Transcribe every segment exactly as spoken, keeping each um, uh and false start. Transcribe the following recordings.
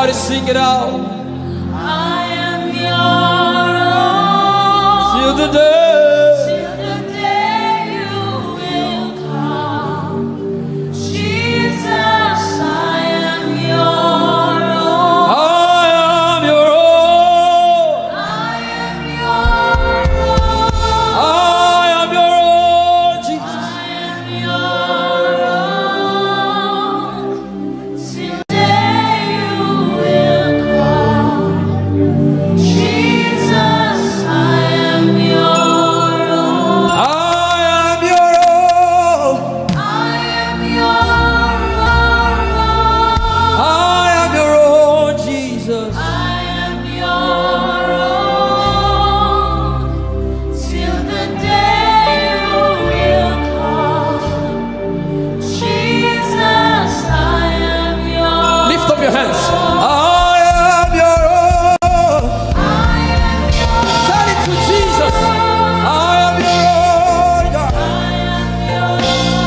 Everybody sing it out. I am your own. Till the day. Till the day you will come. Jesus, I am your own. I am your own. I am your own. I am your own, Jesus. I am your own. Till the day you will come. Jesus, I am your own. I am your own. I am your own. I am your own, Jesus. I am your own. Till the day you will come. Jesus, I am your own. Lift up your hands. I am your own. I am your own. Tell it to Jesus. I am your own, God. I am your own.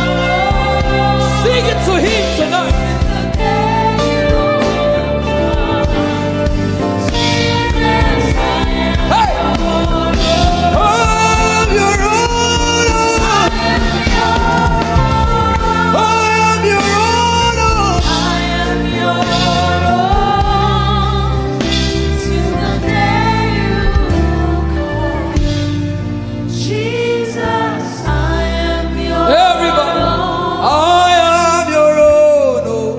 Sing it to him tonight. Hey! I'm your own. I am your own. I am your own. Till the day you come. Jesus, I am your own. Everybody, I am your own. Oh.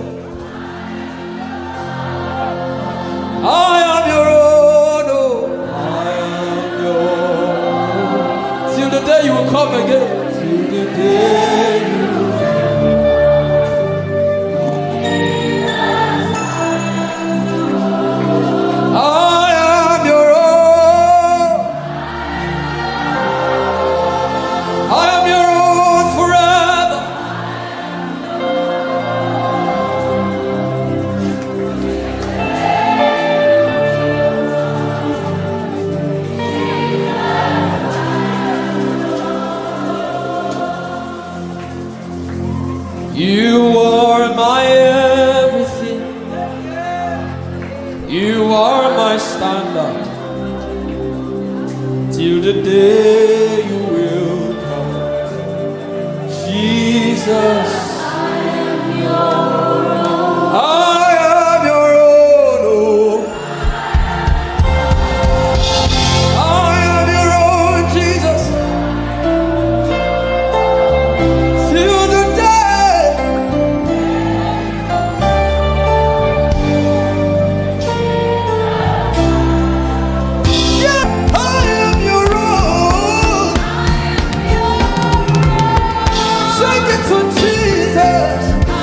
I am your own, oh, I am your own. Till the day you will come again. Till the day you will come. I am your own. I am your own forever. You are my everything. You are my standard. Till the day you will come. Jesus, I am your own, oh. I am your own, Jesus. Till the day. Yeah, I am your own. Sing it to Jesus. I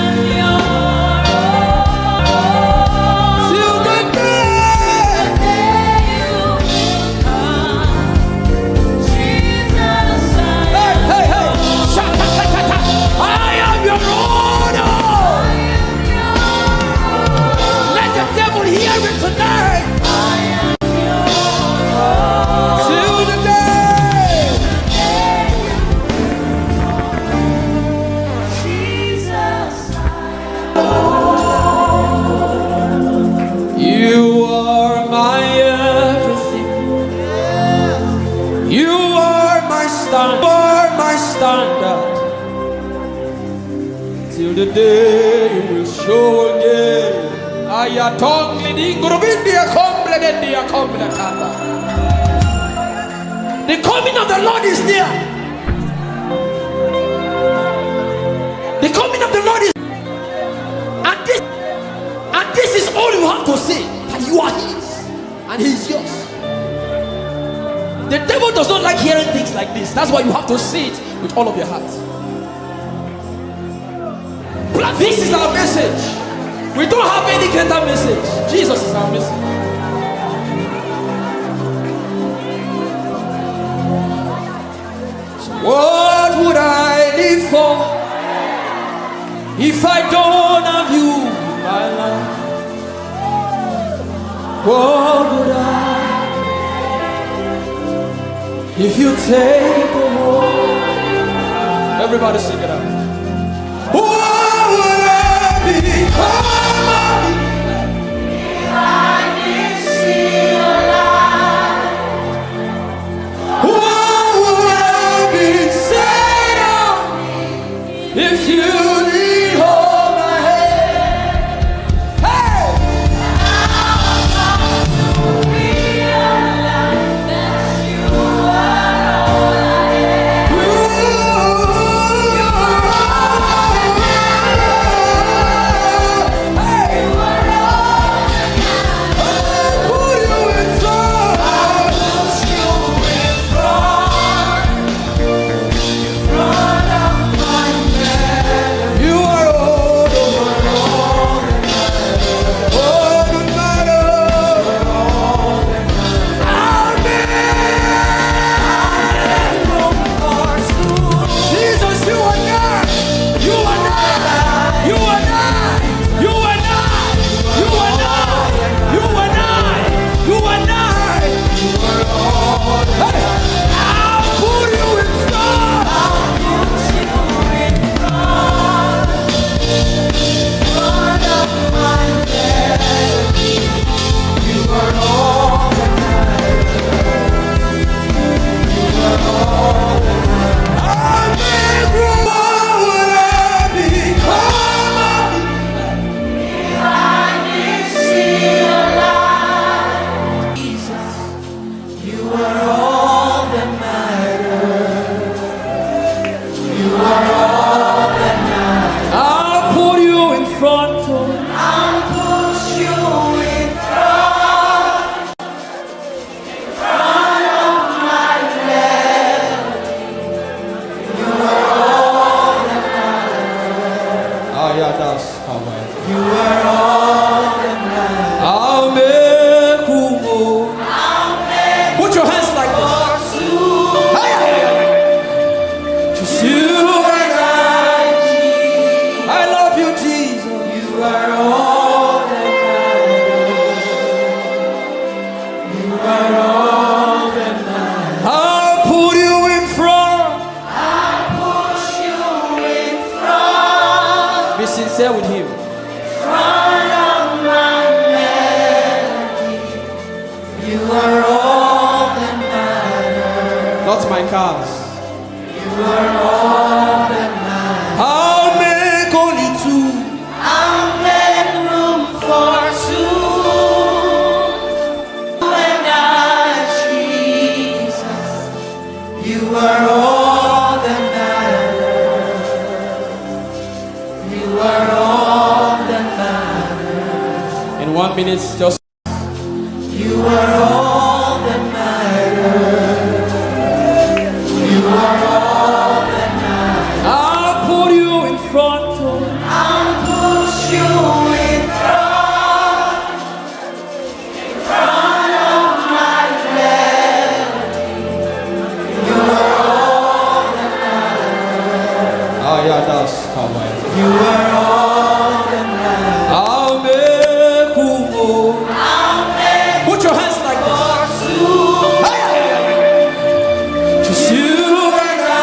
am your own. Till the day. Jesus, I Hey, hey, hey. Sha-ta-ta-ta-ta. I am your own. Let the devil hear it tonight. Till the day. Jesus, I You are my everything. You are my stand. You are my standard. Till the day you will show again. Ayatong liding gurubindi akomble dendi akomble tata. The coming of the Lord is near. The coming of the Lord is And this, and this is all you have to say, that you are his and he is yours. The devil does not like hearing things like this. That's why you have to say it with all of your heart. This is our message. We don't have any greater message. Jesus is our message. What would I live for if I don't have you in my life? What would I if you take the world? Everybody sing it out. What would I become of me? If you need hold my hand, hey! I'll put you in front. Ah, yeah, that's how I. I'll make you move. Put your hands like this. Hey! Just you and I. I love you, Jesus. I'll put you in front. Be sincere with him. Not my cars. I'll make only two. In one minute, just. I'll put you in front. Ah, yeah, that's how I. I'll make you move. Put your hands like this. Hey! Just you and I.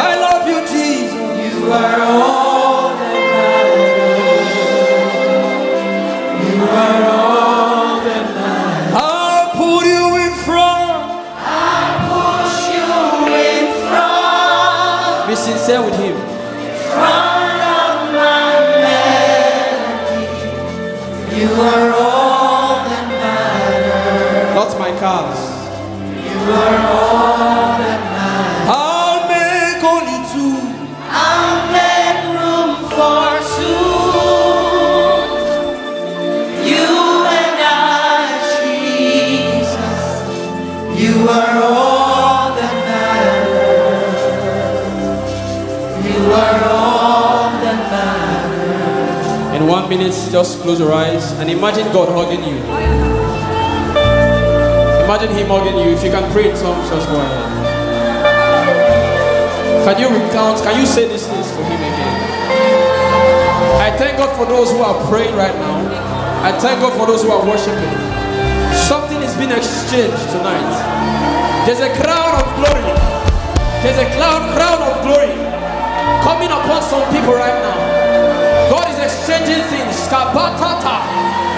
I love you, Jesus. I'll put you in front. Be sincere with him. Not my cars. I'll make only two. In one minute, just close your eyes and imagine God hugging you. Imagine him hugging you. If you can pray in tongues, just go ahead. Can you recount? Can you say these things for him again? I thank God for those who are praying right now. I thank God for those who are worshiping. Something is being exchanged tonight. There's a crown of glory. There's a cloud, crown of glory coming upon some people right now. God is exchanging things. Kabatata.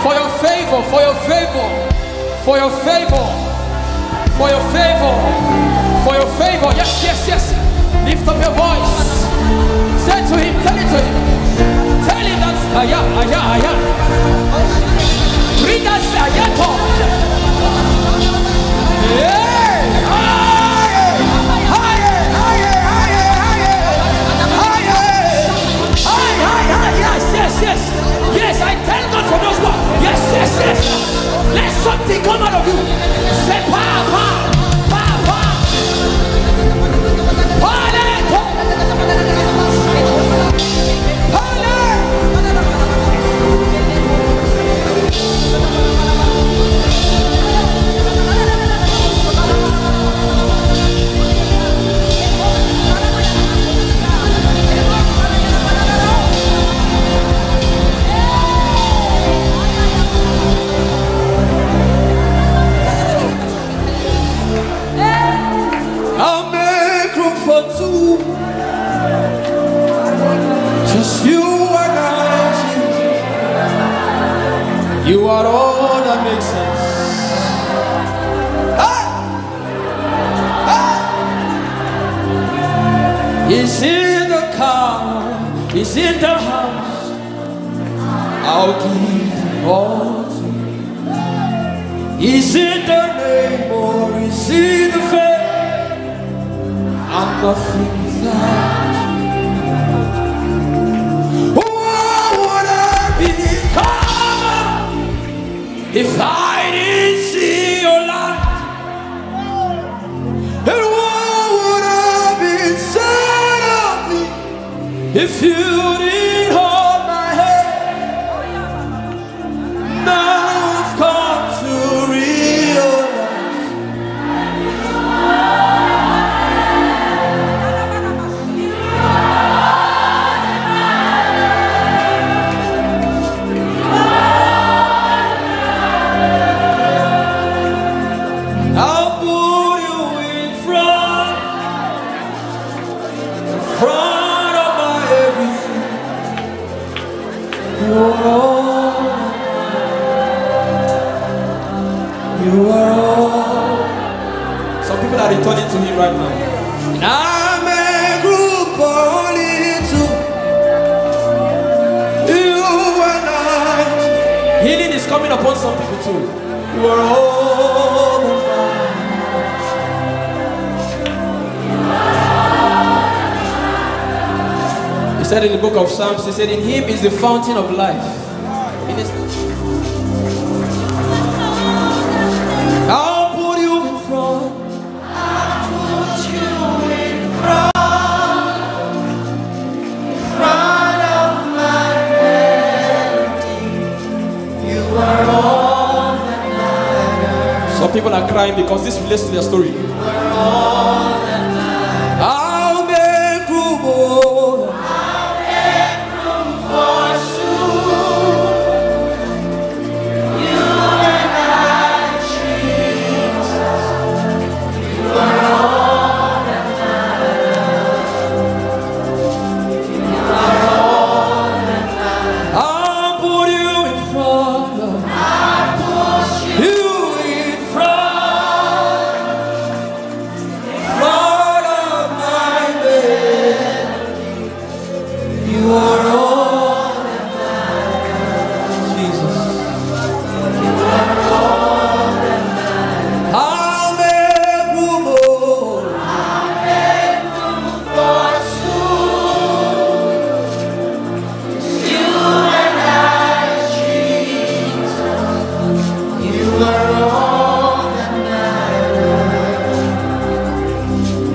For your favor, for your favor, for your favor, for your favor, for your favor. Yes, yes, yes. Lift up your voice. Say to him, tell it to him. Tell him that aya, aya, aya. Read that aya talk. Hey! Higher! Higher! Higher! Higher! Higher! Higher! Higher! Higher! Yes, yes, yes. Yes, I thank God for those words. Yes, yes, yes. Let something come out of you. Say, pa, pa, pa, pa. Pa, let it go. Pa, let it go. I'll make room for two. Just you and I, Jesus. You are all that makes sense. Hey! Hey! He's in the car, he's in the house. I'll give all to you. Is it the name or is it the fame? I'm nothing without you. What would I become if I didn't see your light? And what would have been said of me if you didn't hold my hand? Now I've come to realize I'll put you in front, front of my everything. You are all. You are all. Some people are returning to him right now. And I make room for only two. You and I. Healing is coming upon some people too. You are all that matters. He said in the book of Psalms, he said, "In him is the fountain of life." In his I'll put you in front. I'll put you in front. In front of my melody. You are all that matters. Some people are crying because this relates to their story. You are all that matters. I'll make room, oh. I'll make room for soon. You and I, Jesus. You are all that matters. You are all that matters. I'll put you in front of, I'll put you in front, in front of my bed. You are all that matters. Jesus. You are all that matters. I'll make room, oh. I'll make room for soon. You and I, Jesus. You are all that matters.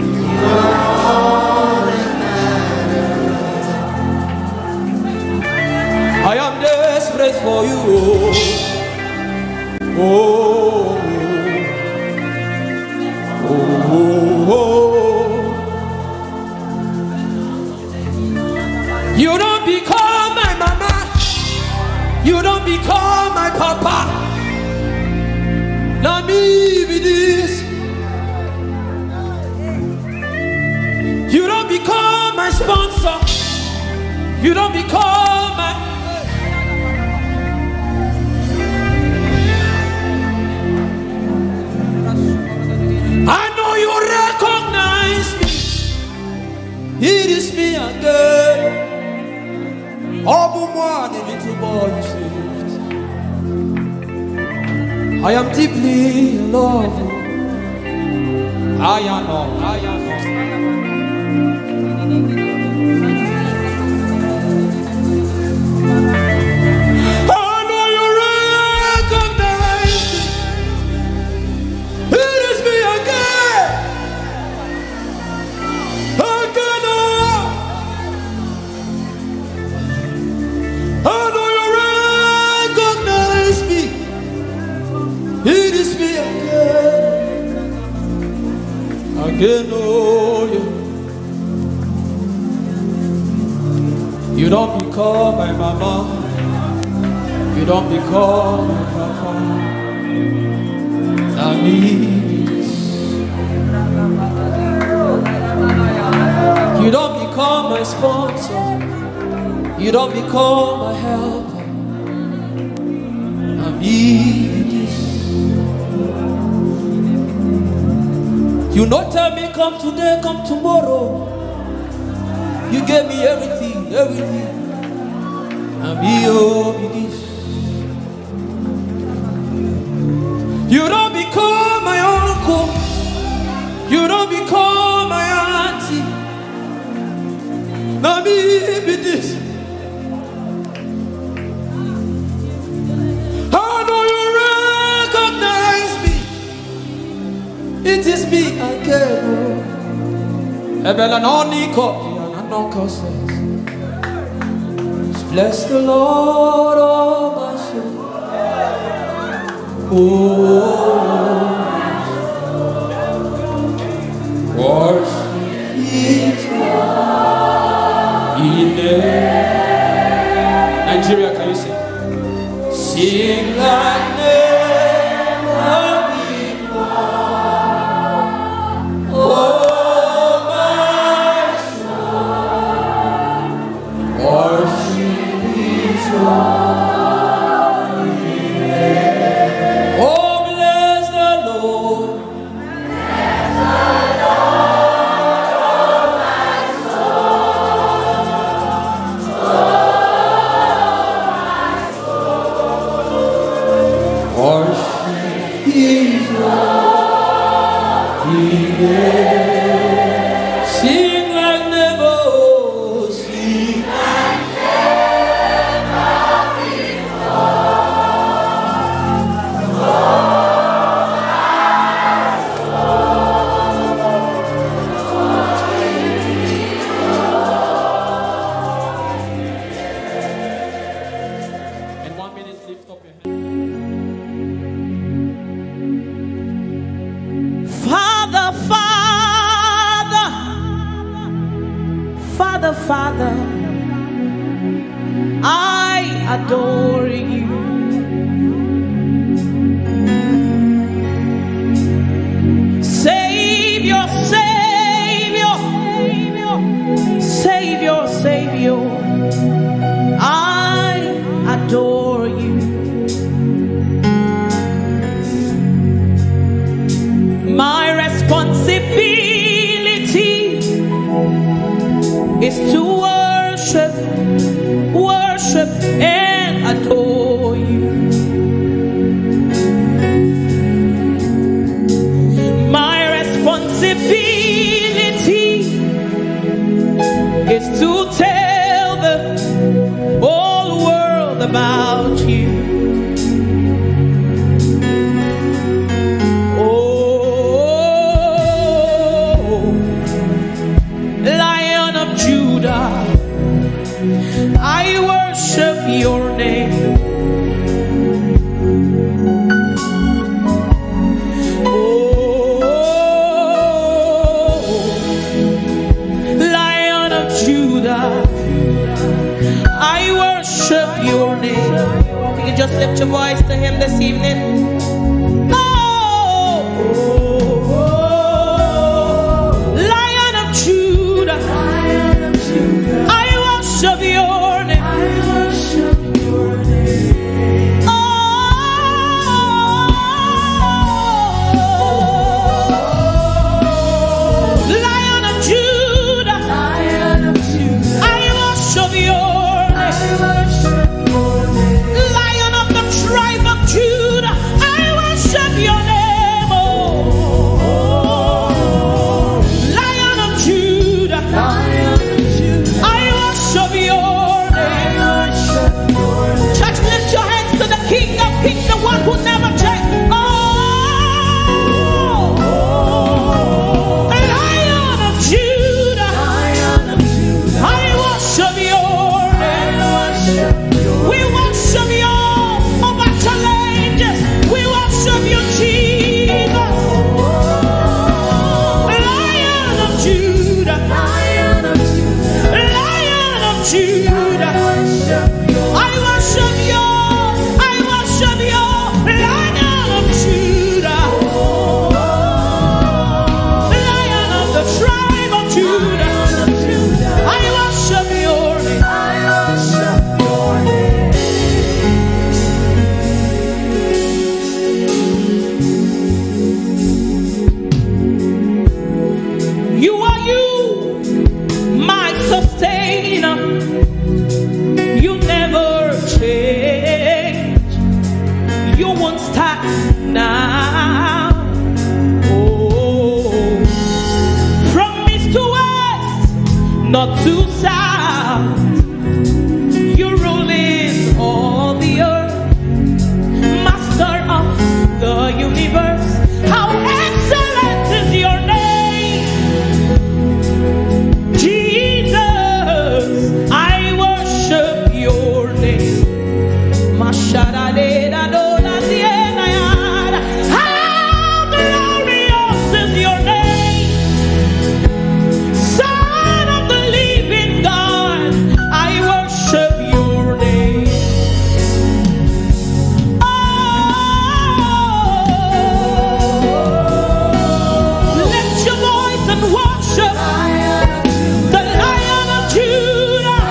You are all that matters. I am desperate for you. Oh, oh, oh, oh, oh. You don't become my mama. You don't become my papa. Now me be this. You don't become my sponsor. You don't become my. I know you recognize me. It is me again. Humble man, a little boy saved. I am deeply in love. I am not, I am not. I know you recognize me. It is me again. Again, oh. I know you recognize me. It is me again. Again, oh, yeah. You don't become my mama. You don't become my papa. I mean, you don't become my sponsor. You don't become my helper. I mean, you no tell me come today, come tomorrow. You gave me everything, everything. I mean, oh, be this. You don't become my uncle. You don't become my auntie. Now me be this. I know you recognize me. It is me again. Oh. Ebela no niko, no causes. Bless the Lord, oh my soul. Oh, worship His holy name. Nigeria, can you sing? Sing like never before. Oh, my soul. Worship His holy name. Oh, bless the Lord. Worship His holy name. Sing like never, oh, sing. In one minute, lift up your hand. Father, Father, Father, Father, I adore you. Savior, Savior, Savior, Savior, I adore you. My responsibility is to worship, worship and adore you. My responsibility is to tell the whole world about you. Oh, Lion of Judah, I worship your name. Oh, Lion of Judah, I worship your name. You can just lift your voice to him this evening. Oh, Lion of Judah, I worship your name. Oh, Lion of Judah, to serve. You rule in all the earth, master of the universe. How excellent is your name, Jesus. I worship your name. Masharadera dora siena yara. How glorious is your name, Son of the living God. I worship your name. Oh, lift your voice and worship the Lion of Judah.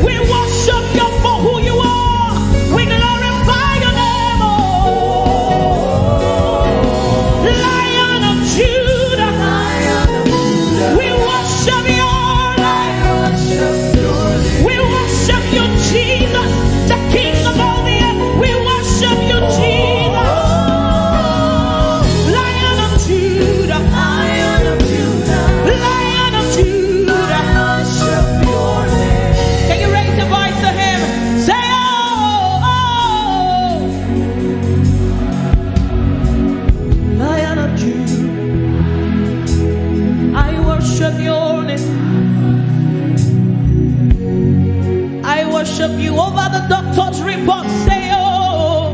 We worship you for who you are. We glorify your name, oh Lion of Judah. We worship you, Lord. We worship you, Jesus, the King of all the earth. We worship you, Jesus. Lion of Judah. Lion of Judah. Can you raise your voice to him? Say, oh, oh, oh. Lion of Judah, I worship your name. I worship you over the doctor's report. Say, oh,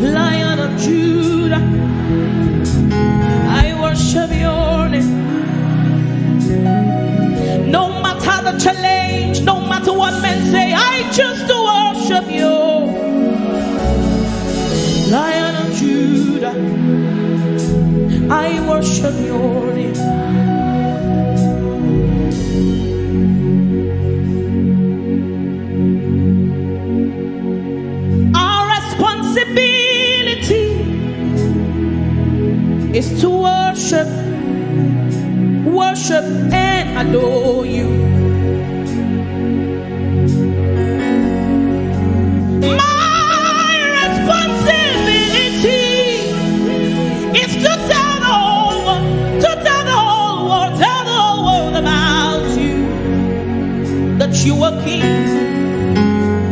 Lion of Judah, I worship your name. No matter the challenge, no matter what men say, I choose to worship you. Lion of Judah, I worship your name. Our responsibility is to worship, worship and adore you. My responsibility is to tell the whole world, to tell the whole world, tell the whole world about you. That you are King,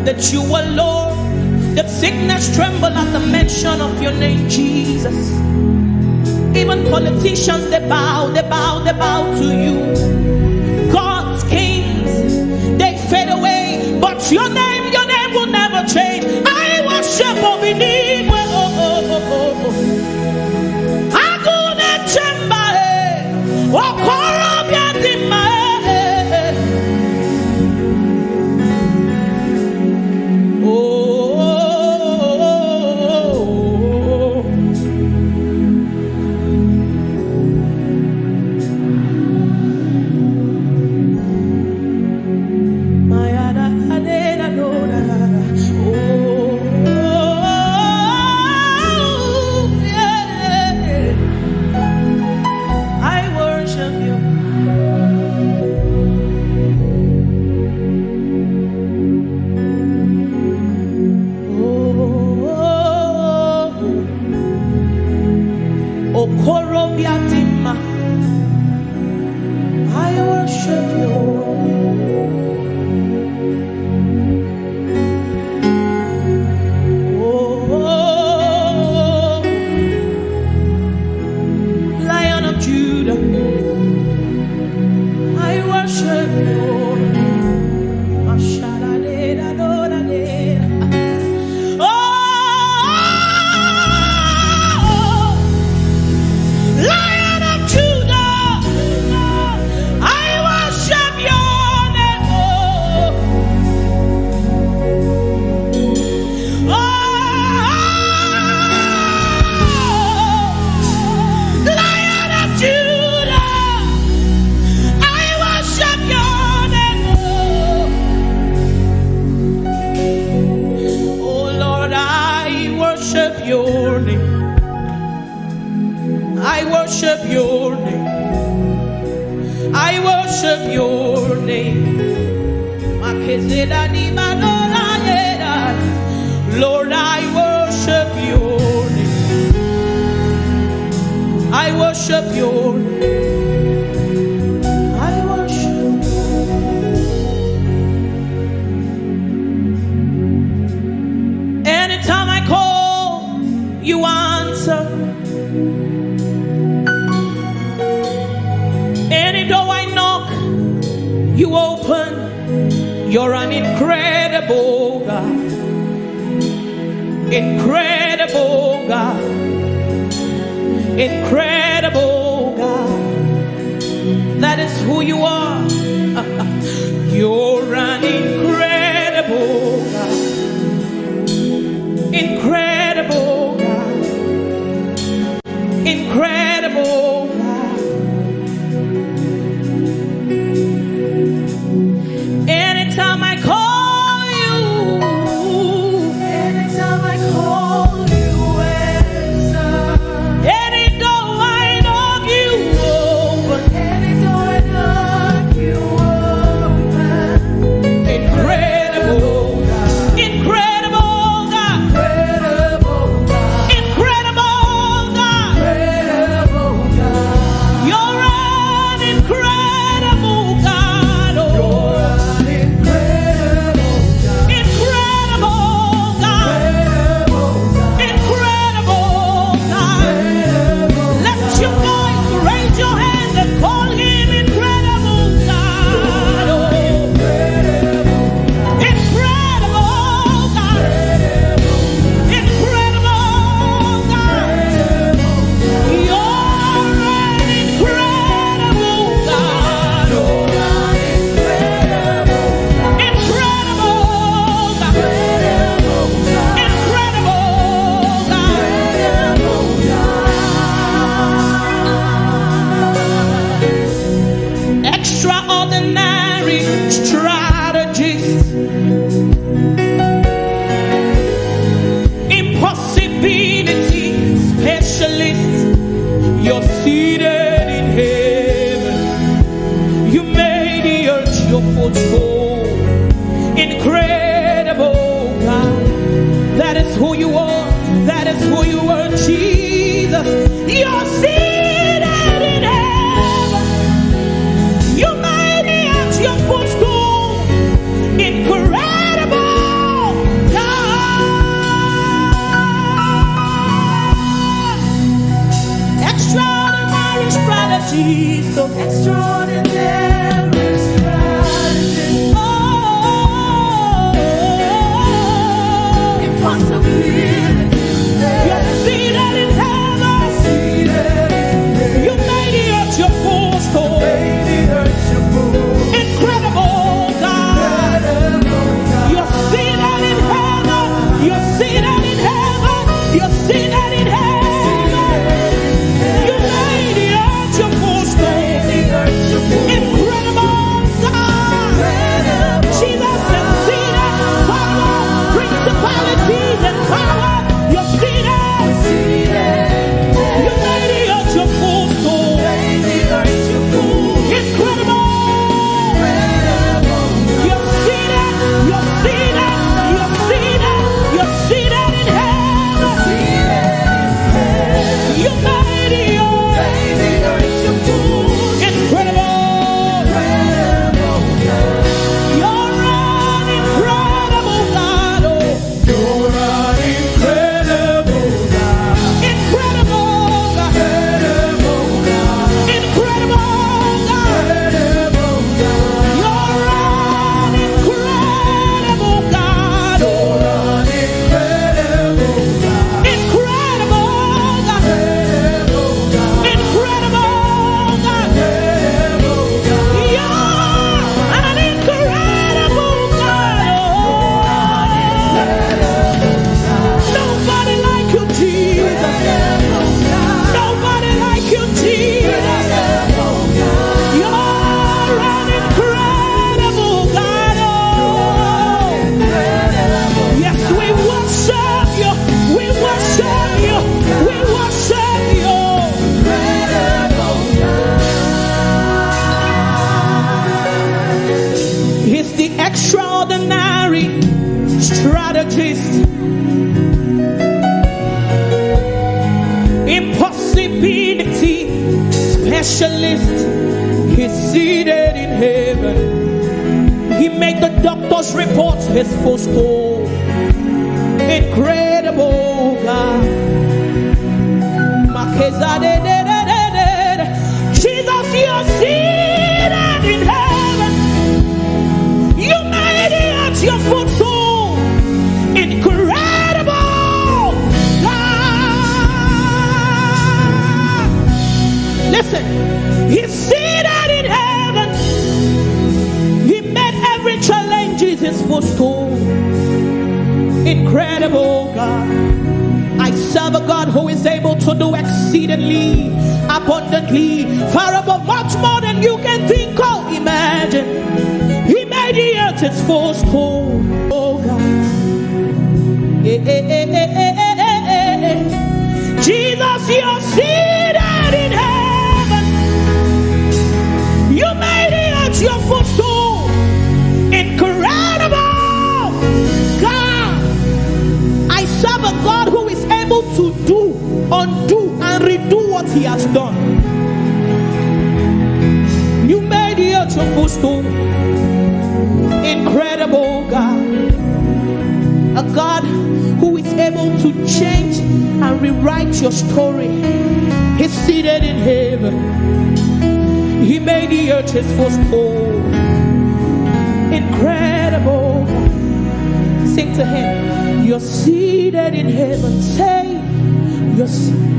that you are Lord, that sickness tremble at the mention of your name, Jesus. Even politicians, they bow, they bow, they bow to you. Gods, kings, they fade away, but your name, your name will never change. I worship Obinigwe. Agune Chemba, eh. Okorobịa dị mma, eh, eh, eh. Oh, oh, oh, oh, oh. My ada, ada, ada, ada, ada. Oh, oh, oh, yeah. I worship you. Oh, oh, oh. Okorobịa dị mma, I worship you. Oh, Lion of Judah, I worship you. Oh, Lion of Judah, I worship your name. Oh, Lion of Judah, I worship your name. Oh Lord, I worship your name. I worship your name. I worship your name. Makezela ni manora yera. Lord, I worship your name. I worship your name. You open. You're an incredible God. Incredible God. Incredible God. That is who you are. You're an incredible God. Incredible God. Incredible God. Anytime I call you, anytime I call you, answer. Any door I knock you open, any door I knock you open. Incredible God. Incredible God. Incredible God. Incredible God. Incredible God. You're an incredible God. Oh. You're an incredible God. Incredible God. Incredible God. Incredible God. Incredible. Let your voice, raise your hand and call him incredible God. Oh. Incredible God. Incredible God. You're an incredible God. Incredible God. Incredible God. Extraordinary strategist. Impossibility specialist. You're seated in heaven. You made the earth your footstool. Incredible God. That is who you are. That is who you are, Jesus. You're seated in heaven. You made the earth your footstool. Incredible God. Extraordinary strategies of extraordinary strategies. Oh, impossibilities. You're seated in heaven. You made the earth your footstool. Incredible God. You're seated in heaven. You're seated in heaven. You're seated in heaven. You made the earth your footstool. Incredible God. Jesus is seated. Power, principalities and power. You're seated. You made the earth your footstool. Incredible. You're seated. You're seated. You're seated. You're seated in heaven. You made the earth. Incredible. You're an incredible God. Oh. You're an incredible God. Incredible God. Incredible God. Incredible God. You're an incredible God. You're an incredible God. Incredible God. Incredible God. Incredible God. You're an incredible God. Oh. Nobody like you, Jesus. Nobody like you, Jesus. You're an incredible God. Oh. Yes, we worship you. We worship you. We worship you. He's the extraordinary strategist. Impossibility specialist. He's seated in heaven. He make the doctor's reports his footstool. Incredible God. Makezadedededede. Jesus, you're seated in heaven. He's seated in heaven. He made every challenge his footstool. Incredible God. I serve a God who is able to do exceedingly, abundantly, far above, much more than you can think or imagine. He made the earth his footstool. Oh God. Eh, eh, eh, eh, eh, eh, eh, eh, eh. Jesus, you're seated in heaven. You made it your footstool. Incredible God. I serve a God who is able to do, undo, and redo what he has done. You made the earth your footstool. Incredible God. A God who is able to change and rewrite your story. He's seated in heaven. He made the earth his footstool. Incredible. Sing to him. You're seated in heaven. Say, you're seated.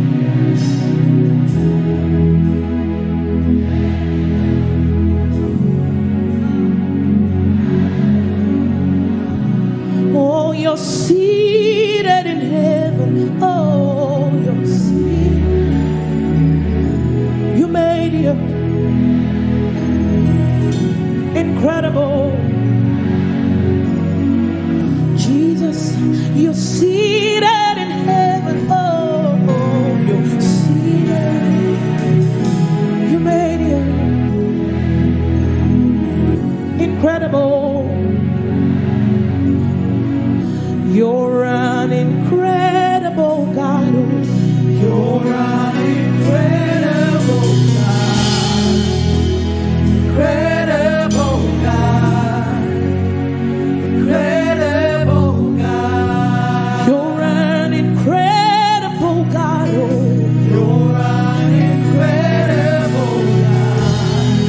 Oh, you're seated in heaven. Oh, you're seated. You made it incredible. Jesus, you're seated in heaven. Oh, you're seated. You made it incredible. You're an incredible God. Oh. You're an incredible God. Incredible God. Incredible God. You're an incredible God. Oh. You're an incredible God.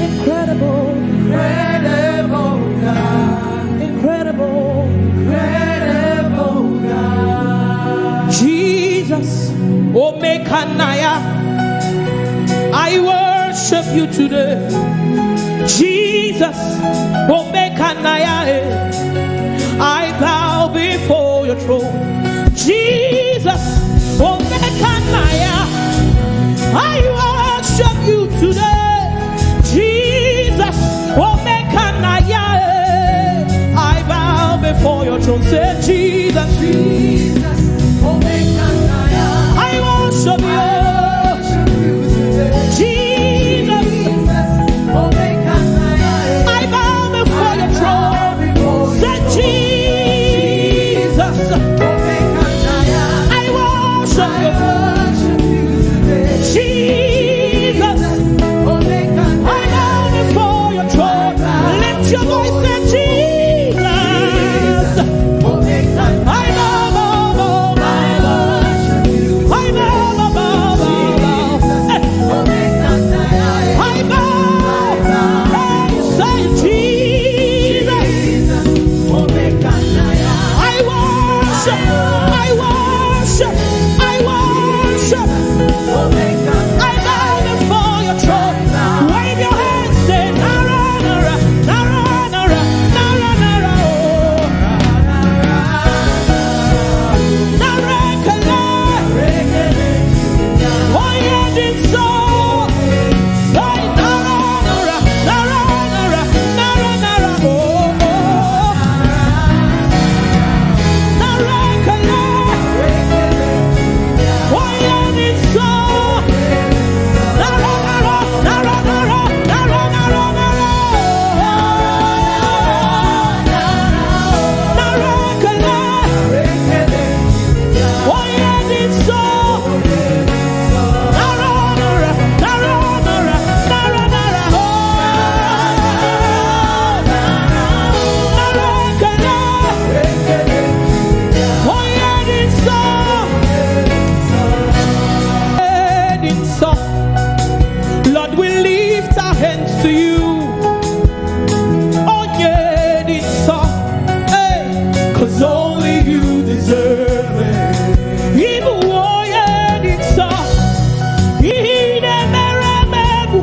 Incredible. Incredible God. Incredible. Incredible God. Jesus, Omekanaya, I worship you today. Jesus, Omekanaya, eh, I bow before your throne. Jesus, Omekanaya, I worship you today. Jesus, Omekanaya, eh, I bow before your throne. Say, Jesus, Jesus, Omekanaya, I worship you. Jesus, I bow before your throne. Say, Jesus, I worship you. Jesus, I bow before your throne. Lift your voice and Jesus. I bow, bow, bow, bow, bow. I bow, bow, bow, bow, bow. I bow. Say, Jesus. I worship, I worship, I worship. I bow before your throne. Wave your hands, say, Nara, Nara, Nara, Nara, Nara, Nara, oh. Nara, Kala. Oh, yeah, this song. Say, Nara, Nara, Nara, Nara, Nara, Nara, oh, oh. Nara, Kala. Lord, we lift our hands to you. Oh, yeah, this song. Hey, 'cause only you deserve it. Even, oh, yeah, this song. He never, never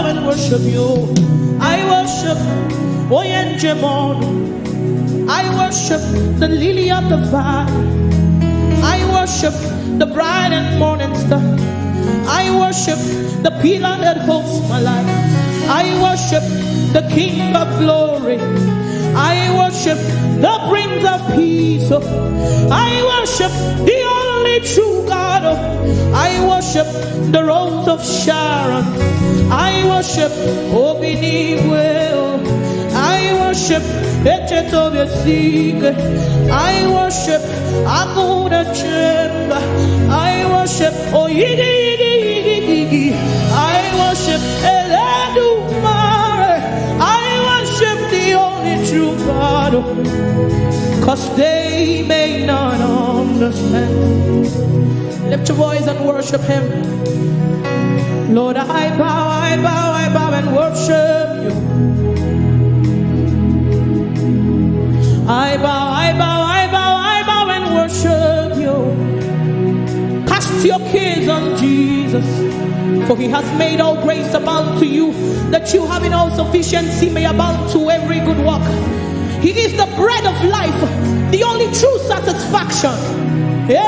bow and worship you. I worship Oyenjemon. I worship the lily of the valley. I worship the bright and morning star. I worship the pillar that holds my life. I worship the King of glory. I worship the Prince of Peace. I worship the only true God. I worship the Rose of Sharon. I worship Obinigwe. I worship Echetobiesike. I worship Aguda Chemba. I worship Oyigi Yigi Yigi Yigi. I worship Eledumare. I worship the only true God. Cause they may not understand. Lift your voice and worship him. Lord, I bow, I bow, I bow and worship you. I bow, I bow, I bow, I bow and worship you. Cast your cares on Jesus, for he has made all grace abound to you, that you having all sufficiency may abound to every good work. He is the bread of life, the only true satisfaction. Hey,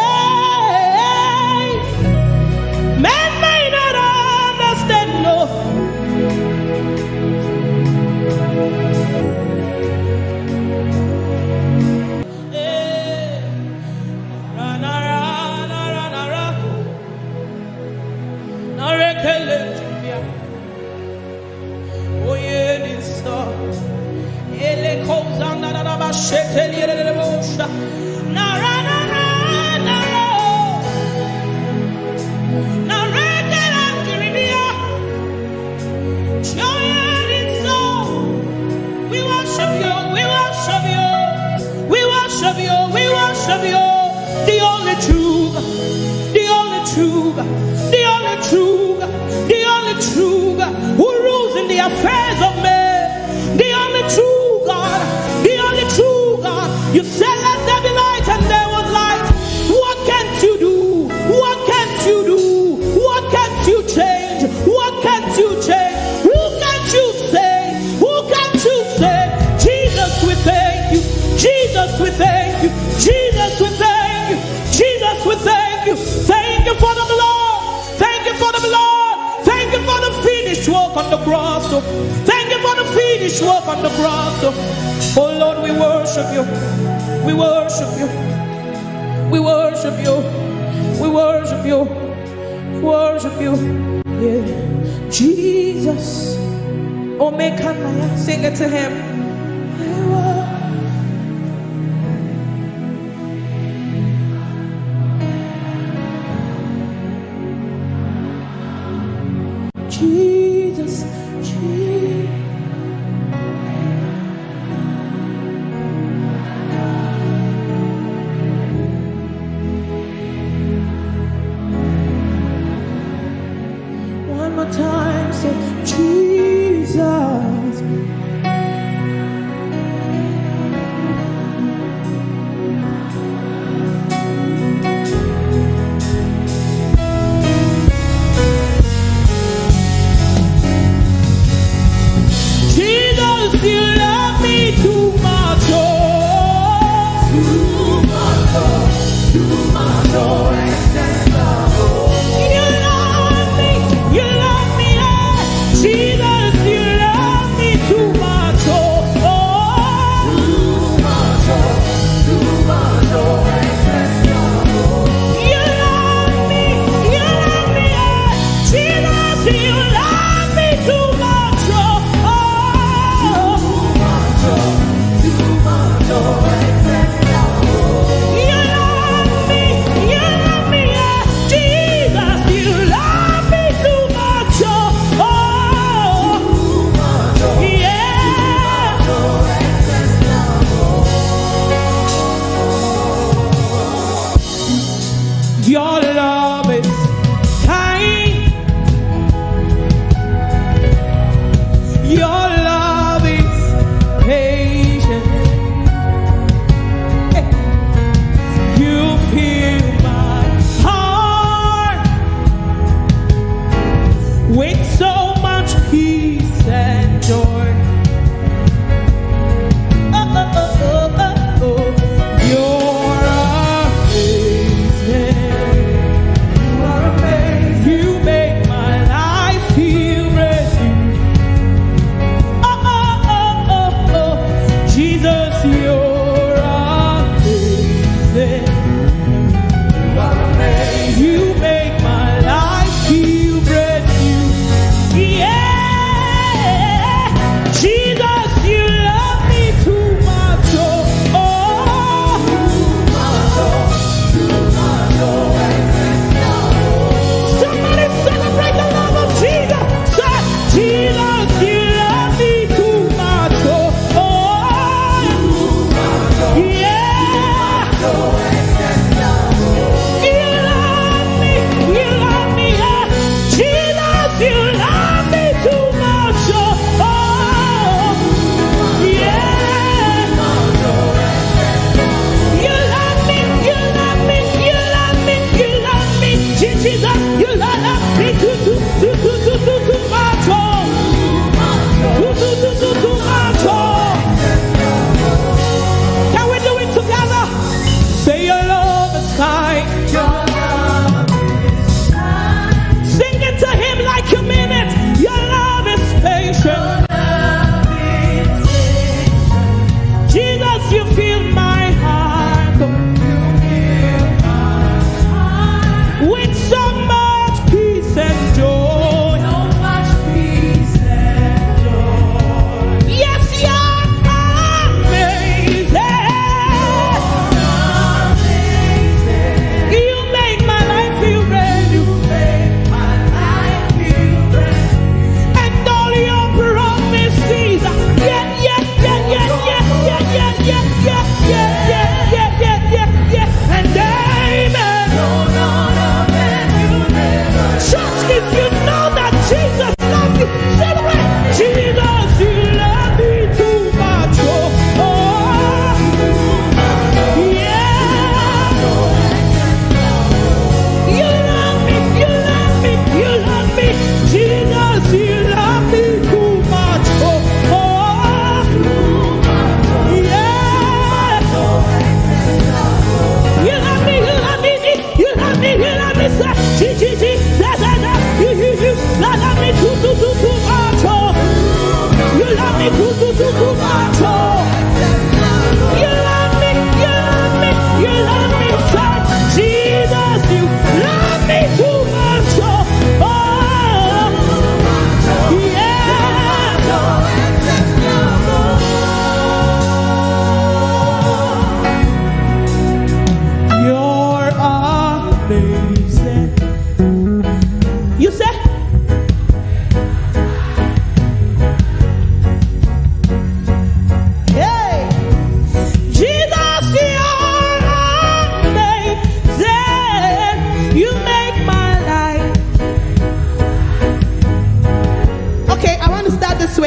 men may not understand, no. Hey. Oye, this song. Ele kozana da da ba sheteli ele de bosha. Na ra na ra na ro. Na re ke la kiridia. Joy in song. We worship you, we worship you, we worship you, we worship you. The only true God, the only true God, the only true God, the only true God who rules in the affairs of men. The only true God, the only true God. You said, "Let there be light," and there was light. What can't you do? What can't you do? What can't you change? What can't you change? Who can't you save? Who can't you save? Jesus, we thank you. Jesus, we thank you. Jesus, we thank you. Jesus, we thank you. Thank you for the blood. Thank you for the blood. Thank you for the finished work on the cross. Oh, thank you for the finished work on the cross. Oh, oh Lord, we worship you. We worship you. We worship you. We worship you. Worship you. Yeah. Jesus. Oh, make Maya. Sing it to him. Jesus, Jesus. One more time, say, Jesus.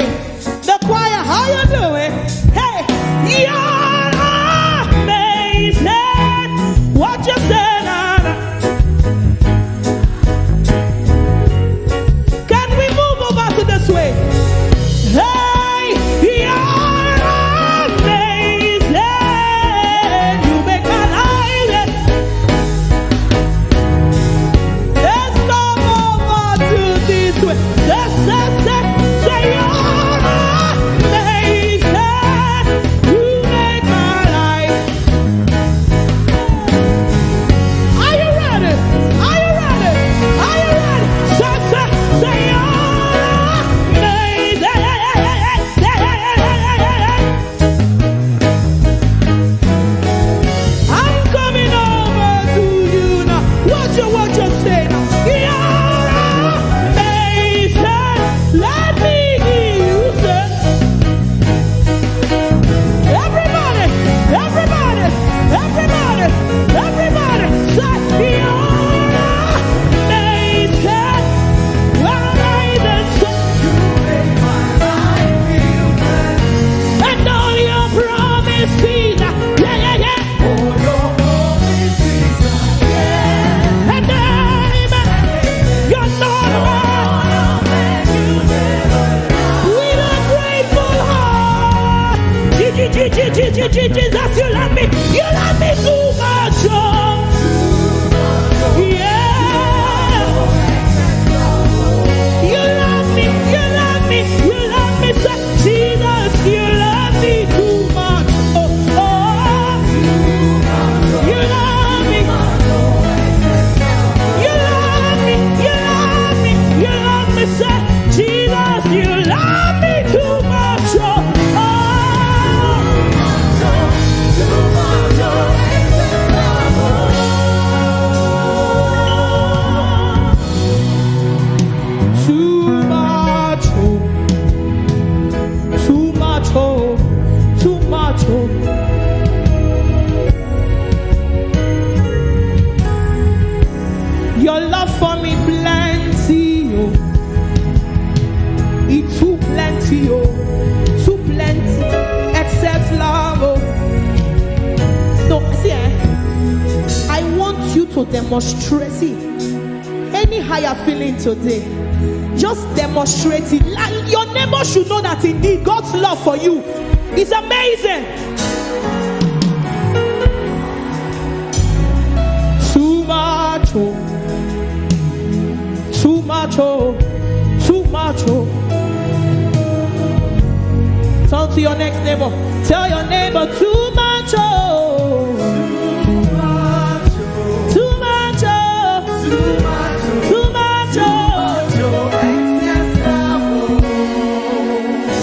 The choir, how you doing? Hey, you're amazing. What you say now? Can we move over to this way? Hey, you're amazing. You make my life. Let's go over to this way. Say, say, say, say, you're amazing. You make my life. Are you ready? Are you ready? Are you ready? Say, say, say, you're amazing. I'm coming over to you now. What you, what you say now? You're amazing. Let me hear you say. Everybody, everybody, everybody, everybody, say, you're amazing. You're amazing. Say, and all your promises, yeah, yeah, yeah. And amen. You're not wrong. With a grateful heart. Je-, je-, je-, je-, je-, je-, je-, Jesus, you love me. You love me too much, oh. Yeah. You love me, you love me, you love me, sir. Jesus, you love me too much. Oh, oh. You love me. You love me, you love me, you love me, sir. Jesus, you love me too much. Oh, oh. Too much, oh. Too much, oh. Too much, oh. Your love for me plenty, oh. It too plenty, oh. Too plenty. Excess love, oh. So, see, eh, I want you to demonstrate. See, anyhow you're feeling today, just demonstrate it. Like, your neighbor should know that indeed God's love for you is amazing. Too much, oh. Too much, oh. Too much, oh. Turn to your next neighbor. Tell your neighbor, too much, oh. Too much, oh. Too much, oh.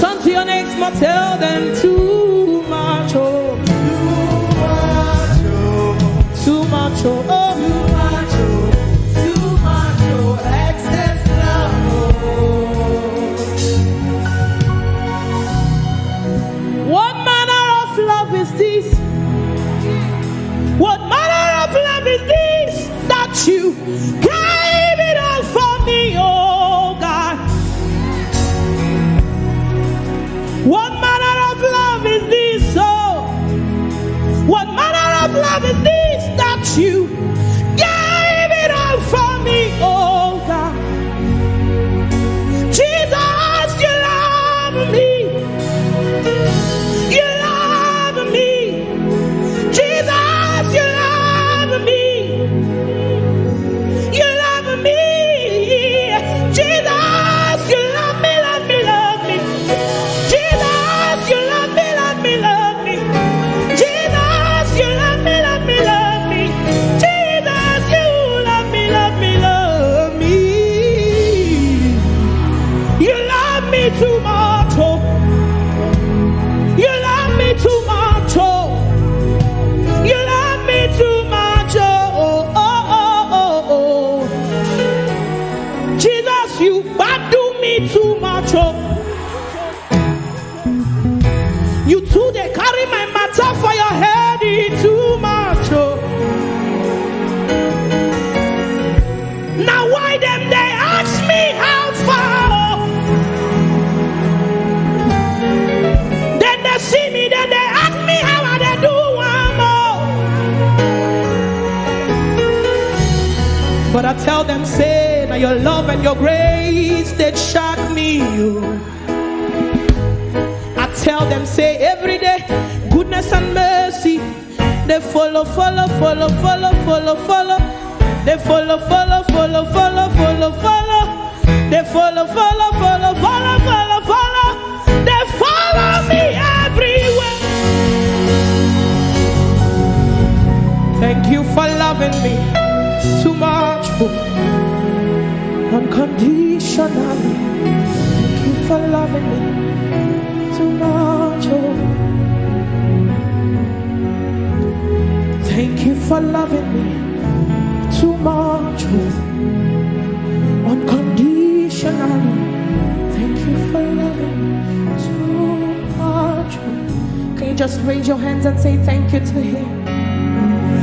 Turn to your next one, tell them, too much, oh. Too much, oh. Too much, oh. Too much, oh. Excess love, oh. What manner of love is this? What manner of love is this that you gave it all for me, oh God? What manner of love is this, oh? What manner of love is this that you gave it all for me, oh God? Jesus, you love me. You love me. Jesus, you love me. You love me. Jesus, you love me, love me, love me. Jesus, you love me, love me, love me. Jesus, you love me, love me, love me. Jesus, you love me, love me, love me. You love me too much, oh. You love me too much, oh. You love me too much, oh, oh, oh, oh, oh, oh. Jesus, you bad do me too much, oh. You too, they carry my matter for your head, it too much, oh. Now why them they ask me how far, oh? Your love and your grace, they shock me. You. I tell them, say, every day, goodness and mercy, they follow, follow, follow, follow, follow, follow. They follow, follow, follow, follow, follow, follow. They follow, follow, follow, follow, follow, follow. They follow me everywhere. Thank you for loving me too much, oh, unconditionally. Thank you for loving me too much, oh. Thank you for loving me too much, oh, unconditionally. Thank you for loving me too much, oh. Can you just raise your hands and say thank you to him?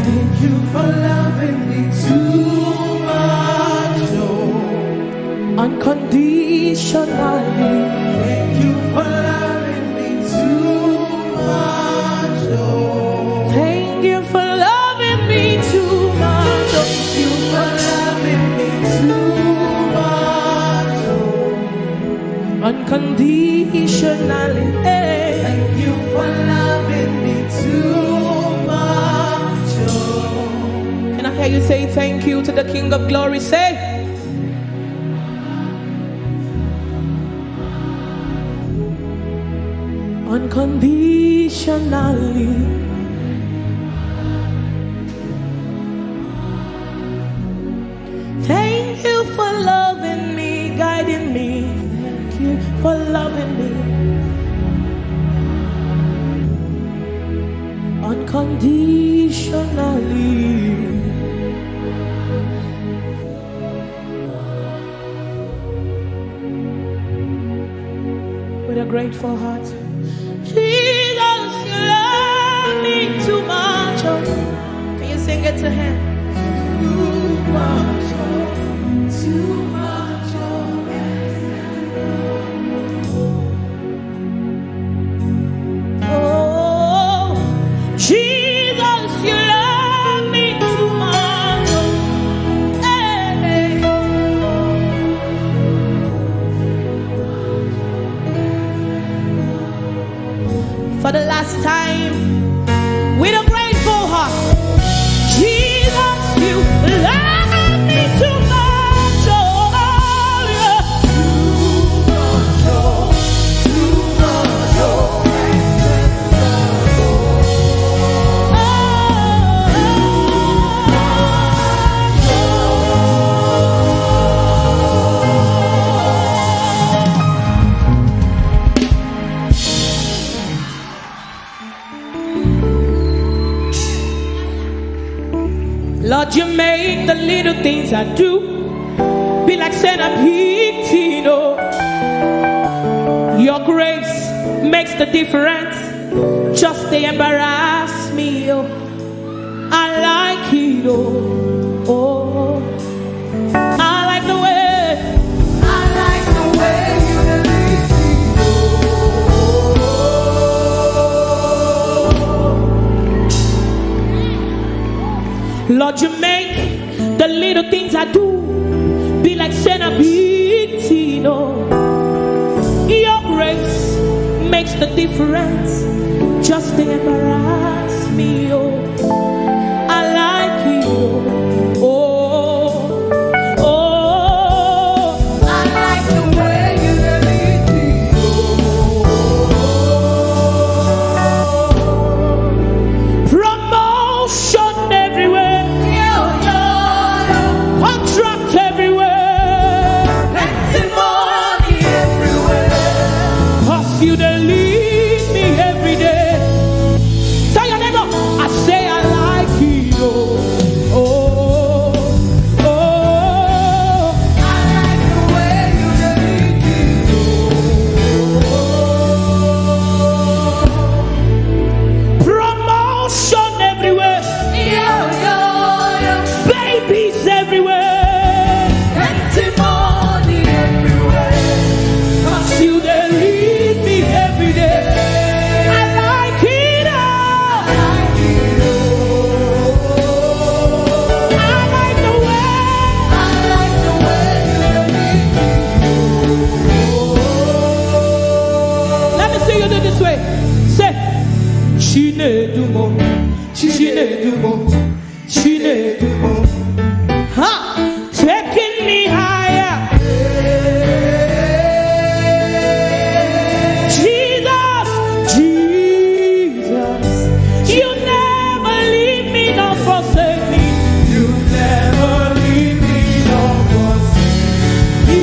Thank you for loving me too much, oh, unconditionally. Thank you for loving me too much, oh. Thank you for loving me too much, oh. Thank you for loving me too much, oh, unconditionally. Hey. Thank you for loving me too much, oh. Can I hear you say thank you to the King of Glory? Say, unconditionally. Thank you for loving me, guiding me. Thank you for loving me unconditionally. With a grateful heart. Jesus, you love me too much, oh. Can you sing it to him? Too much, oh, too much, oh. Oh, Jesus, you love me too much. Hey. For the last time, with a grateful heart, Jesus, you love me too much, oh, yeah. Too much, oh, too much, oh, excess love, oh. Lord, you make the little things I do be like saying I'm eating, oh. Your grace makes the difference. Just they embarrass me, oh. I like it, oh. Oh. I like the way. I like the way you lead me, oh. Lord, you make the little things I do be like saying I'm eating, oh. Your grace makes the difference. Just they embarrass me, oh. I like you, oh. Oh, oh, I like the way you lead me, oh. Promotion everywhere. Contract everywhere. Plenty money everywhere. 'Cause you dey lead me every day. Tell your neighbor, I say I like Chinedumo, Chinedumo, Chinedumo. Ha! Taking me higher. Jesus, Jesus, you never leave me nor forsake me. You never leave me nor forsake me.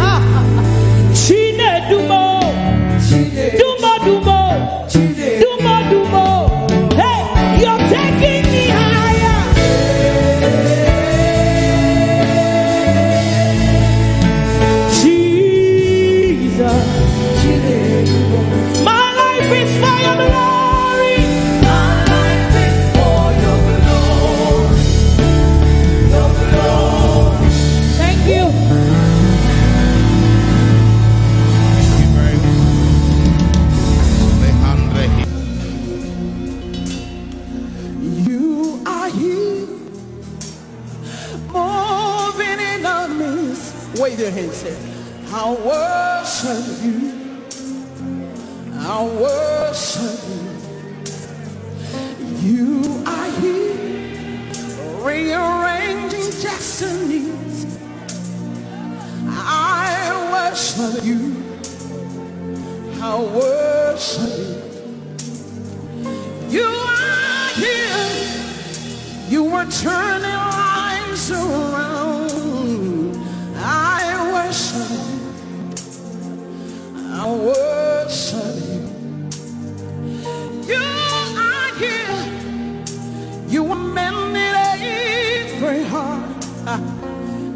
Ah, Chinedumo, Dumo, Dumo, Dumo, Dumo. Hey, you're taking me higher. Jesus. My life is for your glory. My life is for your glory. Your glory. Thank you. You are here, moving in our midst. Wave your hands, say, "I worship you. I worship you. You are here, rearranging destinies. I worship you. I worship you. You are here. You are turning lives around. I worship you. I worship you. You are here. You are mending every heart.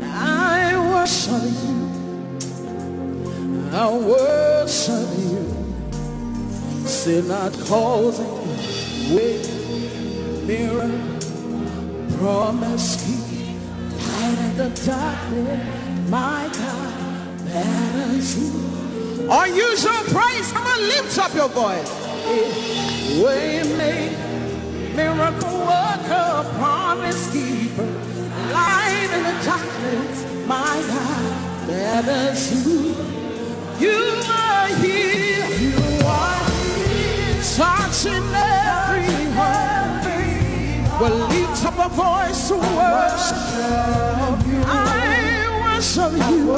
I worship you. I worship you. Say, not causing way, mirror, promise keep, light in the darkness. My God, that is who. Unusual praise. Come on, lift up your voice. Way make, miracle worker, promise keeper, light in the darkness. My God, that is who. You are here. You are here. Touching every heart. We'll lift up a voice to worship. I worship you.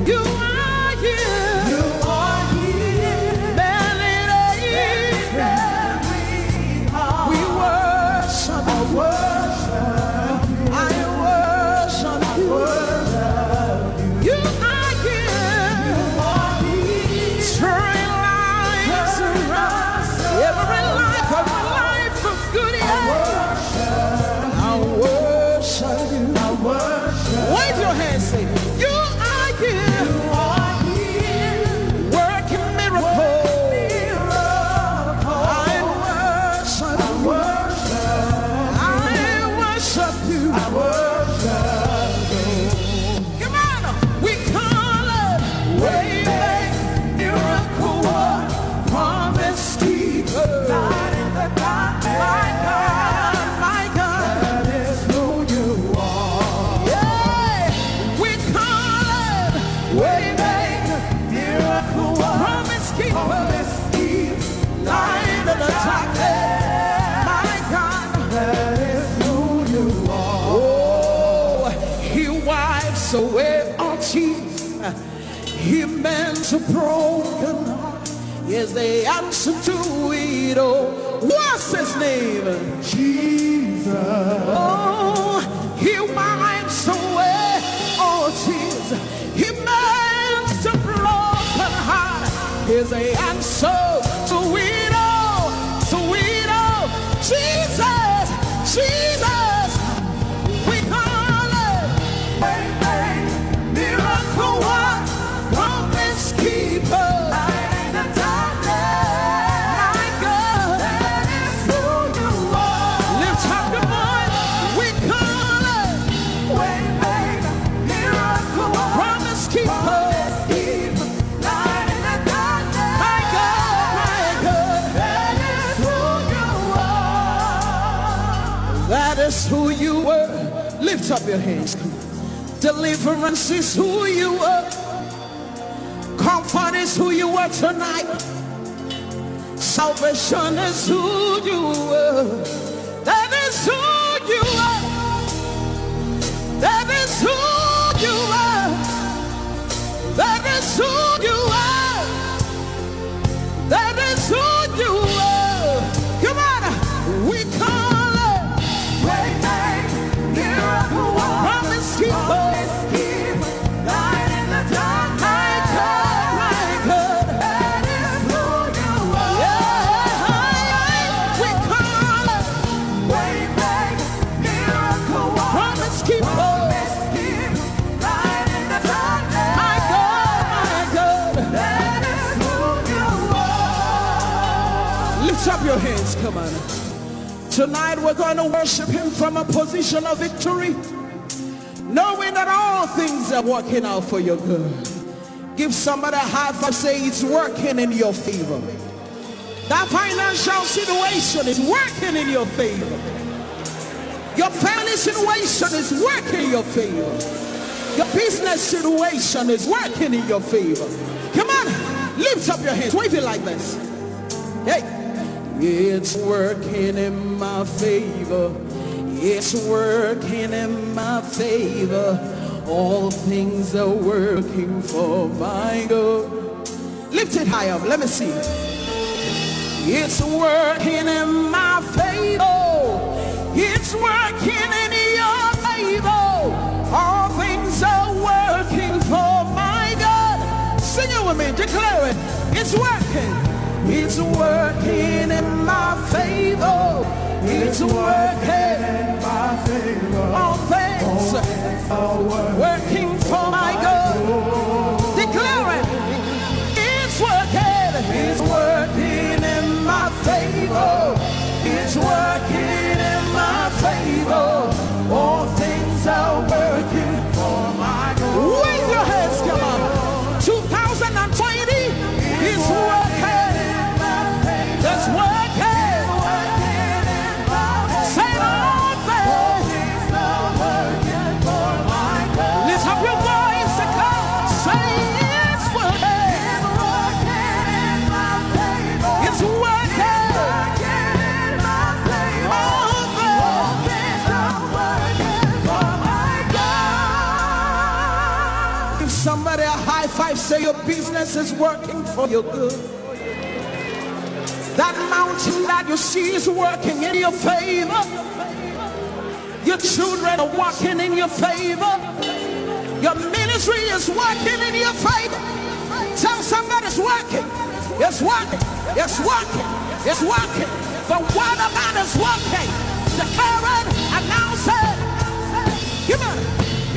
You are here. You are here. Mending every heart. We worship. I worship you. I worship you. You are here. You are here. Turning lives around. Every life, every life of good, yeah. I worship you. I worship. Wave your hands, say, "You are here." You are here. Working miracles. Working miracles. I worship you. I worship. I worship you. I worship you. Come on, we call it way make, miracle work, promise keeper, light in the darkness. My God, my God, that is who you are. Yeah, we call it way make, miracle work, promise keeper, promise keeper, light in the darkness. My God, that is who you are. Oh, he wipes away all tears. He mends a broken heart. Yes, the answer to it all. What's his name? Jesus. Oh, he wipes away all tears. He mends a broken heart. He's the answer to it all. To it all. Jesus, Jesus. We call it way make, miracle work, promise keeper, light in the darkness. My God, that is who you are. Lift up your voice. We call it way make, miracle work, promise keeper, promise keeper, light in the darkness. My God, my God, that is who you are. That is who you were. Lift up your hands. Come on. Deliverance is who you are. Comfort is who you are tonight. Salvation is who you are. That is who you are. That is who you are. That is who you are. That is who you are. Come on. We call it. Waymaker, miracle worker, promise keeper, promise keeper, light in the darkness. My God, my God. That is who you are. Yeah. We call it. Waymaker, miracle worker, promise keeper, promise keeper, light in the darkness. My God, my God. That is who you are. Lift up your hands, come on. Tonight we're going to worship him from a position of victory, knowing that all things are working out for your good. Give somebody a high five, say, "It's working in your favor." That financial situation is working in your favor. Your family situation is working in your favor. Your business situation is working in your favor. Come on, lift up your hands, wave it like this. Hey, it's working in my favor. It's working in my favor. All things are working for my good. Lift it high up. Let me see. It's working in my favor. It's working in your favor. All things are working for my good. Sing it with me. Declare it. It's working. It's working in my favor. It's working in my favor. All things are working for my good. Declare it. It's working. It's working in my favor. It's working in my favor. All things are working for my good. Wave your hands, come on. Two thousand twenty is working. It's working. Say all things. Lift up your voice and come. Say it's working. It's working. All things. Give somebody a high five, say your business is working for your good. That mountain that you see is working in your favor. Your children are working in your favor. Your ministry is working in your favor. Tell somebody it's working. It's working. It's working. It's working. The word of God is working. Declare it, announce it. Come on.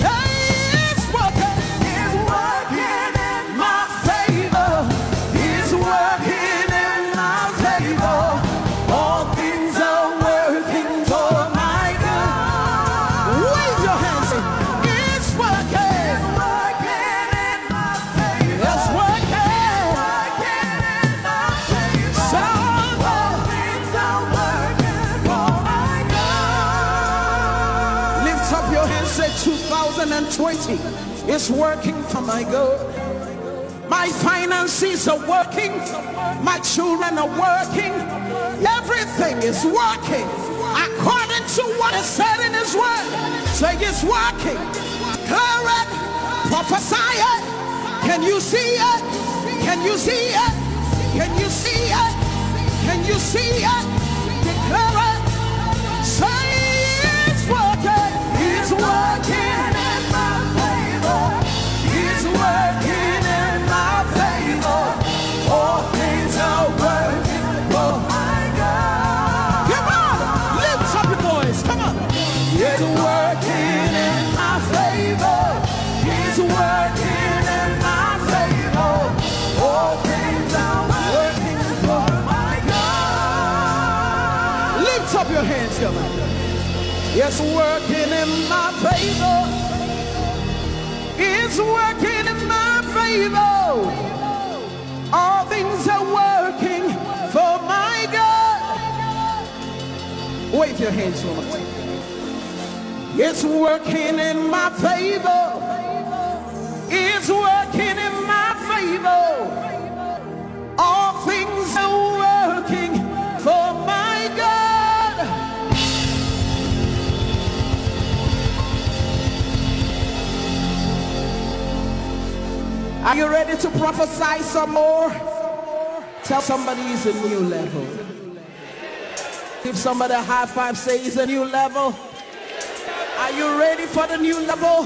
Hey, it's working. It's working in my favor. It's working in my favor. All things are working for my good. Wave your hands. It's working. It's working in my favor. It's working. It's working in my favor. So all things are working for my good. Lift up your hands, say, "Two thousand twenty is working for my good." My finances are working. My children are working. Everything is working according to what is said in his word. Say, "It's working." Declare it. Prophesy it. Can you see it? Can you see it? Can you see it? Can you see it? Declare it. Say, "It's working. It's working in my favor. It's working in my favor. All things are working for my good." Come on, lift up your voice. Come on. It's working in my favor. It's working in my favor. All things are working for my good. Lift up your hands, come on. It's working in my favor. It's working in my favor. All things are working for my good. Wave your hands, woman. It's working in my favor. It's working in my favor. Are you ready to prophesy some more? Tell somebody it's a new level. Give somebody a high five, say it's a new level. Are you ready for the new level?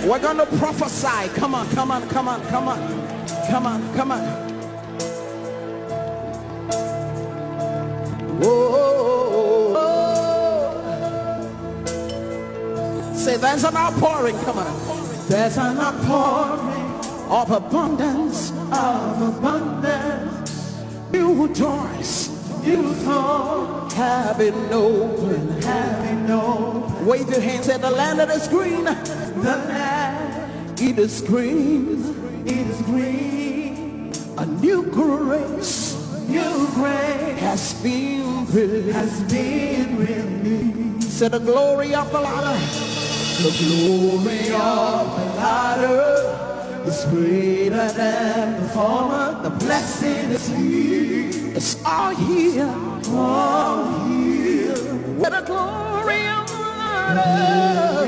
We're gonna prophesy. Come on, come on, come on, come on. Come on, come on. Whoa. Say, there's an outpouring. Come on. There's an outpouring of abundance, of abundance. New doors, new doors have been opened, have been opened. Wave your hands at the land that is green. The land, it is green, it is green. A new grace, new grace has been released, has been released. Say, the glory of the latter. The glory of the latter is greater than the former. The blessing is here. It's all here. All here. Where the glory of the latter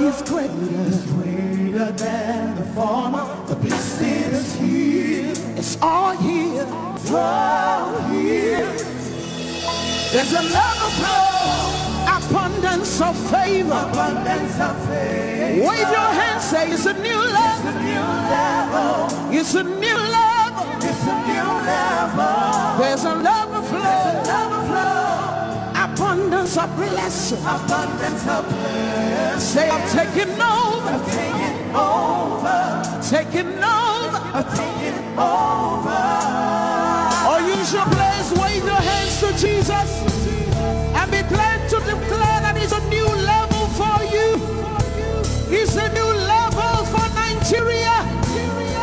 is greater, is greater than the former. The blessing is here. It's all here. It's all here. There's a level flow, abundance of favor. Abundance of favor. Wave your hand, say, it's a new level. It's a new level. It's a new level. It's a new level. There's a level flow. There's a level flow. Abundance of blessing. Abundance of blessing. Say, I'm taking over. I'm taking over. Taking over. I'm taking over. Or use your place, wave your hands to Jesus and be glad to declare that it's a new level for you. It's a new level for Nigeria.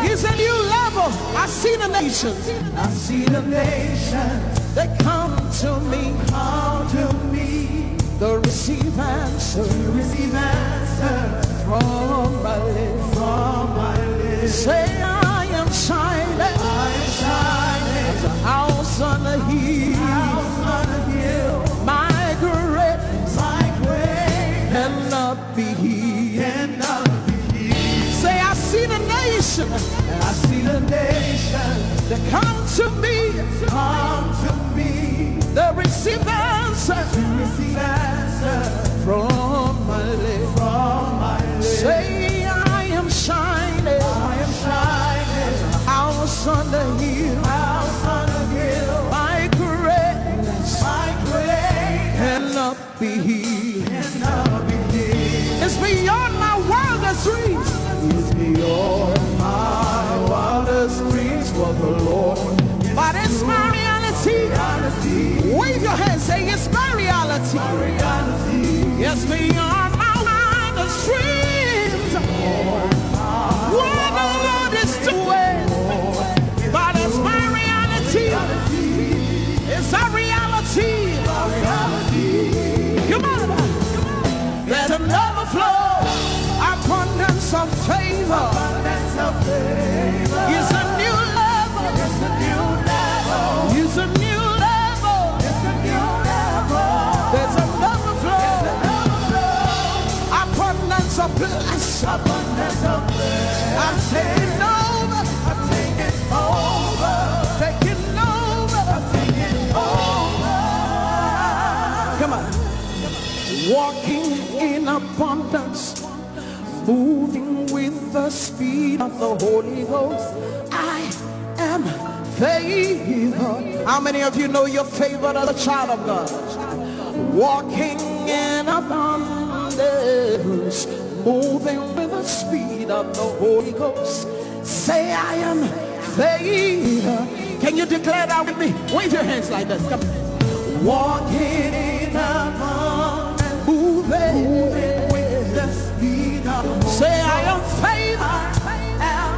It's a new level. I see the nations. I see the nations. They come to me. Come to me. They receive answer. They receive answer. From my lips. From my lips. Say, I am shining. I am shining. As a house on a hill. House on a hill. My great. My great. Cannot be hid. Cannot be hid. Say, I see the nation. I see the nation. They come to me. Come to me. They receive answer. They receive answer. From my lips. From my lips. Say, I am shining. I am shining. House on the hill. House on the hill. My greatness. My greatness. Cannot be hid. Cannot be hid. It's beyond my wildest dreams. It's beyond my wildest dreams what the Lord. But it's my reality. Reality. Wave your hand, say, it's my reality. My reality. It's beyond my wildest dreams what the Lord is doing. But it's my reality. It's a reality. Come on. There's an overflow. Abundance of favor. Abundance of favor. It's a new level. It's a new level. It's a new level. It's a new level. There's an overflow. There's an overflow. Abundance of blessing. Abundance of blessing. I'm taking over. I'm taking over. Taking over. I'm taking over. Come on. Walking in abundance, moving with the speed of the Holy Ghost. I am favored. How many of you know you're favored as a child of God? Walking in abundance, moving with the speed of the Holy Ghost. Say, I am favored. Can you declare that with me? Wave your hands like this. Come on. Walking in abundance, moving with the speed of the Holy Ghost. Say, I am favored. I am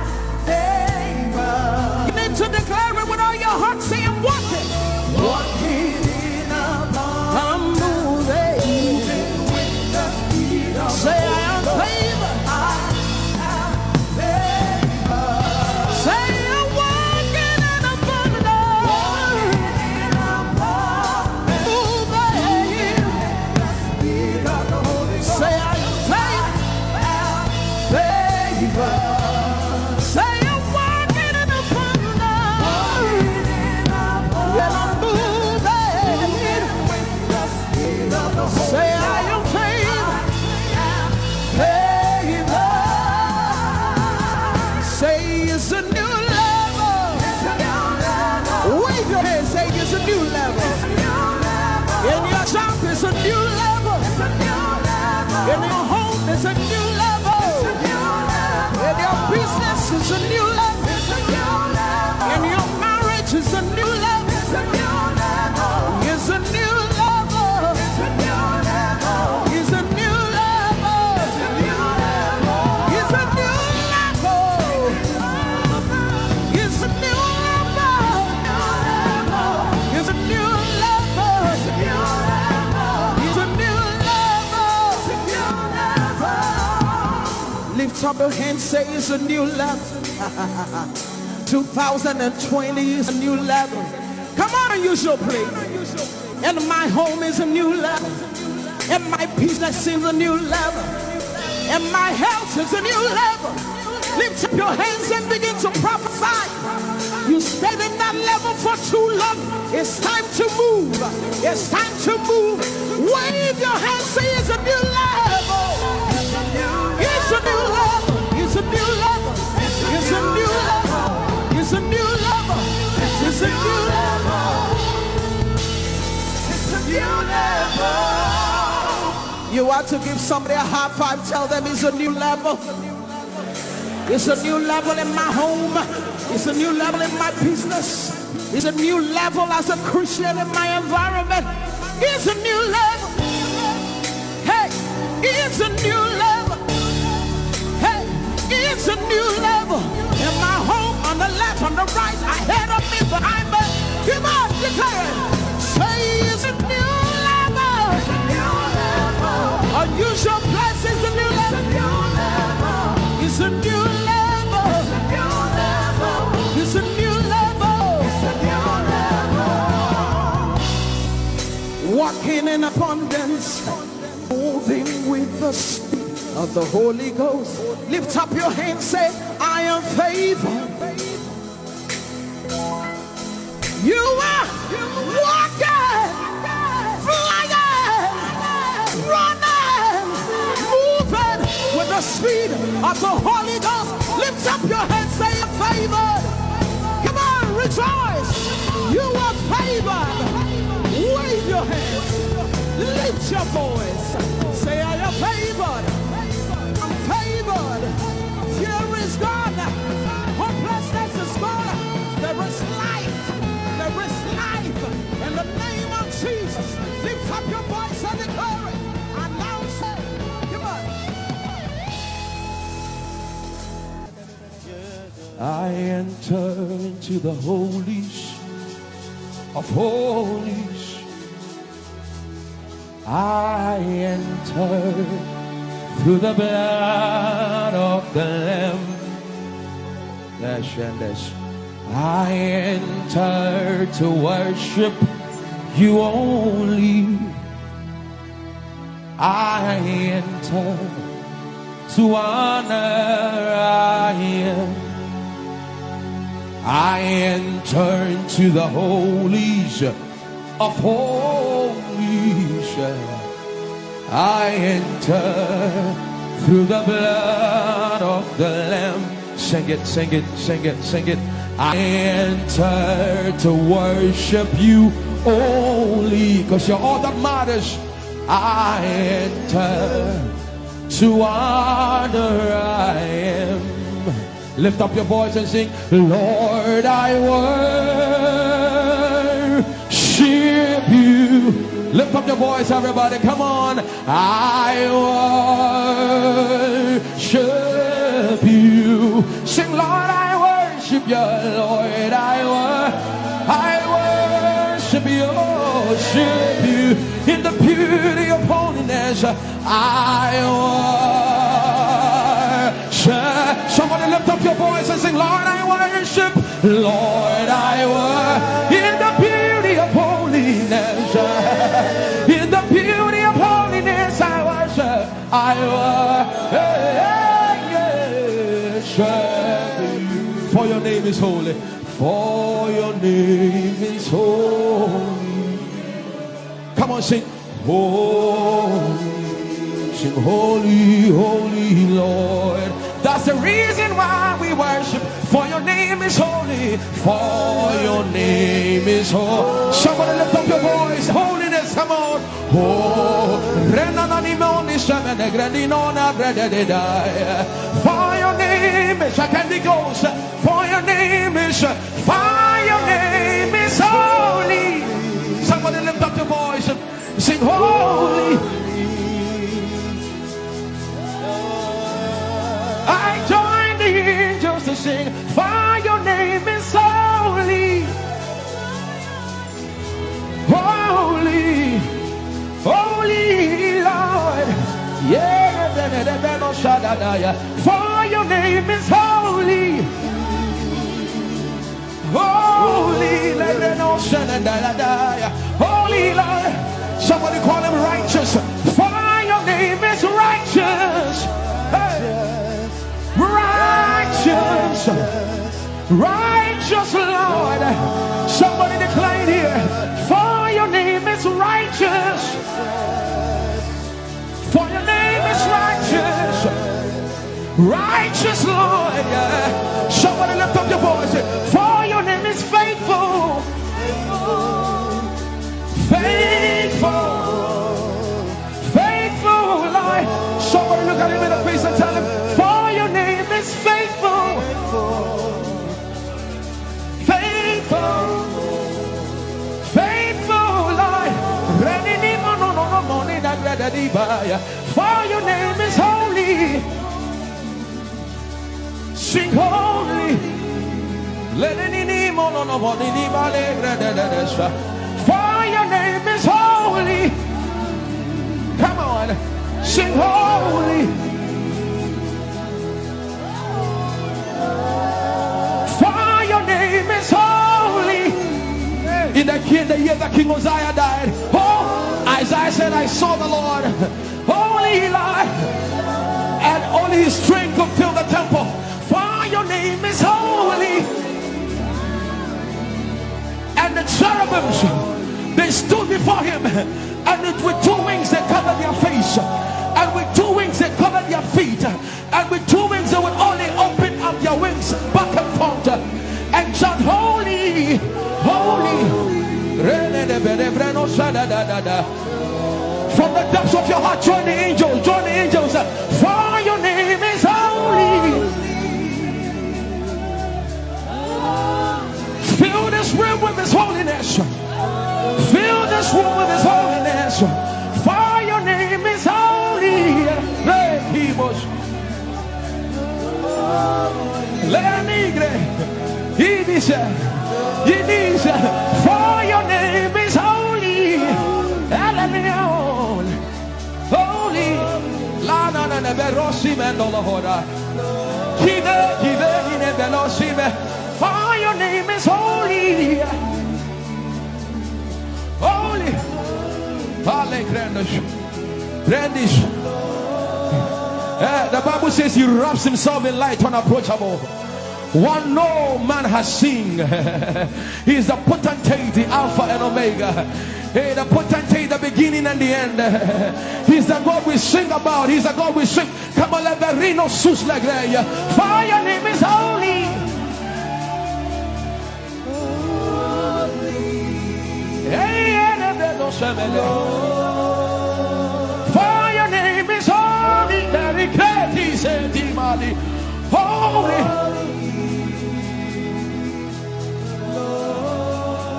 favored. You need to declare it with all your heart. Say, I'm walking. Walking in abundance. I'm moving. Moving with the speed of the Holy Ghost. Say, I am favored. I am favored. Say, I'm walking in abundance. Walking in abundance. Moving. Moving with the speed of the Holy Ghost. Say, I am favored. I am favored. Say I'm walking in abundance. And I'm moving. Say I am favored. Favored. Say it's a new level. Wave your hand, say it's a new level. In your job, it's a new level. In your home, it's a new level. In your business, it's a new level. In your marriage, it's a new level. It's a new level. It's a new level. It's a new level. It's a new level. It's a new level. It's a new level. It's a new level. Lift up your hand, say it's a new level. Two thousand twenty is a new level. Come on, use your praise. And my home is a new level. And my business is a new level. And my health is a new level. Lift up your hands and begin to prophesy. You stayed in that level for too long. It's time to move. It's time to move. Wave your hands, say it's a new level. It's a new level. It's a new level. It's a new level. It's a new level. It's a new level. It's a new level. You want to give somebody a high five, tell them it's a new level. It's a new level in my home. It's a new level in my business. It's a new level as a Christian in my environment. It's a new level. Hey, it's a new level. Hey, it's a new level. In my home, on the left, on the right, ahead of me, behind me. Come on, declare it. Say it's a new level. Unusual place is a new level. It's a new level. It's a new level. Walking in abundance, moving with the speed of the Holy Ghost. Lift up your hands, say, I am favored. You are walking, flying, running, moving with the speed of the Holy Ghost. Lift up your hands, say, I'm favored. Come on, rejoice. You are favored. Wave your hands. Lift your voice. Say, I am favored. I'm favored. Fear is gone. Hopelessness is gone. There is life. There is life. In the name of Jesus, lift up your voice and declare it. Announce it. Come on. I enter into the holies of holies. I enter through the blood of the Lamb. Yes, and yes. I enter to worship you only. I enter to honor I am. I enter into the holies of holies. I enter through the blood of the Lamb. Sing it, sing it, sing it, sing it. I enter to worship you only, because you're all that matters. I enter to honor I am. Lift up your voice and sing, Lord, I worship you. Lift up your voice, everybody. Come on. I worship you. Sing, Lord, I worship you. Lord, I worship, I worship you, worship you in the beauty of holiness. I worship. Somebody lift up your voice and sing, Lord, I worship. Lord, I worship in the beauty of holiness. In the beauty of holiness, I worship. I worship. For your name is holy. For your name is holy. Come on, sing. Holy, sing holy, holy Lord. That's the reason why we worship. For your name is holy. For your name is holy. Somebody lift up your voice. Holiness, come on. Oh, renananimoni semenegrendinona bredededai. For your name is Shekinah Ghost. For your name is, for your name is holy. Somebody lift up your voice and sing holy. I join the angels to sing, for your name is holy. Holy, holy Lord. Yeah, for your name is holy. Holy, holy Lord. Somebody call him righteous. For your name is righteous. Hey. Righteous. Righteous Lord. Somebody declare it here. For your name is righteous. For your name is righteous. Righteous Lord. Yeah. Somebody lift up your voice. For your name is faithful. Faithful. Faithful Lord. Somebody look at him in the face and tell him, for your name is faithful. Faithful. Faithful Lord. Reninimo no no no moni na gredediba. For your name is holy. Sing holy. Let any name on the body. For your name is holy. Come on. Sing holy. For your name is holy. In the king, the year that King Uzziah died, oh, Isaiah said, I saw the Lord. Holy Eli, and only his strength could fill the temple. For your name is holy. And the cherubims, they stood before him, and it, with two wings they covered their face, and with two wings they covered their feet, and with two wings they would only open up their wings back and forth and shout, holy, holy. From the depths of your heart, join the angels, join the angels. For your name is holy. Fill this room with his holiness. Fill this room with his holiness. For your name is holy. Hey, he was. Lenigre. He dice, he dice, for your name is holy. Hallelujah. Holy. La na na na berosi mendo la hora. Kive, kive, ine belosi me. For your name is holy. Holy. Hallelujah. Brandish. Eh, the Bible says he wraps himself in light unapproachable. One no man has seen. He is the potentate, the Alpha and Omega. Hey, the potentate, the beginning and the end. He's the God we sing about. He's the God we sing. Come on, let the Reno sus la greya. For your name is holy. Hey, and the Lord shall be there. For your name is holy. Very great is it, Imali. Holy.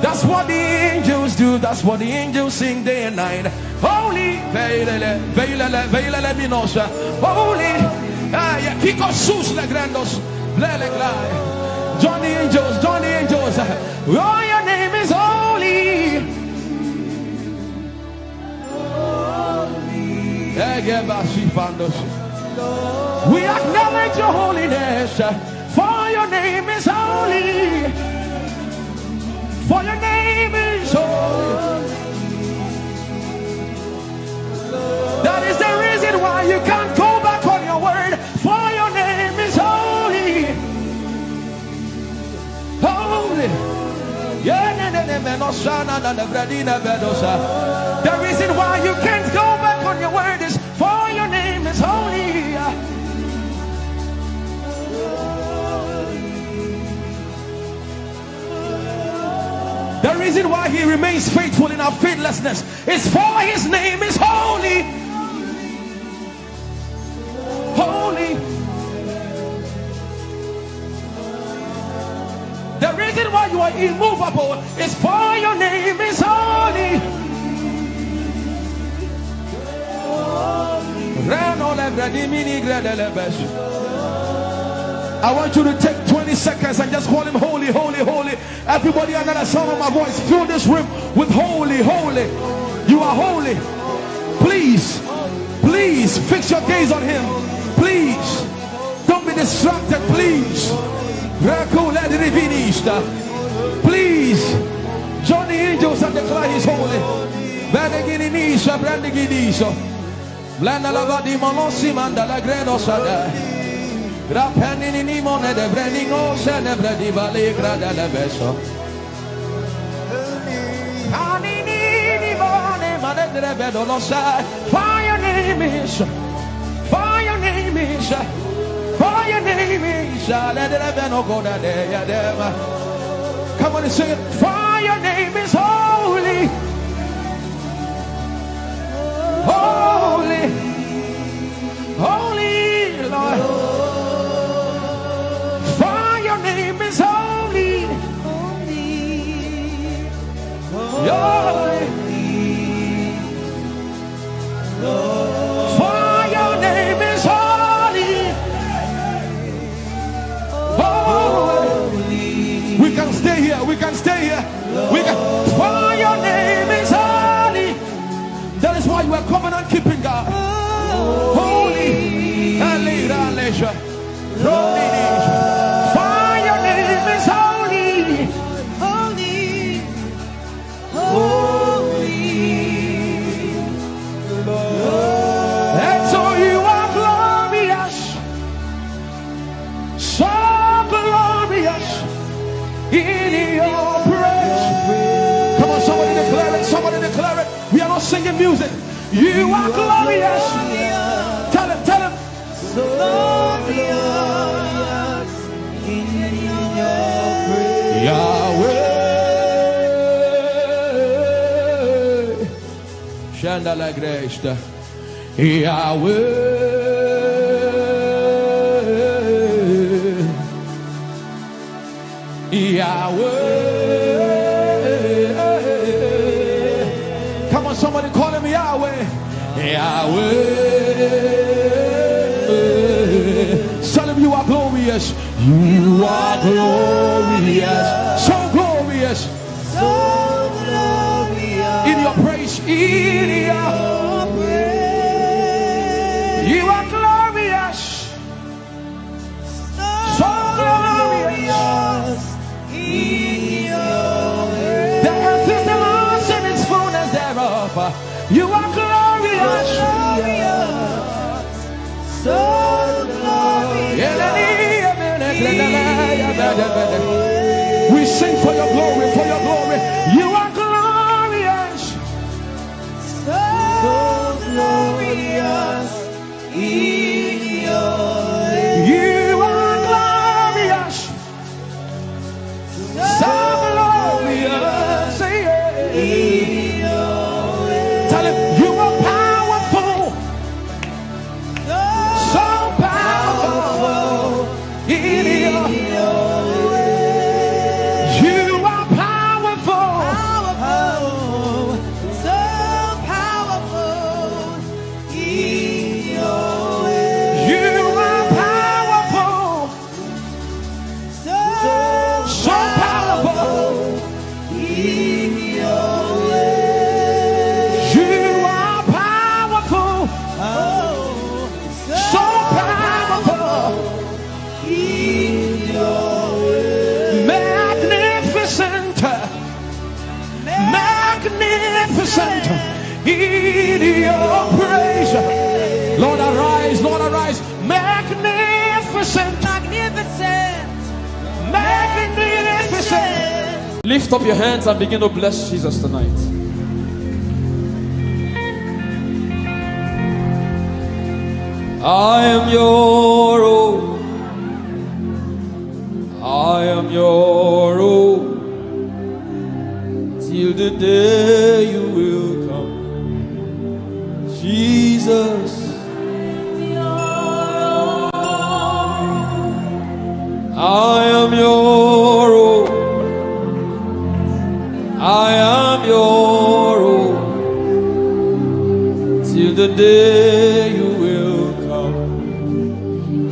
That's what the angels do. That's what the angels sing day and night. Holy, veilele, veilele, veilele minosha. Holy, ah, yeah, kiko sus le grandos, lele glai. Join the angels, join the angels. Oh, your name is holy. Ege basi fandos. We acknowledge your holiness. For your name is holy. For your name is holy. That is the reason why you can't go back on your word. For your name is holy. The reason why you can't go back on your word is for your name is holy. The reason why he remains faithful in our faithlessness is for his name is holy. Holy. The reason why you are immovable is for your name is holy. I want you to take twenty seconds and just call him holy, holy, holy. Everybody under the sound of my voice, fill this room with holy, holy. You are holy. Please, please fix your gaze on him. Please, don't be distracted, please. Please, join the angels and declare he's holy. Blenda lava di molosi manda la greno sada. Grapenini ni mone de breningo se de bredi vale grada le beso. Anini ni mone mane de bredo lo sa. For your name is, for your name is, for your name is. Let the heaven go da de ya dema. Come on and sing it. For your name is holy. Holy, holy, Lord. For your name is holy. Holy. For your name is holy. Holy. We can stay here. We can stay here. We can. For your name is holy. That is why you are covenant keeping God. Holy. Holy. For your name is holy. Holy. Holy. And so you are glorious. So glorious in your praise. Come on, somebody declare it. Somebody declare it. We are not singing music. You are glorious. Tell him, tell him. So glorious in your praise. Yahweh. Shanda la gresta. Yahweh. Yahweh. Come on, somebody call him Yahweh. Yahweh. Tell him you are glorious. You are glorious. So glorious. So glorious. In your praise. In your praise. You are glorious. So glorious. The earth is the Lord's and its fullness thereof. You are glorious. So glorious. We sing for your glory, for your glory. You are glorious. So glorious. You are glorious. So glorious. Tell him you are powerful. So powerful. You are powerful. So powerful. You are powerful. So powerful. You are powerful. So powerful. Magnificent. Magnificent in your praise. Lord, arise, Lord, arise. Magnificent. Magnificent. Magnificent. Lift up your hands and begin to bless Jesus tonight. I am your own. I am your own. Till the day you will come. Jesus. I am your own. I am your own. Till the day you will come.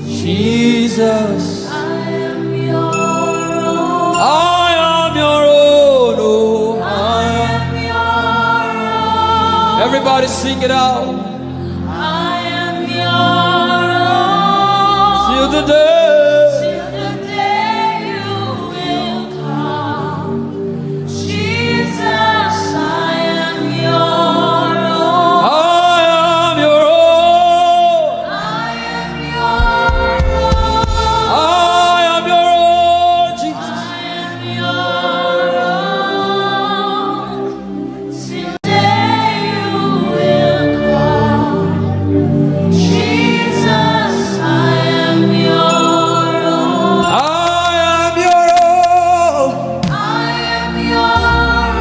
Jesus. I am your own. I am your own. Oh, I am your own. Everybody sing it out. I am your own. Till the day. Till the day you will come. Jesus, I am your own. I am your own. I am your own. I am your own, Jesus. I am your own. Till the day you will come. Jesus, I am your own. I am your own. I am your own.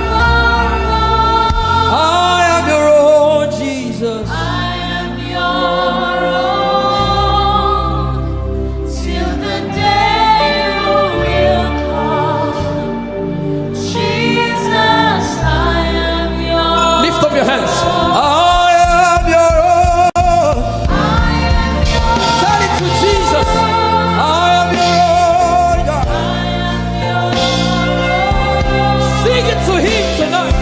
I am your own, Jesus. I am your own. Till the day you will come. Jesus, I am your own. Lift up your hands. I am your own. I am your own. Tell it to Jesus. I am your own, God. I am your own. Sing it to him tonight.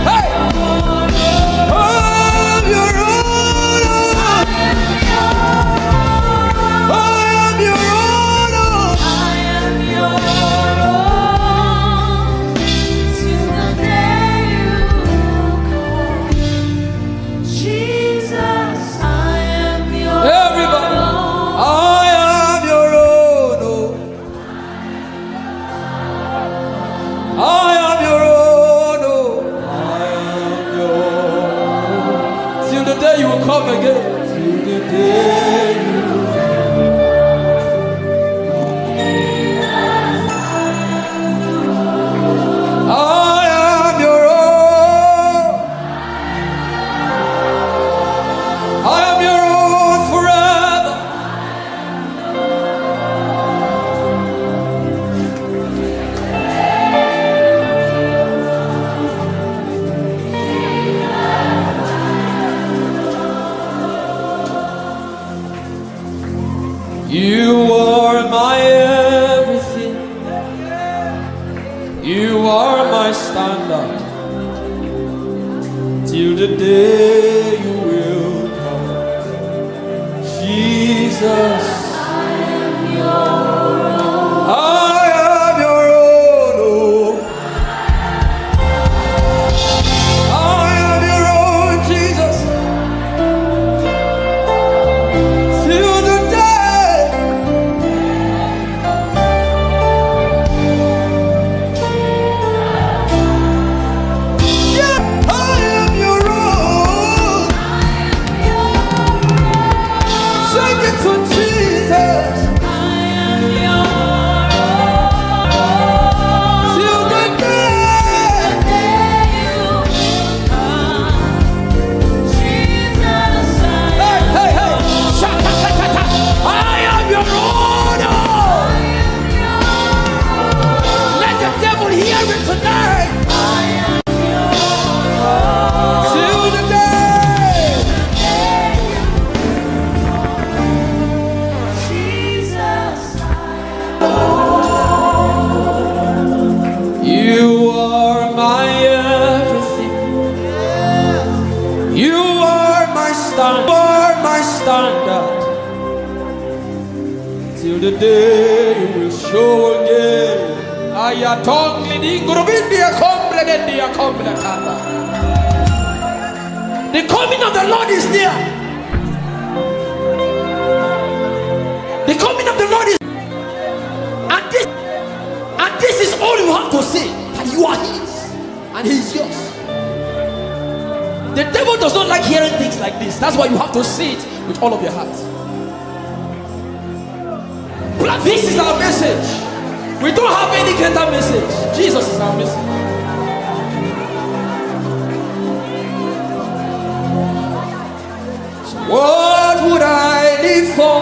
Hey! I'm your own. I am your own. I am your own. Till the day you come. Jesus, I am your own. Everybody, I am your own. Oh. I am your own, oh, I am your own. Till the day you will come again. Till the day you will come. I am your own. I am your own forever. You are my everything. You are my standard. Till the day you will come. Jesus, I am your own, oh. I am your own, Jesus. Till the day. Yeah, I am your own. Sing it to Jesus. I am your own. Till the day. Jesus, I Hey, hey, hey. Sha-ta-ta-ta-ta. I am your own. Oh. Let the devil hear it tonight. Till the day. You are my everything. You are my stand. You are my standard. Till the day you will show again. Ayatong liding gurubindi akomble dendi akomble tata. The coming of the Lord is near. All you have to say that you are his and he is yours. The devil does not like hearing things like this. That's why you have to say it with all of your heart. This is our message. We don't have any greater message. Jesus is our message. So what would I live for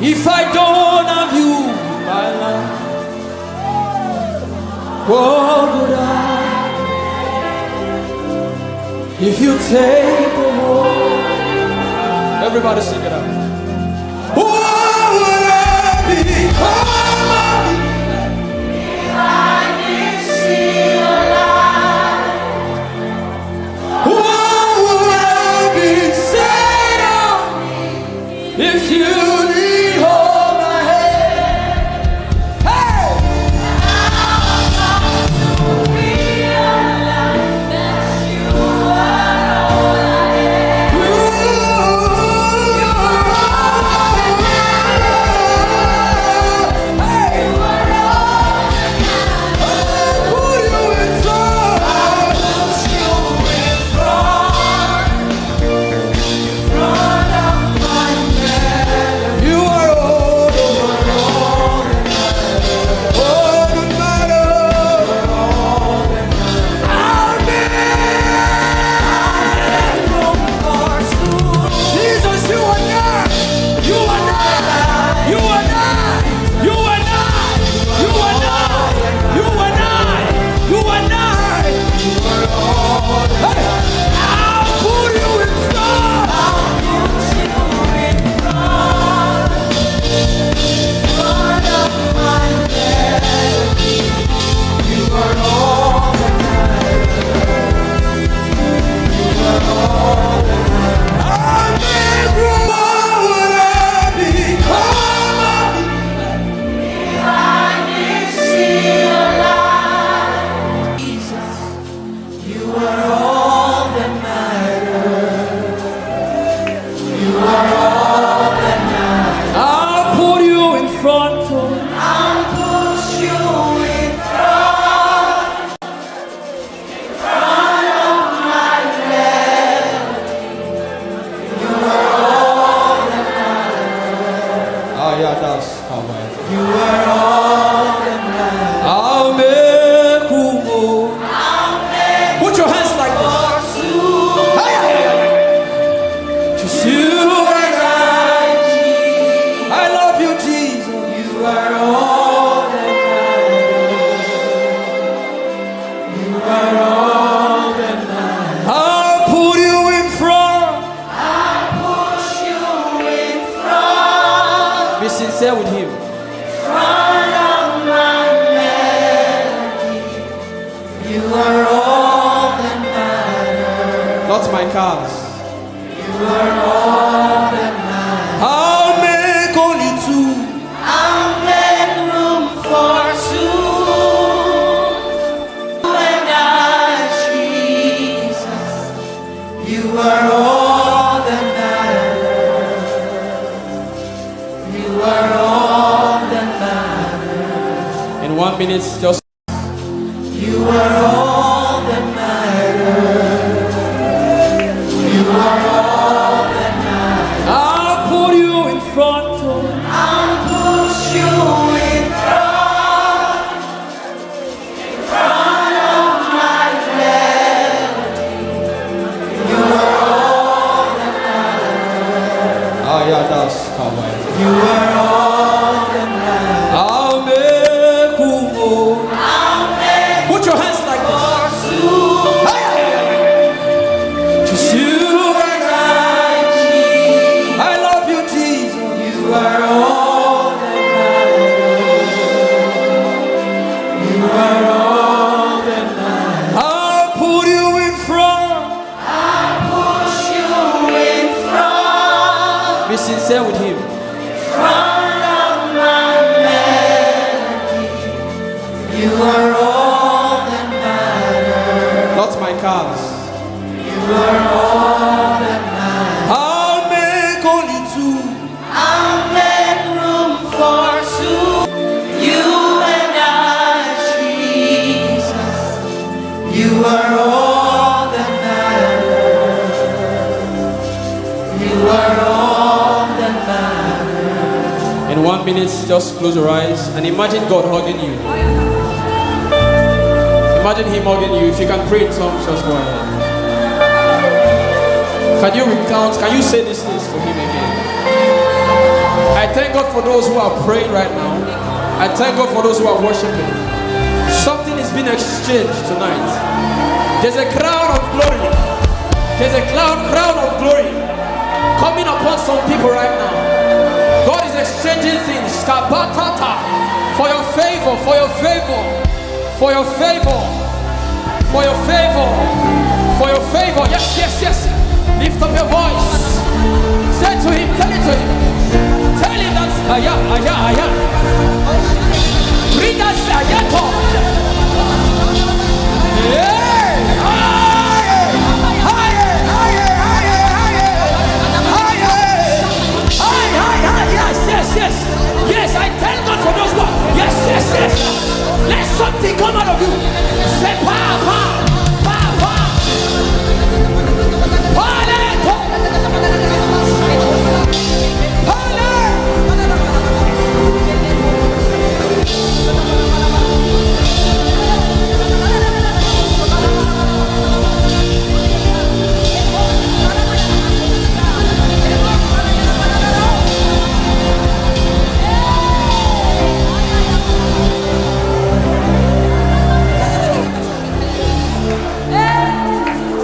if I don't have you in my life? What would I if you take the world? Everybody sing it out. What would I become of me if I didn't see your light? What would I be said of me if you didn't hold my hand? Hey! Jesus, you are not. You are not. You are not. You are not. You are not. You are not. You are not. Hey, I'll put you in front. I'll put you in front. I'll put you in front. Ah, yeah, that's how I. You are all that matters. I'll make room, oh. Put your hands like this. Hey, hey, hey. Just you and I. I love you, Jesus. You are all that matters. You are all that matters. I'll put you in front. I'll put you in front. Be sincere with him. Front of my melody. You are all that matters. Not my cars. You are all that matters. I'll make only two. I'll make room for two. You and I, Jesus. You are all that matters. You are all that matters. In one minute, just. You are all that matters. You are all that matters. I'll put you in front. I'll put you in front. In front of my melody. You are all that matters. Ah, yeah, that's how I. You are all that matters. I'll make room, oh. I'll make. Put your hands like this. Hey, hey, hey. Just you and I, Jesus. I love you, Jesus. You are all that matters. You are all that matters. I'll put you in front. I'll put you in front. Be sincere with him. Front of my melody. You are all that matters. Not my cars. You are all that matters. I'll make only two. I'll make room for two. You and I. Minutes, just close your eyes and imagine God hugging you. Imagine Him hugging you. If you can pray in tongues, just go ahead. Can you recount? Can you say these things to Him again? I thank God for those who are praying right now. I thank God for those who are worshiping. Something is being exchanged tonight. There's a crown of glory. There's a cloud, crown of glory coming upon some people right now. God is exchanging things. Kapatata. For your favor, for your favor, for your favor, for your favor, for your favor. Yes, yes, yes. Lift up your voice. Say to Him, tell it to Him. Tell Him that aya, aya, aya. Read that aya talk. Hey! Higher! Higher! Higher! Higher! Higher! Higher! Higher! Higher! Higher! Yes, yes, yes. Yes, I thank God for those words. Yes, yes, yes. Let something come out of you. Say, pa, pa, pa, pa. Paleto. Pale.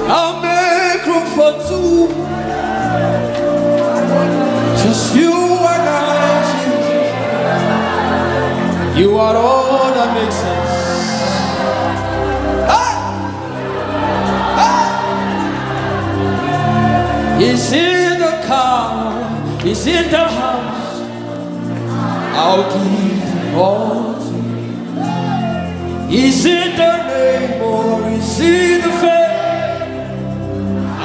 I'll make room for two. Just you and I, Jesus. You are all that makes sense. Ah! Ah! He's in the car, he's in the house. I'll give all to you. Is it the name or is it the fame?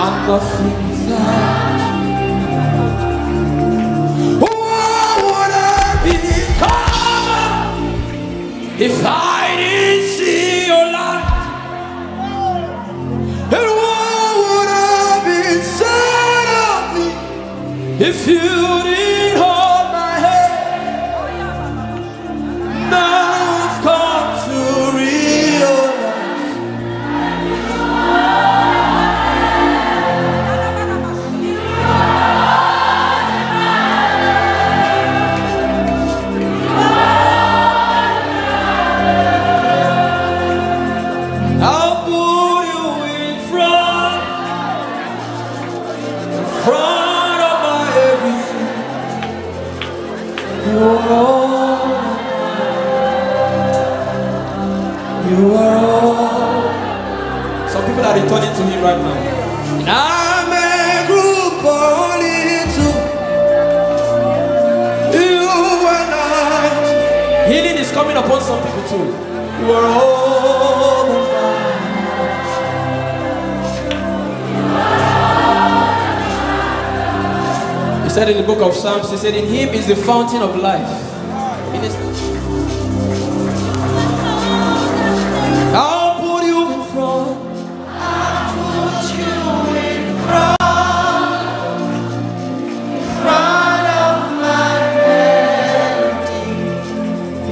I'm nothing without you. What would I become if I didn't see your light? And what would have been said of me if you didn't hold my hand? Now I've come to realize I'll put you in front, in front of my everything. You are all. You are all. Some people are returning to Him right now. I'm a group of little. You and I. Healing is coming upon some people too. You are all that matters. He said in the book of Psalms, He said, "In Him is the fountain of life." In His I'll put you in front. I'll put you in front. In front of my everything.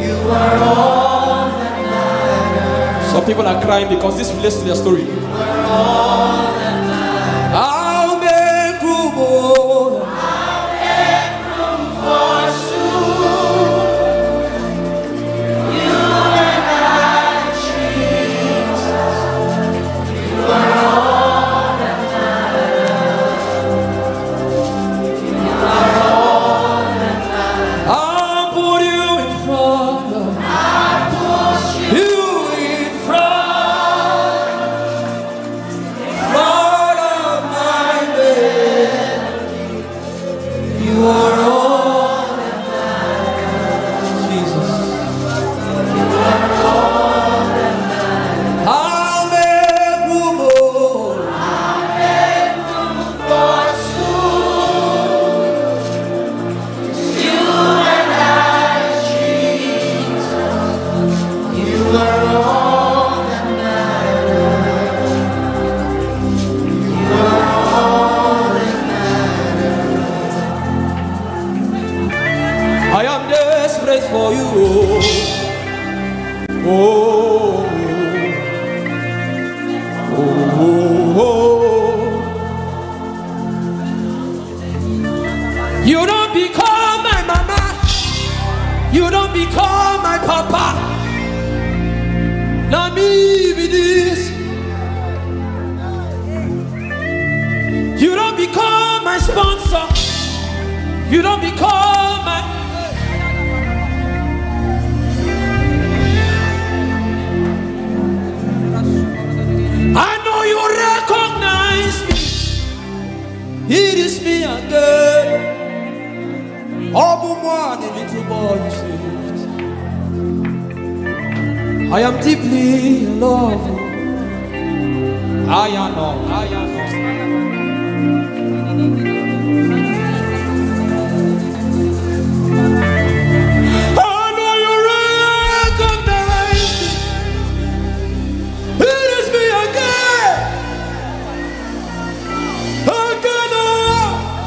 You are all that matters. Some people are crying because this relates to their story. You are all that matters. I'll make room, oh. I'll make room for soon. You and I, Jesus. You are all that matters. I'll put you in front of, I'll put you in front. You don't become my mama. You don't become my papa. Now me be this. You don't become my sponsor. You don't become my. I know you recognize me. It is me again. Open one, the little boy you saved. I am deeply in love. I am not. I am not. I know you recognize me. It is me again. Again, oh.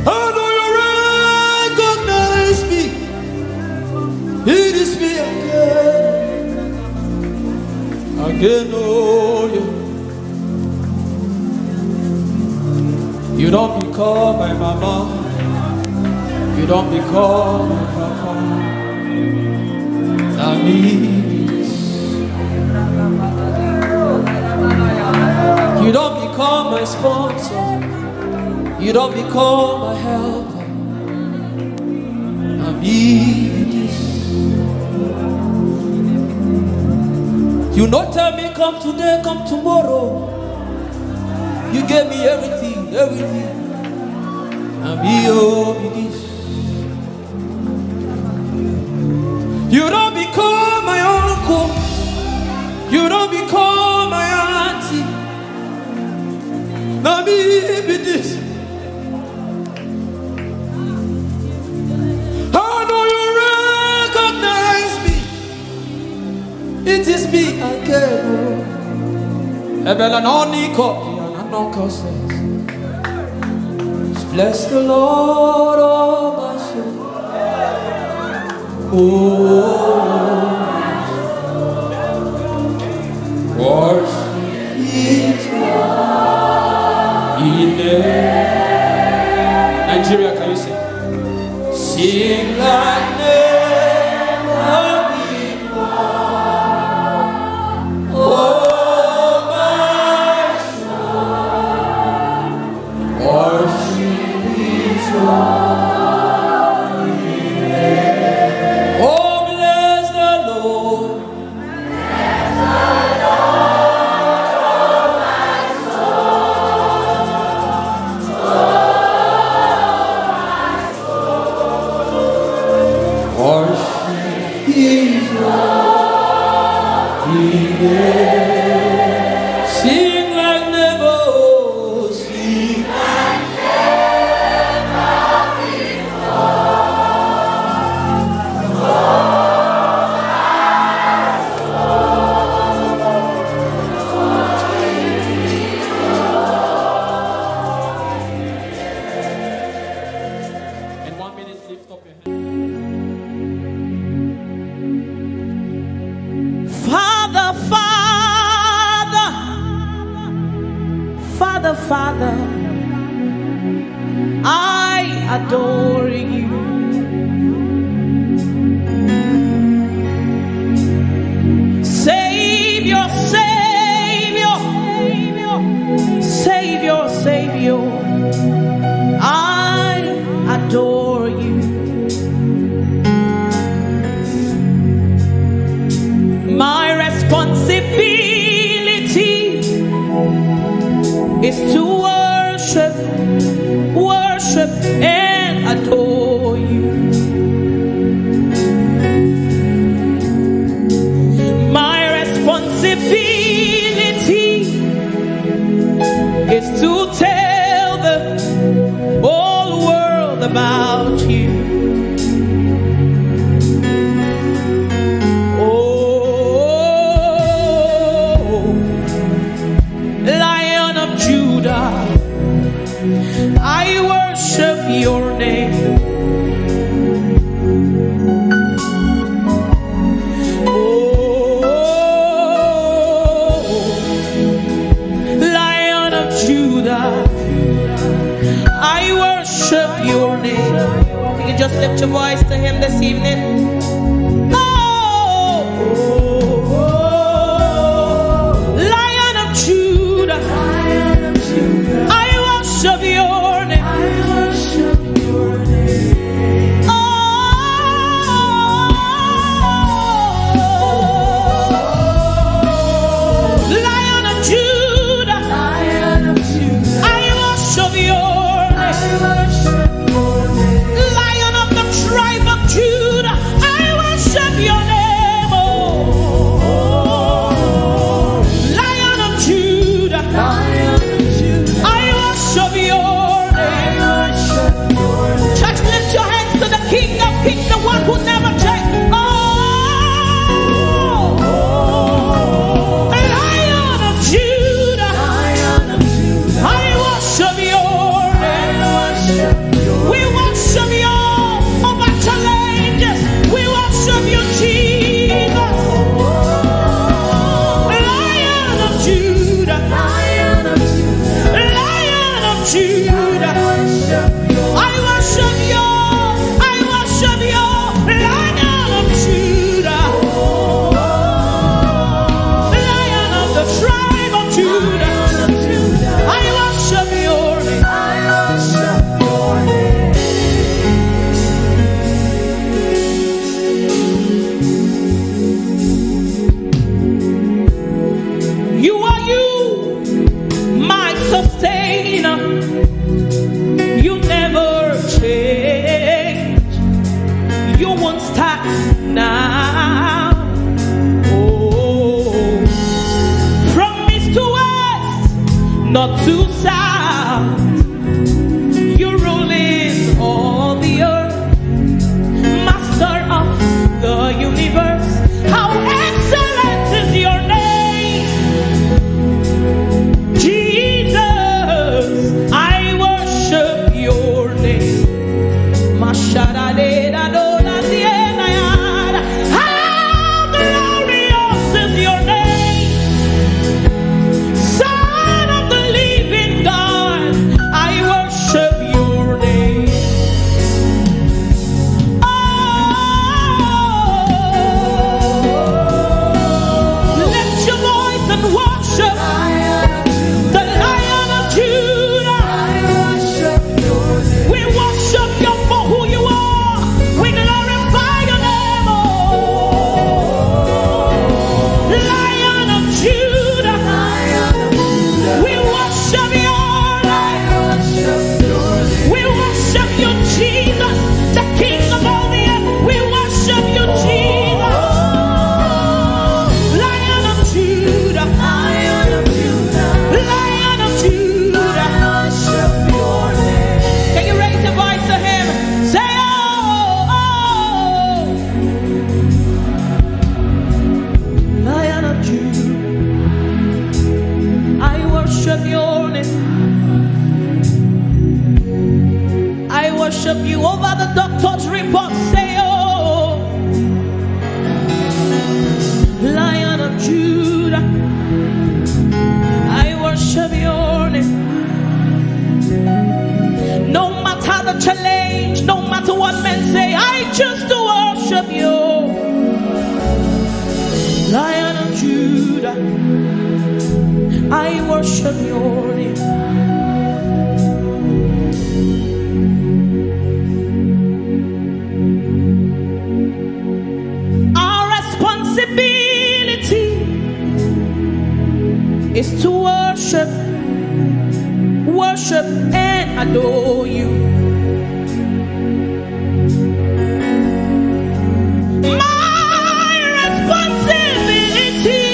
I know you recognize me. It is me again. Again, oh yeah. You don't become my mama. You don't become my papa. I mean, you don't become my sponsor. You don't become my helper. I mean, you no tell me come today, come tomorrow. You gave me everything, everything. I mean, oh, it is. You don't become my uncle. You don't become my auntie. Now me be this. I know you recognize me. It is me again. Oh. Ebela no niko, ya na no kose. Bless the Lord, oh my soul. Oh, worship His holy name. Nigeria, can you sing? Sing like never before. Oh, my soul. Worship His holy name. Oh, bless the Lord. Worship His holy name. Sing like never, oh, sing like never before. In one minute, lift up your hand. Father, Father, Father, Father, I adore you. Savior, Savior, Savior, Savior, I adore you. My responsibility is to worship, worship and adore you. My responsibility is to tell the whole world about you. Oh, Lion of Judah, I worship your name. Oh, Lion of Judah, I worship your name. You can just lift your voice to him this evening. Oh, Lion of Judah, I worship your name. Oh, Lion of Judah, I worship your name. Lion of the tribe of Judah, I worship your name. Oh, Lion of Judah, I worship your name. Church, lift your hands to the King of Kings, the one who never changes. Oh, Lion of Judah, I worship your name. We worship you over challenges. We worship you, Jesus. Lion of Judah, Lion of Judah, I worship you. I worship you, Lion of Judah, Lion of the tribe of Judah. I worship you. You are you, my sustainer. You never change. You won't start now. Oh, from east to west, north to south, you're ruling all the earth. Master of the universe, how excellent is your name. Jesus, I worship your name. How glorious is your name. Son of the living God, I worship your name. Oh, lift your voice and worship the Lion of Judah. We worship you for who you are. We glorify your name, oh Lion of Judah. We worship your name. We worship you, Jesus, the King of all the earth. We worship you, Jesus. Lion of Judah. Lion of Judah. Can you raise your voice to him? Say, oh, oh, Lion of Judah, I worship your name. I worship you over the doctor's report. Say, oh, Lion of Judah, I worship your name. No matter the challenge, no matter what men say, I choose to worship you. Lion of Judah, I worship your name. Our responsibility is to worship, worship and adore you. My responsibility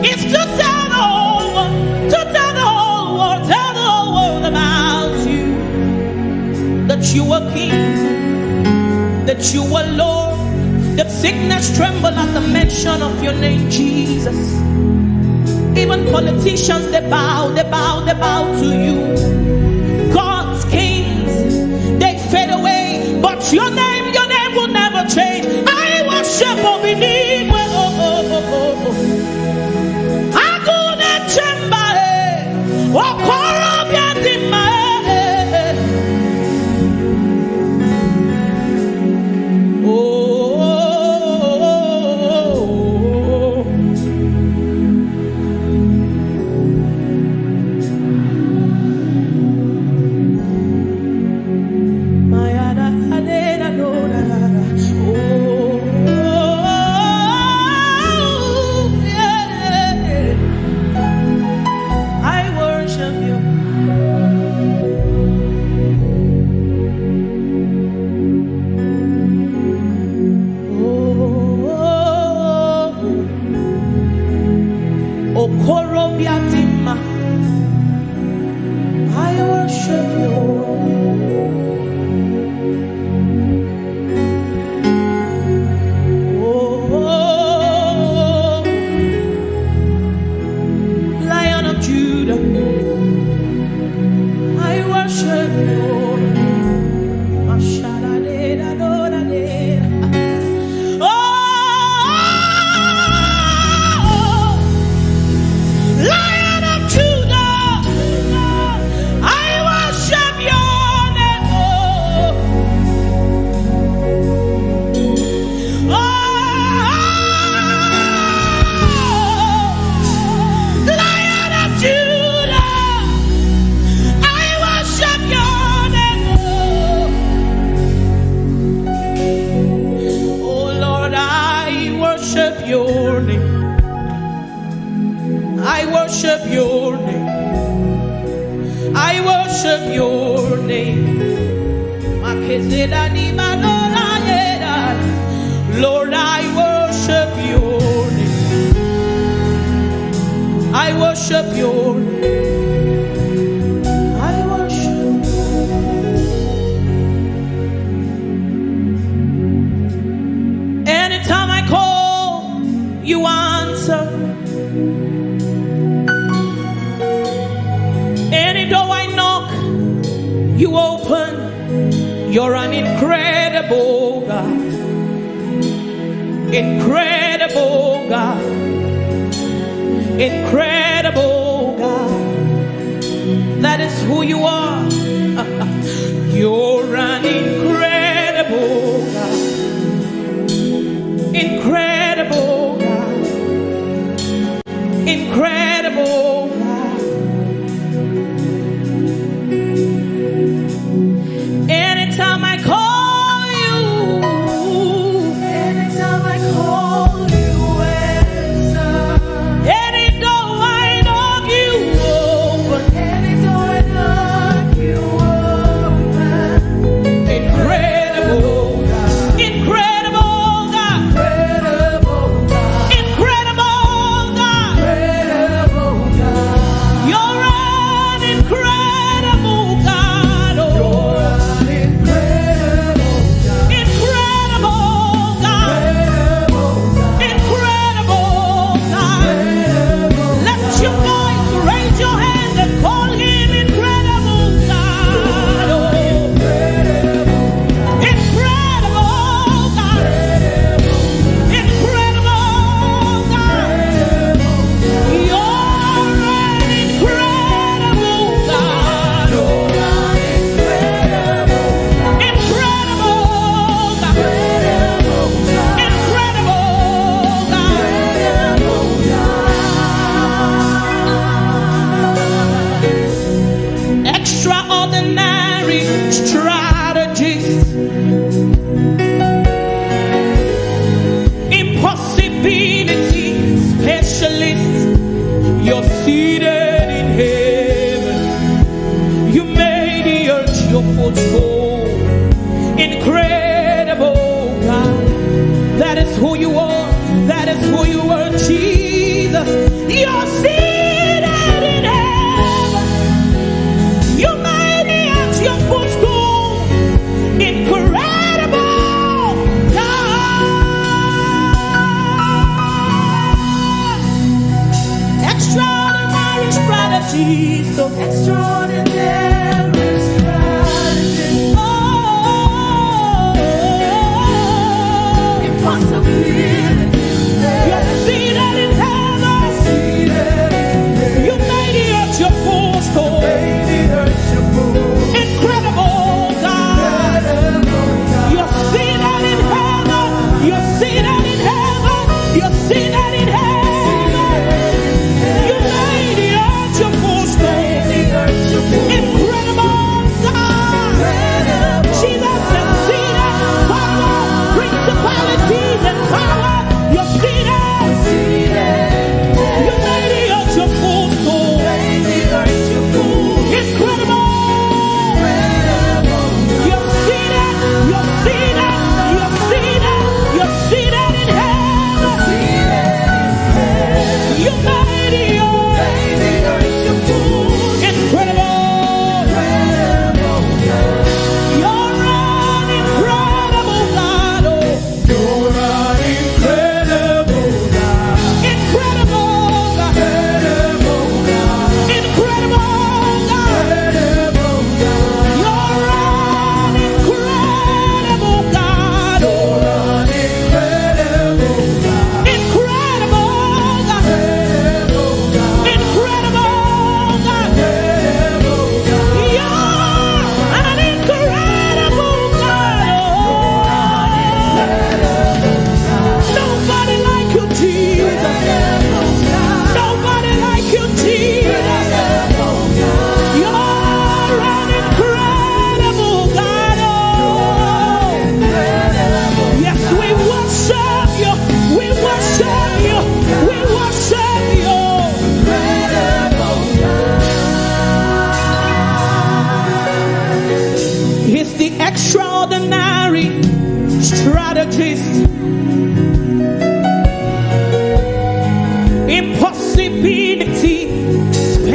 is to tell the whole world, to tell the whole world, tell the whole world about you. That you are King, that you are Lord, that sickness tremble at the mention of your name, Jesus. Even politicians, they bow, they bow, they bow to you. God's kings, they fade away, but your name, your name will never change. I worship Obinigwe, oh, oh, oh, oh, oh. Agune Chemba, eh. Okorobịa dị mma, eh, Oh, Lion of Judah, I worship you. Oh, Lion of Judah, I worship your name. Oh, Lion of Judah, I worship your name. Oh Lord, I worship your name. I worship your name. I worship your name. Makezeda ni madola yeda. Lord, I worship your name. I worship your name. I worship your name. Anytime I call, you answer. Any door I knock, you open. You're an incredible God. Incredible God. Incredible God. That is who you are. You're an incredible God. Incredible God. Incredible God. Anytime I call you, anytime I call you, answer. Any door I knock, you open. Any door I knock, you open. Incredible God. Incredible God. Incredible God. Incredible God. Incredible God. You're an incredible God. Oh. You're an incredible God. Incredible God. Incredible God. Incredible God. Incredible God. Let your voice, raise your hand and call him incredible God. Oh. Incredible God. Incredible God. You're an incredible God. Incredible God. Incredible God. Extraordinary strategist. Impossibility specialist. You're seated in heaven. You made the earth your footstool. Incredible God. That is who you are. That is who you are, Jesus. You're seated in heaven. You made the earth your footstool. Incredible God. Extraordinary strategies. So extraordinary strategies. Oh, impossibility. You're seated in heaven. You made the earth your footstool. Incredible God. You're seated in heaven. You're seated in heaven. You're seated in heaven. You made the earth your footstool.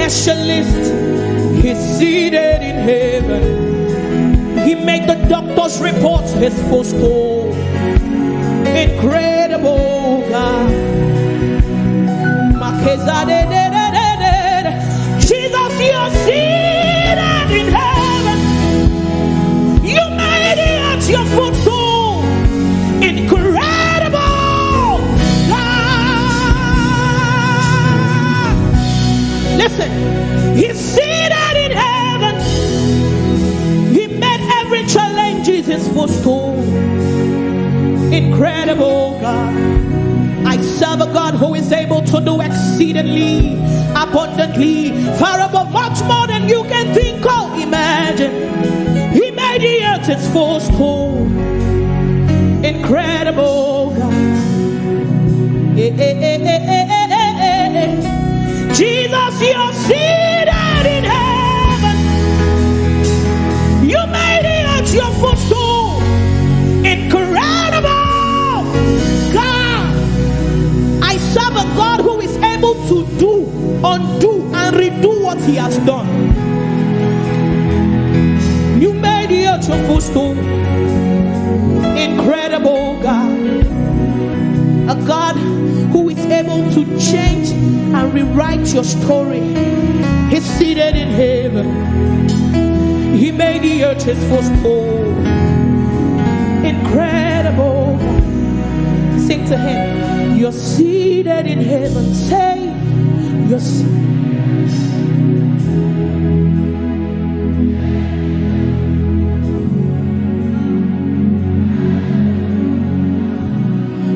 specialist. He's seated in heaven. He made the doctor's reports his footstool. Incredible God. Makezadedededede. Jesus, you're seated in heaven. You made the earth your footstool. Incredible God. Listen, he's seated in heaven. He made every challenge his footstool. Incredible God. I serve a God who is able to do exceedingly, abundantly, far above, much more than you can think or imagine. He made the earth his footstool. Incredible God. Eh, eh, eh, eh, eh, eh, eh, eh, eh. Jesus, you're seated in heaven. You made it your footstool. Incredible God. I serve a God who is able to do, undo, and redo what he has done. You made the earth your footstool. Incredible God. A God who is able to change and rewrite your story. He's seated in heaven. He made the earth his footstool. Incredible. Sing to him. You're seated in heaven. Say, you're seated.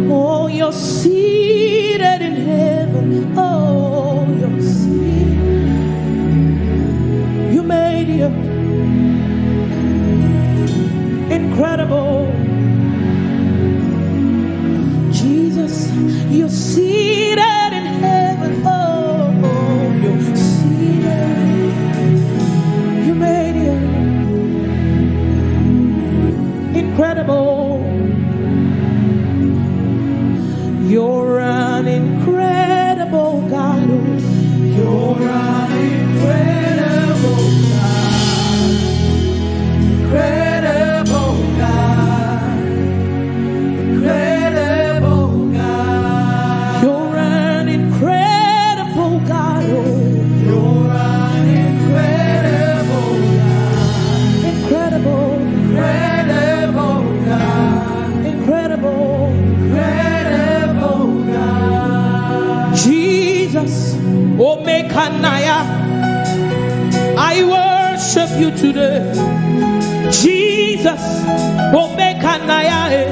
Oh, you're seated in heaven. Oh, you're seated. You made it incredible. Jesus, you're seated in heaven. Oh, you're seated. You made it incredible. You're an incredible God. Oh. You're an incredible God. Incredible God. Incredible God. You're an incredible God. Oh. You're an incredible God. Incredible. Incredible God. Incredible. Incredible God. Jesus, Omekanaya, I worship you today. Jesus, Omekanaya, eh,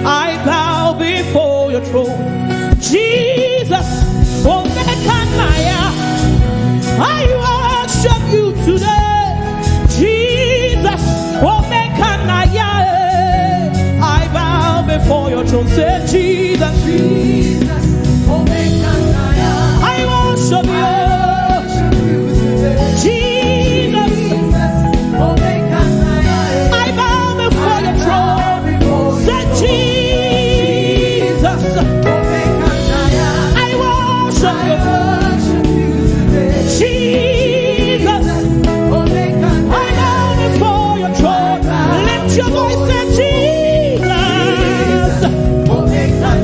I bow before your throne. Jesus, Omekanaya, I worship you today. Jesus, Omekanaya, eh, I bow before your throne. Say, Jesus, Jesus, Omekanaya, I worship you. Jesus, I bow before your throne. Say, Jesus, I worship you. Jesus, I bow before your throne. Lift your voice and say, Jesus,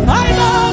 I bow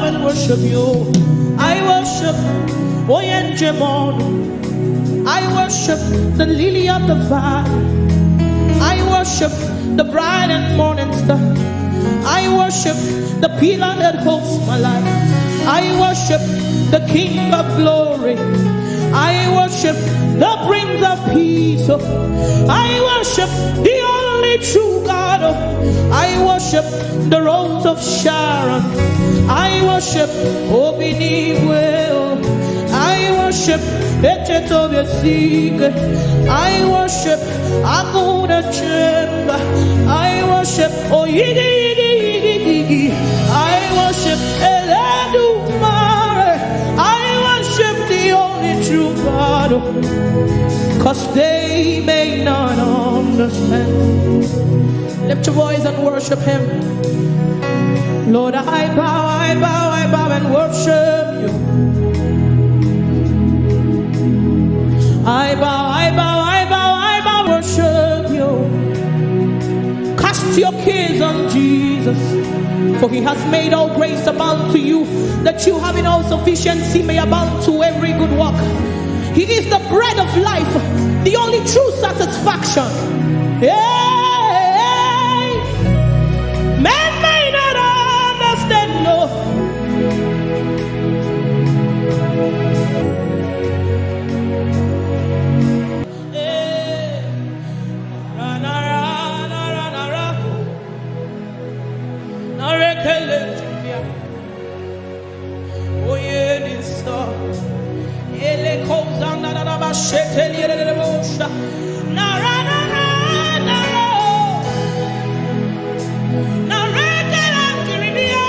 bow and worship you. I worship Oyenjemon. I worship the lily of the valley. I worship the bright and morning star. I worship the pillar that holds my life. I worship the King of glory. I worship the Prince of Peace. I worship the only true God. I worship the Rose of Sharon. I worship Obinigwe. I worship Echetobiesike. I worship Aguna Chemba. I worship Oyigi Yigi Yigi Yigi. I worship Eledumare. I worship the only true God. Cause they may not understand. Lift your voice and worship him. Lord, I bow, I bow, I bow and worship you. I bow, I bow, I bow, I bow, worship you. Cast your cares on Jesus, for he has made all grace abound to you, that you having all sufficiency may abound to every good work. He is the bread of life, the only true satisfaction. Hey, men may not understand, no. Hey. Ra, na, ra, na, ra, na, ra. Na, re, ke, le, ju, ya. Oye, ni, so. Ele, ko, za, na, ra, ra, ba, she, te, li, e, le, le, le, bo, sha. Na, ra, na, ra, na, ra. Na, re, ke, la, ki, ri, di, ya.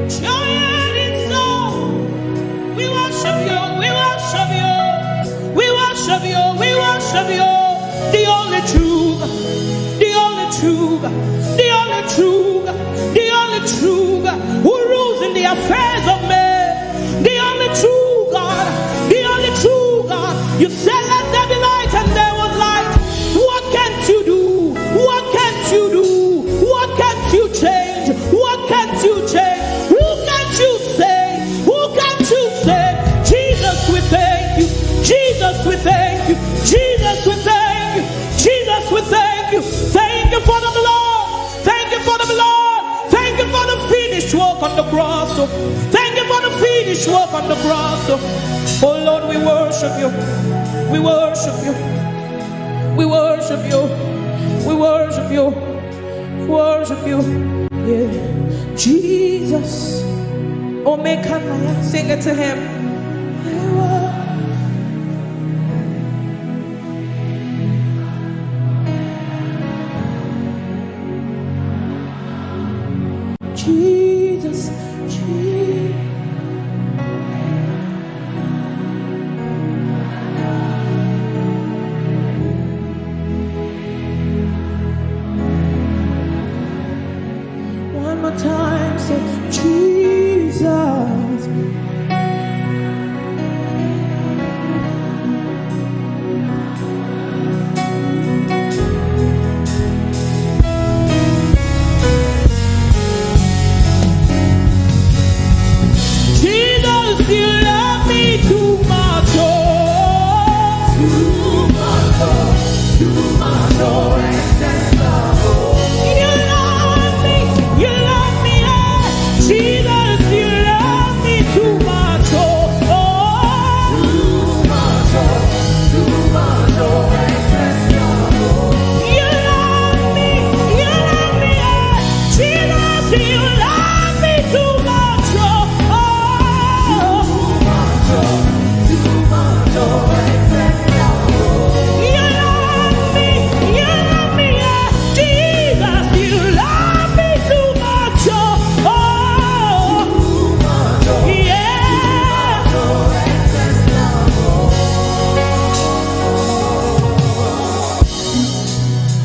Joy and its soul. We worship you, we worship you, we worship you, we worship you. The only true God, the only true God, the only true God, the only true God who rules in the affairs of men. The only true God, the only true God. You said, "Let there be light," and there was light. What can't you do? What can't you do? What can't you change? What can't you change? Who can't you save? Who can't you save? Jesus, we thank you. Jesus, we thank you. Jesus, we thank you. Jesus, we thank you. Thank you for the blood. Thank you for the blood. Thank you for the finished work on the cross. Oh, thank you for the finished work on the cross. Oh, oh Lord, we worship you. We worship you. We worship you. We worship you. Worship you. Yeah. Jesus. Omeka Naya. Sing it to him.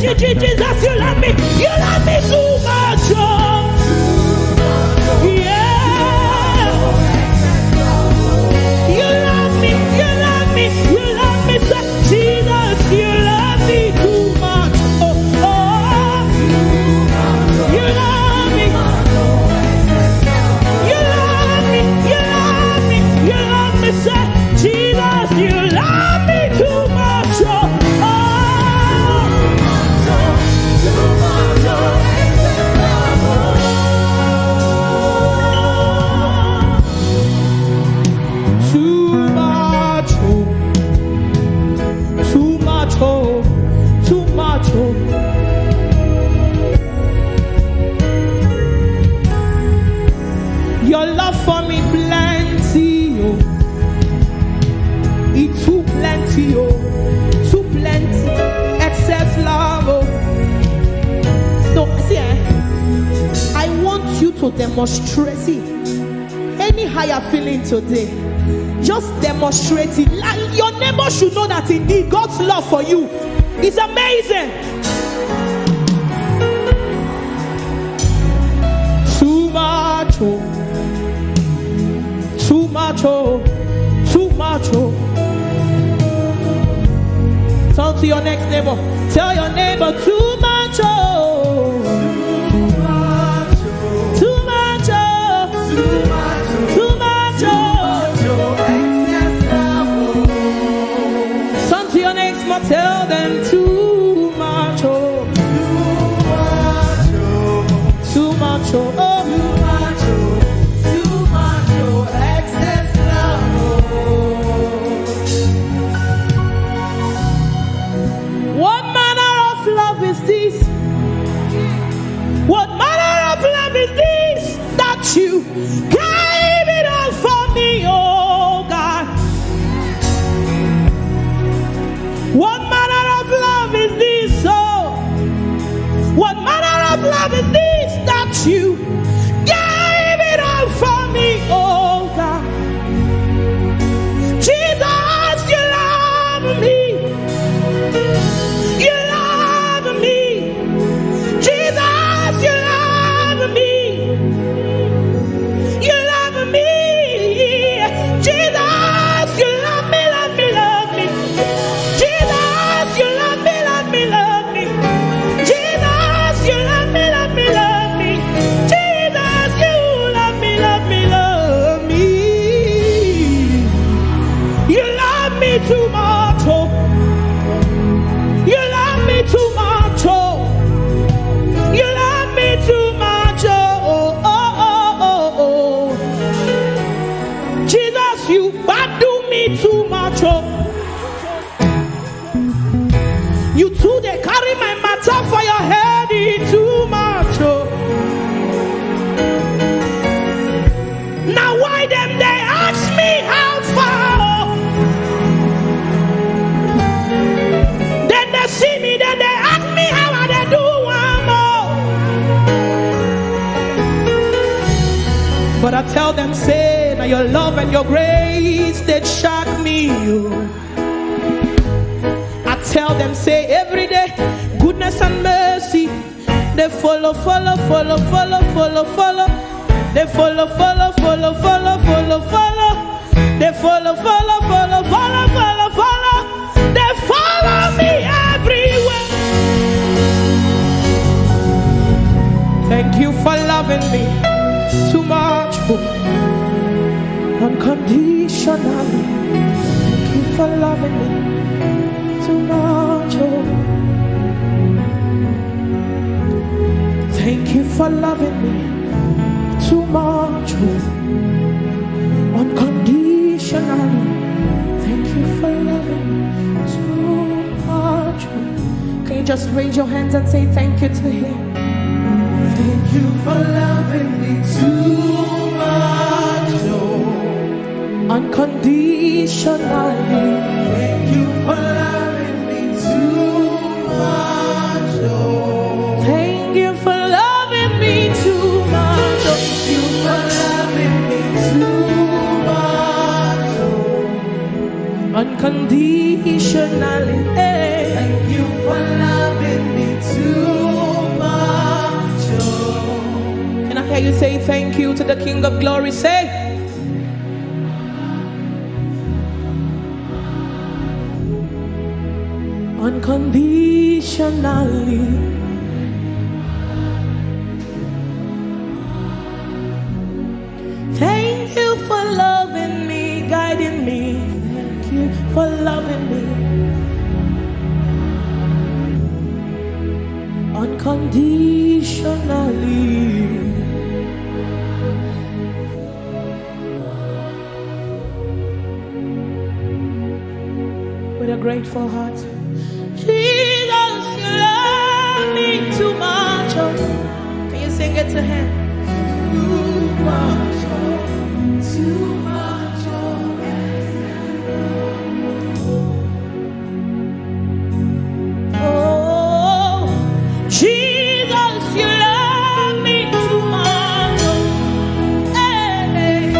Je- Je- Jesus, you love me. You love me too much. Oh. Yeah. You love me. You love me. You love me. So, Jesus, you love me too much. Oh, oh. You love me. You love me. You love me. You love me. Say, Jesus, you love me too much. Oh, oh. Too much, oh. Too much, oh. Too much, oh. Your love for me plenty, oh. It too plenty, oh. Too plenty. Excess love, oh. No, see, eh? I want you to demonstrate it. Any higher feeling today, just demonstrate it. Like, your neighbor should know that indeed God's love for you is amazing. Too much, oh. Too much, oh. Too much, oh. Turn to your next neighbor. Tell your neighbor, too much, oh. Too much, oh. Too much, oh. Turn to your next one. Tell them, too much, oh. Too much, oh. What manner of love is this? What manner of love is this, that you gave it all for me, oh God? What manner of love is this, oh? What manner of love is this, that you gave it all for me, oh God? Jesus, you love me. You love me. Jesus, you love me. You love me. Jesus, you love me, love me, love me. Jesus, you love me, love me, love me. Jesus, you love me, love me, love me. Jesus, you love me, love me, love me. You love me too much, oh. You love me too much, oh. You love me too much, oh, oh, oh, oh, oh, oh. Jesus, you gbadun me too much, oh. You too dey carry my matter for your head, e too much, oh. Na why dem dey ask me how far, oh. Dem dey see me, dem dey ask me how I dey do am, oh. But I tell them say, na your love and your grace dey shark me, oh. I tell them say, every day, goodness and mercy dey follow, follow, follow, follow, follow, follow. Dey follow, follow, follow, follow, follow, follow. Dey follow, follow, follow, follow, follow, follow. Dey follow me everywhere. Thank you for loving me too much, oh, unconditionally. Thank you for loving me too much, oh. Thank you for loving me too much, oh, unconditionally. Thank you for loving me too much, oh. Can you just raise your hands and say thank you to him? Thank you for loving me too much, oh, unconditionally. Thank you for loving me too much, oh. Thank you for loving me too much, oh. Thank you for loving me too much, oh, unconditionally. Hey. Thank you for loving me Say thank you to the King of Glory. Say, unconditionally. Thank you for loving me, guiding me. Thank you for loving me unconditionally. With a grateful heart. Jesus, you love me too much. Oh. Can you sing it to him? Too much, oh, too much, oh. Oh, Jesus, you love me too much. Hey.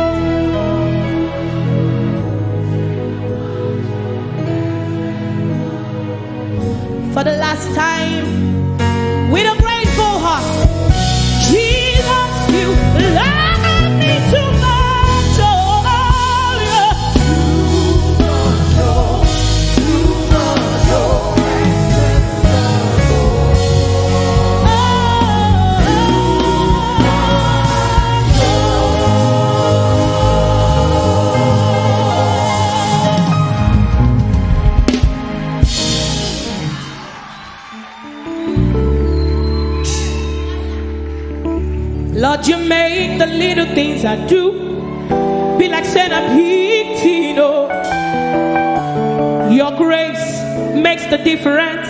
For the last time, with a grateful heart, Jesus, you love me too much. Oh, yeah. Lord, you make the little things I do be like saying I'm hitting, oh. Your grace makes the difference.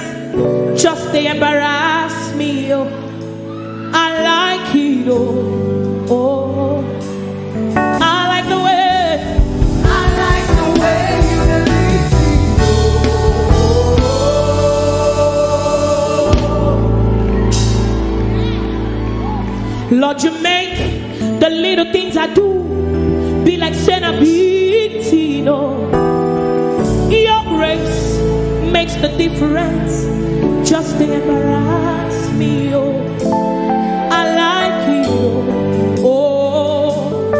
Just they embarrass me, oh. I like it, oh. Oh. I like the way. I like the way you lead me, oh. Lord, you make the little things I do be like saying I'm hitting, oh. Your grace makes the difference. Just they embarrass me, oh. I like it, oh. Oh,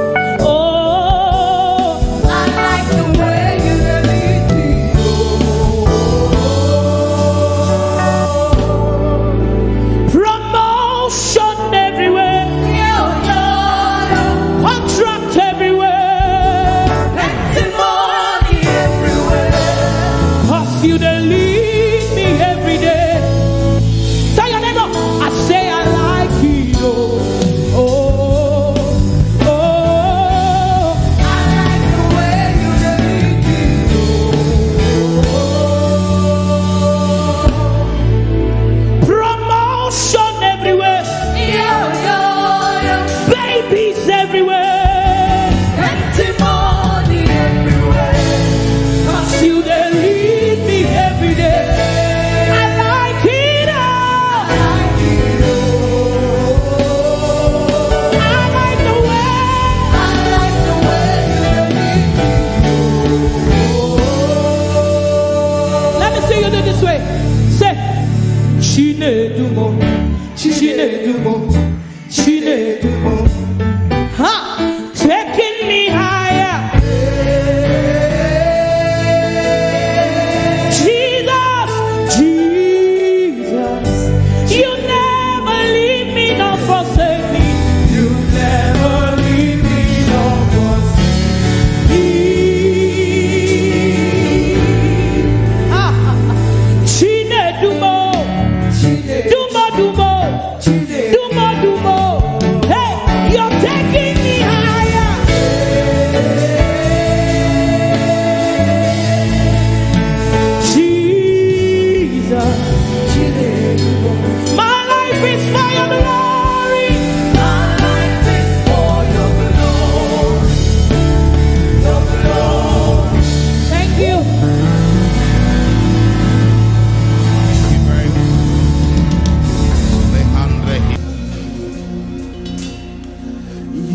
oh. I like the way you lead me, oh. Promotion everywhere. Yeah, yeah, yeah. Contract everywhere. Plenty money everywhere. 'Cause you dey lead me every day. Tell your neighbor, I say I like it, oh. Oh, oh. I like the way you dey lead me, oh. Promotion everywhere. Yeah, yeah, yeah. Babies everywhere. Plenty money everywhere. 'Cause you dey lead me every day. I like it, oh. I like it, oh. I like the way. I like the way you lead me, oh. Let me see you do this way. Say, Chinedumo, Chinedumo, Chinedumo. Ha! Taking me higher. Jesus, Jesus, you never leave me nor forsake me. You never leave me nor forsake me. Ah, Chinedumo, Dumo, Dumo. Dumo, Dumo. Hey, you're taking me higher. Jesus. My life is for your glory. My life is for your glory. Your glory. Thank you.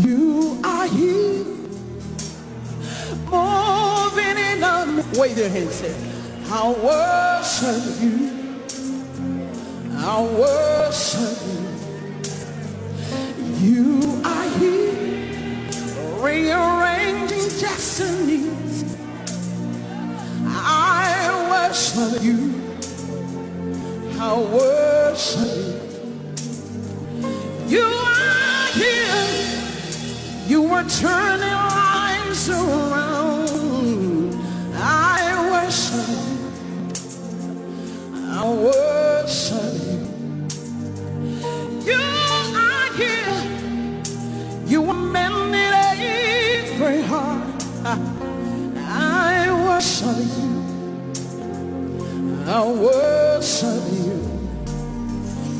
You are here, moving in a mi-, wave your hands, say, I worship you. I worship you. You are Rearranging destinies. I worship you. I worship you. You are here. You are turning lives around. I worship you. I worship you. You are here. You are mending every heart. I worship you. I worship you.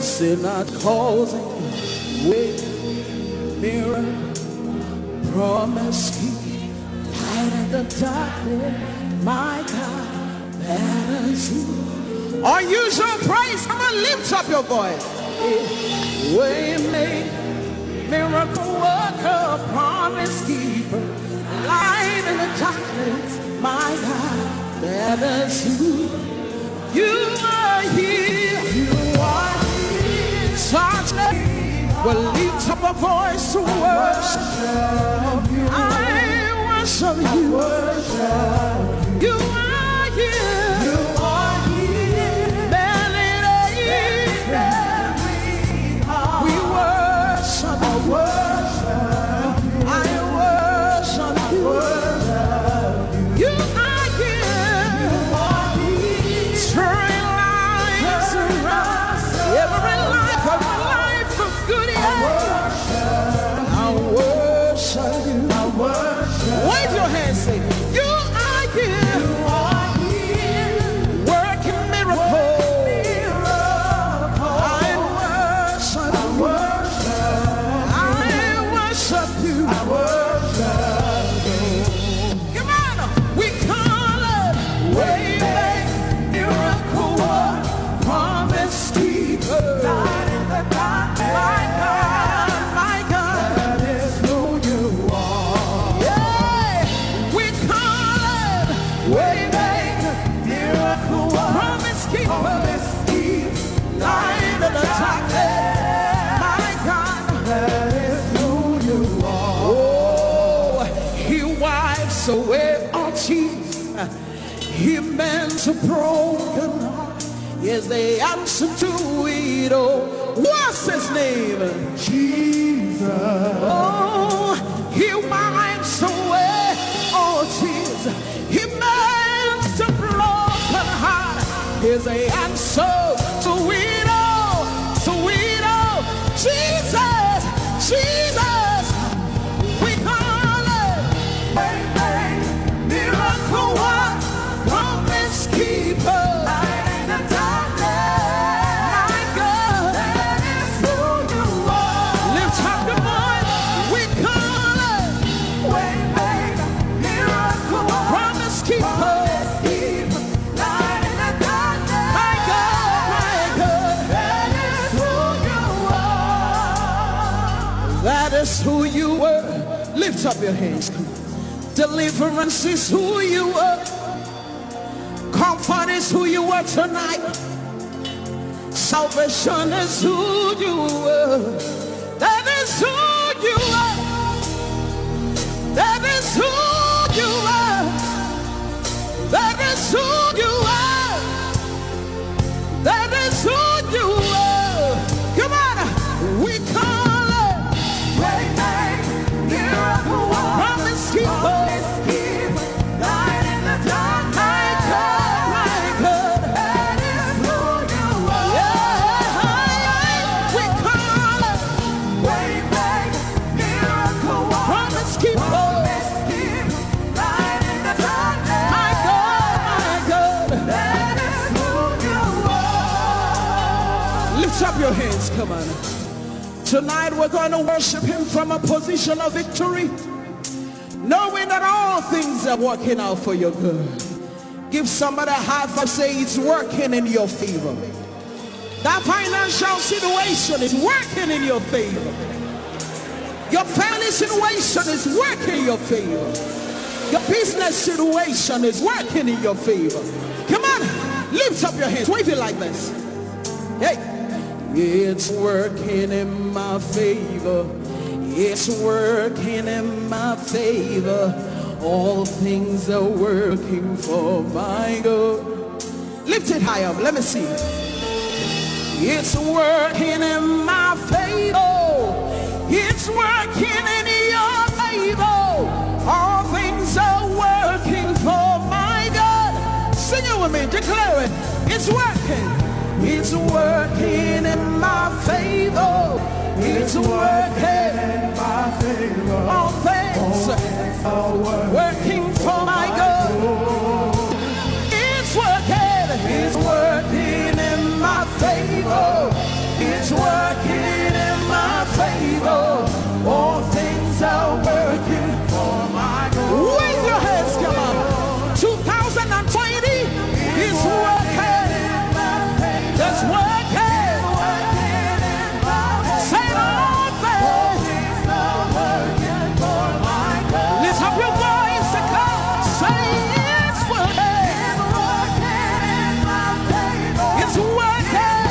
Say not causing way, mirror, promise keep, light in the darkness, my God, that is who. Unusual praise, come on, lift up your voice. Way make, miracle worker, promise keeper, light in the darkness, my God, that is who. You are here. You are here. Such a, we'll lift up a voice to worship. I worship you. You are here. You are here. Melody. We worship you. I worship you. You are here. Turn lives around. Every life, every life of good, yeah. I worship you. Wave your hands, say, you are here. Working miracles. I worship you. I worship you. Come on, we call it way make, miracle work, promise keeper, light in the darkness. My God, my God, that is who you are. Yeah, we call it way make, miracle work, promise keeper, promise keeper, light in the darkness. My God, that is who you are. Oh, he wipes away all tears. He mends a broken heart. He is the answer to it all. What's his name? Jesus. Oh, he wipes away all tears. He mends a broken heart. He is the answer to it all. To it all. Jesus, Jesus. We call it way make, miracle work, promise keeper, light in the darkness. My God, that is who you are. Lift up your voice. We call it way make, miracle work, promise keeper, promise keeper, light in the darkness. My God, my God, that is who you are. That is who you were. Lift up your hands. Come on. Deliverance is who you are. Comfort is who you are tonight. Salvation is who you are. That is who you are. That is who you are. That is who you are. That is who you are. Come on, we call it way make, miracle work, promise keeper, promise keeper, light in the darkness. My God, my God, that is who you are. Yeah, we call it way make, miracle work, promise keeper, promise keeper, light in the darkness. My God, my God. That is who you are. Lift up your hands, come on. Tonight we're going to worship him from a position of victory, knowing that all things are working out for your good. Give somebody a high five, say, it's working in your favor. That financial situation is working in your favor. Your family situation is working in your favor. Your business situation is working in your favor. Come on, lift up your hands, wave it like this. Hey, it's working in my favor. It's working in my favor. All things are working for my good. Lift it high up. Let me see. It's working in my favor. It's working in your favor. All things are working for my good. Sing it with me. Declare it. It's working. It's working in my favor. It's working in my favor. All things are working for my good. It's working. It's working in my favor. It's working in my favor. All things are working for my good. Wave your hands, come on. Two thousand twenty is working. It's working. Say all things. Lift up your voice and come. Say it's working. It's working.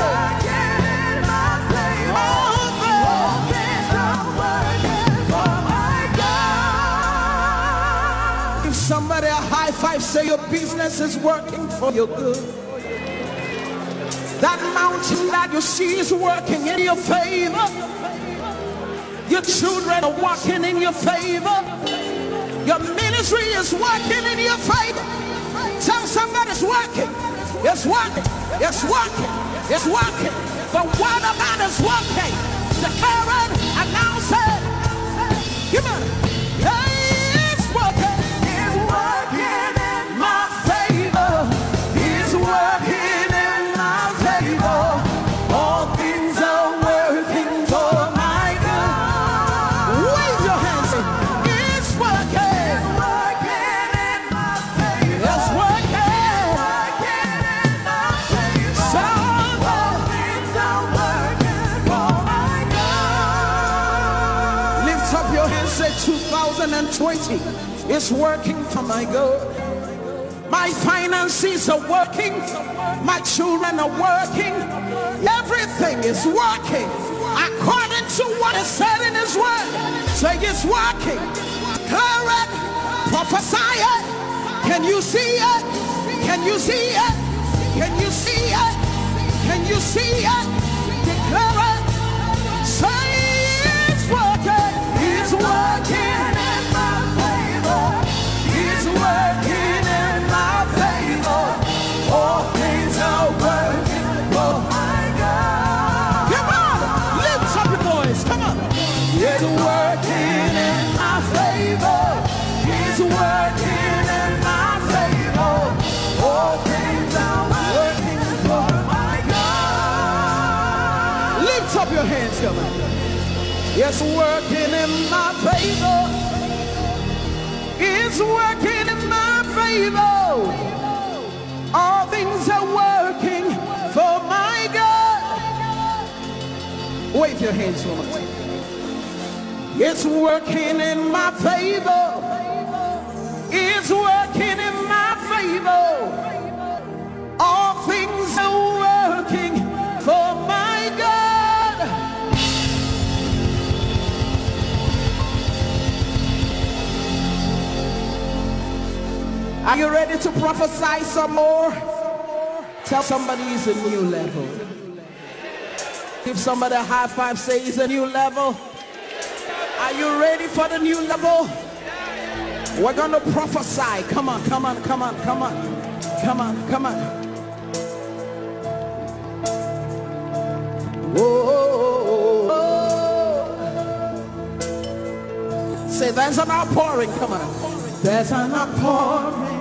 All things. Give somebody a high five, say your business is working for your good. That mountain that you see is working in your favor. Your children are working in your favor. Your ministry is working in your favor. Tell somebody it's working. It's working. It's working. It's working. The word of God is working. Declare it, announce it. Come on. Hey, it's working. It's working in my favor. It's working in my favor. All things are working for my good. Wave your hands. It's working. It's working in my favor. It's working. It's working in my favor. So all things are working for my good. Lift up your hands, say two thousand twenty. It's working for my good. My finances are working. My children are working. Everything is working according to what is said in His word. Say it's working. Declare it. Prophesy it. Can you see it? Can you see it? Can you see it? Can you see it? Declare it. Say it's working. It's working in my favor. It's working in my favor. All things are working for my good. Come on, lift up your voice. Come on. It's working in my favor. It's working in my favor. All things are working for my good. Lift up your hands, come on. It's working in my favor. It's working in my favor. All things are working for my good. Wave your hands, woman. It's working in my favor. It's working in my favor. All things are working for my good. Are you ready to prophesy some more? Tell somebody it's a new level. Give somebody a high five, say it's a new level. Are you ready for the new level? We're gonna prophesy. Come on, come on, come on, come on. Come on, come on. Whoa. Say there's an outpouring. Come on. There's an outpouring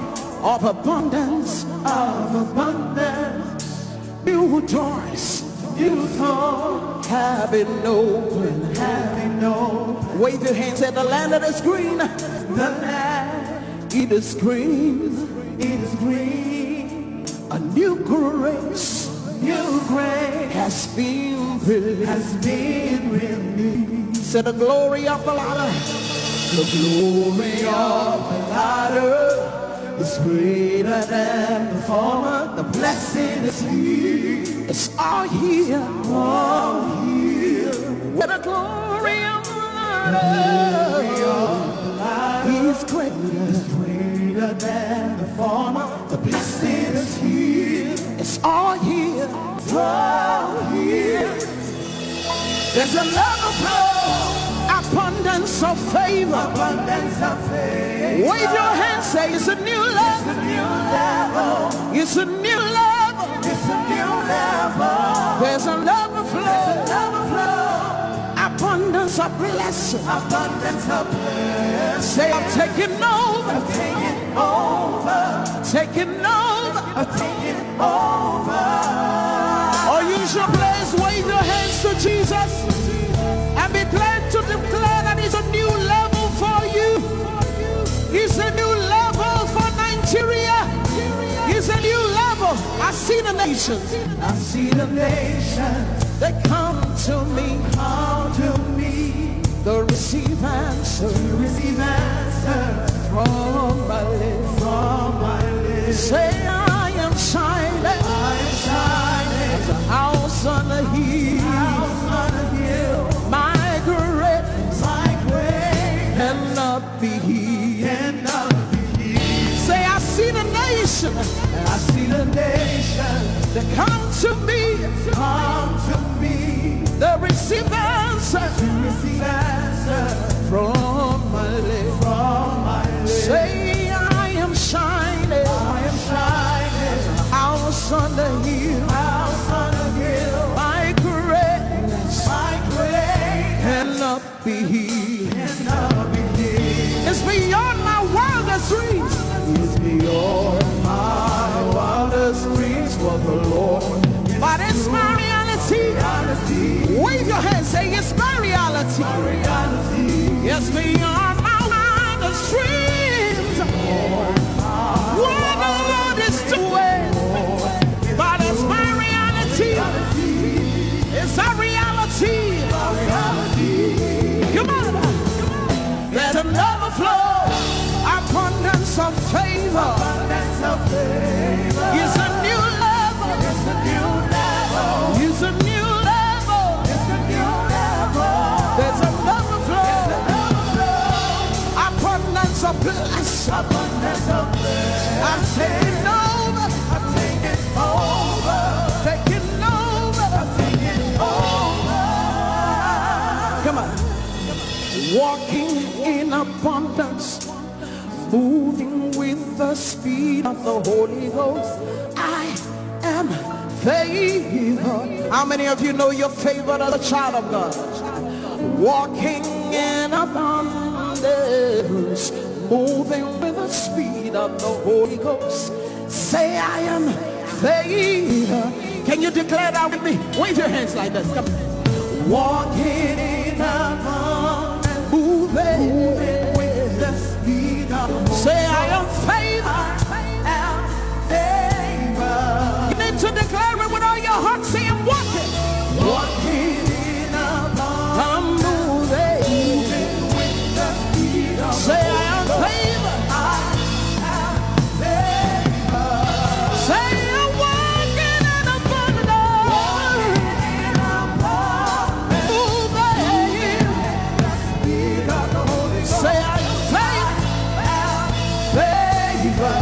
of abundance, of abundance. New doors, new doors have been opened, have been opened. Wave your hands at the land that is green. The land, it is green, it is green. A new grace, new grace has been released, has been released. Say the glory of the Lord. The glory of the Lord is greater than the former. The blessing is here. It's all here. All here. Where the glory of the Lord He's greater. He's greater than the former. The blessing is here. It's all here. It's all here. There's a love of love. Abundance of favor. Abundance of favor. Wave your hand, say, "It's a new level." It's a new level. It's a new level. It's a new level. There's a love of love. There's a love of love. Abundance of blessing. Abundance of blessing. Say, "I'm taking over." I'm taking over. Taking over. I'm taking over. Or use your place, wave your hands to Jesus, and be glad to declare that it's a new level for you. It's a new level for Nigeria. It's a new level. I see the nations. I see the nations. They come to me. Come to me. They receive answer. They receive answer. From my lips. From my lips. Say, "I am shining. I am shining. As a house on a hill. House on a hill. My great. My great. Cannot be hid." Say, "I see the nation." I see the nation. They come to me. Come to me. They receive answers. They receive answers. From my lips. From my lips. Say, "I am shining. I am shining. House on the hill. House on the hill. My greatness. My greatness. Cannot be hid. It's beyond my wildest dreams. It's beyond my wildest dreams for the Lord. But it's my reality. Wave your hand, say, "It's my reality." It's beyond my wildest dreams. What the Lord is doing. But it's my reality. It's our reality. Come on. Let another flow. Abundance of favor. Abundance of favor. It's a new level. It's a new level. It's a new level. It's a new level. There's another flow. There's another flow. Abundance of blessing. Abundance of blessing. I'm taking over. I'm taking over. Taking over. I'm taking over. Come on. Walking in abundance, moving with the speed of the Holy Ghost. I am favored. How many of you know you're favored as a child of God? Walking in abundance, moving with the speed of the Holy Ghost. Say, "I am favored." Can you declare that with me? Wave your hands like this. Come on. Walking in abundance, moving with the speed of the Holy Ghost. Say, "I am favored." I am favored. You need to declare it with all your heart. Say, "I'm walking." Walking in abundance. I'm moving. Moving with the speed of the Holy Ghost. Say, "I am favored." I am favored. Say, "I'm walking in abundance." Walking in abundance. Moving. Moving with the speed of the Holy Ghost. Say, "I am favored." Favor.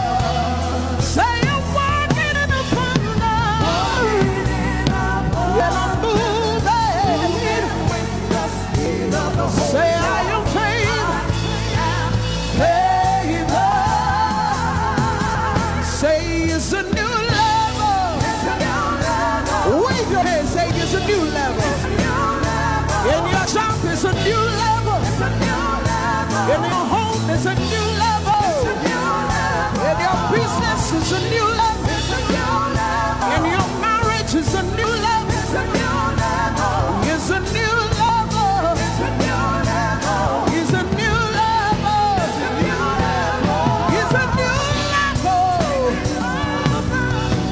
Say, "I'm walking in abundance." Walking in abundance. And I'm moving. Moving with the speed of the Holy Ghost. Say, "I am favored." I am favored. Say, "It's a new level." It's a new level. Wave your hand, say, "It's a new level." It's a new level. In your job, it's a new level. It's a new level. In your home, it's a new level. It's a new level. In your business, it's a new level. It's a new level. In your marriage, it's a new level. It's a new level. It's a new level. It's a new level. It's a new level. It's a new level.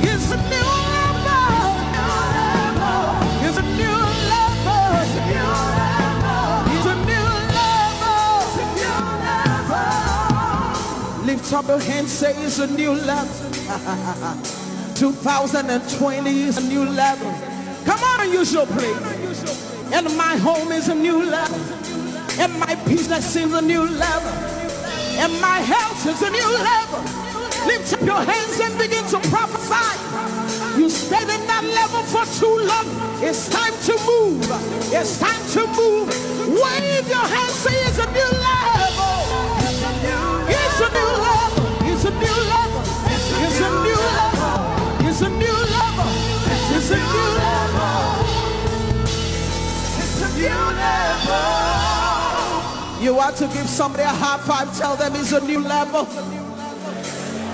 It's a new level. It's a new level. It's a new level. It's a new level. Lift up your hand, say, "It's a new level." Two thousand and twenty is a new level. Come on, use your praise. And my home is a new level. And my business is a new level. And my health is a new level. Lift up your hands and begin to prophesy. You stayed in that level for too long. It's time to move. It's time to move. Wave your hands, say it's a new level. It's a new level. It's a new level. It's a new level. It's a new level. It's a new level. It's a new level. You want to give somebody a high five, tell them it's a new level.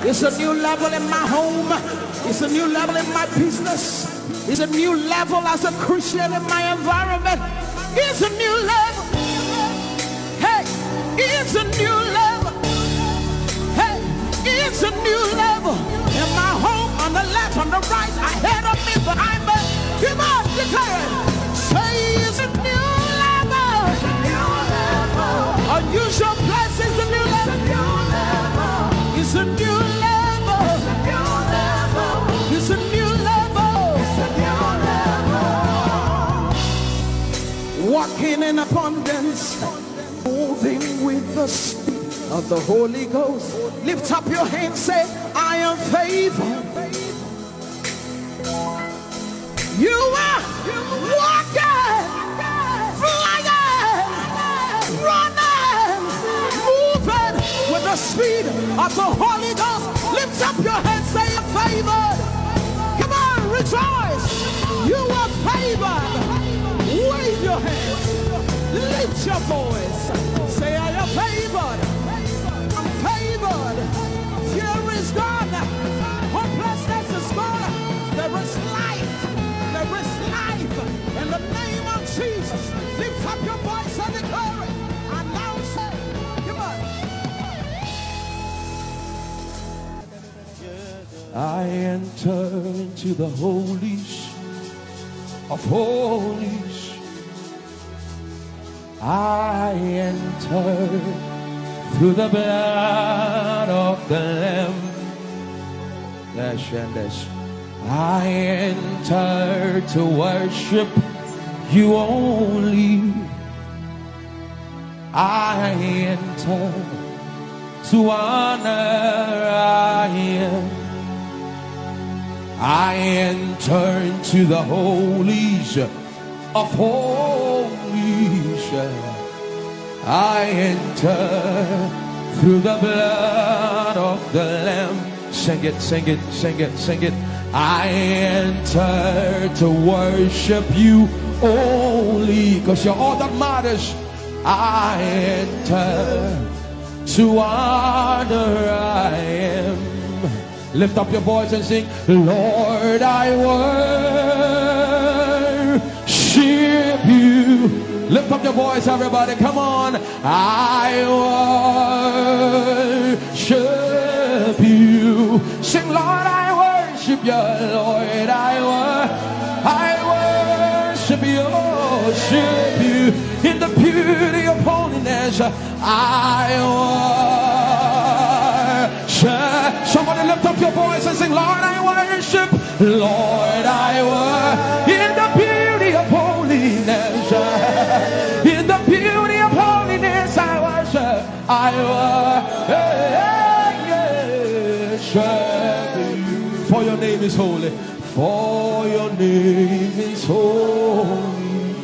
It's a new level in my home. It's a new level in my business. It's a new level as a Christian in my environment. It's a new level. Hey, it's a new level. Hey, it's a new level. In my home, on the left, on the right, ahead of me, behind me. Come on, declare it. Say it's a new level. Unusual place is a new level. It's a new level. It's a new level. Walking in abundance, moving with the speed of the Holy Ghost. Lift up your hands, say, I am favored. You are walking, flying, running, moving with the speed of the Holy Ghost. Lift up your hands, say, I'm favored. Come on, rejoice. You are favored. Wave your hands. Lift your voice. Say, I am favored. I'm favored. Fear is gone. Hopelessness is gone. There is life. There is life. In the name of Jesus, lift up your voice and declare it. Announce it. Come on. I enter into the holies of holies. I enter through the blood of the Lamb. Yes, and yes. I enter to worship you only. I enter to honor I am. I enter into the holies of holies. I enter through the blood of the Lamb. Sing it, sing it, sing it, sing it. I enter to worship you only, because you're all that matters. I enter to honor I am. Lift up your voice and sing, Lord, I worship you. Lift up your voice, everybody. Come on. I worship you. Sing, Lord, I worship you. Lord, I worship, I worship you, worship you in the beauty of holiness. I worship. Somebody lift up your voice and sing, Lord, I worship. Lord, I worship. In the beauty of holiness. In the beauty of holiness, I worship. I worship. For your name is holy. For your name is holy.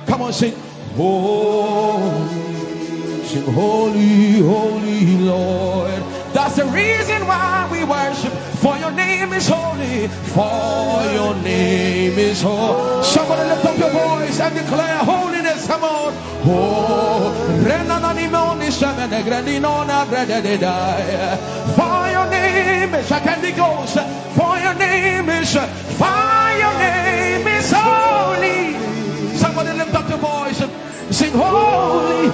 Come on, sing. Holy, sing, holy, holy Lord. That's the reason why we worship. For your name is holy. For your name is holy. Somebody lift up your voice and declare holiness. Come on. Oh, renananimoni semenegrendinona gredededai. For your name is Akendigos. For your name is, for your name is holy. Somebody lift up your voice. Sing holy.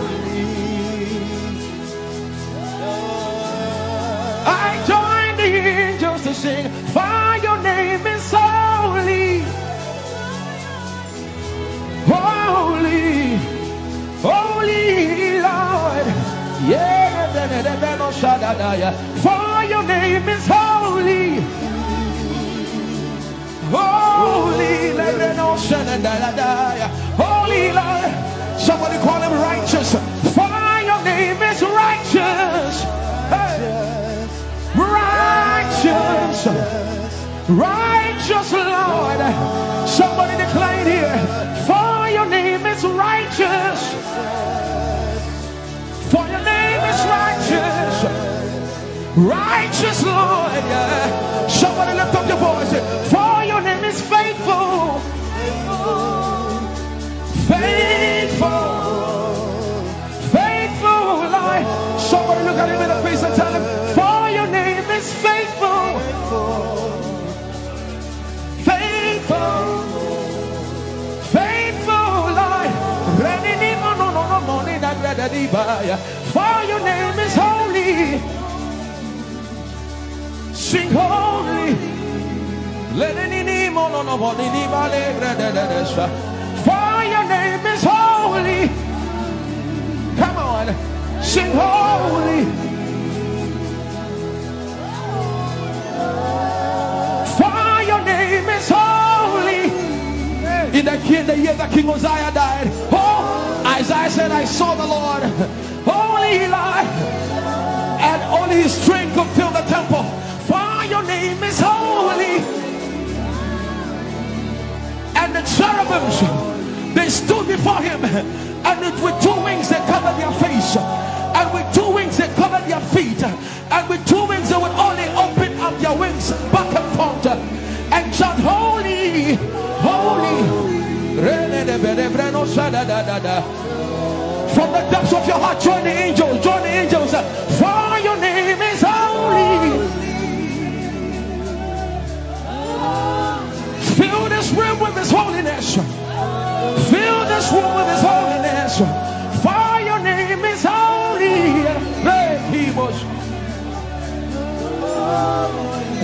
I join the angels to sing, for your name is holy. Holy, holy Lord. Yeah, for your name is holy. Holy, holy Lord. Somebody call him righteous. For your name is righteous. Hey. Righteous. Righteous Lord. Somebody declare it here. For your name is righteous. For your name is righteous. Righteous Lord. Yeah. Somebody lift up your voice. For your name is faithful. Faithful. Faithful Lord. Somebody look at him in the face and tell him, for your name is faithful. Faithful. Faithful Lord. Renini mono no no moni na grada di baya. For your name is holy. Sing holy. Lenini mono no moni ni bale grada da da sha. For your name is holy. Come on. Sing holy. For your name is holy. In the, in the year that King Uzziah died, oh, Isaiah said, I saw the Lord, holy Lord, and only his strength could fill the temple. For your name is holy. And the cherubims, they stood before him, and with, with two wings they covered their face, and with two wings they covered their feet, and with two wings they would only open up their wings back and forth and shout, holy, holy. From the depths of your heart, join the angels, join the angels. For your name is holy. Fill this room with his holiness. Fill this room with his holiness. For your name is holy. Hey, he was.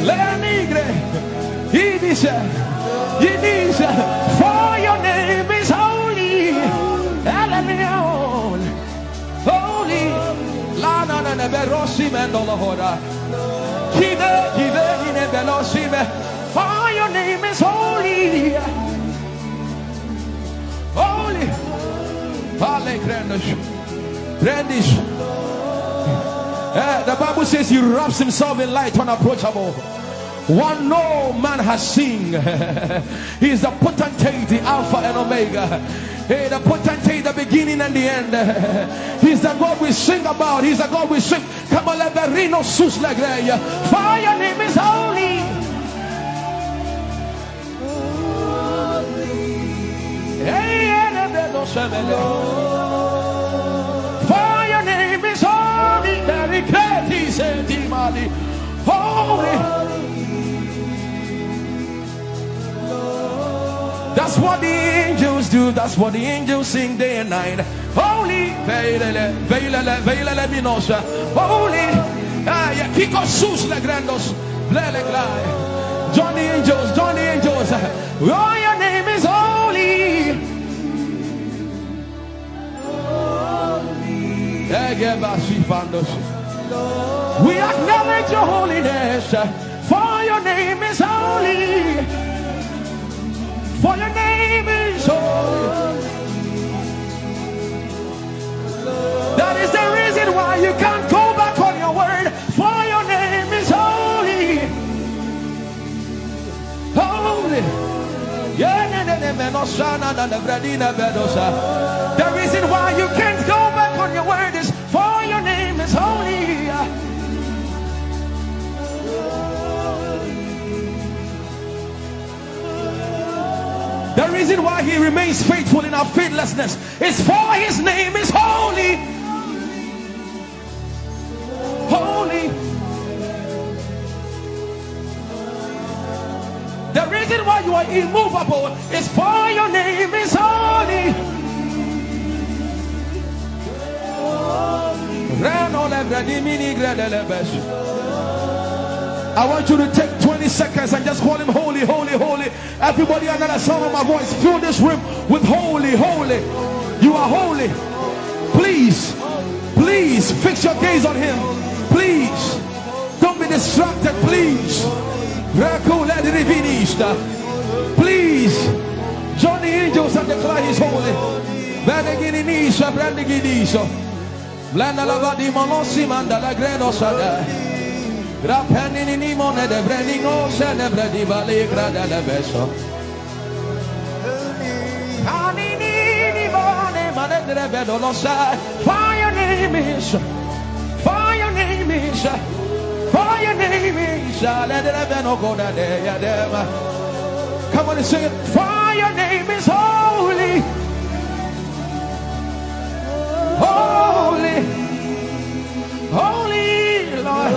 Lenigre. He is. He is. For your name is holy. Hallelujah. Holy. La na na na be rosi mendo la hora. Give, give, give be rosi me. For your name is holy. Holy. Vale grandish. Grandish. Eh, the Bible says he wraps himself in light unapproachable. One no man has seen. He's the potentate, the Alpha and Omega. Hey, the potentate, the beginning and the end. He's the God we sing about. He's the God we sing. Come on, let the Reno sus la greya. For your name is holy. Hey, and the bello semele. For your name is holy. Very great is the mighty. Holy. That's what the angels do. That's what the angels sing day and night. Holy, veilele, veilele, veilele minosha. Holy, ah, yeah, kiko sus le grandos, le le glai. Join the angels, join the angels. Oh, your name is holy. Ege basi fandos. We acknowledge your holiness. For your name is holy. For your name is holy. That is the reason why you can't go back on your word. For your name is holy. Holy. Yeah, ne, ne, ne, me, no, shana, na, na, bradina, bedosa. The reason why you can't go back on your word is for your name is holy. The reason why he remains faithful in our faithlessness is for his name is holy. Holy. The reason why you are immovable is for your name is holy. Rano le vredimini gredele besh. I want you to take twenty seconds and just call him holy, holy, holy. Everybody under the sound of my voice, fill this room with holy, holy. You are holy. Please, please fix your gaze on him. Please, don't be distracted, please. Rakula divinista. Please, join the angels and declare he's holy. Benigini nisha, brendigini so. Blenda la vadi molosi manda la greno sada. Rapeni ni mone de breni no se ne bredi bali grada le beso. Ani ni ni mone mane de rebedo lo sa. Fire name is, fire name is, fire name is. Let the rebeno go da de ya dema. Come on and sing it. Fire name is holy. Holy, holy Lord.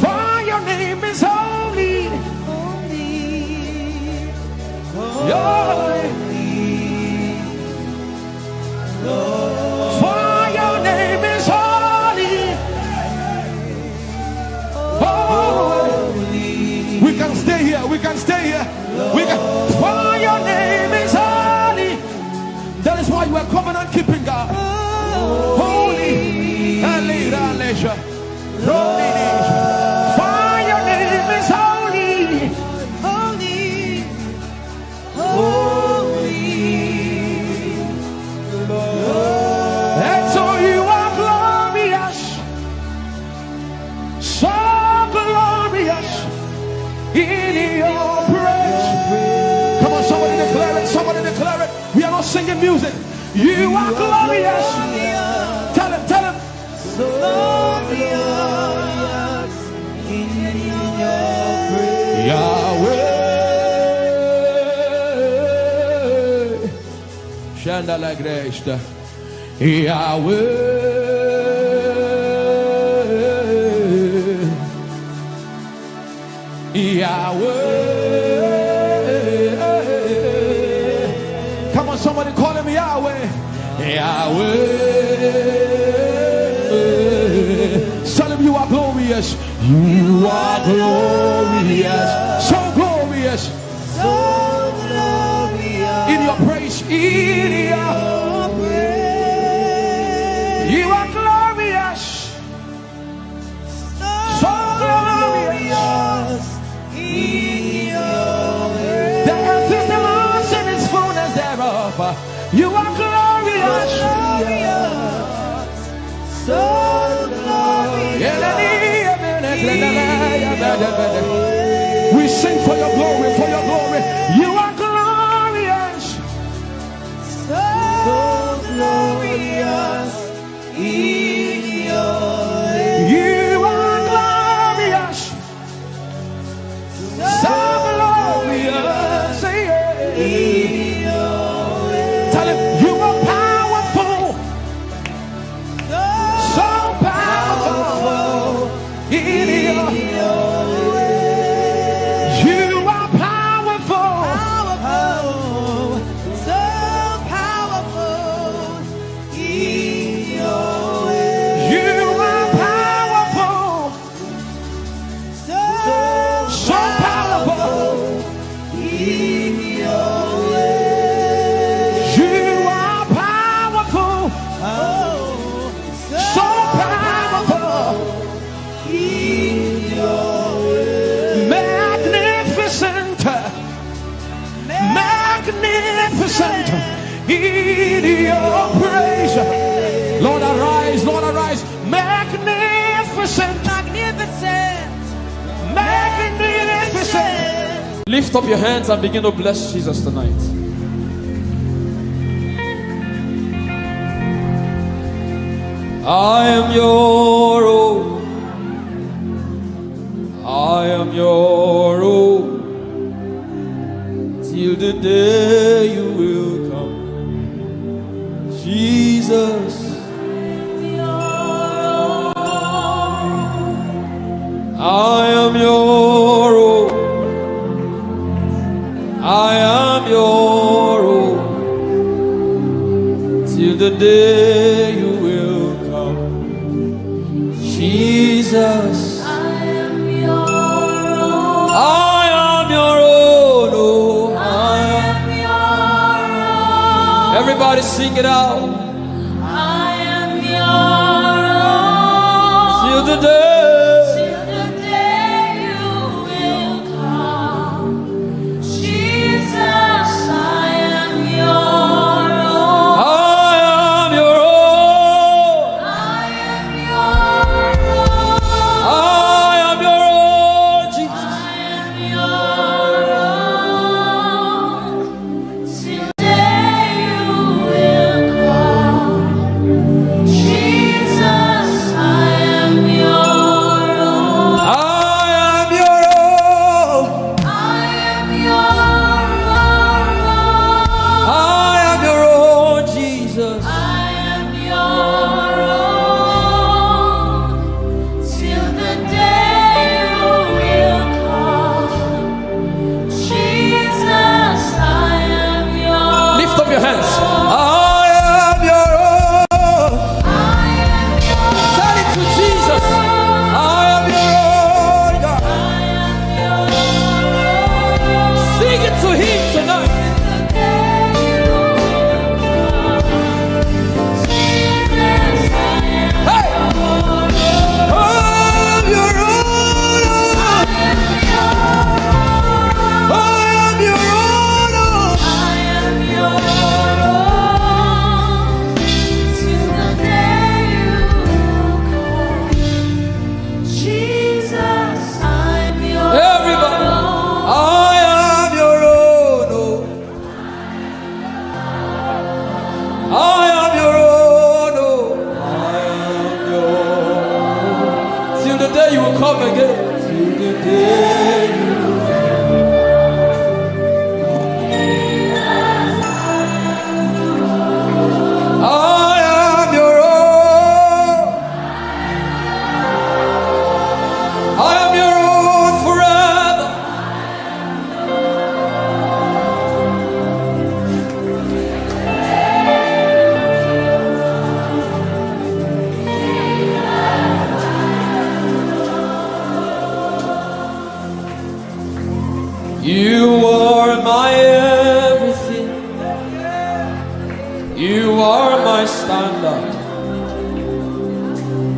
For your name is holy. Holy, holy. For your name is holy. Holy. We can stay here. We can stay here. We can. For your name is holy. That is why you are covenant keeping God. Holy. Eliralesha. Romini. For your name is holy. Holy. Holy. And so you are glorious. So glorious in your praise. Come on, somebody declare it. Somebody declare it. We are not singing music. You are glorious. Tell him, tell him. So glorious in your praise. Yahweh. Shanda la gresta. Yahweh. Yahweh. Come on, somebody call him Yahweh. Yahweh. Tell him you are glorious. You are glorious. So glorious. So glorious. In your praise. In your praise. You are glorious. So glorious. The earth is the Lord's and its fullness thereof. You are glorious. So glorious. We sing for your glory, for your glory. You are glorious. So glorious in your ways. You are glorious. So glorious, yeah. Tell him you are powerful. So powerful in your ways. You are powerful. Powerful. So powerful. You are powerful. So powerful. You are powerful. So powerful. Magnificent. Magnificent in your praise. Lord, arise, Lord, arise. Magnificent. Magnificent. Magnificent. Lift up your hands and begin to bless Jesus tonight. I am your own. I am your own till the day you will come. Jesus, I am your own. I am your own till the day you will come. Jesus, I am your own. I am your own. Oh, I am your own. Everybody sing it out. I am your own. Till the day. Till the day you will come. Jesus, I am your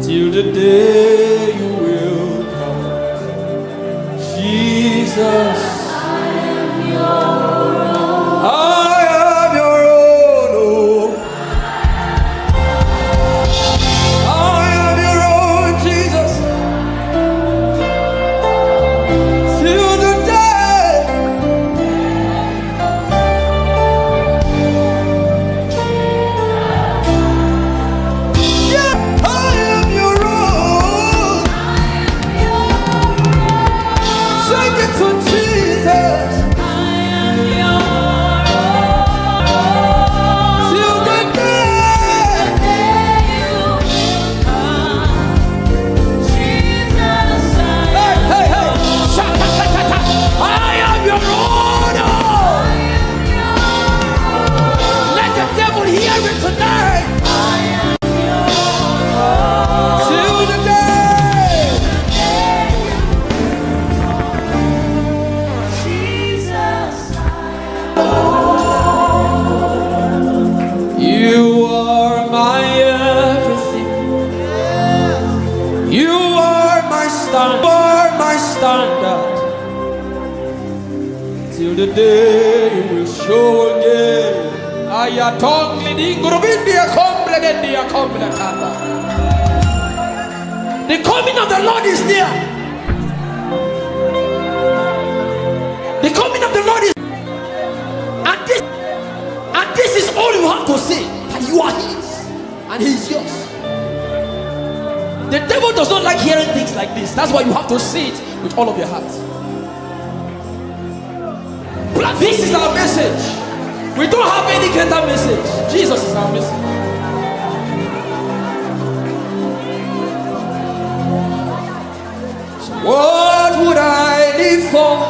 Till the day you will come, Jesus. I am your own, oh. I am your own, Jesus. Till the day. Yeah, I am your own. Sing it to Jesus. Till the day. Hey, hey, hey. Sha-ta-ta-ta-ta. I am your own. Let the devil hear it tonight. Till the day. You are my everything. You are my standard. You are my standard. Till the day you will show again. Ayatongli di ngurubindi ya kombre dendi ya kombre tanda. The coming of the Lord is near. The coming of the Lord is, and this, and this is all you have to say, that you are his and he is yours. The devil does not like hearing things like this. That's why you have to say it with all of your heart. This is our message. We don't have any greater message. Jesus is our message. So what would I live for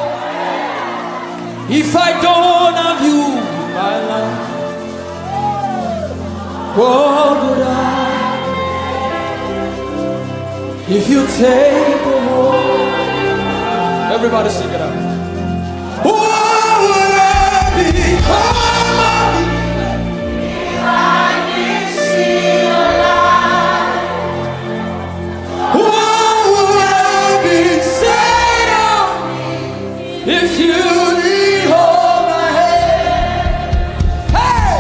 if I don't have you in my life? What would I, if you take the world? Everybody sing it out. What would I become of me if I didn't see your light? What would I be said of me if you didn't hold my hand? Hey!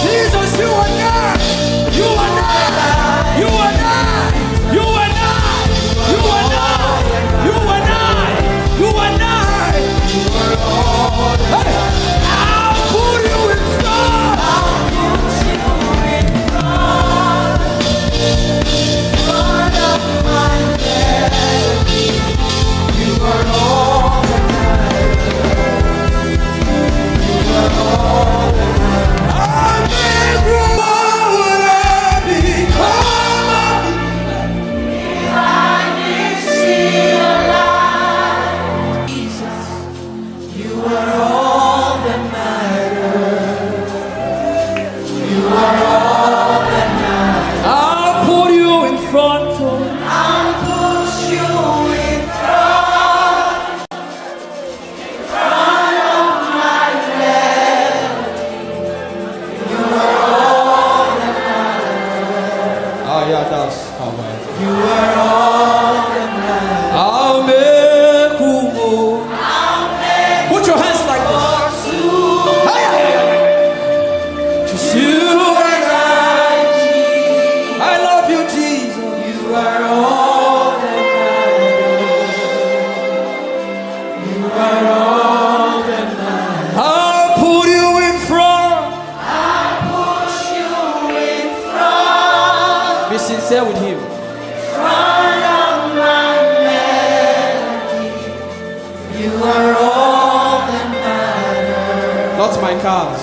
Jesus, you are not. You are not. You are not. You are not. You are not. You are not. You are not. Hey, I'll put you in front. I'll put you in front. In front of my melody. You are all that matters. You are all that matters. I make room. What would I become of me if I didn't see your light? Jesus. You are all that matters. You are all that matters. I'll put you in front of. I'll put you in front. In front of my melody. You are all that matters. Ah, yeah, that's how I. You are all that matters. I'll make room, oh. Put your hands like this. Hey! Just you and I. I love you, Jesus. You are all that matters. You are all that matters. I'll put you in front. I'll put you in front. Be sincere with him. Front of my melody. You are all that matters. Not my cars.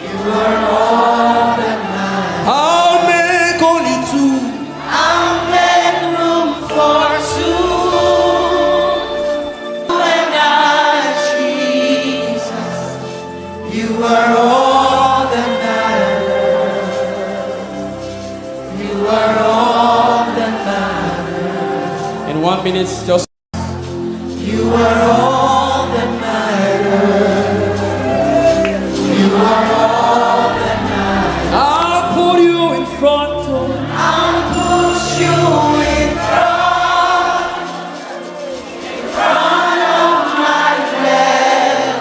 You are all that matters. I'll make only two. I'll make room for two. You and I, Jesus. You are all that matters. You are all that matters. In one minute, just you are all that matters. You are all that matters. I'll put you in front of. I'll put you in front, in front of my melody.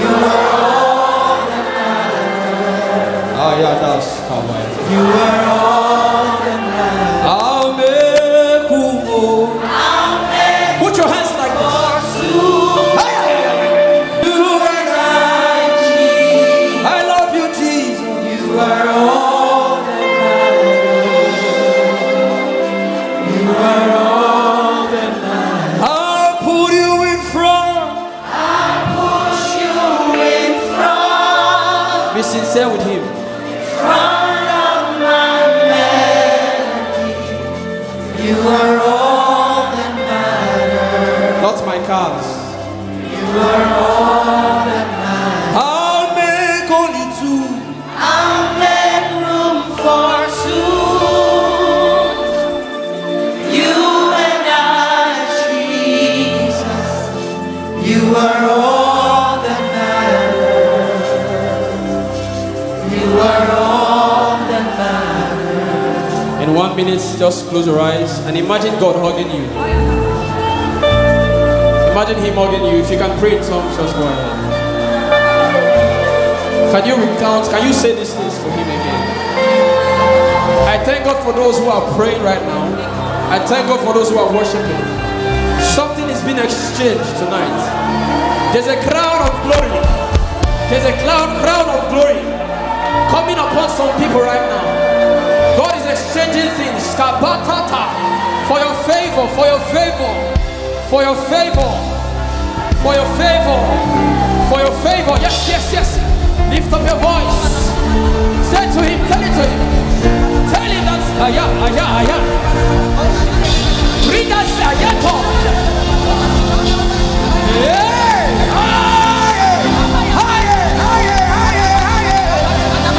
You are all that matters. Ah, yeah, that's how I. You are all that matters. I'll make room. Put your hands like this. Hey! You and I, Jesus. I love you, Jesus. You are all that matters. You are all that matters. I'll put you in front. I'll put you in front. Be sincere with him. Front of my melody. You are all that matters. Not my cars. You are all that matters. I'll make only two. I'll make room for two. You and I, Jesus. You are all that matters. You are all that matters. In one minute, just close your eyes and imagine God hugging you. Imagine him hugging you. If you can pray in tongues, just go ahead. Can you recount? Can you say these things for him again? I thank God for those who are praying right now. I thank God for those who are worshiping. Something is being exchanged tonight. There's a cloud of glory. There's a cloud, crown of glory coming upon some people right now. God is exchanging things. Kabatata. For your favor, for your favor, for your favor, for your favor, for your favor. Yes, yes, yes. Lift up your voice. Say to him, tell it to him. Tell him that. Aya, aya, aya. Bring us aya, talk. Hey! Higher! Higher! Higher! Higher!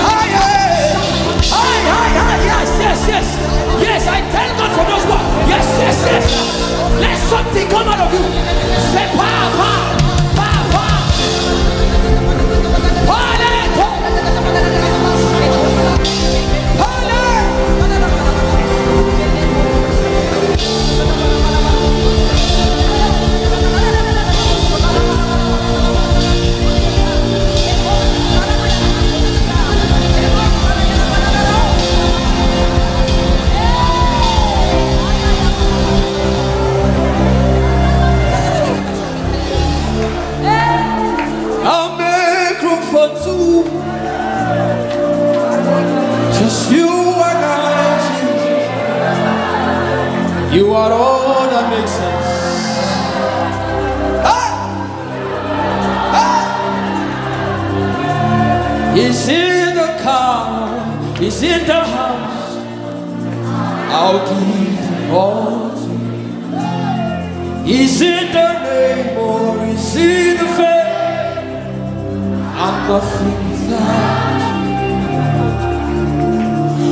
Higher! High, high, high! Yes, yes, yes! Yes, I thank God for those words. Yes, yes, yes! Let something come out of you. Say, pa, pa, pa, pa. Pa, le, po. Pa, le. I'll make room for two. Just you and I, Jesus. You are all that makes sense. Ah! Ah! Is in the car, is in the house. I'll give all to you. Is it the name or is it the fame? I'm nothing without you.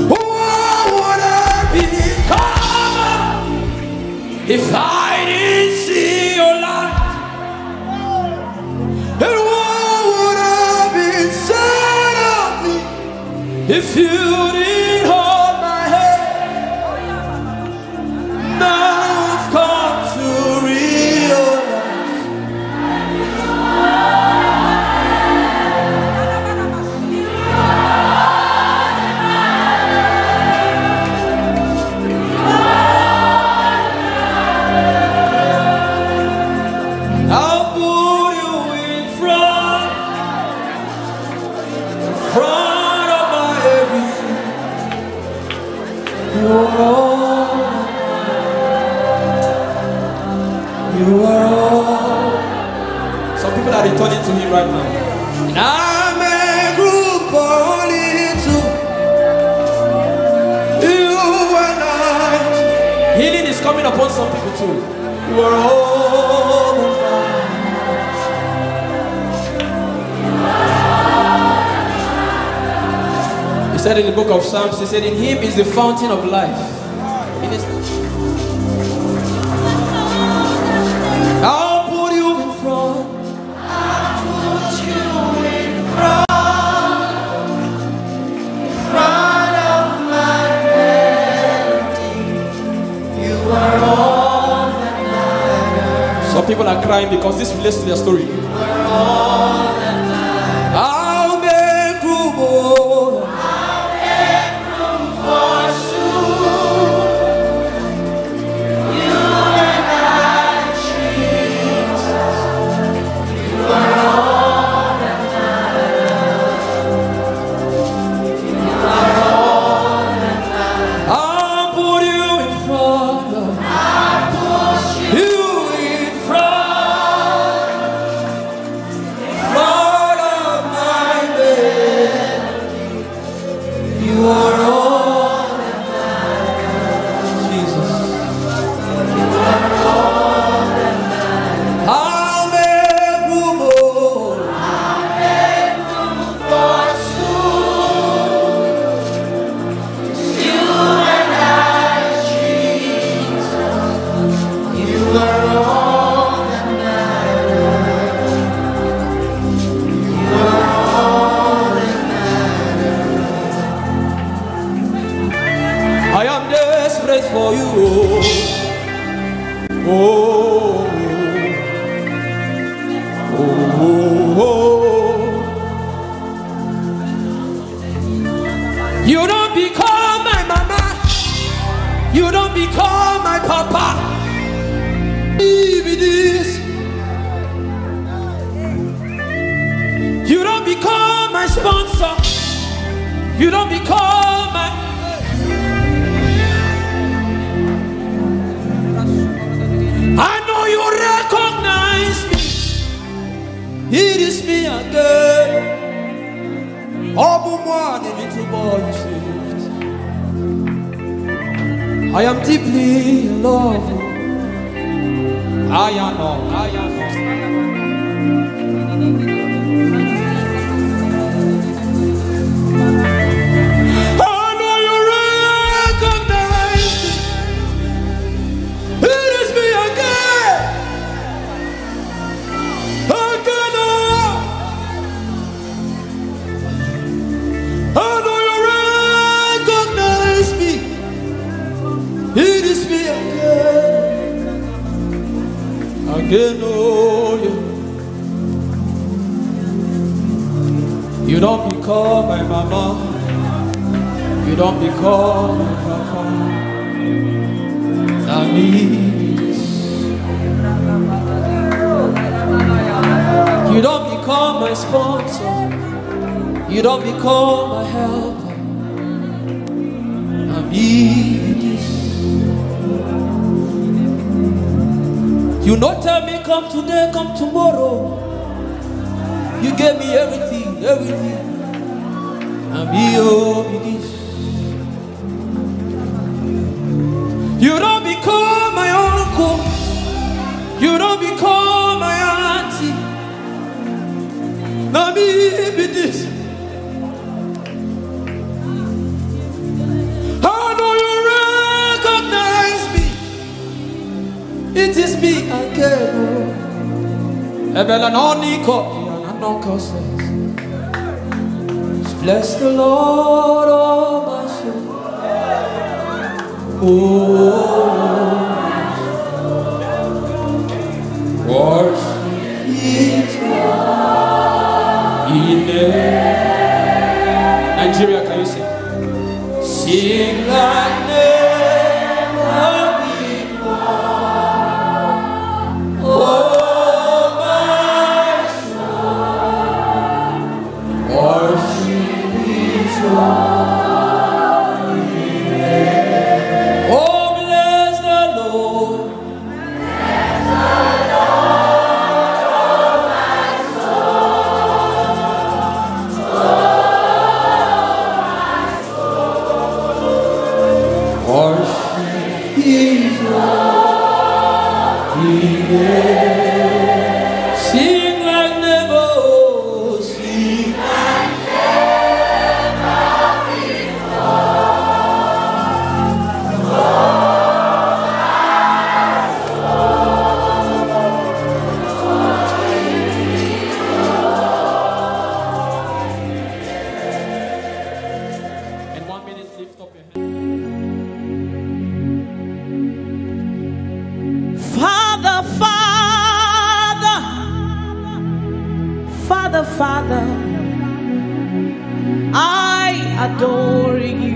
What would I become if I didn't see your light? And what would I be said of me if you didn't hold my hand? Now I've come to realize I'll put you in front, front of my everything. People are returning to him right now. I'm a group only to you and I. Healing is coming upon some people too. You are all that matters. He said in the book of Psalms, he said, "In him is the fountain of life." It is. I'll put you in front. I'll put you in front. In front of my melody. You are all that matters. Some people are crying because this relates to their story. You are all that matters. I'll make room, oh. I'll make room for soon. You and I, Jesus. You are all that matters. You are all that matters. I'll put you in front of, I'll put you in front, in front of my bed. You are all that matters, Jesus. You are all that matters. I'll make room, oh. I'll make room for soon. You and I, Jesus. You are all that matters. You are all that matters. I am desperate for you. Oh, oh, oh, oh. You don't become my mama. You don't become my papa. Leave it is. You don't become my sponsor. You don't become my. I know you recognize me. It is me again. Open one, a little boy you saved. I am deeply in love. I am not. I am not. I know you recognize me. It is me again. Again, oh. I know you recognize me. It is me again. Again, oh, yeah. You don't become my mama. You don't become my papa. I need this. You don't become my sponsor. You don't become my helper. I need this. You no tell me come today, come tomorrow. You gave me everything, everything. I need this. You don't become my uncle. You don't become my auntie. Now me be this. I know you recognize me. It is me again. Oh. Ebela no niko, ya na no kose. Bless the Lord, oh my soul. Oh, worship His holy name. Nigeria, can you sing? Sing like never before. Oh, my soul. Worship His holy name. Oh, bless the Lord. Bless the Lord, oh my the Father, I adore you.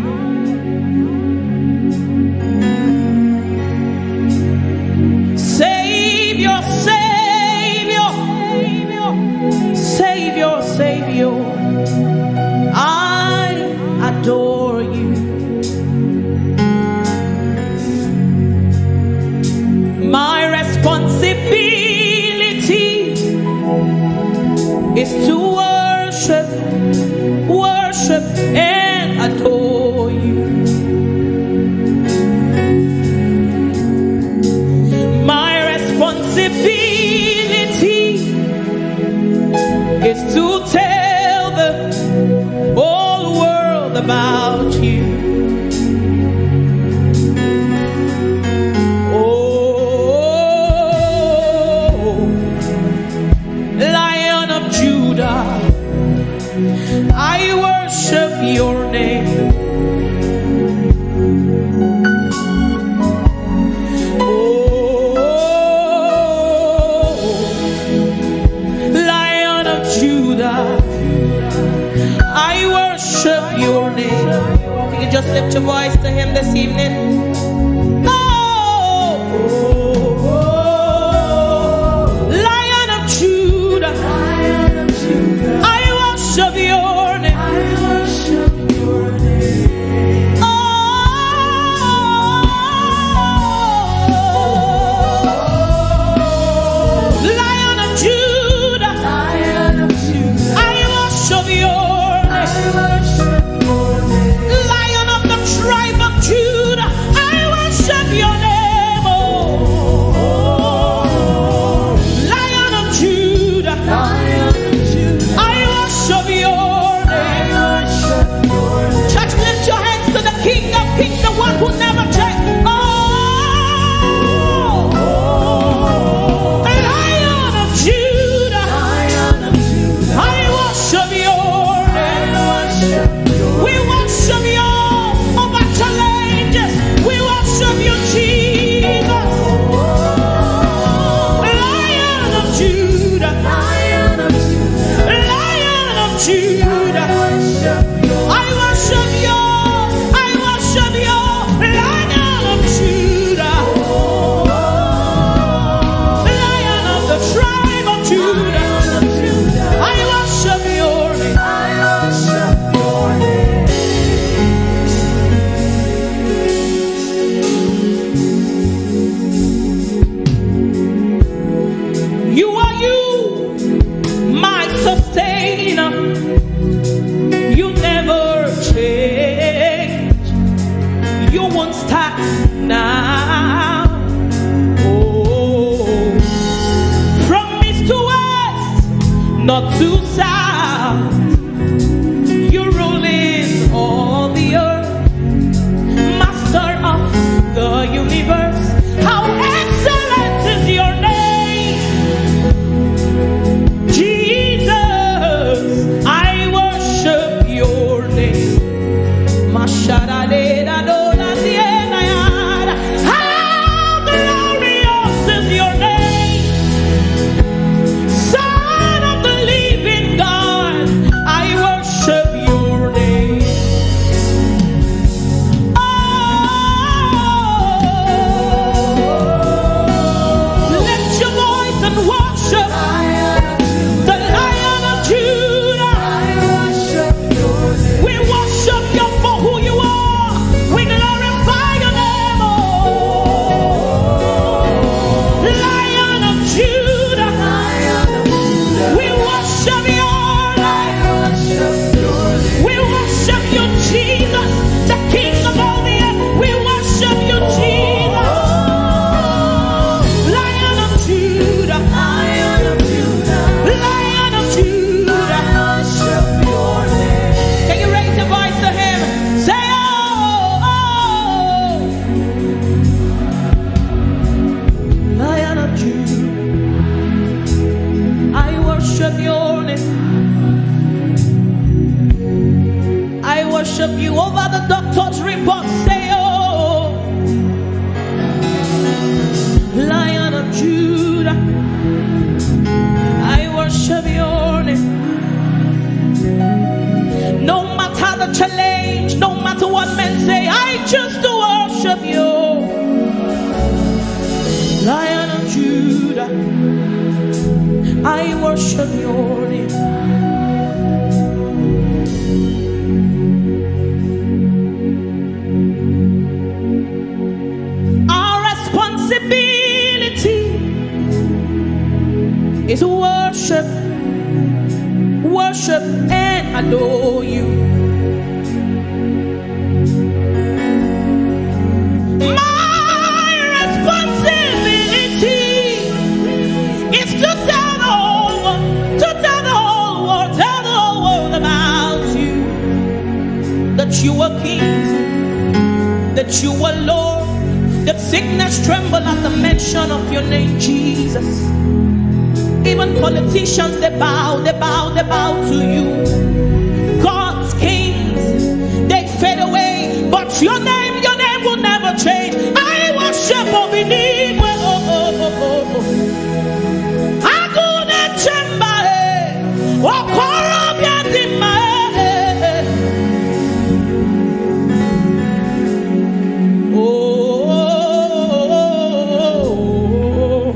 Savior, Savior, Savior, Savior, I adore you. My responsibility is to worship, worship and adore you. My responsibility is to tell the whole world about you. Oh, Lion of Judah, I worship your name. Oh, Lion of Judah, I worship your name. You can just lift your voice to him this evening. Oh, Lion of Judah, I worship your name. Oh, Lion of Judah, I worship your name. Lion of the tribe of Judah, I worship your name. Oh, Lion of Judah, I worship your name. Church, lift your hands to the King of Kings, the one who never changes. Oh, Lion of Judah, I worship your name. We worship you over challenges. We worship you, Jesus. Lion of Judah. Lion of Judah. I worship you. I worship you. Lion of Judah. Lion of the tribe of Judah. I worship your name. I worship your name. You are you, my sustainer. You never change. You won't stop now. Oh, from east to west, north to south, you rule in all the earth, Master of the universe. How excellent is your name, Jesus. I worship your name. Masharadedadodadienayada. How glorious is your name, Son of the living God. I worship your name. Oh, lift your voice and worship the Lion of Judah. We worship you for who you are. We glorify your name, oh Lion of Judah. We worship your name. We worship you, Jesus, the King of all the earth. We worship you, Jesus. Lion of Judah. Lion of Judah. Can you raise your voice to him? Say, oh, oh, oh. Lion of Judah, I worship your name. I worship you over the doctor's report. Say, oh, Lion of Judah, I worship your name. I worship your name. Our responsibility is to worship, worship and adore you. My responsibility is to tell the whole world, to tell the whole world, tell the whole world about you. That you are King, that you are Lord, that sickness tremble at the mention of your name, Jesus. Even politicians, they bow, they bow, they bow to you. God's kings, they fade away, but your name, your name will never change. I worship Obinigwe. Agune Chemba, eh. Okorobịa dị mma, eh, eh, eh. Oh, oh, oh, oh, oh.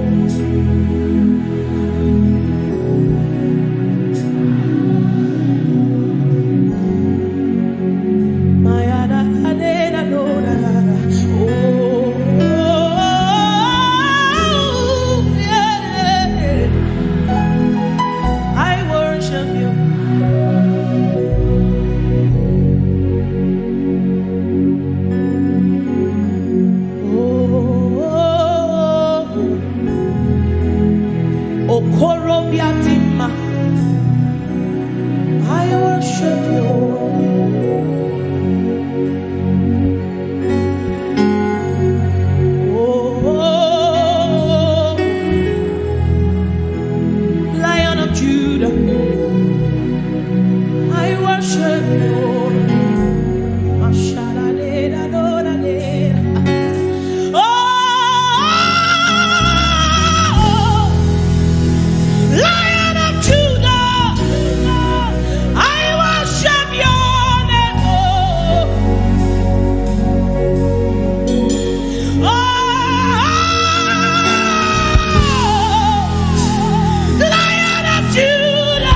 I worship you. Oh, okorobịa dị mma, I worship you. Oh, Lion of Judah, I worship you. Oh, Lion of Judah, I worship your name. Oh, Lion of Judah,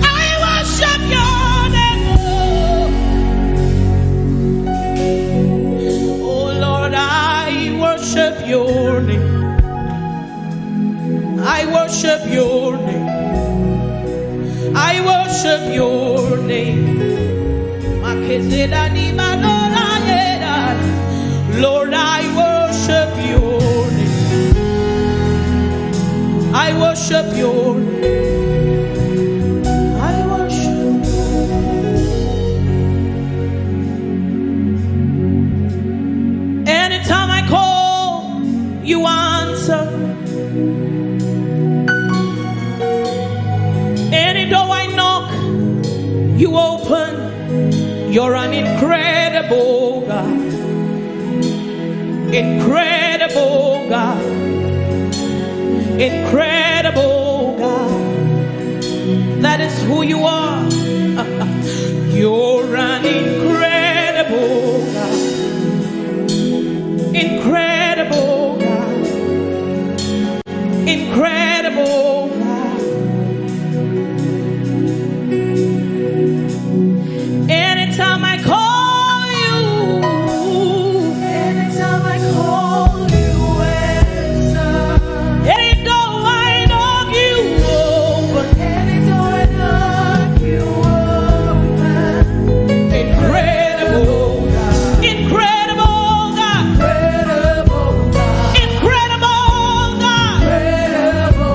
I worship your name. Oh Lord, I worship your name. I worship your name. I worship your name. Makezeda ni manora yeda. Lord, I worship your name. I worship your name. I worship your name. Anytime I call, you answer. Any door I knock, you open. You're an incredible God. Incredible God. Incredible God. That is who you are. You're an incredible God. Incredible God. Incredible God. Anytime I call you, anytime I call you, answer. Any door I knock, you open. Any door I knock, you open. Incredible God. Incredible God. Incredible God. Incredible God. Incredible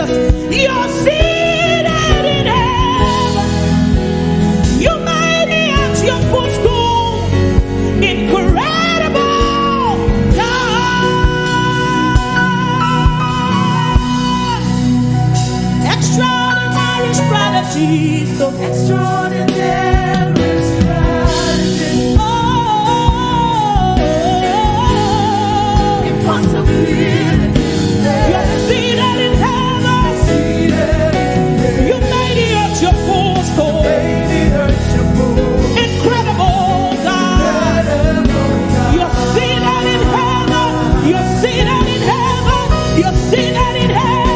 You're seated in heaven. You made it your footstool. Incredible God. Extraordinary strategies. So extraordinary strategies. Oh, impossibility. You're seated in heaven. You made it your footstool. Incredible God. You're seated in heaven. You're seated in heaven. You're seated in heaven.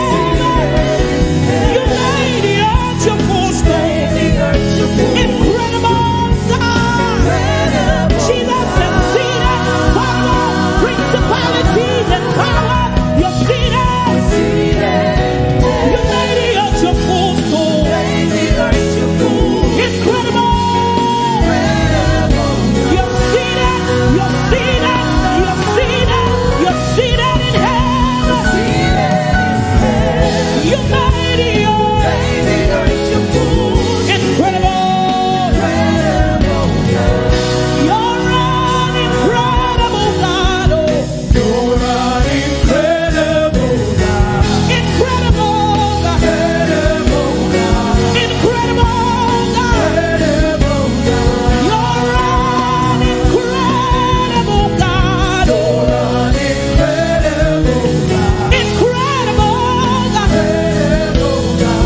You made it your footstool. Incredible God. Jesus is seated. Power, principalities and power. You're seated. You made it your footstool. Incredible. You're seated. You're seated. You're seated. You're seated in heaven. You made it your incredible. You're an incredible God. Oh. You're an incredible God. Incredible God. Incredible God. Incredible God. You're an incredible God. You're an incredible God. Incredible God.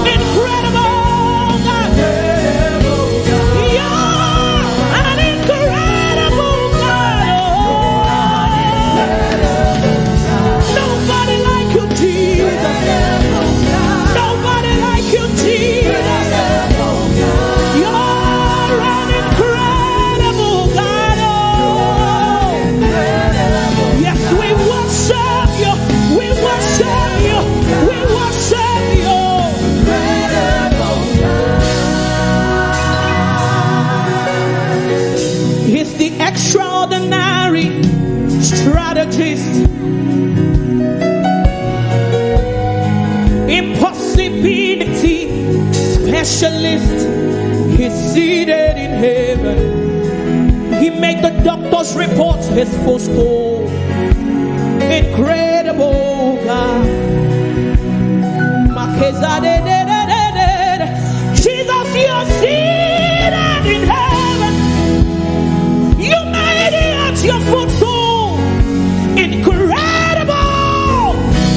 Incredible God. You're an incredible God. Oh. Nobody like you, Jesus. Nobody like you, Jesus. You're an incredible God. Oh. Yes, we worship you. We worship you. We worship you. He's the extraordinary strategist, impossibility specialist. He's seated in heaven. He made the doctor's report his footstool. Incredible God. Makezadedededede. Jesus, you're seated in heaven. You made it your footstool. Incredible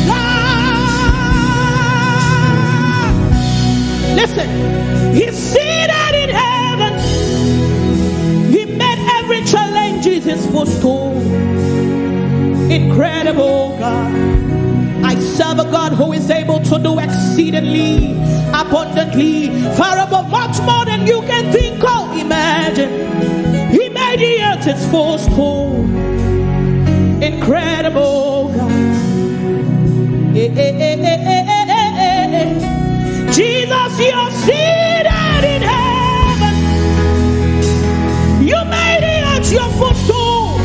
God. Listen, he's seated in heaven. He made every challenge his footstool. Incredible God. I serve a God who is able to do exceedingly, abundantly, far above, much more than you can think or imagine. He made the earth his footstool. Incredible God. Eh, eh, eh, eh, eh, eh, eh, eh, eh. Jesus, you're seated in heaven. You made it your footstool.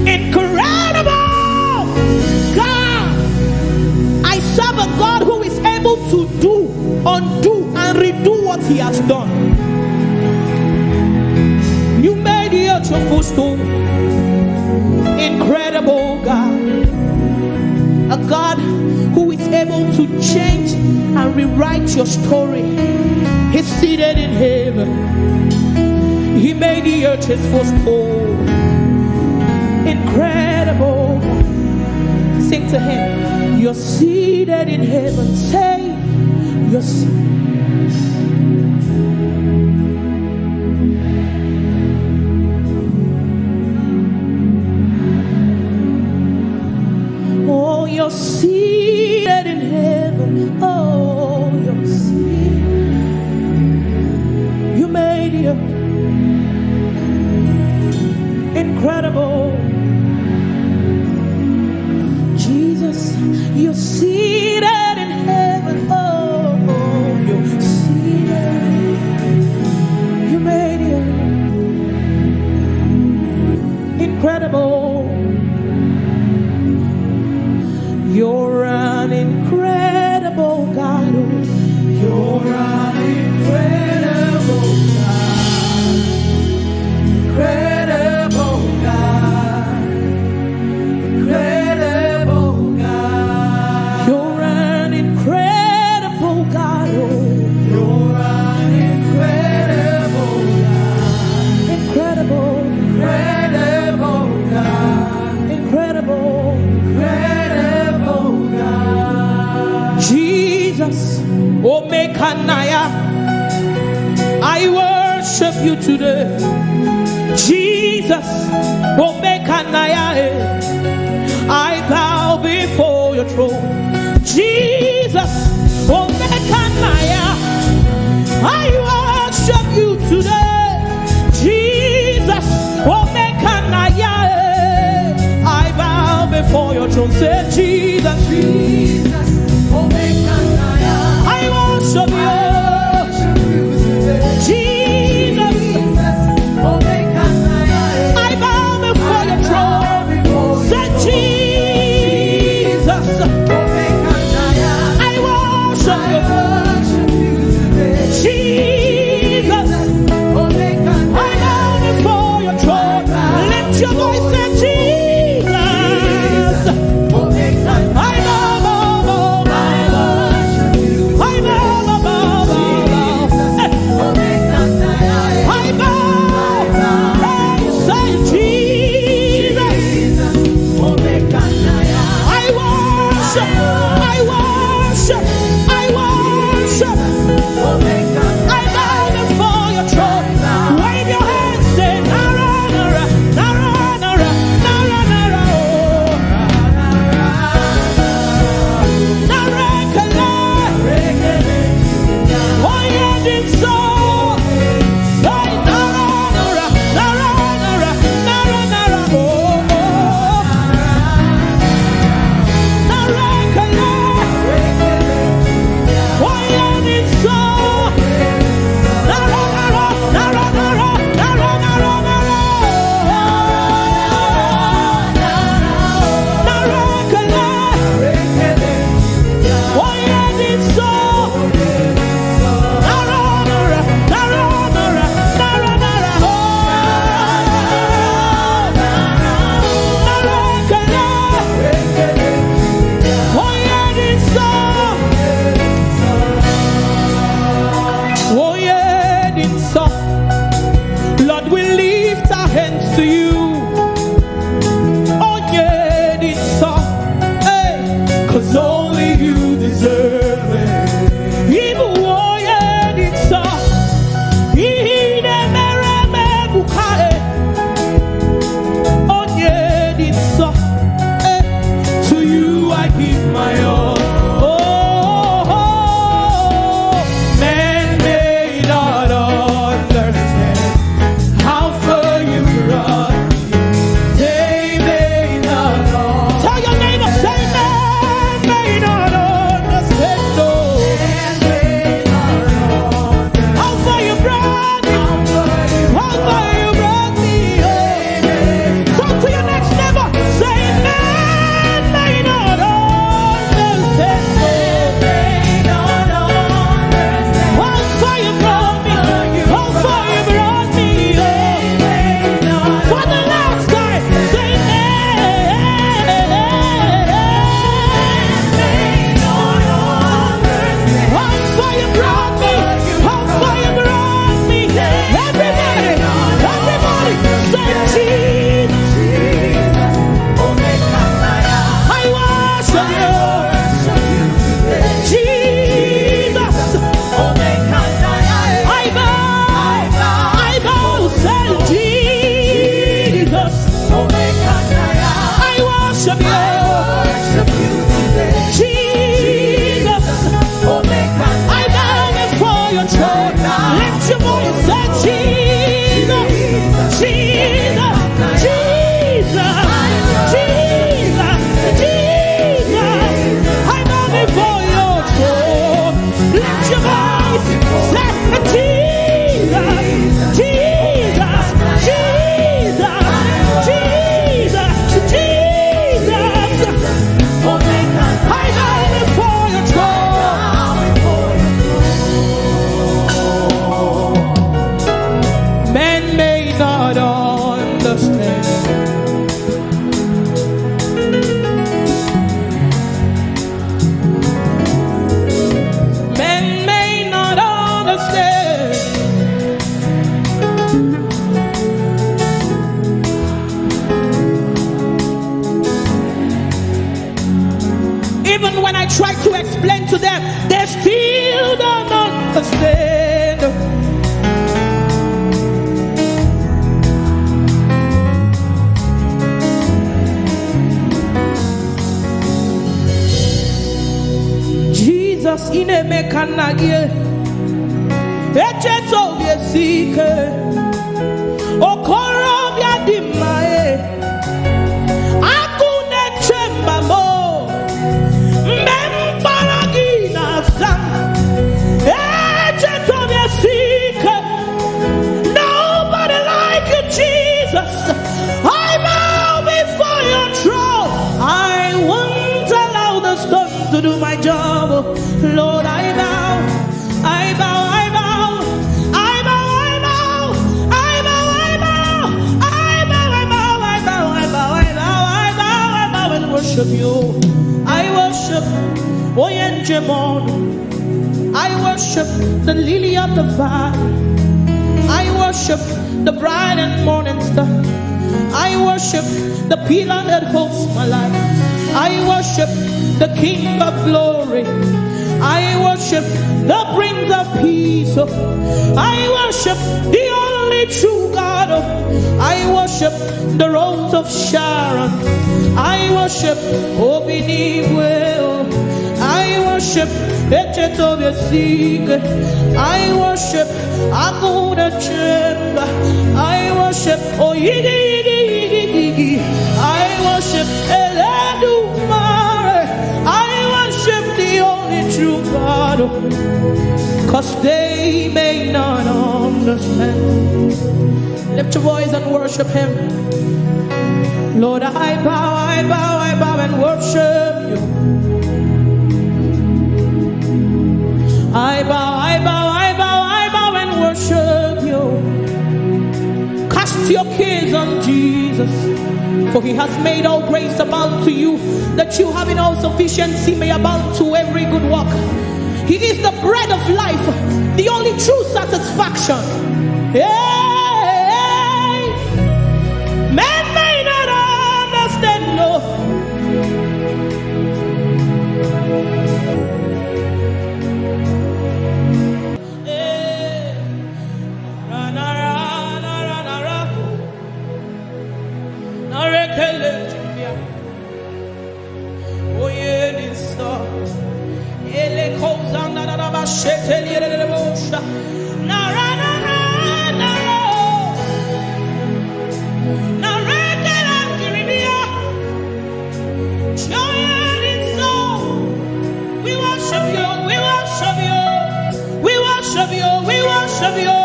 Incredible God. I serve a God who is able to do, undo, and redo what he has done. You made the earth your footstool. Incredible God. A God who is able to change and rewrite your story. He's seated in heaven. He made the earth his footstool. Incredible. Sing to him. You're seated in heaven. Say, you're seated. Oh, you're seated in heaven. Oh, you're seated. You made it incredible. Jesus, you're seated in heaven. Oh, Omekanaya, I worship you today. Jesus, Omekanaya, eh. I bow before your throne. Jesus, Omekanaya, I worship you today. Jesus, Omekanaya, eh. I bow before your throne. Say, Jesus, Jesus, Omekanaya, I worship you. Jesus, I bow before your throne. Say, Jesus, I worship you. Jesus, I bow before your throne. Lift your voice and Jesus. I bow, bow, bow, bow, bow. I bow, bow, bow, bow, bow. I bow. Hey, say Jesus. I worship, I worship, I worship. I bow before your throne. Wave your hands, say, Nara, Nara, Nara, Nara, Nara, Nara, oh. Nara, Kala. Oh, yeah, this song. Say, Nara, Nara, Nara, Nara, Nara, Nara, oh, oh. Nara, Kala. Oh, yeah, this song. Oh, yeah, this song. Lord, we lift our hands to you. Onye dị nsọ, hey, 'cause only you deserve it. Ị bụ onye dị nsọ, ihe ị na-emere m ebuka, eh. Onye dị nsọ, eh, to you I give my all. Oh, oh, oh. Men may not understand how far you brought me. They may not know. Tell your neighbor, say, "Men may not understand, oh, how far you brought me, how far you brought me, oh." Talk to your next neighbor, say, "Men may not understand, oh, how far you brought me, how far you brought me, oh." For the last time, say, "Hey, hey, hey, hey, hey." How far you brought me, how far you brought me. Everybody, everybody, say, "Jesus, I worship you." Jesus, I bow, I bow, say, "Jesus, I worship you." Jesus, I bow before your throne. Lift your voice, say, "Jesus, Jesus, Jesus, Jesus, Jesus, I bow before your throne." Lift your voice. Say, "Jesus, Jesus, Jesus, Jesus, Jesus." I bow before your throne. Stand. Jesus, ị na-eme ka nna gị. Echeta obi esi ike. Okorobịa dị mma, e. Akụ na-eche mba m, o. Mgbe m kpọrọ gị na-aza m. Echeta obi esi ike. Nobody like you, Jesus. I bow before your throne. I won't allow the stone to do my job. Lord, I bow. I bow, I bow, I bow, I bow, I bow, I bow, I bow, I bow, I bow, I bow, I bow, I bow, I bow, I bow and worship you. I worship Oyenjemon. I worship the lily of the valley. I worship the bright and morning star. I worship the pillar that holds my life. I worship the King of glory. I worship the Prince of Peace. I worship the only true God. I worship the Rose of Sharon. I worship Obinigwe. I worship Echeta obi esi ike. I worship Akuna Chemba. I worship Oyigi Yigi Yigi Yigi. I worship Eledumare. I worship the only true God. 'Cause they may not understand. Lift your voice and worship him. Lord, I bow, I bow, I bow and worship you. I bow, I bow, I bow, I bow and worship you. Cast your cares on Jesus, for he has made all grace abound to you, that you having all sufficiency may abound to every good work. He is the bread of life, the only true satisfaction. Hey, men may not understand, no. Hey, ra, na, ra, na, ra, na, ra. Na, re, ke, le, ji, bia. Oye, ni, so. Ele, ko, za, na, na, na, ba, she, te, li, re, re, re, bo, sha. Na, ra, na, ra, na, ro. Na, re, ke, la, ki, ri, bia. Joy and its soul. We worship you, we worship you, we worship you, we worship you.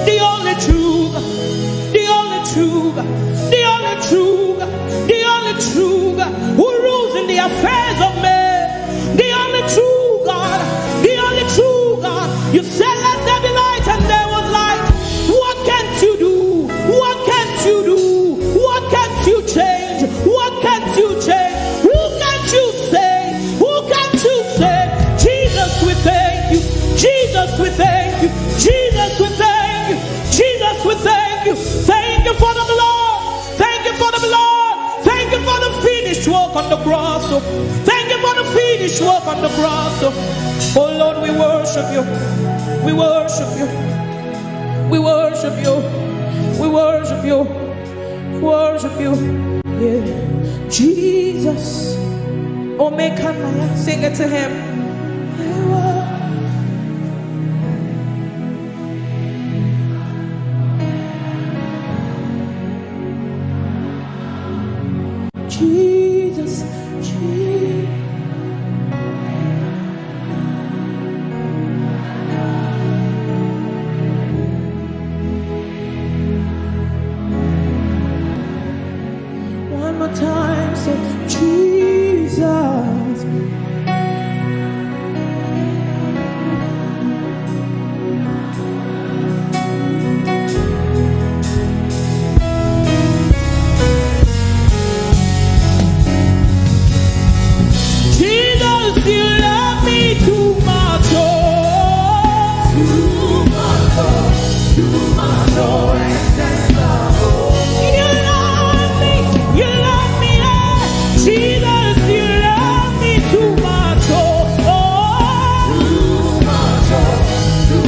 The only true God, the only true God, the only true God, the only true God who rules in the affairs of men. The only true God, the only true God. You said, "Let there be light," and there was light. What can't you do? What can't you do? What can't you change? What can't you change? Who can't you save? Who can't you save? Jesus, we thank you. Jesus, we thank you. Jesus, we thank you. Jesus, we thank you. Thank you for the blood. Thank you for the blood. Thank you for the finished work on the cross. Oh, thank you for the finished work on the cross. Oh, oh Lord, we worship you. We worship you. We worship you. We worship you. Worship you. Yeah. Jesus. Omeka Naya. Sing it to him. Jesus, Jesus. One more time, say, "Jesus." Jesus, you love me too much, oh. Too much, oh, too much, oh, excess love, oh. You love me, you love me, eh. Jesus, you love me too much, oh, oh. Too much, oh, too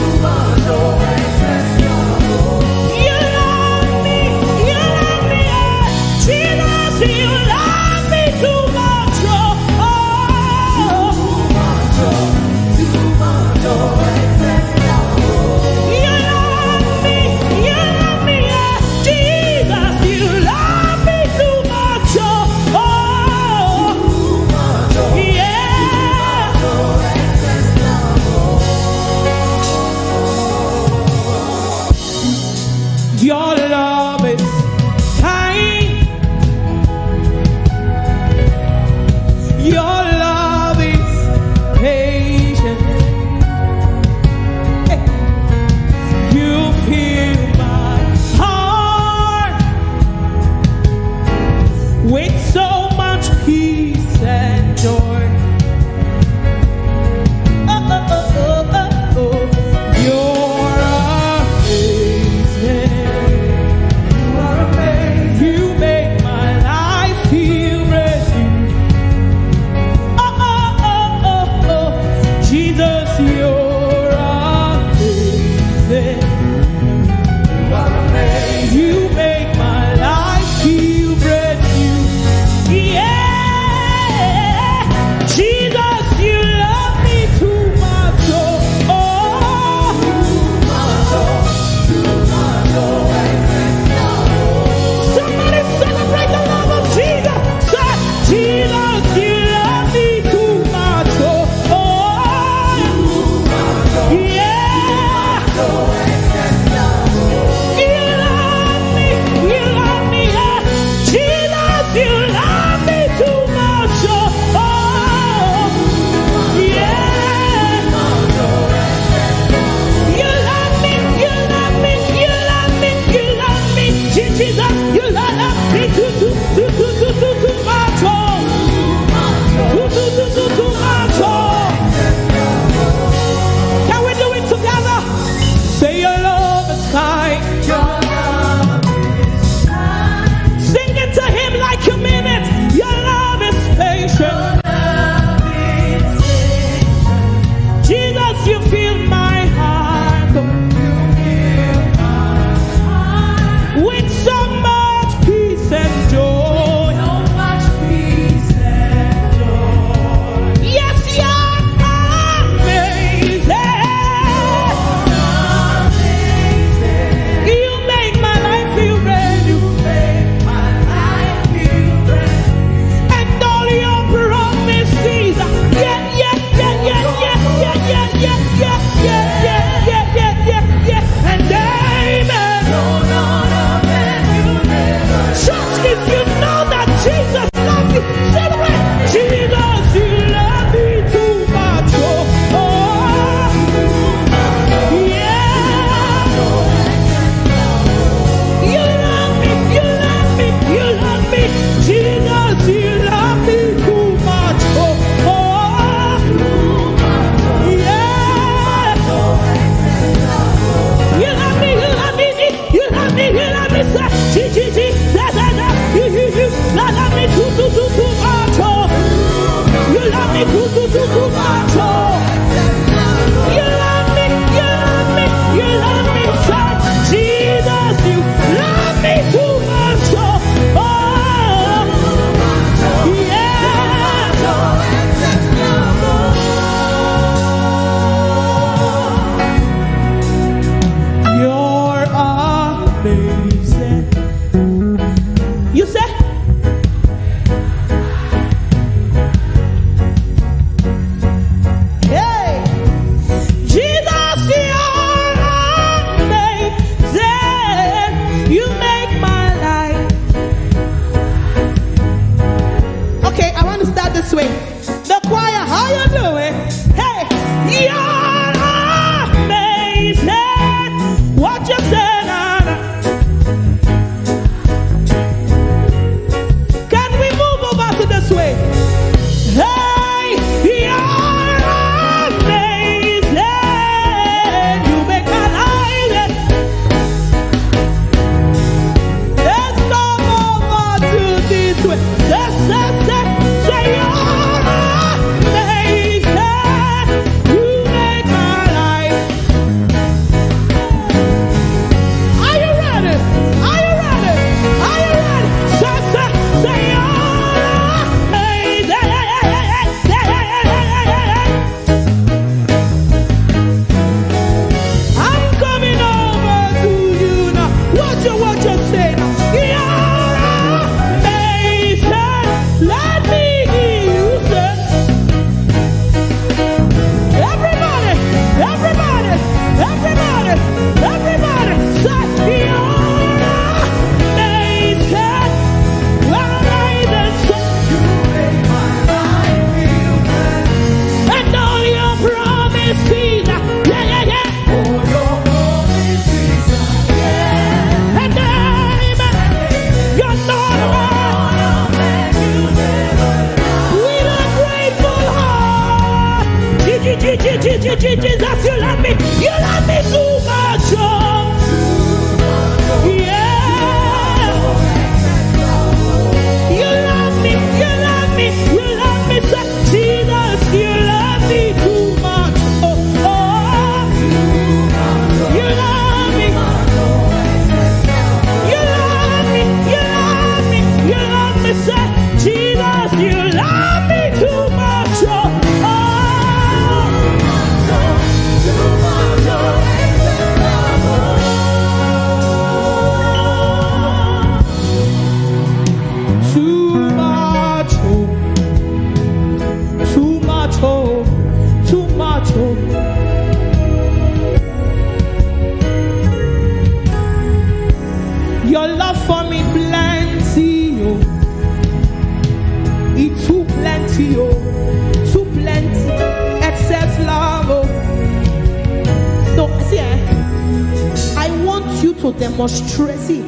Demonstrate it.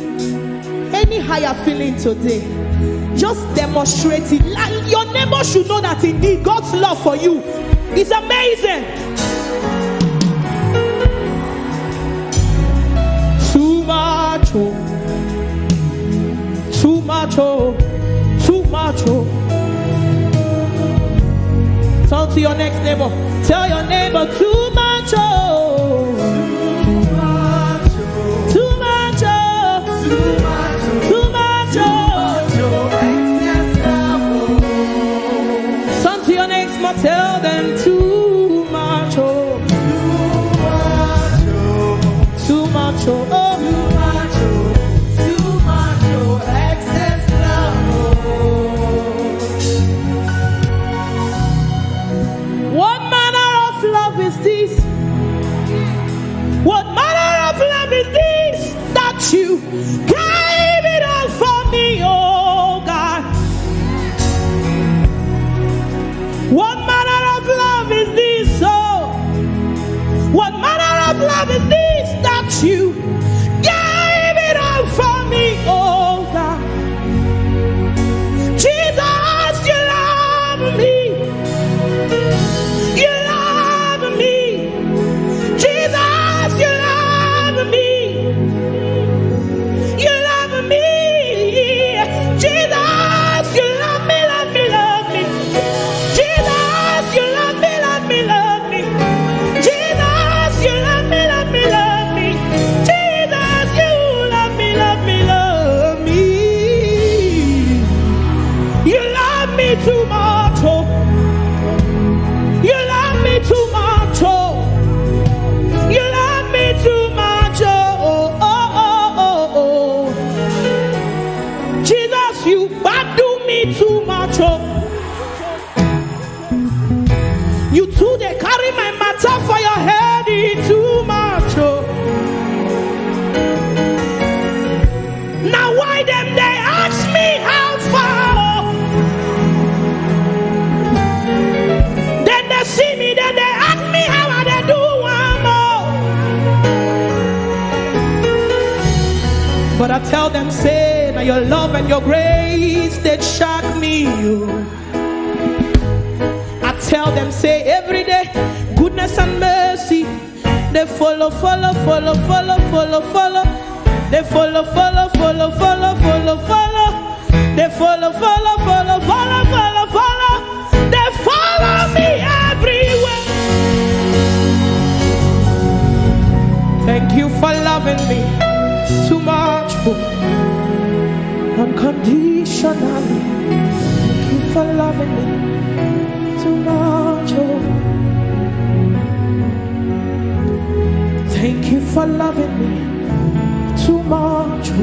Any higher feeling today, just demonstrate it. Like, your neighbor should know that indeed God's love for you is amazing. Too much, oh. Too much, oh. Too much, oh. Turn to your next neighbor. Tell your neighbor, too much, oh. Too much, oh. Too much, oh. Turn to your next one. Tell them, too much, oh. Too much, oh. What manner of love is this? What manner of love is this that you gave it all for me, oh God? What manner of love is this, oh? What manner of love is this that you gave it all for me, oh God? Jesus, you love me. You love me. Jesus, you love me. You love me. Jesus, you love me, love me, love me. Jesus, you love me, love me, love me. Jesus, you love me, love me, love me. Jesus, you love me, love me, love me. You love me too much, oh. You love me too much, oh. You love me too much, oh, oh, oh, oh, oh, oh. Jesus, you badu me too much, oh. You too dey carry my matter for your head, e too much, oh. Now why dem dey ask me how far, oh? Dem dey see me, dem dey ask me how I dey do am, oh. But I tell them, say, now your love and your grace, they shock me, oh. I tell them, say, every day, goodness and mercy, they follow, follow, follow, follow, follow, follow. They follow, follow, follow, follow, follow, follow. They follow, follow, follow, follow, follow, follow. They follow me everywhere. Thank you for loving me too much, oh, unconditionally. Thank you for loving me too much, oh. Thank you for loving me too much, oh,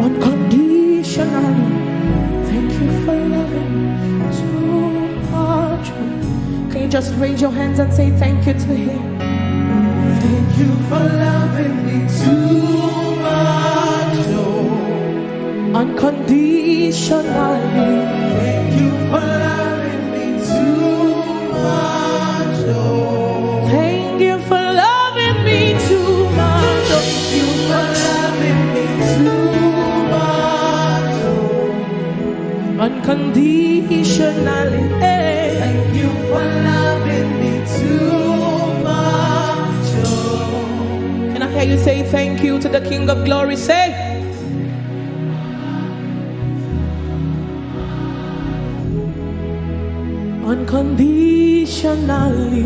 unconditionally. Thank you for loving me too much, oh. Can you just raise your hands and say thank you to him? Thank you for loving me too much, oh, unconditionally. Thank you for loving me too much, oh. Thank you for loving me too much, oh. Thank you for loving me too much, oh, unconditionally, eh. Thank you for loving me too much, oh. Can I hear you say thank you to the King of Glory? Say, unconditionally.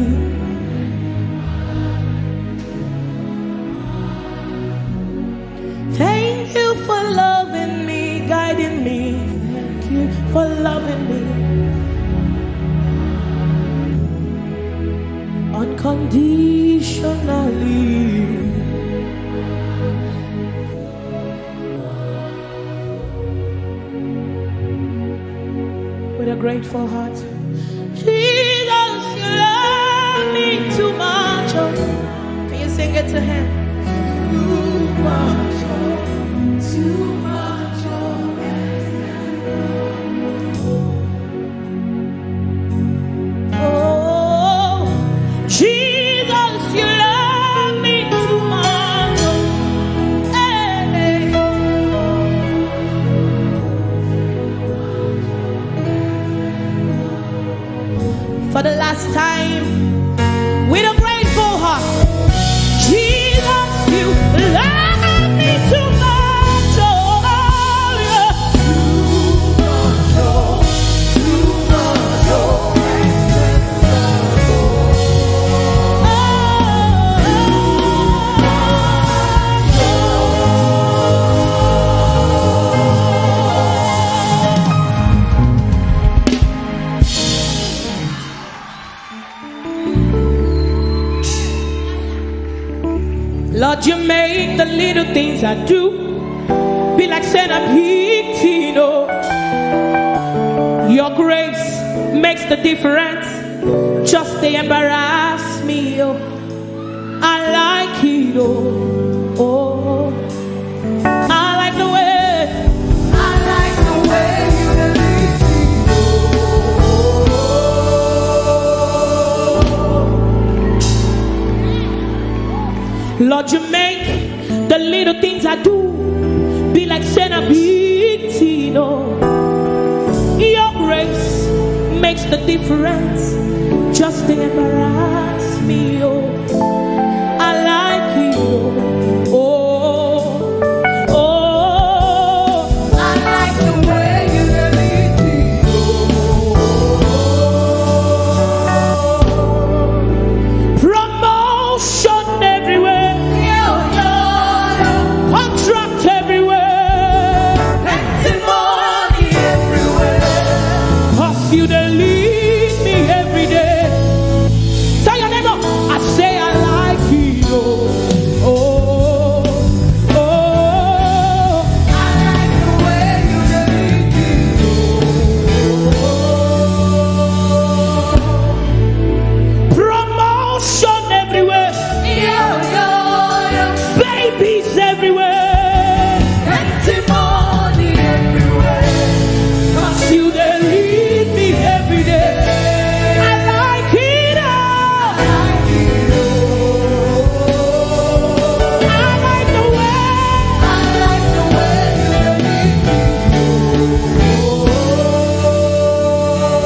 Thank you for loving me, guiding me. Thank you for loving me unconditionally. With a grateful heart. Jesus, you love me too much, oh. Can you sing it to him? Too much, oh, too much, oh. Oh, Jesus, you love me too much, oh. Time with a grateful heart. Jesus, you love me too much. Oh, yeah. Lord, you make the little things I do be like saying I'm hitting, oh. Your grace makes the difference. Just they embarrass me, oh. I like it, oh. Oh. I like the way. I like the way you lead me, oh. Lord, you make the little things I do be like saying I'm hitting, oh. Your grace makes the difference. Just to embarrass me, oh. I like it, oh. Oh, oh. I like the way you lead me, oh. Promotion everywhere. Yeah, yeah, yeah. Contract everywhere. Plenty money everywhere. 'Cause you dey lead me every day. Tell your neighbor, I say I like you. Oh, oh, oh. I like the way you dey lead me. Promotion everywhere. Yeah, yeah, yeah. Babies everywhere. Plenty money everywhere. 'Cause you dey lead me every day. I like it all. I like it all. I like the way. I like the way you dey lead me.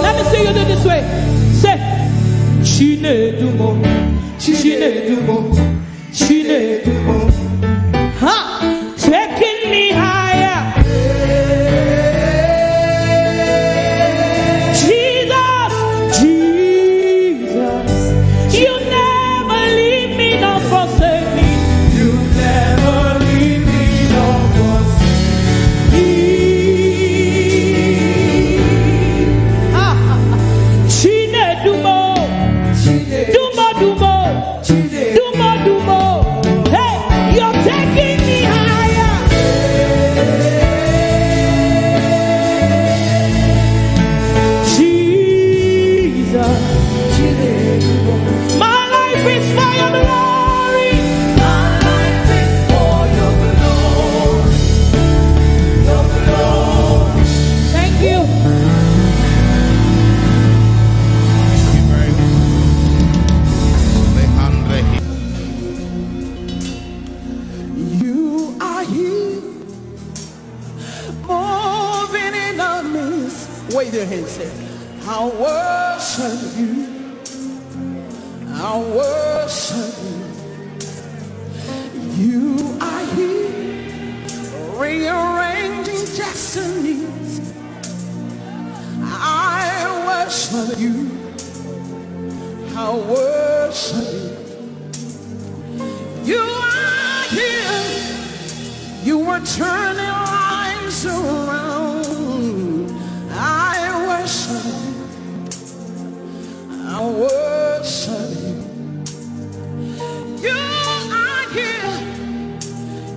Let me see you do this way. Say, Chinedumo, Chinedumo, Chinedumo. Ha! Taking me higher. Jesus, Jesus, you never leave me nor forsake me. You never leave me nor forsake me. Ah, Chinedumo, Dumo, Dumo. Dumo, Dumo. Hey, you're taking me higher. Jesus. My life is for your glory. My life is for your glory. Your glory. Thank you. You are here, moving in our midst. Wave your hands, say, I worship you. I worship you. You are here, rearranging destinies. I worship you. I worship you. You are here. You are turning lives around. I worship you. I worship you. You are here.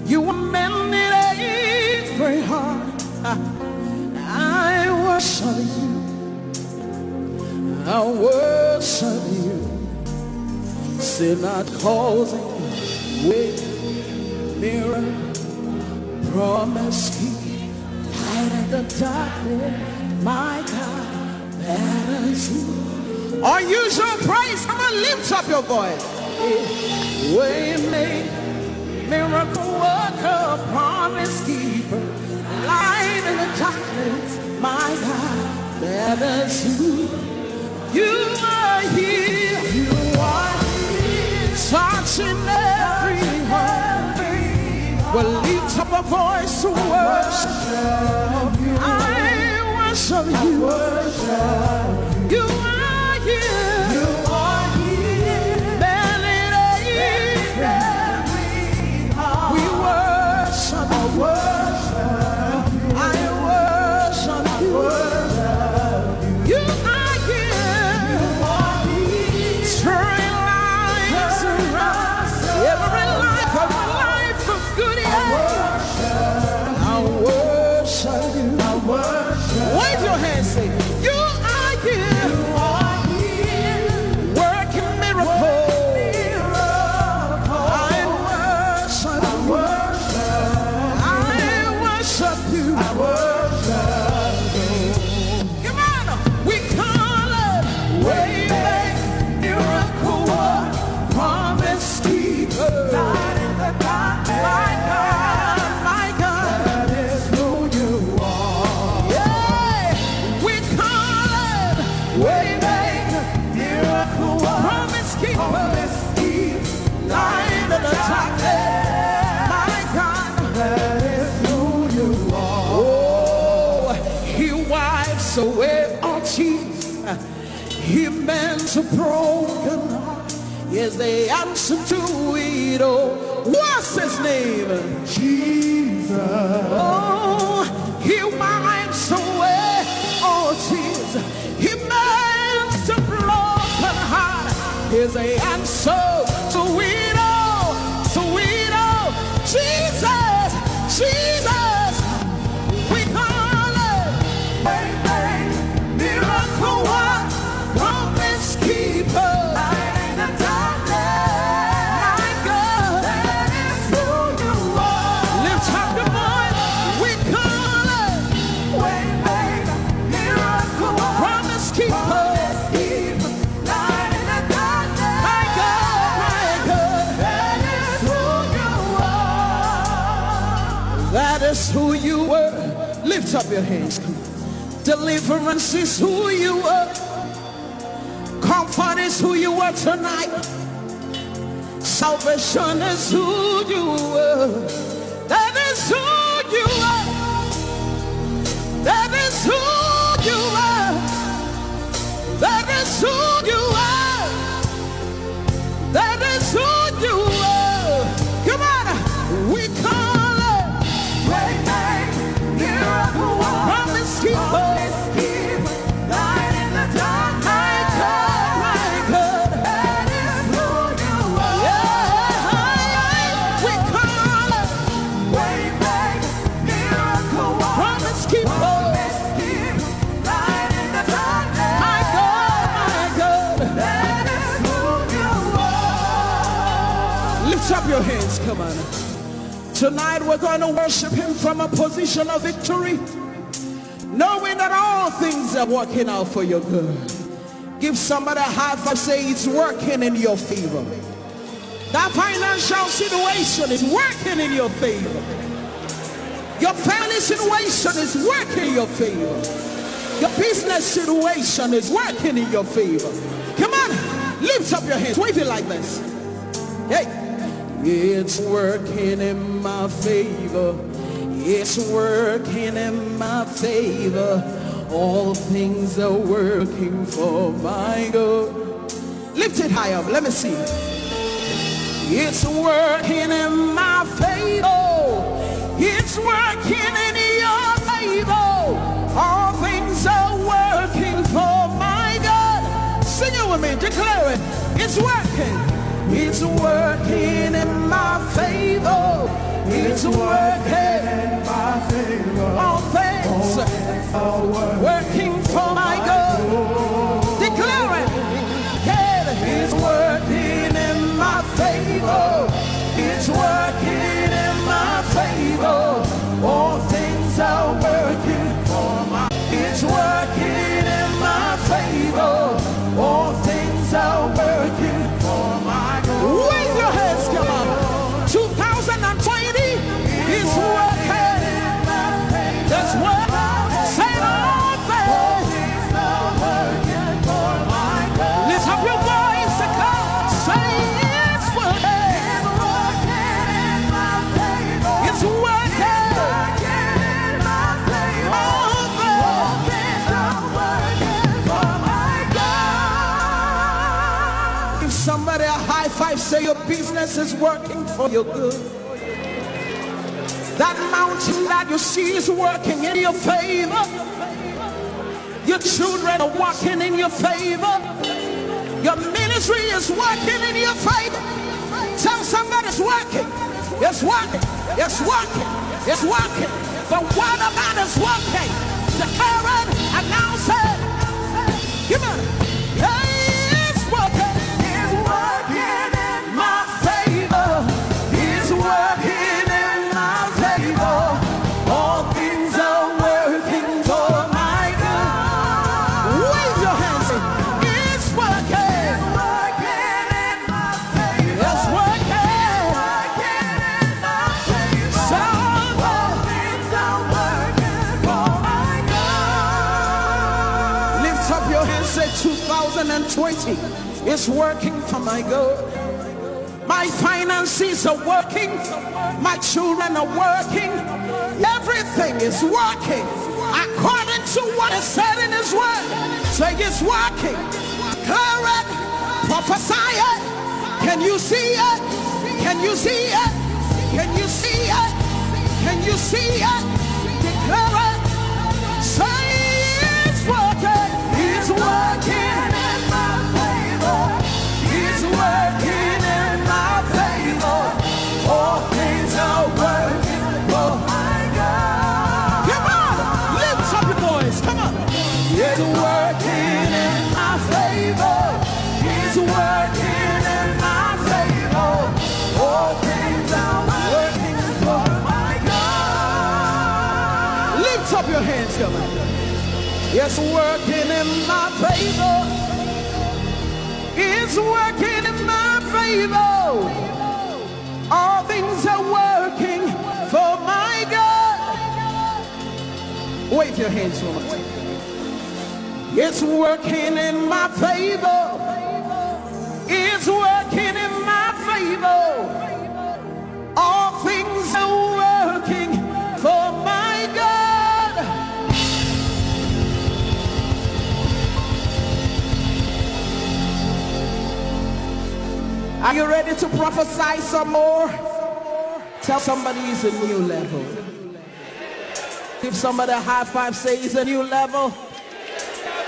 You are mending every heart. I worship you. I worship you. Say not causing way, mirror, promise keep, light in the darkness, my God, that is you. Unusual praise, come on, lift up your voice. Way make, miracle worker, promise keeper, light in the darkness, my God, that is you. You are Here you are here, touching every heart. We'll lift up a voice to worship. I worship you. You are here. You are here. Barely we worship you. I worship you. You are here. Turning lives around. Every life, every life of good, yeah. I worship you. Wave your hands, say, you are here. Working miracles. I worship you. I worship you. Come on, we call it way maker, miracle worker, promise keeper, light in the darkness. My God, my God, that is who you are. Yeah, we call it way maker, miracle worker, promise keeper, promise keeper, light in the darkness. My God, that is who you are. Oh, he wipes away all tears. He mends a broken heart. Yes, the answer to it all. What's his name? Jesus. Oh, he wipes away all tears. He mends a broken heart. He's the answer to it all, to it all. Jesus, Jesus, we call it. Way maker, miracle worker, promise keeper, light in the darkness. My God, that is who you are. Lift up your voice. We call it. Way maker, miracle worker, promise keeper, promise keeper, light in the darkness. My God, my God, that is who you are. That is who you were. Lift up your hands. Deliverance is who you are. Comfort is who you are tonight. Salvation is who you are. That is who you are. That is who you are. That is who you are. That is who you are. Come on, we call it. Way maker, miracle worker, promise keeper, promise keeper, light in the dark. My God, my God, that is who you are. Yeah, we call it. Way maker, miracle worker, promise keeper, promise keeper, light in the darkness. My God, my God, that is who you are. Lift up your hands, come on. Tonight we're going to worship him from a position of victory, knowing that all things are working out for your good. Give somebody a high five, say, it's working in your favor. That financial situation is working in your favor. Your family situation is working in your favor. Your business situation is working in your favor. Come on, lift up your hands, wave it like this. Hey, it's working in my favor. It's working in my favor. All things are working for my good. Lift it high up. Let me see. It's working in my favor. It's working in your favor. All things are working for my good. Sing it with me. Declare it. It's working. It's working in my favor. It's working in my favor. All things are working for my good. Declare it. It's working in my favor. It's working in my favor. All things are working for my. It's working in my favor. All things are working for my good. Wave your hands, come on. Two thousand twenty is working. That's what I said. All things are working for my good. Lift up This is working for your good. That mountain that you see is working in your favor. Your children are walking in your favor. Your ministry is working in your favor. Tell somebody it's working. It's working. It's working. It's working. The word of God is working. Declare it, announce it. Come on. Hey, it's working. It's working in my favor. It's working in my favor. All things are working for my good. Wave your hands. It's working. It's working in my favor. It's working. It's working in my favor. So all things are working for my good. Lift up your hands, say, "Two thousand twenty is working for my good." My finances are working. My children are working. Everything is working according to what is said in His word. Say, "It's working." Declare it. Prophesy it. Can you see it? Can you see it? Can you see it? Can you see it? Declare it. Say, "It's working. It's working in my favor. It's working in my favor. All things are working for my good." Come on, lift up your voice. Come on. It's working in my favor. It's working in my favor. All things are working for my good. Lift up your hands, come on. It's working in my favor. It's working in my favor. All things are working for my good. Wave your hands, woman. It's working in my favor. It's working in my favor. All things are working for my good. Are you ready to prophesy some more? Tell somebody it's a new level. Give somebody a high five, say it's a new level.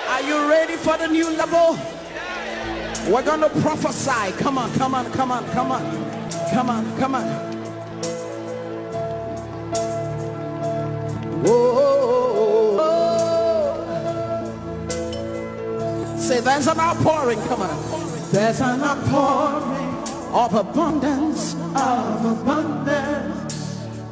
Are you ready for the new level? We're gonna prophesy. Come on, come on, come on, come on. Come on, come on. Whoa. Say, "There's an outpouring." Come on. There's an outpouring of abundance, of abundance.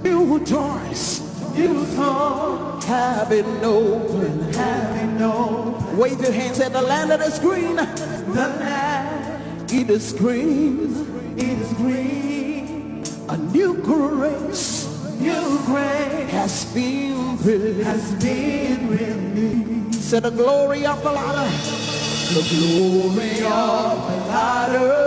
New doors, new doors have been opened, have been opened. Wave your hands at the land that is green. The land, it is green, it is green. A new grace, new grace has been released, has been released. Say, "The glory of the latter." The glory of the latter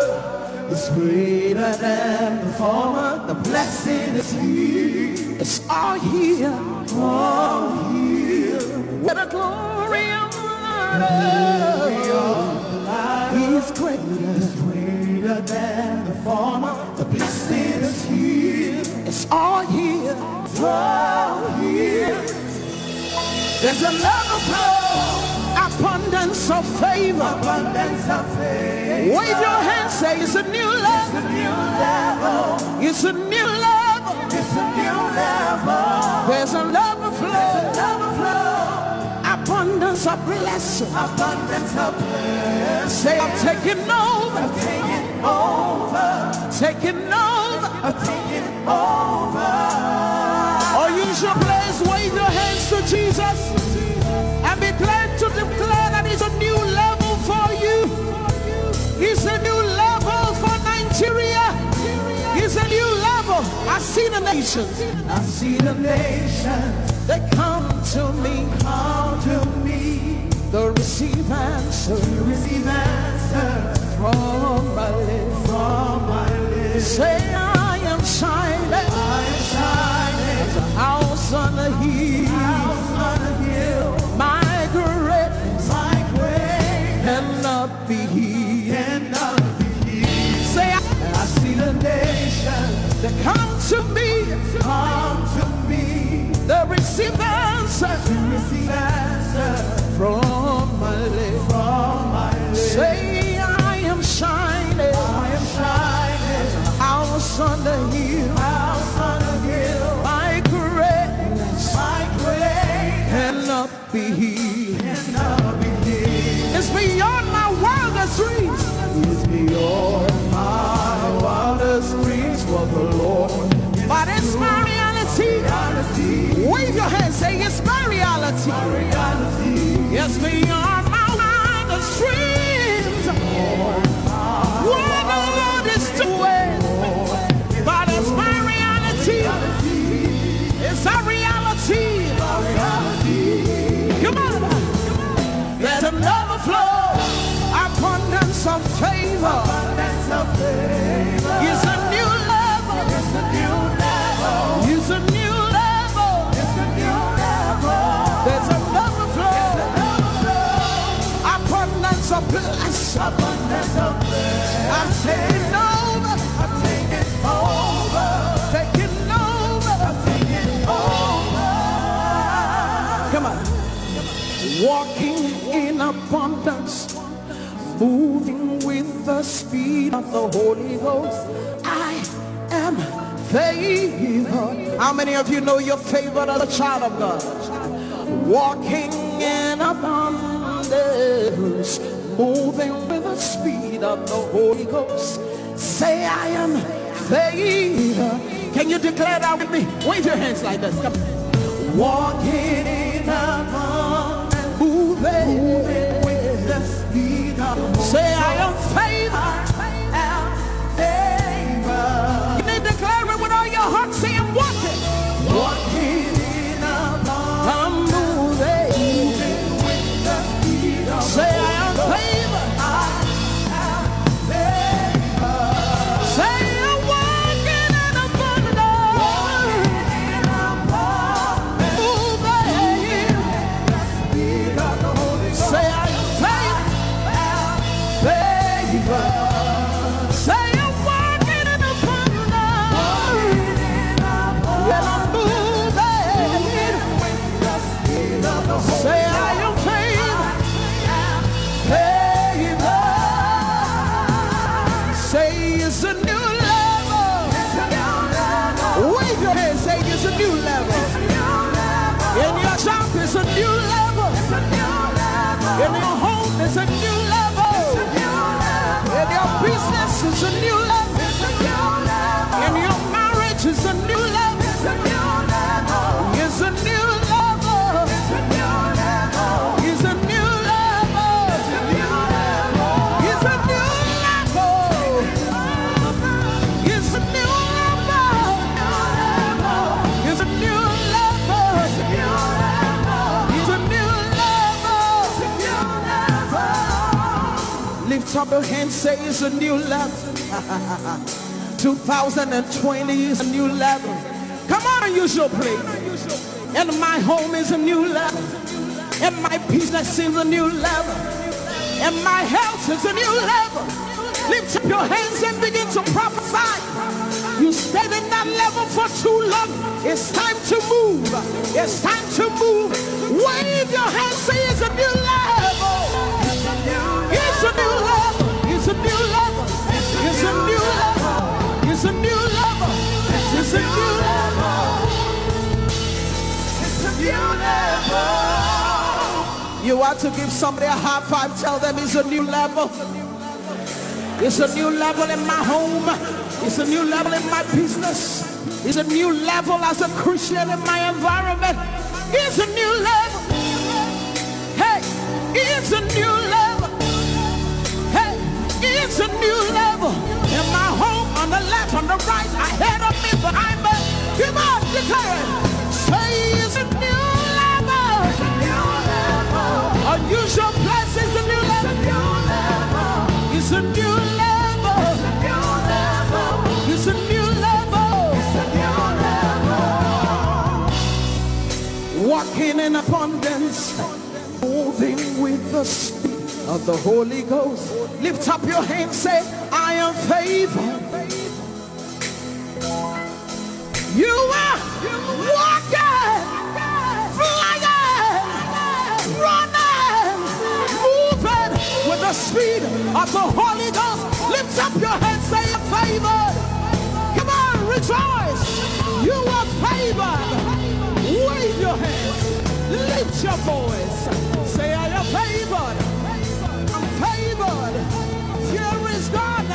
is greater than the former. The blessing is here. It's all here. All here. Where the glory of the latter is greater, is greater than the former. The blessing is here. It's all here. It's all here. There's a level of abundance of favor. Abundance of favor. Wave your hand, say, "It's a new level. It's a new level. It's a new level. It's a new level." There's a level of flow. There's a level of flow. Abundance of blessing. Abundance of blessing. Say, "I'm taking over. I'm taking over. Taking over. I'm taking over." Or use your place, wave your hands to Jesus, and be glad to declare that it's a new level for you. It's a new level for Nigeria. It's a new level. I see the nations. I see the nations. They come to me. Come to me. They receive answers. They receive answers from my lips. From my lips. Say, "I am shining. I am shining. As a house on a hill. House on a hill. My greatness. My greatness. Cannot be hid." Cannot be hid. Say, "I, I see the Come to me. Come to me. They receive answer. They receive answer from my lips. From my lips. Say, I am shining. I am shining. House on the hill. House on the hill. My greatness. My greatness. Cannot be hid. Cannot be hid. It's beyond my wildest dreams. It's beyond my wildest dreams what the Lord. But it's my reality. Reality. Wave your hand, say, it's my reality. My reality. It's beyond my wildest dreams what the Lord is doing. But it's my reality. It's a reality. Come on. There's an overflow, abundance of favor. Abundance of favor. It's a new level. It's a new level. It's a new level. It's a new level. There's an overflow. There's an overflow. Abundance of blessing. Abundance of blessing. I'm taking over. I'm taking over. Taking over. I'm taking over. Come on. Walking in abundance, moving with the speed of the Holy Ghost. I am favored. How many of you know you're favored as a child of God? Walking in abundance, moving with the speed of the Holy Ghost. Say, I am favored. Can you declare that with me? Wave your hands like this. Come. Walking in abundance, moving with the speed of the Holy Ghost. Say, I am favored. I am favored. You need to declare it with all your heart. Say, I'm walking. Walking in abundance. I'm moving. Moving with the speed of the Holy Ghost. Say, I am favored. I am favored. Say, I'm walking in abundance. Walking in abundance. Moving. Say, I am favored. Favored. Say, I'm walking in abundance. When I'm moving. Say, I am favored. Favored. Say, it's a new level. Wave your hand, say, it's a new level. In your job, it's a new level. In your home, it's a new level. In your business, it's a new level. In your marriage, it's a new level. It's a new level. It's a new level. It's a new level. It's a new level. It's a new level. It's a new level. It's a new level. Lift up your hand, say, it's a new level. two thousand twenty is a new level. Come on, unusual praise. And my home is a new level. And my business is a new level. And my health is a new level. Lift up your hands and begin to prophesy. You stayed in that level for too long. It's time to move. It's time to move. Wave your hands, say, it's a new level. It's a new level. It's a new level. It's a new level. It's a new level. It's a new level. It's a new level. You want to give somebody a high five, tell them it's a new level. It's a new level in my home. It's a new level in my business. It's a new level as a Christian in my environment. It's a new level. Hey, it's a new level. Hey, it's a new level. In my home, on the left, on the right, ahead of me, behind me. Come on, declare it. Say it's a new level. Unusual blessings, a new level. It's a new level. It's a new level. Walking in abundance, moving with the speed of the Holy Ghost. Lift up your hands, say, I am favored. Walking, flying, running, moving with the speed of the Holy Ghost. Lift up your hands, say, "I'm favored." Come on, rejoice. You are favored. Wave your hands. Lift your voice. Say, "I am favored. I'm favored." Fear is gone.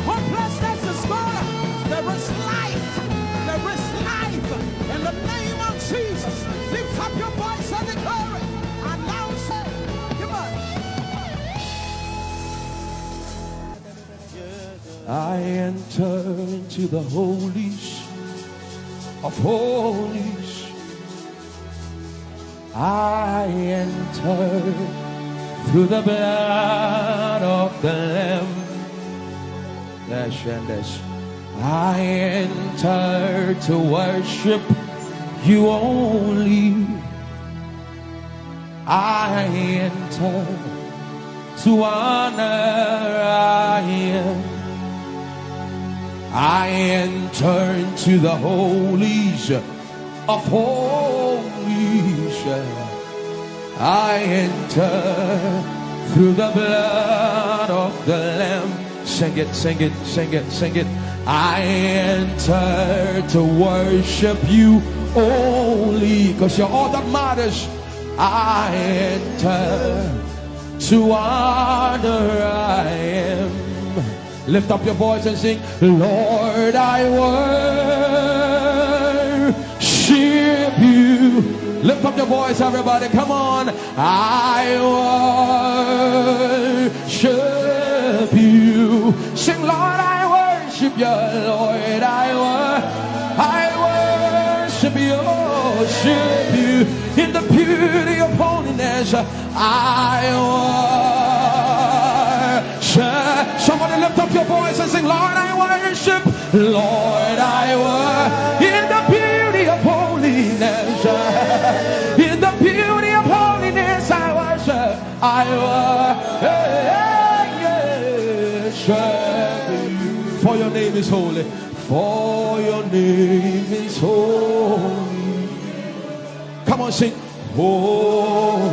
Hopelessness is gone. There is life. There is life. In the name of Jesus, lift up your voice and declare it. Announce it. Come on. I enter into the holies of holies. I enter through the blood of the Lamb. Yes, and yes. I enter to worship you only. I enter to honor I am. I enter into the holies of holies. I enter through the blood of the Lamb. Sing it, sing it, sing it, sing it. I enter to worship you only, because you're all that matters. I enter to honor I am. Lift up your voice and sing, "Lord, I worship you." Lift up your voice, everybody. Come on. I worship you. Sing, "Lord, I worship you. Lord, I worship, I worship you, worship you in the beauty of holiness." I worship. Somebody lift up your voice and sing, "Lord, I worship. Lord, I worship in the beauty of holiness. In the beauty of holiness, I worship. I worship." For your name is holy. For your name is holy. Come on, sing. Holy,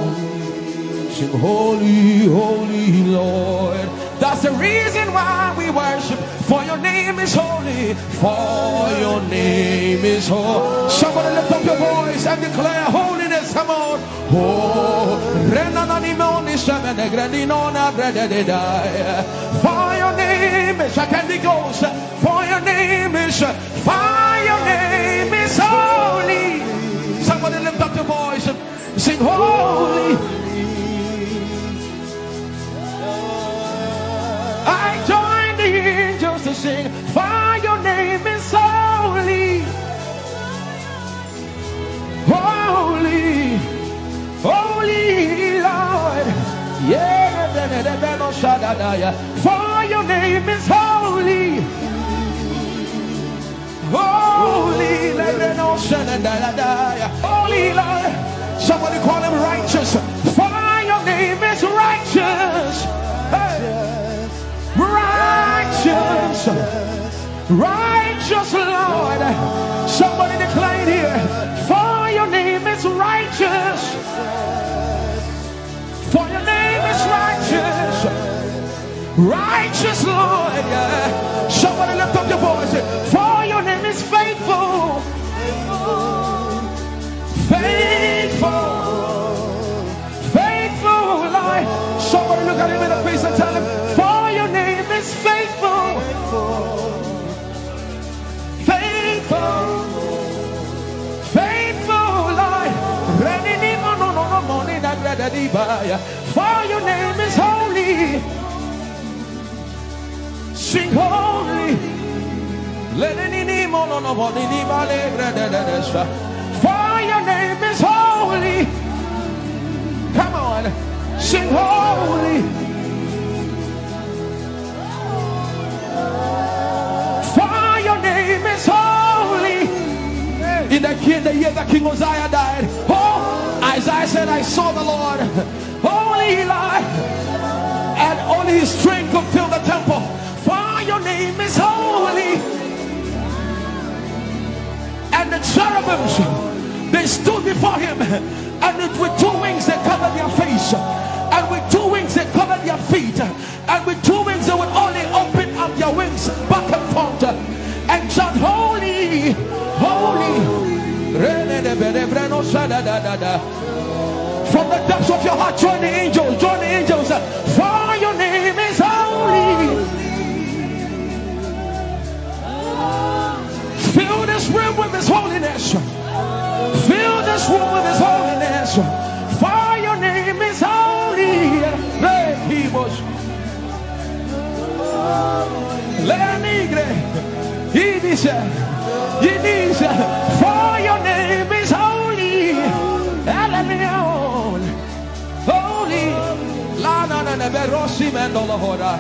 sing, "Holy, holy Lord." That's the reason why we worship. For your name is holy. For your name is holy. Somebody lift up your voice and declare holiness. Come on. Oh, renananimoni semenegrendinona bredededai. For your name is, I can be ghost. For your name is, for your name is holy. Somebody lift up your voice. Sing, "Holy." I join the angels to sing, "For your name is holy. Holy, holy Lord." Yeah, for your name is holy. Holy, holy Lord. Somebody call him righteous. For your name is righteous. Hey. Righteous. Righteous Lord. Somebody declare it here. For your name is righteous. For your name is righteous. Righteous Lord, yeah. Somebody lift up your voice. For your name is faithful. Faithful. Faithful Lord. Somebody look at him in the face and tell him, "For your name is faithful." Faithful, faithful Lord. Ready, ni mo, no, no, no, mo, ni, da, da, da, di, ba, ya. For your name is holy. Sing holy. Let any name on, on, on, on, any valley, da, da, da, da, sha. For your name is holy. Come on. Sing holy. For your name is holy. In the, in the year that King Uzziah died, oh, Isaiah said, "I saw the Lord, holy Eli, and only his strength could fill the temple." For your name is holy. And the church They stood before him, and it, with two wings they covered their face, and with two wings they covered their feet, and with two wings they would only open up their wings back and forth and shout, "Holy, holy." From the depths of your heart, join the angels, join the angels. For your name is holy. Fill this room with his holiness. Fill this room with his holiness. For your name is holy. Hey, he was. Lenigre. He is. He is. For your name is holy. Hallelujah. Holy. La na na na be rosi me no lo hora.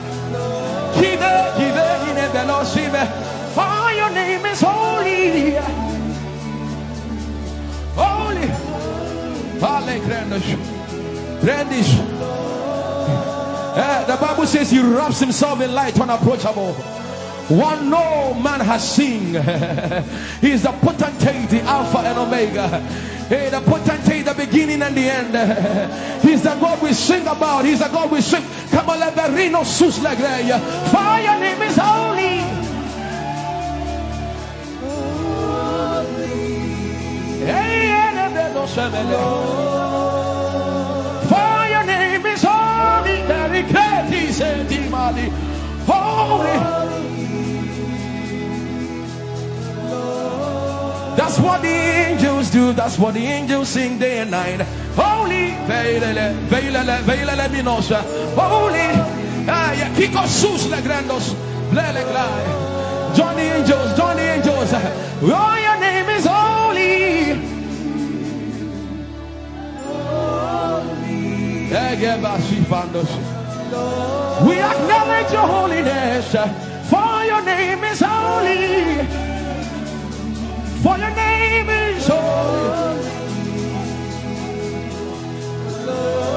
Kive, kive, ine be lo si me. For your name is holy. Holy. Hallelujah. Brandish. Eh, the Bible says he wraps himself in light unapproachable. One no man has seen. He's the potentate, the Alpha and Omega. Hey, the potentate, the beginning and the end. He's the God we sing about. He's the God we sing. Come on, let the Reno sus la greya. For your name is holy. Hey, and the bello semele. For your name is holy. Very great is it, Imani. Holy. That's what the angels do. That's what the angels sing day and night. Holy, veilele, veilele, veilele minosha. Holy, ah, yeah, kiko sus le grandos, le le glai. Join the angels, join the angels. Oh, your name is holy. Ege basi fandos. We acknowledge your holiness, for your name is holy. For your name is holy.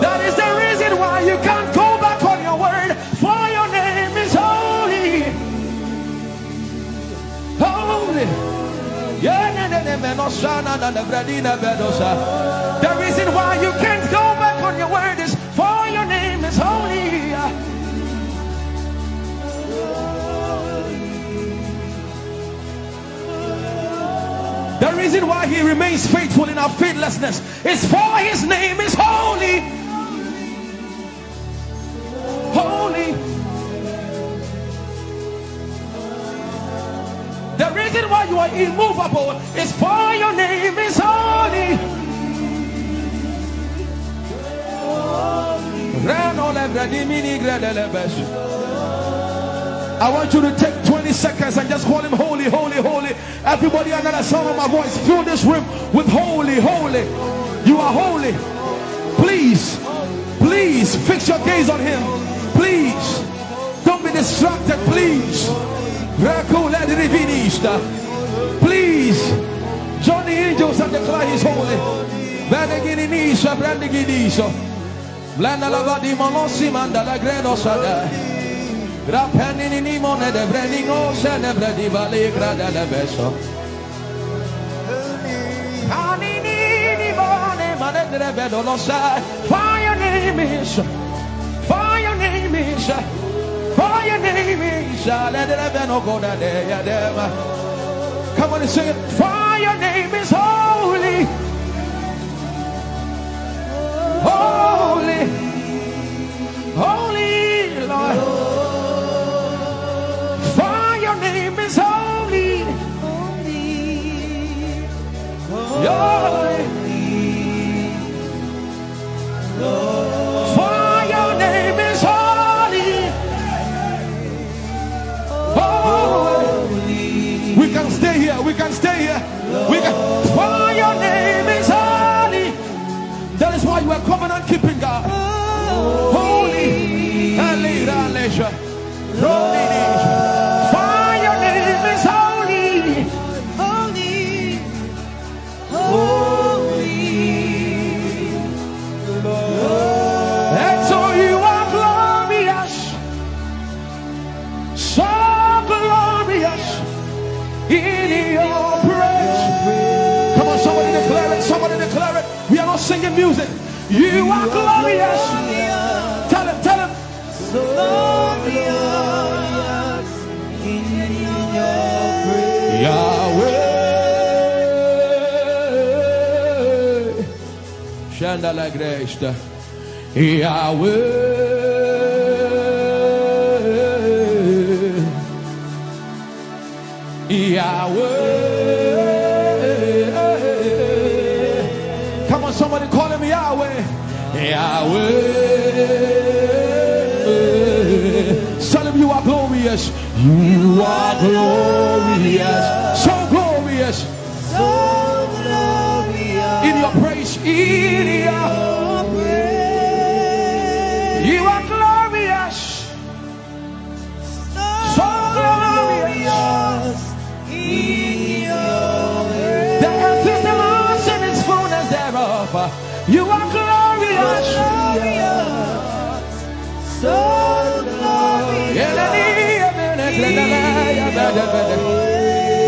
That is the reason why you can't go back on your word. For your name is holy. Holy. Yeah, ne, ne, ne, me, no, sha, na, na, na, bra, di, na, be, do, sha. The reason why you can't go back on your word is for your name is holy. The reason why he remains faithful in our faithlessness is for his name is holy. Holy. The reason why you are immovable is for your name is holy. Rano le vredimini gredele besu. I want you to take twenty seconds and just call him holy, holy, holy. Everybody under the sound of my voice, fill this room with holy, holy. You are holy. Please, please fix your gaze on him. Please, don't be distracted, please. Rakule divinista. Please, join the angels and declare he's holy. Benegini misa, brandiginiso. Blenda la vadi molosi manda la gredo sada. Rapeni ni mone de breni no se de bredi vale grada le beso. Ani ni ni mone mane de rebedo lo sa. For your name is, for your name is, for your name is, let the rebeno go da de ya dema. Come on and sing it. For your name is holy. Holy, holy Lord. For your name is holy. Holy. For your name is holy. Holy. We can stay here. We can stay here. We can. For your name is holy. That is why you are covenant keeping God. Holy. Holy. For your name is holy. Holy. Holy. And so you are glorious. So glorious in your praise. Come on, Singing music. You are glorious. Tell him, tell him. Yahweh. Shanda la gresta. Yahweh. Yahweh. Come on, somebody call him Yahweh. Yahweh. Tell him you are glorious. You are glorious. So glorious. So glorious. In your praise, in your praise. You are glorious. So glorious. The earth is the Lord's and its fullness thereof. You are glorious. So glorious.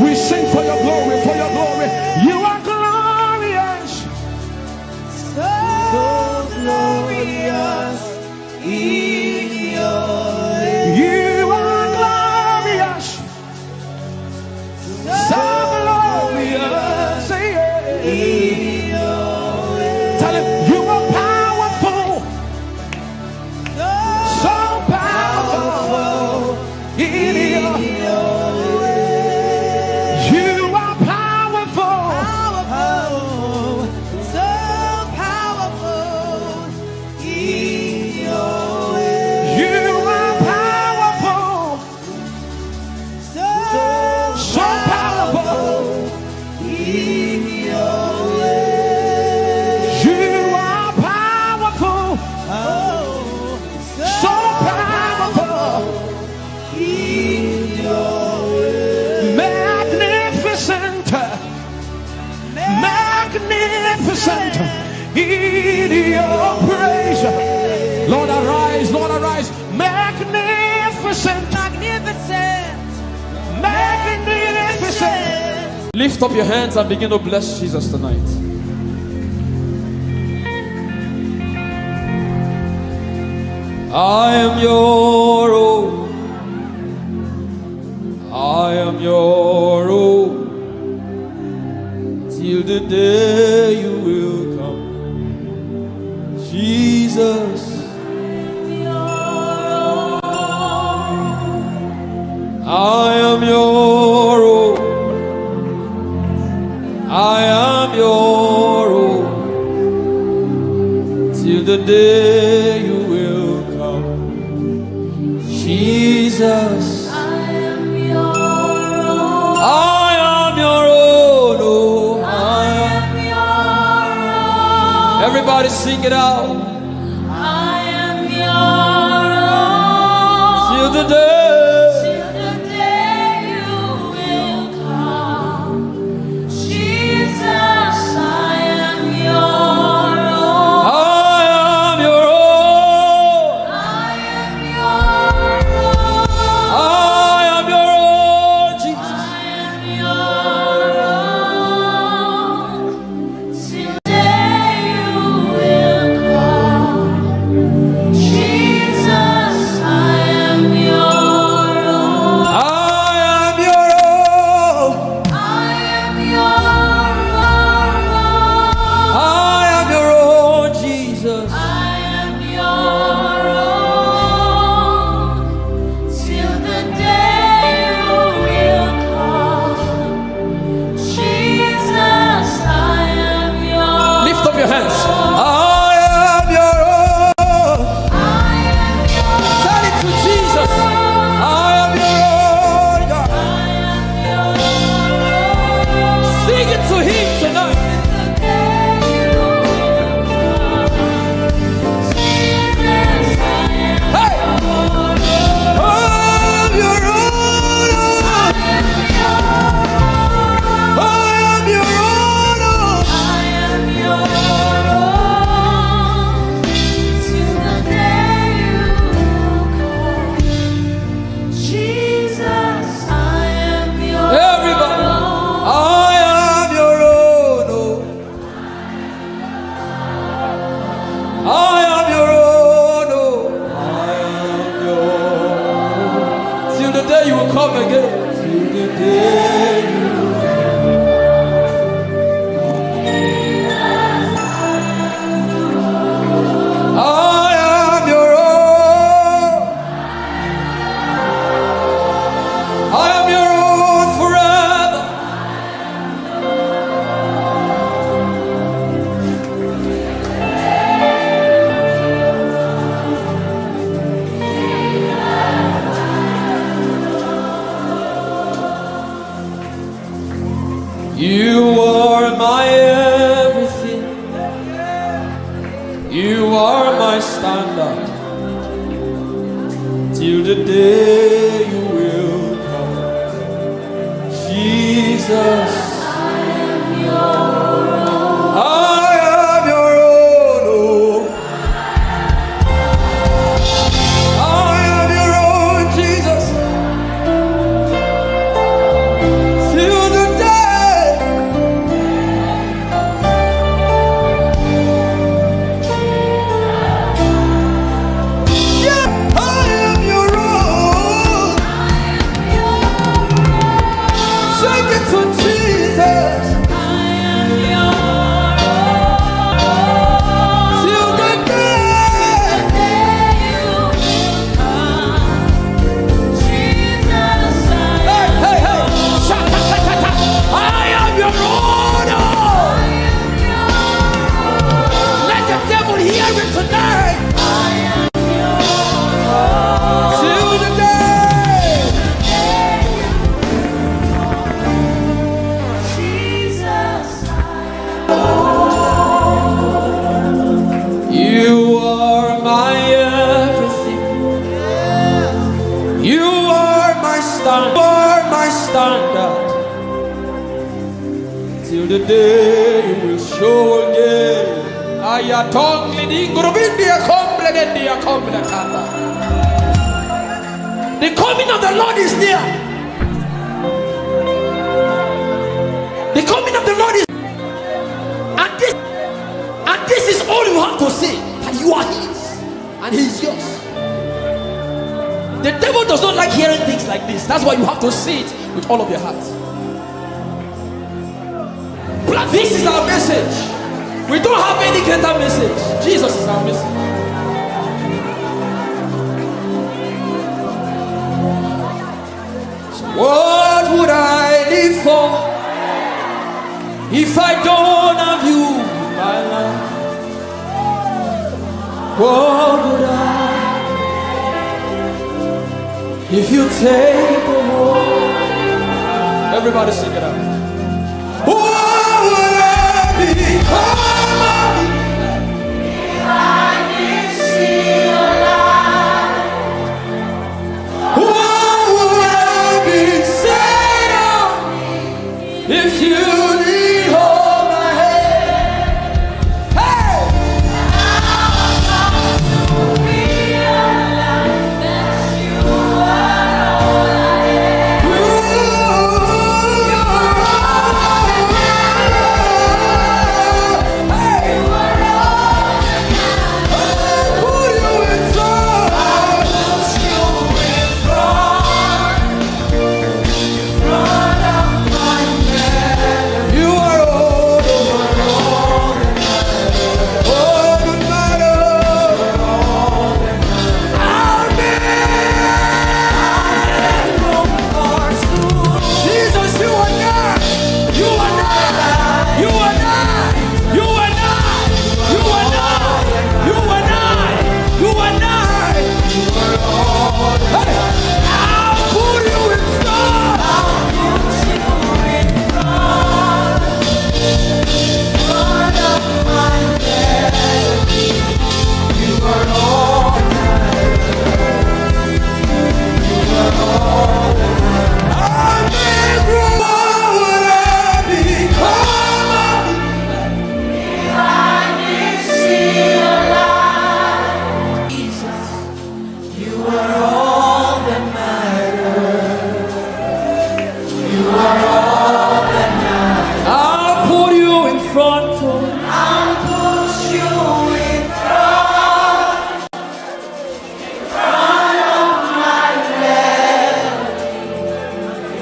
We sing for your glory, for your glory. You are glorious. So glorious. You are glorious. So glorious. Yeah. Tell him you are powerful. So powerful. In your, you are powerful. Powerful. So powerful. You are powerful. So, so powerful. You are powerful. Oh, so, so powerful. Magnificent. Magnificent in your praise. Lord, arise, Lord, arise. Magnificent. Magnificent. Magnificent. Lift up your hands and begin to bless Jesus tonight. I am your own. I am your own till the day you will come. Jesus, I am your own. I am your own till the day you will come. Jesus, I am your own. I am your own. Oh, I am your own. Everybody sing it out. I am your own. Till the day. Till the day you will come. Jesus, I am your own. I am your own. I am your own. I am your own, Jesus. I am your own. Till the day you will come. You are my everything. You are my standard. Till the day you will come. Jesus. I am your own. Oh. I am your own, Jesus. Till the day. Yeah, I am your own. Sing it to Jesus. Till the day. Hey, hey, hey. Shata, shata, shata. I am your own. Let the devil hear it tonight. Till the day. Jesus. You are my everything. You are my stand. You are my standard. Till the day you will show again. Ayatong liding gurubindi akomble dendi akomble kanda. The coming of the Lord is near. The coming of the Lord is, and this, and this is all you have to say, that you are his and he is yours. The devil does not like hearing things like this. That's why you have to say it with all of your heart. This is our message. We don't have any greater message. Jesus is our message. So what would I live for if I don't have you in my life? What would I, if you take the world? Everybody sing it out. What would I become of me if I didn't see your light? What would I be said of me if you didn't hold my hand? Hey! You are all, all that matters. Amen. Jesus, you are not, you are not, you are not, you are not, you are not, you are not, you are not, you are not. Hey, I'll put you in front. I'll put you in front. Front of my melody. You are all that matters. You are all that matters. I make room. What would I become of me if I didn't see your light? Jesus. You are all that matters. You are all that matters. I'll put you in front of, I'll put you in front, in front of my melody.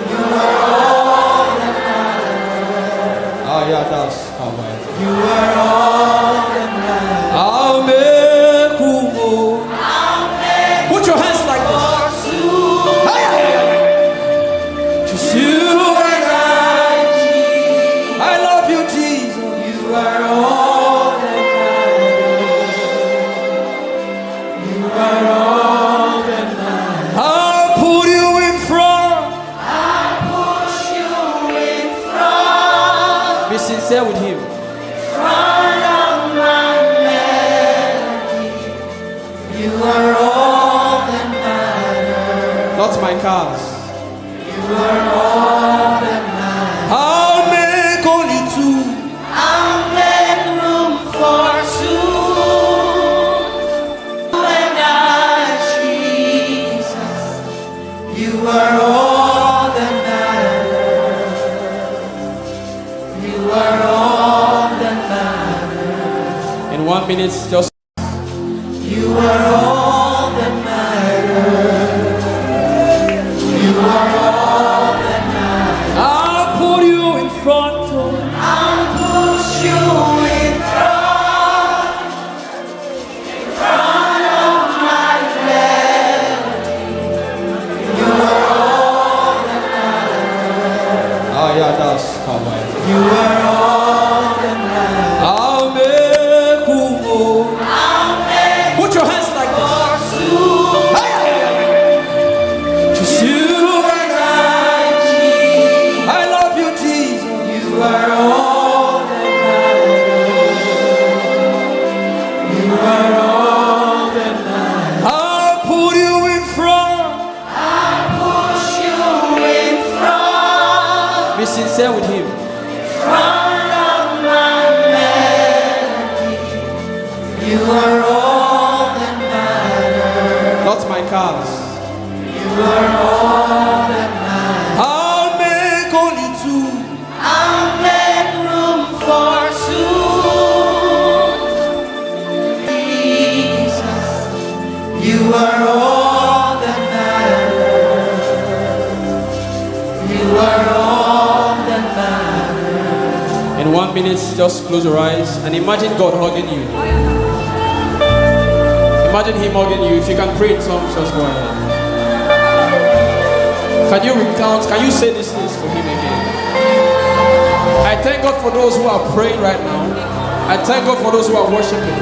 You are all that matters. Ah, yeah, that's how I You are all that matters. I'll make room. Put your hands like this. Hey! Just you and I. I love you, Jesus. You are all that matters. You are all that matters. I'll put you in front. I'll put you in front. Sincere with him. Front of my melody, you are all that matters. Not my cars. You are all that matters. I'll make only two. I'll make room for two. You and I, Jesus. You are all that matters. You are all that matters. In one minute, just. You are all that matters. You are all that matters. I'll put you in front. I'll push you in front. In front of my melody. You are all that matters. Ah, yeah, that's how I. You are all that matters. I'll make room. I'll make. Put your hands like this. Hey! Just you and I, Jesus. I love you, Jesus. You are all that matters. You are all that matters. I'll put you in front. I'll push you in front. Be sincere with him. Front of my melody. You are all that matters. Not my cars. You are all that matters. I'll make only two. I'll make room for two. Jesus, you are all that matters. You are all that matters. In one minute, just close your eyes and imagine God hugging you. Imagine him hugging you. If you can pray in tongues, just go ahead. Can you recount? Can you say these things to him again? I thank God for those who are praying right now. I thank God for those who are worshiping.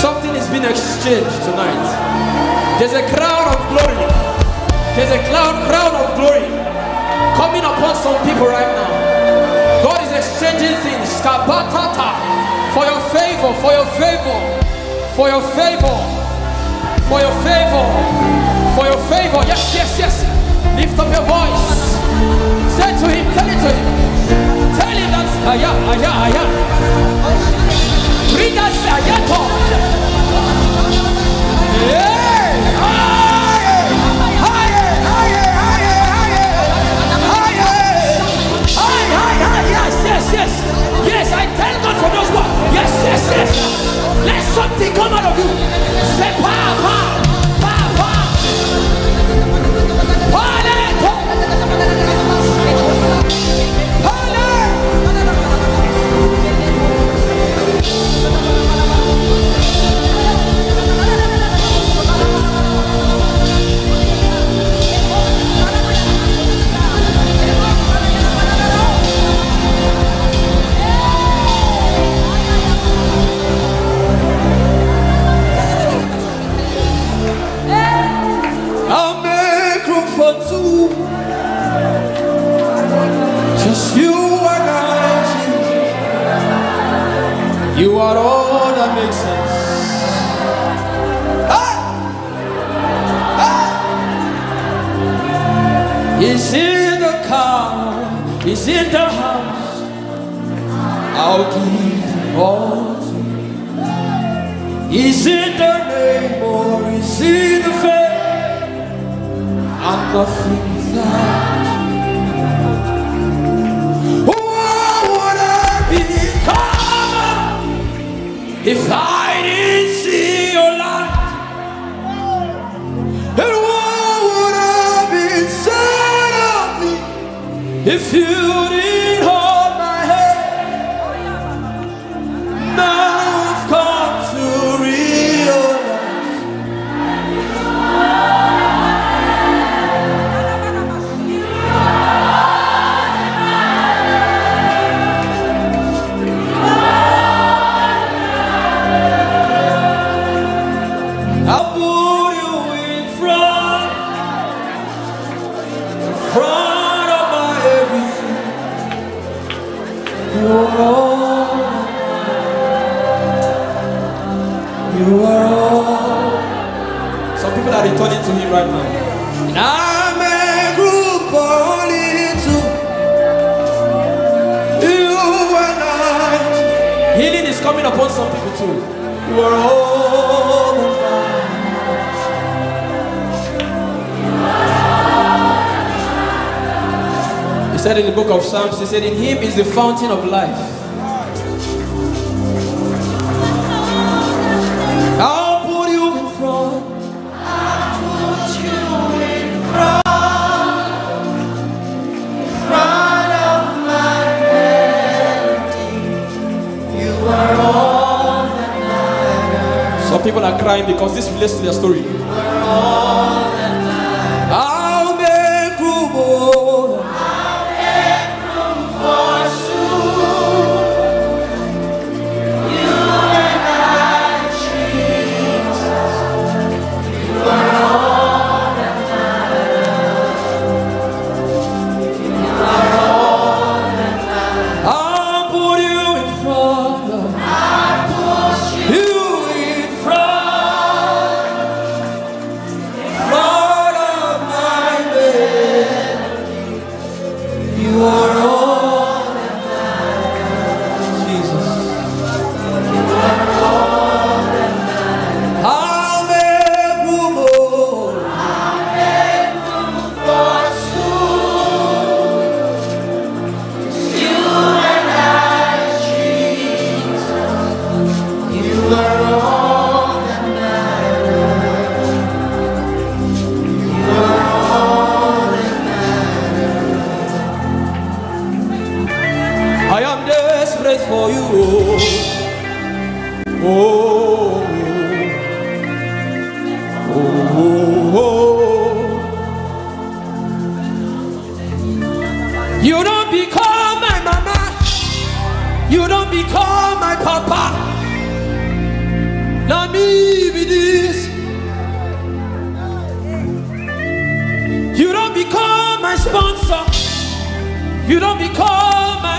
Something is being exchanged tonight. There's a crown of glory. There's a cloud, crown of glory coming upon some people right now. God is exchanging things. Kapatata. For your favor, for your favor, for your favor, for your favor, for your favor. Yes, yes, yes. Lift up your voice. Say to him, tell it to him. Tell him that aya, aya, aya. Read that aya talk. Hey! Higher! Higher! Higher! Higher! Higher! Higher! Higher! Higher! Higher! Yes, yes, yes. Yes, I thank God for those who are. Yes, yes, yes. Let something come out of you. Say, pa, pa, pa, pa. Pale, pa. Pale. I'll make room for two. Just you and I, Jesus. You are all that makes sense. Ah! Ah! Is in the car, is in the house. I'll give all to you. Is it the name or is it the fame? I'm nothing without you. What would I become if I didn't see your light? And what would have been said of me if you didn't hold my hand? Now I've come to realize I put you in front, front of my everything. You are Turning to him right now. And I'm a group only to you and I. Healing is coming upon some people too. You are all that matters. He said in the book of Psalms, he said, "In him is the fountain of life." I'll put you in front. I'll put you in front, in front of my melody. You are all that matters. Some people are crying because this relates to their story. You are all that matters. I'll make room, oh. I'll make room for soon. You and I, Jesus, you are all that matters. You are all that matters. I'll put you in front of, I'll put you in front, in front of my bed. You are all that matters. Jesus. You are all that matters. I'll make room, oh. I'll make room for soon. You and I, Jesus. You are all that matters. You are all that matters. I am desperate for you. Oh, oh, oh, oh. You don't become my mama. You don't become my papa. Now me be this. You don't become my sponsor. You don't become my.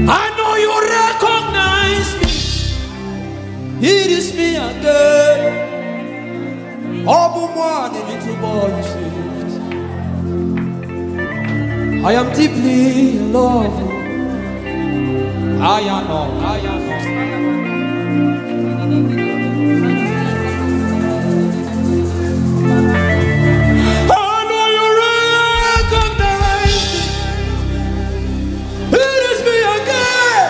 I know you recognize me. It is me again. Open one, a little boy saved. I am deeply in love. I am not. I am not. I know you recognize me. It is me again.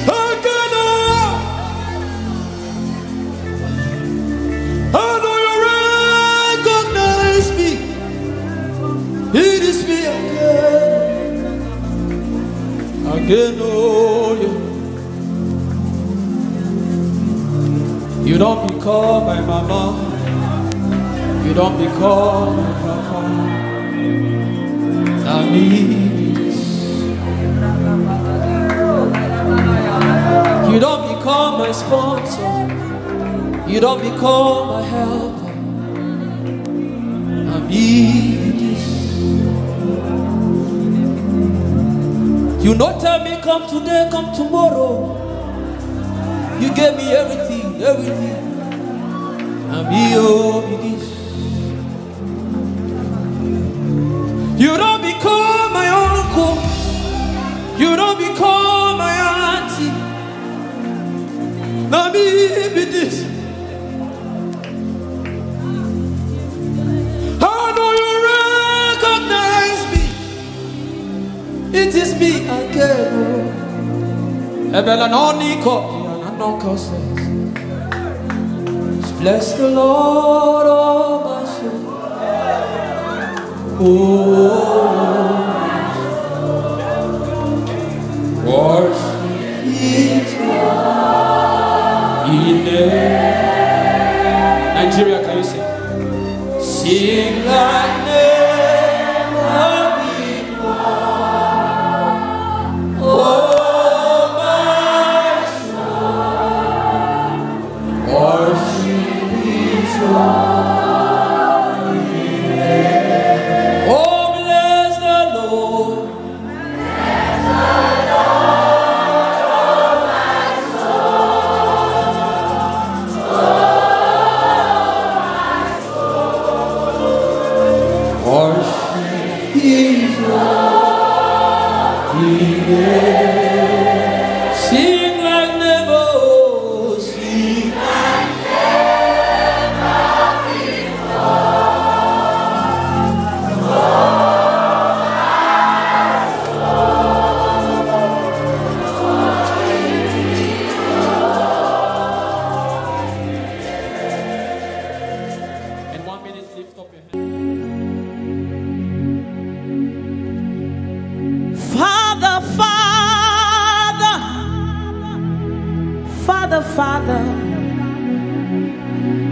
Again, oh. I know you recognize me. It is me again. Again, oh, yeah. You don't become my mama. You don't become my papa. I need this. You don't become my sponsor. You don't become my helper. I need this. You no tell me come today, come tomorrow. You gave me everything, everything. I be all be this. You don't become my uncle. You don't become my auntie. Now me be this. I know you recognize me. It is me again. Oh. Ebela no niko, no curses. Bless the Lord, oh my soul. Oh, worship His holy name. Nigeria, can you sing? Sing like never before. Oh, my soul, worship His holy name. Oh, bless the Lord.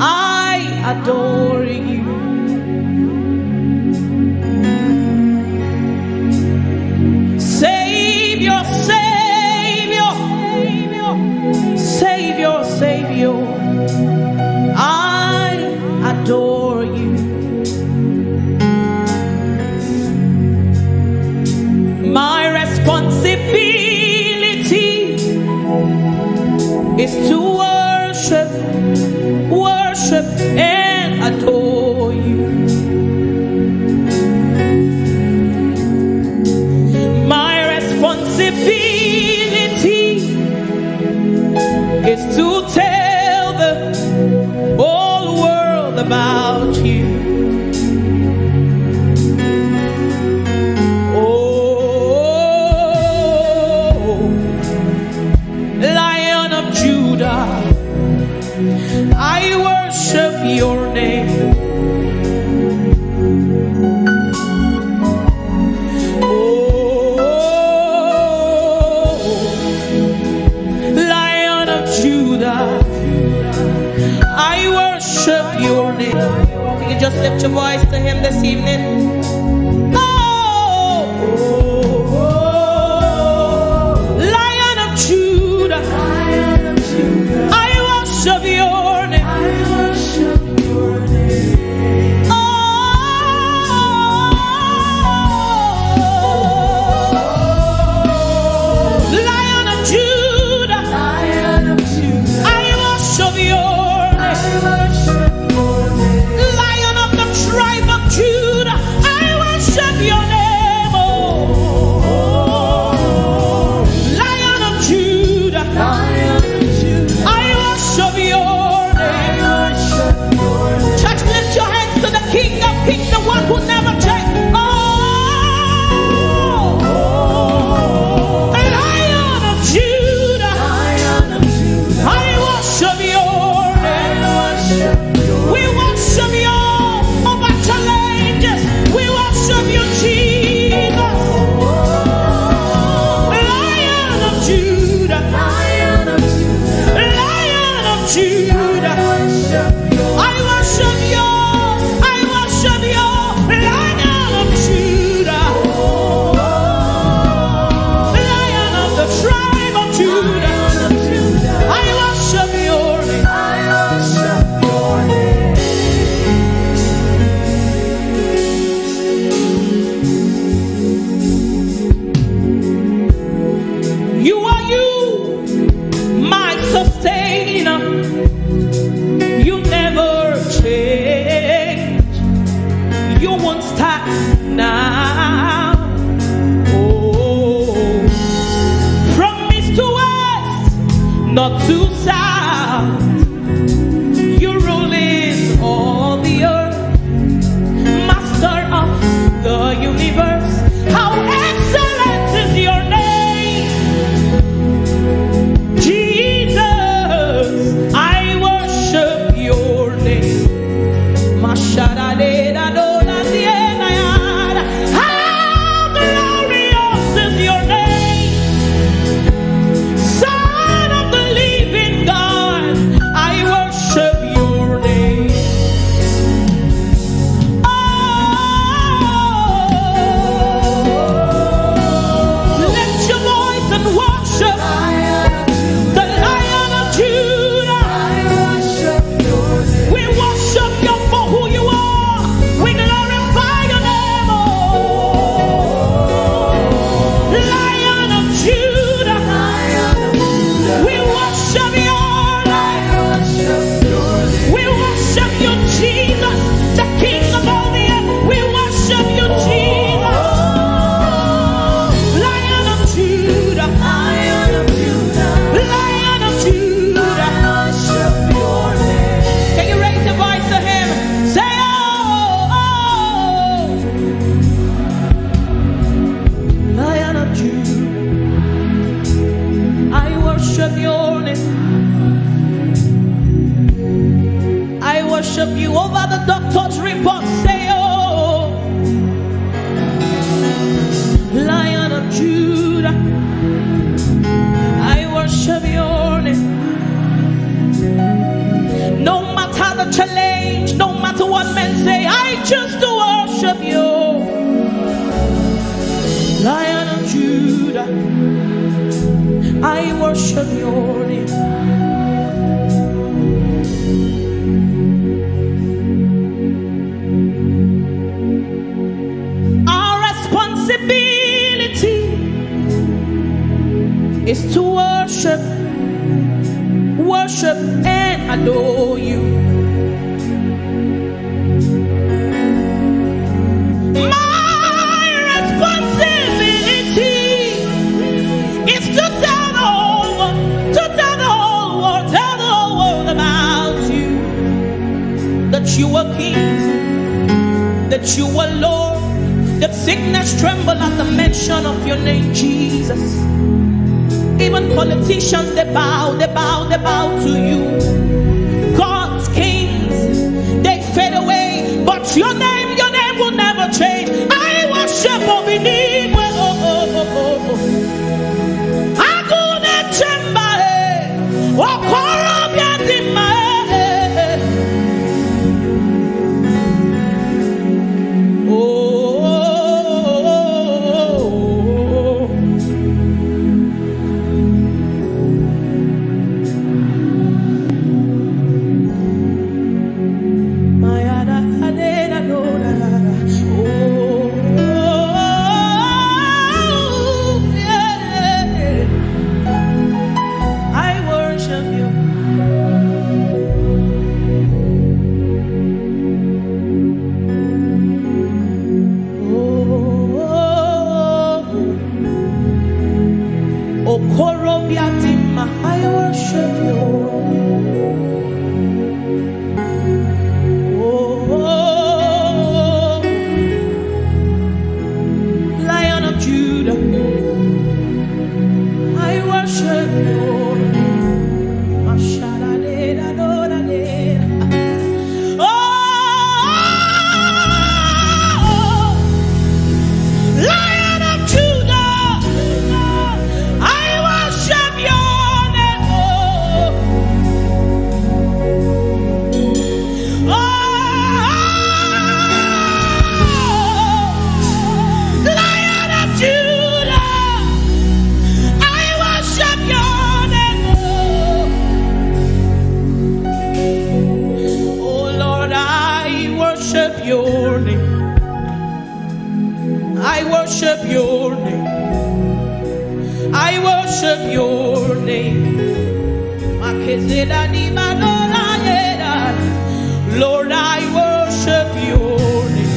I adore you. Savior, Savior, Savior, Savior, I adore you. My responsibility is to worship, worship and adore you. My responsibility is to tell the whole world about you. Oh, Lion of Judah, I worship your name. Oh, Lion of Judah, I worship your name. You can just lift your voice to him this evening. Oh, Lion of Judah, I worship your name. Oh, Lion of Judah, I worship your name. Lion of the tribe of Judah, I worship your name. Oh, Lion of Judah, I worship your name. Church, lift your hands to the King of Kings, the one who never changes. Oh, Lion of Judah, I worship your name. We worship you over challenges. We worship you, Jesus. Lion of Judah. Lion of Judah. I worship you. I worship you. Lion of Judah. Lion of the tribe of Judah. I worship you. You are you, my sustainer. You never change. You won't start now. Oh, from east to west, north to south, you rule in all the earth. Master of the universe, how excellent is your name. Jesus, I worship your name. Mashadadedadoladienayada. How glorious is your name. Son of the living God, I worship your name. Oh, lift your voice and worship the Lion of Judah. We worship you for who you are. We glorify your name, oh Lion of Judah. We worship you, Lord. We worship you, Jesus, the King of all the earth. We worship you, Jesus. Lion of Judah. Lion of Judah. Can you raise your voice to him? Say, oh, oh, oh. Lion of Judah, I worship your name. I worship you over the doctor's report. Say, oh, Lion of Judah, I worship your name. You are King, that you are Lord, that sickness tremble at the mention of your name, Jesus. Even politicians, they bow, they bow, they bow to you. Gods, kings, they fade away, but your name, your name will never change. I worship Obinigwe. Oh, oh, oh, oh, oh. Agune Chemba, eh. Okorobịa dị mma, eh, eh, eh. Oh, oh, oh, oh, oh. I worship you. Oh, okorobịa dị mma, I worship you. Oh, Lion of Judah, I worship you. Oh, Lion of Judah, I worship your name. Oh, Lion of Judah, I worship your name. Oh Lord, I worship your name. I worship your name. I worship your name. Lord, I worship your name.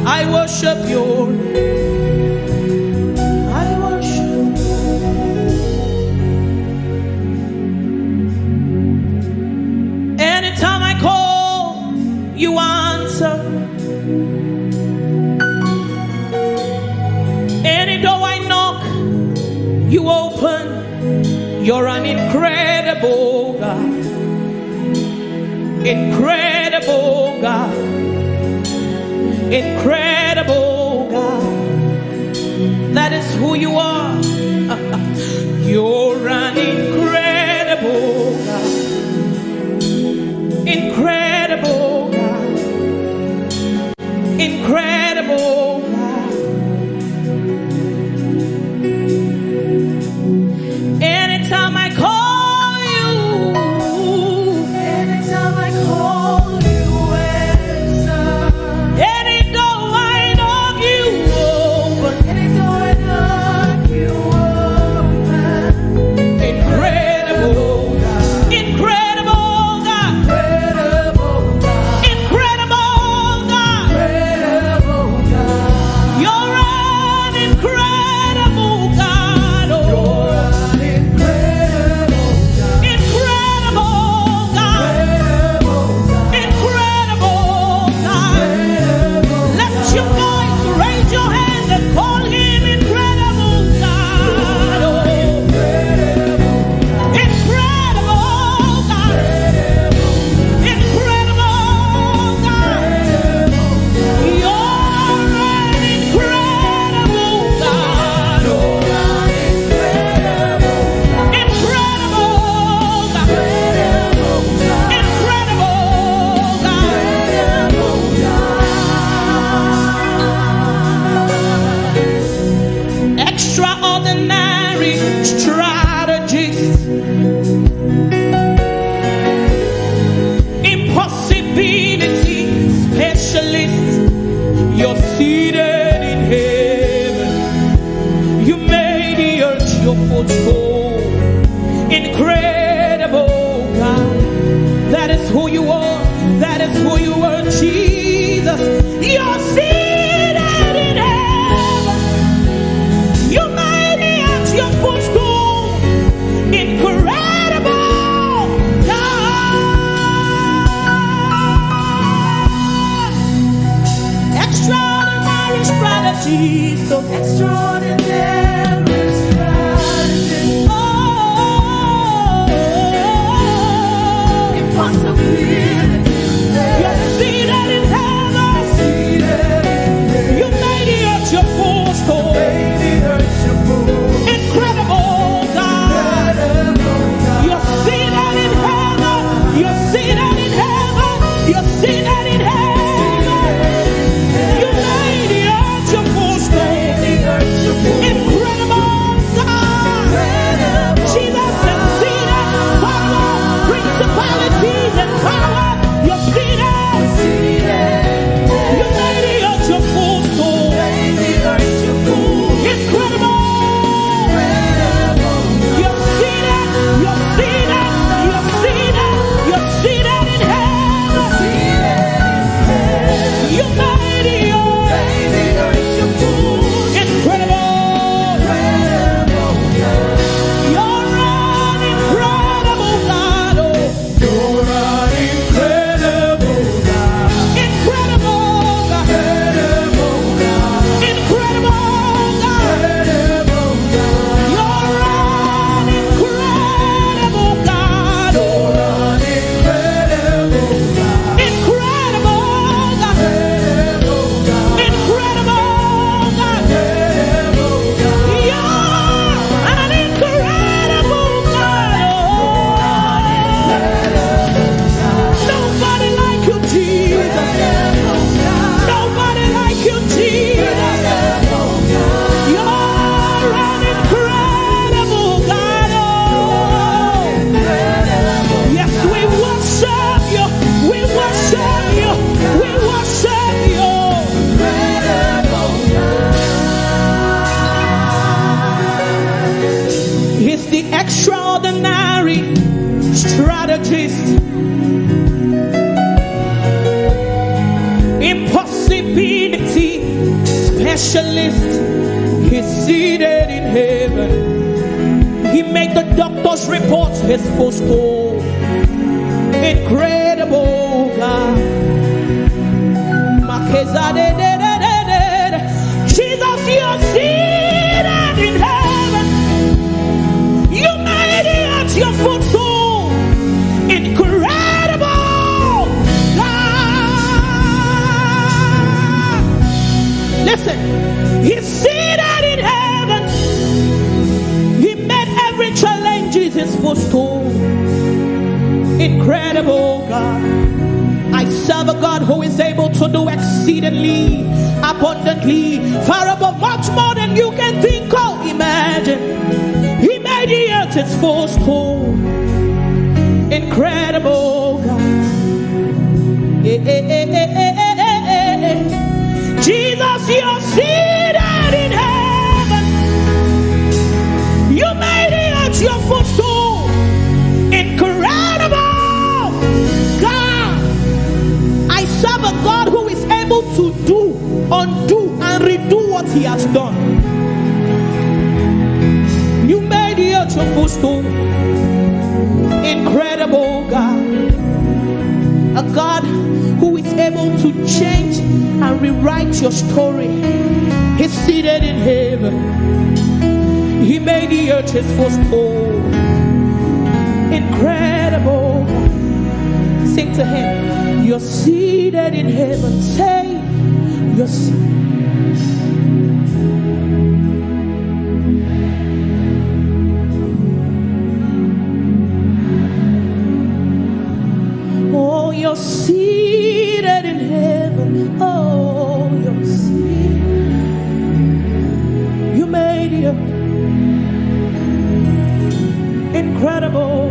I worship your name. I worship. Anytime I call, you answer. Any door I knock, you open. You're an incredible God. Incredible God. Incredible God. That is who you are. You're an incredible God. Incredible God. Incredible God. Anytime I call you, anytime I call you, answer. Any door I knock, you open. Any door I knock, you He's so extraordinary, strategy. Oh, impossibility. You're seated in heaven. You made the earth your footstool. Incredible God. You're seated in heaven. You're seated in heaven. You're seated in heaven. You made the earth your footstool. Incredible God. Jesus is seated. Power, principalities and power. You're seated. You made the earth your footstool. Incredible. You're seated. You're seated. You're seated. You're seated in heaven. You made the earth. Incredible. You're an incredible God. Oh. You're an incredible God. Incredible God. Incredible God. Incredible God. You're an incredible God. You're an incredible God. Incredible God. Incredible God. Incredible God. You're an incredible God. Oh. Nobody like you, Jesus. Nobody like you, Jesus. You're an incredible God. Oh. Yes, we worship you. We worship you. We worship you. He's the extraordinary strategist, impossibility specialist. He's seated in heaven. He made the doctor's reports his footstool. Incredible God. Makezadedededede. Jesus, you're seated in heaven. You made it your footstool. Incredible God. Listen, he's seated in heaven. He made every challenge his footstool. Incredible God. I serve a God who is able to do exceedingly, abundantly, far above, much more than you can think or imagine. He made the earth his footstool. Incredible God. Eh, eh, eh, eh, eh, eh, eh, eh. Jesus, you're seated in heaven. You made the earth your footstool. Incredible God. I serve a God who is able to do, undo, and redo what he has done. You made the earth your footstool. Incredible God. A God who is able to change and rewrite your story. He's seated in heaven. He made the earth his footstool. Incredible. Sing to him. You're seated in heaven. Say, you're seated. Oh, you're seated in heaven. Oh, you're seated. You made it. Incredible.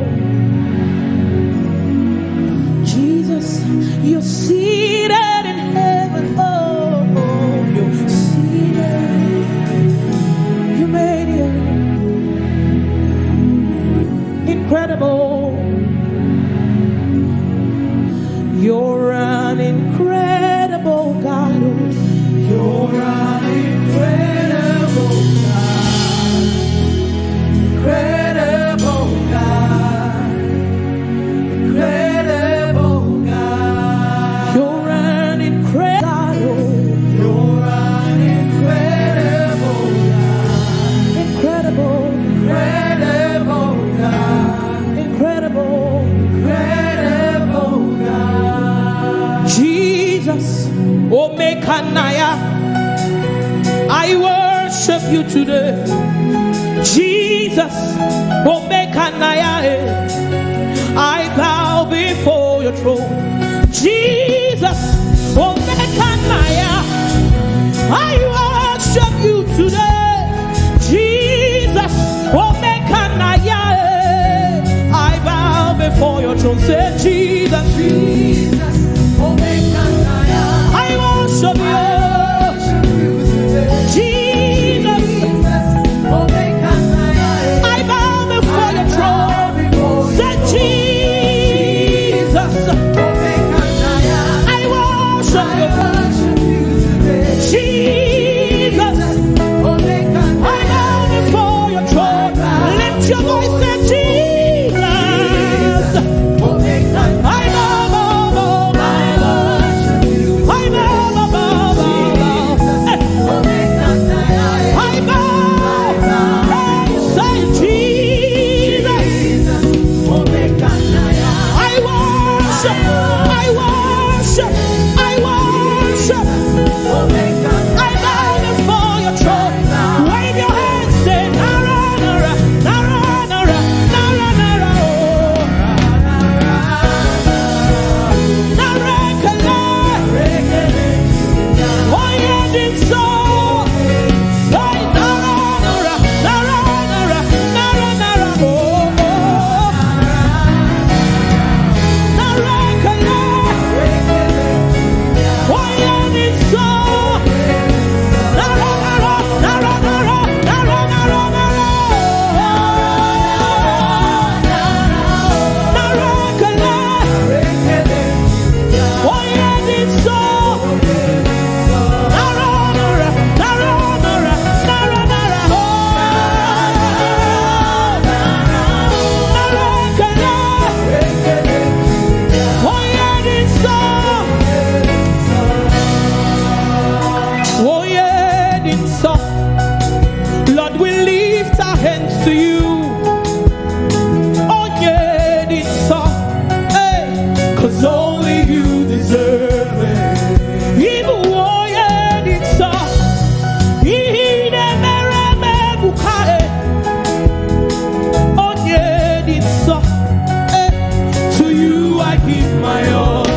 Jesus, you're seated in heaven. Oh, you're seated. You made it. Incredible. You're an incredible God. You're an incredible God. Incredible God. Incredible God. You're an incredible God. You're an incredible you today. Jesus, Omega Naya, eh. I bow before your throne. Jesus, Omega Naya, I worship you today. Jesus, Omega Naya, eh. I bow before your throne. Say, Jesus, Jesus, Omega Naya, I worship you. Jesus, I bow before your throne. Say, Jesus, I worship you. Jesus, I bow before your throne. Lift your voice and Jesus. I bow, bow, bow, bow, bow. I bow, bow, bow, bow, bow. I bow. Say, Jesus. I worship, I worship, I worship. I bow before your throne. Wave your hands, say, Nara, Nara, Nara, Nara, Nara, Nara, oh. Nara, Kala. Oh, yeah, this song. Say, Nara, Nara, Nara, Nara, Nara, Nara, oh, oh. Nara, Kala. Lord, we lift our hands to you. Onye dị nsọ, hey, 'cause only you deserve it. Ịbụ onye dị nsọ, ihe ị na-emere m ebuka, eh. Onye dị nsọ, eh, to you I give my all.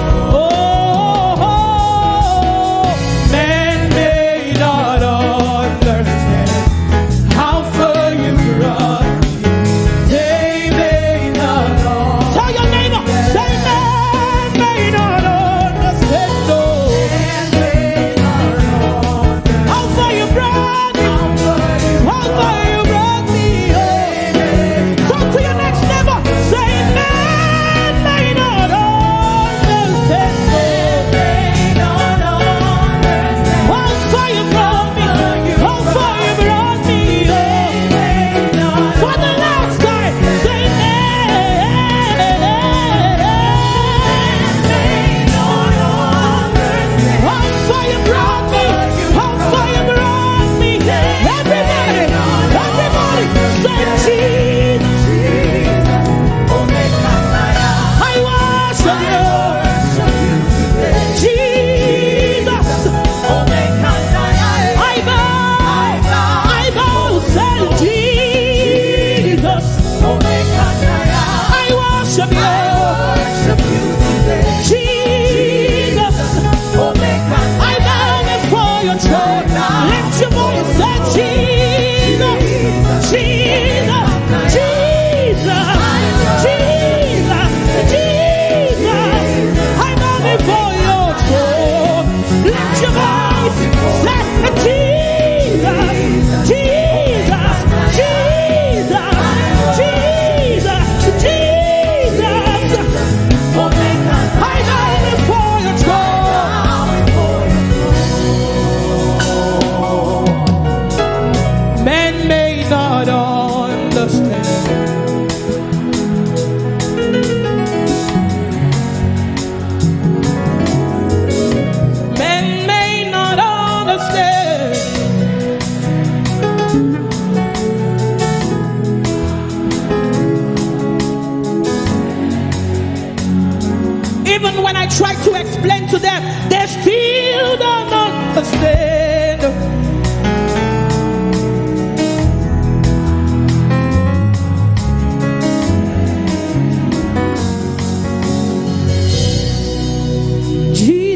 Oh, men may not understand how far you brought me. They may not know. Tell your neighbor, say, men may not understand, no. How far you brought me, how far you brought me, oh. Talk to your next neighbor, say, men may not understand, no. How far you brought me, how far you brought me, oh. For the last time, say, how far you brought me, how far you brought me. Everybody, everybody, say, Jesus. I worship you. Jesus. I bow, I bow, say, Jesus. I worship you. Jesus. I bow before your throne. Lift your voice and say, Jesus, Jesus, Jesus, Jesus, Jesus. I bow before your throne. Lift your voice. Say, Jesus, Jesus, Jesus, Jesus, Jesus. I bow before your throne. Men may not understand. Men may not understand. Even when I try to explain to them, they still don't understand.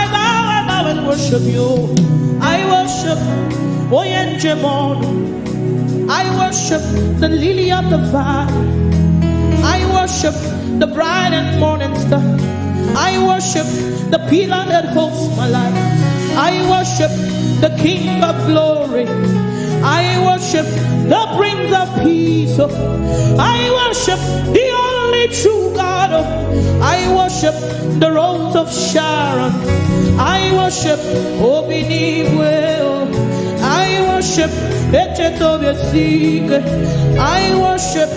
I bow, I bow and worship you. I worship Oyenjemon. I worship the lily of the valley. I worship the bright and morning star. I worship the pillar that holds my life. I worship the King of glory. I worship the Prince of Peace. I worship the only true God. I worship the Rose of Sharon. I worship Obinigwe. I worship Echetobesike. I worship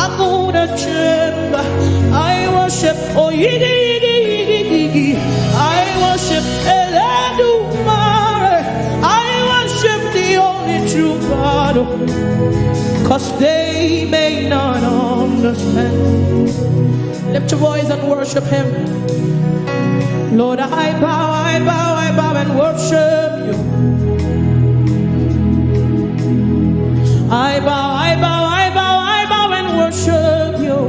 Aguda Chemba. I worship Oyigi Yigi Yigi Yigi. I worship Eledumare. I worship the only true God. Cause they may not understand. Lift your voice and worship him. Lord, I bow, I bow, I bow and worship you. I bow, I bow, I bow, I bow and worship you.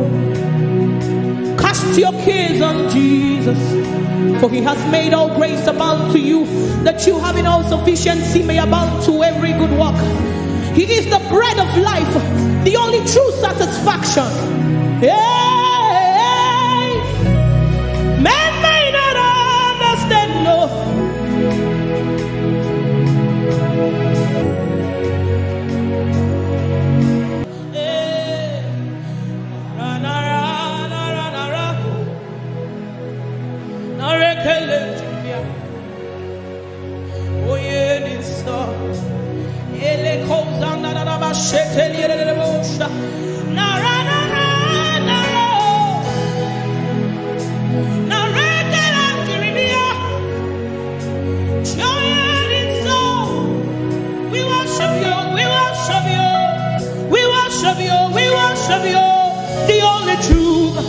Cast your cares on Jesus, for he has made all grace abound to you, that you having all sufficiency may abound to every good work. He is the bread of life, the only true satisfaction. Hey, men may not understand, no. Hey. Ra, na, ra, na, ra, na, ra. Na, re, ke, le, ju, ya. Oye, ni, so. Ele, ko, za, na, na, na, ba, she, te, li, re, re, re, bo, sha. Na, ra, na, ra, na, ra. Na, re, ke, la, ju, ri, ni, ya. Joy and it's all. We worship you, we worship you, we worship you, we worship you. The only true God,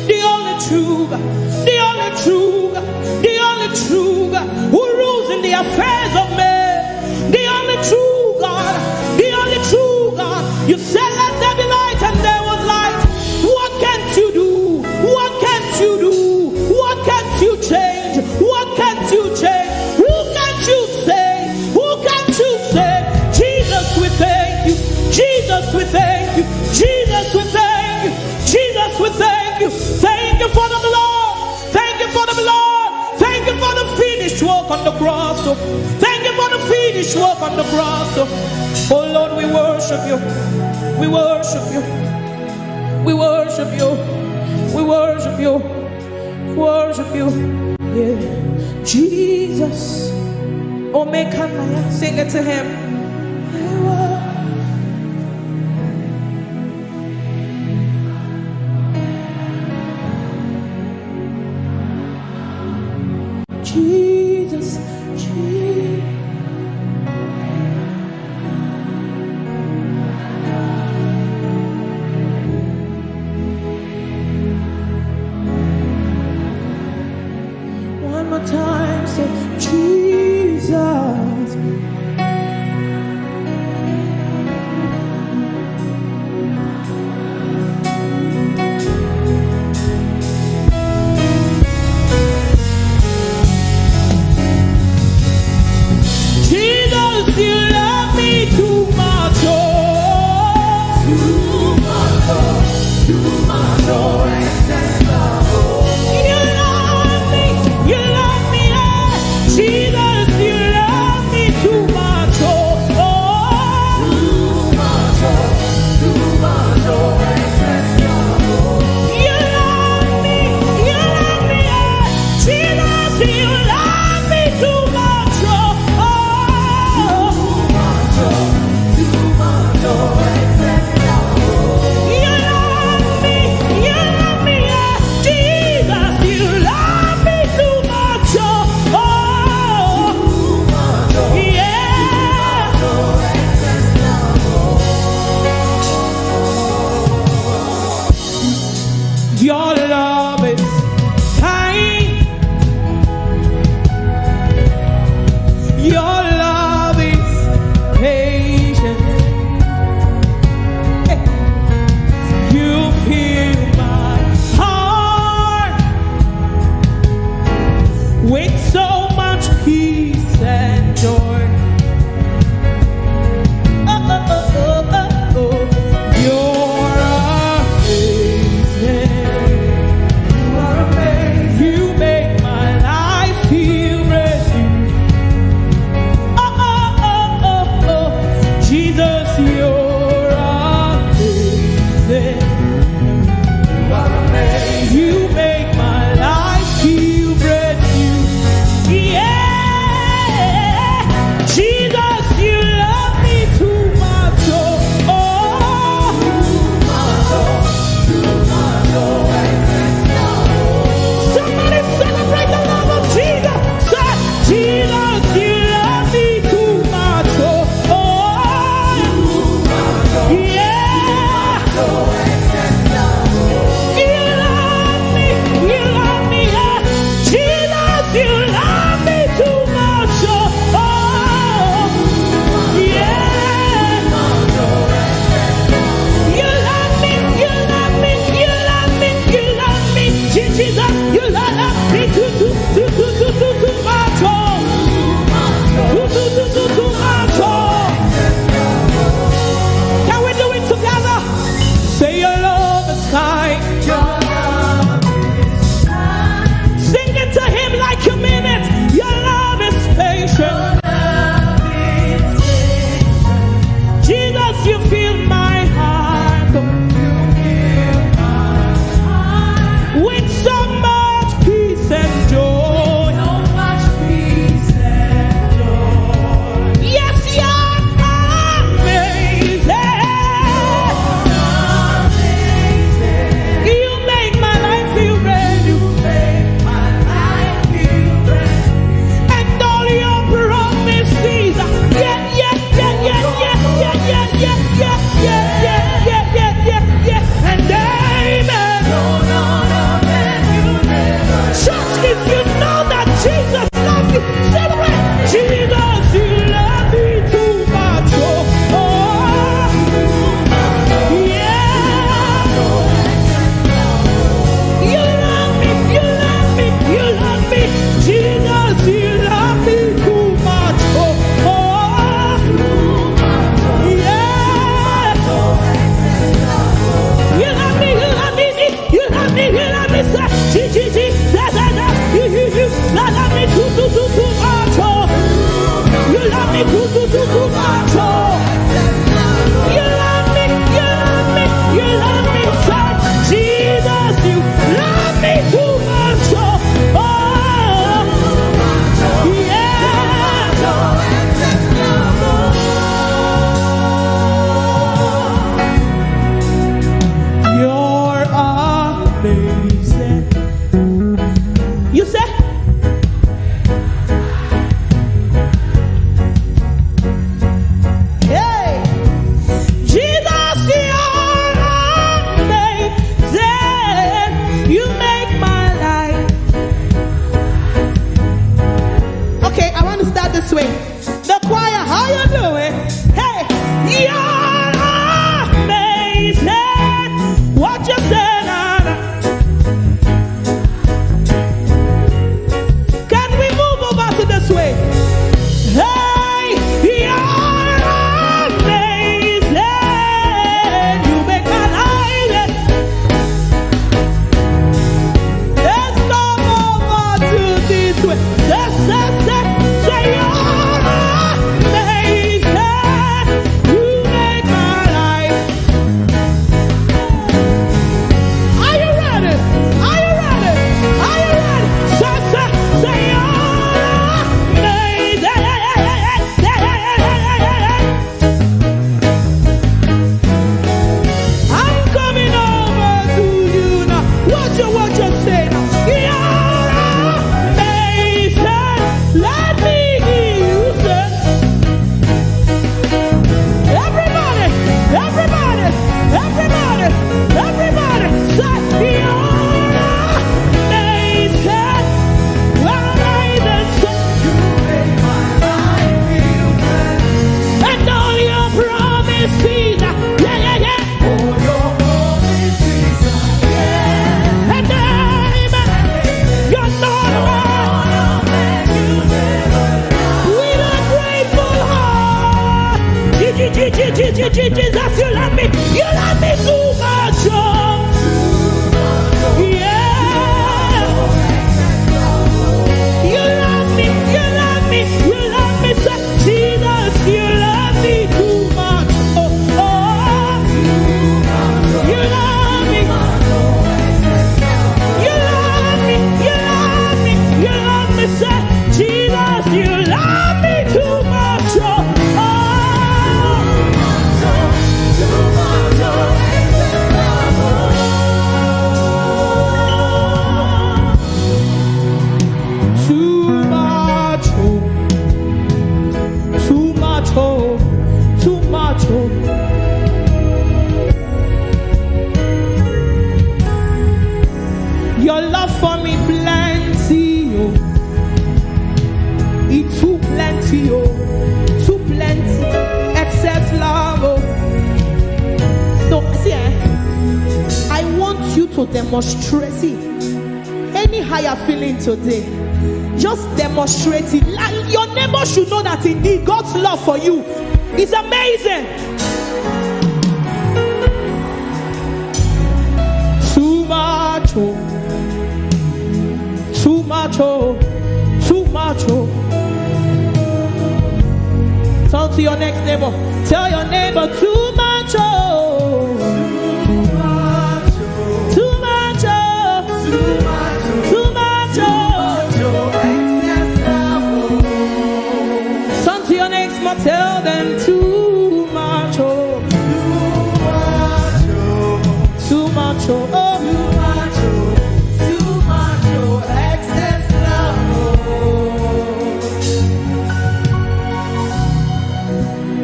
the only true God, the only true God, the only true God who rules in the affairs of men. The only true God, the only true God. You said, "Let there be light," and there was light. What can't you do? What can't you do? What can't you change? What can't you change? Who can't you save? Who can't you save? Jesus, we thank you. Jesus, we thank you. Jesus, we thank you. Jesus, we thank you. Thank you for the blood. Thank you for the blood. Thank you for the finished work on the cross. Oh. Thank you for the finished work on the cross. Oh. Oh Lord, we worship you. We worship you. We worship you. We worship you. Worship you. Yeah. Jesus. Oh, make, sing it to him. Jesus, Jesus. One more time, say, "Jesus." Too, too, too, too much, oh. You love me, you love me, you love me, son. Jesus, you love me too much, oh. Oh, yeah. You're amazing. You say? Hey, Jesus, you're amazing. You make my life. Okay, I want to start this way. The choir, how you doing? Hey, you're amazing. What you say now? Can we move over to this way? Hey, you're amazing. You make my life. Let's go over to this way. Say, say, say, say, you're amazing. You make my life. Are you ready? Are you ready? Are you ready? Say, say, say, you're amazing. I'm coming over to you now. What you, what you say now? You're amazing. Let me hear you say. Everybody, everybody, everybody, everybody, say, you're amazing. You're amazing. Say, and all your promises, yeah, yeah, yeah. And amen. You're not wrong. With a grateful heart. Je-, je-, je-, je-, je-, je-, Jesus, you love me. You love me too much, oh. Yeah. You love me. You love me. You love me. Say, Jesus, you love me too much. Oh, oh. You love me. You love me. You love me. You love me. Say, Jesus, you love me too much. Oh, oh. Too much, oh. Too much, oh. Too much, oh. Your love for me plenty, oh. It too plenty, oh. Too plenty. Excess love, oh. So, see, eh, I want you to demonstrate it. Anyhow you're feeling today, just demonstrate it. Like, your neighbor should know that indeed God's love for you is amazing. Too much, oh. Too much, oh. Too much, oh. Turn to your next neighbor. Tell your neighbor, too much, oh. Too much, oh. Too much, oh. Turn to your next one, tell them, too much, oh. Too much, oh. Too much, oh. Too much, oh. Excess love, oh.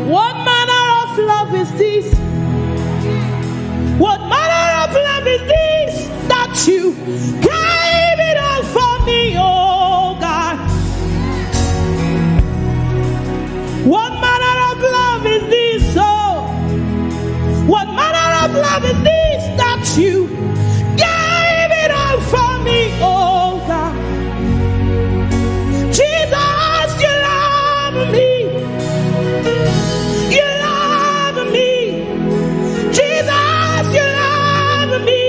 What manner of love is this? What manner of love is this that you gave it all for me, oh God? What manner of love is this, oh? What manner of love is this that you gave it all for me, oh God? Jesus, you love me. You love me. Jesus, you love me.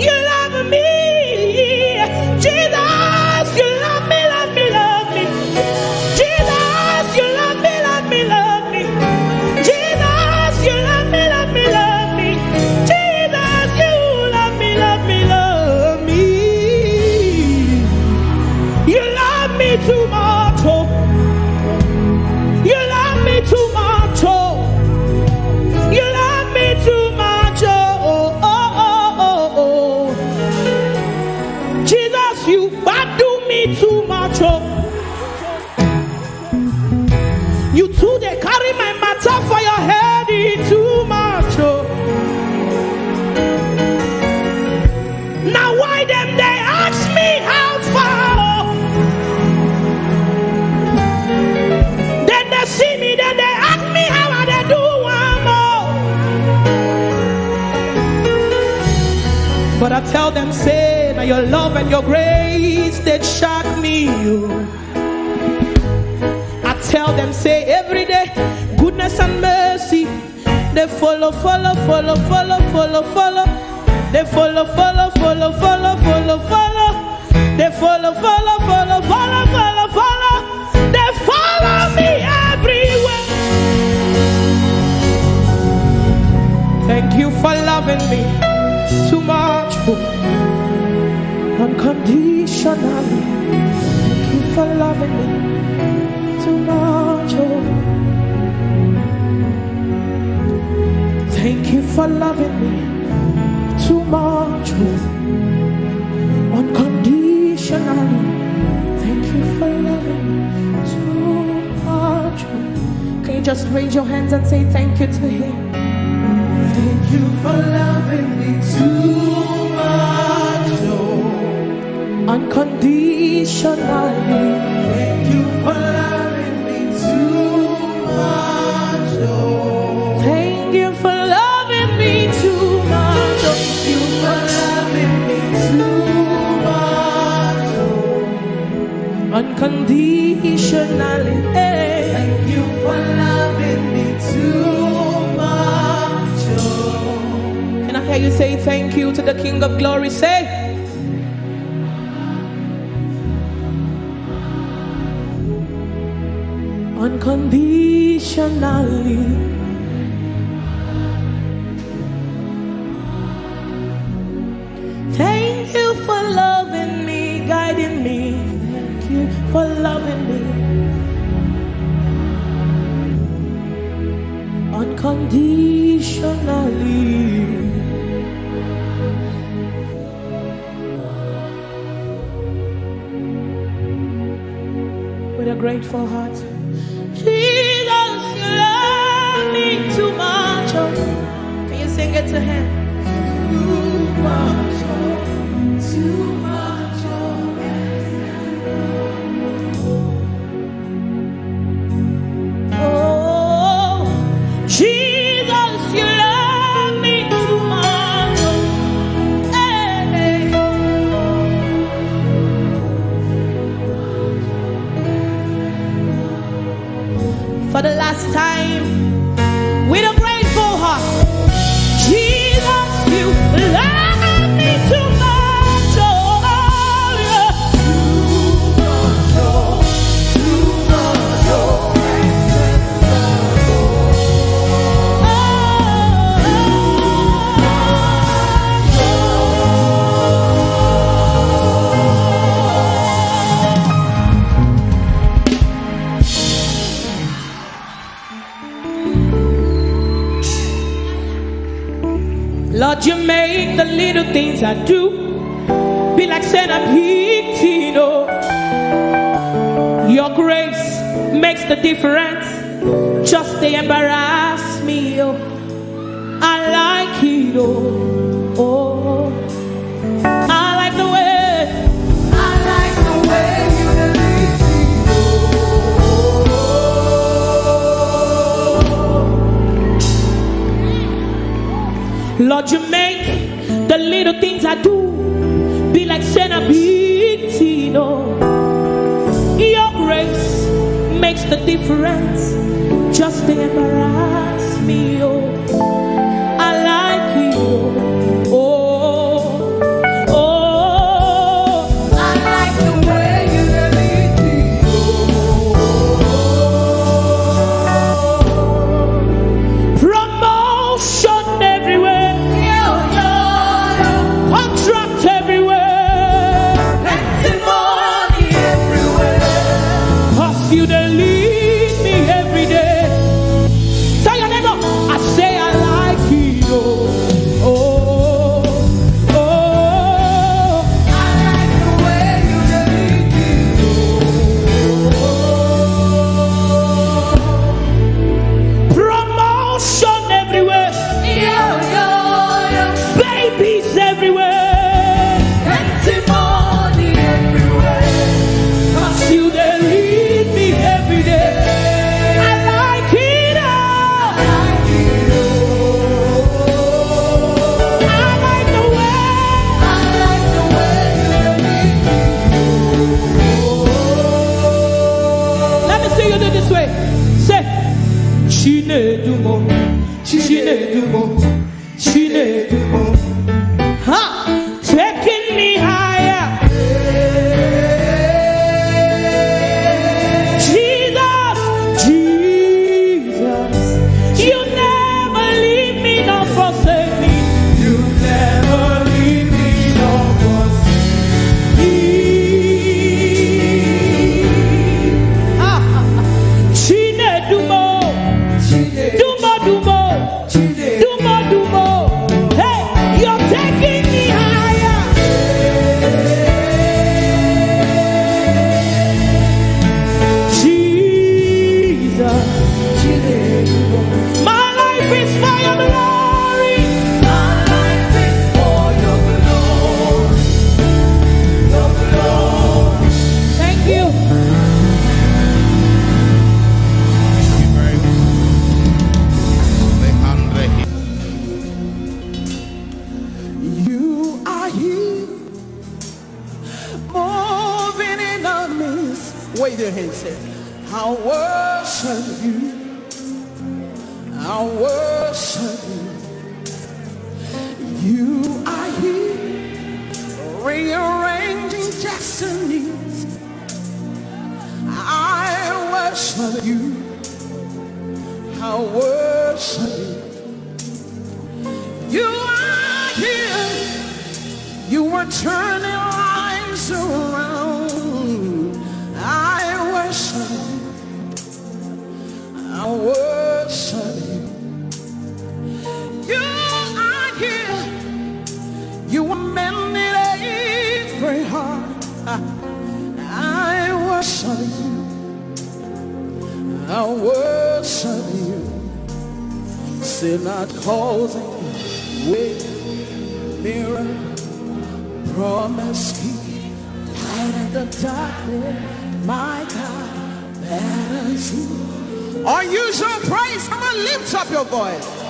You You dey carry my matter for your head, e too much, oh. Na why dem dey ask me how far, oh. Dem dey see me, dem dey ask me how I dey do am, oh. But I tell them say, na your love and your grace dey shock me, oh. I tell them say every day, goodness and mercy, they follow, follow, follow, follow, follow, follow. They follow, follow, follow, follow, follow, follow. They follow, follow, follow, follow, follow, follow. They follow me everywhere. Thank you for loving me too much, oh, unconditionally. Thank you for loving me too much, oh. Thank you for loving me too much, oh, unconditionally. Thank you for loving me too much, oh. Can you just raise your hands and say thank you to him? Thank you for loving me too much, oh, unconditionally. Thank you for loving me too much, oh. Thank you for loving me too much, oh. Thank you for loving me too much, oh, unconditionally, eh. Thank you for loving me too much, oh. Can I hear you say thank you to the King of Glory? Say, unconditionally. Thank you for loving me, guiding me. Thank you for loving me unconditionally. With a grateful heart. Jesus, you love me too much, oh. Can you sing it to him? Too much, oh, too much, oh. Oh, Jesus, you love me too much, oh. Hey. For the last time, with a grateful heart, Jesus, you love me too much, oh, yeah. Too much, oh, too much, oh, excess love, oh. Lord, you make the little things I do be like saying a big thing, oh. Your grace makes the difference. Just they embarrass me, oh. I like it, oh, oh. I like the way. I like the way you lead me, oh. Lord, you make the little things I do be like saying a big thing, oh. Your grace makes the difference. Just to embarrass me, oh. I like it, oh. Oh, oh. I like the way you lead me, oh. Promotion everywhere. Contract everywhere. Plenty money everywhere. 'Cause you dey lead me every day. Tell your neighbor, I say Wait, say, Chinedumo, Chinedumo, Chinedumo. Ha! Taking me higher. Jesus, Jesus, you never leave me nor forsake me. You never leave me nor forsake me. Ha! Chinedumo, Dumo, Dumo, Dumo, Dumo. Hey, you're taking me higher. Jesus. My life is for your glory. My life is for your glory. Your glory. Thank you. You are here, moving in our midst. Wave your hands, say, I worship you. I worship you. You are here, rearranging destinies. I worship you. I worship you. You are here. You are turning lives around. I worship you. I worship you. You are here. You are mending every heart. I worship you. I worship you. Say, not causing way, mirror, promise keep, light in the darkness. My God, that is who. Unusual praise. Come on, lift up your voice.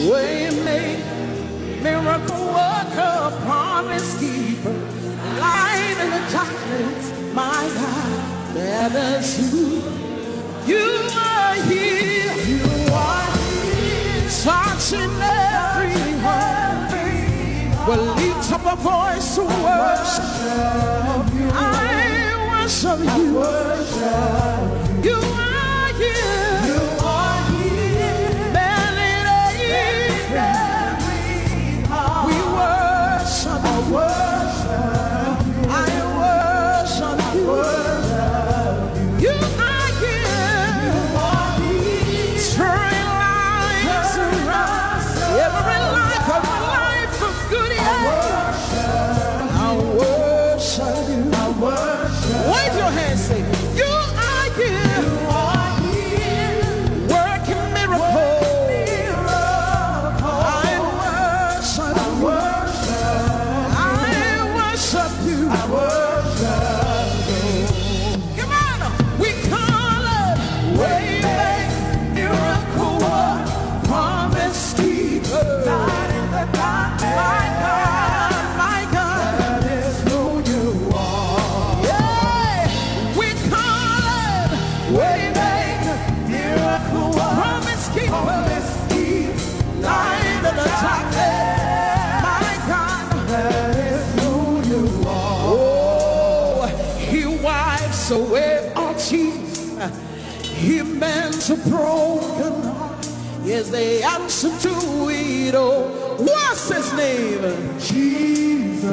Way make, miracle worker, promise keeper, light in the darkness. My God, that is who you are here. You are here. Touching every heart. We'll lift up a voice to worship. I worship you. You are here. You are here. Many days. We worship. I worship. I worship you. You are here. Turning lives around. Every life, every life of good, yeah. I worship you. I worship. Wave your hands, say, you are here. You are here. Working miracles. I worship. I worship. I worship you. I worship you. Come on, we call it way make, miracle work, promise keeper. Light in the darkness. My God, my God. That is who you are. Yeah, we call it way make, miracle work, promise keeper. Promise keeper. Light in the darkness. My God, that is who you are. Oh, he wipes away all tears. He mends a broken heart. Yes, the answer to it all. What's his name? Jesus.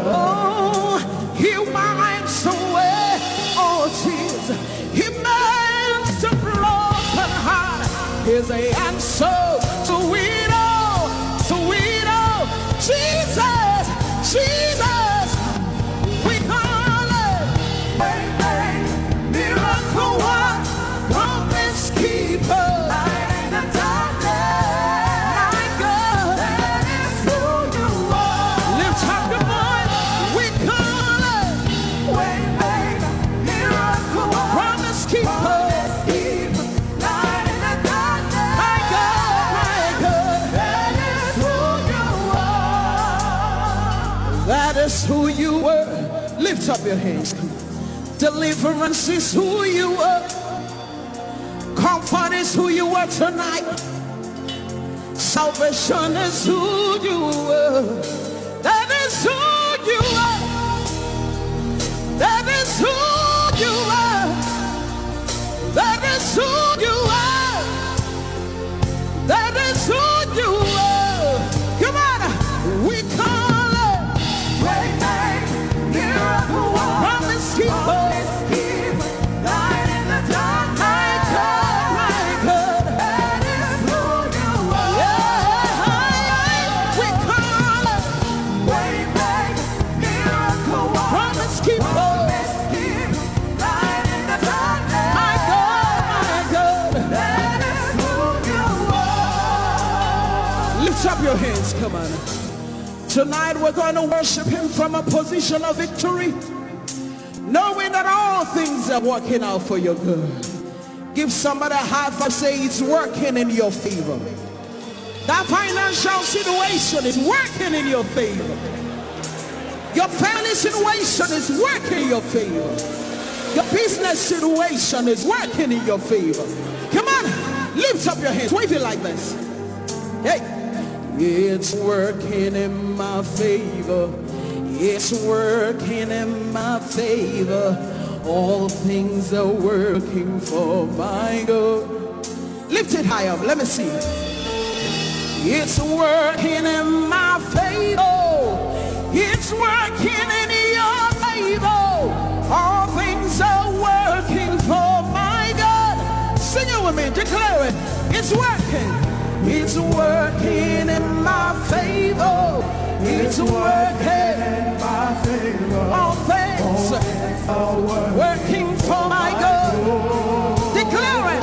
Oh, he wipes away all tears. He mends a broken heart. He's the answer to it all. To it all. Jesus, Jesus. We call it. Waymaker, miracle work, promise keeper. Light in the darkness. My God. That is who you are. Lift up your voice. We call it. Waymaker, miracle work, promise keeper. Promise keeper. Light in the darkness. My God, my God. That is who you are. That is who you were. Lift up your hands. Deliverance is who you are. Comfort is who you are tonight. Salvation is who you are. That is who you are. That is who you are. That is who you are. That is who you are. Come on. We call it. Waymaker, miracle worker, promise keeper, promise keeper, light in the darkness. My God, my God. That is who you are. Yeah. We call it. Waymaker, miracle worker, promise keeper, promise keeper, light in the darkness. My God, my God. That is who you are. Lift up your hands, come on. Tonight we're going to worship him from a position of victory, knowing that all things are working out for your good. Give somebody a high five, say, "It's working in your favor." That financial situation is working in your favor. Your family situation is working in your favor. Your business situation is working in your favor. Come on, lift up your hands, wave it like this. Hey, it's working in my favor. It's working in my favor. All things are working for my good. Lift it high up. Let me see. It's working in my favor. It's working in your favor. All things are working for my good. Sing it with me. Declare it. It's working. It's working in my favor. It's working in my favor. All things are working for my good. Declare it.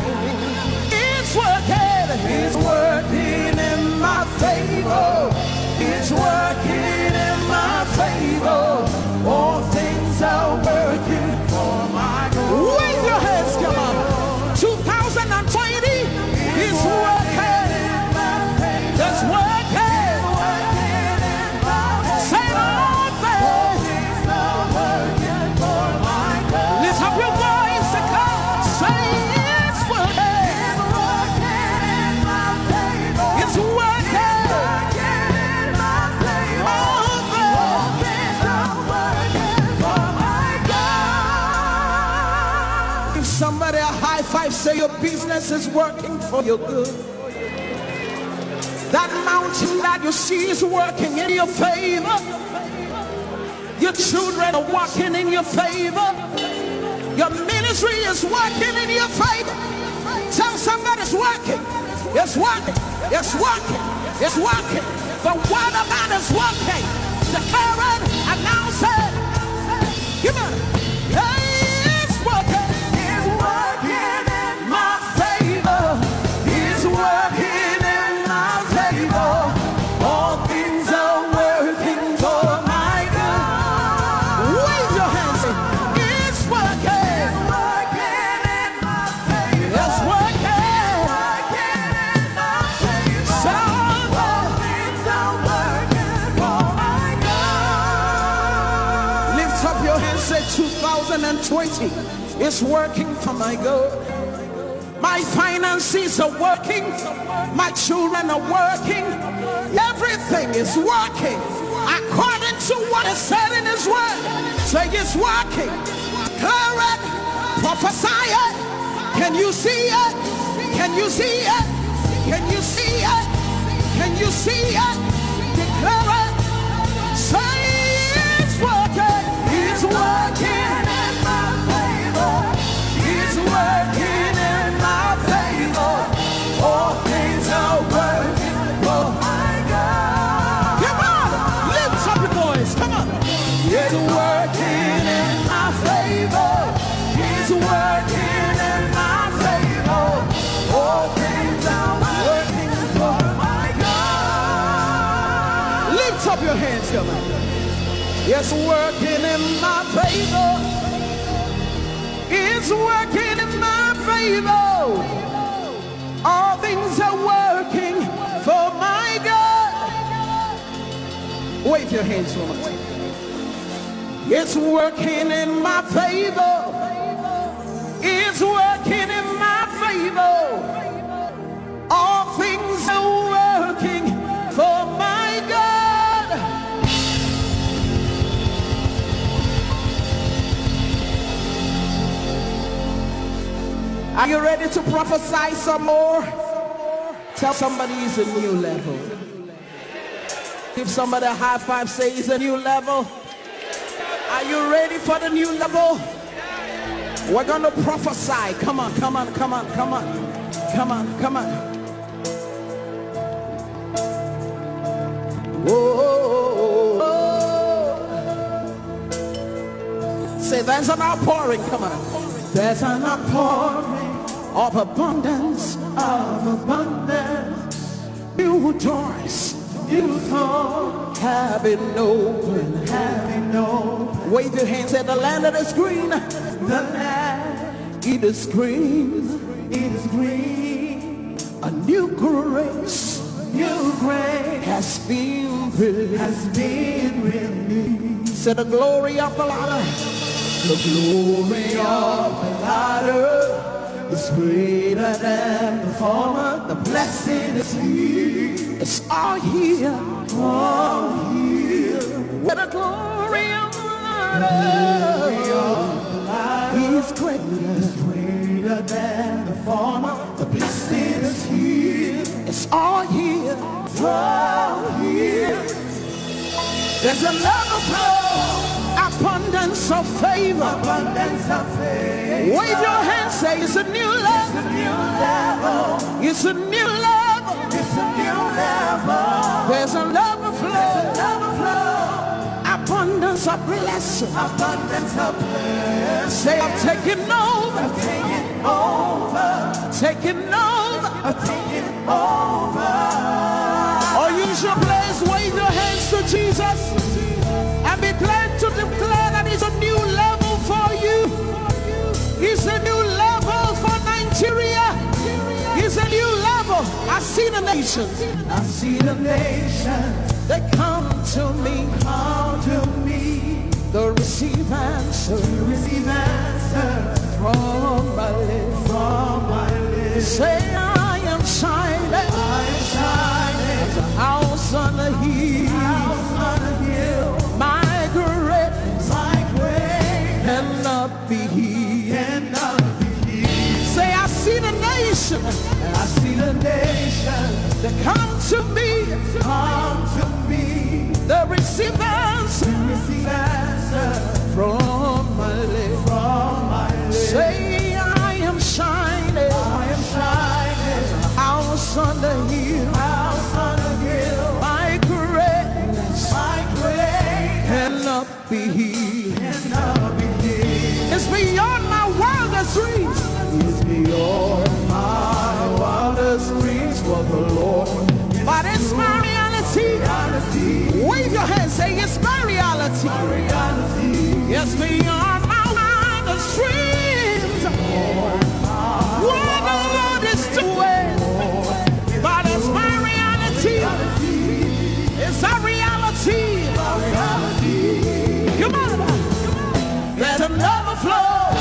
It's working. It's working in my favor. It's working in my favor. All things are working for my good. Wave your hands, come on. Two thousand twenty is working. It's working. Say all things. Lift up your voice and come. Say it's working. It's working. All things. Give somebody a high five, say your business is working for your good. That mountain that you see is working in your favor. Your children are working in your favor. Your ministry is working in your favor. Tell somebody it's working. It's working. It's working. It's working. The word of God is working. Declare it, announce it. Come on. Hey, it's working. It's working in my favor. It's working in my favor. All things are working for my good. Wave your hands. It's working. It's working in my favor. It's working. It's working in my favor. So all things are working for my good. Lift up your hands, say, "Two thousand twenty is working for my good." My finances are working. My children are working. Everything is working according to what is said in his word. Say it's working. Declare it. Prophesy it. Can you see it? Can you see it? Can you see it? Can you see it? Declare it. Say it's working. It's working in my favor. It's working in my favor. All things are working for my good. Come on, lift up your voice. Come on. It's working in my favor. It's working in my favor. All things are working for my good. Lift up your hands, come on. It's working in my favor. It's working in my favor. All things are working for my good. Wave your hands, woman. It's working in my favor. It's working in my favor. Are you ready to prophesy some more? Tell somebody it's a new level. Give somebody a high five, say it's a new level. Are you ready for the new level? We're gonna prophesy. Come on, come on, come on, come on. Come on, come on. Whoa. Say there's an outpouring. Come on. There's an outpouring of abundance, of abundance. New doors, new doors have been opened, have been opened. Wave your hands at the land that is green. The land, it is green, it is green. A new grace, new grace has been released, has been released. Say the glory of the Lord. The glory of the latter is greater than the former. The blessing is here. It's all here. All here. Where the glory of the latter is greater, is greater than the former. The blessing is here. It's all here. It's all here. There's a level flow, abundance of favor. Abundance of favor. Wave your hand, say it's a new level. It's a new level. It's a new level. It's a new level. There's a level flow. There's a level flow. Abundance of blessing. Abundance of blessing. Say I'm taking over. I'm taking over. Taking over. I'm taking over. Or use your place, wave your hands to Jesus and be glad to declare that it's a new level for you. It's a new level for Nigeria. It's a new level. I see the nations. I see the nations. They come to me. Come to me. They receive answer. They receive answer. From my lips. From my lips. Say I am shining. I am shining. As a house on a hill. House on a hill. My great. My great. Cannot be hid. Cannot be hid. Say I see the nation. I see the nation. They come to me. Come to me. They receive answer. They receive answer. From my lips. From my lips. Say I am shining. I am shining. House on the hill. House on the hill. My greatness. My greatness. Cannot be hid. Cannot be hid. It's beyond my wildest dreams. It's beyond my wildest dreams what the Lord. But it's my reality. Reality. Wave your hand, say it's my reality. My reality. It's beyond my wildest dreams. What the Lord is doing. But it's my reality. It's a reality. Come on. There's an overflow.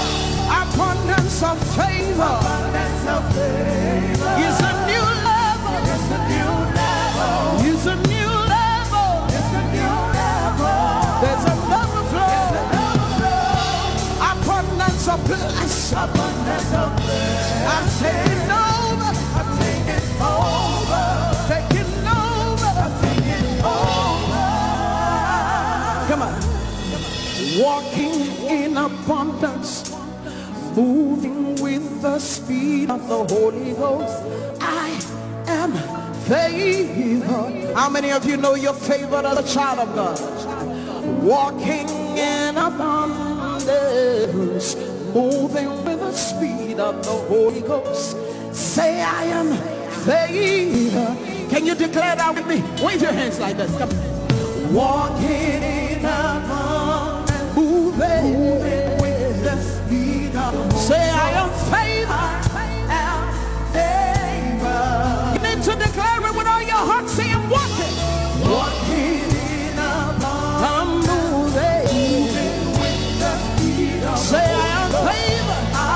Abundance of favor. Abundance of favor. It's a new level. It's a new level. It's a new level. It's a new level. There's an overflow. There's an overflow. Abundance of blessing. Abundance of blessing. I'm taking over. I'm taking over. Taking over. I'm taking over. Come on. Walking in abundance, moving with the speed of the Holy Ghost. I am favored. How many of you know you're favored as a child of God? Walking in abundance, moving with the speed of the Holy Ghost. Say I am favored. Can you declare that with me? Wave your hands like this. Come on. Walking in abundance, moving with the speed of the Holy Ghost. Say I am favored. I am favored. You need to declare it with all your heart. Say I'm walking. Walking in abundance. I'm moving. Moving with the speed of the Holy Ghost. Say I am favored. I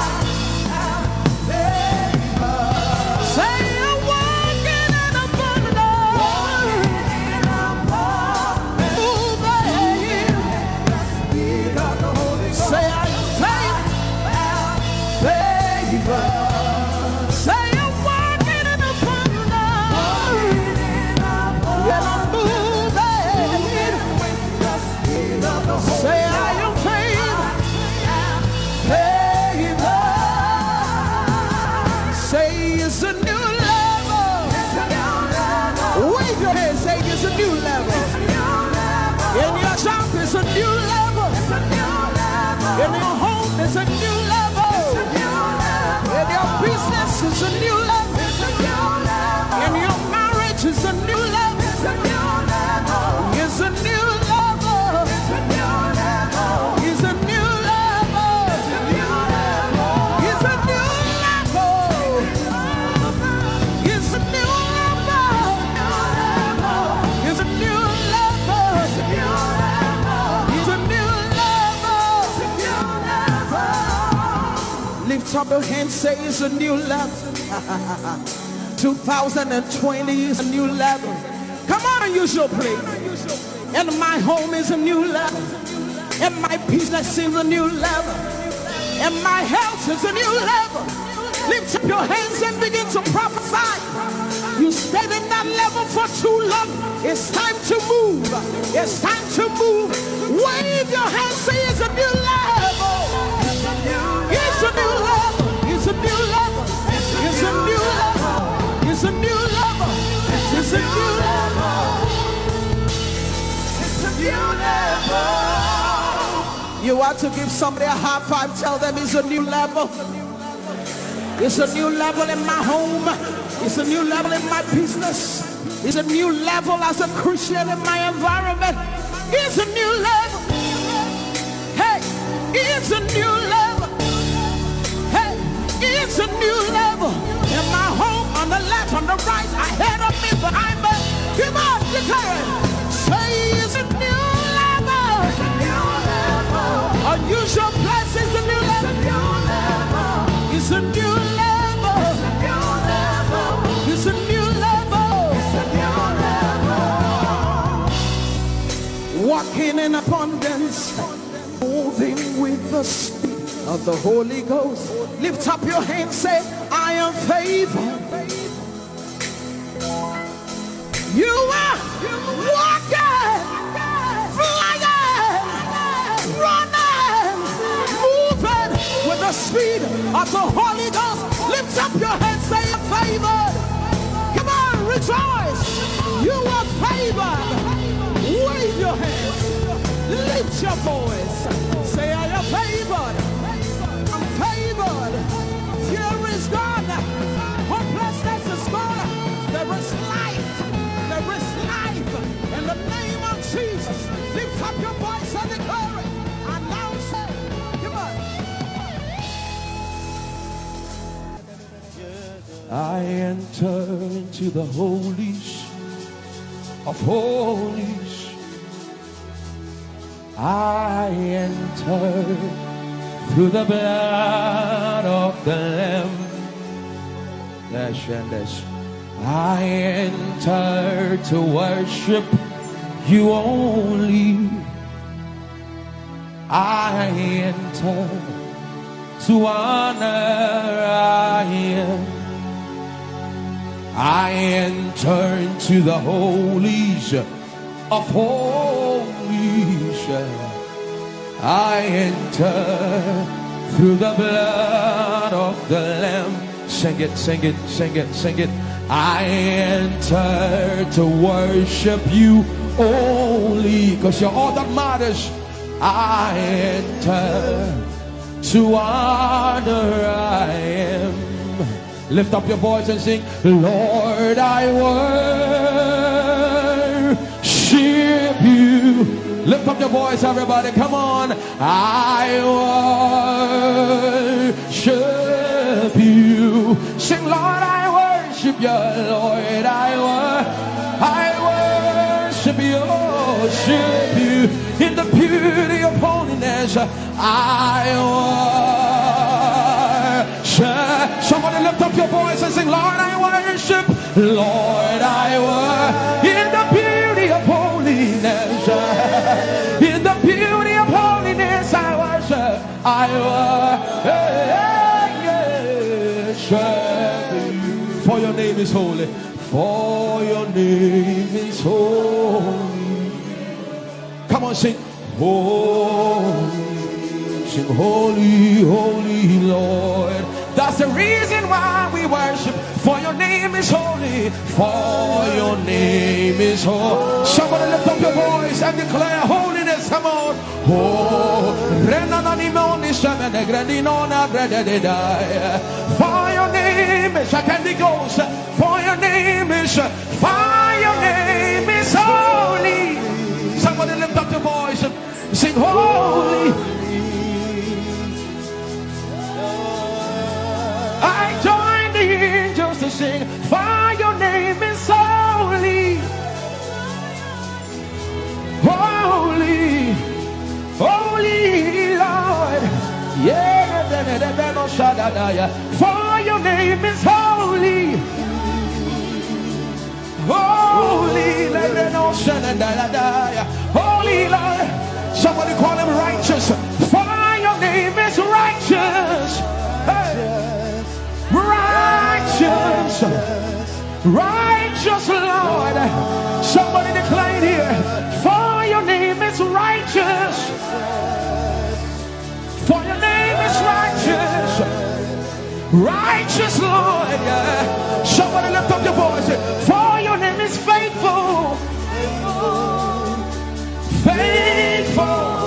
am favored. Say I'm walking in abundance. Walking in abundance. Moving. Moving with the speed of the Holy Ghost. Say I am favored. I am favored. It's a new level. Wave your hand, say it's a new level. In your job, it's a new level. In your home, it's a new level. In your business, it's a new level. In your marriage, it's a new level. It's a new level. It's a new level. It's a new level. It's a new level. It's a new level. It's a new level. Lift up your hand, say it's a new level. two thousand twenty is a new level. Come on, use your praise. And my home is a new level. And my business is a new level. And my health is a new level. Lift up your hands and begin to prophesy. You stayed in that level for too long. It's time to move. It's time to move. Wave your hands, say it's a new level. It's a new level. It's a new level. It's a new level. It's a new level. It's a new level. It's a new level. You want to give somebody a high five, tell them it's a new level. It's a new level in my home. It's a new level in my business. It's a new level as a Christian in my environment. It's a new level. Hey, it's a new level. Hey, it's a new level. In my home, on the left, on the right, ahead of me, behind me. Come on, declare it. Say it's a new level. Unusual blessings, a new level. It's a new level. It's a new level. Walking in abundance, moving with the speed of the Holy Ghost. Lift up your hands, say, I am favored. You are walking, flying, running, moving with the speed of the Holy Ghost. Lift up your hands, say, I'm favored. Come on, rejoice. You are favored. Wave your hands. Lift your voice. Say, I am favored. I'm favored. Fear is gone. Hopelessness is gone. There is life. There is life. In the name of Jesus, lift up your voice and declare it. Announce it. Come on. I enter into the holies of holies. I enter through the blood of the Lamb. Let's end this. I enter to worship you only. I enter to honor I am. I enter into the holies of holies. I enter through the blood of the Lamb. Sing it, sing it, sing it, sing it. I enter to worship you only, because you're all that matters. I enter to honor I am. Lift up your voice and sing, Lord, I worship you. Lift up your voice, everybody. Come on. I worship you. Sing, Lord, I worship you. Lord, I, wor- I worship you. Worship you in the beauty of holiness. I worship. Somebody lift up your voice and sing, Lord, I worship. Lord, I worship. In the beauty of holiness. In the beauty of holiness, I worship. I worship. For your name is holy. For your name is holy. Come on, sing. Holy, sing, holy, holy Lord. That's the reason why we worship. holy, for your name is holy. Somebody lift up your voice and declare holiness. Come on. Oh, renananimoni semenegredinona bredededai. For your name is Shekinah Ghost. For your name is, for your name is holy. Somebody lift up your voice. Sing holy. I join the angels to sing, for your name is holy. Holy, holy Lord. Yeah, for your name is holy. Holy, holy Lord. Somebody call him righteous. For your name is righteous. Hey. Righteous. Righteous Lord. Somebody declare it here. For your name is righteous. For your name is righteous. Righteous Lord, yeah. Somebody lift up your voice. For your name is faithful. Faithful.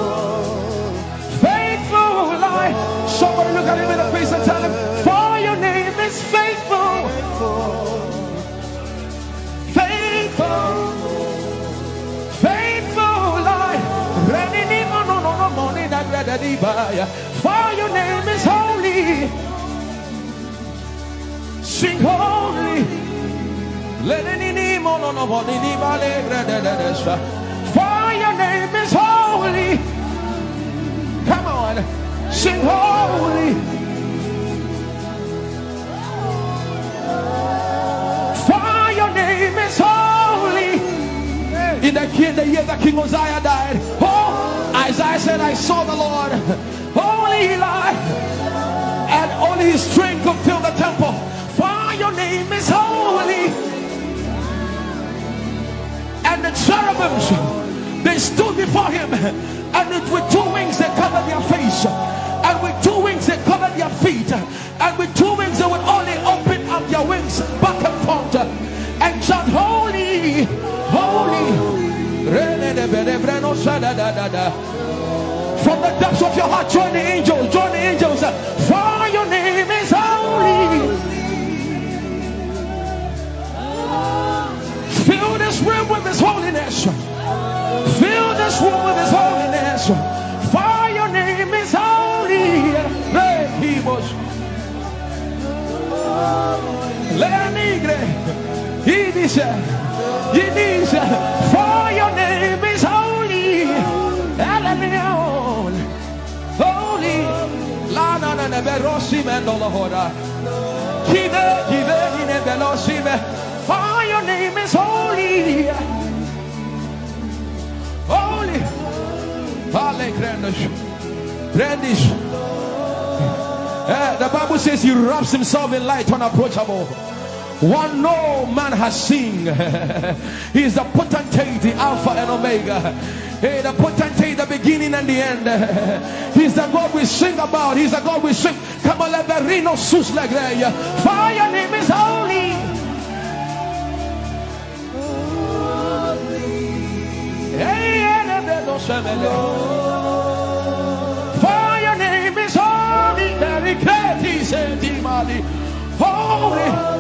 Faithful Lord. Somebody look at him in the face and tell him, for your name is faithful. Faithful. Faithful Lord. Renini mono no no moni na grada di baya. For your name is holy. Sing holy. Lenini mono no moni ni bale grada da da sha. For your name is holy. Come on. Sing holy. For your name is holy. In the, in the year that King Uzziah died, oh, Isaiah said, I saw the Lord, holy Lord, and only his strength could fill the temple. For your name is holy. And the cherubims, they stood before him, and with two wings they covered their face, and with two wings they covered their feet, and with two wings they would only open up their wings back and forth and shout, holy, holy. From the depths of your heart, join the angels, join the angels. For your name is holy. Fill this room with his holiness. Fill this room with his holiness. For your name is holy. Hey, he was. Lenigre. He dice, he dice, for your name is holy. Hallelujah. Holy. La na na na berosi mendo la hora. Give, give in belosi me. For your name is holy. Holy. Vale grandish. Grandish. Eh, the Bible says he wraps himself in light unapproachable. One no man has seen. He is the potentate, the Alpha and Omega. Hey, the potentate, the beginning and the end. He's the God we sing about. He's the God we sing. Come on, let the Reno sus la greya. For your name is holy. Hey, and the bello semele. For your name is holy. Very great is the mighty. Holy.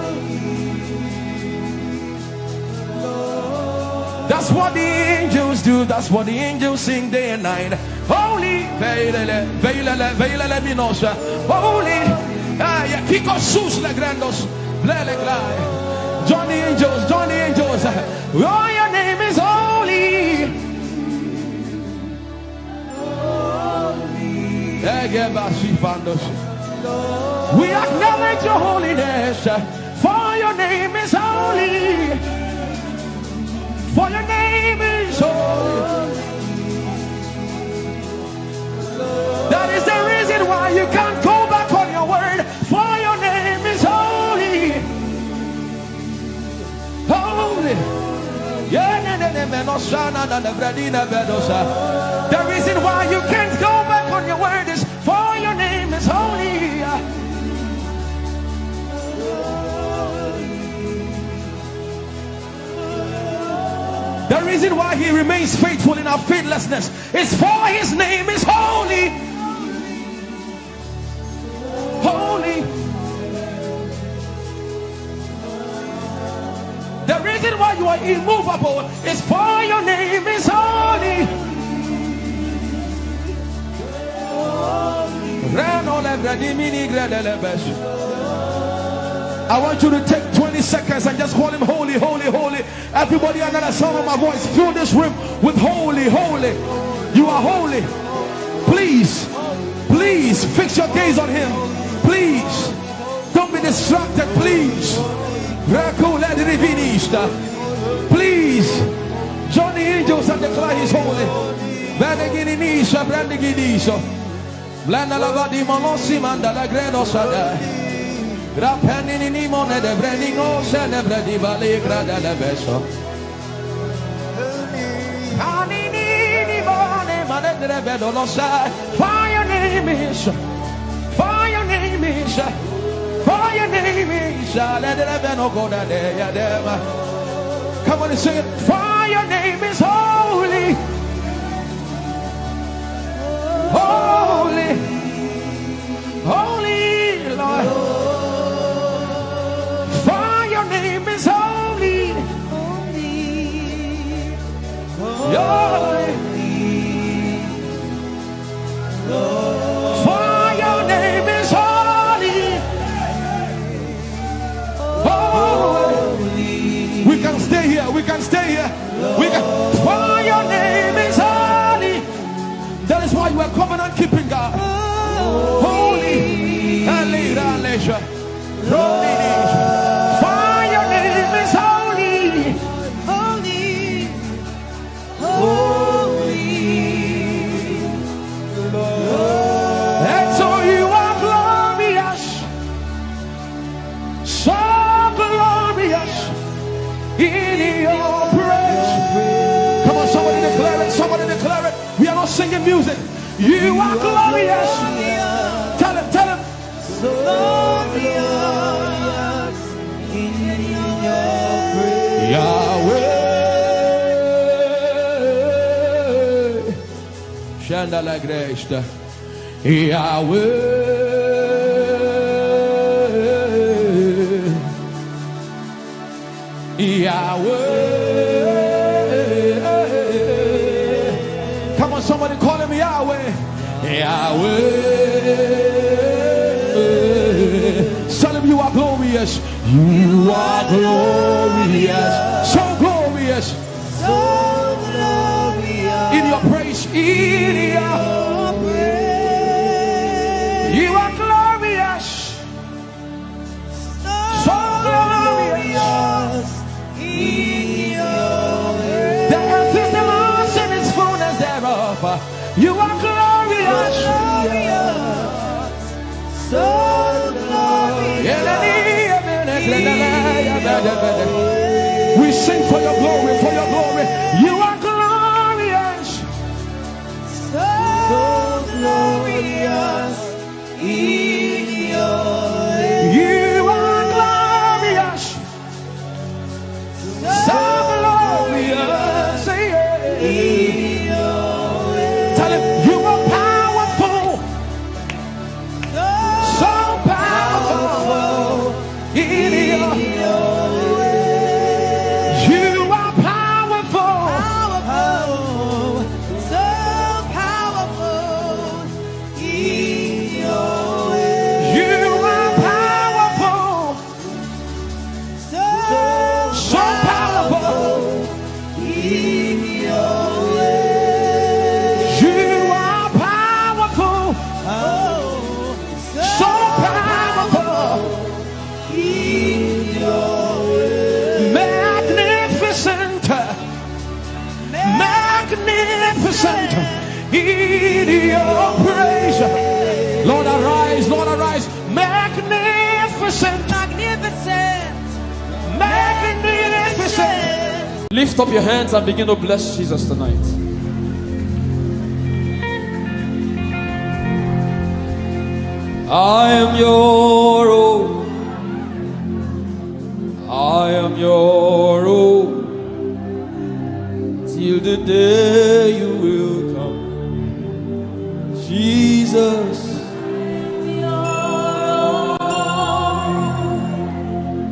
That's what the angels do. That's what the angels sing day and night. Holy, veilele, veilele, veilele minosha. Holy, ah, yeah, kiko sus le grandos, le le glai. Join the angels, join the angels. Oh, your name is holy. Ege basi fandos. We acknowledge your holiness. For your name is holy. For your name is holy. That is the reason why you can't go back on your word. For your name is holy. Holy. Yeah, ne, ne, ne, me, no, shana, na, na, bradina, bedosa. The reason why you can't go back on your word is for your name is holy. The reason why he remains faithful in our faithlessness is for his name is holy. Holy. The reason why you are immovable is for your name is holy. I want you to take twenty seconds and just call him holy, holy, holy. Everybody under the sound of my voice, fill this room with holy, holy. You are holy. Please, please fix your gaze on him. Please. Don't be distracted, please. Please. Join the angels and declare he's holy. Blana la vadi monosi manda la greno sada. Grapenini mone de breningo se de bredi bali grada le beso. Anini mone mane de bredo lo sa. For your name is, for your name is, for your name is, let the heaven go down there. Come on and sing it. For your name is holy. Holy, holy Lord. For your name is holy. Holy. For your name is holy. Holy. We can stay here. We can stay here. We can. For your name is holy. That is why you are covenant keeping God. Holy. Holy. For your name is holy. Holy. Holy. And so you are glorious. So glorious in your praise. Come on, somebody declare it. Somebody declare it. We are not singing music. You are glorious. Tell him, tell him. So glorious in your praise. Yahweh. Shanda la gresta. Yahweh. Yahweh. Come on, somebody call him Yahweh. Yahweh. Tell him you are glorious. You are glorious. So glorious. So glorious. In your praise. In your praise. You are glorious. So glorious. The earth is the Lord's and its fullness thereof. You are glorious. So glorious. We sing for your glory, for your glory. You are glorious. So glorious. In your name. You are glorious. So glorious. Yeah. In your name. Tell him you are powerful. So powerful. In your name. You are powerful. Powerful. So powerful. You are powerful. So powerful. You are powerful. So powerful. Magnificent. Magnificent in your praise. Lord, arise, Lord, arise. Magnificent. Magnificent. Magnificent. Lift up your hands and begin to bless Jesus tonight. I am your own. I am your own. The day you will come, Jesus.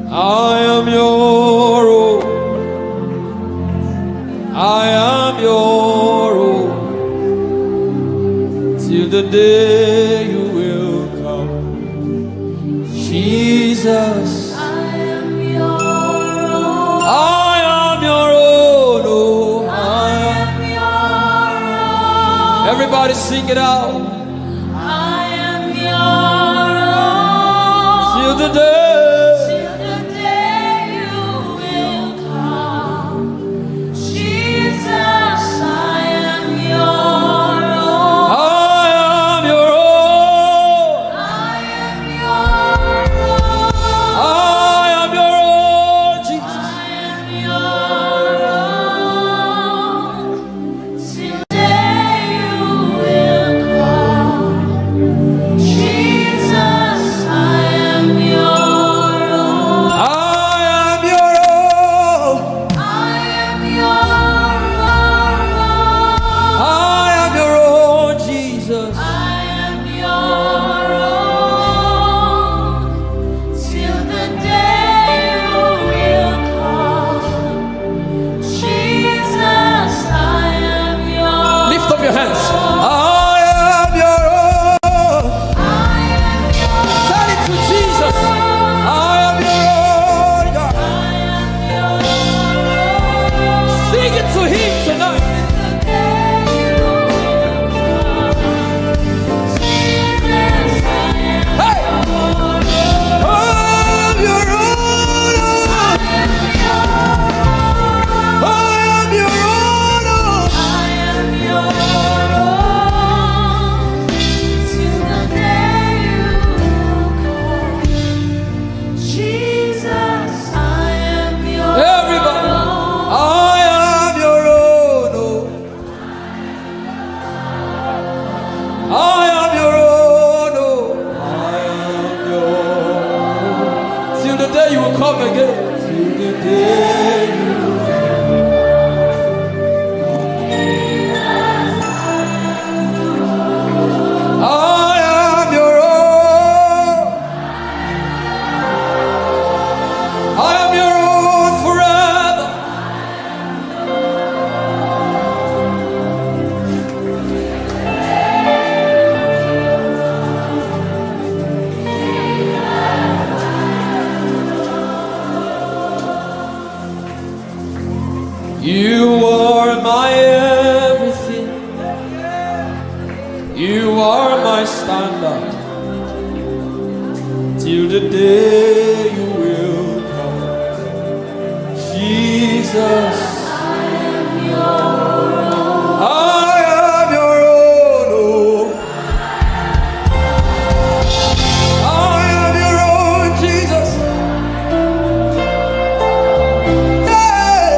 I am your own. I am your own. Till the day you will come, Jesus. I am your own. I am your own. Oh, I am your own. Everybody sing it out. I am your own. Till the day. Till the day you will come. Jesus, I am your own. I am your own. I am your own. I am your own, Jesus. I am your own. Till the day you will come. Jesus, I am your own. I am your own. I am your own. I am your own, Jesus. I am your own. Till the day you will come. Jesus, I am your own. Lift up your hands. I am your own. I am your own. Tell it to Jesus. I am your own, God. I am your own. Sing it to him tonight. Hey! I'm your own. I am your own. I am your own. Till the day you come. Jesus, I am your own. Everybody, I am your own. Oh. I am your own, oh, I am your own. Till the day you will come again. Till the day you will come. I am your own. I am your own forever. You are my everything. You are my standard. Till the day you will come. Jesus, I am your own. I am your own, oh. I am your own, Jesus. Hey.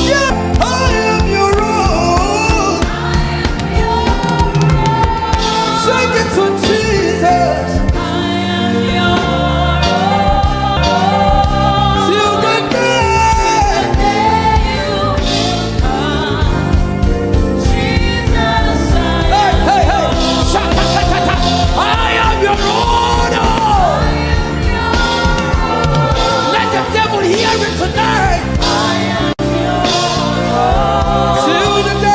Yeah, I am your own. Sing it to Jesus. I am your own. Till the day. Hey, hey, hey. Shakatakata. I am your own. Let the devil hear it tonight. Till the day.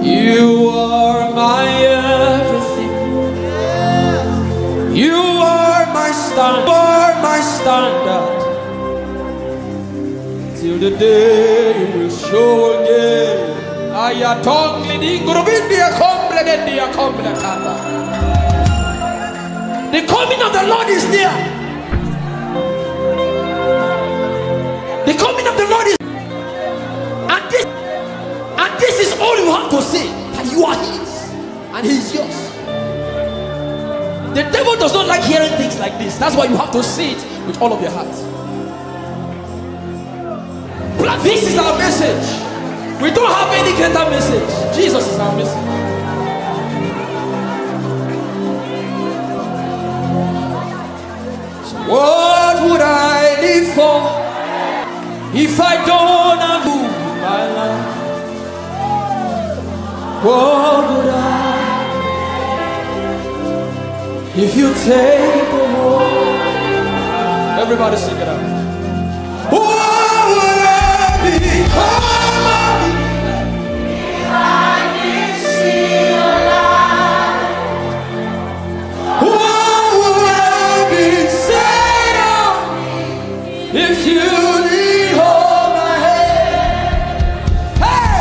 You are my everything. You are my stand-, you are my standard. Till the day you will show again. Ayatongli di ngurubindi ya komple de di ya komple kata. The coming of the Lord is near. The coming of the Lord is, and this, and this is all you have to say, that you are his and he is yours. The devil does not like hearing things like this. That's why you have to say it with all of your heart. This is our message. We don't have any greater message. Jesus is our message. So what would I live for if I don't have you in my life? What would I if you take the world? Everybody sing it out. What would I become of me if I didn't see your light? What would I be said of me if you didn't hold my hand? Hey!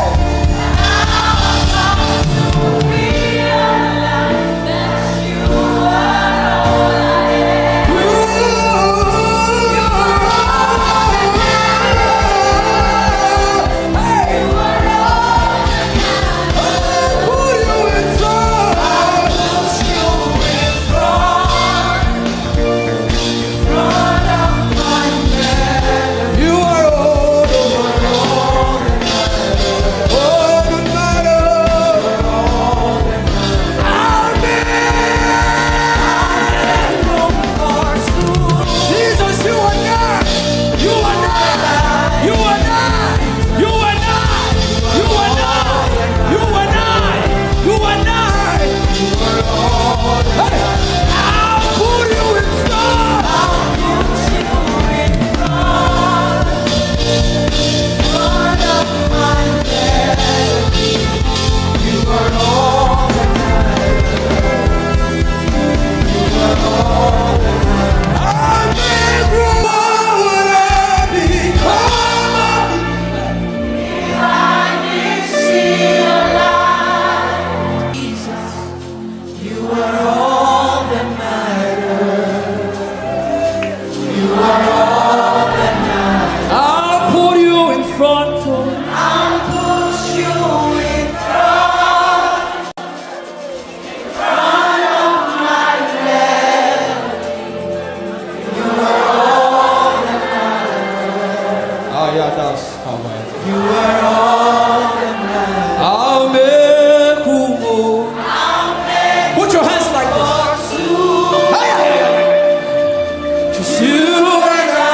Jesus, you are not. You are not. You are not. You are not. You are not. You are not. You are not. Hey, I'll put you in front. I'll put you in front. Front of my melody. You are all that matters. You are all that matters. I make room. What would I become of me if I didn't see your light? Jesus, you are all that matters. You are all that matters. I'll put you in front of. I'll put you in front. In front of my melody. You are all that matters. Ah, yeah, that's how I. You are all that matters. I'll make room, oh. I'll make. Put your hands like this. Higher. Just you and I.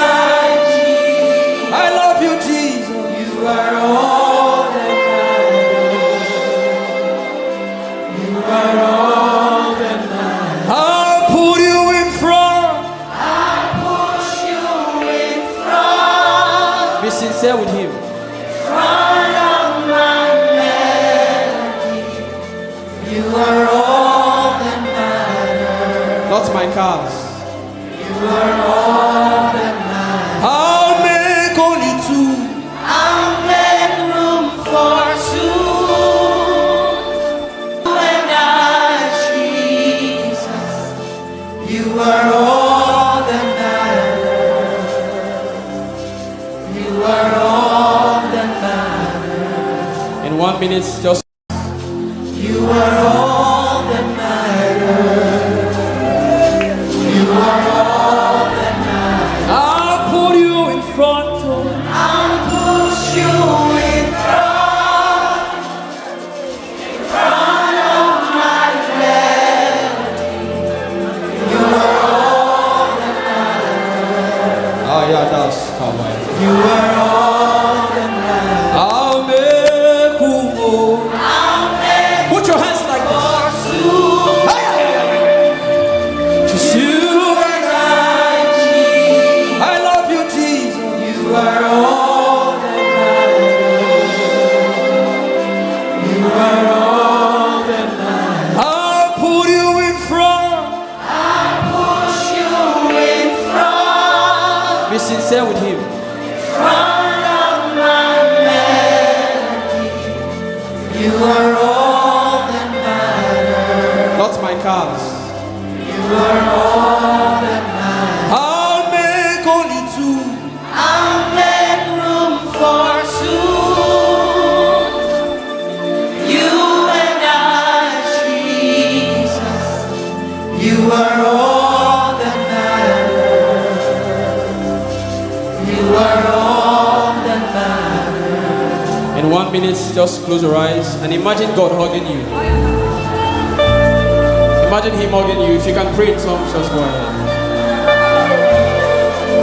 I love you, Jesus. You are all that matters. You are all that matters. I'll put you in front. I'll put you in front. Be sincere with him. Front of my melody. You are all that matters. Not my cars. You are all that matters. I'll make only two. I'll make room for two. You and I, Jesus. You are all that matters. You are all that matters. In one minute, just. You are all that matters. You are all that matters. I'll put you in front of. I'll put you in front. In front of my melody. You are all that matters. Ah, yeah, that's how I. You are all that matters. I'll make room, oh. I'll make. Put your hands like this. Higher. Just you and I, Jesus. I love you, Jesus. You are all that matters. You are all that matters. I'll put you in front. I'll put you in front. Be sincere with him. Front of my melody. You are all that matters. Not my cars. You are all that matters. I'll make only two. I'll make room for two. You and I, Jesus. You are all that matters. You are all that matters. Minutes, just close your eyes and imagine God hugging you. Imagine Him hugging you. If you can pray in tongues, just go ahead.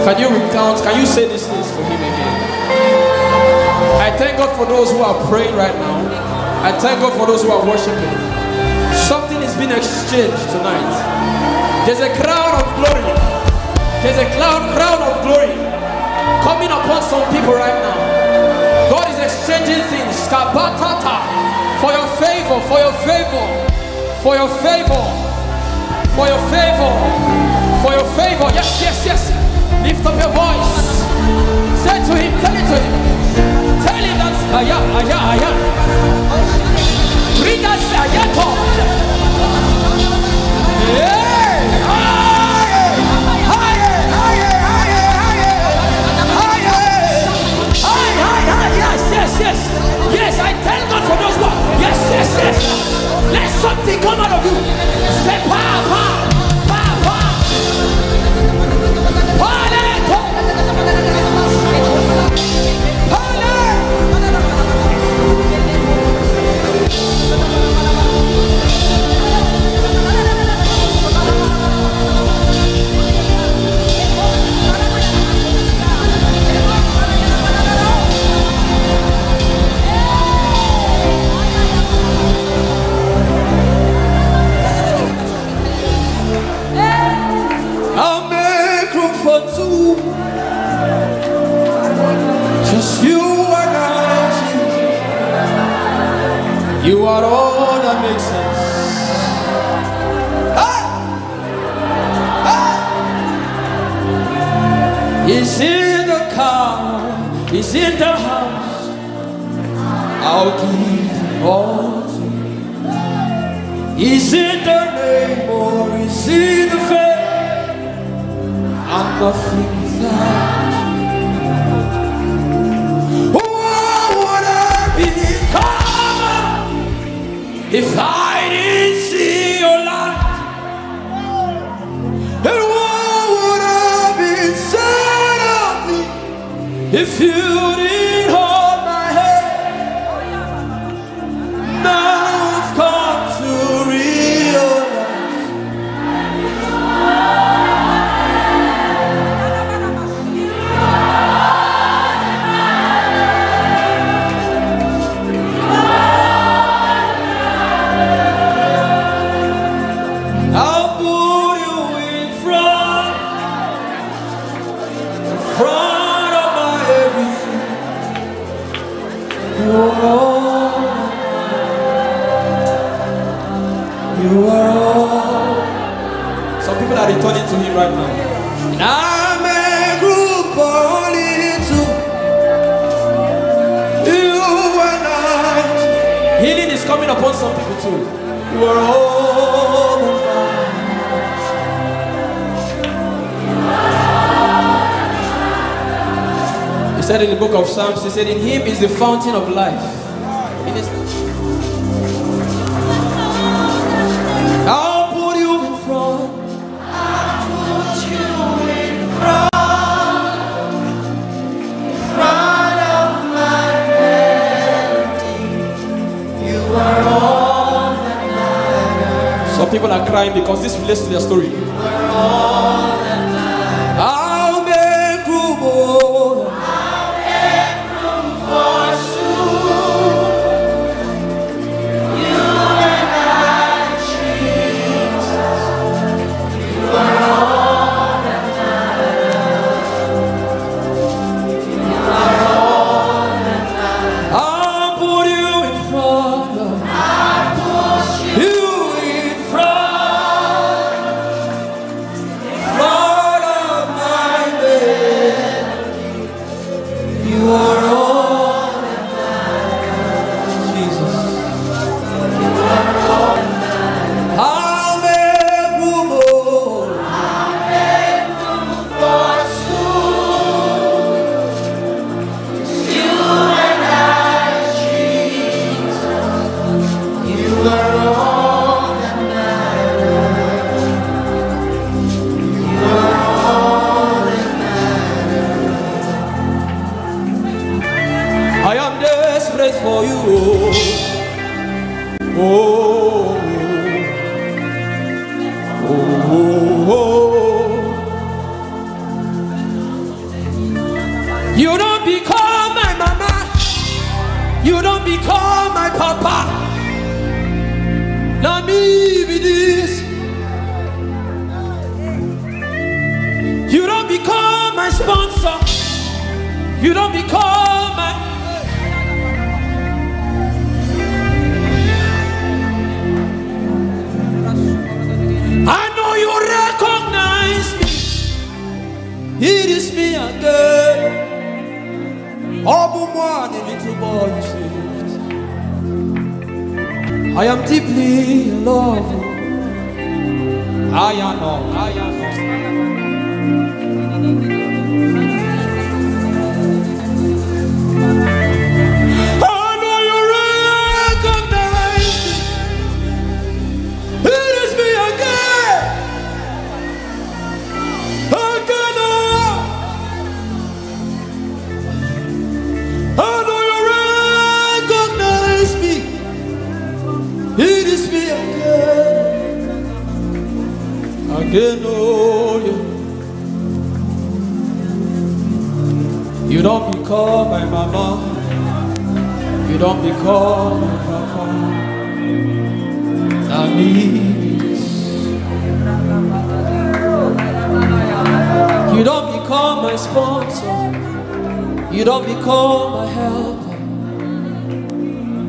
Can you recount? Can you say these things to Him again? I thank God for those who are praying right now. I thank God for those who are worshiping. Something is being exchanged tonight. There's a crown of glory. There's a cloud, crown of glory coming upon some people right now. God is exchanging things. Kapatata. For your favor, for your favor, for your favor, for your favor, for your favor. Yes, yes, yes. Lift up your voice. Say to Him, tell it to Him. Tell Him that, aya, aya, aya. Read that, aya, talk. Hey! Higher! Higher! Higher! Higher! Higher! Higher! Higher! Higher! Higher! Yes, yes, yes. Yes, I thank God for those words. Yes, yes, yes. Let something come out of you. Say, pa, pa, pa, pa. Paleto. Pale. I'll make room for two. Just you and I, Jesus. You are all that makes sense. Ah! Ah! He's in the car, he's in the house. I'll give all to you. Is it the name or is it the fame? I'm nothing without you. What would I become if I didn't see your light? And what would have been said of me if you didn't hold my hand? Now I've come to realize I'll put you in front, in front of my everything. You are all. You are all. Some people are returning to Him right now. I'm a group of little. You and I. Healing is coming upon some people too. You are all that matters. He said in the book of Psalms, He said, "In Him is the fountain of life." In His I'll put you in front. I'll put you in front. In front of my everything. You are all that matters. Some people are crying because this relates to their story. You are all that matters. I'll make room, oh. I'll make room for soon. You and I, Jesus. You are all that matters. I'll put you in front of, I'll put you in front. you. Oh, oh, oh, oh, oh. You don't become my mama. You don't become my papa. Now me be this. You don't become my sponsor. You don't become my. I know you recognize me. It is me again. Open one, the little boy you saved. I am deeply in love. I am not. I am not. I know you recognize me. It is me again. Again, oh. I know you recognize me. It is me again. Again, oh yeah. You don't become my mama. You don't become my papa. I need this. You don't become my sponsor. You don't become my helper.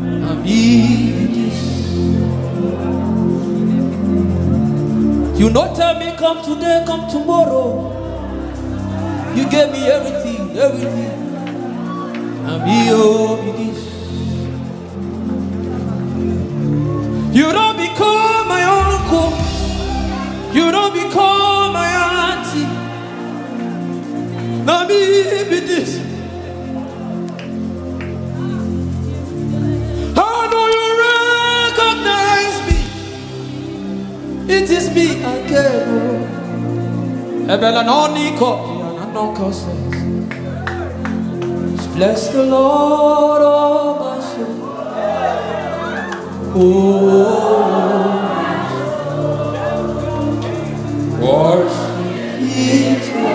I need this. You no tell me come today, come tomorrow. You gave me everything, everything. I need this. You don't become my uncle. You don't become my auntie. Now me be this. I know you recognize me. It is me again. Oh. Ebela no niko, ya na no kose. Bless the Lord, oh my soul. Oh, worship His holy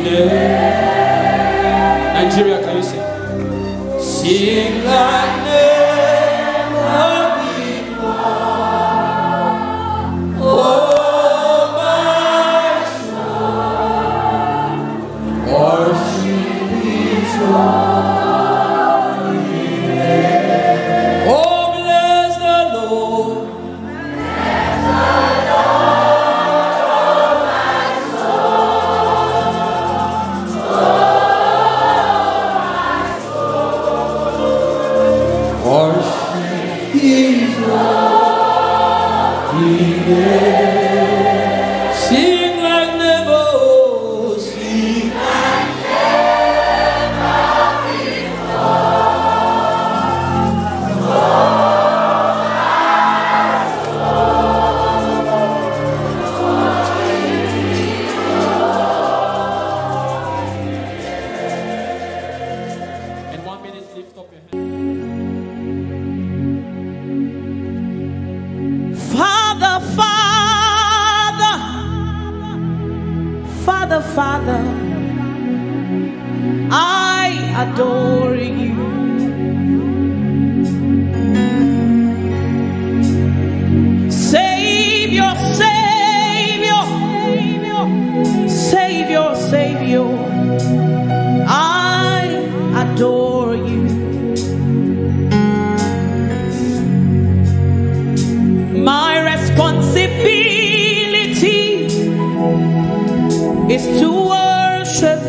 name. Nigeria, can you sing? Sing like never before. Oh, my soul. Worship His holy name. Oh, bless the Lord. Worship His holy name. Sing like never, oh, sing like never before. In one minute, lift up your hand. Father, Father, Father, Father, I adore you. Savior, Savior, Savior, Savior, I adore you. My responsibility is to worship,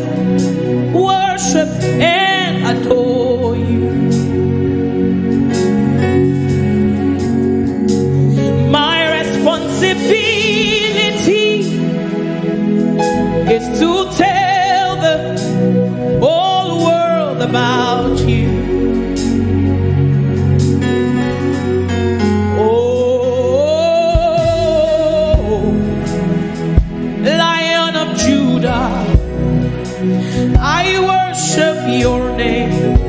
worship and adore you. My responsibility is to tell the whole world about you. Oh, Lion of Judah, I worship your name.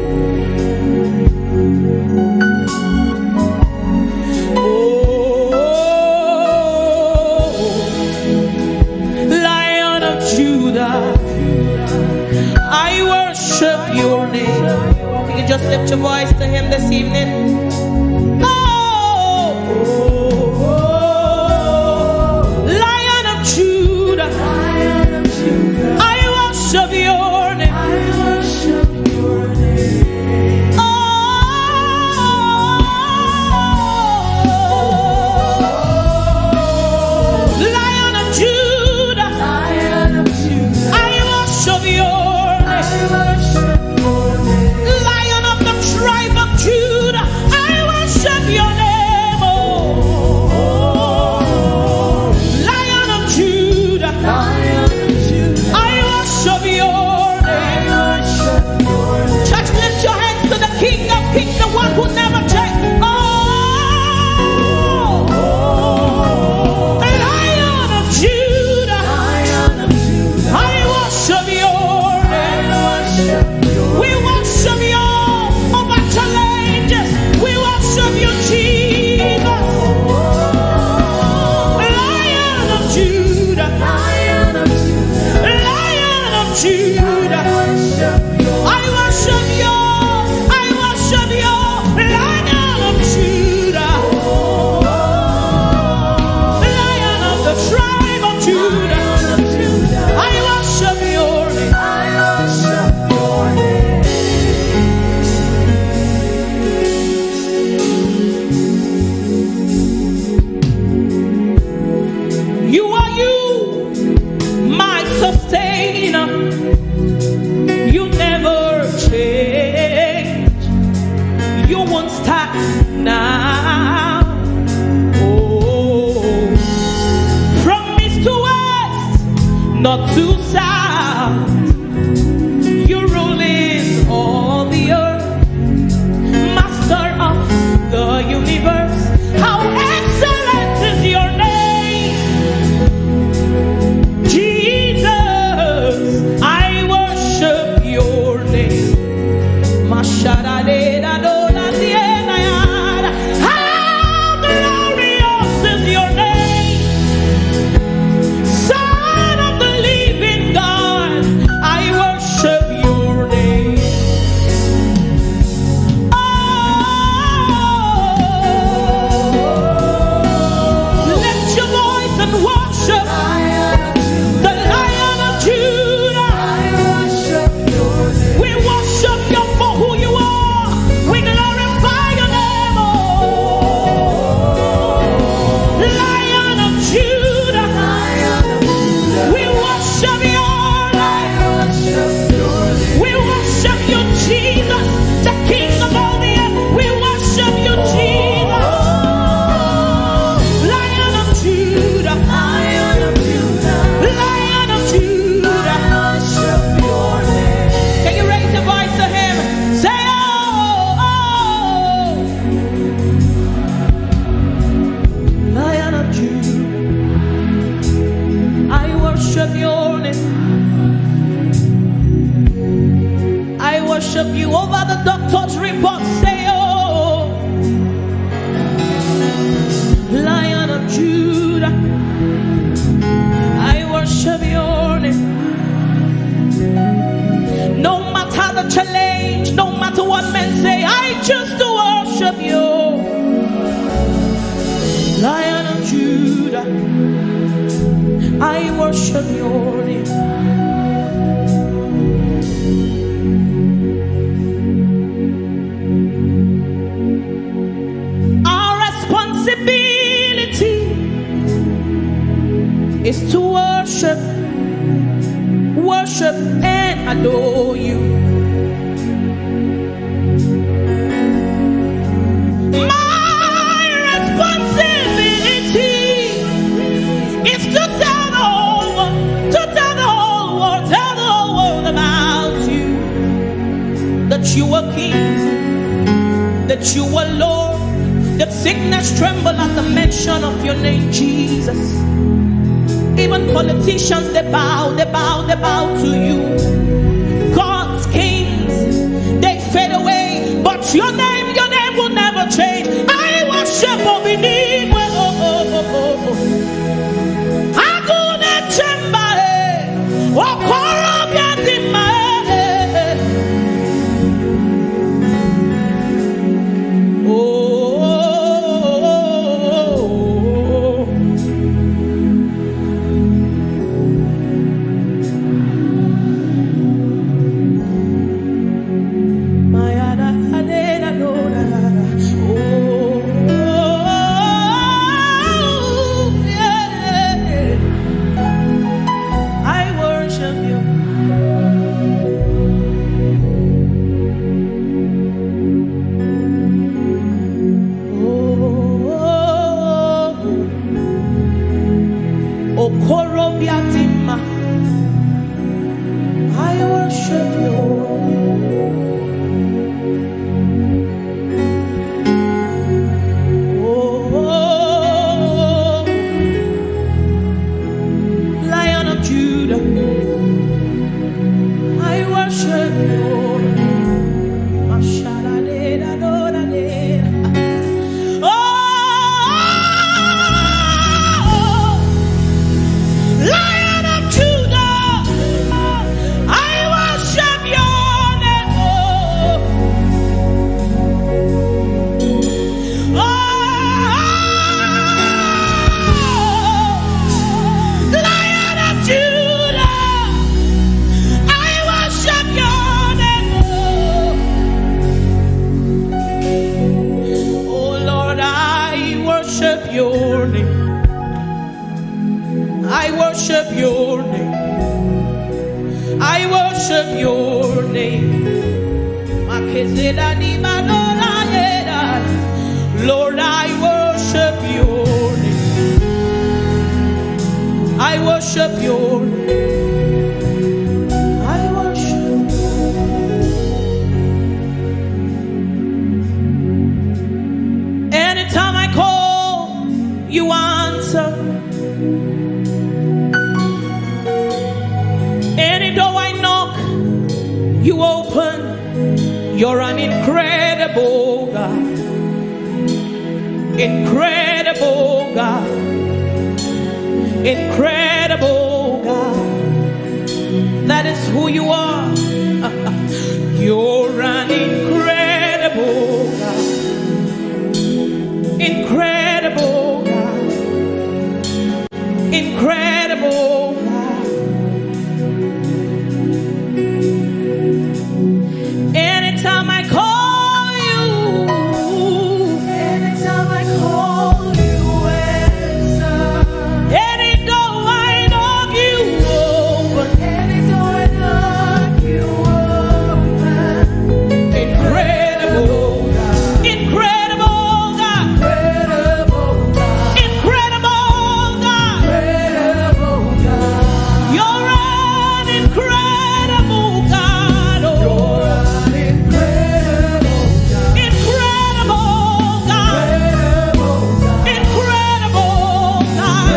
I worship your name. You can just lift your voice to him this evening. Oh, Lion of Judah, I worship your name. Oh, Lion of Judah, I worship your name. Lion of the tribe of Judah, I worship your name. Oh, Lion of Judah, I worship your name. Church, lift your hands to the King of Kings, the one who never changes. Oh, Lion of Judah, I worship your name. We worship you over challenges. We worship you, Jesus. Lion of Judah, Lion of Judah, I worship you. I worship you, Lion of Judah, Lion of the tribe of Judah. I worship your name. You are you, my sustainer. You never change. You won't stop now. Oh, from east to west, north to south, you're ruling all the earth. Master of the universe, how excellent is your name. Jesus, I worship your name. Masharadera dola diena yara. How glorious is your name. Son of the living God, I worship your name. Oh, lift your voice and worship the Lion of Judah. We worship you for who you are. We glorify your name, oh Lion of Judah. We worship you, Lord. We worship you, Jesus, the King of all the earth. We worship you, Jesus. Lion of Judah. Lion of Judah. Can you raise your voice to him? Say, oh, oh. Lion of Judah, I worship your name. I worship you over the doctor's report. Say, oh, Lion of Judah, I worship your name. No matter the challenge, no matter what men say, I choose to worship you. Lion of Judah, I worship your name. Our responsibility is to worship, worship and adore you. My responsibility is to tell the whole world, to tell the whole world, tell the whole world about you. That you are King, that you are Lord, that sickness tremble at the mention of your name, Jesus. Even politicians, they bow, they bow, they bow to you. God's kings, they fade away, but your name, your name will never change. I worship Obinigwe. Agune Chembare, Okoro Worship your name. Makezela ni manola yeda. Lord, I worship your name. I worship your name. I worship. Anytime I call, you answer. Any door I knock, you open. You're an incredible God. Incredible God. Incredible God. That is who you are. You're an incredible God. Incredible God. Incredible God. Anytime I call you, anytime I call you, answer. Any door I knock, you open. Any door I knock, you open. Incredible God. Incredible God. Incredible God. Incredible God. You're an incredible God. Oh. Incredible God. Incredible God.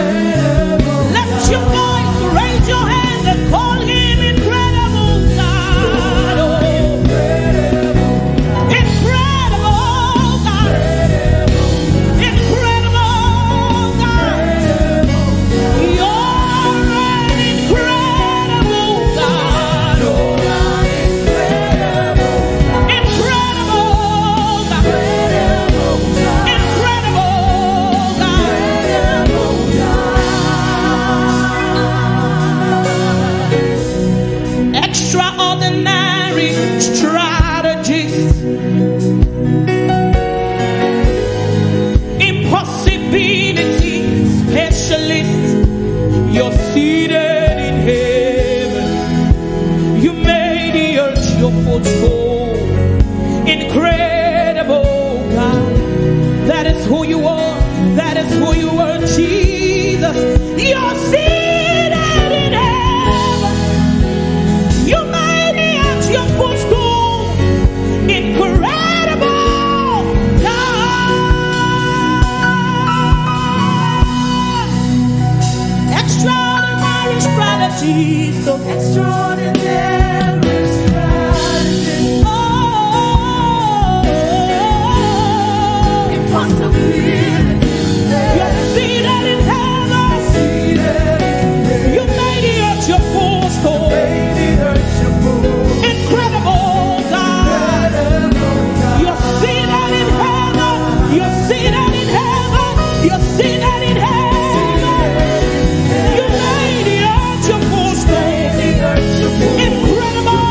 Lift your voice, raise your hand and call him incredible God. Oh. Incredible God. Incredible God. You're an incredible God. Incredible God. Incredible God. Extraordinary strategist. Impossibility specialist. You're seated in heaven. You made the earth your footstool. Incredible God. That is who you are. That is who you are, Jesus. You're seated in heaven. You made the earth your footstool. Incredible God. Extraordinary strategy. So extraordinary strategy. Oh, impossibility. You're seated in heaven. You made the earth your footstool. Incredible God. You're seated in heaven. You're seated in heaven. You're seated in heaven. You made the earth your footstool. Incredible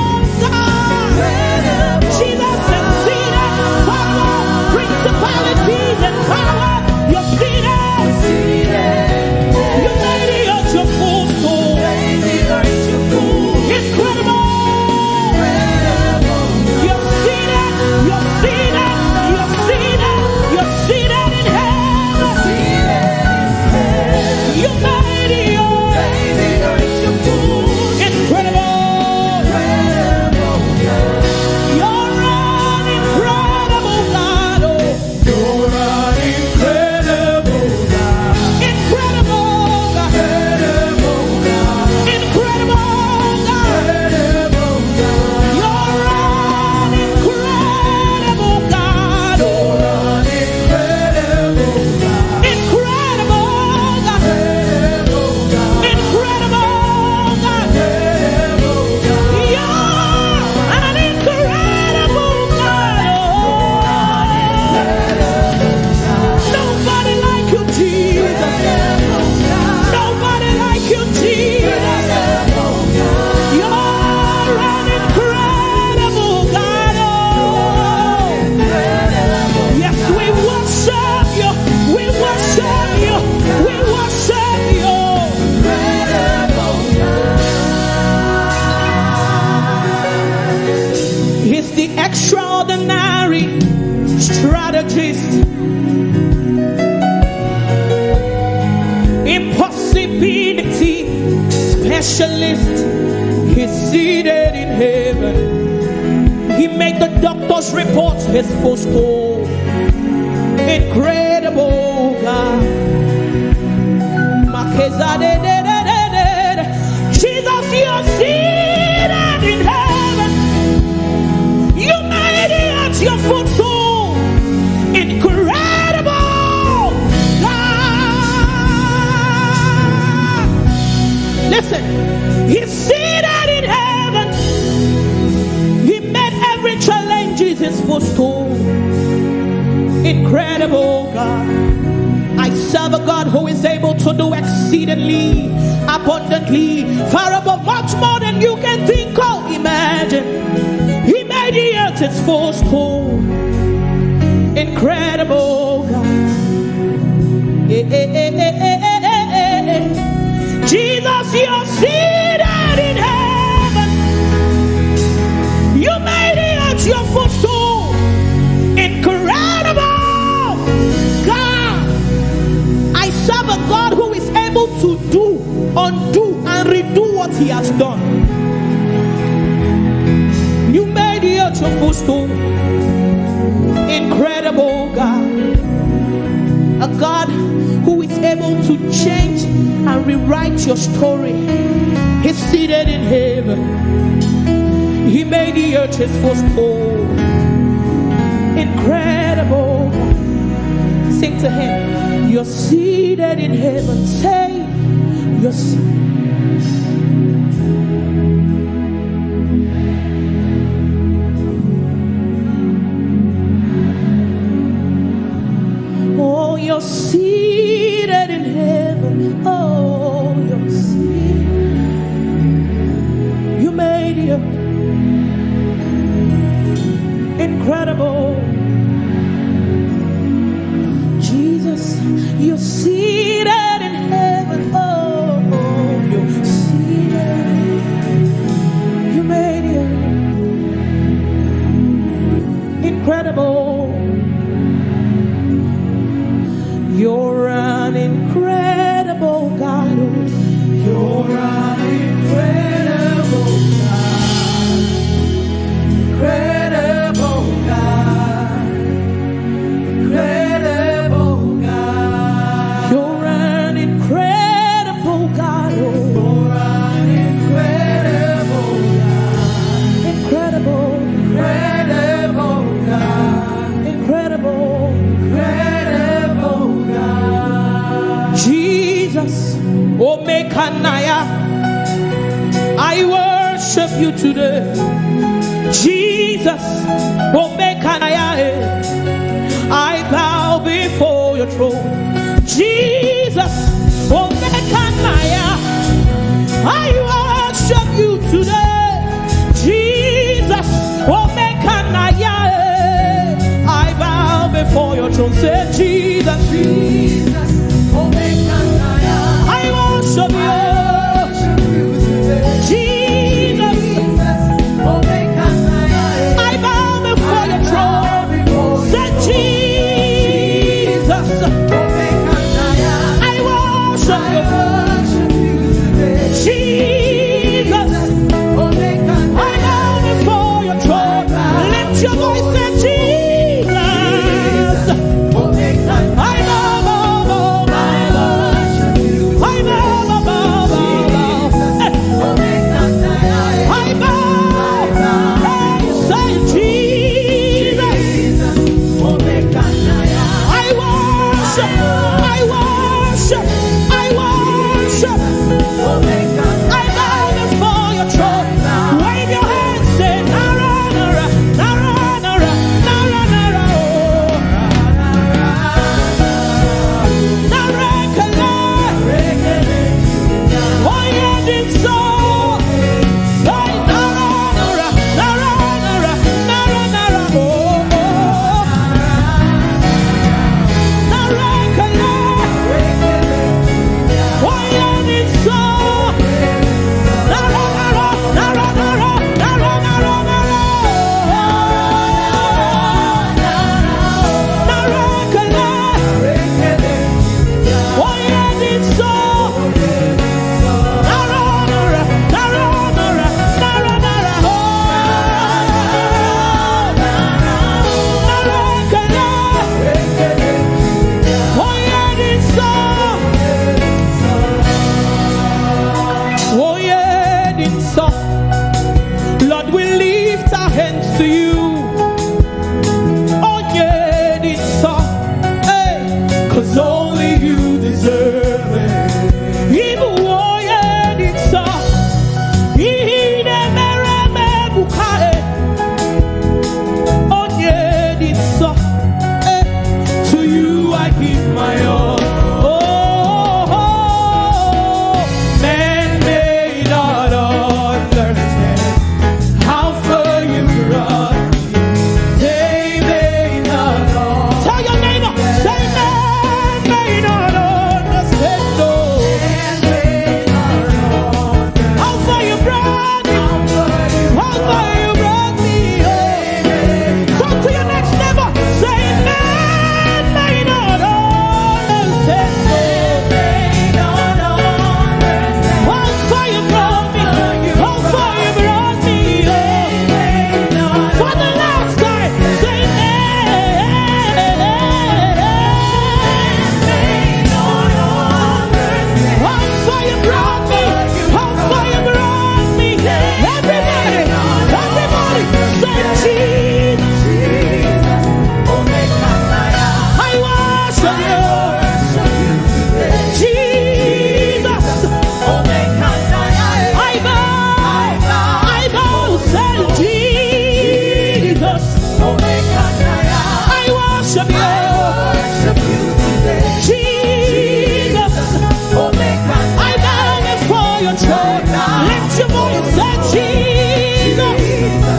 Impossibility specialist. He's seated in heaven. He made the doctor's report his footstool. Incredible God. Makezadedededede. Jesus, you're seated in heaven. You made it your footstool. Incredible God. Listen, he's seated in heaven. He made every challenge his footstool. Incredible God. I serve a God who is able to do exceedingly, abundantly, far above, much more than you can think or imagine. He made the earth his footstool. Incredible God. Eh, eh, eh, eh, eh, eh, eh, eh, eh. Jesus, you're seated in heaven. You made the earth your footstool. Incredible God. I serve a God who is able to do, undo, and redo what he has done. You made the earth your footstool. Incredible God. A God who is able to change and rewrite your story. He's seated in heaven. He made the earth his footstool. Incredible. Sing to him. You're seated in heaven. Say, you're se- Oh, you're seated in heaven. Oh, you're seated. You made it. Incredible. Jesus, you're seated in heaven. Oh, you're seated. You made it. Incredible. You're an incredible God. Oh. You're an incredible God. Incredible God. Incredible God. You're an incredible God. Oh. You're an incredible God. Incredible. Incredible God. Incredible. Incredible God. Jesus, Omekanaya, I worship you today. Jesus, Omekanaya, eh, I bow before your throne. Jesus, Omekanaya, I worship you today. Jesus, Omekanaya, eh, I bow before your throne. Say, Jesus, Jesus, Omekanaya, I worship you. Jesus, I bow before your throne. Say, Jesus, I worship you. Jesus, I bow before your throne. Lift your voice and say, Jesus.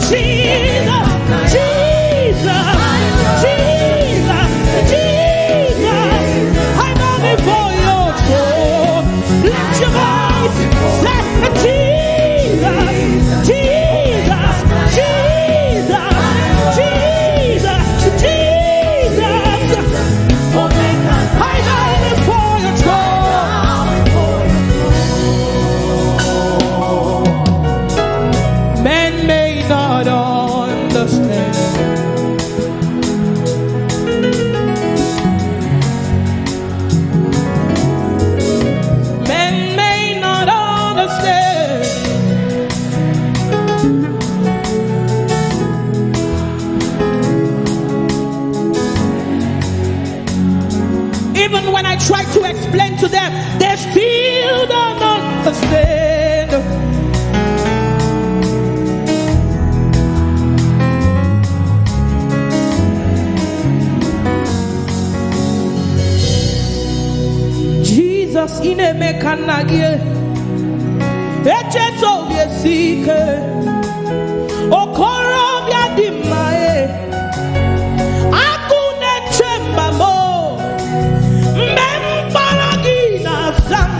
Jesus, Jesus, Jesus, Jesus. I bow before your throne. Lift your voice. Say, Jesus, Jesus, Jesus, Jesus, Jesus. I bow before your throne. Men may not understand. Men may not understand. Even when I try to explain to them, they still don't understand. Jesus, ị na-eme ka nna gị, echeta obi esi ike, okorobịa dị mma, e. Agụ na-eche mba m, mgbe m kpọrọ gị na-aza m.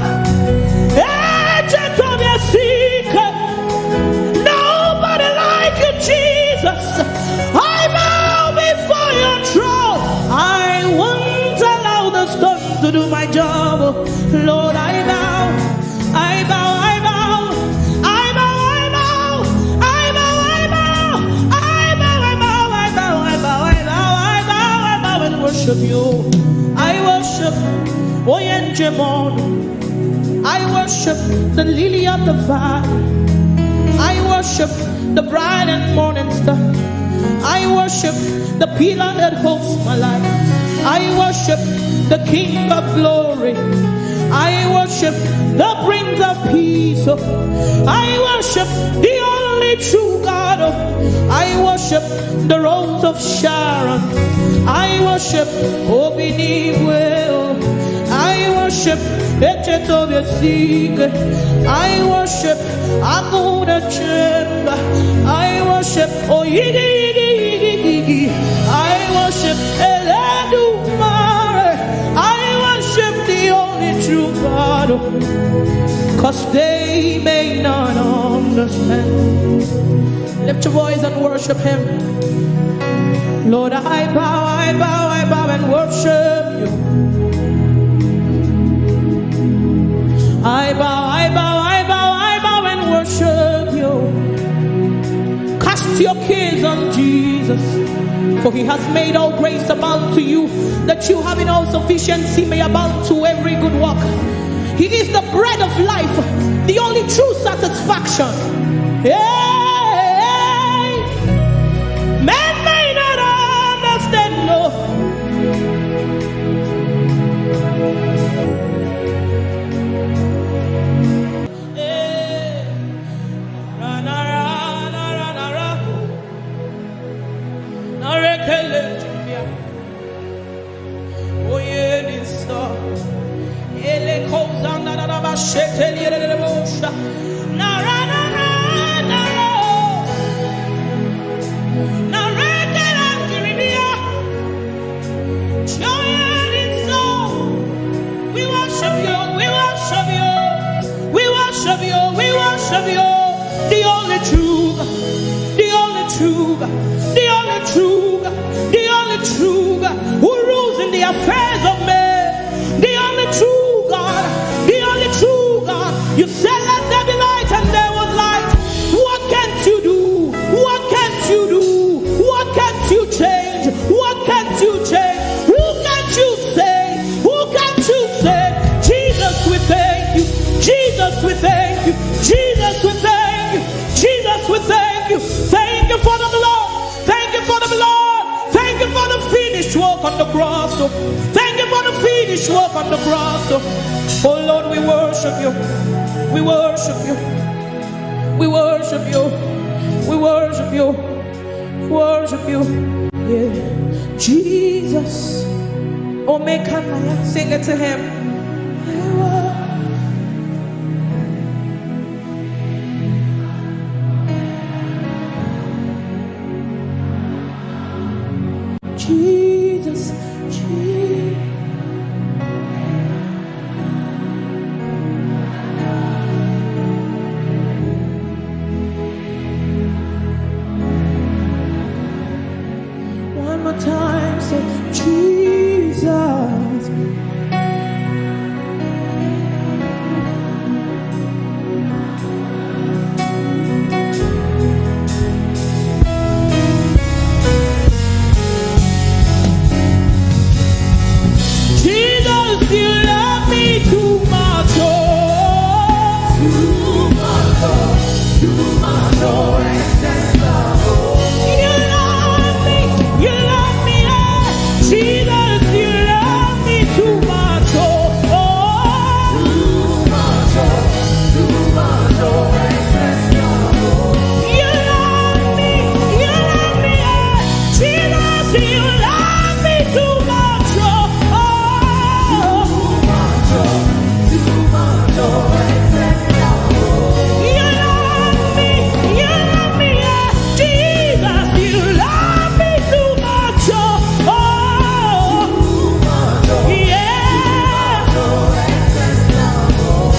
Echeta obi esi ike. Nobody like you, Jesus. I bow before your throne. I won't allow the stone to do my job. Lord, I bow. I bow, I bow, I bow, I bow, I bow, I bow, I bow, I bow, I bow, I bow, I bow, I bow, I bow, I bow and worship you. I worship Oyenjemon. I worship the lily of the valley. I worship the bright and morning star. I worship the pillar that holds my life. I worship the King of glory. I worship the Prince of Peace. I worship the only true God. I worship the Rose of Sharon. I worship Obinigwe. I worship Echetobiesike. I worship Aguda Chemba. I worship Oyigi Yigi Yigi Yigi. I worship Eledumare. I worship the only true God. Cause they may not understand. Lift your voice and worship him. Lord, I bow, I bow, I bow and worship you. I bow, I bow, I bow, I bow and worship you. Cast your cares on Jesus, for he has made all grace abound to you, that you having all sufficiency may abound to every good work. He is the bread of life, the only true satisfaction. Hey, men may not understand, no. Hey, ra, na, ra, na, ra, na, ra. Na, re, ke, le, ju, bia. Oye, ni, so. Ele, ko, za, na, ra, ra, ba, she, te, li, re, re, re, bo, sha. Na, ra, na, ra, na, ra. Na, re, ke, la, ju, ri, bia. Joy and its soul. We worship you, we worship you, we worship you, we worship you. The only true God, the only true God, the only true God, the only true God who rules in the affairs of men. The only true God, the only true God. You said, "Let there be light," and there was light. What can't you do? What can't you do? What can't you change? What can't you change? Who can't you save? Who can't you save? Jesus, we thank you. Jesus, we thank you. Jesus, we thank you. Jesus, we thank you. Thank you for the blood. Thank you for the blood. Thank you for the finished work on the cross. Oh, thank you for the finished work on the cross. Oh, oh Lord, we worship you. We worship you. We worship you. We worship you. Worship you. Yeah. Jesus. Omeka Naya. Sing it to him. Times of Jesus. Jesus, you love me too much, oh. Too much, oh, too much, oh, excess love, oh. You love me, you love me, oh. Jesus, you love me too much, oh, oh. Too much, oh, too much, oh, excess love, oh. You love me, you love me, oh. Jesus, you love me too much, oh, oh. Too much, oh, too much, oh, excess love, oh. You love me, you love me, oh. Jesus, you love me too much, oh, oh. Too much, oh, yeah, too much, oh, excess love, oh.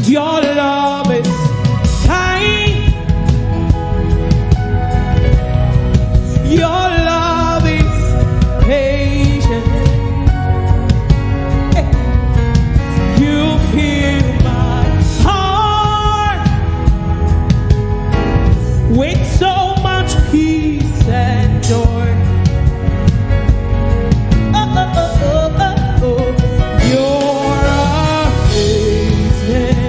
Your love is kind. Your love is patient. Hey. You fill my heart with so much peace and joy. Oh, oh, oh, oh, oh, oh. You're amazing.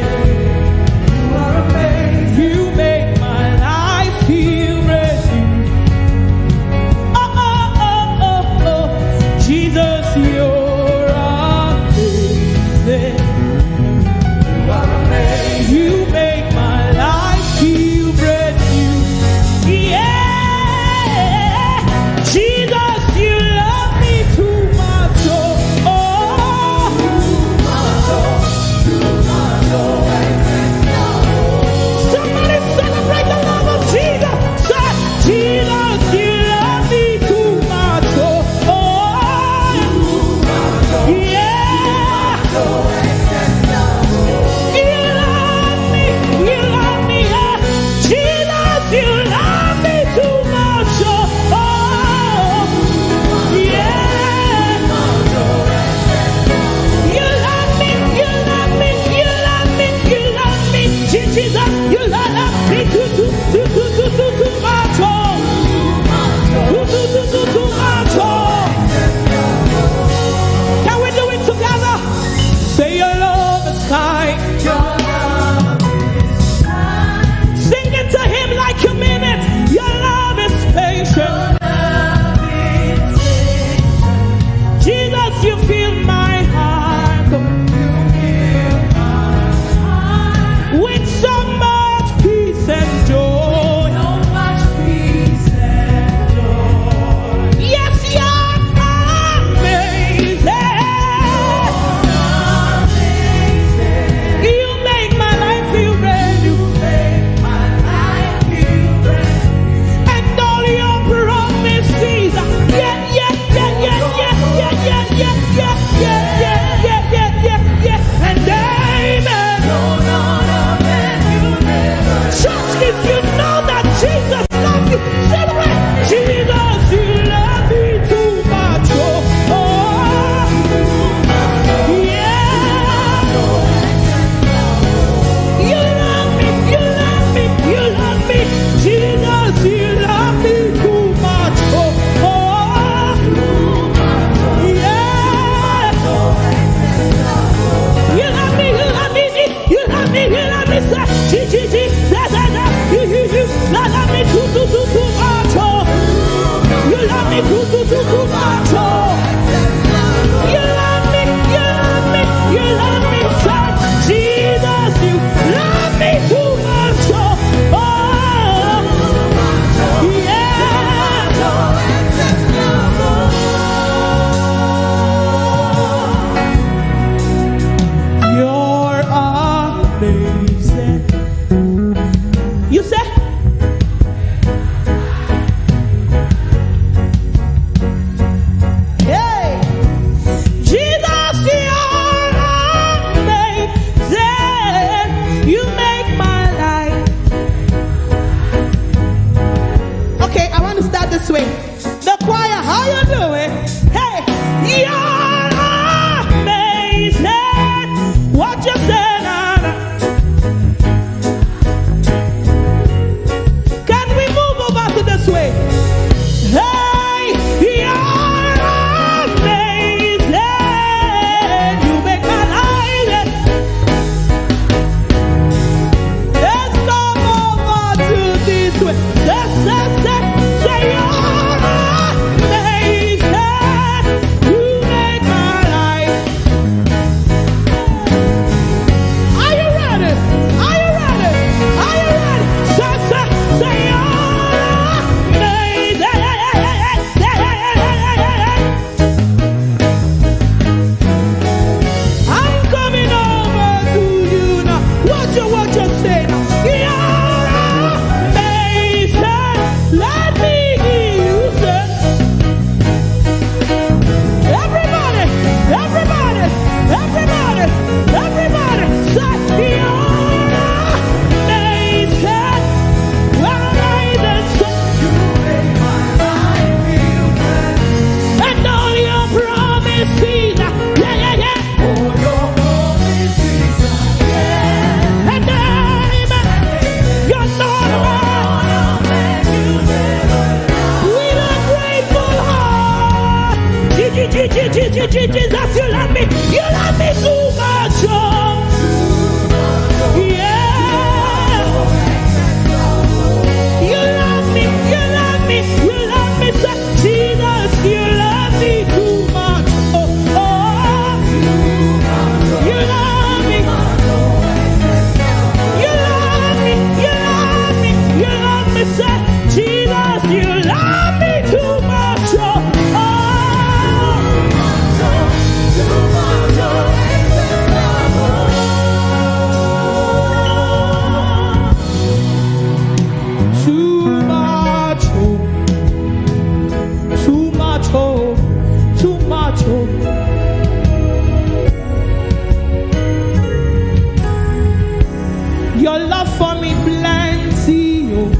for me plenty, oh.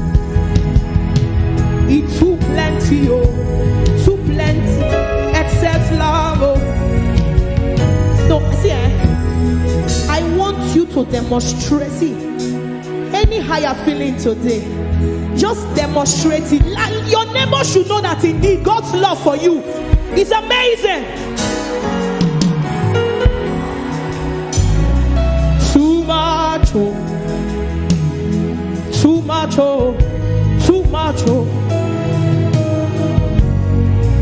It too plenty, oh. Too plenty. Excess love, oh. So, see, eh, I want you to demonstrate. See, any higher feeling today, just demonstrate it. Like, your neighbor should know that indeed God's love for you is amazing. Too much, oh. Too much, oh. Too much, oh.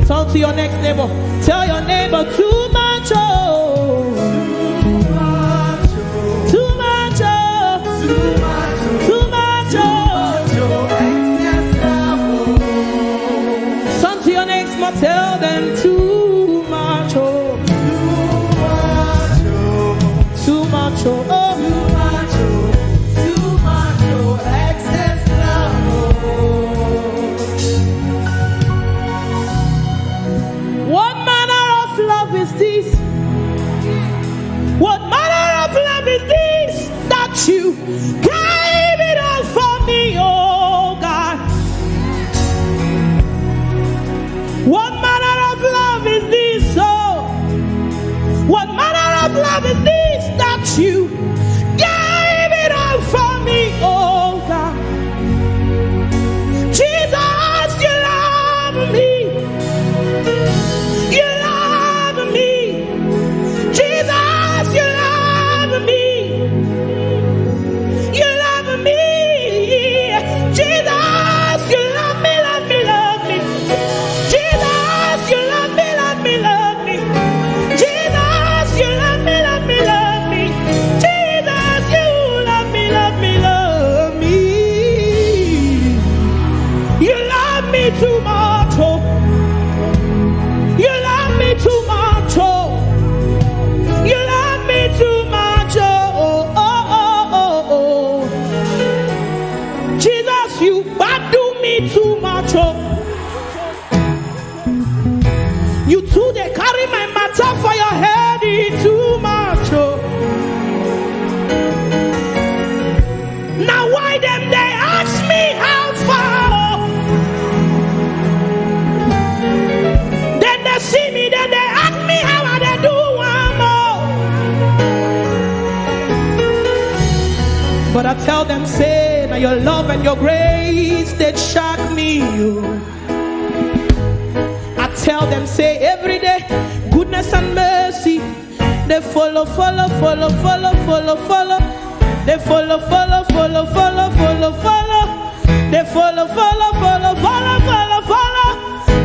Turn to your next neighbor. Tell your neighbor, too much, oh. Too much, oh. Too much, oh. Turn to your next neighbor. Tell them, too much, oh. Too much, oh. Oh. What manner of love is this? What manner of love is this that you gave it all for me, oh God? What manner of love is this, oh? What manner of love is this that you gave it all for me, oh God? Jesus, you love me. You love me. Jesus, you love me. You love me. Jesus, you love me, love me, love me. Jesus, you love me, love me, love me. Jesus, you love me, love me, love me. Jesus, you love me, love me, love me. You love me too much, oh. You love me too much, oh. You love me too much, oh, oh, oh, oh, oh, oh. Jesus, you bad do me too much, oh. You too, they carry my matter for your head, e too much, oh. Now why them they ask me how far, oh? Then they see me, then they ask me how I they do am, oh. But I tell them, say, now your love and your grace, they shock me, you. I tell them, say, every day, goodness and mercy, they follow, follow, follow, follow, follow, follow. They follow, follow, follow, follow, follow, follow. They follow, follow, follow, follow, follow, follow.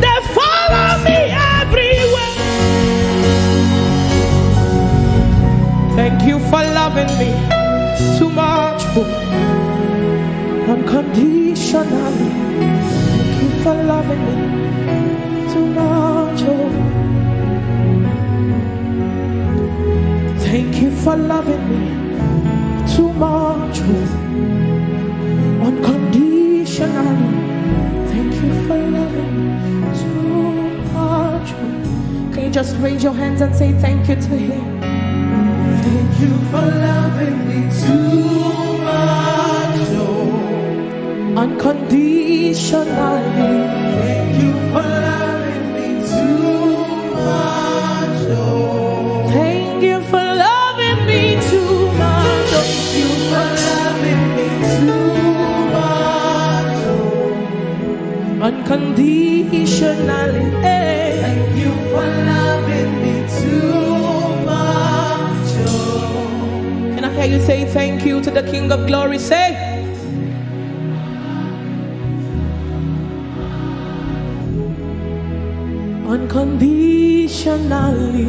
They follow me everywhere. Thank you for loving me too much, oh, unconditionally. Thank you for loving me too much, oh. Thank you for loving me too much, oh, unconditionally. Thank you for loving me too much, oh. Can you just raise your hands and say thank you to him? Thank you for loving me too much, oh, unconditionally. Thank you for loving me too much, oh. Thank you for loving me too much, oh. Thank you for loving me too much, oh, unconditionally, eh. Thank you for loving me too much, oh. Can I hear you say thank you to the King of Glory? Say, unconditionally.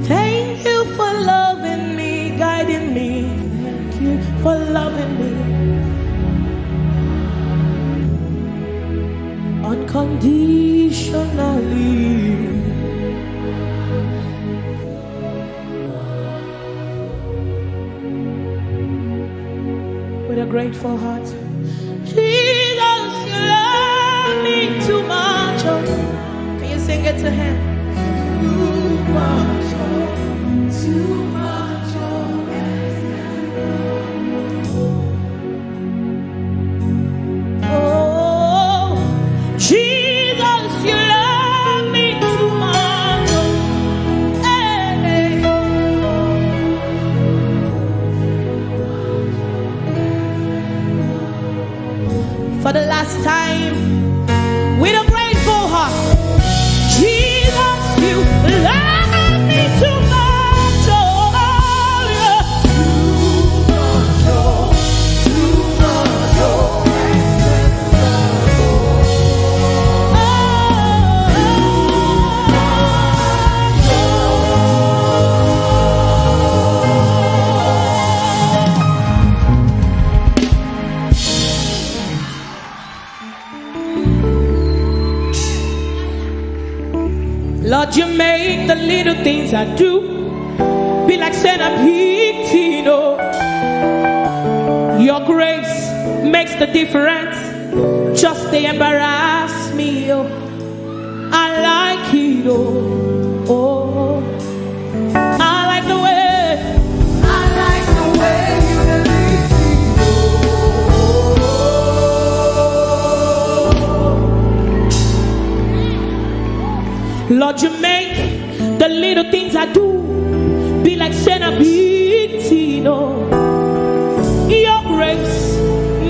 Thank you for loving me, guiding me. Thank you for loving me unconditionally. With a grateful heart. Jesus, you love me too much, oh. Can you sing it to him? Too much, oh. Time with a grateful heart. Jesus, you love me too much. Oh, too much, oh, too much, oh. Lord, you make the little things I do be like sand I'm hitting, oh. Your grace makes the difference. Just they embarrass me, oh. I like it, oh, oh. I like the way. I like the way you lead me, oh. Lord, you make the little things I do be like sand I'm hitting, oh. Your grace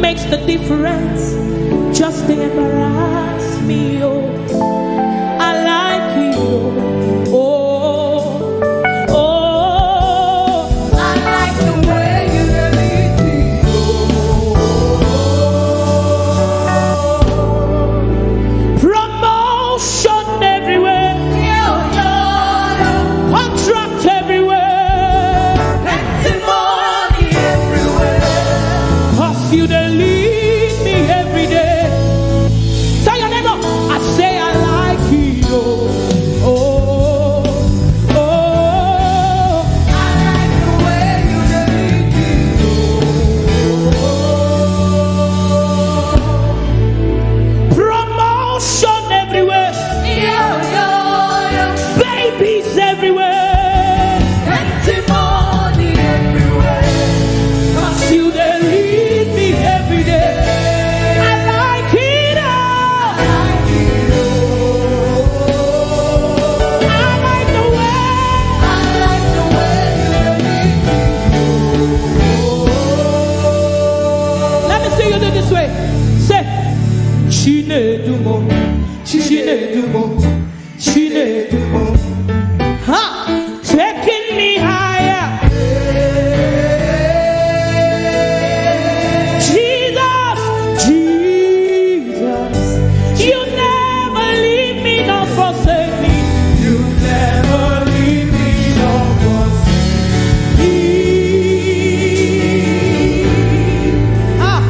makes the difference. Just they embarrass me, oh. I like it, oh. Oh, oh. I like the way you lead me, oh. Promotion everywhere. Contract everywhere. Plenty money everywhere. 'Cause you dey lead me every day. Tell your neighbor, I say I like you. Oh, oh, oh. I like the way you dey lead me. Oh, oh, oh. Promotion everywhere. Babies everywhere. Plenty money everywhere. 'Cause you dey lead me every day. I like it all. I like the way. I like the way you dey lead me. Let me see you do this way. Say, Chinedumo, Chinedumo, Chinedumo. Ha! Taking me higher. Jesus, Jesus, you never leave me nor forsake me. You never leave me nor forsake me. Ah,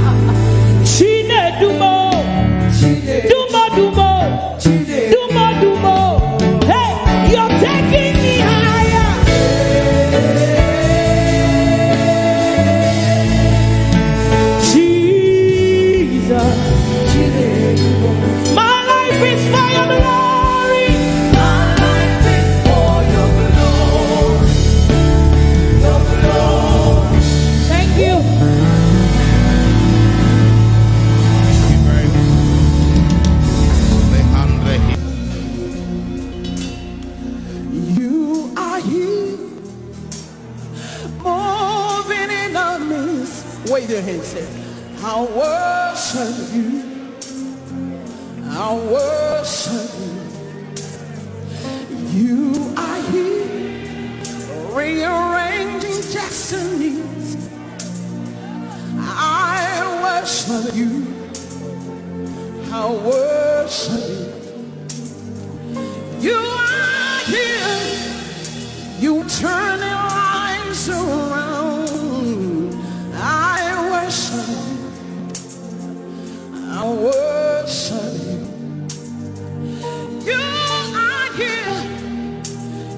Chinedumo, Dumo, Dumo. Dumo, Dumo. Hey, you're taking me higher. Jesus. My life is for your glory. My life is for your glory. Your glory. Thank you. You are here, moving in our midst. Wave your hands, say, I worship you. I worship you. You are here, rearranging destinies. I worship you. I worship you. You are here. You turning lives around. I worship you. I worship you. You are here.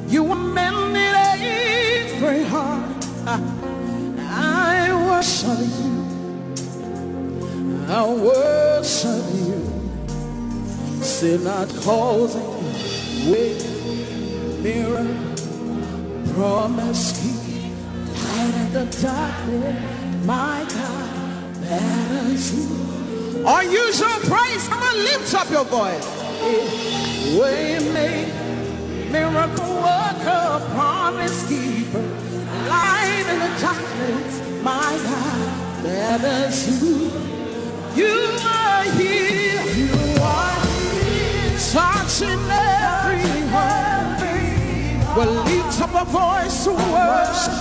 You are mending every heart. I worship you. I worship you. Say, not causing way, mirror, promise keep, light in the darkness, my God, that is who. Unusual praise. Come on, lift up your voice. Way make, miracle worker, promise keeper, light in the darkness, my God, that is who. You are here. You are here. Touching every heart. We'll lift up a voice to worship.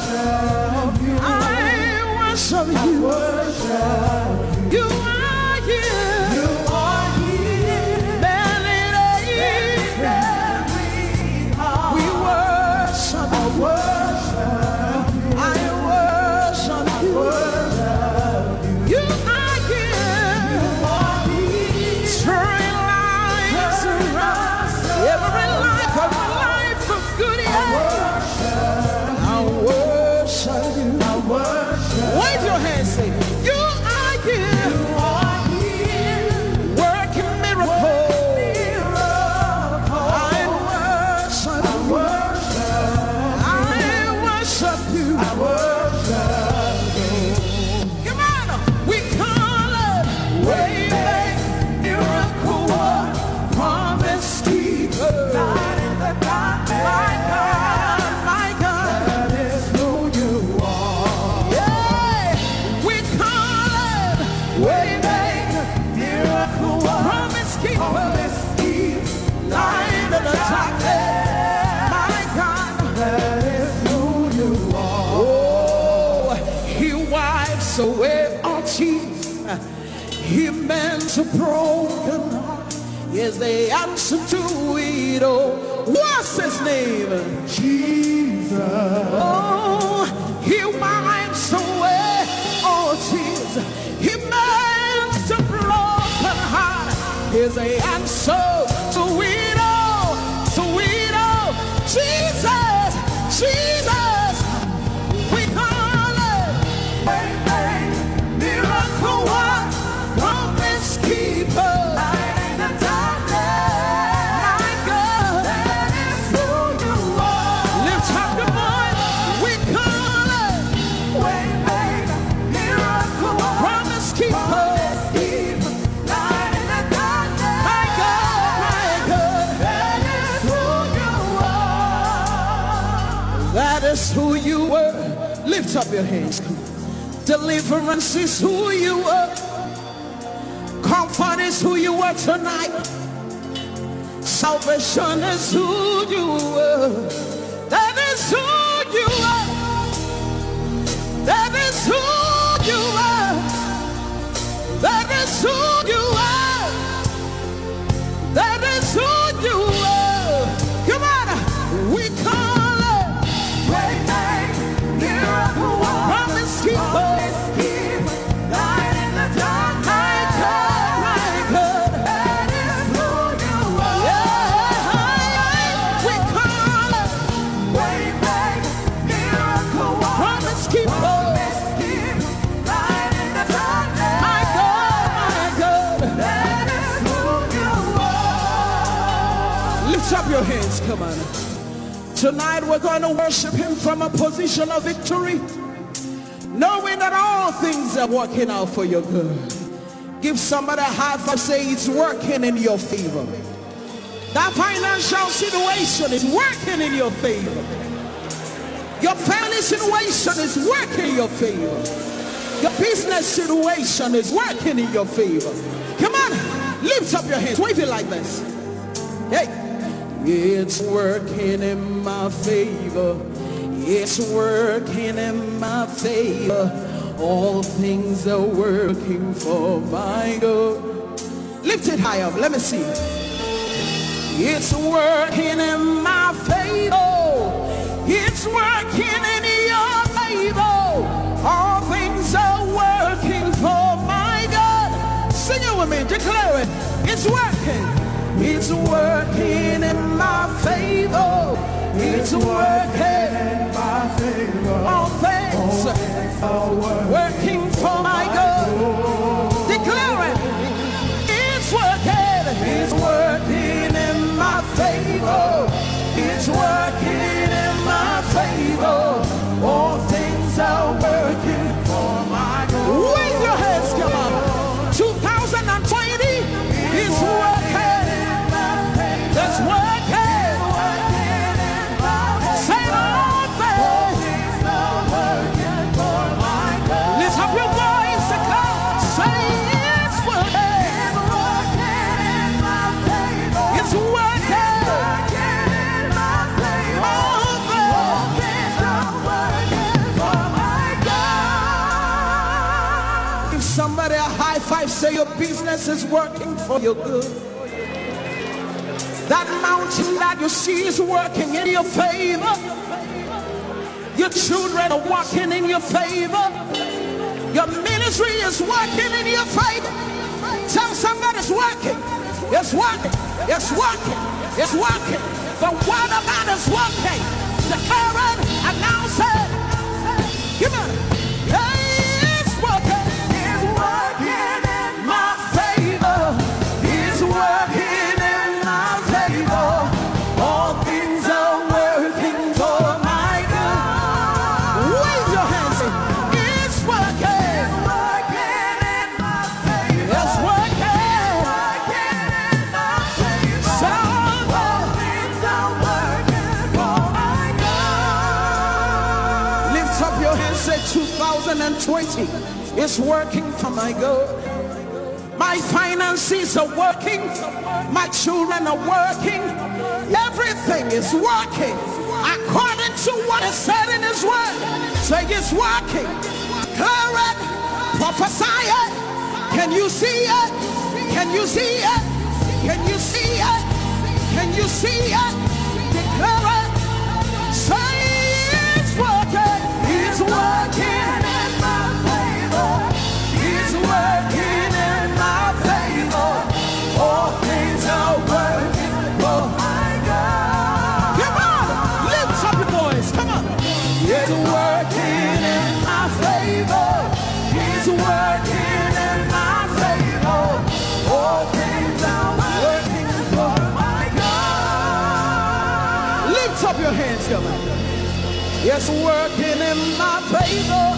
I worship you. You are here. You are here. We worship you. I worship you. You are here. Turn lives around. Every life, every life of good, yeah. I worship you. Wave your hands, say, you are here. Working miracles. I worship you. I worship you. Come on, we call it way make, miracle work, promise keeper, light in the darkness. My God, my God, that is who you are. Yeah, we call it way make, miracle work, promise keeper, promise keeper, light in the darkness. My God, that is who you are. Oh, he wipes away all tears. He mends a broken heart. Yes, the answer to it all. What's his name? Jesus. Oh, he wipes away all tears. He mends a broken heart. He's the answer to it all. To it all. Jesus, Jesus. We call it way make, miracle work, promise keeper, light in the darkness. My God, that is who you are. Lift up your voice. We call it way make, miracle work, promise keeper, promise keeper, light in the darkness. My God, my God, that is who you are. That is who you were. Lift up your hands. Come on. Deliverance is who you are. Comfort is who you are tonight. Salvation is who you are. That is who you are. That is who you are. That is who you are. That is who you are. Come on, we call it way make, miracle work, promise keeper, promise keeper, light in the dark. My God, my God, that is who you are. Yeah, we call it way make, miracle work, promise keeper, promise keeper, light in the darkness. My God, my God. That is who you are. Lift up your hands, come on. Tonight we're going to worship him from a position of victory, knowing that all things are working out for your good. Give somebody a high five, say, it's working in your favor. That financial situation is working in your favor. Your family situation is working in your favor. Your business situation is working in your favor. Come on, lift up your hands, wave it like this. Hey, it's working in my favor. It's working in my favor. All things are working for my good. Lift it high up. Let me see. It's working in my favor. It's working in your favor. All things are working for my good. Sing it with me. Declare it. It's working. It's working in my favor. It's working in my favor. All things working for my good. Declare it. It's working. It's working in my favor. It's working in my favor. All things are working for my good. Wave your hands, come on. Two thousand twenty is working. It's working. Say all things. Lift up Business is working for your good. That mountain that you see is working in your favor. Your children are working in your favor. Your ministry is working in your favor. Tell somebody it's working. It's working. It's working. It's working. The word of God is working. Declare it, announce it. Come on. Hey, it's working. It's working in my favor. It's working in my favor. All things are working for my good. Wave your hands. It's working. It's working in my favor. It's working. It's working in my favor. Sound. All things are working for my good. Lift up your hands, say, "Two thousand twenty is working for my good." My finances are working. My children are working. Everything is working according to what is said in His word. Say, "It's working." Declare it. Prophesy it. Can you see it? Can you see it? Can you see it? Can you see it? Declare it. Say, "It's working. It's working in my favor. It's working in my favor. All things are working for my good." Come on, lift up your voice. Come on. It's working in my favor. It's working in my favor. All things are working for my good. Lift up your hands, come on. It's working in my favor.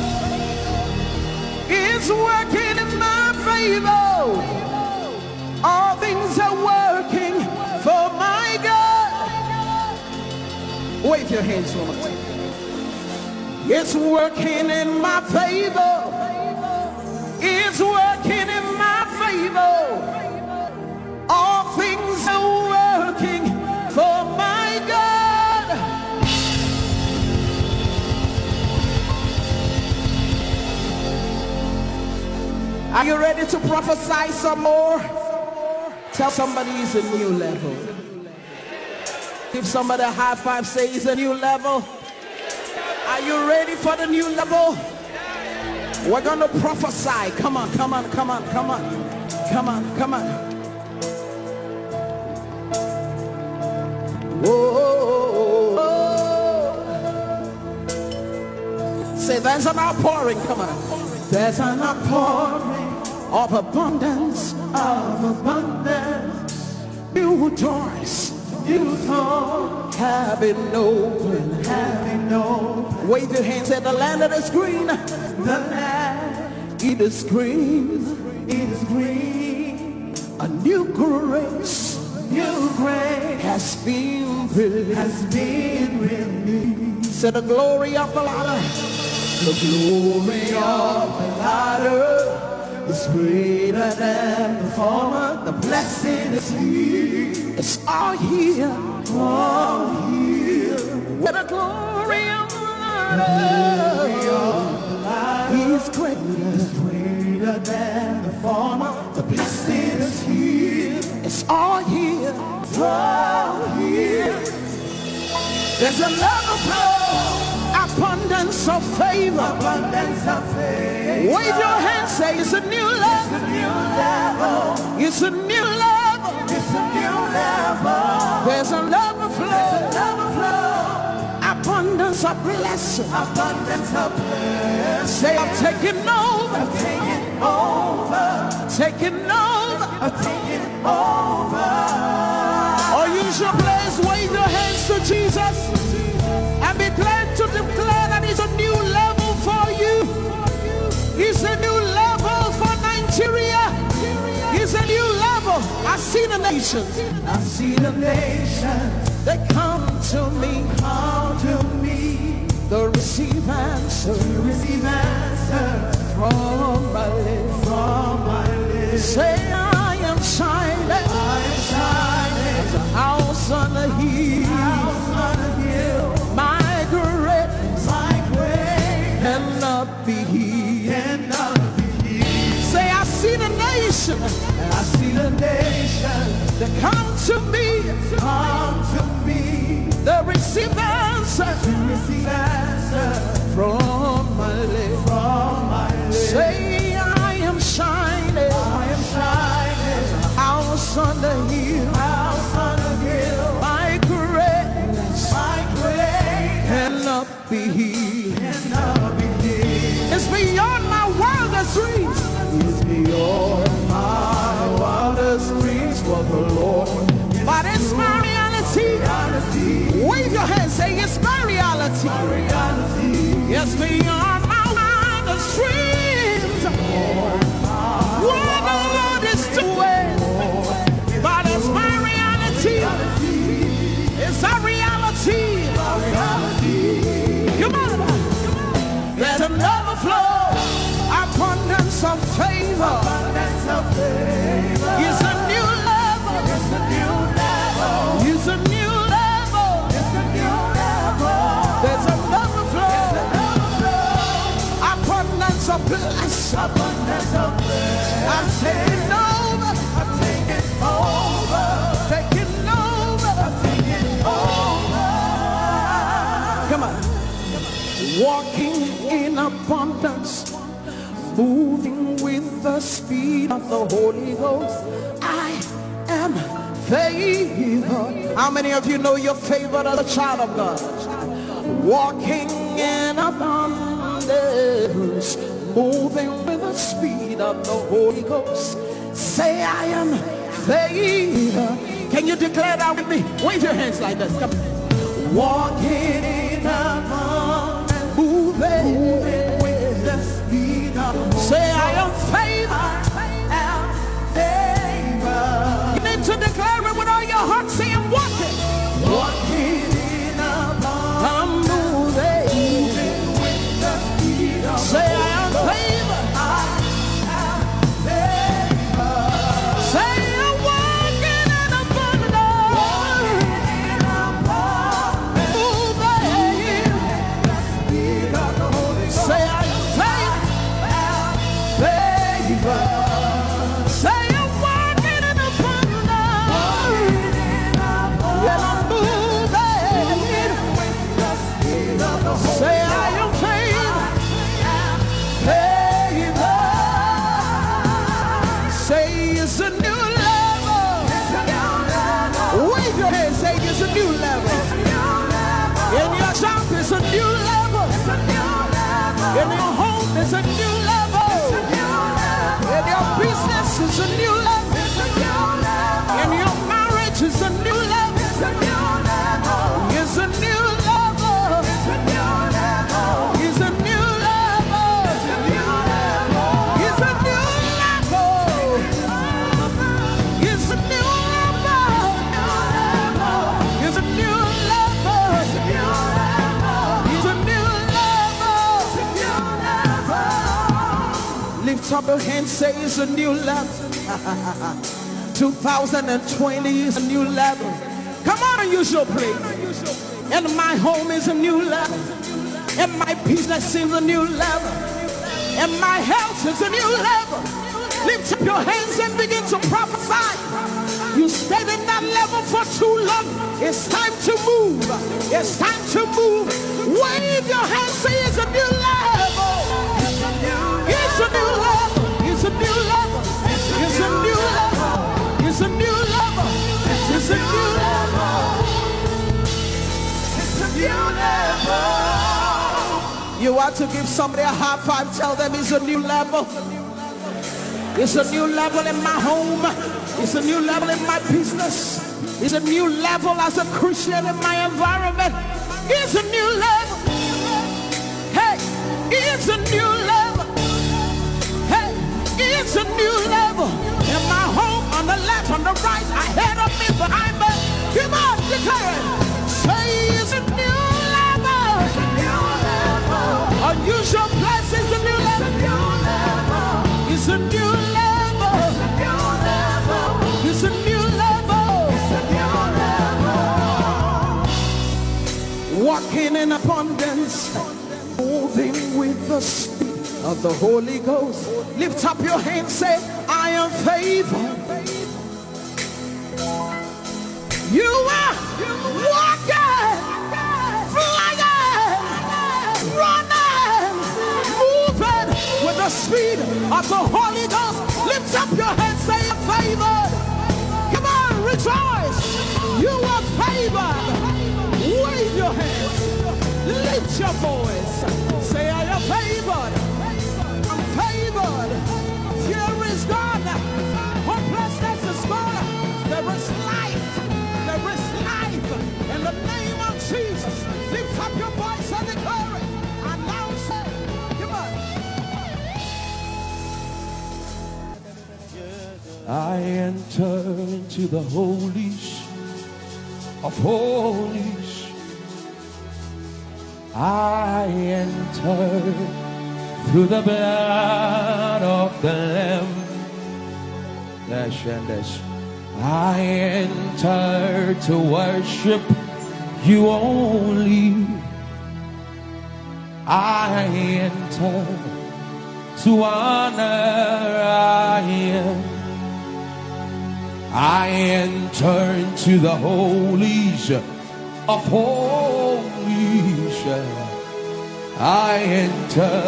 It's working in my favor. All things are working for my good. Wave your hands, woman. It's working in my favor. It's working in my favor. All things are working for my good. Are you ready to prophesy some more? Tell somebody it's a new level. Give somebody a high five, say it's a new level. Are you ready for the new level? We're gonna prophesy. Come on, come on, come on, come on. Come on, come on. Whoa. Say there's an outpouring. Come on. There's an outpouring of abundance, of abundance. New doors, new doors have been opened, have been opened. Wave your hands, say, "The land that is green." The land, it is green, it is green. A new grace, new grace has been released, has been released. Say, "The glory of the latter." The glory of the latter is greater than the former. The blessing is here. It's all here. All here. Where the glory of the Lord is greater. Is greater than the former. The blessing is here. It's all here. All here. There's a love of love. Abundance of favor. Abundance of favor. Wave your hand, say, "It's a new level." It's a new level. It's a new level. It's a new level. There's a love of love. There's a love of love. Abundance of blessing. Abundance of blessing. Say, "I'm taking over." I'm taking over. Taking over. I'm taking over. Or use your place, wave your hands to Jesus, and be glad to declare that it's a new level for you. It's a new level for Nigeria. It's a new level. I see the nations. I see the nations. They come to me. Come to me. They receive answers. They receive answers from my lips. From my lips. Say, "I am shining. I am shining. As a house on a hill. House on a hill. My greatness. My greatness. Cannot be hid." Cannot be hid. Say, "I see the nation. Be healed. It's beyond my wildest dreams. It's beyond my wildest dreams what the Lord. But it's my reality. Wave your hand, say, "It's my reality." It's beyond my wildest dreams what the Lord is doing. But it's my reality. It's a reality. Come on. Let an overflow, abundance of favor. It's a new level. It's a new level. There's an overflow, abundance of blessing. I'm taking over. I'm taking over. Taking over. I'm taking over. Come on. Walking in abundance, moving with the speed of the Holy Ghost. I am favored. How many of you know you're favored as a child of God? Walking in abundance, moving with the speed of the Holy Ghost. Say, "I am favored." Can you declare that with me? Wave your hands like this. Come on. Walking in abundance, moving with the speed of the Say, "I am favored." I am favored. You need to declare it with all your heart. Say, "I'm walking." Walking in abundance, I'm moving. Moving with the speed of Say, "I am favored." I am favored. Say, "I'm walking in abundance." Walking in abundance. Moving. Say, "I am favored." Favor. Say, "I'm walking in abundance." Walking in abundance. When I'm moving. Say, "I am favored." Favor. Say, "It's a new level." Wave your hand, say, "It's a new level." In your job, it's a new level. In your home, it's a new level. In your business, it's a new level. In your marriage, it's a new level. It's a new level. It's a new level. It's a new level. It's a new level. It's a new level. It's a new level. It's a new level. Lift up your hand, say, "It's a new level." two thousand twenty is a new level. Come on, use your praise. And my home is a new level. And my business is a new level. And my health is a new level. Lift up your hands and begin to prophesy. You stayed in that level for too long. It's time to move. It's time to move. Wave your hands, say, "It's a new level." It's a new level. It's a new level. It's a new level. It's a new level. It's a new level. It's a new level. You want to give somebody a high five, tell them, "It's a new level." It's a new level in my home. It's a new level in my business. It's a new level as a Christian in my environment. It's a new level. Hey, it's a new level. Hey, it's a new level. In my home, on the left, on the right, ahead of me, behind me. Come on, declare it. Say, "It's a new level." Unusual blessings, a new level. It's a new level. It's a new level. Walking in abundance, moving with the speed of the Holy Ghost. Lift up your hands, say, "I am favored." You are walking, flying, running, moving with the speed of the Holy Ghost. Lift up your hands, say, "I'm favored." Come on, rejoice. You are favored. Wave your hands. Lift your voice. Say, "I am favored. I'm favored. Fear is gone. Hopelessness is gone. There is life. There is life in the name of Jesus." Lift up your voice and declare it. Announce it. Come on. I enter into the holies of holies. I enter through the blood of the Lamb. Yes, and yes. I enter to worship you only. I enter to honor I am. I enter into the holies of holies. I enter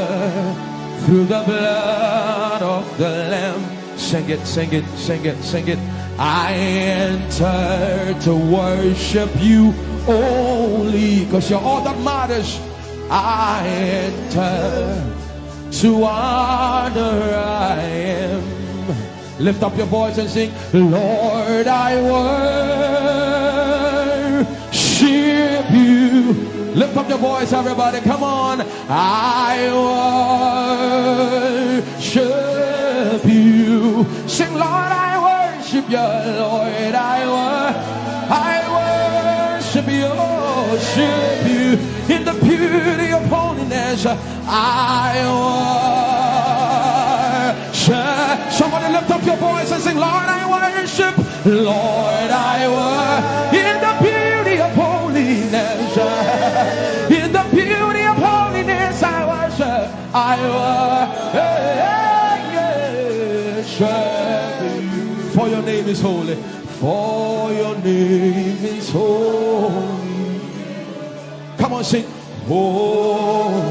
through the blood of the Lamb. Sing it, sing it, sing it, sing it. I enter to worship you only, because you're all that matters. I enter to honor I am. Lift up your voice and sing, "Lord, I worship you." Lift up your voice, everybody. Come on. "I worship you." Sing, "Lord, I worship you. Lord, I worship, I worship you, worship you in the beauty of holiness. I worship." Somebody lift up your voice and sing, "Lord, I worship. Lord, I worship in the beauty of holiness. In the beauty of holiness, I worship. I worship you. For your name is holy. For your name is holy." Come on, sing. Holy,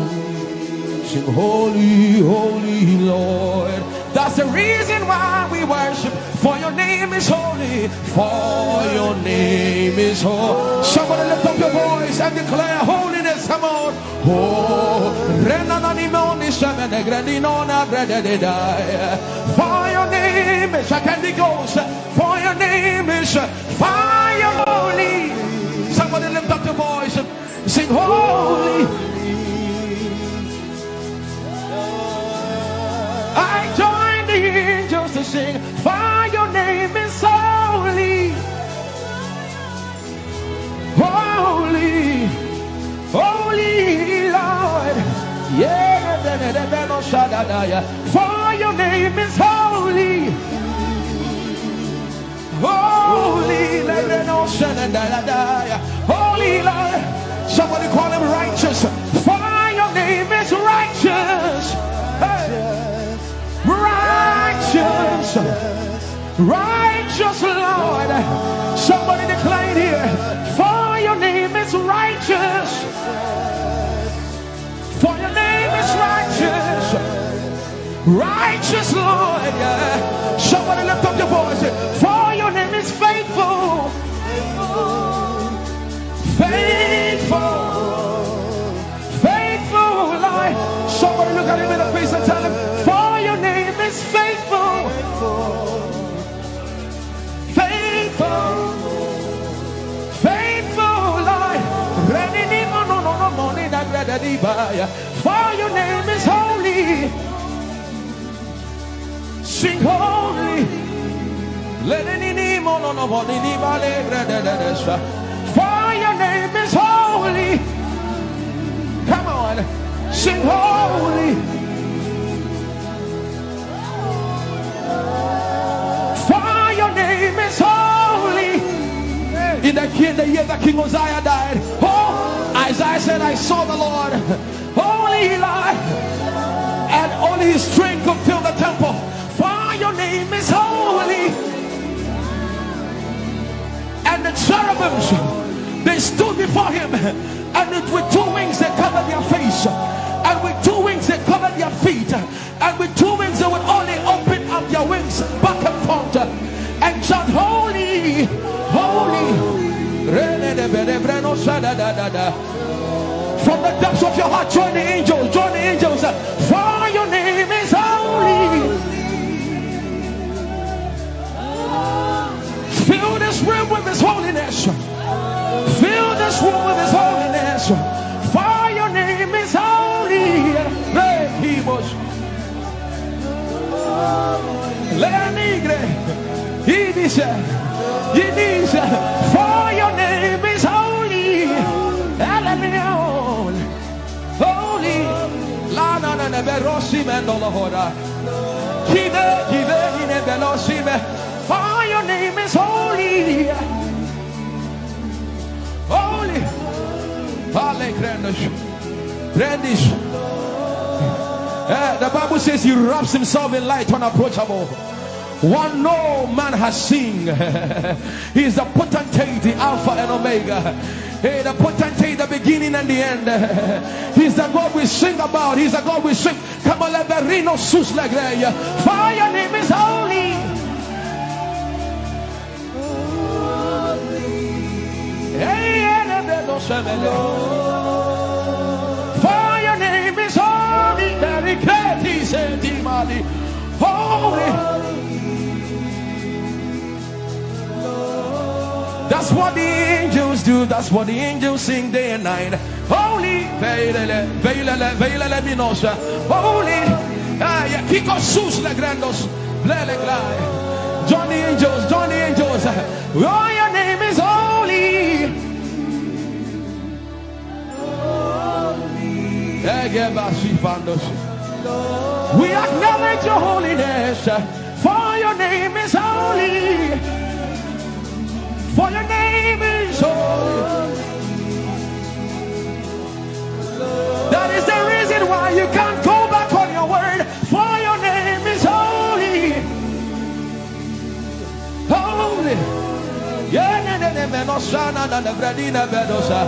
sing, "Holy, holy Lord." That's the reason why we worship. For your name is holy. For your name is holy. Somebody lift up your voice and declare holiness. Come on. Oh, renananimoni semenegredinona bredededai. For your name is Akendigos. For your name is fire holy. Somebody lift up your voice. Sing, "Holy." I join the angels to sing, "For your name is holy. Holy, holy Lord." Yeah, for your name is holy. Holy, Lord. Somebody call him righteous. For your name is righteous. Hey. Righteous. Righteous, Lord. Somebody declare it here. For your name is righteous. For your name is righteous. Righteous Lord, yeah. Somebody lift up your voice. For your name is faithful. Faithful. Faithful Lord. Somebody look at him in the face and tell him, for your name is faithful. Faithful, faithful Lord. Renini mono no no moni na grada di baya. For your name is holy. Sing holy. Lenini mono no moni ni bale grada da da sha. For your name is holy. Come on, sing holy. For your name is holy. In the, in the year that King Uzziah died, oh, Isaiah said, "I saw the Lord, holy Lord, and only his strength could fill the temple. For your name is holy." And the cherubims, they stood before him, and with two wings they covered their face, and with two wings they covered their feet, and with two wings they would only open up their wings back and forth and shout, "Holy, holy." From the Depths of your heart, join the angels, join the angels. For your name is holy. Fill this room with his holiness. Fill this room with his holiness. For your name is holy. Hey, he was. Lenigre. He dice, he dice, for your name is holy. Hallelujah. Holy. La na na na berosi mendo la hora. Give, give in belosi me. For your name is holy. Holy. Hallelujah. Brandish. Eh, the Bible says he wraps himself in light unapproachable. One no man has seen. He is the potentate, the Alpha and Omega. Hey, the potentate, the beginning and the end. He's the God we sing about. He's the God we sing. Come on, let the Reno sus la greya. For your name is holy. Hey, and the bello semele. For your name is holy. Very great is it, Imani. Holy. That's what the angels do. That's what the angels sing day and night. Holy, veilele, veilele, veilele minosha. Holy, ah, yeah, kiko sus le grandos, le le glai. Join the angels, join the angels. Oh, your name is holy. Egebasifandos. We acknowledge your holiness, for your name is holy. For your name is holy. That is the reason why you can't go back on your word, for your name is holy. Holy. Yeah, ne, ne, ne, me, no, sa, na, na, na, bra, di, na, be, do, sa.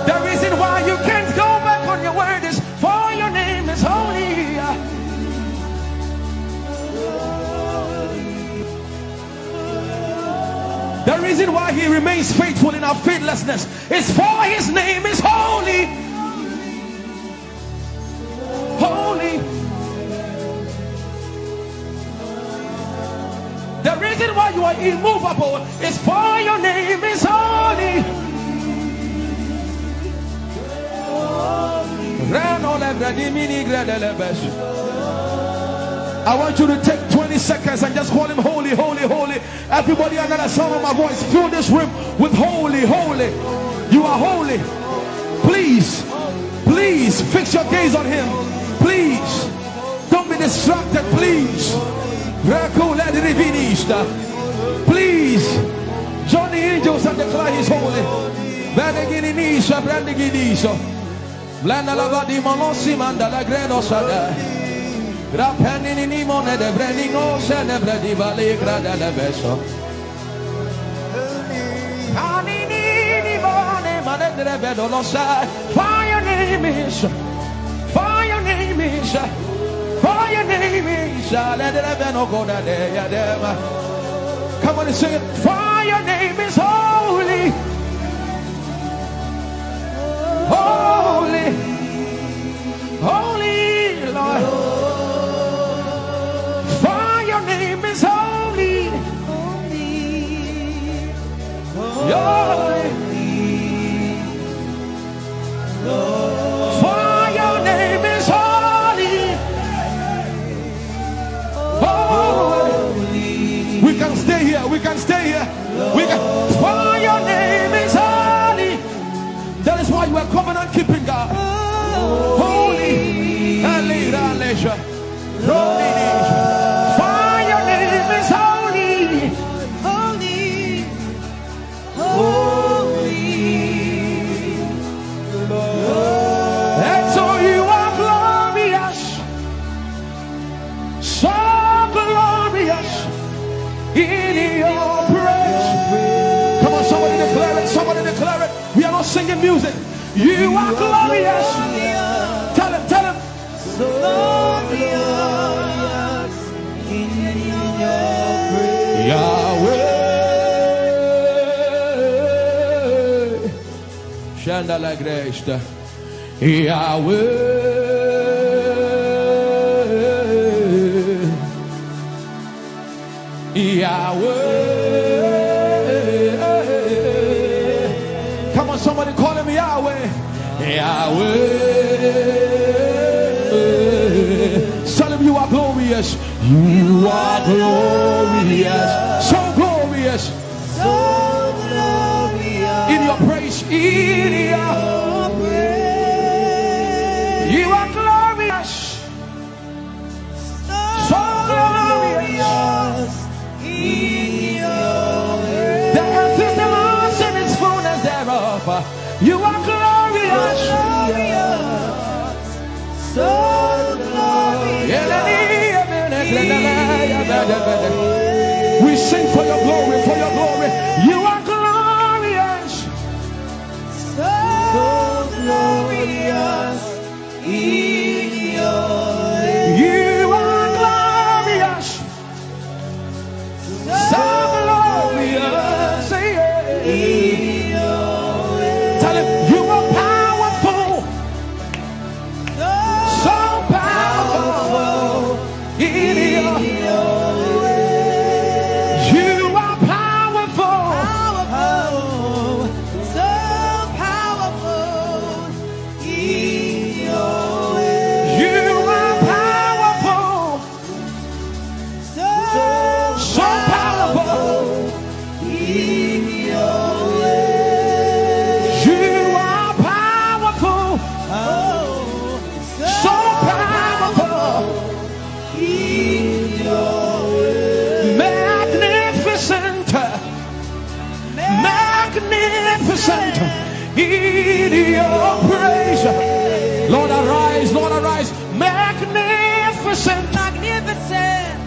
The reason why you can't go back on your word is for your name is holy. The reason why he remains faithful in our faithlessness is for his name is holy. Holy. The reason why you are immovable is for your name is holy. Rano le bredimini gredele besu. I want you to take twenty seconds and just call him holy, holy, holy. Everybody under the sound of my voice, fill this room with holy, holy. You are holy. Please, please fix your gaze on him. Please, don't be distracted, please. Reku le rivinista. Please, join the angels and declare he's holy. Benegini nisa, brandigini so. Blenda la va di mono si manda la greno sada. Grapeni ni mone de breni no se ne bredi vale grada le beso. Ani ni ni mone mane de rebedo lo sa. For your name is, for your name is, for your name is. Let the rebeno go da de ya dema. Come on and sing it. For your name is holy. Holy, holy Lord. For your name is holy. Holy. For your name is holy. Holy. We can stay here. We can stay here. We can. For your name is holy. That is why you are covenant keeping God. Holy. Holy. For your name is holy. Holy. Holy. And so you are glorious. So glorious in your praise. Come on, somebody declare it. Somebody declare it. We are not singing music. You are glorious. Tell him, tell him. So glorious in your praise. Yahweh. Shanda la gresta. Yahweh, Yahweh. Come on, somebody call him Yahweh. Yahweh. Tell him you are glorious. You are glorious. So glorious. So glorious. In your praise. In your praise. You are glorious. So glorious. In your praise. The earth is the Lord's and its fullness thereof. You are glorious. Glorious. So glorious. We sing for your glory, for your glory. You are glorious. So glorious. In your way. You are glorious. So glorious. Yeah. In your way. Tell him, you are powerful. So powerful. In your way. You are powerful. Powerful. So powerful. In your way. You are powerful. So, so powerful. In your way. You are powerful. Oh, so, so powerful. Powerful. In your way. Magnificent. Magnificent in your praise. Lord, arise, Lord, arise. Magnificent. Magnificent.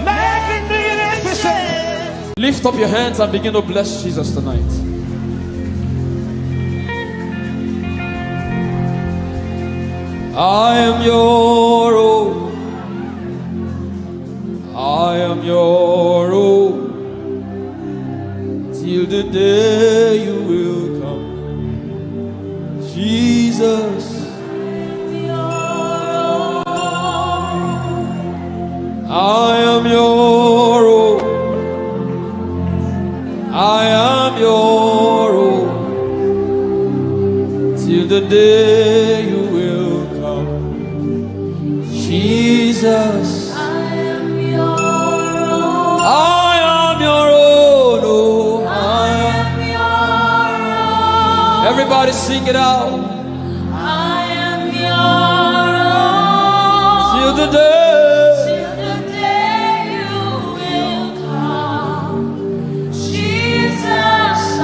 Magnificent. Lift up your hands and begin to bless Jesus tonight. I am your own. I am your own. Till the day you will come. Jesus. I am your own. I am your own. Till the day you will come. Jesus. I am your own. I am your own. Oh, I am your own. Everybody sing it out. I am your own. Till the day. Till the day you will come. Jesus, I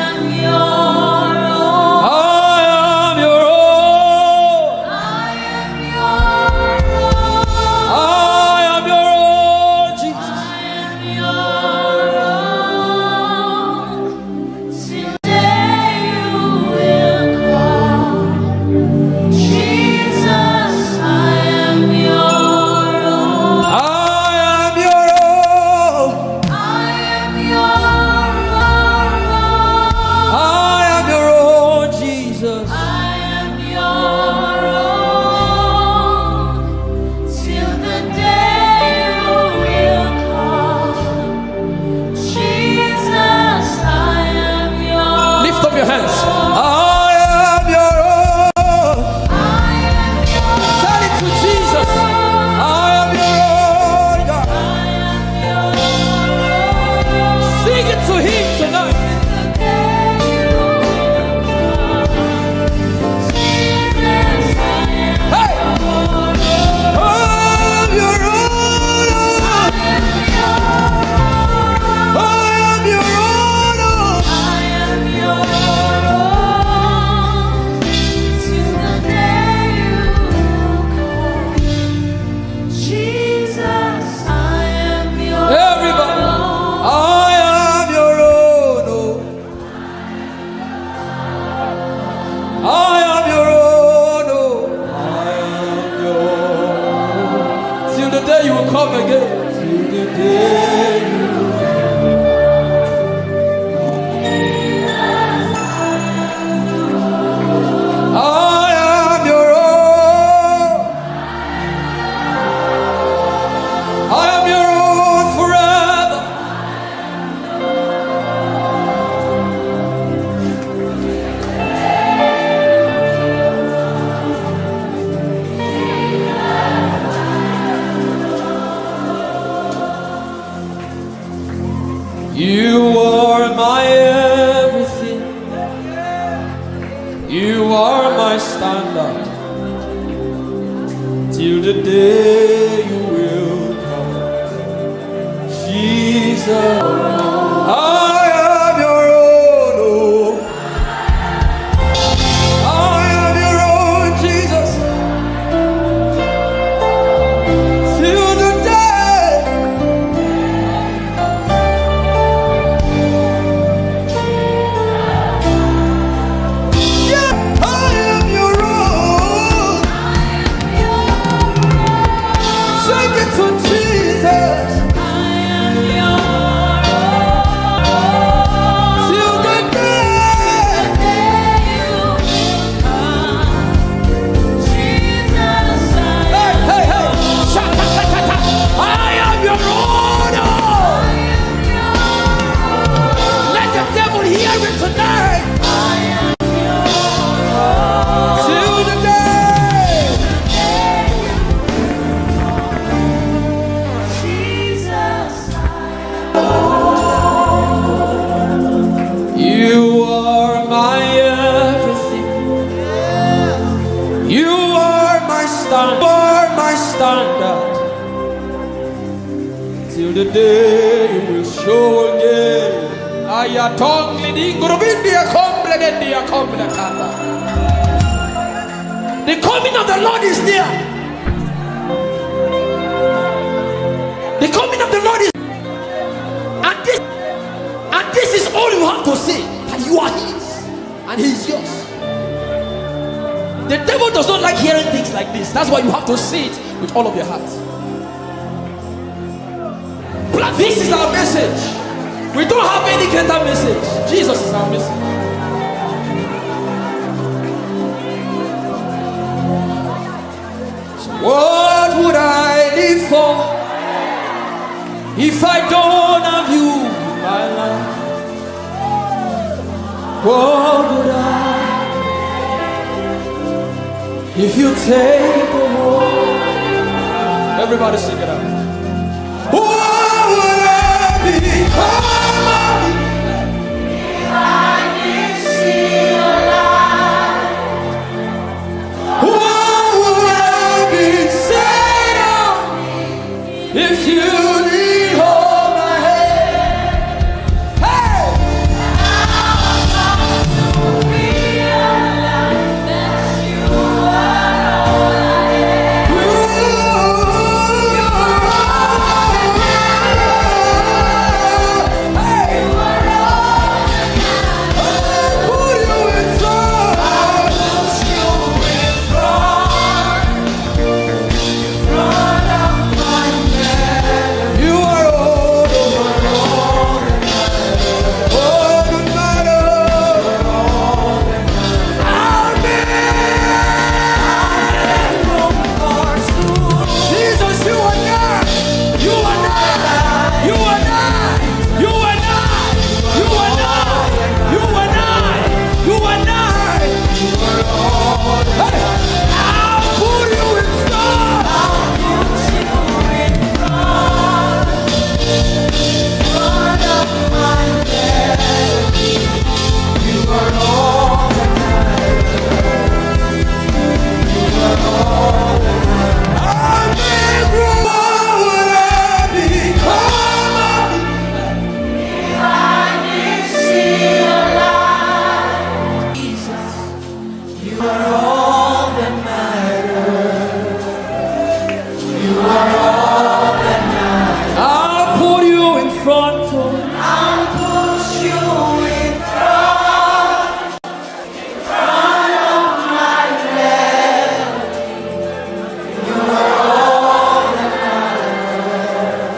am your own. I am your own. I am your own. I am your own, Jesus. I am your own. Till the day you will come. Stand up till the day you will come. Jesus, I am your own. Oh, I am your own, Jesus. Till the day. Yeah, I am your own. Sing it to Jesus. Till the day. Hey, hey, hey. Shakatakata. I am your own. Let the devil hear it tonight. Till the day. You are my everything. You are my stand. You are my standard. Till the day you will show again. Ayatongli di gurubindi akomble dendi akomble kanda. The coming of the Lord is near. The coming of the Lord is, and this, and this is all you have to say, that you are his and he is yours. The devil does not like hearing things like this. That's why you have to say it with all of your heart. This is our message. We don't have any greater message. Jesus is our message. So what would I live for if I don't have you in my life? What would I, if you take the world? Everybody sing it out. What would I become of me if I didn't see your light? What would I be said of me if you didn't hold my hand? Hey! Jesus, you are not. You are not. You are not. You are not. You are not. You are not. You are not. Hey, I'll put you in front. I'll put you in front. I'll put you in front of, I'll put you in front, in front of my melody. You are all that matters.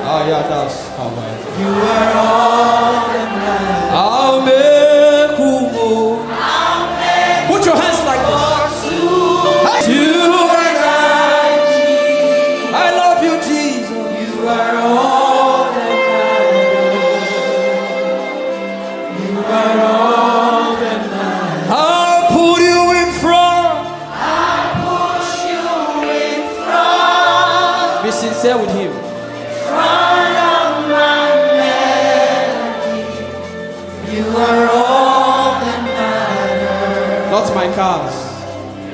Ah, yeah, that's how I. You are all that matters. I'll make you more. Put your hands like this. You are right. I love you, Jesus. You are all that matters. You are all that matters. I'll put you in front. I'll put you in front. Be sincere with him. Front of my melody. You are all that matters. Not my cars.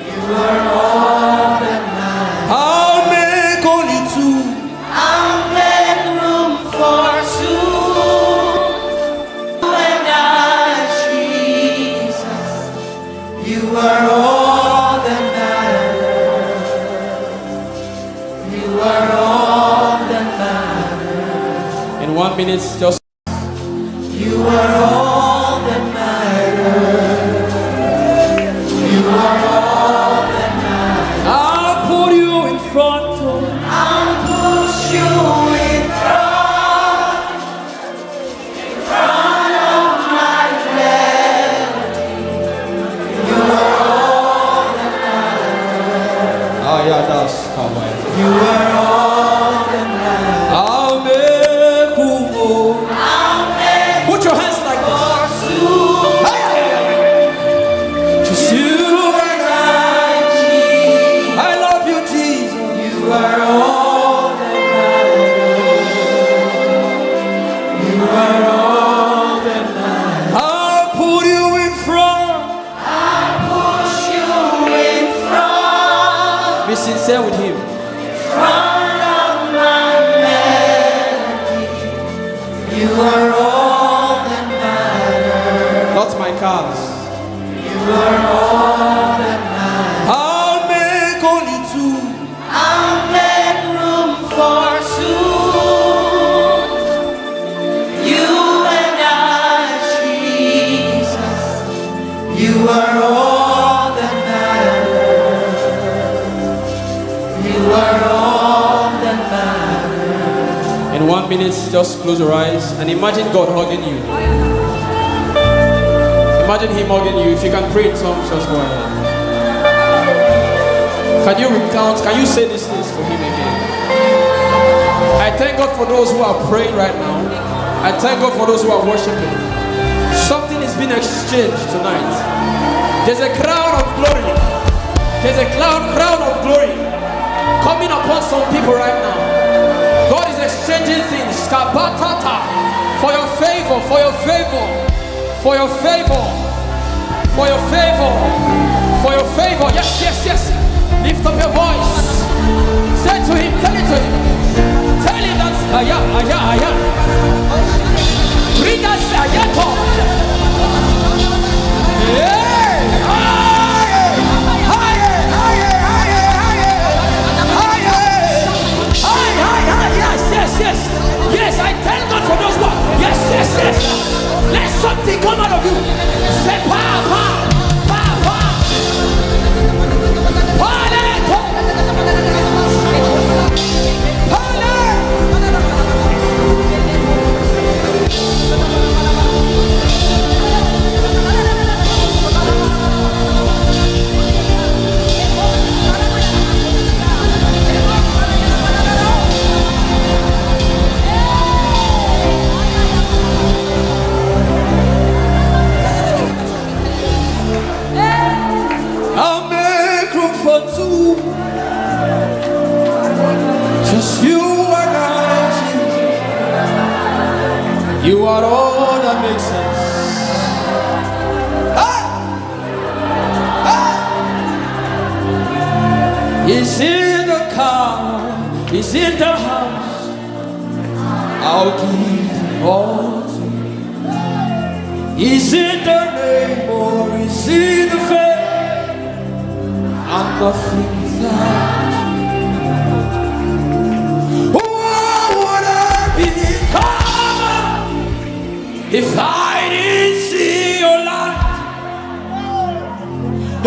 You Minutes, just. You are all that matters. You are all that matters. I'll put you in front of. I'll put you in front, in front of my melody. You are all that matters. Ah, yeah, that's how I. You are all that matters. I'll make room, oh. I'll make. Put your hands like this. Hey! Just you and I, Jesus. I love you, Jesus. You are all that matters. You are all that matters. I'll put you in front. I'll put you in front. Be sincere with him. Front of my melody. You are all that matters. Not my cars. You are all that matters. I'll make only two. I'll make room for two. You and I, Jesus. You are all that matters. You are all that matters. In one minute, just close your eyes and imagine God hugging you. Imagine him hugging you. If you can pray in tongues, just go ahead. Can you recount? Can you say these things for him again? I thank God for those who are praying right now. I thank God for those who are worshiping. Something is being exchanged tonight. There's a crown of glory. There's a cloud, crown of glory coming upon some people right now. God is exchanging things. Kabatata. For your favor, for your favor, for your favor, for your favor, for your favor. Yes, yes, yes. Lift up your voice. Say to him, tell it to him. Tell him that. Aya, aya, aya. Bring us aya talk. Hey! Higher! Higher! Higher! Higher! Higher! Higher! Higher! Higher! Yes, yes, yes. Yes, I thank God for those words. Yes, yes, yes. Let something come out of you. Say, pa, pa, pa, pa. Pa, let it go. Pa, let it. I'll make room for two. Just you and I, Jesus. You are all that makes sense. Ah! Ah! Is in the car, is in the house. I'll give all to you. Is it the name or is it the fame? I'm nothing without you. What would I become if I didn't see your light?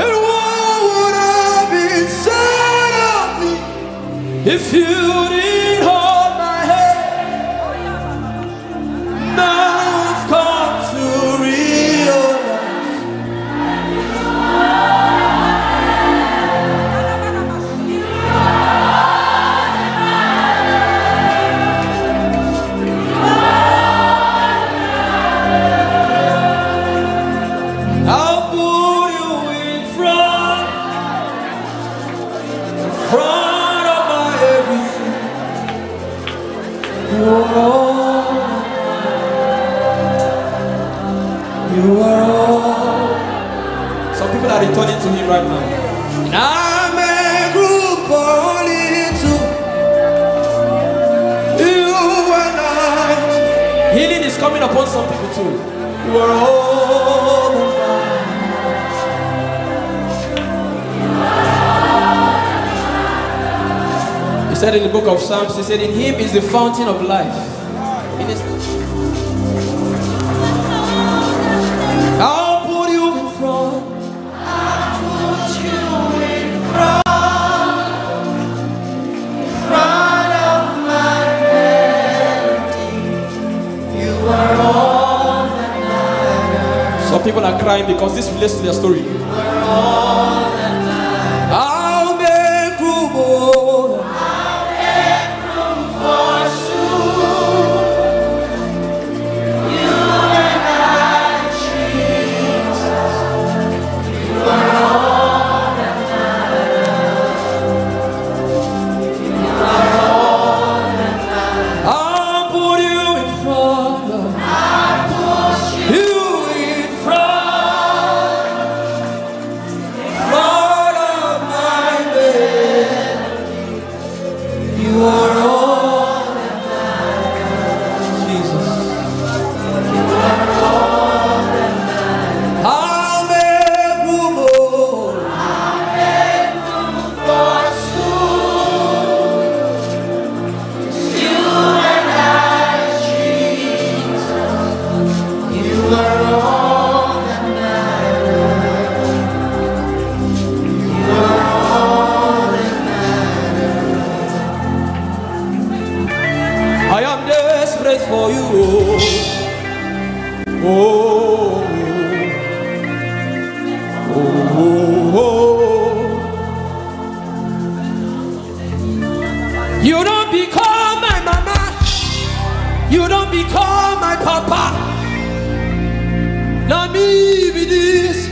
And what would have been said of me if you didn't hold my hand? Now I've come to realize. I'll put you in front, in front of my everything. You are all. You are all. Some people are returning to him right now. And I make room for only two. You and I. Healing is coming upon some people too. You are all that matters. He said in the book of Psalms, he said, "In him is the fountain of life." I'll put you in front. I'll put you in front. In front of my melody. You are all that matters. Some people are crying because this relates to their story. You are all that matters. I'll make room, oh. I'll make room for you. You and I, Jesus. You are all that matters. You are all that matters. I'll put you in front of, I'll put you in front, in front of my bed. You are all that matters. Jesus. You are all that matters. I'll make room, oh. I'll make room for you. You and I, Jesus. You are all that matters. You are all that matters. I am desperate for you. Oh, oh, oh, oh, oh. You don't become my mama. You don't become my papa. Now me be this.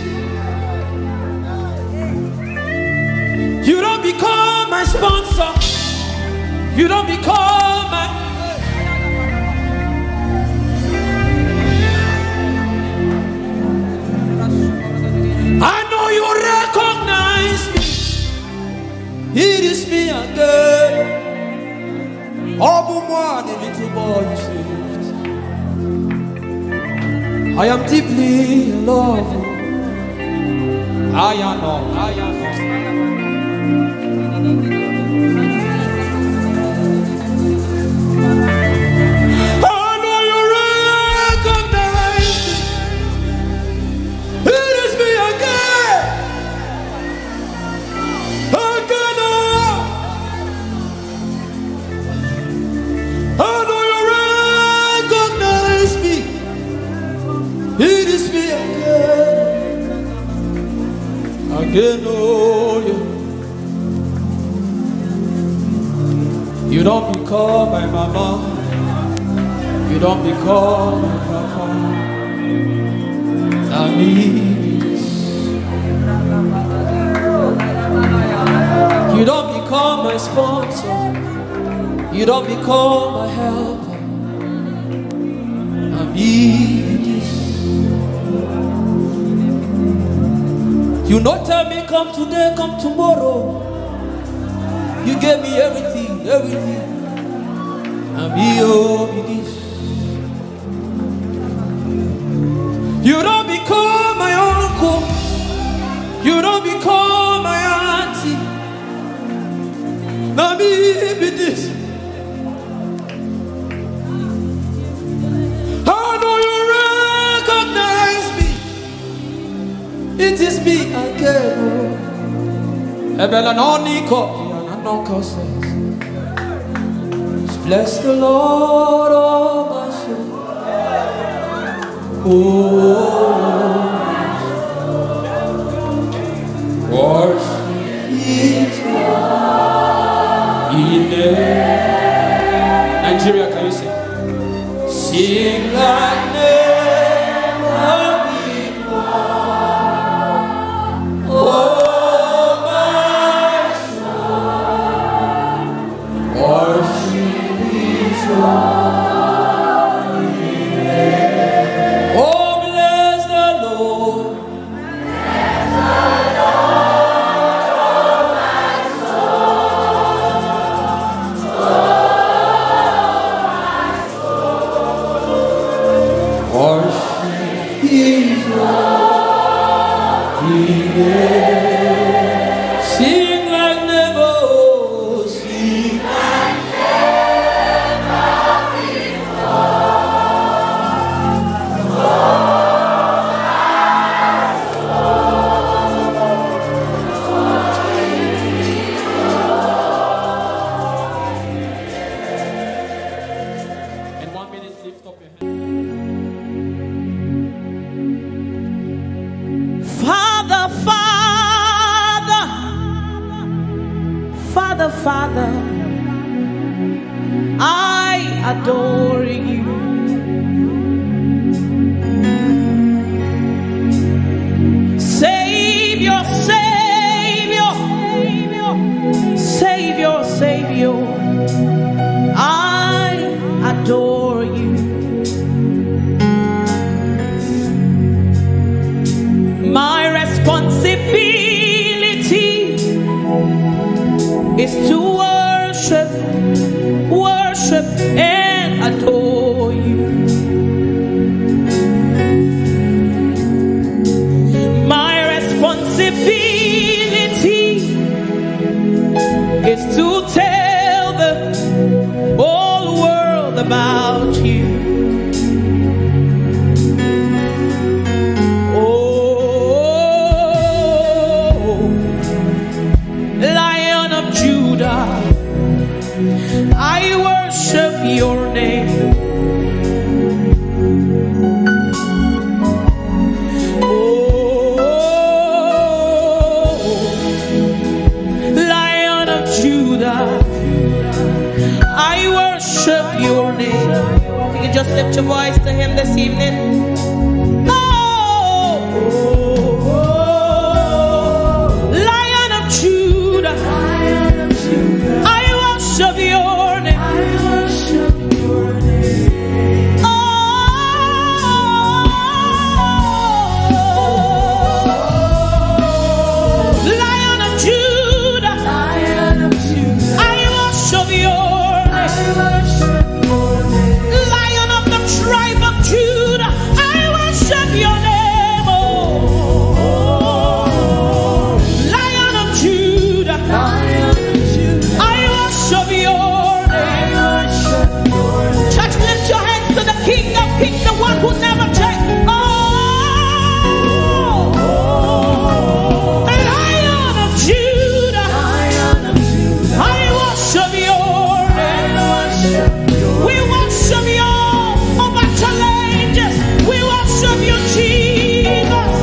You don't become my sponsor. You don't become my. I know you recognize me. It is me again. Open one, the little boy you saved. I am deeply in love. I am not. I am not. I know you recognize me. It is me again. Again, oh. I know you recognize me. It is me again. Again, oh, yeah. You don't become my mama. You don't become my papa. I need this. You don't become my sponsor. You don't become my helper. I need this. You not tell me come today, come tomorrow. You gave me everything, everything. I need this. You don't become my uncle. You don't become my auntie. Now me be this. I know you recognize me. It is me again. Oh. Ebela no niko, no causes. Bless the Lord, oh my soul. Oh, worship His holy name. Nigeria, can you sing? Sing like never before. Oh, my soul. Worship His holy name. Oh, bless the Lord. the Father, I adore you. Savior, Savior, Savior, Savior, I adore you. My responsibility is to worship, worship and adore you. My responsibility is to tell the whole world about you. Oh, Lion of Judah, I worship your name. Oh, Lion of Judah, I worship your name. If you can just lift your voice to him this evening. Oh, Lion of Judah, I worship your name. Oh, Lion of Judah, I worship your name. Lion of the tribe of Judah, I worship your name. Oh, Lion of Judah, I worship your name. Church, lift your hands to the King of Kings, the one who never changes. Oh, Lion of Judah, I worship your name. We worship you over challenges. We worship you, Jesus.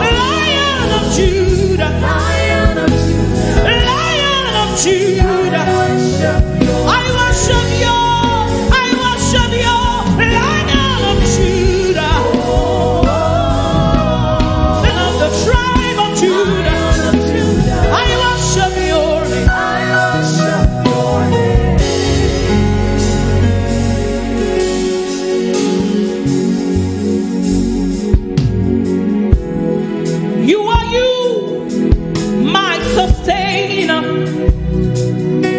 Lion of Judah. Lion of Judah. I worship you. I worship you. Lion of Judah. Lion of the tribe of Judah. I worship your name. I worship your name. You are you, my sustainer.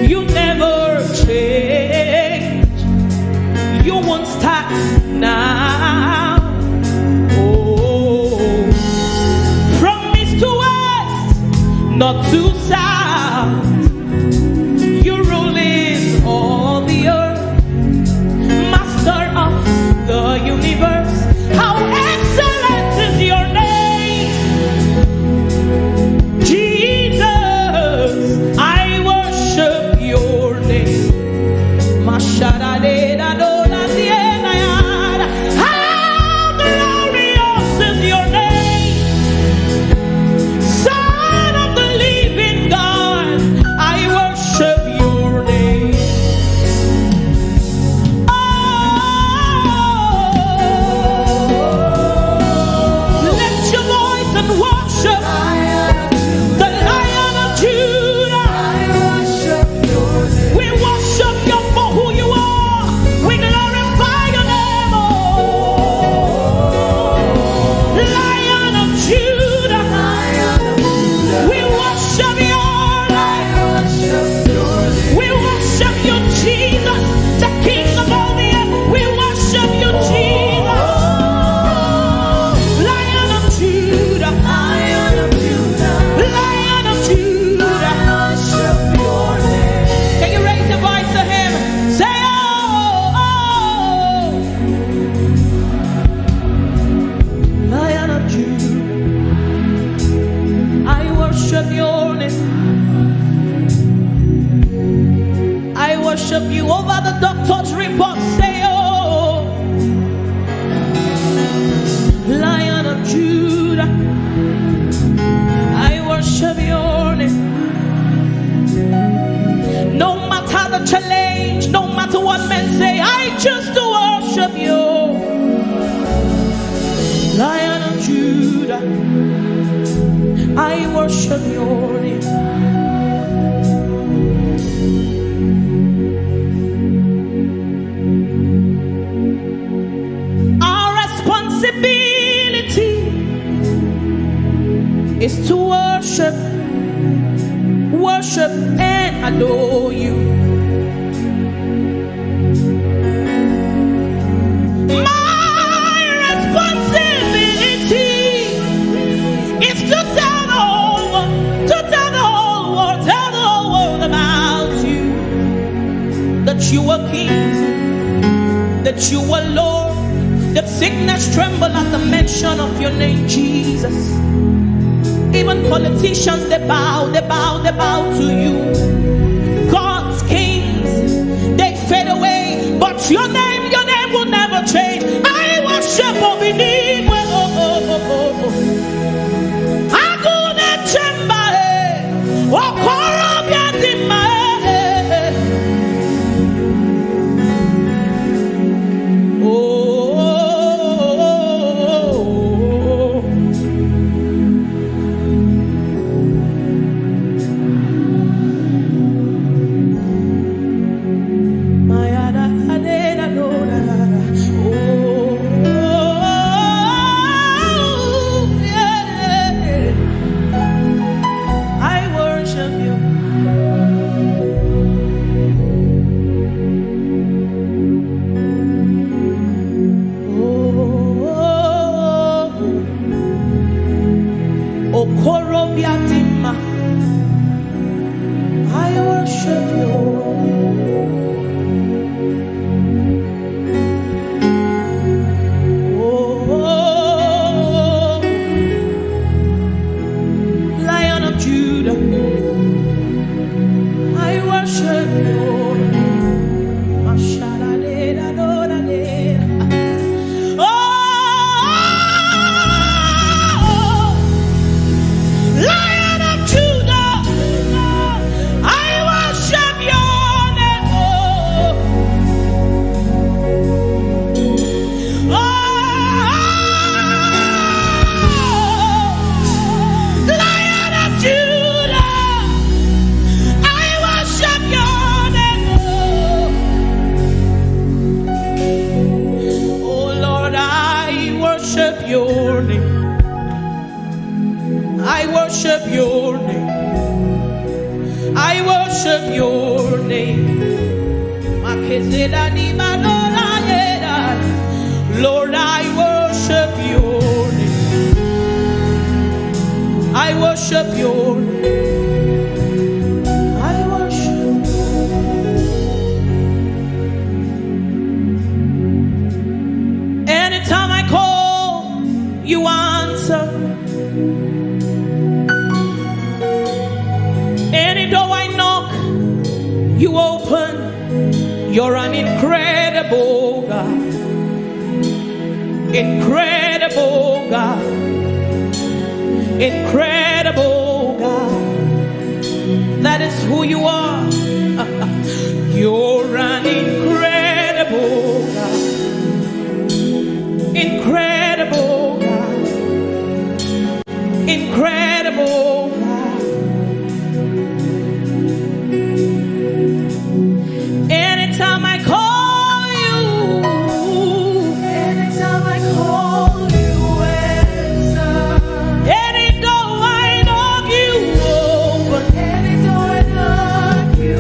You never change. You won't start now. Oh, from east to west, north to south, you rule in all the earth. Master of the universe, how excellent is your name. Jesus, I worship your name. Masharadedadoladienayada. How glorious is your name. Son of the living God, I worship your name. Oh, lift your voice and worship the Lion of Judah. We worship you for who you are. We glorify your name, oh Lion of Judah. We worship your name. We worship you, Jesus, the King of all the earth. We worship you, Jesus. Lion of Judah. Lion of Judah. Lion of Judah. Can you raise your voice to him? Say, oh, oh. Lion of Judah, I worship your name. I worship you over the doctor's report. Say, oh, Lion of Judah, I worship your name. just to worship you. Lion of Judah, I worship your name. Our responsibility is to worship, worship and adore you. My responsibility is to tell the whole world, to tell the whole world, tell the whole world about you. That you are King, that you are Lord, that sickness tremble at the mention of your name, Jesus. Even politicians, they bow, they bow, they bow to you. Gods, kings, they fade away, but your name, your name will never change. I worship Obinigwe. Agune Chemba, eh. Okorobịa dị mma, eh, eh, eh. Oh, oh, oh, oh, oh. I worship you. Oh, okorobịa dị mma, I worship you. Oh, Lion of Judah, I worship you. Masharadedadodade. Oh, Lion of Judah, I worship your name. Oh, oh, Lion of Judah, I worship your name. Oh, oh Lord, I worship your name. I worship your name. I worship your name. Makezela ni manola yera. Lord, I worship your name. I worship your name. I worship your name. Anytime I call, you answer. Any door I knock, you open. You're an incredible God. Incredible God. Incredible God. That is who you are. You're an incredible God. Incredible God. Incredible God. Anytime I call you, anytime I call you, answer. Any door I knock, you open. Any door I knock, you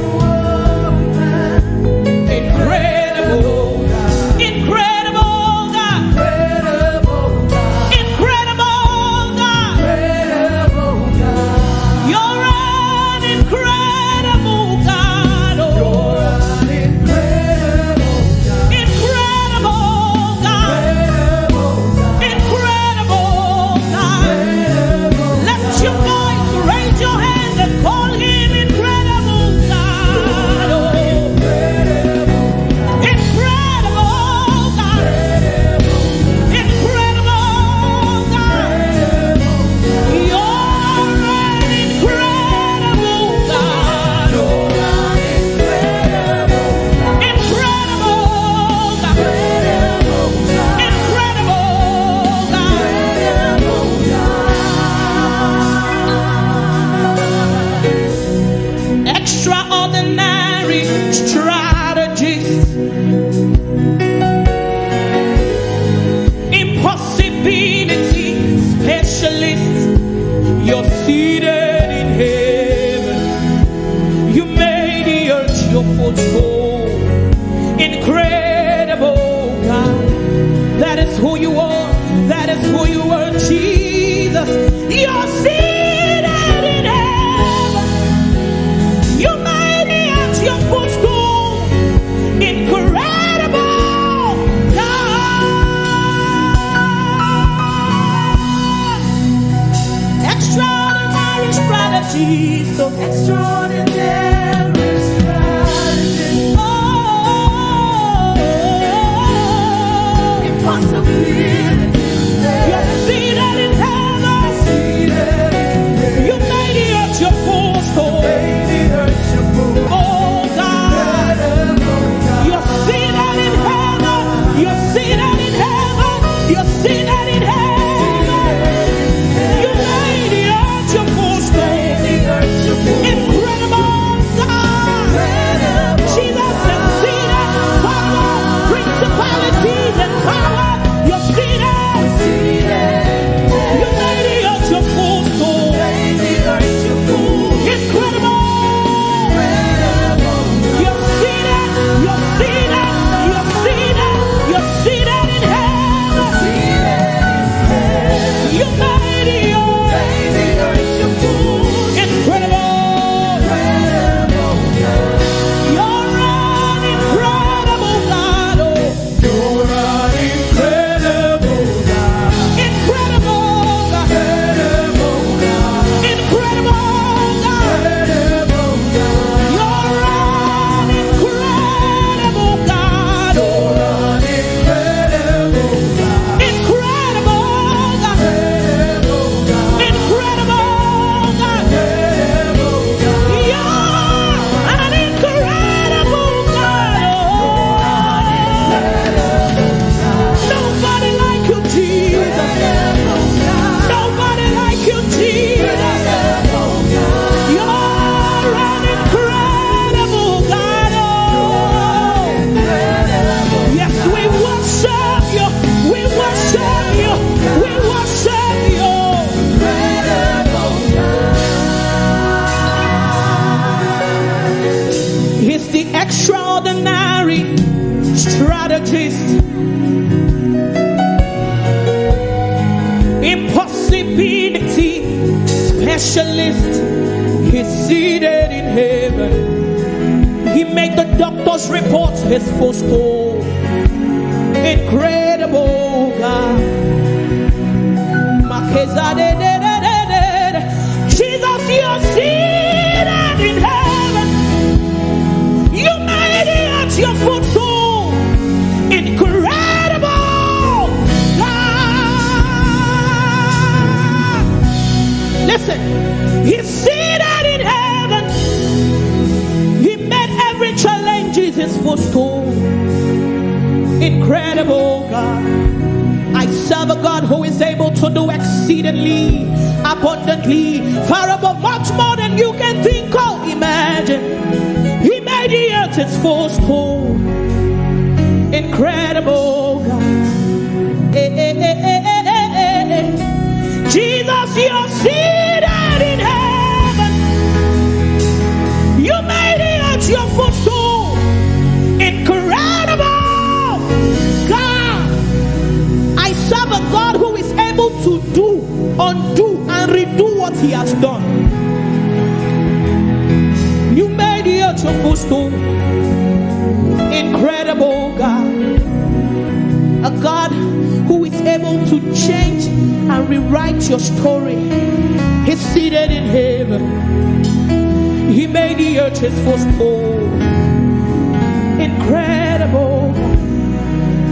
Extraordinary strategy. Oh, impossibility. You're seated in heaven. You made the earth your footstool. Oh God, you're seated in heaven. You're seated in heaven. You're seated in heaven. You made the earth your footstool. Incredible God. Jesus is seated. Power, principalities and power. You're seated. You made the earth your footstool. Incredible. You're seated. You're seated. You're seated. You're seated in heaven. You made the earth. Incredible. You're an incredible God. Oh. You're an incredible God. Incredible God. Incredible God. Incredible God. You're an incredible God. You're an incredible God. Incredible God. Incredible God. Incredible God. You're an incredible God. Oh. Nobody like you, Jesus. Nobody like you, Jesus. You're an incredible God. Oh. Yes, we worship you. We worship you. We worship you. He's the extraordinary strategist, impossibility specialist. He's seated in heaven. He made the doctor's reports his footstool. Incredible God. Makezadedededede. Jesus, you're seated in heaven. You made it your footstool. Incredible God. Listen, he's seated in heaven. He made every challenge his footstool. Incredible God. I serve a God who is able to do exceedingly, abundantly, far above, much more than you can think or imagine. He made the earth his footstool. Incredible God. Eh, eh, eh, eh, eh, eh, eh, eh. Jesus, you're seated in heaven. You made it your footstool. Incredible God. I serve a God who is able to do, undo, and redo what he has done. You made the earth your footstool. Incredible God. A God who is able to change and rewrite your story. He's seated in heaven. He made the earth his footstool. Incredible.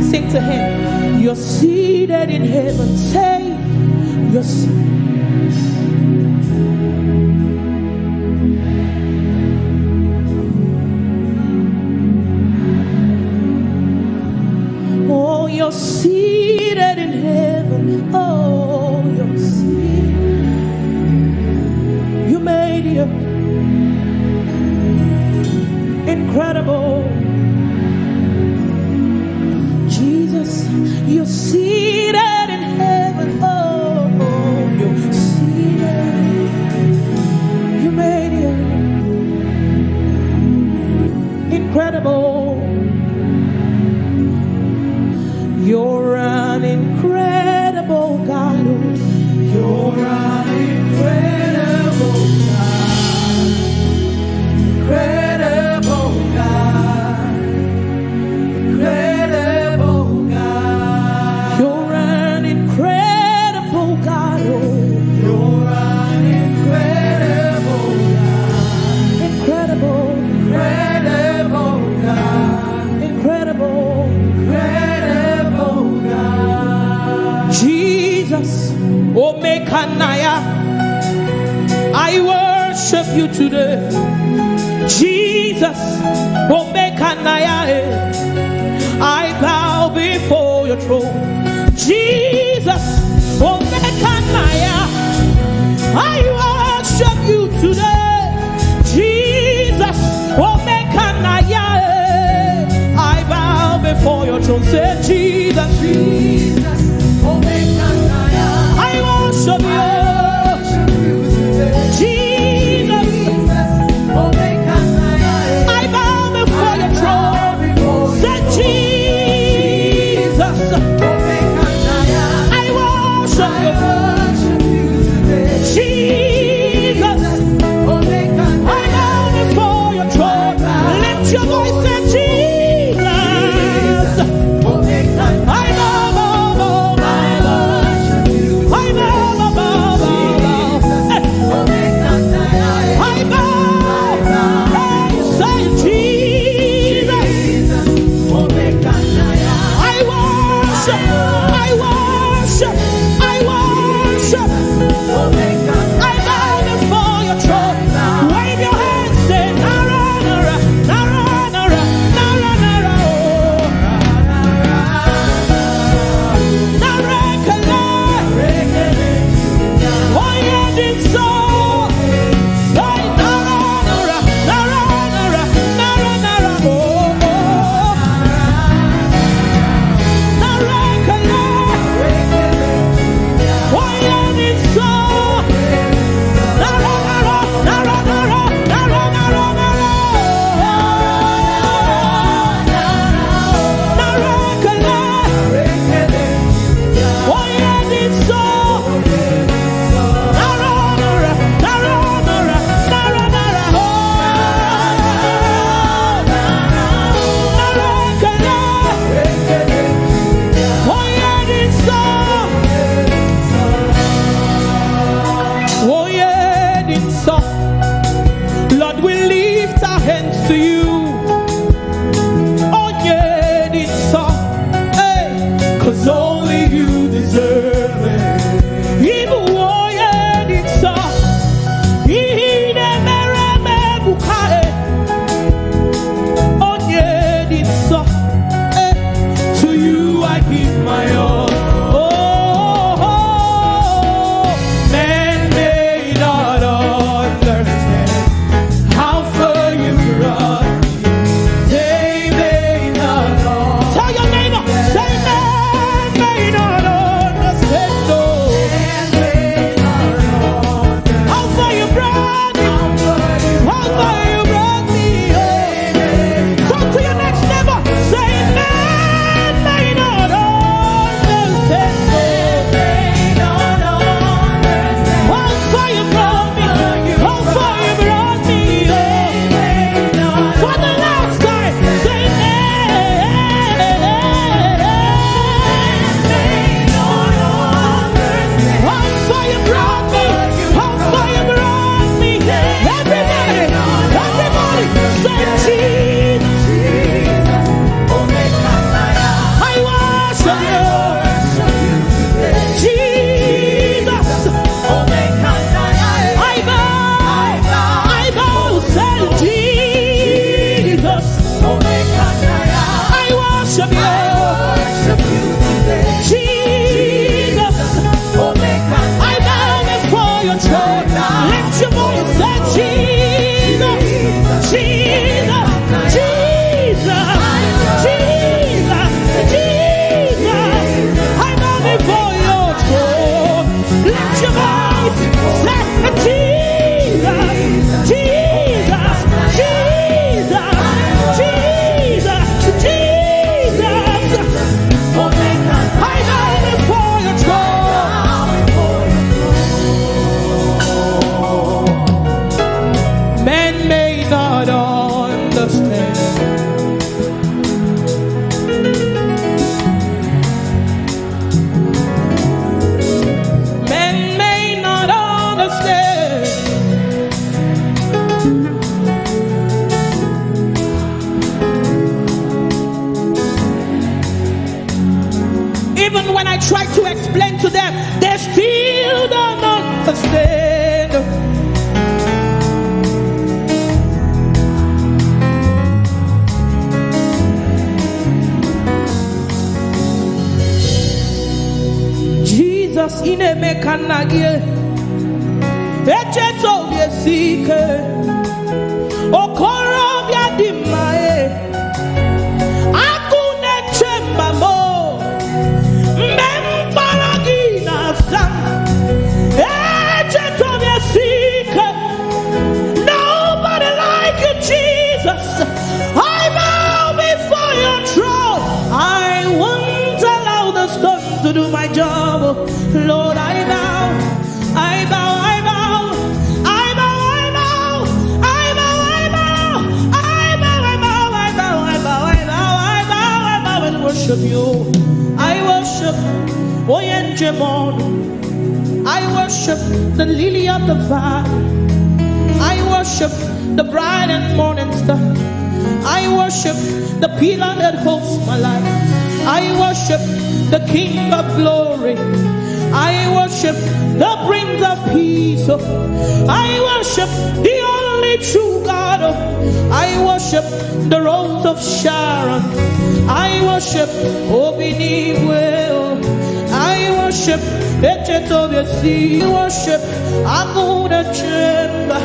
Sing to him. You're seated in heaven. Say, you're se- Oh, you're seated in heaven. Oh, you're seated. You made it incredible. Jesus, you're seated in heaven. Oh, you're seated. You made it incredible. You're an incredible God. You're an incredible God. Incredible God. Incredible God. You're an incredible God. Oh. You're an incredible God. Kanaya, I worship you today. Jesus, Omekanaya, eh. I bow before your throne. Jesus, Omekanaya, I worship you today. Jesus, Omekanaya, eh. I bow before your throne. Say, Jesus, Jesus, Omekanaya. I worship you. Jesus, I bow before your throne. Say, Jesus, I worship you. Jesus, I bow before your throne. Lift your voice and Jesus. I bow, bow, bow, bow, bow. I bow, bow, bow, bow, bow. Hey. I bow. Hey, say Jesus. I worship, I worship, I worship. I bow before your throne. Wave your hands, say, Nara, Nara, Nara, Nara, Nara, Nara, oh. Nara, Kala. Oh, yeah, this song. Say, Nara, Nara, Nara, Nara, Nara, Nara, oh, oh. Nara, Kala. Oh, yeah, this song. Nara, Nara, Nara, Nara, Nara, Nara, Nara, oh. Nara, Kala. Oh, yeah, this song. Lord, we lift our hands to you. Onye dị nsọ, hey, 'cause only you deserve it. Ị bụ onye dị nsọ, ihe ị na-emere m ebuka, eh. Onye dị nsọ, eh, to you I give my all. Oh, oh, oh. Men may not understand how far you brought me. They may not know. Tell your neighbor, say, "Men may not understand, oh, how far you brought me, how far you brought me, oh." Talk to your next neighbor, say, "Men may not understand, oh, how far you brought me, how far you brought me, oh." For the last time, say, "Hey, hey, hey, hey, hey." How far you brought me, how far you brought me. Everybody, everybody, say, "Jesus, I worship you." Jesus, I bow, I bow, say, "Jesus, I worship you." Jesus, I bow before your throne. Lift your voice, say, "Jesus, Jesus, Jesus, Jesus, Jesus, I bow before your throne." Lift your voice. Say, "Jesus, Jesus, Jesus, Jesus, Jesus." I bow before your throne. Men may not understand. Men may not understand. Even when I try to explain to them, they still Don't understand. Jesus, ị na-eme ka nna gị. Echeta obi esi ike. Okorobịa dị mma, e. Agụ na-eche mba m, o. Mgbe m kpọrọ gị na-aza m. Echeta obi esi ike. Nobody like you, Jesus. I bow before your throne. I won't allow the stone to do my job. Lord, I bow. I bow, I bow, I bow, I bow, I bow, I bow, I bow, I bow, I bow, I bow, I bow, I bow, I bow and worship you. I worship Oyenjemon. I worship the lily of the valley. I worship the bright and morning star. I worship the pillar that holds my life. I worship the King of glory. I worship the Prince of Peace. I worship the only true God. I worship the Rose of Sharon. I worship Obinigwe. I worship Echeta obi esi. I worship Aguda Chemba.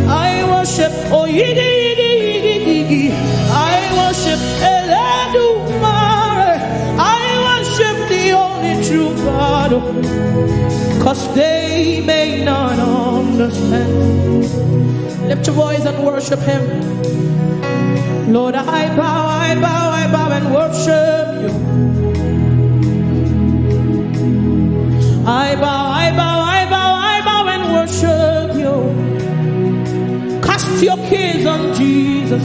I worship Oyigi Yigi Yigi Yigi. I worship Eledumare. I worship the only true God. 'Cause they may not understand. Lift your voice and worship him. Lord, I bow, I bow, I bow and worship you. I bow, I bow, I bow, I bow and worship you. Cast your cares on Jesus,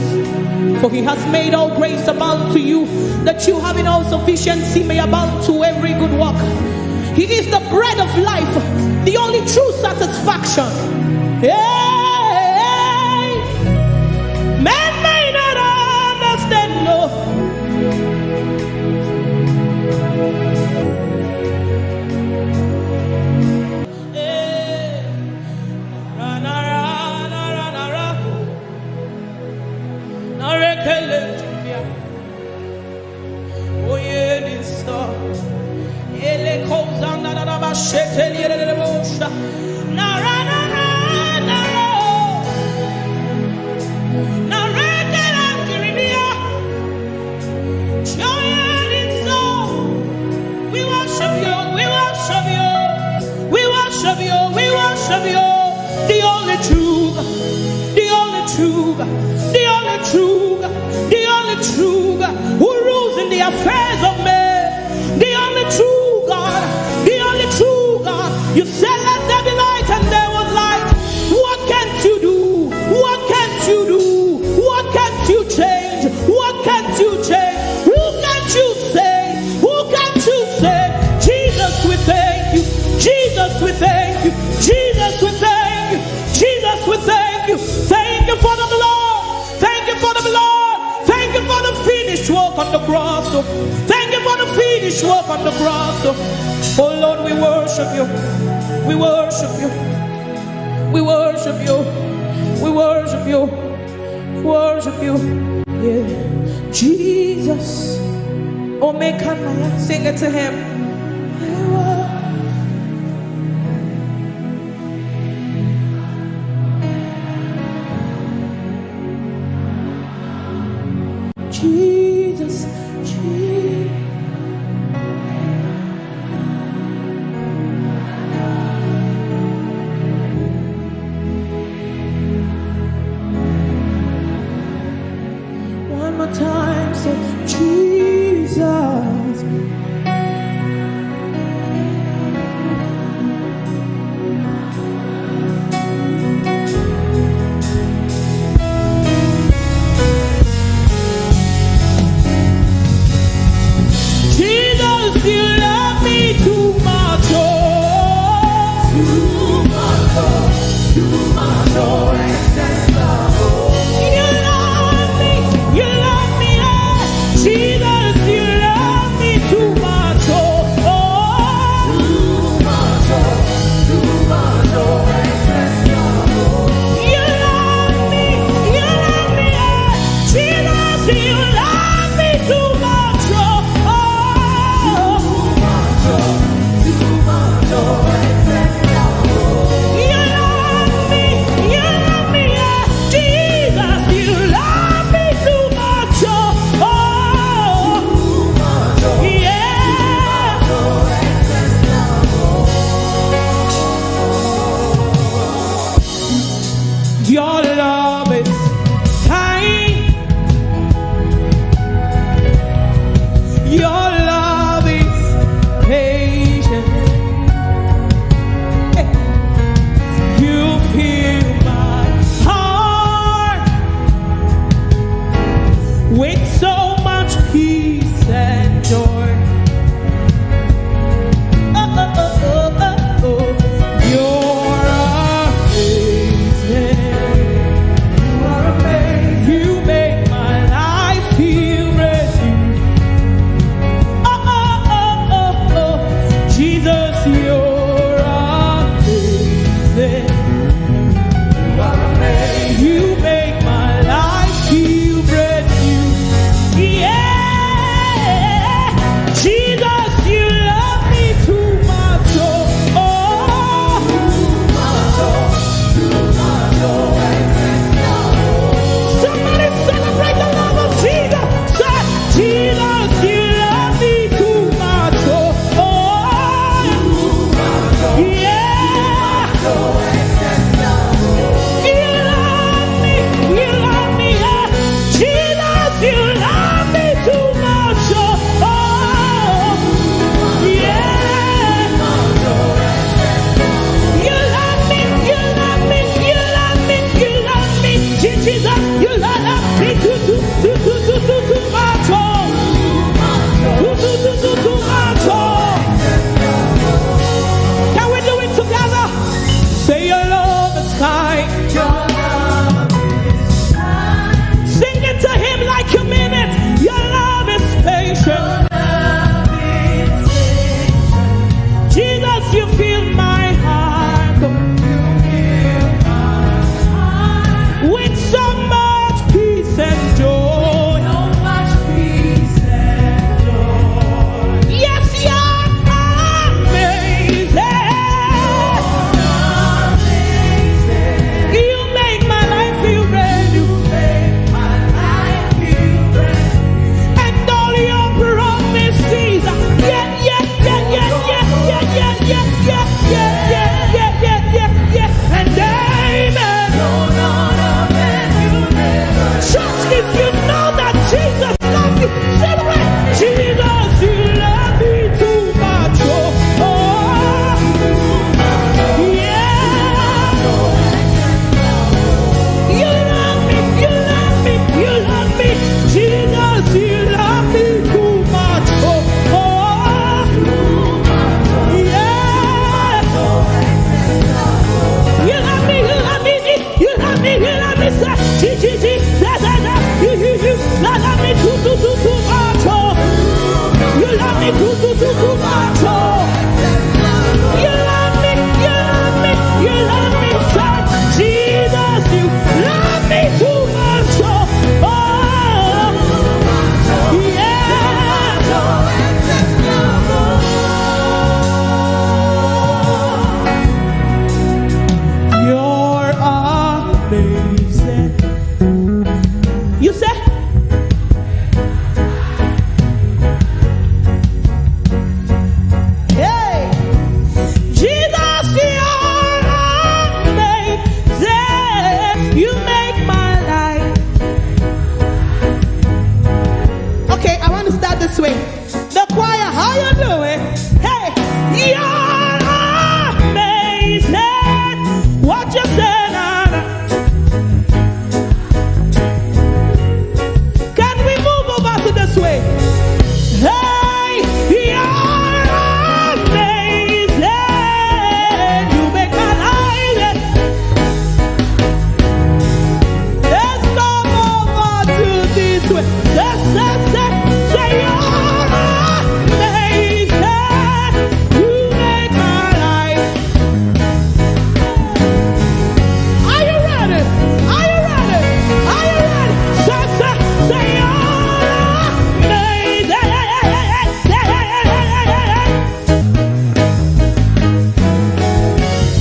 for he has made all grace abound to you, that you, having all sufficiency, may abound to every good work. He is the bread of life, the only true satisfaction. Hey, men may not understand, no. Hey, ra, na, ra, na, ra, na, ra. Na, re, ke, le, ju, bia. Oye, ni, so. Ele, ko, za, na, na, na, ba, she, te, li, ele, le, le, bo, sha. Na, ra, na, ra, na, ro. Na, re, ke, la, ki, ri, bia. Joy and its soul. We worship you, we worship you, we worship you, we worship you. The only true God, the only true God, the only true God, the only true God who rules in the affairs of men. The only true God, the only true God. You said, "Let there be light," and there was light. What can't you do? What can't you do? What can't you change? What can't you change? Who can't you save? Who can't you save? Jesus, we thank you. Jesus, we thank you. Jesus, we thank you. Jesus, we thank you. Thank you for the blood. Thank you for the blood. Thank you for the finished work on the cross. Oh, thank you for the finished work on the cross. Oh, oh Lord, we worship you. We worship you. We worship you. We worship you. Worship you. Yeah. Jesus. Omeka Naya. Sing it to him. Jesus, Jesus. One more time, say, "Jesus." Jesus, you love me too much, oh. Too much, oh, too much, oh, excess love, oh. You love me, you love me, eh. Jesus, You say, hey, Jesus, you're amazing. You make my life. Okay, I want to start this way. The choir, how you doing? Hey, you're amazing. What you say now? Can we move over to this way? Hey, you're amazing. You make my life. Let's go over to this way. Say, say, say, say, you're amazing. You make my life. Are you ready? Are you ready? Are you ready? Say, say, say, you're amazing.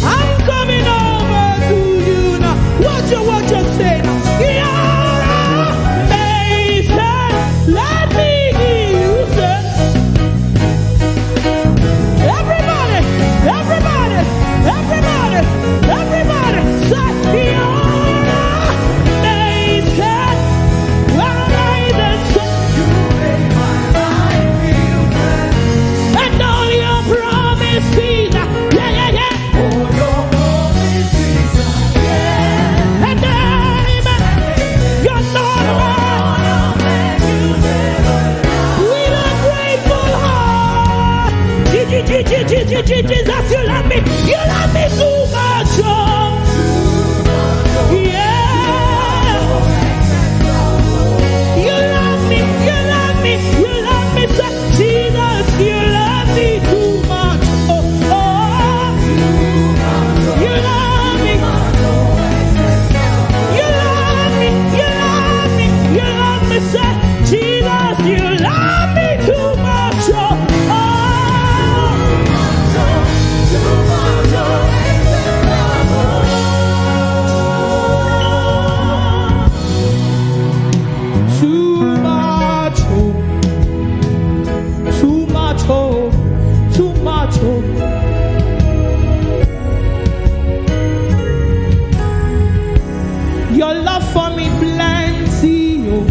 I'm coming over to you now. What you, what you say now? You're amazing. Let me hear you say. Everybody, everybody, everybody, everybody, say, you're amazing. You're amazing. And all your promises, yeah, yeah, yeah. And amen. You're not wrong. With a grateful heart. Je- Je- Je- Je- Je- Je- Je- Jesus, you love me. You love me too much, oh. Yeah. You love me. You love me. You love me so. Jesus, you love me too much. Oh, oh. You love me. You love me. You love me. You love me so. Jesus, you love me too much. Oh, oh. Too much, oh. Too much, oh. Too much, oh. Your love for me plenty, oh.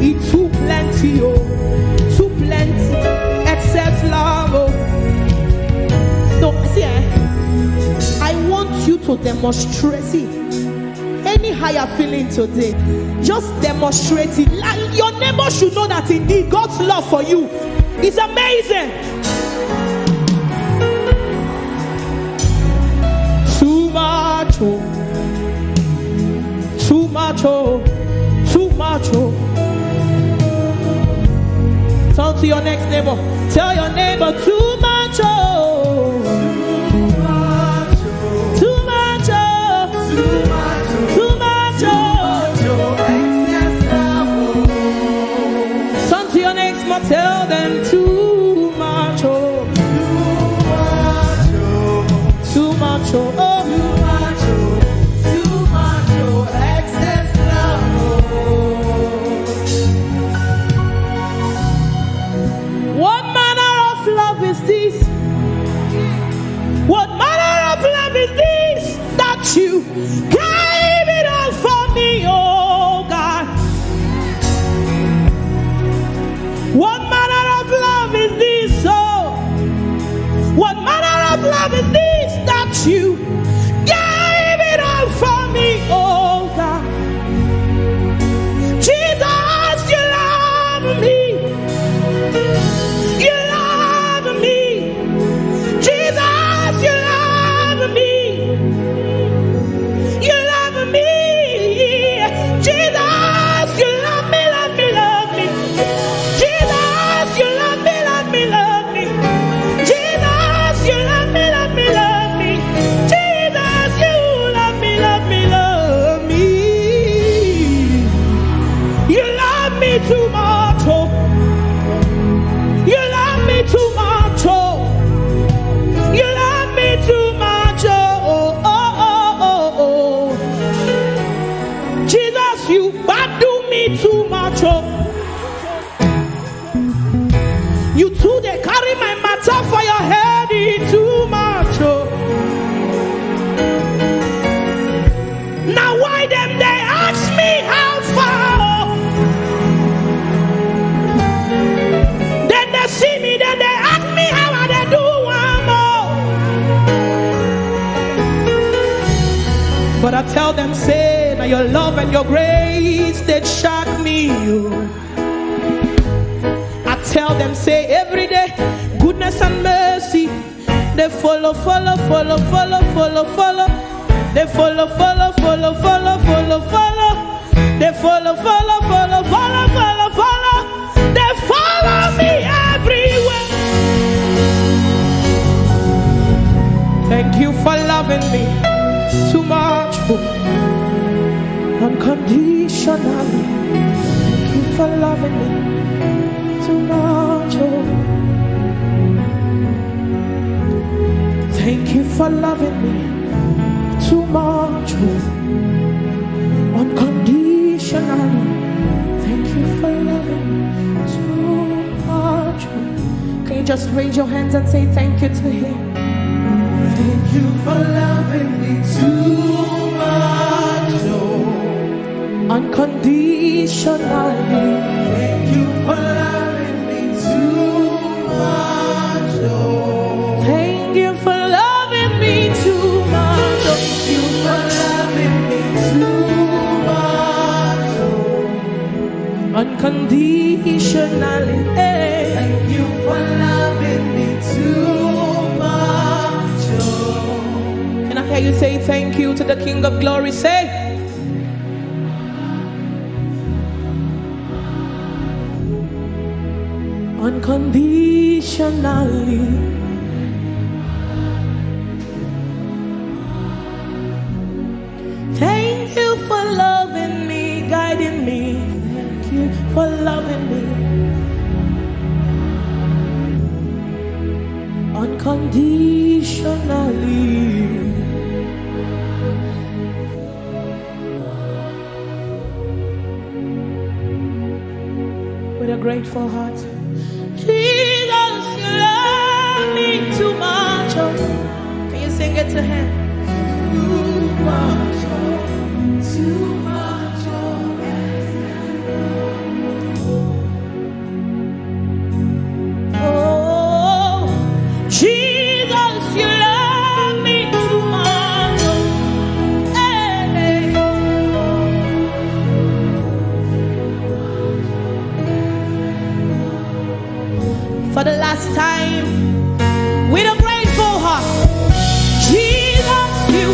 It too plenty, oh. Too plenty. Excess love, oh. No, see, eh? I want you to demonstrate. See, any higher feeling today, just demonstrate it. Like, your neighbor should know that indeed God's love for you is amazing. Too much, oh. Too much, oh. Too much, oh. Turn to your next neighbor. Tell your neighbor, too much, oh. Too much, oh. Too much, oh. Turn to your next one. Tell them, too much, oh. Too much, oh. Oh. What manner of love is this? You too dey carry my matter for your head, e too much o. Na why dem dey ask me how far o. Dem dey see me, dem dey ask me how I dey do am o. But I tell dem say na your love and your grace dey shock me o. I tell them say every day goodness and mercy dey follow, follow, follow, follow, follow, follow. Dey follow, follow, follow, follow, follow, follow. Dey follow, follow, follow, follow, follow, follow. Dey follow me everywhere. Thank you for loving me too much, oh, unconditionally. Thank you for loving me too much, oh. Thank you for loving me too much, oh, unconditionally. Thank you for loving me too much, oh. Can you just raise your hands and say thank you to him? Thank you for loving me too much, oh, unconditionally. Thank you for loving me too much, oh. Thank you for loving me too much, oh. Thank you for loving me too much, oh, unconditionally. Hey. Thank you for loving me too much, oh. Can I hear you say thank you to the King of Glory? Say, unconditionally. Thank you for loving me, guiding me. Thank you for loving me unconditionally. With a grateful heart. Jesus, you love me too much, oh. Can you sing it to him? Too much, oh, too much, oh. Oh, Jesus, you love me too much, oh. Hey. For the last time, with a grateful heart, Jesus, you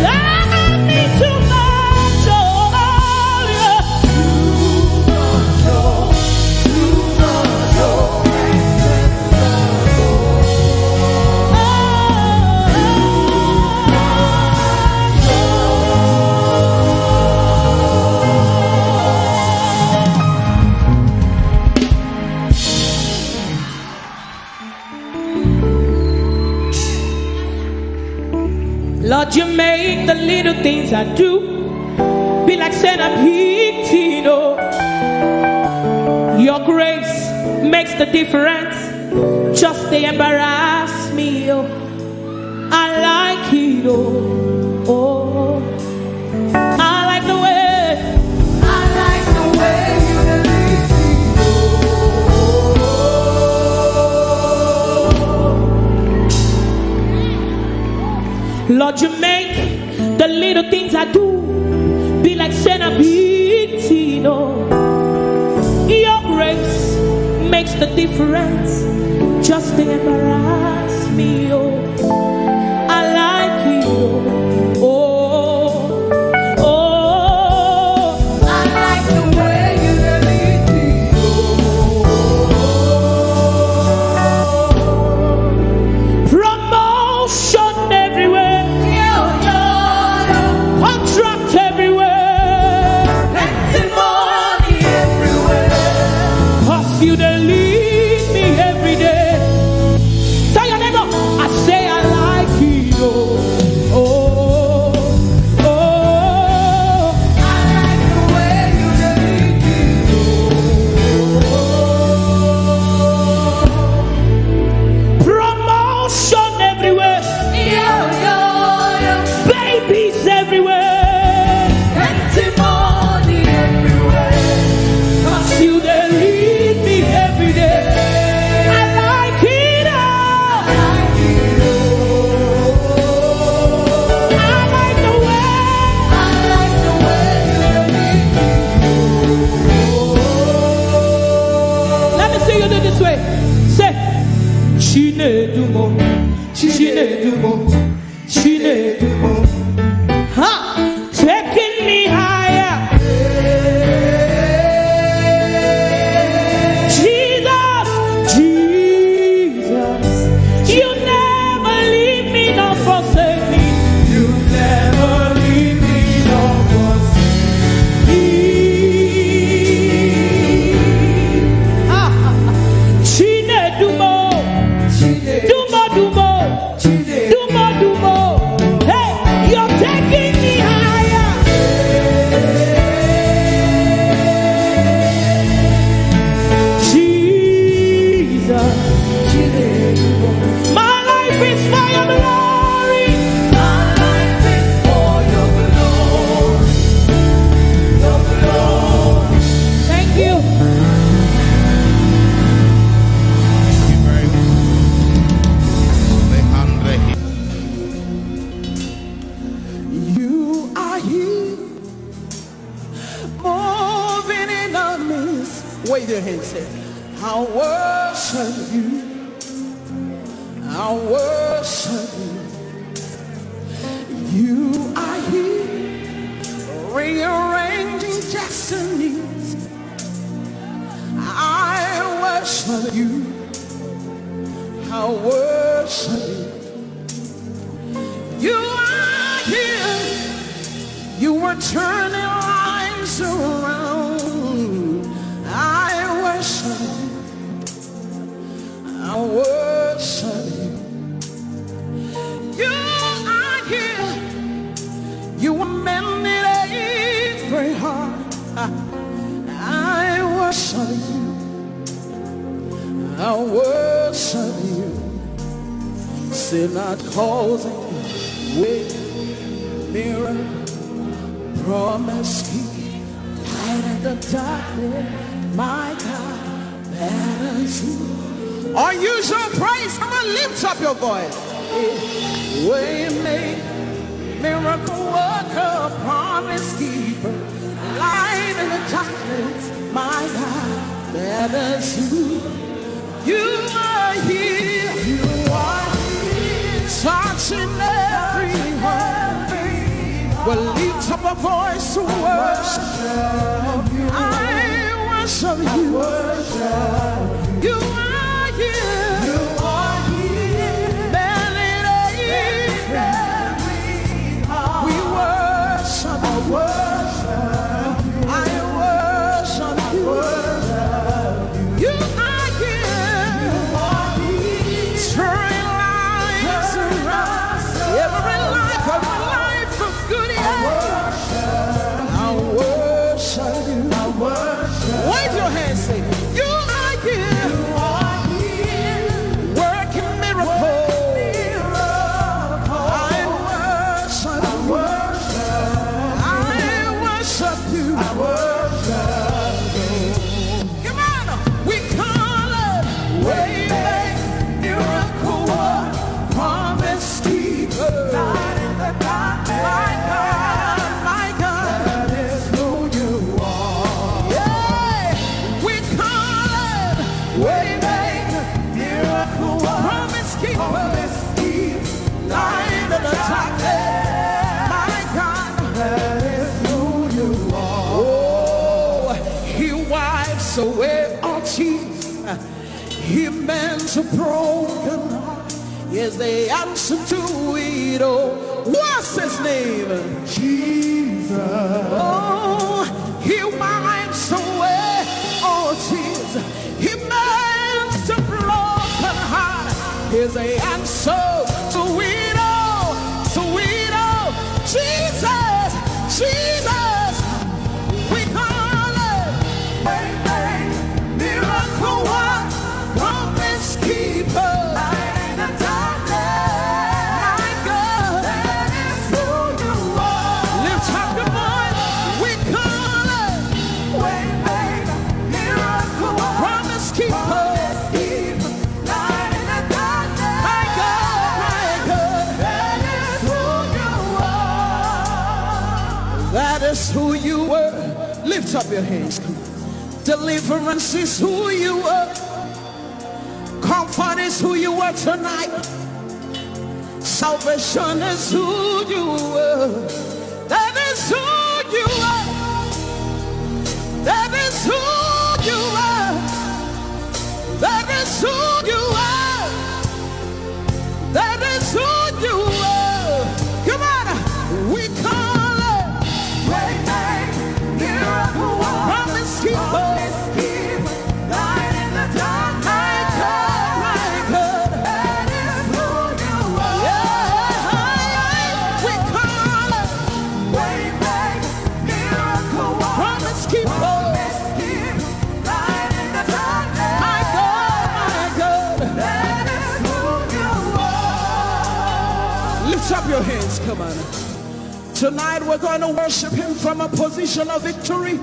love me too much, oh, yeah. Too much, oh, too much, oh. Lord, you make the little things I do be like saying I'm hit, you know. Your grace makes the difference. Just they embarrass me, oh. I like it, oh, oh. I like the way, I like the way you lead me, oh. Lord, you make the little things I do be like saying I'm big, you know. Your grace makes the difference. Just they embarrass me, oh. I like you, oh, oh. I like the way you lead me, oh. Promotion everywhere. Contract everywhere. Plenty money everywhere. 'Cause you dey lead me every day. Tell your neighbor, I say I like Chinedumo. Ha! Taking me higher. Jesus, Jesus, you never leave me nor forsake me. You never leave me nor forsake me. Ah, Chinedumo, Dumo, Dumo, Dumo, Dumo. Hey, you're taking me higher. Jesus. My life is for your glory. My life is for your glory. Your glory. Thank you. You are here, moving in our midst. Wave your hands, say, "I worship you. I worship you. You are here, rearranging destinies. I worship you. I worship you. You are here. You are turning lives around. I worship you. I worship you. You are here. You are mending every heart. I worship you. I worship you. Say not causing way, miracle, promise keep, light in the darkness, my God, that is who. Unusual praise, come on, lift up your voice. Way make, miracle worker, promise keeper, light in the darkness, my God, that is who. You are here. You are here. Touching every heart. Well, lift up a voice to worship. I worship you. You are here. You are here. Validating. We worship. I worship. I worship. I worship. You are here. You are here. Turning lives around. Every life, every life of good, yeah. I worship you. I worship. Wave your hands, say, "You are here." You are here. Working miracles. Working miracles. I worship. I worship. I worship you. I worship. Come on, we call it way make, miracle work, promise keeper, light in the darkness. My God, my God, that is who you are. Yeah, we call it way make, miracle work, promise keeper, promise keeper, light in the darkness. My God, that is who you are. Oh, he wipes away all tears. He mends a broken heart. He is the answer to it all. What's his name? Jesus. Oh, he wipes away all tears. He mends a broken heart. He is the answer to it all. To it all. Jesus, Jesus. We call it way make, miracle work, promise keeper, light in the darkness. My God, that is who you are. Lift up your voice. We call it way make, miracle work, promise keeper, promise keeper. Light in the darkness. My God, my God. That is who you are. That is who you were. Lift up your hands. Come on. Deliverance is who you are. Comfort is who you are tonight. Salvation is who you are. That is who you are. That is who you are. That is who you are. That is who you are. Come on. We call it Waymaker, miracle worker, promise keeper, promise keeper, light in the darkness. My God, my God. That is who you are. Yeah, we call it Waymaker, miracle worker, promise keeper, promise keeper, light in the darkness. My God, my God. That is who you are. Lift up your hands, come on. Tonight we're going to worship him from a position of victory,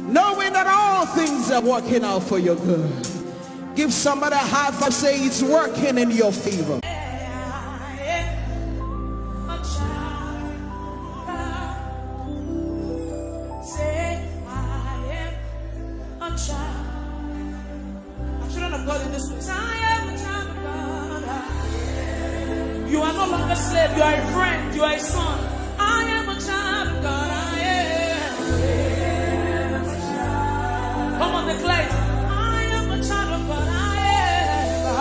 knowing that all things are working out for your good. Give somebody a high five, say, "It's working in your favor." Children of God in this place, I am a child of God. You are no longer slave. You are a friend. You are a son. I am a child of God. I am. Come on, declare it. I am a child of God. I am.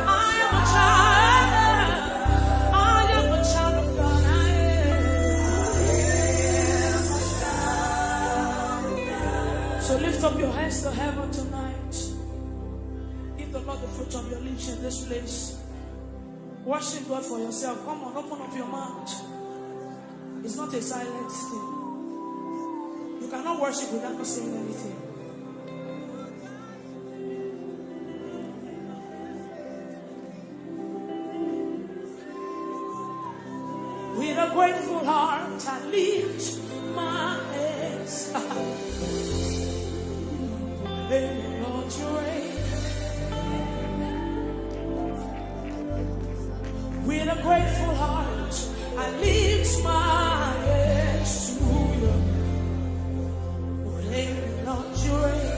I am a child. I am a child of God. I am. So lift up your hands to heaven tonight. Give the Lord the fruit of your lips in this place. Worship God for yourself. Come on, open up your mouth. It's not a silent thing. You cannot worship without not saying anything. With a grateful heart, I lift my hands. Then Lord, you reign. With a grateful heart, I lift my hands to you. Proclaiming, Lord, you reign.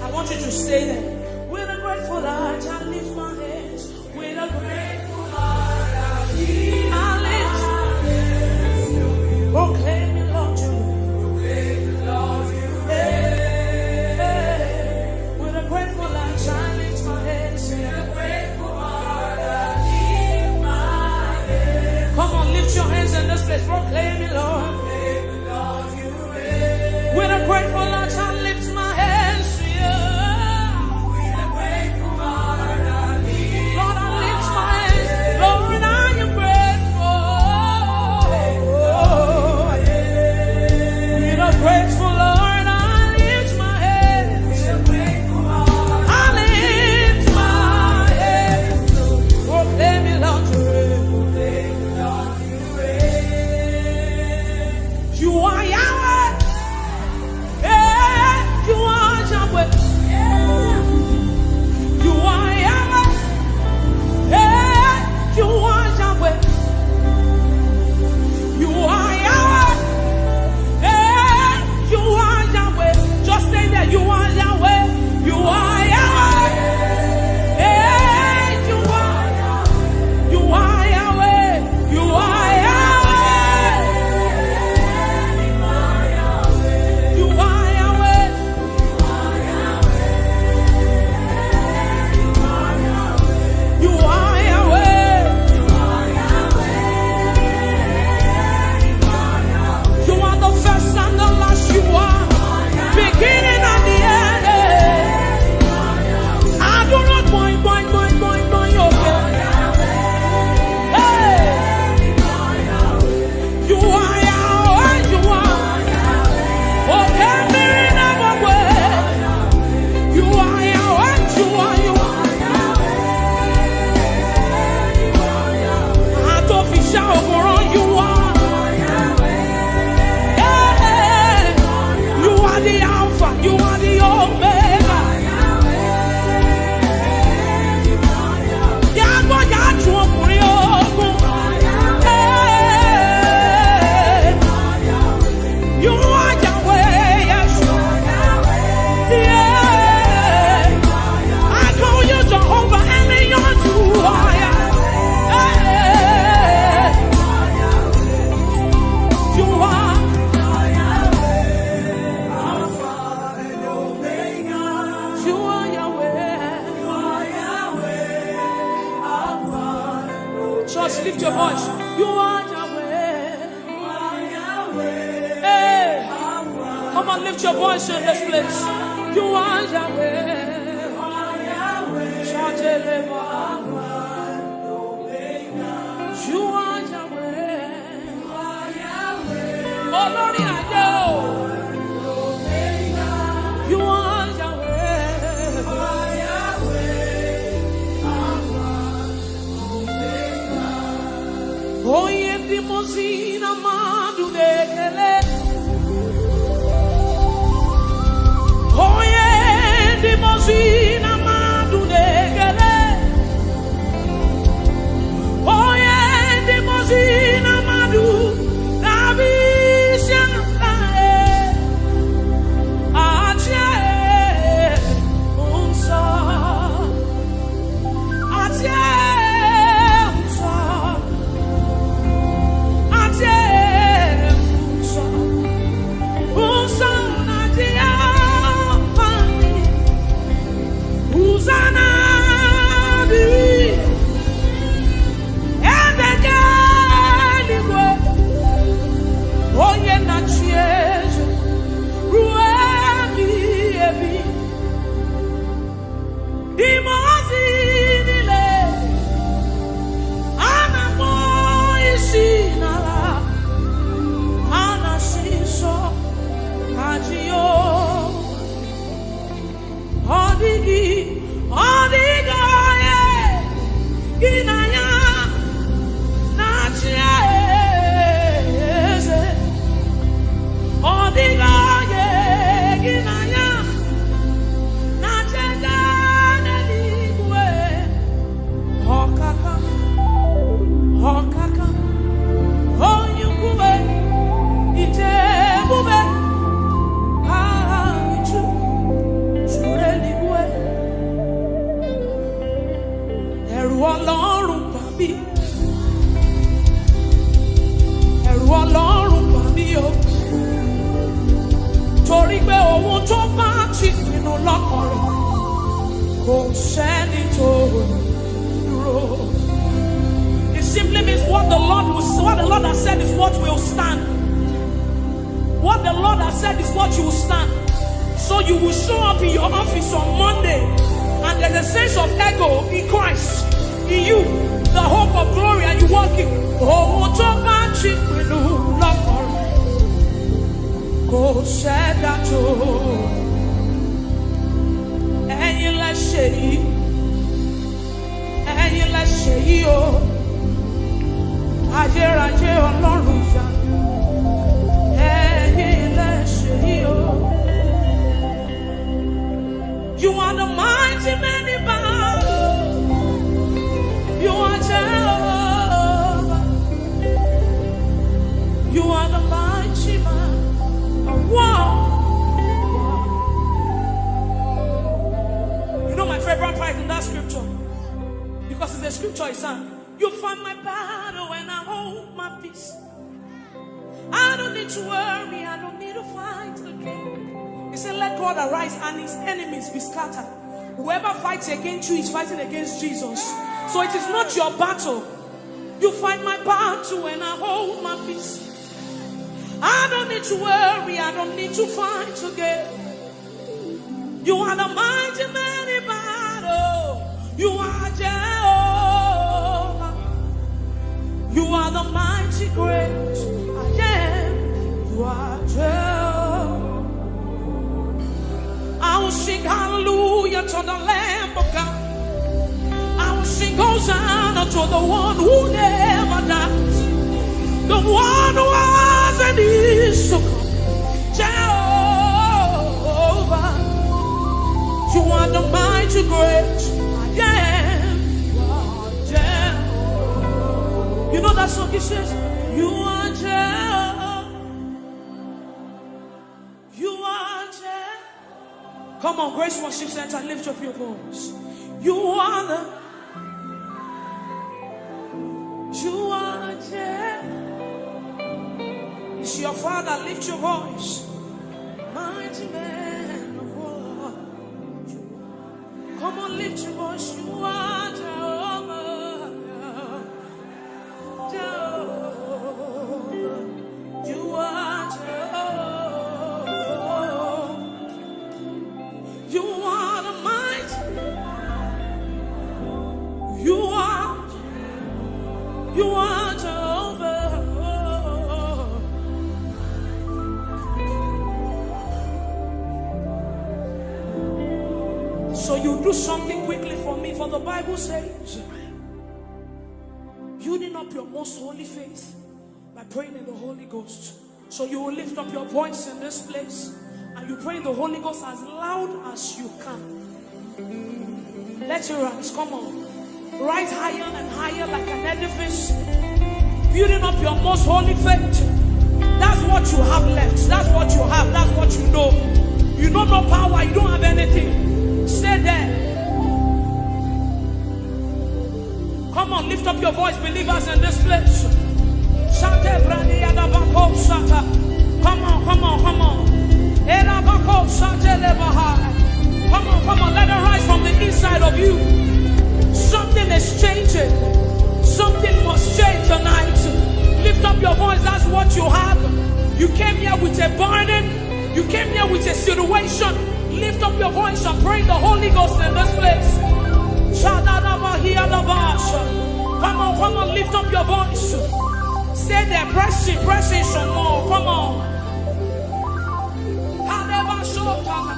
I want you to stay there. With a grateful heart, I lift my hands. With a grateful heart, I lift my hands to you. Proclaiming, Lord, you reign. Proclaiming, Lord, you reign. Hey. With a grateful heart, I lift my hands. With a grateful heart, I lift my hands. Come on, lift your hands in this place. Proclaim it, Lord. With a grateful heart, I lift my hands to you. With a grateful heart, I lift Lord, I lift my hands. Lord, I am grateful. With a grateful Lord, I lift my hands. I lift my hands. Proclaim it, Lord, you reign. You are Yahweh. Hey, you are Yahweh. You are Yahweh. Hey, you are Yahweh. You are Yahweh. Hey, you are Yahweh. Just say that you are Yahweh. You are Yahweh. Hey, you are Yahweh. You are Yahweh. You are Yahweh. You are Yahweh. You are Yahweh. You are the first and the last. You are beginning and the end. I do not point, point, point, point, point, okay. Hey. You are Yahweh, you are. Okay, Mary, now I'm aware. You are Yahweh, you are, you are. Àtòfiṣà òkúrọ̀, you are. Yeah. You are the Alpha, you are the Omega. Yàgò yàtú ọkùnrin ogun. Hey. You are Yahweh, yes. Yeah. I call you Jehovah El Elyon, you are Yahweh. Lift your voice in this place. You are Yahweh. Shatelema. You are Yahweh. Olórí ayé o. You are Yahweh. Onye ndị mozi na mmadụ na-ekele. Onye ndị mozi na mmadụ na-ekele. Onye ndị mozi na mmadụ na-abịa isi ala e. Achị e, nsọ. Achị e, nsọ. Achị e, nsọ. Nsọ na Jehova. Hosanna dị. Eze nke eluigwe. Onye na-achị eze. Ruo ebighị ebi. Ndị mmụọ ozi niile, ha na-akpọ isi n'ala, ha na-asị nsọ na Jehova. Ọ dịghị, ọ dịghị onye gị na ya na-achị eze. Ọ dịghị onye gị na ya na-achị n'eluigwe. Ọkaka, ọkaka, onye ukwu e, ite ebube, aha gị ju, juru eluigwe. Ẹ̀rù Ọlọ́run bà mí. Ẹ̀rù Ọlọ́run bà mí o. Torí pé ohun tó bá ti pinnu lọ́kàn rẹ̀, kò sẹ́ni tó lè dúró. It simply means what the Lord will, what the Lord has said is what will stand. What the Lord has said is what you will stand. So you will show up in your office on Monday, and there's a sense of ego in Christ, in you, the hope of glory, and you walk in. Ohun tó bá ti pinnu lọ́kàn rẹ̀, kò sẹ́dá tó. Ẹ̀yin lẹ ṣe yìí. Ẹ̀yin lẹ ṣe yìí o. Ayérayé Ọlọ́run ìyanu. Ẹ̀yin lẹ ṣe yìí o. You are the mighty man in battle. You are Jehovah. You are the mighty man of war. You know my favorite part in that scripture? Because it's a scripture I sang. You fight my battle and I hold my peace. I don't need to worry, I don't need to fight again. He said, "Let God arise and his enemies be scattered." Whoever fights against you is fighting against Jesus. So it is not your battle. You fight my battle and I hold my peace. I don't need to worry, I don't need to fight again. You are the mighty man in battle. You are Jehovah. You are the mighty great I am. You are Jehovah. I will sing hallelujah to the Lamb of God. I will sing Hosanna to the one who never dies. The one who was and is to come. Jehovah, you are the mighty great I am. You are Jehovah. You know that song, it says, "You are Jehovah. You are Jehovah." Come on, Grace Worship Center, lift up your voice. You are the, you are Jehovah. It's your Father, lift your voice. Mighty man of war. Come on, lift your voice. You are Jehovah. Jehovah. You are Jehovah. So you do something quickly for me, for the Bible says, building up your most holy faith by praying in the Holy Ghost. So you will lift up your voice in this place and you pray in the Holy Ghost as loud as you can. Let it rise, come on. Rise higher and higher like an edifice, building up your most holy faith. That's what you have left. That's what you have. That's what you know. You know no power. You don't have anything. Stay there. Come on, lift up your voice, believers in this place. Shate brani yadabako shata. Come on, come on, come on. Erabako shate lebaha. Come on, come on, let it rise from the inside of you. Something is changing. Something must change tonight. Lift up your voice, that's what you have. You came here with a burden. You came here with a situation. Lift up your voice and pray in the Holy Ghost in this place. Shadadabahiyadabash. Come on, come on, lift up your voice. Say there, press in, press in some more. Come on. Kadabashota.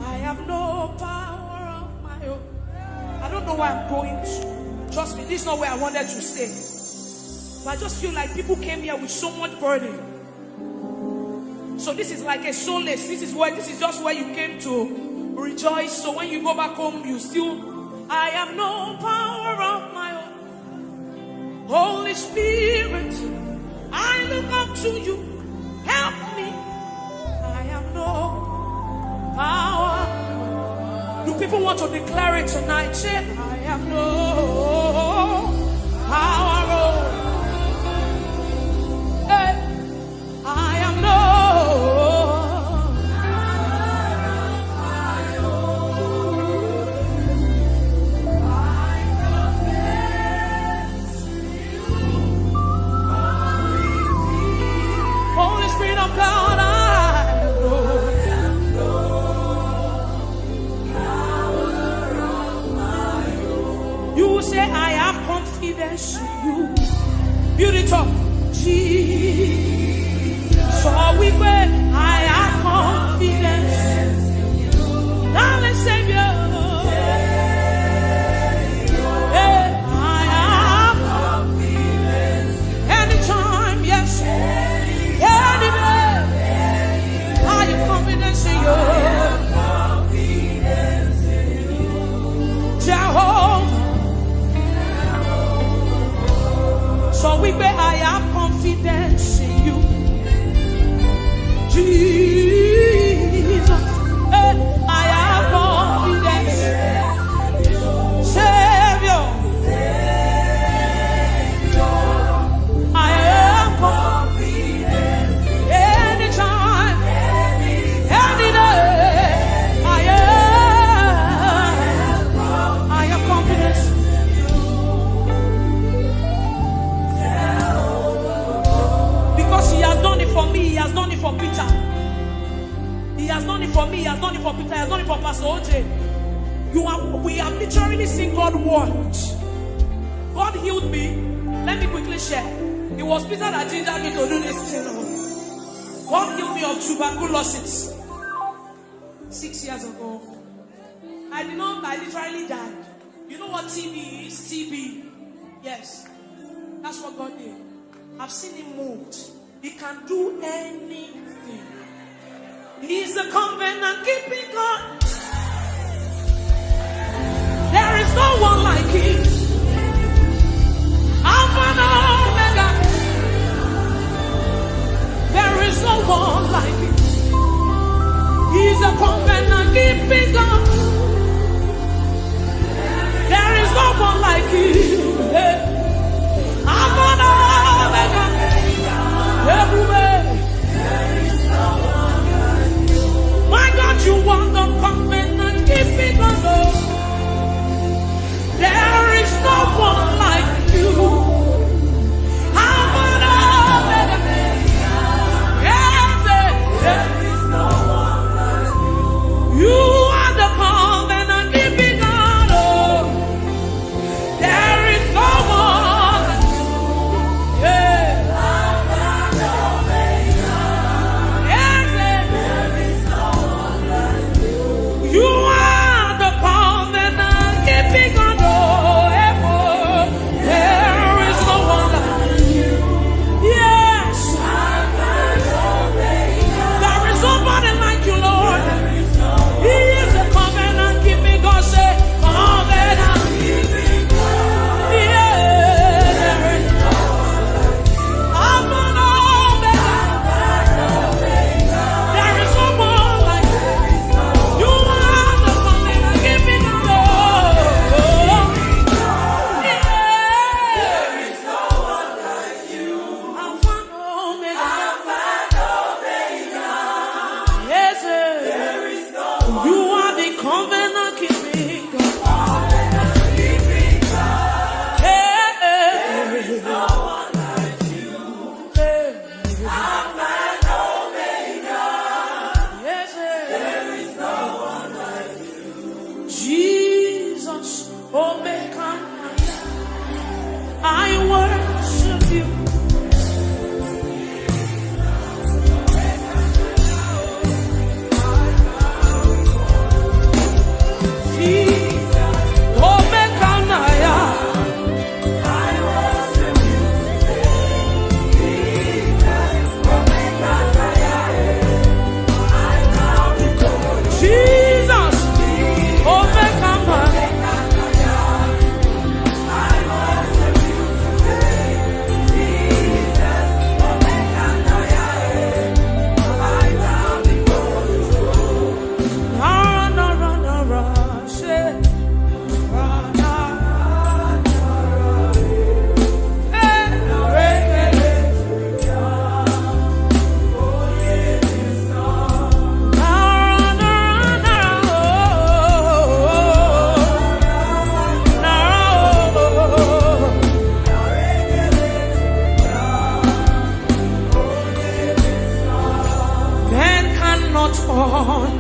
I have no power of my own. I don't know where I'm going to. Trust me, this is not where I wanted to stay. But I just feel like people came here with so much burden. So this is like a solace. This is where, this is just where you came to rejoice. So when you go back home, you still, I have no power of my own. Holy Spirit, I look up to you. Help me. I have no power. Do people want to declare it tonight? Say, I have no power. Oh. Hey, I have no. Holy Spirit of God, I know. You will say, I have confidence in you. Build it up. Jesus. So we pray, I have confidence. Darling Savior. Hey, I have confidence. Anytime, yes. Any day. I have confidence in you. Jehovah. So we pray, I have confidence in you. Jesus. Eh, I have confidence. Savior. I have confidence. Anytime. Any day. I have. I have confidence. Because he has done it for me, he has done it for Peter. He has done it for me, he has done it for Peter, he has done it for Pastor O J. You are, we have literally seen God work. God healed me. Let me quickly share. It was Peter that gingered me to do this thing. God healed me of tuberculosis six years ago. I did not, I literally died. You know what T B is? T B. Yes. That's what God did. I've seen him moved. He can do anything. He's a covenant keeping God. There is no one like him. Alpha and Omega. There is no one like him. He's a covenant keeping God. There is no one like you. Hey. Alpha and Omega. Everywhere. My God, you are the covenant keeping God. There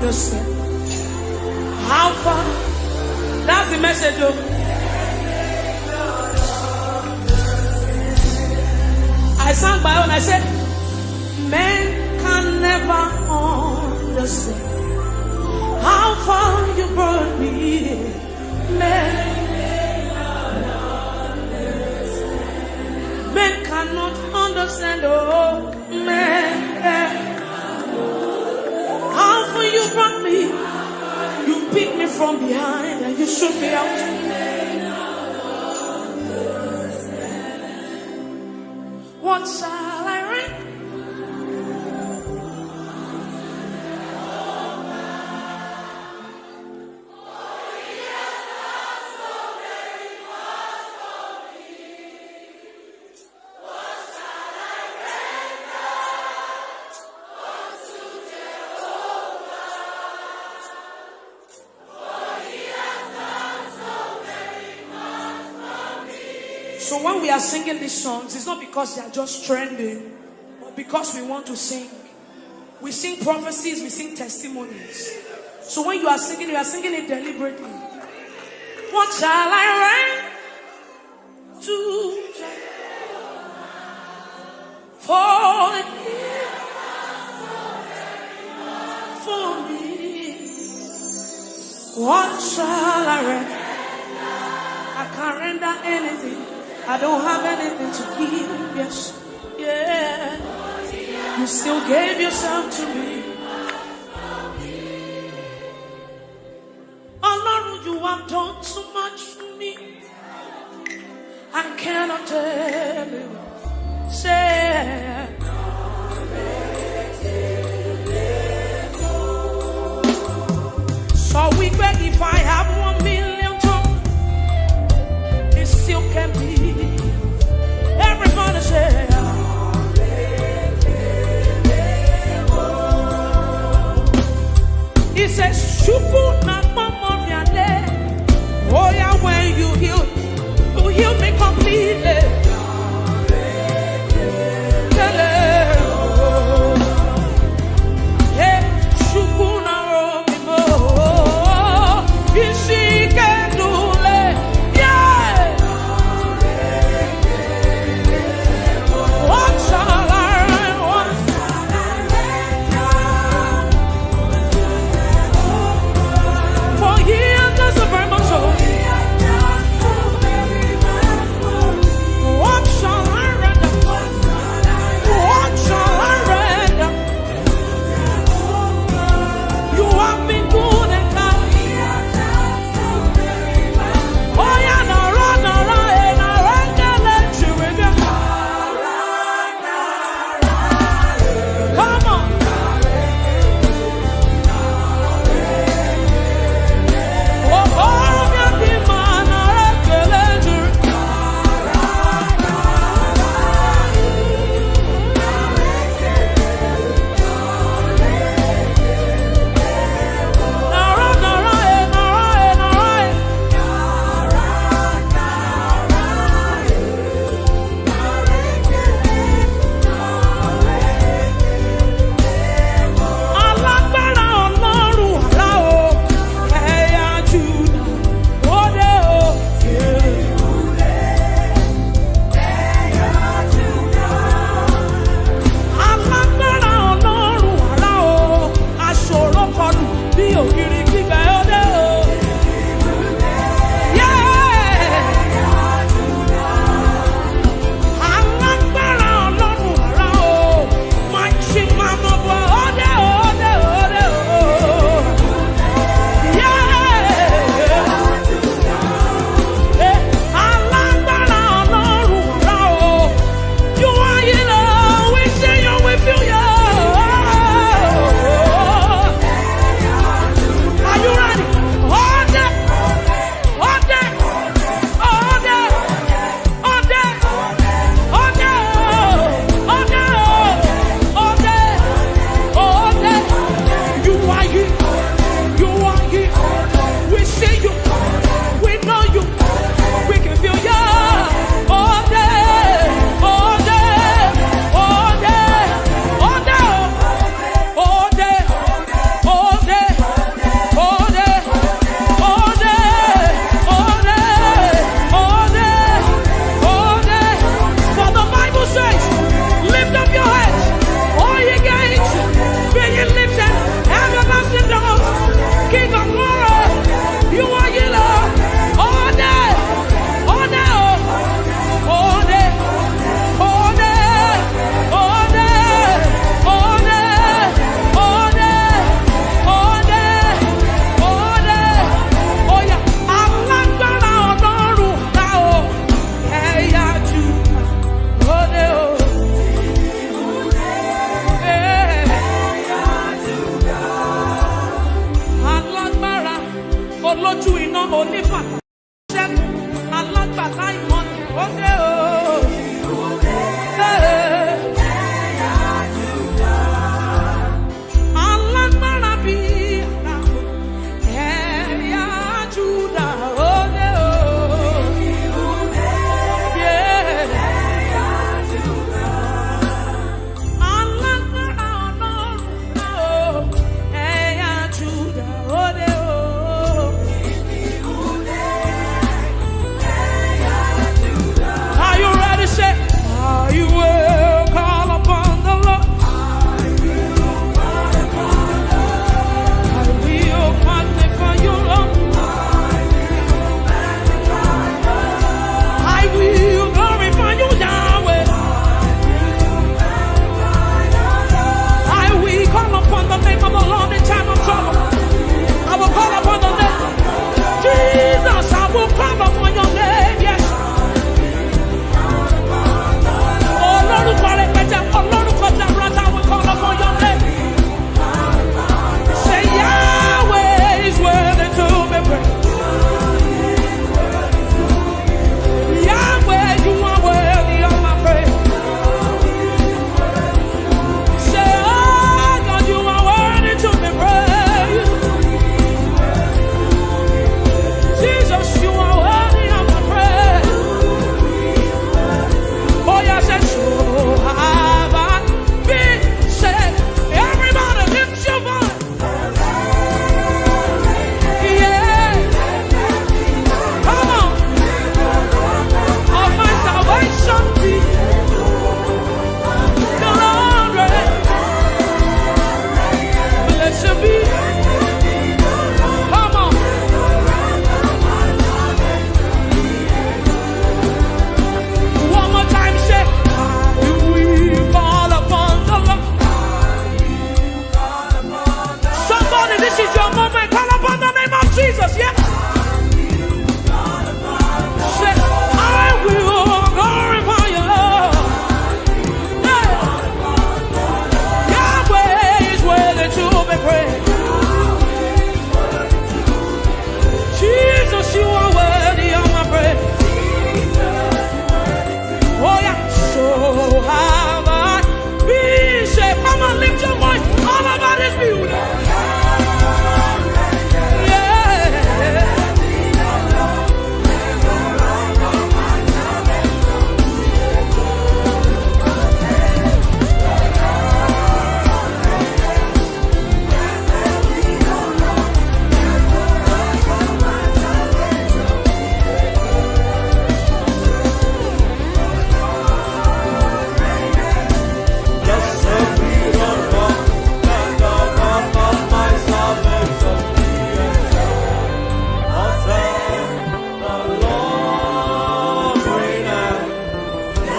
Yourself. How far? That's the message, though. I sang my own. I said, "Men can never understand how far you brought me. Men, men cannot understand, oh, men can." How far you brought me. You picked me from behind and you shook me out. What shall I render? So when we are singing these songs, it's not because they are just trending, but because we want to sing. We sing prophecies, we sing testimonies. So when you are singing, you are singing it deliberately. What shall I render to Jehovah for the gift for me? What shall I render? I can't render anything. I don't have anything to give. Yes, yeah. You still gave yourself to me. Ọlọ́run, you have done too much for me. I cannot tell you. Say, so we beg, if I have one million tongues, it still can be. Everybody say, he says, "Chukwu na mama riale." Oh yeah, when you heal, you heal me completely. Hey, Chukwu na romi mo. Isi ke dule. Yeah. What shall I, what shall I render? For he has done so very much, oh.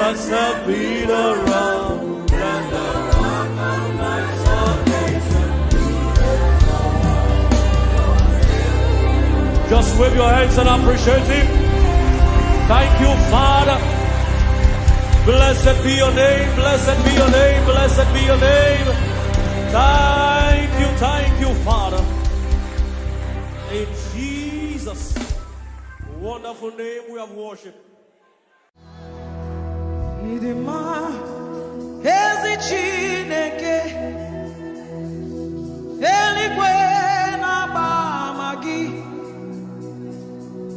Blessed be the rock and the rock of my salvation. Just wave your hands and appreciate Him. Thank you, Father. Blessed be your name, blessed be your name, blessed be your name. Thank you, thank you, Father. In Jesus' wonderful name we have worship. Ịdị mma, ezi Chineke, eluigwe na-agba ama gị,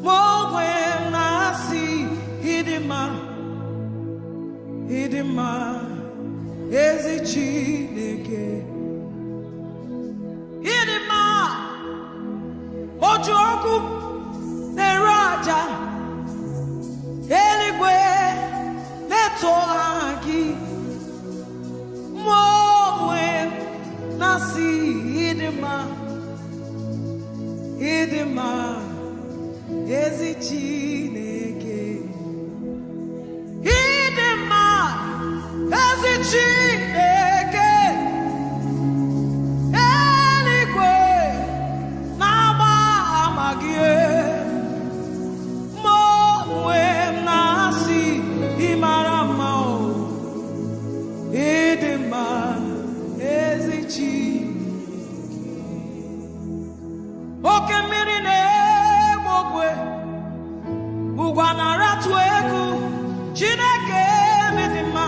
ma onwe m na-asị, ịdị mma, ịdị mma, ezi Chineke. Ịdị mma, oji ọkụ na-ere aja, eluigwe na-eto aha gị, ma onwe m na-asị, ịdị mma, ịdị mma, ezi Chineke. Ịdị mma, ezi Chineke, eluigwe na-agba ama gị, ma onwe m na-asị, ị mara mma o. Ịdị mma, ezi Chineke. Oke mmiri na-egbu ogwe, ugwu na-aratụ egwu, Chineke m, ịdị mma.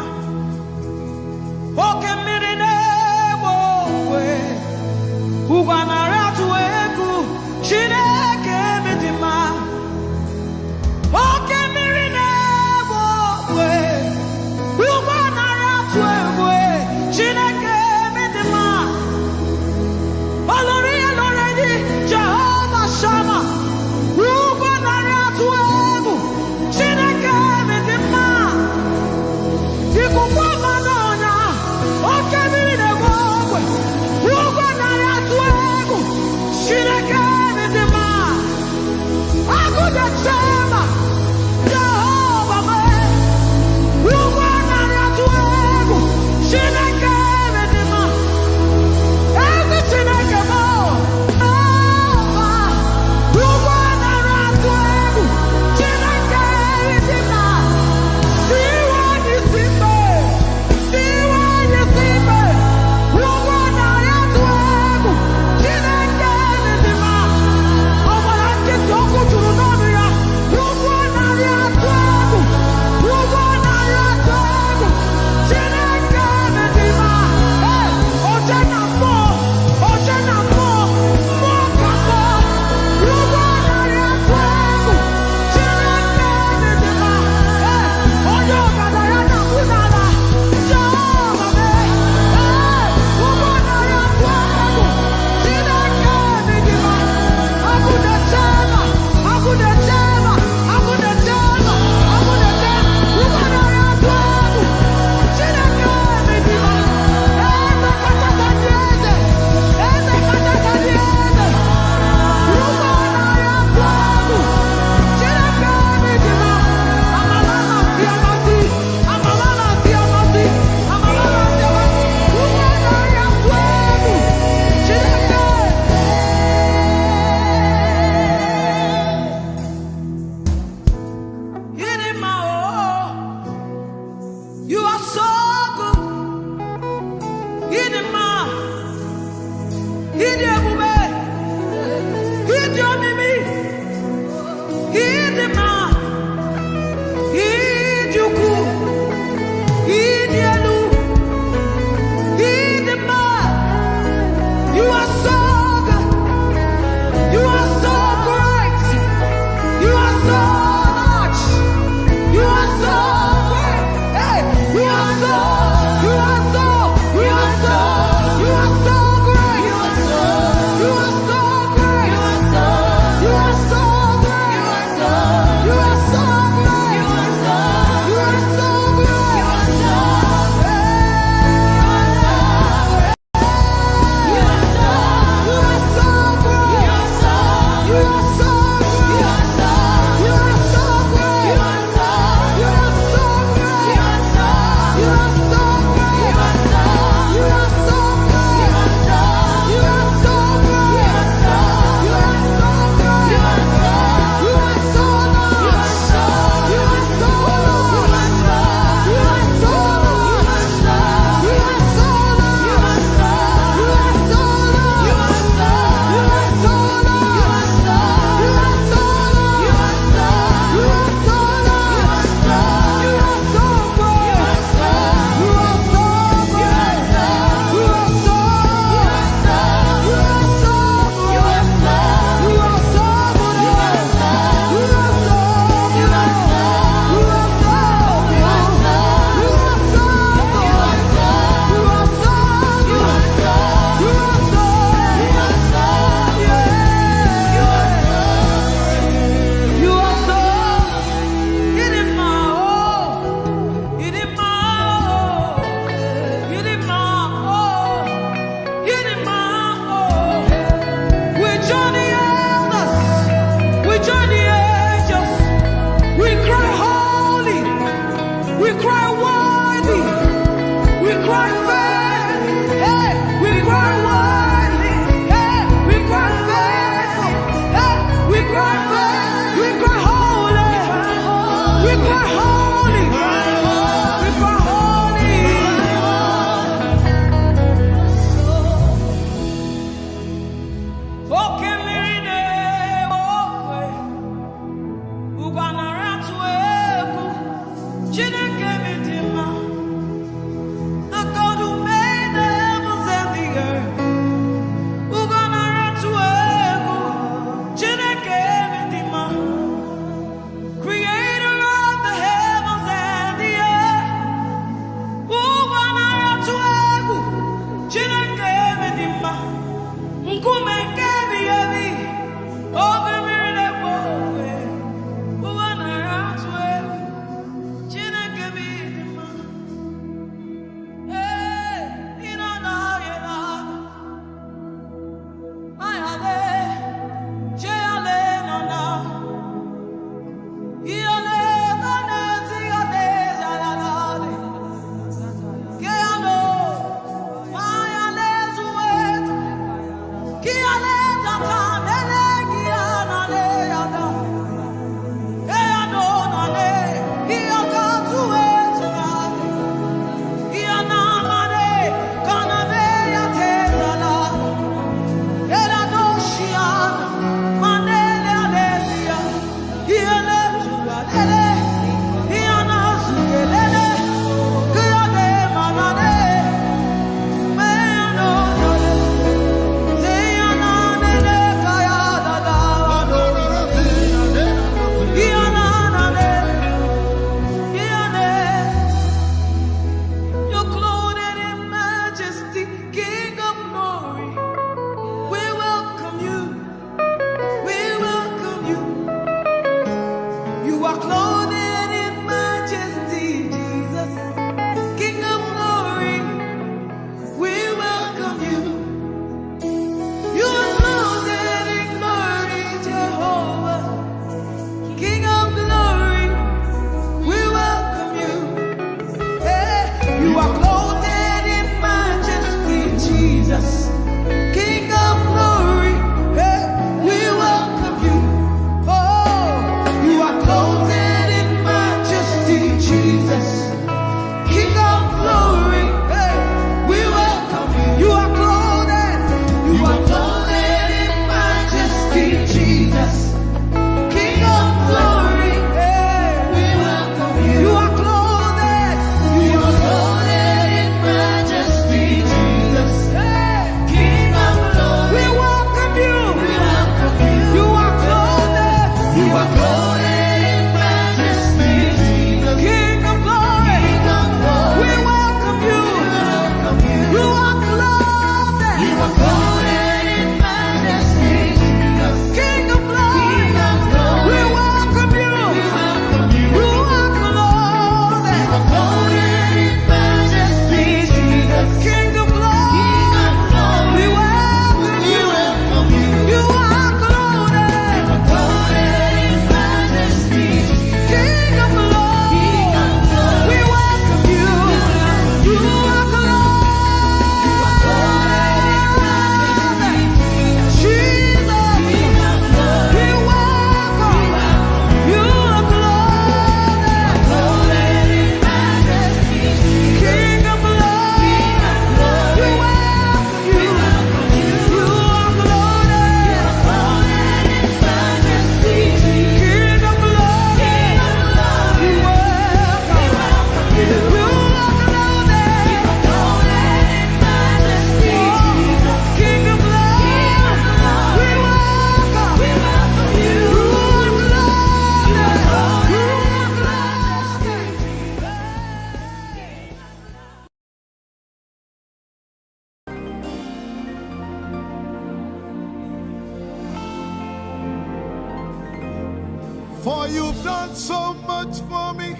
For you've done so much for me,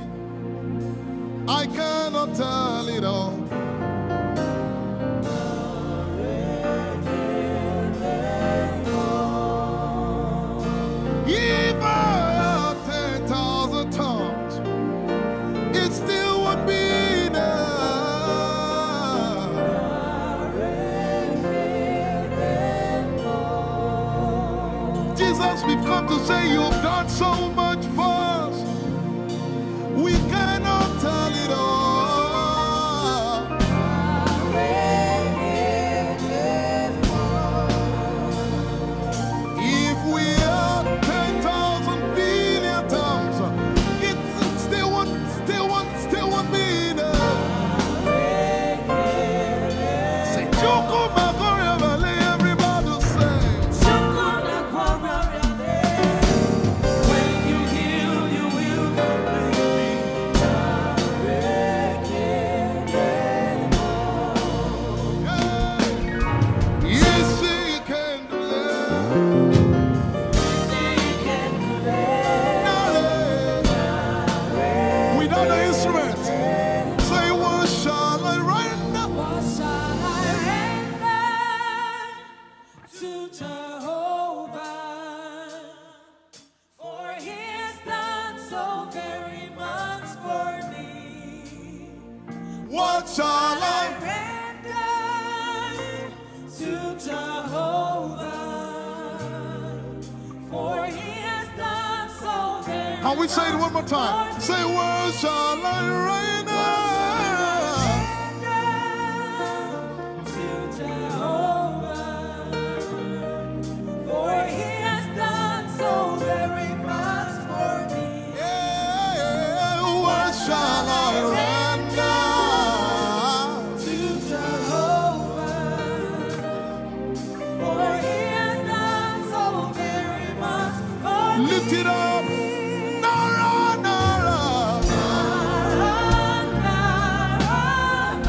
I cannot tell it all. If I had ten thousand tongues, it still won't be enough. Jesus, we've come to say you've done so much for us. We cannot tell it all. If we had ten thousand billion tongues, it still won't, still won't, still won't be enough. Say, "Chukwu Makoria Valley," everybody say. When you heal, you will completely. Yes, he can do it. Without the instrument, say, "What shall I render?" What shall I render to Jehovah? For he has done so very much for me. What shall I render to Jehovah? For he has done so very much for me. Can we say it one more time? Say, "What shall I render?" To Jehovah, for he has done so very much for me. Yeah, what shall I render to Jehovah? For he has done so very much for me. Lift it up. Nara, nara. Nara, nara,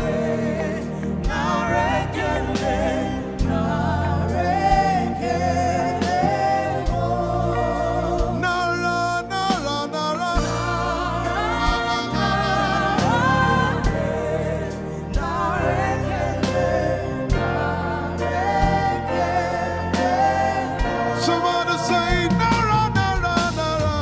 eh. Nara, ekele, nara, ekele, oh. Nara, nara, nara. Nara, nara, eh. Somebody say, "Nara, nara, nara."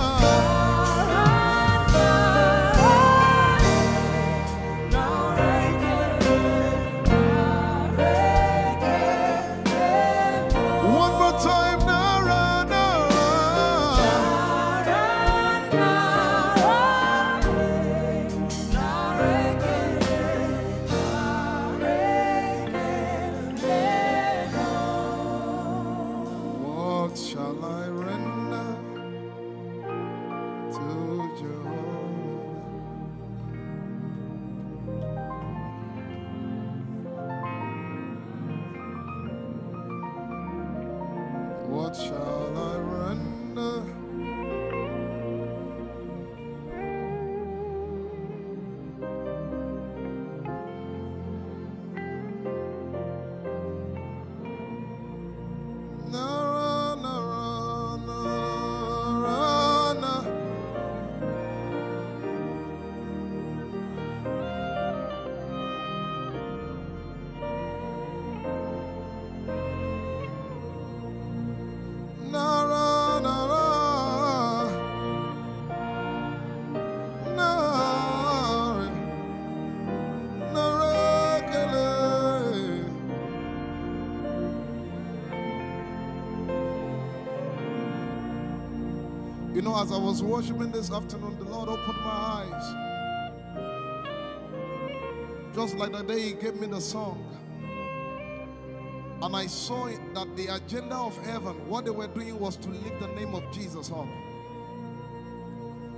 One more time, "Nara, nara." What shall I render to Jehovah? What shall I render? Nara, nara, nara, na. Nara, nara, nara, nara, kele. You know, as I was worshiping this afternoon, the Lord opened my eyes. Just like the day He gave me the song. And I saw it that the agenda of heaven, what they were doing was to lift the name of Jesus up.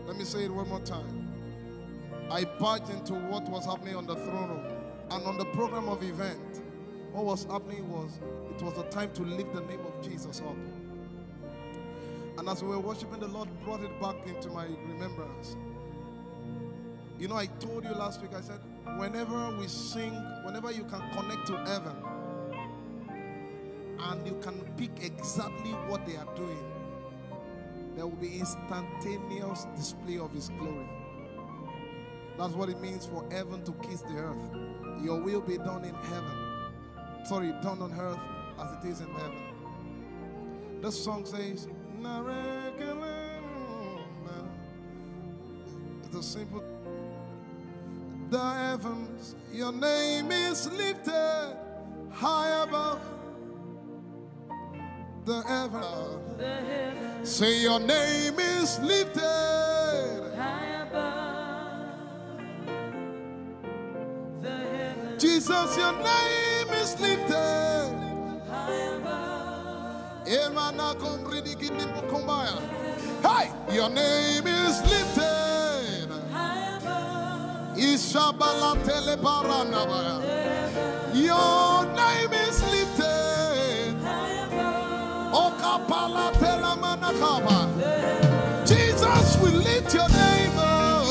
Let me say it one more time. I barged into what was happening on the throne room and on the program of event. What was happening was, it was a time to lift the name of Jesus up. And as we were worshiping, the Lord brought it back into my remembrance. You know, I told you last week, I said, whenever we sing, whenever you can connect to heaven, and you can pick exactly what they are doing, There will be instantaneous display of his glory. That's what it means for heaven to kiss the earth. Your will be done in heaven. Sorry, done on earth as it is in heaven. This song says, "Narekelema." It's a simple. The heavens, your name is lifted high above the heavens. Say, "Your name is lifted high above the heavens." Jesus, your name is lifted high above. Emana komridi kini mukumbaya. Hey, your name is lifted. Ishabala telebaranabaya. Your name is lifted. Okapala telamanakaba. Jesus, we lift your name up.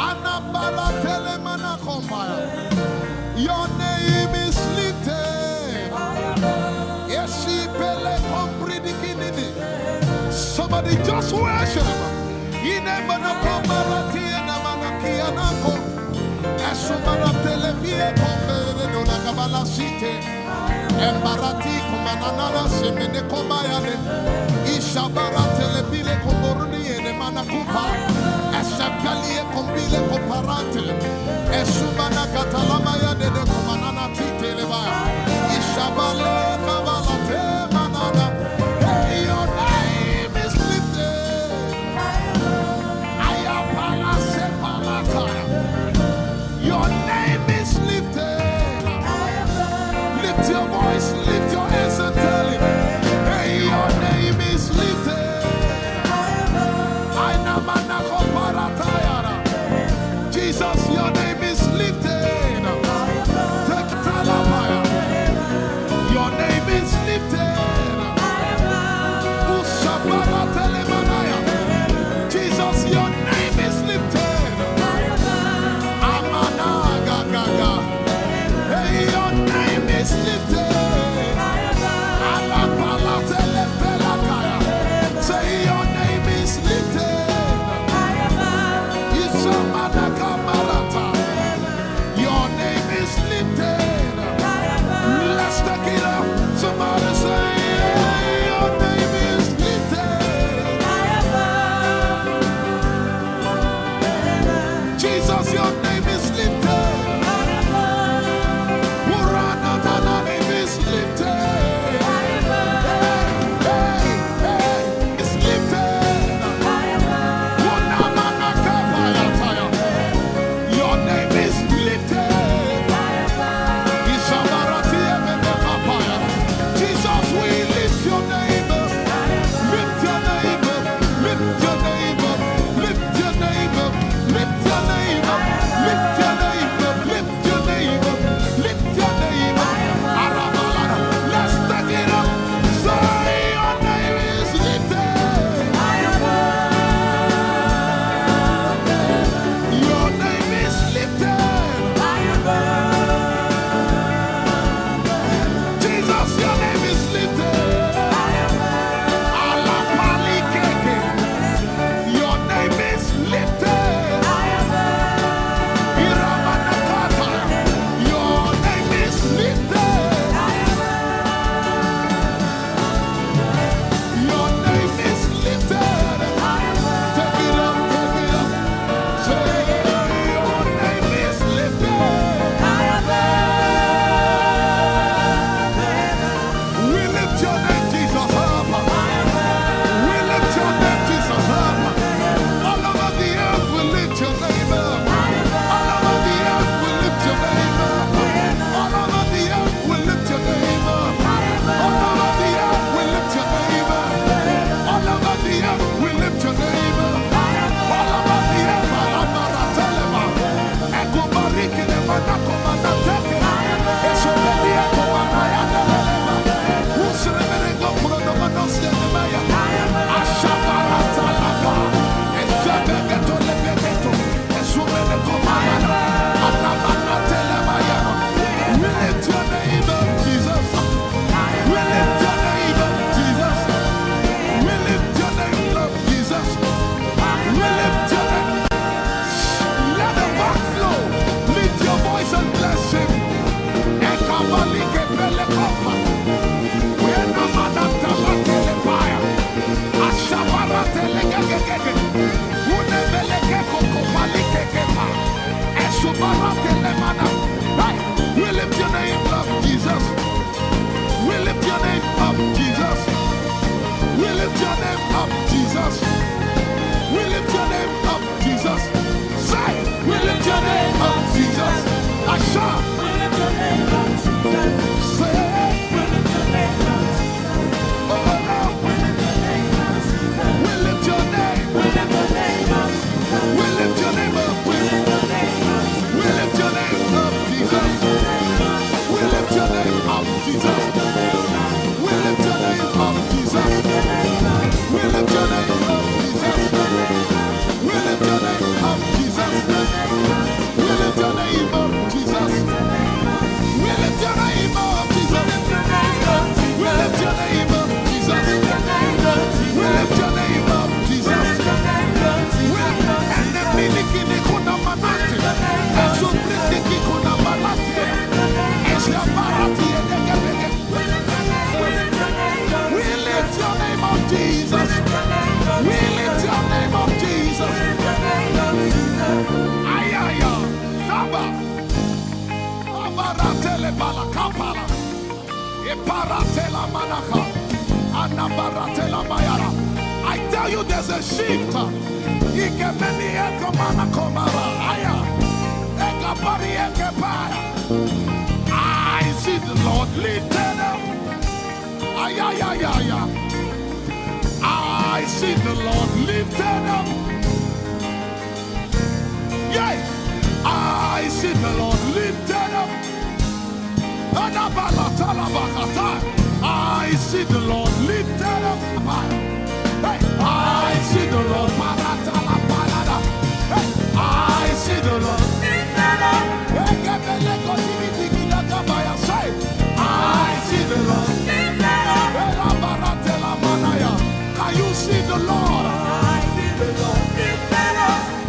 Anabala telemanakombaya. Your name is lifted. Eshipele kompridikinini. Somebody just worship. Inemana kombarati enamana kianako. Esumara telebie kombere dona kabala site. Embarati kumanana semene kombayane. Ishabara telebile komboruni ene manakupa. Eshapalie kombile koparate. Esumana katalama ya dede kumanana titeleba. Ishabale kabalate manana. Hey, your name is lifted. Ayapala sepalata. Your name is lifted. Lift your voice, lift your hands and tell him, "Hey, your name is lifted." Aina manako paratayara. Jesus, your name is lifted. Take talabaya. Your name is lifted. Usabara telemanaya. Jesus, your name is lifted. Amana ga ga ga. Hey, your name is lifted. Alapala telepelakaya. Say, "Your name is lifted." Isamana kamarata. Your name is lifted. Let's take it up. Somebody say, "Your name is lifted." Jesus, your name is lifted. Urana, your name is lifted. Hey, hey, hey, it's lifted. Unamanakapayataya. Your name is lifted. Ishabaratiemekapaya. Jesus, we lift your name up. Lift your name up. Lift your name up. Lift your name up. Lift your name up. We lift your name up, Jesus. Asha. We lift your name up, Jesus. Say, we lift your name up, Jesus. Oh, oh, oh. We lift your name up, Jesus. We lift your name. We lift your name up, Jesus. We lift your name up. We lift your name up, Jesus. We lift your name up, Jesus. We lift your name up, Jesus. We lift your name up, Jesus. We lift your name up, Jesus. We lift your name up, Jesus. We lift your name up, Jesus. We lift your name up, Jesus. We lift your name up, Jesus. We, and the miliki ni kuna manati. Esu priti ki kuna manati. Esu barati. We lift your name up, Jesus. We lift your name up, Jesus. Ayaya, Saba. Abaratele balakapala. Iparatela manaka. Anabaratela mayara. I tell you, there's a shift. Ikemeni ekomana komara. Aya. Ekapari ekepaya. I see the Lord lifted up. Ay, ay, ay, ay, ay. I see the Lord lifted up. Yeah, I see the Lord lifted up. Adabalatalabahatai. I see the Lord lifted up. Hey, I see the Lord. Paratalabalada. Hey, I see the Lord. Ekebelekosibitikidakabaya. Say, I see the Lord. Elabaratelamanaya. Can you see the Lord?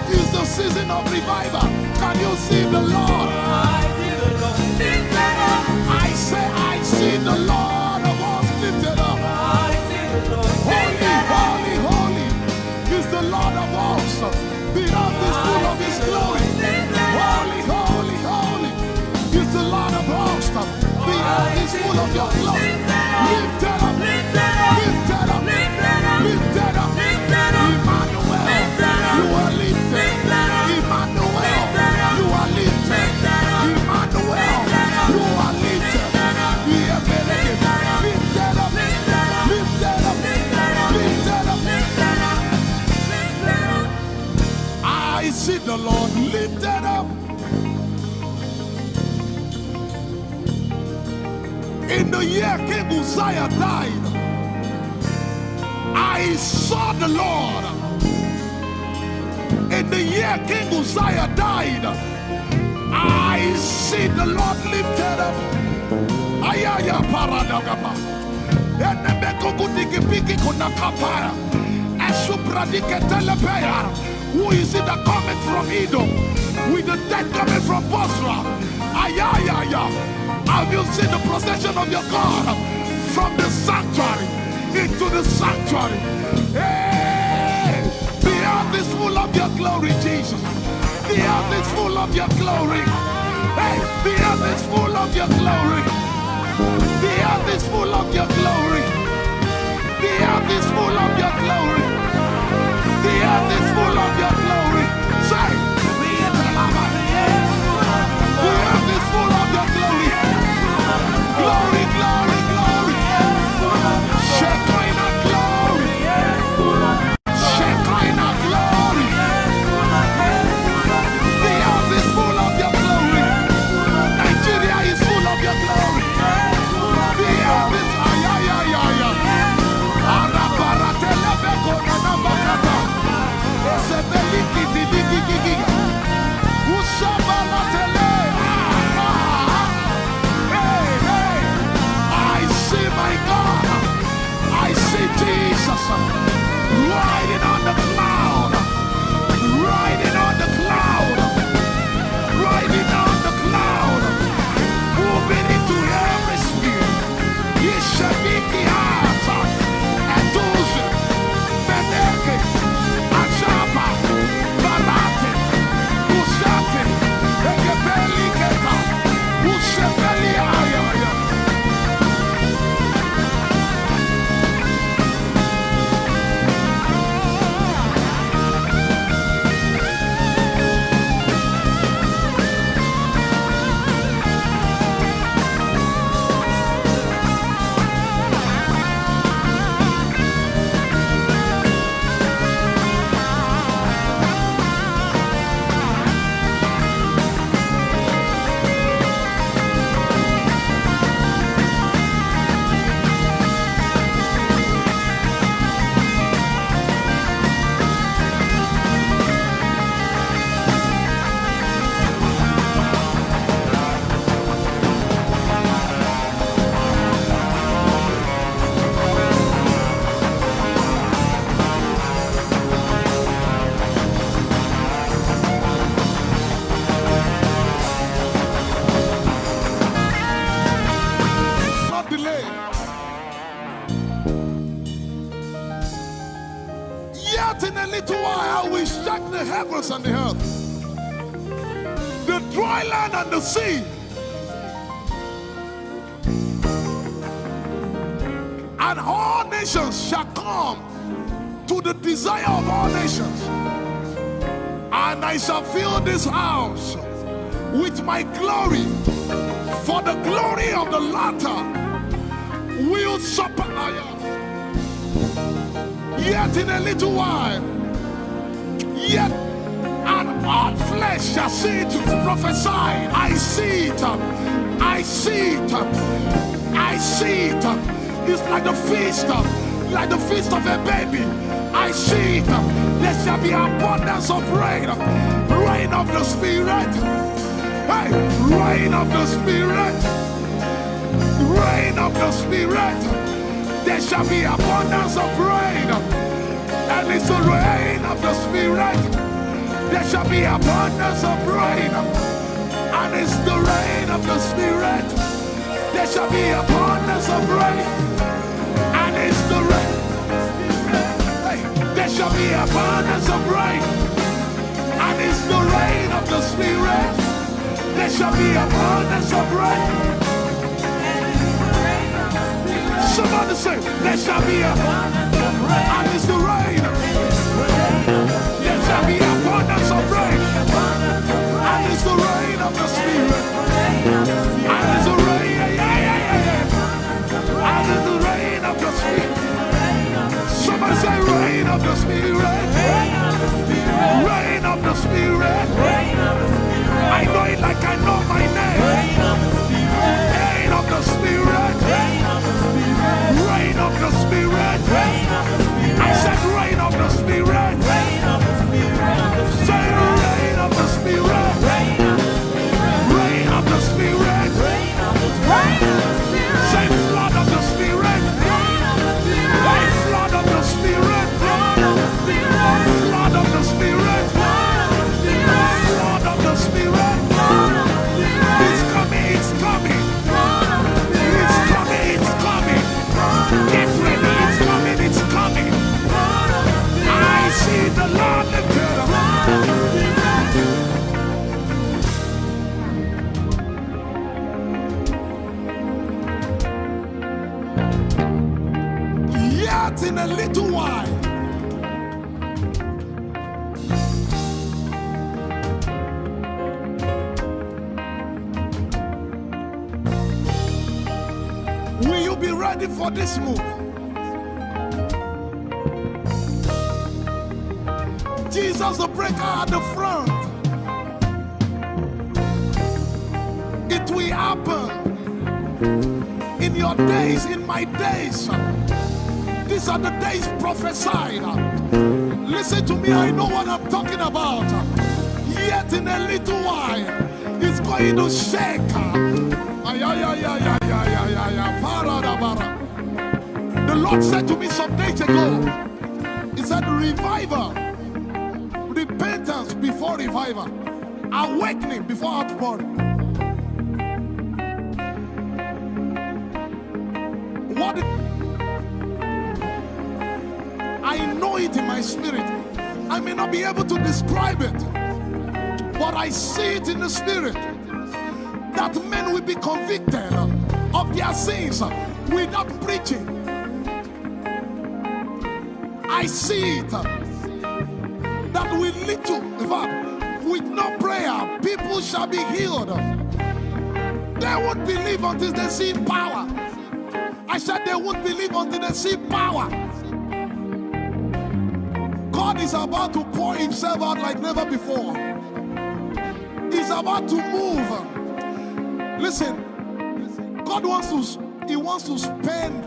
It's the season of revival. Can you see the Lord? I say, I see the Lord of hosts lifted up. Holy, holy, holy is the Lord of hosts. The earth is full of his glory. Holy, holy, holy is the Lord of hosts. The earth is full of your glory. Lifted up, lifted up, lifted up, lifted up. Emmanuel, you are lifted. Emmanuel, you are lifted. Emmanuel, you are lifted. Lifted up, lifted up, lifted up, lifted up. I see the Lord lifted up. In the year King Uzziah died, I saw the Lord. In the year King Uzziah died, I see the Lord lifted up. Ayaya paradagaba. Enebekukudikipiki kunakapaya. Esupradiketelepeyara. Who is it that cometh from Edom with the dead coming from Bozrah? Ayayaya. Have you seen the procession of your God from the sanctuary into the sanctuary? Hey, the earth is full of your glory, Jesus. The earth is full of your glory. Hey, the earth is full of your glory. The earth is full of your glory. The earth is full of your glory. The earth is full of your glory. Say, the earth is full of your glory. Glory, glory, glory. Shekinah glory. Shekinah glory. The earth is full of your glory. Nigeria is full of your glory. The earth is, ay, ay, ay, ay, ay. Arabaratelebeko nanabakata. Esebeli heavens and the earth, the dry land and the sea. And all nations shall come to the desire of all nations. And I shall fill this house with my glory, for the glory of the latter will surpass. Yet in a little while, yet and all flesh shall see it. Prophesy. I see it. I see it. I see it. It's like the feast, like the feast of a baby. I see it. There shall be abundance of rain. Rain of the Spirit. Hey, rain of the Spirit. Rain of the Spirit. There shall be abundance of rain. And it's the rain of the Spirit. There shall be abundance of rain. And it's the rain of the Spirit. There shall be abundance of rain. And it's the rain. Hey, there shall be abundance of rain. And it's the rain of the Spirit. There shall be abundance of rain. Somebody say, there shall be a, and it's the rain. There shall be abundance of rain. And it's the rain of the Spirit. And it's the rain, yeah, yeah, yeah, yeah, yeah. And it's the rain of the Spirit. Somebody say, rain of the Spirit. Rain of the Spirit. I know it like I know my name. Rain of the Spirit. Rain of the Spirit. I said, rain of the Spirit. Say, rain of the Spirit. Rain of the Spirit. Say, flood of the Spirit. Hey, flood of the Spirit. Flood of the Spirit. Flood of the Spirit. It's coming, it's coming. It's coming, it's coming. Get ready, it's coming, it's coming. I see the Lord lifted up. Yet in a little while, will you be ready for this move? Jesus, the breaker at the front. It will happen in your days, in my days. These are the days prophesied. Listen to me, I know what I'm talking about. Yet in a little while, it's going to shake. Ay, ay, ay, ay, ay, ay, ay, ay, ay, para da bara. The Lord said to me some days ago, He said, revival, repentance before revival, awakening before outpouring. What I know it in my spirit. I may not be able to describe it, but I see it in the spirit that men will be convicted of their sins without preaching. I see it that with little, in fact, with no prayer, people shall be healed. They won't believe until they see power. I said they won't believe until they see power. God is about to pour himself out like never before. He's about to move. Listen, God wants to, he wants to spend.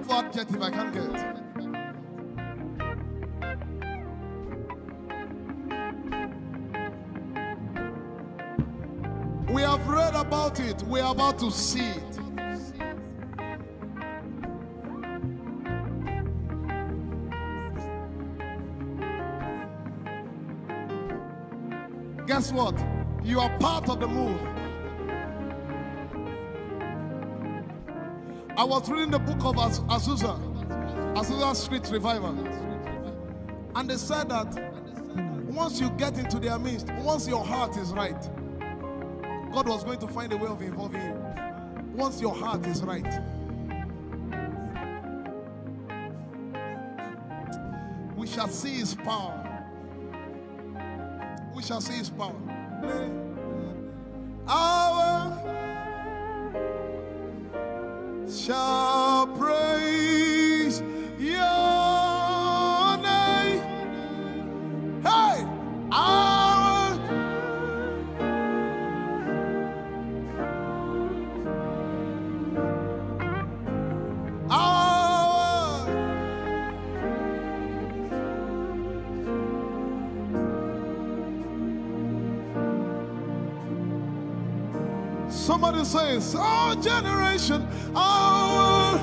What adjective I can't get. We have read about it. We are about to see it. Guess what? You are part of the move. I was reading the book of Az-, Azusa, Azusa Street Revival. And they said that once you get into their midst, once your heart is right, God was going to find a way of involving you. Once your heart is right, we shall see his power. We shall see his power. Our shall praise your name. Hey, our our Somebody says, our generation, our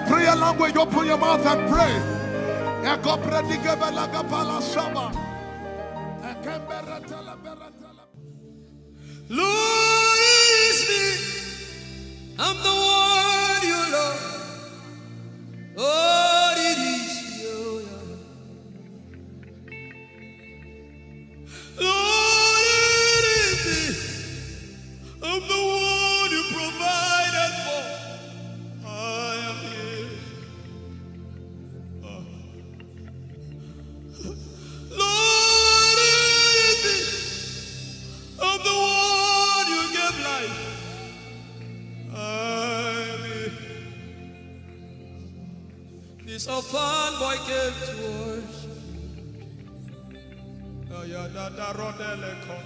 Prayer language, open your mouth and pray. Ekopredigebelagapalashaba. Ekembereteleberetele. Lord, it is me. I'm the one you love. Lord, it is you. Lord, it is me. I'm the one you provided for. I am here. Oh. Lord, it is me. I'm the one you gave life. I am here. This orphan boy came to worship. Ayadadarodeleko.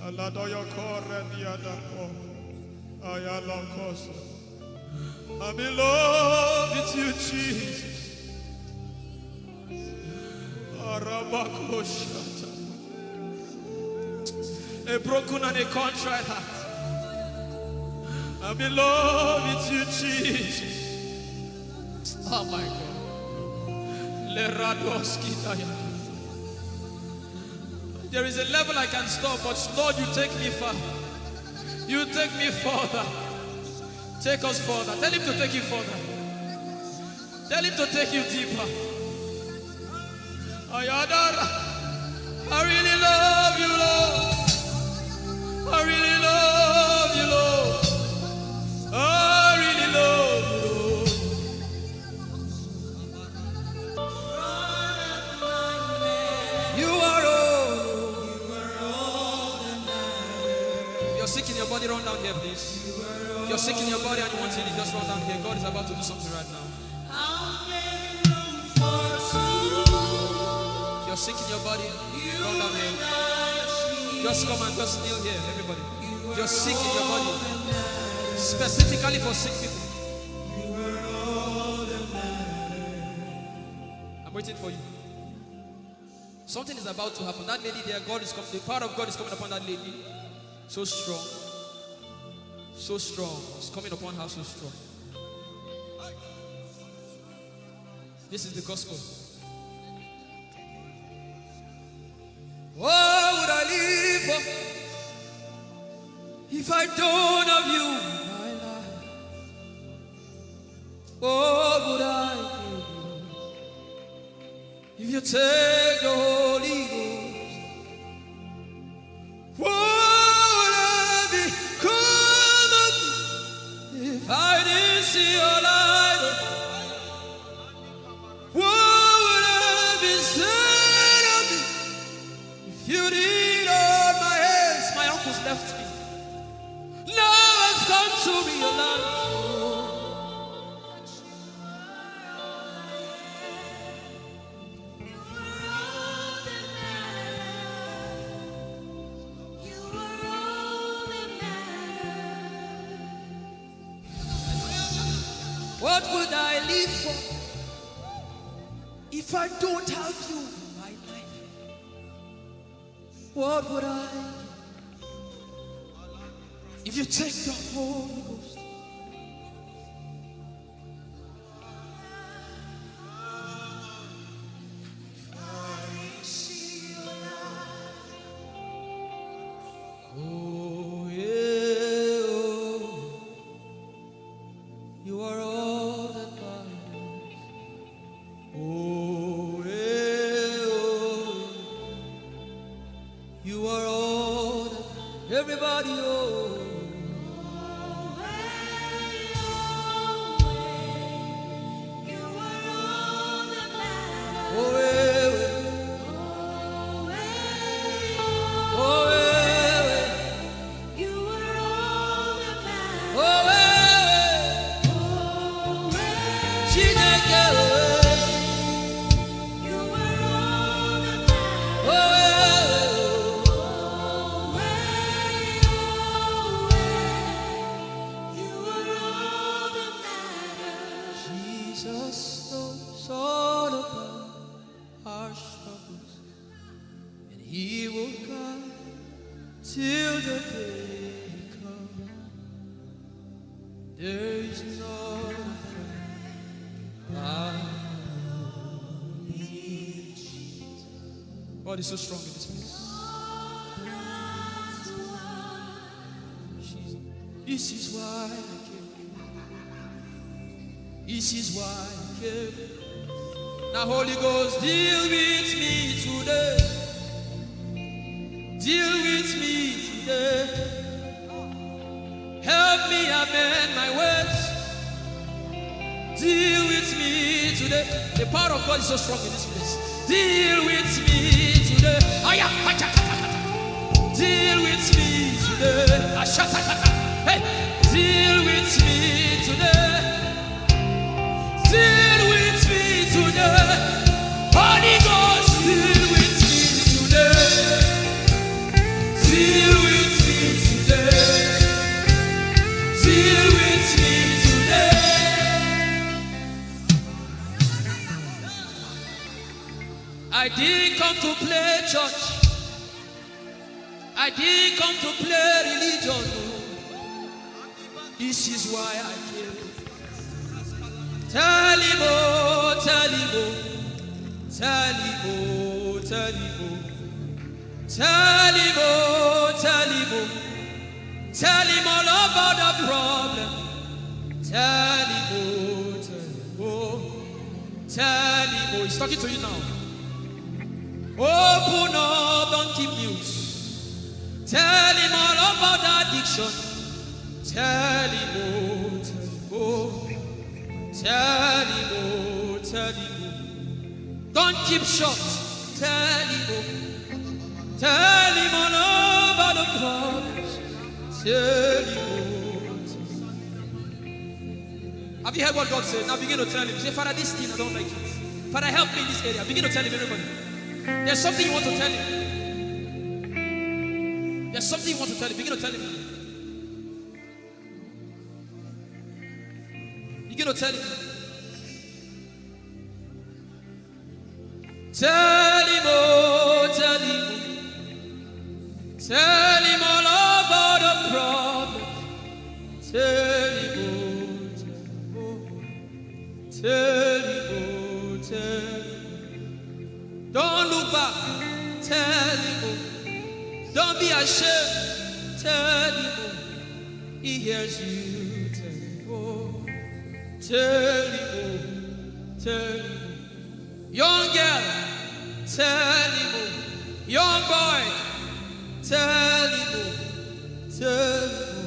Aladoyokorediadako. Ayalokoso. I'm in love with you, Jesus. Arabakoshata. A broken and a contrite heart. I'm in love with you, Jesus. Oh my God. Leradoskitaya. There is a level I can stop, but Lord, you take me far. You take me further. Take us further. Tell him to take you further. Tell him to take you deeper. Ayadara. I really love you, Lord. I really love you, Lord. I really love you, Lord. You are all. If you're sick in your body, run down here, please. If you're sick in your body and you want healing, just run down here. God is about to do something right now. If you're sick in your body, run down here. Just come and just kneel here, everybody. If you're sick in your body, specifically for sick people, I'm waiting for you. Something is about to happen. That lady there, God is coming. The power of God is coming upon that lady. So strong. So strong. It's coming upon her so strong. This is the gospel. What would I live for if I don't have you in my life? What would I do if you take the Holy Ghost? What would I become of me if I didn't see your light? What would I be said of me if you didn't hold my hands? My uncles left me. Now has come to realize. What would I live for if I don't have you in my life? What would I if you take the Holy Ghost? Oh, yeah, oh. You are all that matters. Oh, yeah, oh. You are all that. Everybody, oh. Oh, eh, eh. Oh, eh, eh. Oh, eh, eh. Chineke, oh, eh. Jesus knows all about our struggles, and He will guide till the day comes. There is no friend God is so strong in this place. Jesus. This is why I came. This is why I came. Now, Holy Ghost, deal with me today. Deal with me today. Help me amend my ways. Deal with me today. The power of God is so strong in this place. Deal with me today. Aya, acha, kata, kata. Deal with me today. Ashata, kata. Hey, deal with me today. Deal with me today. Holy Ghost, deal with me today. Deal with me today. Deal with me today. I didn't come to play church. I didn't come to play religion. Oh. This is why I came. Tell him, oh, tell him, oh. Tell him, oh, tell him, oh. Tell him, oh, tell him, oh. Tell him all about the problem. Tell him, oh, tell him, oh. Tell him, oh. He's talking to you now. Open up, don't keep mute. Tell him all about the addiction. Tell him, oh, tell him, oh. Tell him, oh, tell him, oh. Don't keep short. Tell him, oh. Tell him all about the problems. Tell him, oh, tell him. Have you heard what God said? Now begin to tell him. Say, "Father, this thing, I don't like it. Father, help me in this area." Begin to tell him, everybody. There's something you want to tell him. There's something you want to tell him. Begin to tell him. Begin to tell him. Tell him, oh, tell him. Tell him all about the problem. Tell him, oh, tell him, oh. Tell him, oh, tell him. Don't look back. Tell him, oh. Don't be ashamed. Tell him, oh. He hears you. Tell him, oh. Tell him, oh. Tell him, oh. Young girl, tell him, oh. Young boy, tell him, oh. Tell him, oh.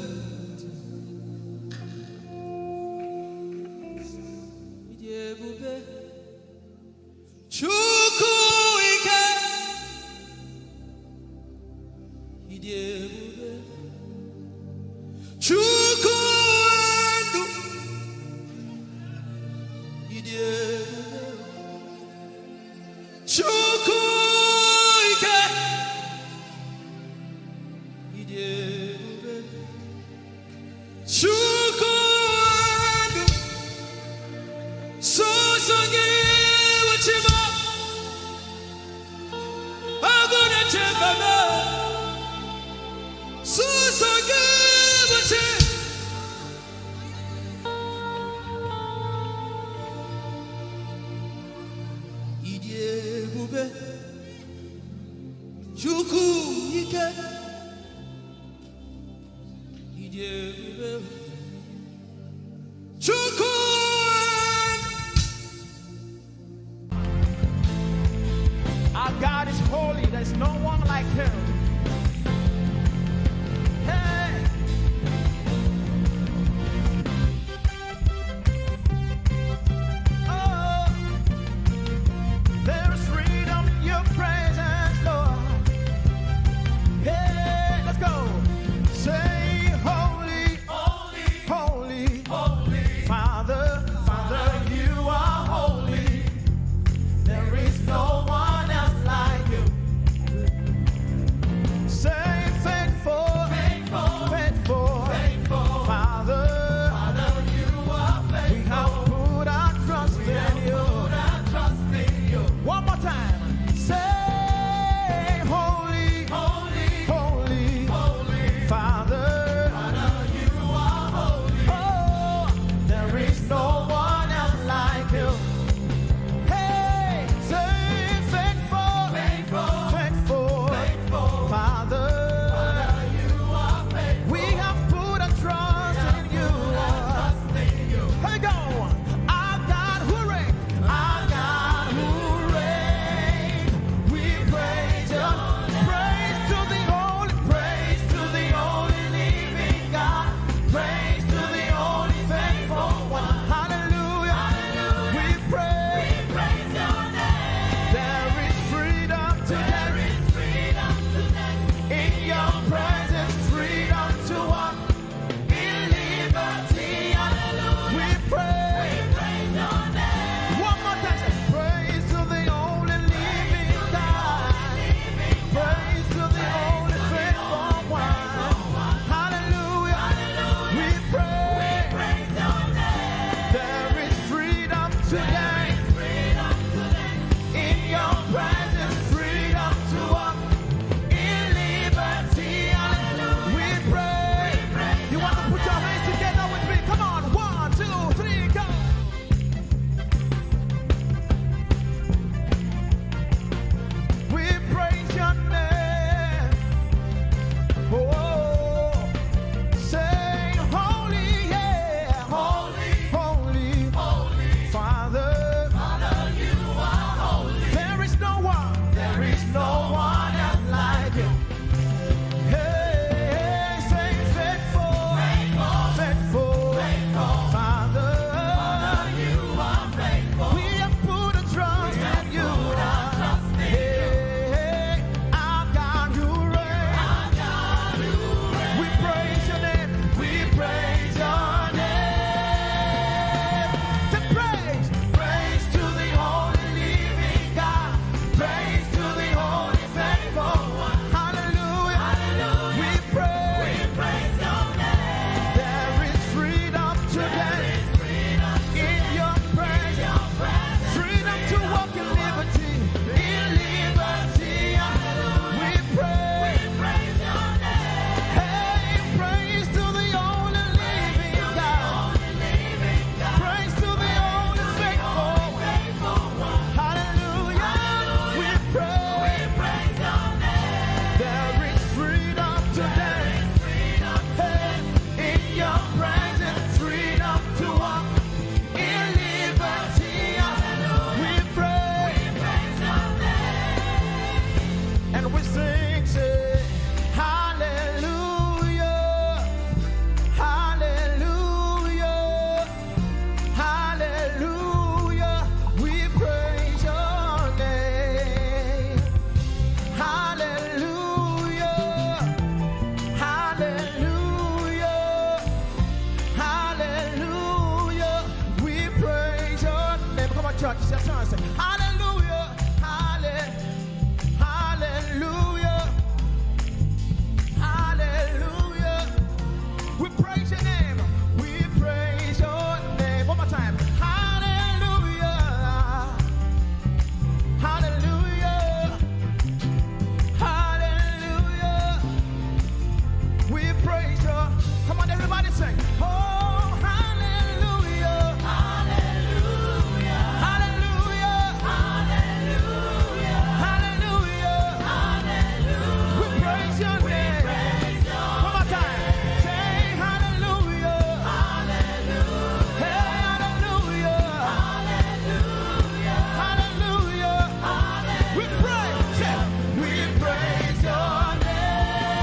Ịdị ebube. Chukwu ike. Ịdị ebube. Chukwu ndụ. Ịdị ebube. Chukwu ike. Ịdị ebube. Chukwu ndụ. Sọsọ gị bụ Chi m. Agụ na-eche mba m. Sọsọ gị bụ Chi. Ịdị ebube. Chukwu ike. Ịdị ebube. Chukwu. Our God is holy. There's no one like him. Hey. Oh, there's freedom in your presence, Lord. Hey, let's go. Say, "Holy, holy, holy, holy, Father, Father, you are holy. There is no one else like you." Church, it's your turn. Say, hallelujah, halle-, hallelujah, hallelujah. We praise your name. We praise your name. One more time. Hallelujah. Hallelujah. Hallelujah. We praise you. Come on, everybody sing. Oh, hallelujah. Hallelujah. Hallelujah. Hallelujah. We praise your name. One more time. Say hallelujah. Hey, hallelujah. Hallelujah. We praise, say, we praise your name.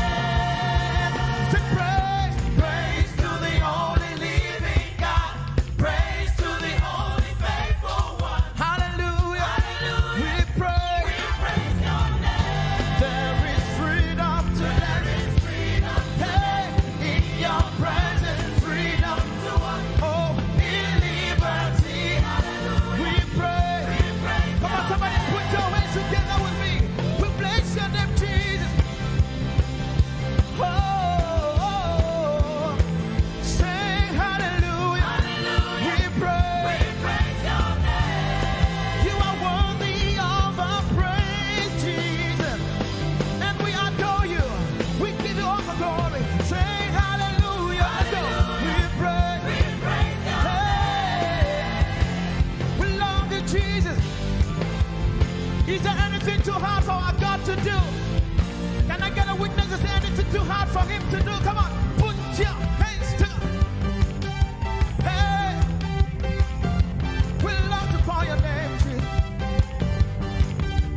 Say praise, praise to the only living God. Praise to the only faithful one. Hallelujah. Hallelujah. We praise. We praise your name. There is freedom today. There is freedom today. Hey, in your presence, freedom to walk. Oh, in liberty. Hallelujah. We praise. We praise. Come on, somebody put your hands together with me. We bless your name, Jesus. Oh, oh, oh. Say hallelujah. Hallelujah. We praise. We praise your name. You are worthy of our praise, Jesus. And we adore you. We give you all the glory. Say hallelujah. Let's go. Hallelujah. We praise. We praise your name. Hey. We love you, Jesus. Is there anything too hard for our God to do? Can I get a witness? Is there anything too hard for him to do? Come on, put your hands together. Hey, we love to call your name, Jesus.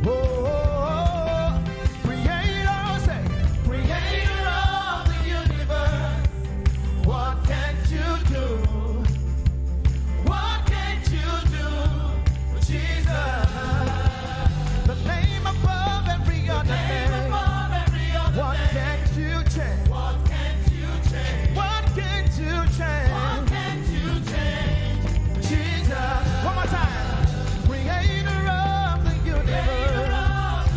Oh, creator, say, creator of the universe. What can't you do? What can't you do, Jesus? The name above every other name. What can't you change? What can't you change? What can't you change? Jesus. One more time. Creator of the universe.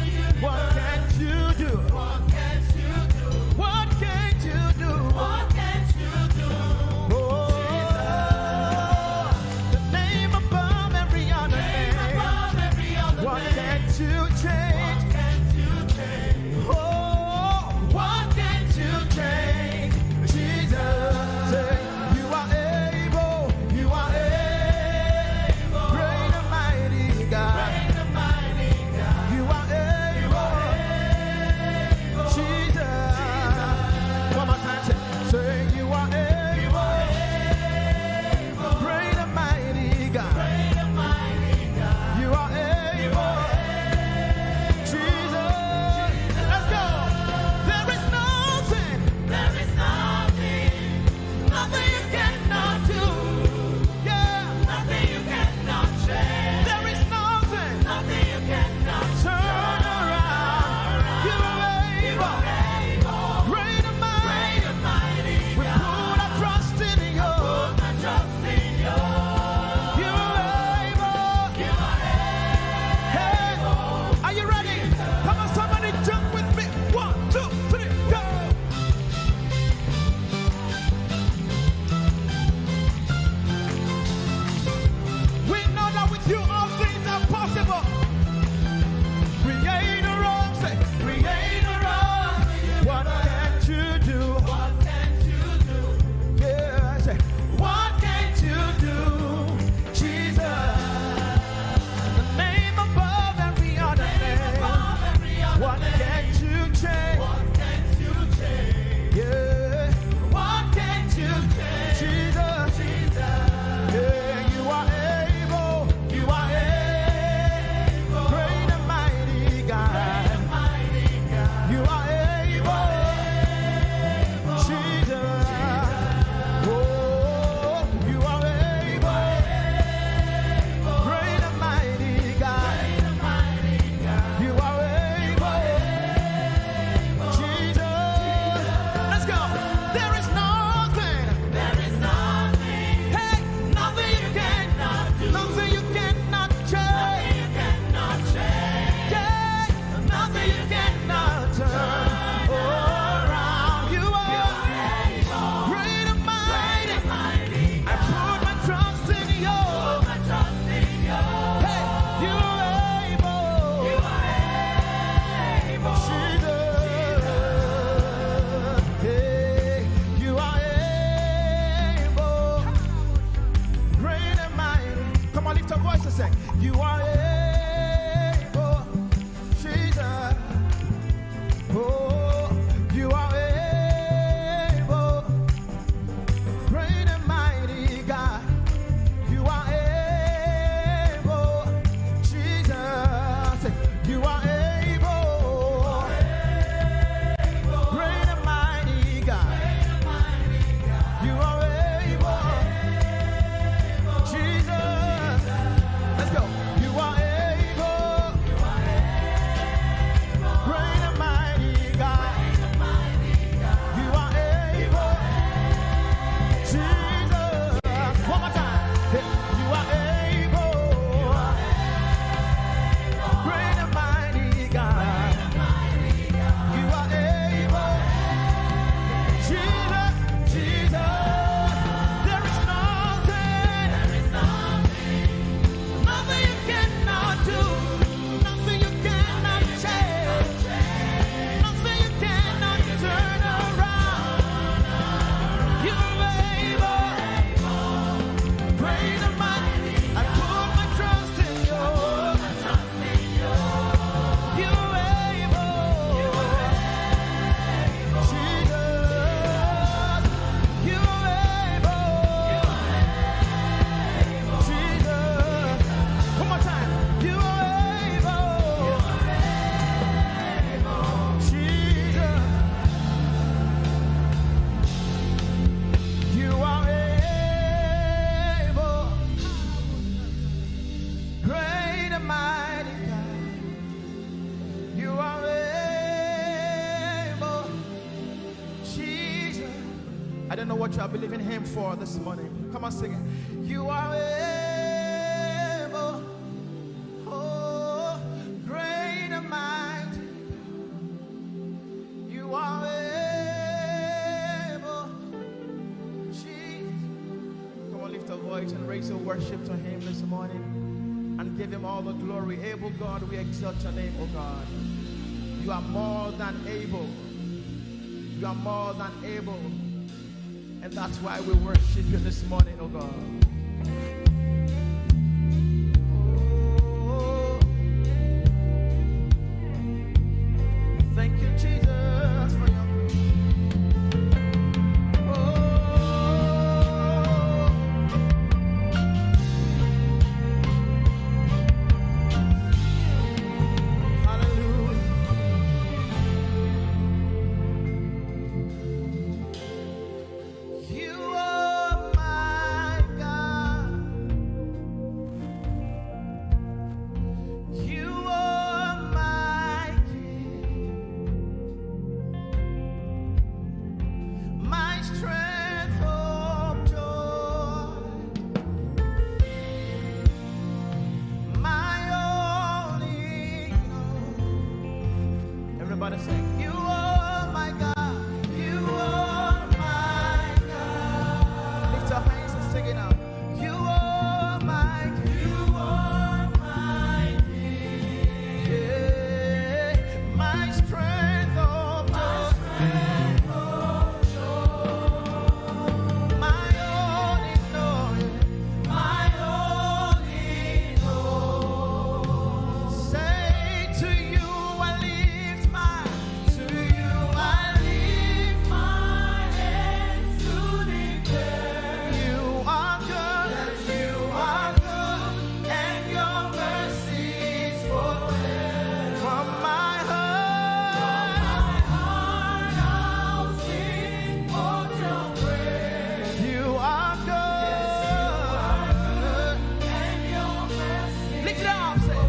What can't you do? What can't you do? What can't you do? What can't you do? Oh, the name above every other name. What can't you change? Oh, what can't you change? Jesus, say, you are able, you are able. Great and mighty God. Great and mighty God. You are able. Jesus. One more time, say, say, you are able. Great and mighty God. Great and mighty God. You are able. Just a sec. You are able, Jesus. Oh, you are able. Great and mighty God. You are able, Jesus. You are able. Great and mighty God. You are able. Jesus. Let's go. You are able. Great and mighty God. You are able. Jesus. One more time. You are able. Great and mighty God. You are able. Jesus, Jesus, there is nothing, nothing you cannot do, nothing you cannot change, nothing you cannot turn around. You're able. Great and mighty, I put my trust in you. You're able. Jesus, you're able. Jesus, one more time. You're able. Jesus, you are able. Great and mighty God, you are able. Jesus, I don't know what you are believing him for this morning. Come on, sing it. You are able. Oh, great and mighty. You are able. Jesus. Come on, lift a voice and raise your worship to him this morning and give him all the glory. Able God, we exalt your name, oh God. You are more than able. You are more than able. And that's why we worship you this morning, oh God. Oh, thank you, Jesus, for your grace. Oh, hallelujah. You are my God. You are my King. My strength, hope, joy. My only God. Everybody sing. You are my God. You are my God. Lift your hands and sing it out. You are my, you are my King. Yeah. My strength, oh, my strength, oh, my all in all, my all in all. Say, to you I lift my, to you I lift my hands to declare you are good, you are good, and your mercy is forever. From my heart, from my heart I'll sing for your praise. You are good. Yes, you are good, and your mercy. Lift it up, say,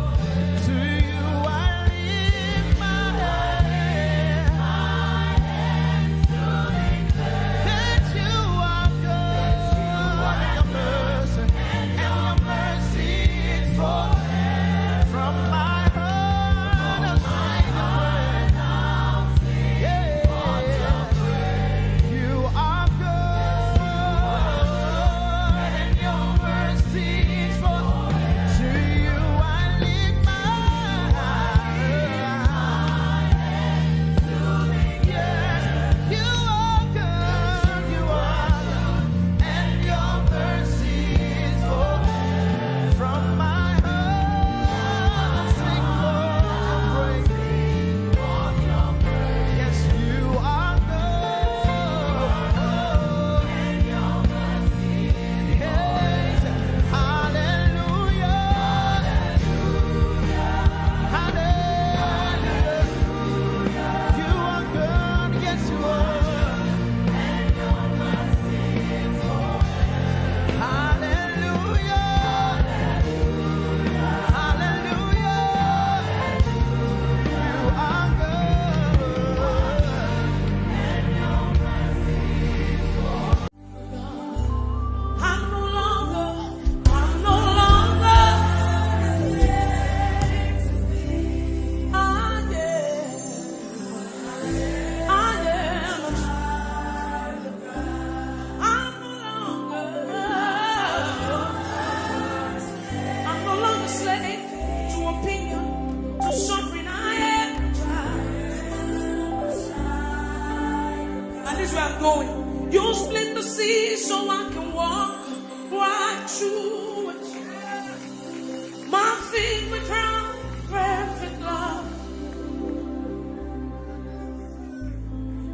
to you I lift my hands, my hands to declare that you are good, and your mercy, and your mercy is forever. From my heart, I'll sing your praise. Yeah. You are good, and your mercy is forever. To you I Slave to opinion, to suffering, I am a child. And this is where I'm going. You split the sea so I can walk right through it. My feet were ground, perfect love.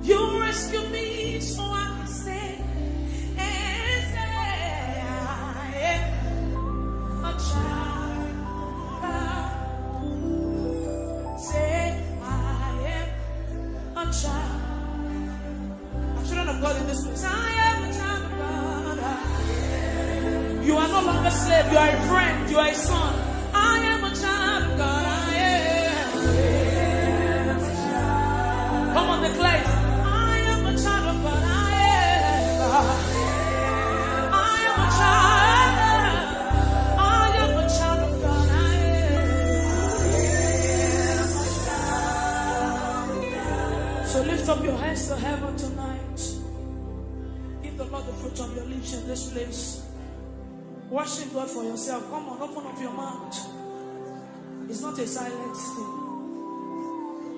You rescue me so I can say, and say, I am a child of God. Say, I am a child. A children of God in this place. I am a child of God. You are no longer slave. You are a friend. You are a son. I am a child of God. I am. Come on, declare it. I am a child of God. I am. I am a child. I am a child of God. I am. So lift up your hands to heaven tonight. Give the Lord the fruit of your lips in this place. Worship God for yourself. Come on, open up your mouth. It's not a silent thing.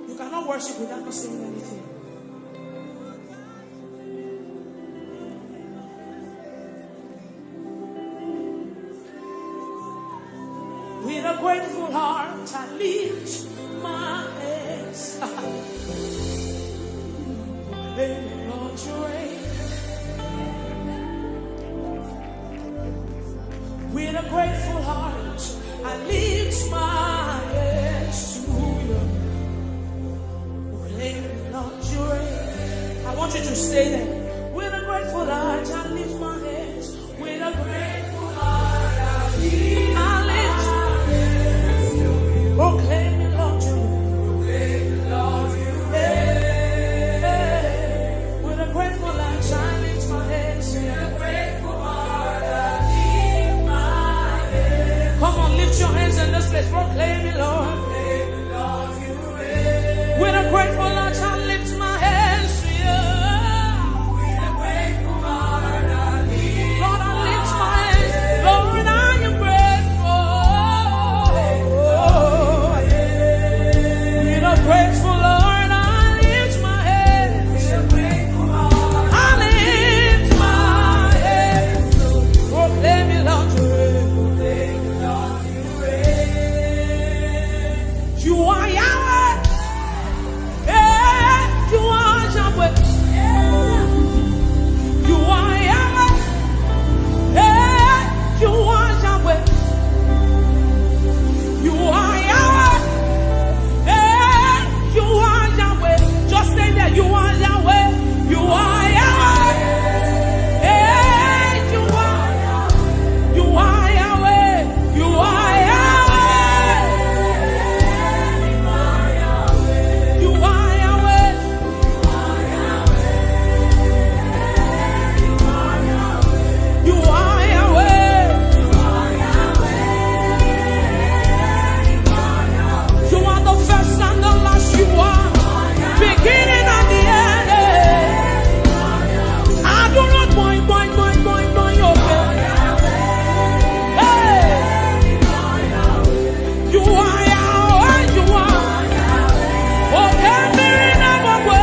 You cannot worship without not saying anything. With a grateful heart, I lift my hands. Baby, Lord, you reign. With a grateful heart, I lift my hands to you. Proclaiming, Lord, you reign. I want you to stay there. With a grateful heart, I lift my hands. With a grateful heart, I lift. Proclaiming, Lord, you reign. Hey, with a grateful heart, I lift my hands. Come on, lift your hands in this place. Proclaim it, Lord. With a grateful heart, I lift my hands to you. Lord, I lift my hands. Lord, I am grateful. With a grateful heart, I lift my hands. I lift my hands. Proclaim it, Lord, you reign. You are Yahweh. Hey, you are Yahweh. You are Yahweh. Hey, you are Yahweh. You are Yahweh. Hey, you are Yahweh. Just stay there. You are Yahweh. You are Yahweh. Hey, you are. You are Yahweh. You are Yahweh. You are Yahweh. You are Yahweh. You are the first and the last. You are beginning and the end. I do not point, point, point, point, point, okay. Hey. You are Yahweh, you are. Okay, Mirina Magwe.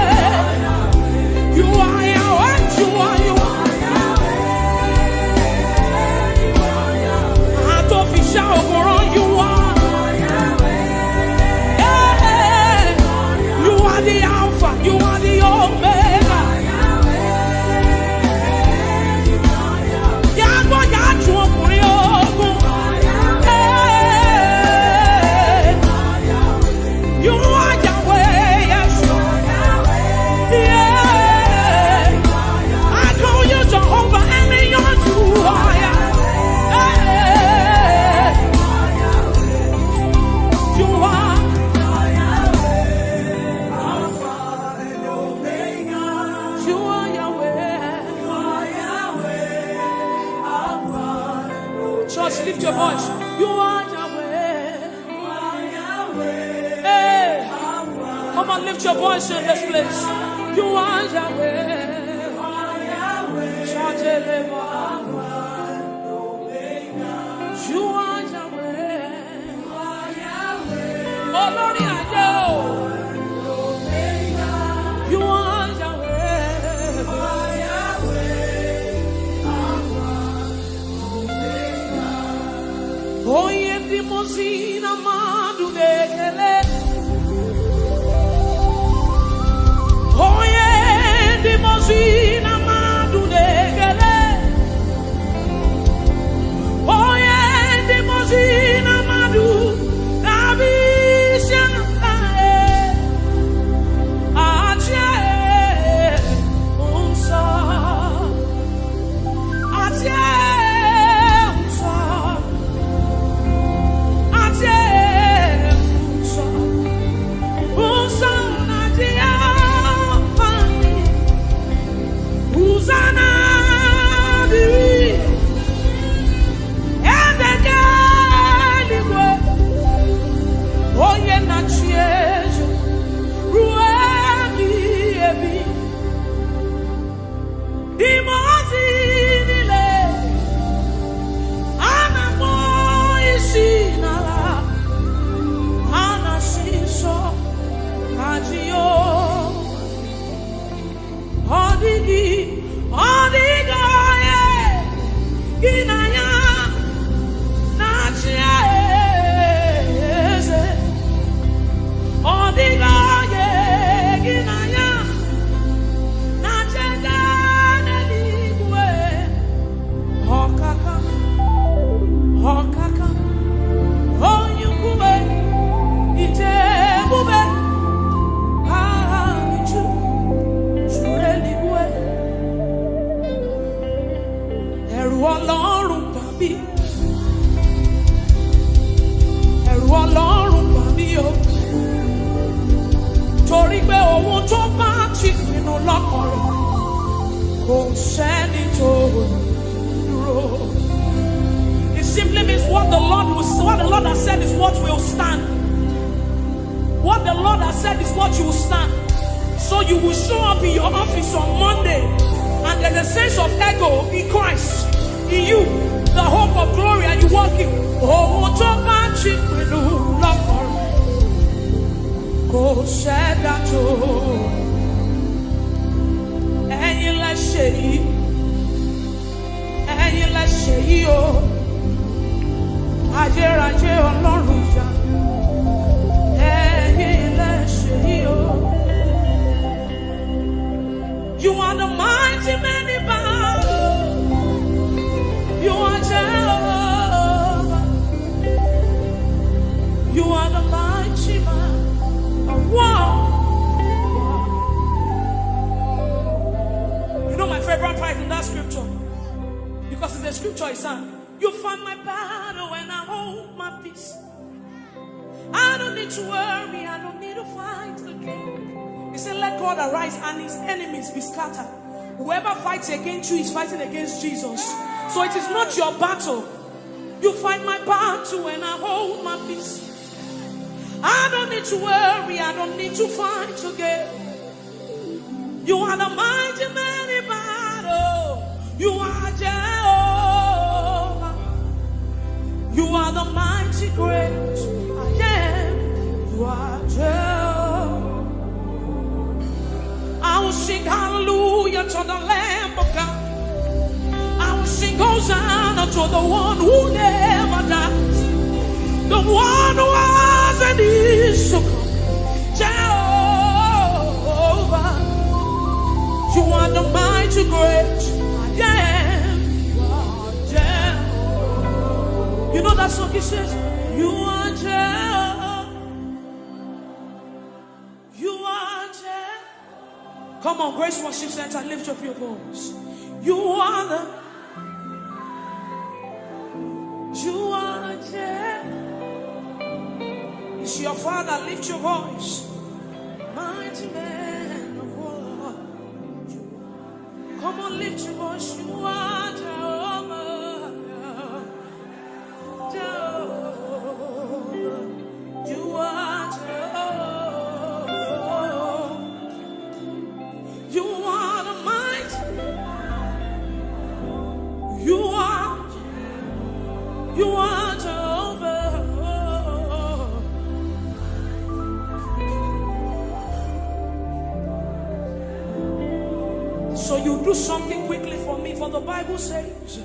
You are Yahweh, you are, you are. Atofisha Okoro, you are. Hey, you are the Alpha, you are the Omega. Yàgò yàtú ọkùnrin ogun. Hey. You are Yahweh, yes. Yeah. I call you Jehovah, and you are Yahweh. Hey. You are. You are Yahweh. Church, lift your voice. You are Yahweh. Hey, come on, lift your voice in this place. You are Yahweh. Shout it, Lord. You are Yahweh. Glory and you. You are Yahweh. Onye ndị mmụọ ozi na mmadụ na-ekele. Onye ndị mmụọ ozi na mmadụ na-ekele. Onye ndị mmụọ ozi na mmadụ na-abụ isi ala, eh. Achị, eh, nsọ. Achị, eh, nsọ. Achị, eh, nsọ. Nsọ na Jehova. Hosanna dịrị Eze nke eluigwe, onye na-achị eze ruo ebighị ebi. Ndị mmụọ ozi niile, ha na-akpọ isi n'ala, ha na-asị nsọ na Jehova. Ọ dịghị, ọ dịghị onye gị na ya na-achị eze. Ọ dịghị onye gị na ya na-achị eze n'eluigwe. Ọkaka, ọkaka, onye ukwu, ije ebube, aha gị ju-, juru eluigwe. Ẹ̀rù Ọlọ́run bà mí. Ẹ̀rù Ọlọ́run bà mí o. Torí pé ohun tó bá ti pinnu lọ́kàn rẹ̀, kò sẹ́ni tó dúró. It simply means what the Lord will, what the Lord has said is what will stand. What the Lord has said is what you will stand. So you will show up in your office on Monday, and there's a sense of ego in Christ, in you, the hope of glory, and you walk in. Ohun tó bá ti pinnu lọ́kàn rẹ̀, kò sẹ́dá tó. Ẹ̀yin lẹ ṣe yìí. Ẹ̀yin lẹ ṣe yìí o. Ayérayé Ọlọ́run ìyanu. Ẹ̀yin lẹ ṣe yìí o. You are the mighty man in battle. You are Jehovah. You are the mighty man of war. You know my favorite part in that scripture? Because it's a scripture, it's an, "You fight my battle and I hold my peace. I don't need to worry, I don't need to fight again." He said, "Let God arise and his enemies be scattered." Whoever fights against you is fighting against Jesus. So it is not your battle. "You fight my battle and I hold my peace. I don't need to worry, I don't need to fight again." You are the mighty man in battle. You are Jehovah. You are the mighty great I am. You are Jehovah. I will sing hallelujah to the Lamb of God. I will sing Hosanna to the one who never dies, the one who has and is to come. Jehovah, you are the mighty great I am. You are Jehovah. You know that song, it says, "You are Jehovah. You are Jehovah." Come on, Grace Worship Center, lift up your voice. You are the, you are Jehovah. It's your Father, lift your voice. Mighty man of war. Come on, lift your voice. You are Jehovah. Jehovah. You are Jehovah. You are the mighty. You are, you are Jehovah. You do something quickly for me, for the Bible says,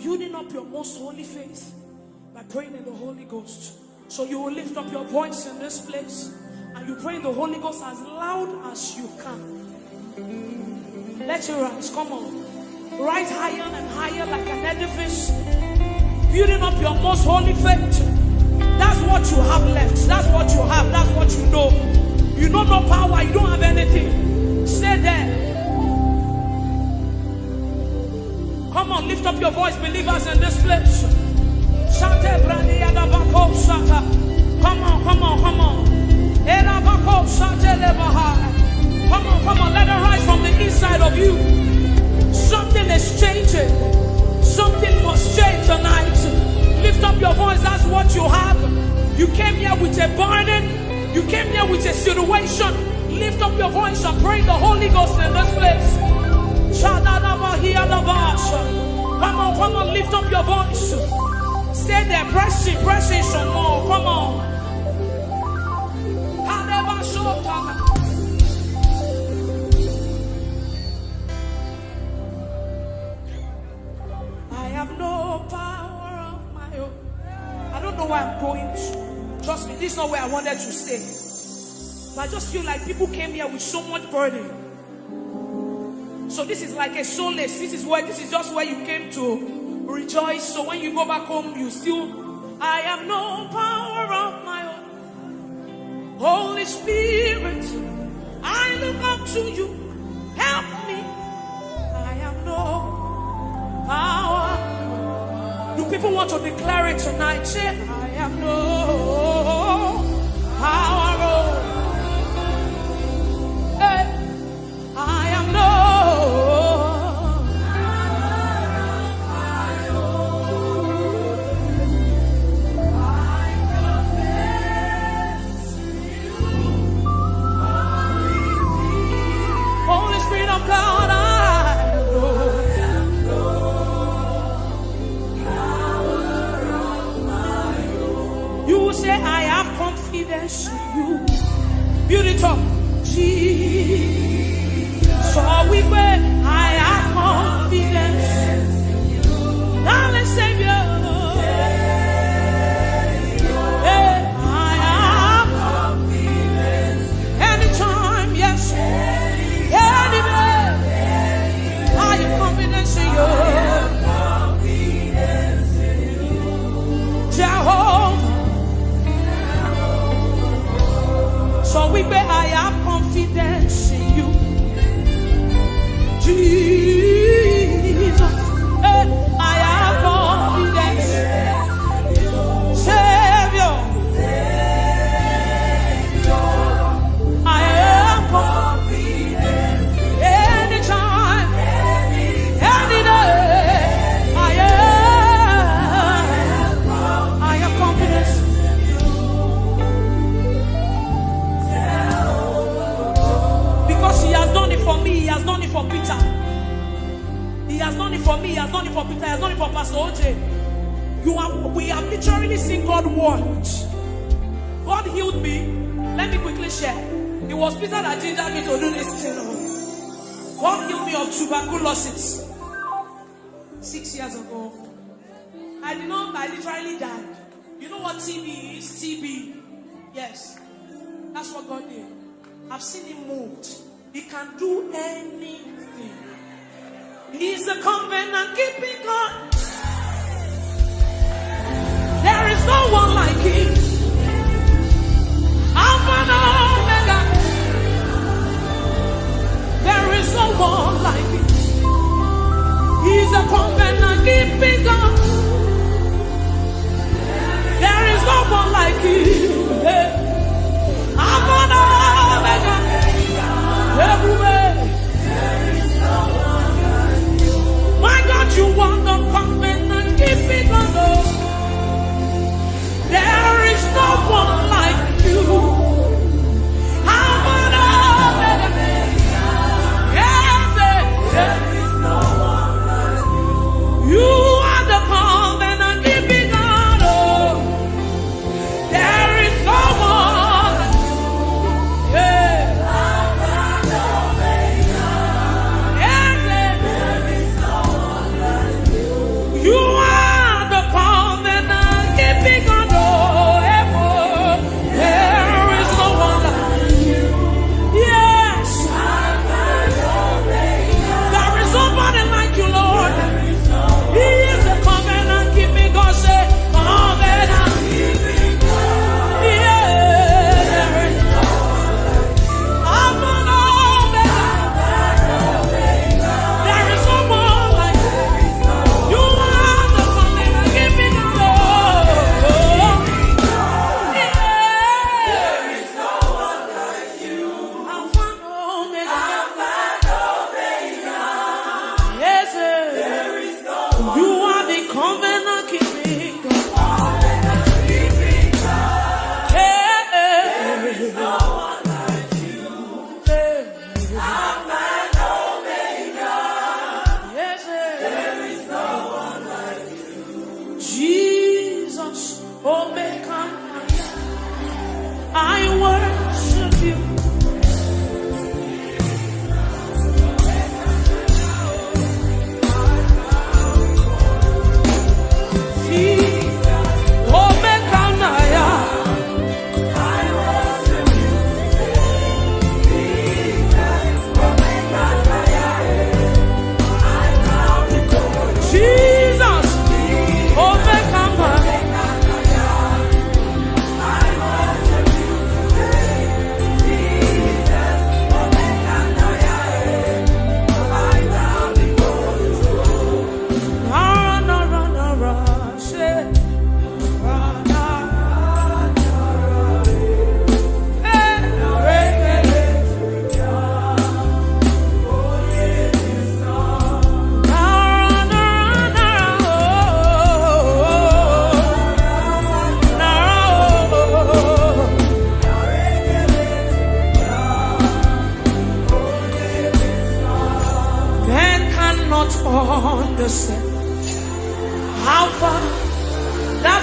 building up your most holy faith by praying in the Holy Ghost. So you will lift up your voice in this place and you pray in the Holy Ghost as loud as you can. Let it rise. Come on. Rise higher and higher like an edifice. Building up your most holy faith. That's what you have left. That's what you have. That's what you know. You know no power. You don't have anything. Stay there. Come on, lift up your voice, believers in this place. Shante brani yadabako shata. Come on, come on, come on. Erabako shante lebaha. Come on, come on, let it rise from the inside of you. Something is changing. Something must change tonight. Lift up your voice, that's what you have. You came here with a burden. You came here with a situation. Lift up your voice and pray in the Holy Ghost in this place. Shadadabahiyadabash. Come on, come on, lift up your voice. Stay there, press in, press in some more. Come on. Kadabashota. I have no power of my own. I don't know where I'm going to. Trust me, this is not where I wanted to stay. But I just feel like people came here with so much burden. So this is like a solace. This is where, this is just where you came to rejoice. So when you go back home, you still, I have no power of my own. Holy Spirit, I look up to you. Help me. I have no power. Do people want to declare it tonight? Say, I have no power. Oh. Hey, I have no. Holy Spirit of God, I know. You will say, I have confidence in you. Build it up. Jesus. So we pray, I have confidence. Darling Savior. Hey, I have confidence. Anytime, yes. Anywhere. I have confidence in you. Jehovah. So we pray, I have confidence in you. Jesus, eh, I have confidence. Savior, I have confidence. Anytime, any day, I have, I have confidence. Because he has done it for me, he has done it for Peter. He has done it for me, he has done it for Peter, he has done it for Pastor O J. You are, we have literally seen God work. God healed me. Let me quickly share. It was Peter that gingered me to do this thing. God healed me of tuberculosis six years ago. I did not, I literally died. You know what T B is? T B. Yes. That's what God did. I've seen him moved. He can do anything. He's a covenant keeping God. There is no one like him. Alpha and Omega. There is no one like him. He's a covenant keeping God. There is no one like you. Hey. Alpha and Omega. Everywhere. My God, you are the covenant keeping God. Oh. There is no one like you. Alpha and Omega. Yes, eh. You are the covenant keeping God. Oh. There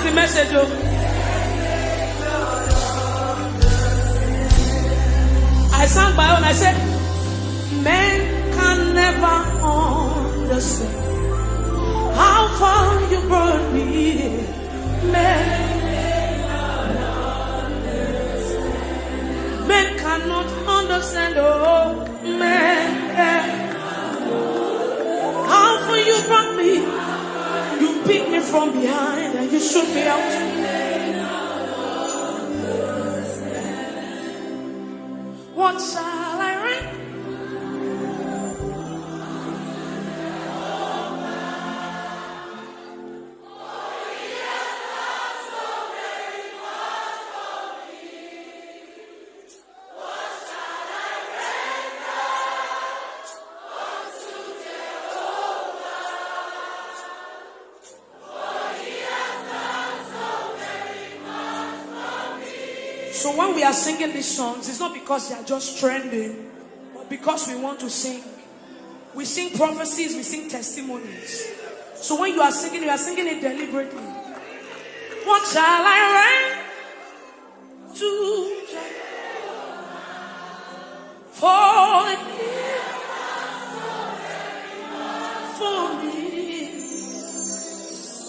The message, oh. I sang my own. I said, men can never understand how far you brought me. Men, men cannot understand, oh, men. How far you brought me, you picked me from behind and you shook me out. What shall I render? So when we are singing these songs, it's not because they are just trending, but because we want to sing. We sing prophecies, we sing testimonies. So when you are singing, you are singing it deliberately. What shall I render to Jehovah? For he for me.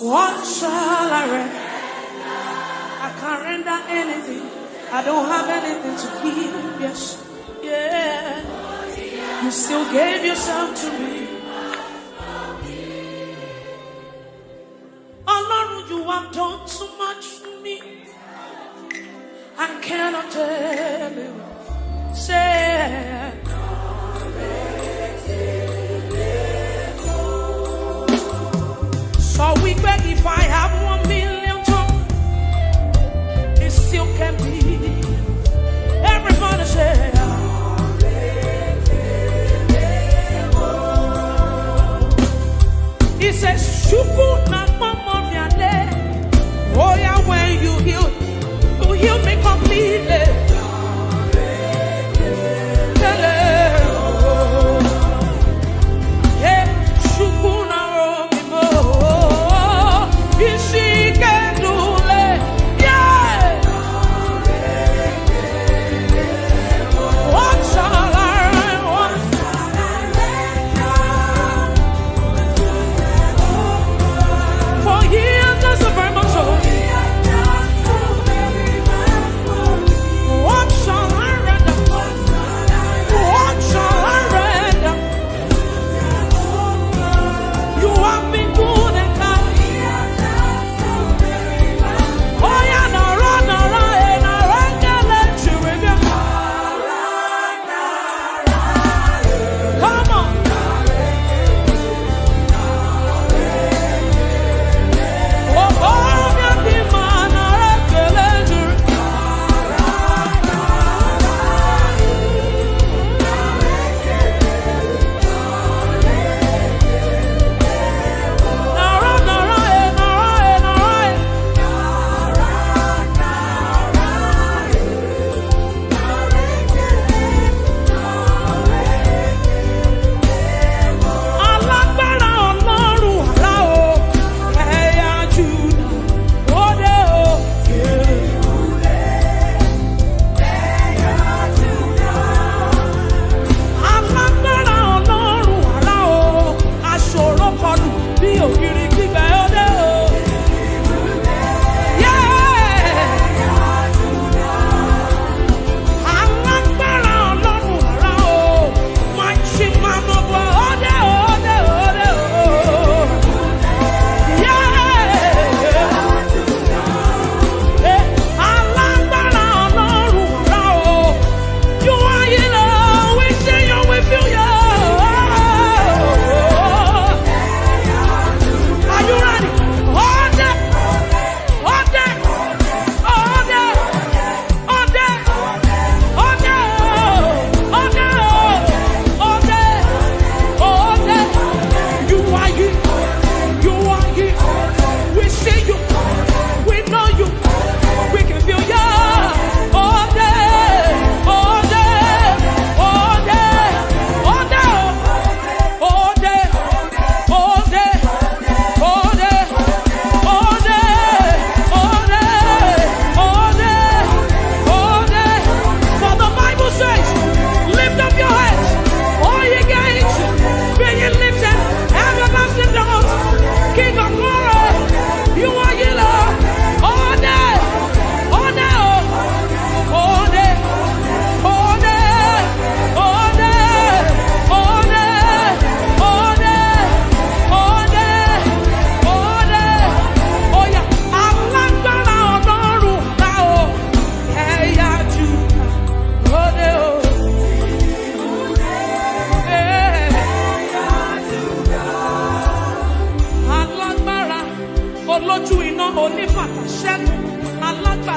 What shall I render? I can't render anything. I don't have anything to give. Yes, yeah. You still gave yourself to me. Ọlọ́run, you have done too much for me. I cannot tell you. Say, so we beg, if I have one million tongues, it still can be. Everybody say, he says, Shuku na mama viale. Oh yeah, when you heal, you heal me completely. Hey, Shuku na romi mo.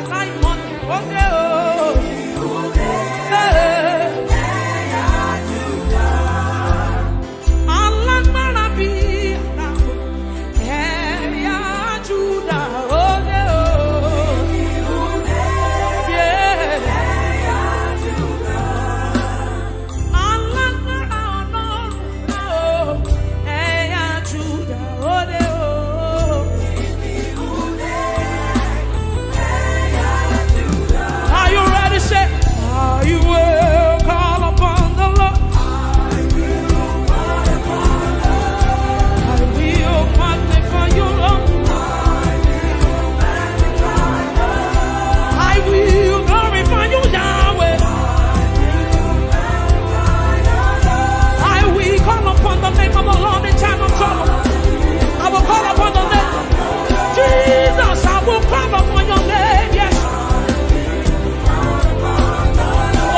Simon, okay, oh. Hey. Alágbára bí ara, ẹ̀yà Júdà, okay, oh. Yeah. Alágbára Ọlọ́run, oh, ẹ̀yà Júdà, òde o. Are you ready? Say, "I will call upon the Lord. I will magnify you, Lord. I will glorify you, Yahweh. I will call upon the name of the Lord in time of trouble. I will call upon the name. Jesus, I will call upon your name, yes."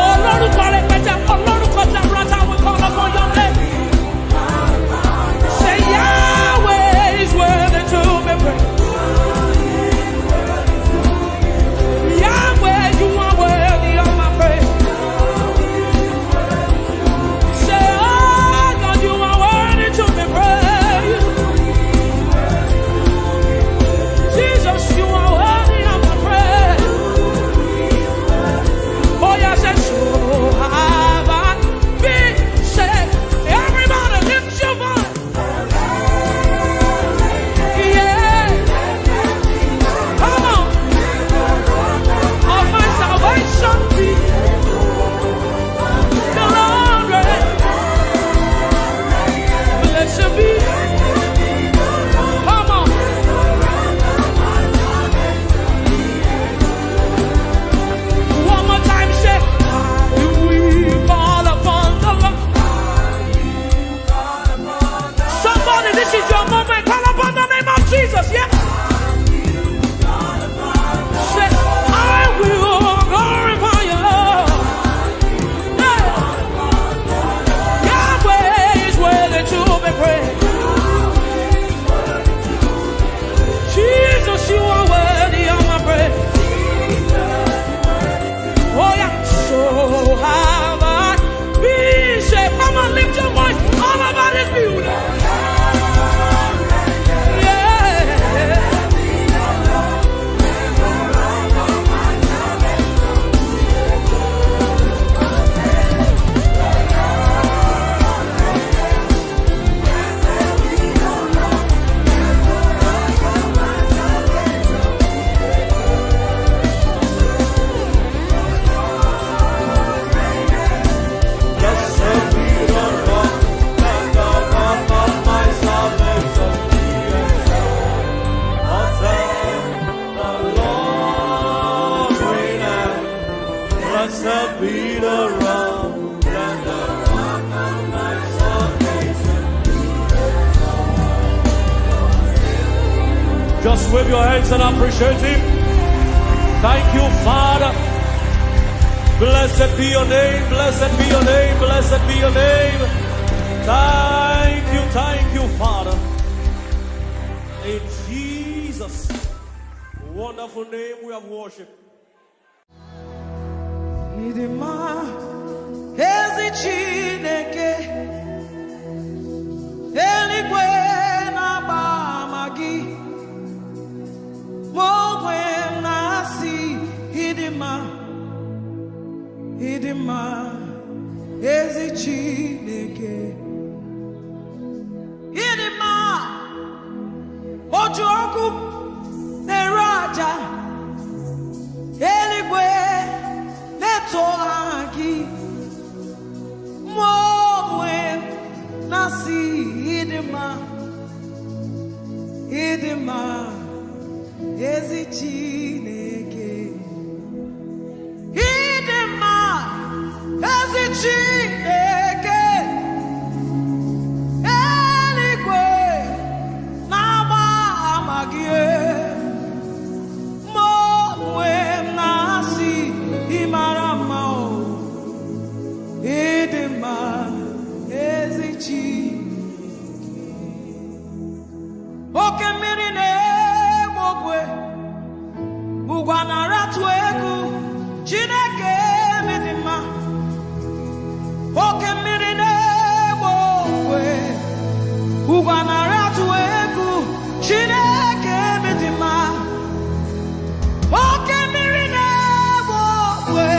Olórúkọ rẹpẹtẹ, olórúkọ jaburata, I will call upon your name. Say, "Yahweh is worthy to be praised. Yahweh, you are worthy of my praise." Say, "Oh God, you are worthy to be praised. Jesus, you are worthy of my praise." Oh, yes, yes. So have I been saved. Everybody, lift your voice. Yeah. Come on. Of my salvation be the Lord reign. Blessed be. Come on. One more time, say, "I will call upon the Lord." Somebody, this is your moment. Call upon the name of Jesus. Yeah. Say, "I will glorify you, Lord." Hey. Yahweh is worthy to be praised. Jesus, you are worthy of my praise. Oh, yeah. So have I been saved. Come on, lift your voice all over this building. Yeah. Blessed be the rock and the rock of my salvation. Just wave your hands and appreciate him. Thank you, Father. Blessed be your name, blessed be your name, blessed be your name. Thank you, thank you, Father. In Jesus' wonderful name we have worship. Ịdị mma, ezi Chineke, eluigwe na-agba ama gị. Mụ onwe m na-asị, ịdị mma, ịdị mma, ezi Chineke. Ịdị mma, oji ọkụ na-ere aja, eluigwe na-eto aha gị. Mụ onwe m na-asị, ịdị mma, ịdị mma, ezi Chineke. Ịdị mma, ezi Chineke, eluigwe na-agba ama gị. Mụ onwe m na-asị, ị mara mma o. Ịdị mma, ezi Chineke. Oke mmiri na-egbu ogwe, ugwu a na-aratu Chineke m dị mma, oke mmiri na-egbu ogwe, ugwu anara atụ egwu. Chineke m dị mma, oke mmiri na-egbu ogwe,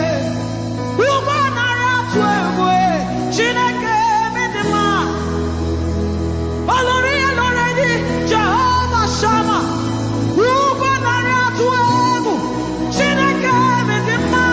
ugwu anara atụ egwu. Chineke m dị mma, olori ya lore gị, Jehova Shama, ugwu anara atụ egwu. Chineke m dị mma,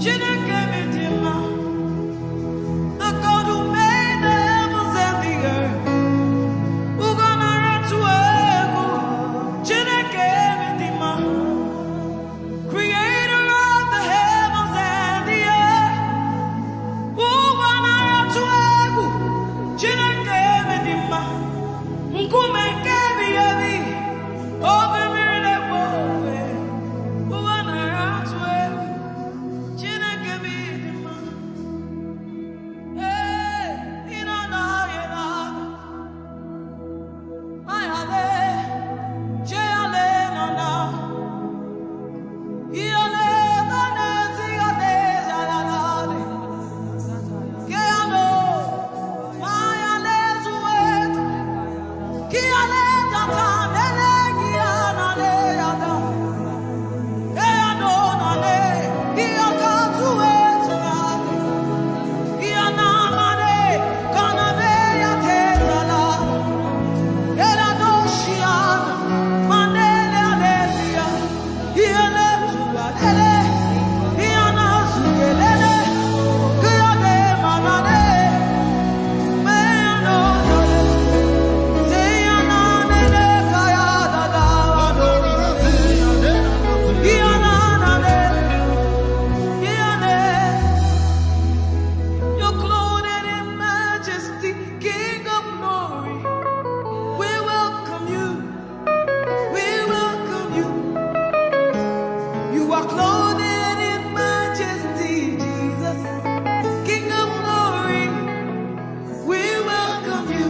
Chineke m dị mma, the God who made the heavens and the earth. Ụgọ nara atụ egwu, Chineke m dị mma. Creator of the heavens and the earth. Ụgọ nara atụ egwu, Chineke m dị mma. Nkume nke ebighị ebi, obi mmiri na-ekpo okwe. Ụgọ nara atụ egwu, Chineke m dị mma. Ee, ị nọ na, ị nọ na. You're clothed in majesty, King of glory. We welcome you. We welcome you. You are clothed in majesty, Jesus, King of glory. We welcome you.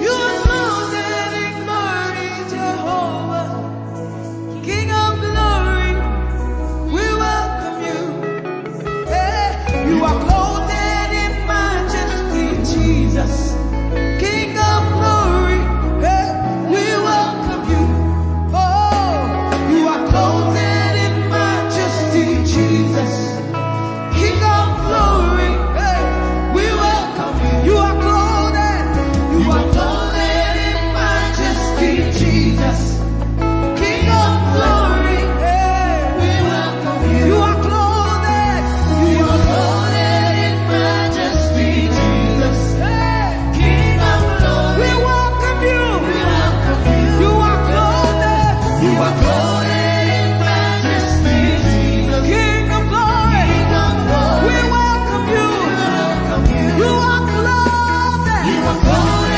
You are clothed in glory, Jehovah, King of glory. We welcome you. Hey, you are clothed in majesty, Jesus, King of glory. Hey, we welcome you. Oh, you are clothed in majesty, Jesus, King of glory. Hey, we welcome you. You are clothed. You are clothed in majesty, Jesus, King of glory. Hey, we welcome you. You are clothed. You are clothed in majesty, Jesus. Hey, King of glory. We welcome you. We welcome you. You are clothed. You are clothed in majesty, Jesus. King of glory. King of glory. We welcome you. We welcome you. You are clothed. You are clothed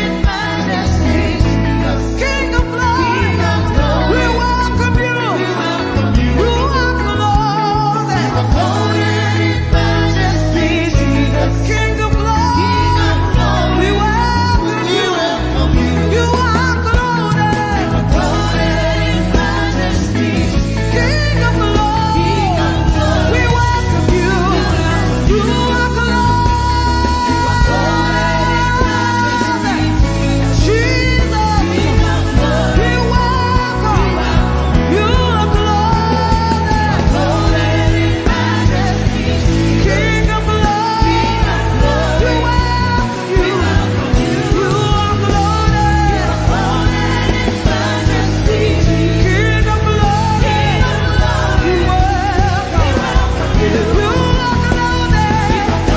in majesty, Jesus. King of glory. King of glory. We welcome you. We welcome you. You are clothed. You are clothed in majesty, Jesus. King of glory. King of glory. We welcome you. You are clothed. You are clothed in majesty. King of glory. King of glory. We welcome you. You are clothed. Jesus, we welcome. You are clothed. King of glory. We welcome you. You are clothed. King of glory. We welcome you. You are clothed. King of glory, we welcome you. You are glorious.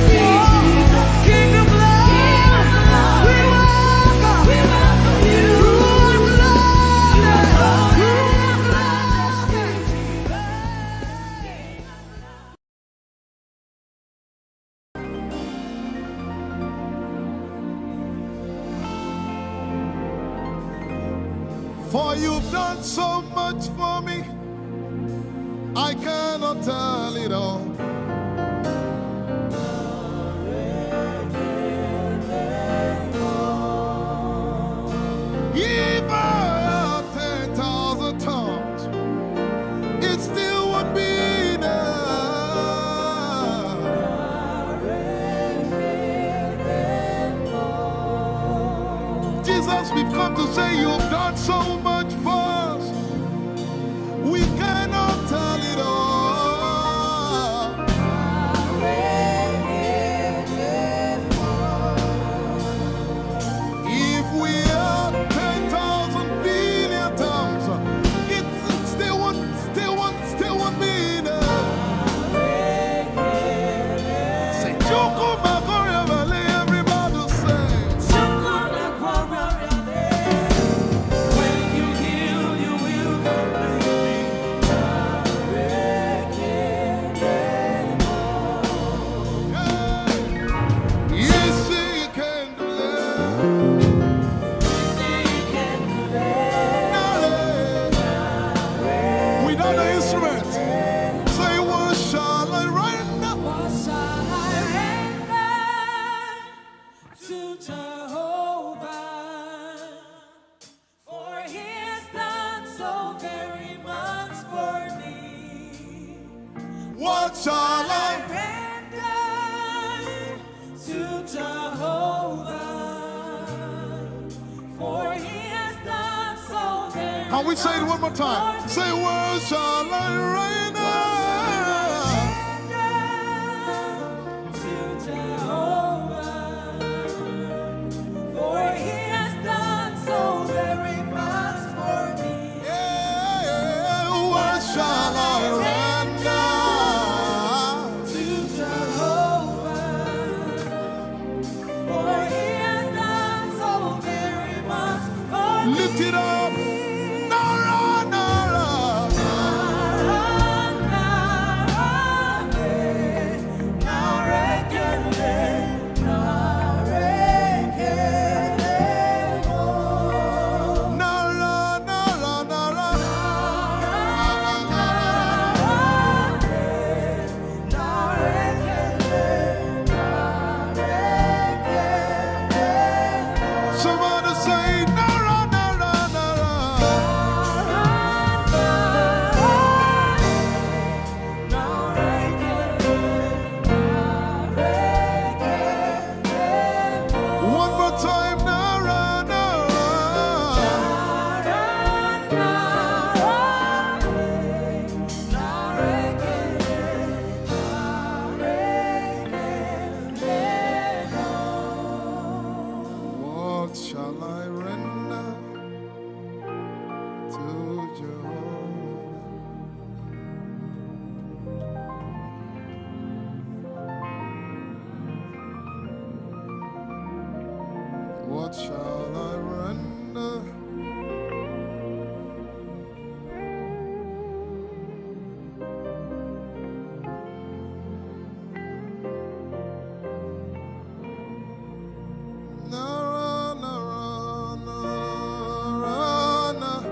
You are glorious. For you've done so much for me, I cannot tell it all. If I had ten thousand tongues, it still won't be enough. Jesus, we've come to say you've done so much for us. We cannot tell it all. What shall I? Render to Jehovah, for he has done so very Can we say it one more time? much. Say, what shall I render? To Jehovah, for he has done so very much for me. Yeah, what shall I render? To Jehovah, for he has done so very much for me. Lift it up. Nara, nara. Nara, nara, nara. Somebody say, nara, nara, nara. One more time, nara, nara. What shall I render to Jehovah? What shall I render? Nara, nara, nara, nara.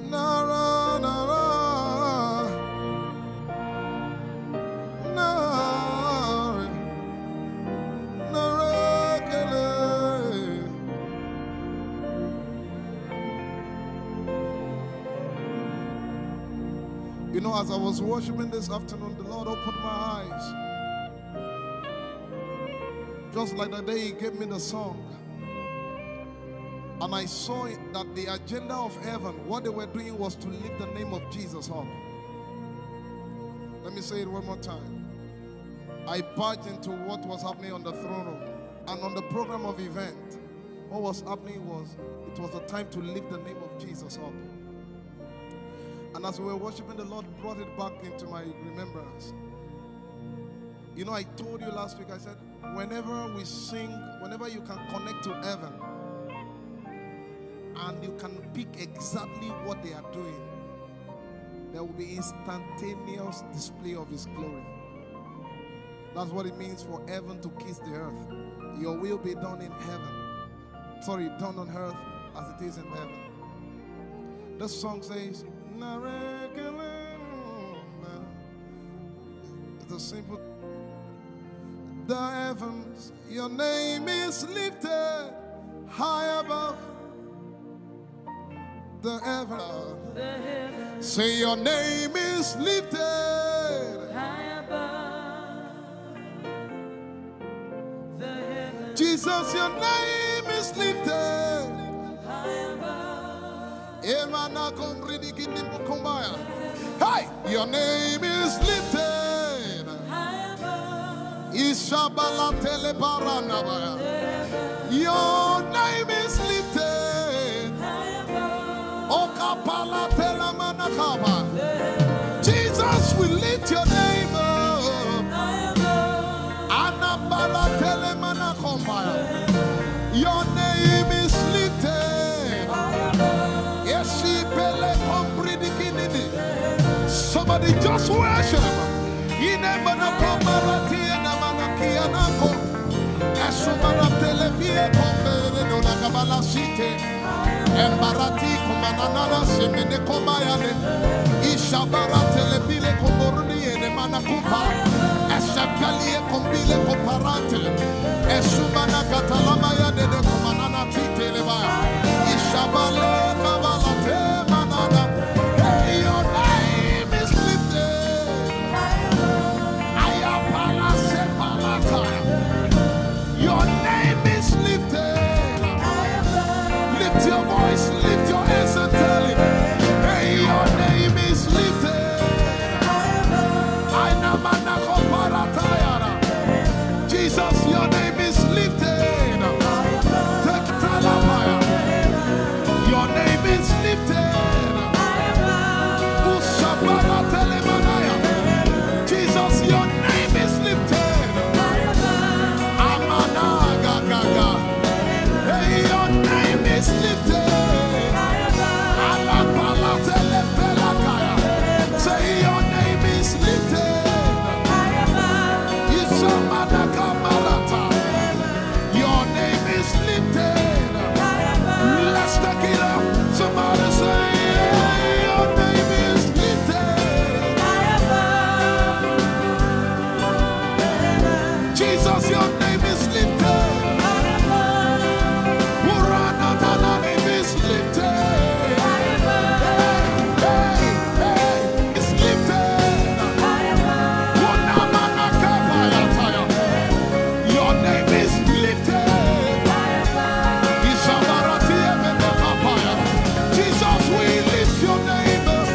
Nara, nara, nara, nara, kele. You know, as I was worshiping this afternoon, the Lord opened my eyes. Just like the day He gave me the song. And I saw it that the agenda of heaven, what they were doing was to lift the name of Jesus up. Let me say it one more time. I barged into what was happening on the throne room and on the program of event. What was happening was, it was a time to lift the name of Jesus up. And as we were worshiping, the Lord brought it back into my remembrance. You know, I told you last week, I said, whenever we sing, whenever you can connect to heaven and you can pick exactly what they are doing, there will be instantaneous display of His glory. That's what it means for heaven to kiss the earth. Your will be done in heaven. Sorry, done on earth as it is in heaven. The song says, "Narekele." It's a simple. The heavens, your name is lifted high above the heaven. Say, your name is lifted. High above the heavens, Jesus, your name is lifted. high above Emana kombridi kinimbo kombaya. Hey, your name is lifted. high above Ishabala telebaranabaya. Your name is lifted. high above Okapala telamanakaba. Jesus, we lift your name up. high above Anabala telemanakombaya. Your name is lifted. Esipele kompridikinini. Somebody just worship. Inemanakombarati enamanakianako. Esumanatelepie komberedonakabalasite. Embarati kumananana semene kobayane. Ishabaratele bile koboruni ene manakupa. Esepeli e kombile koparante. Manakatalabaya de de kumanana titelebaya. Ishabale kabalate manana. Hey, your name is lifted. Ayapala sepalakaya. Your name is lifted. Lift your voice, lift your hands and tell him, hey, your name is lifted. Aina manako paratayara. Jesus, your name is lifted. Take talabaya. Your name is lifted. Usabara telemanaya. Jesus, your name is lifted. Amana gagaga. Hey, your name is lifted. Alapala telepelakaya. Say, your name is lifted. Isamanaka marata. Your name is lifted. Let's take it up. Somebody say, your name is lifted. Jesus, your name is lifted. Urana, your name is lifted. Hey, hey, hey. Is lifted. Your name is lifted. Jesus, we lift your name up.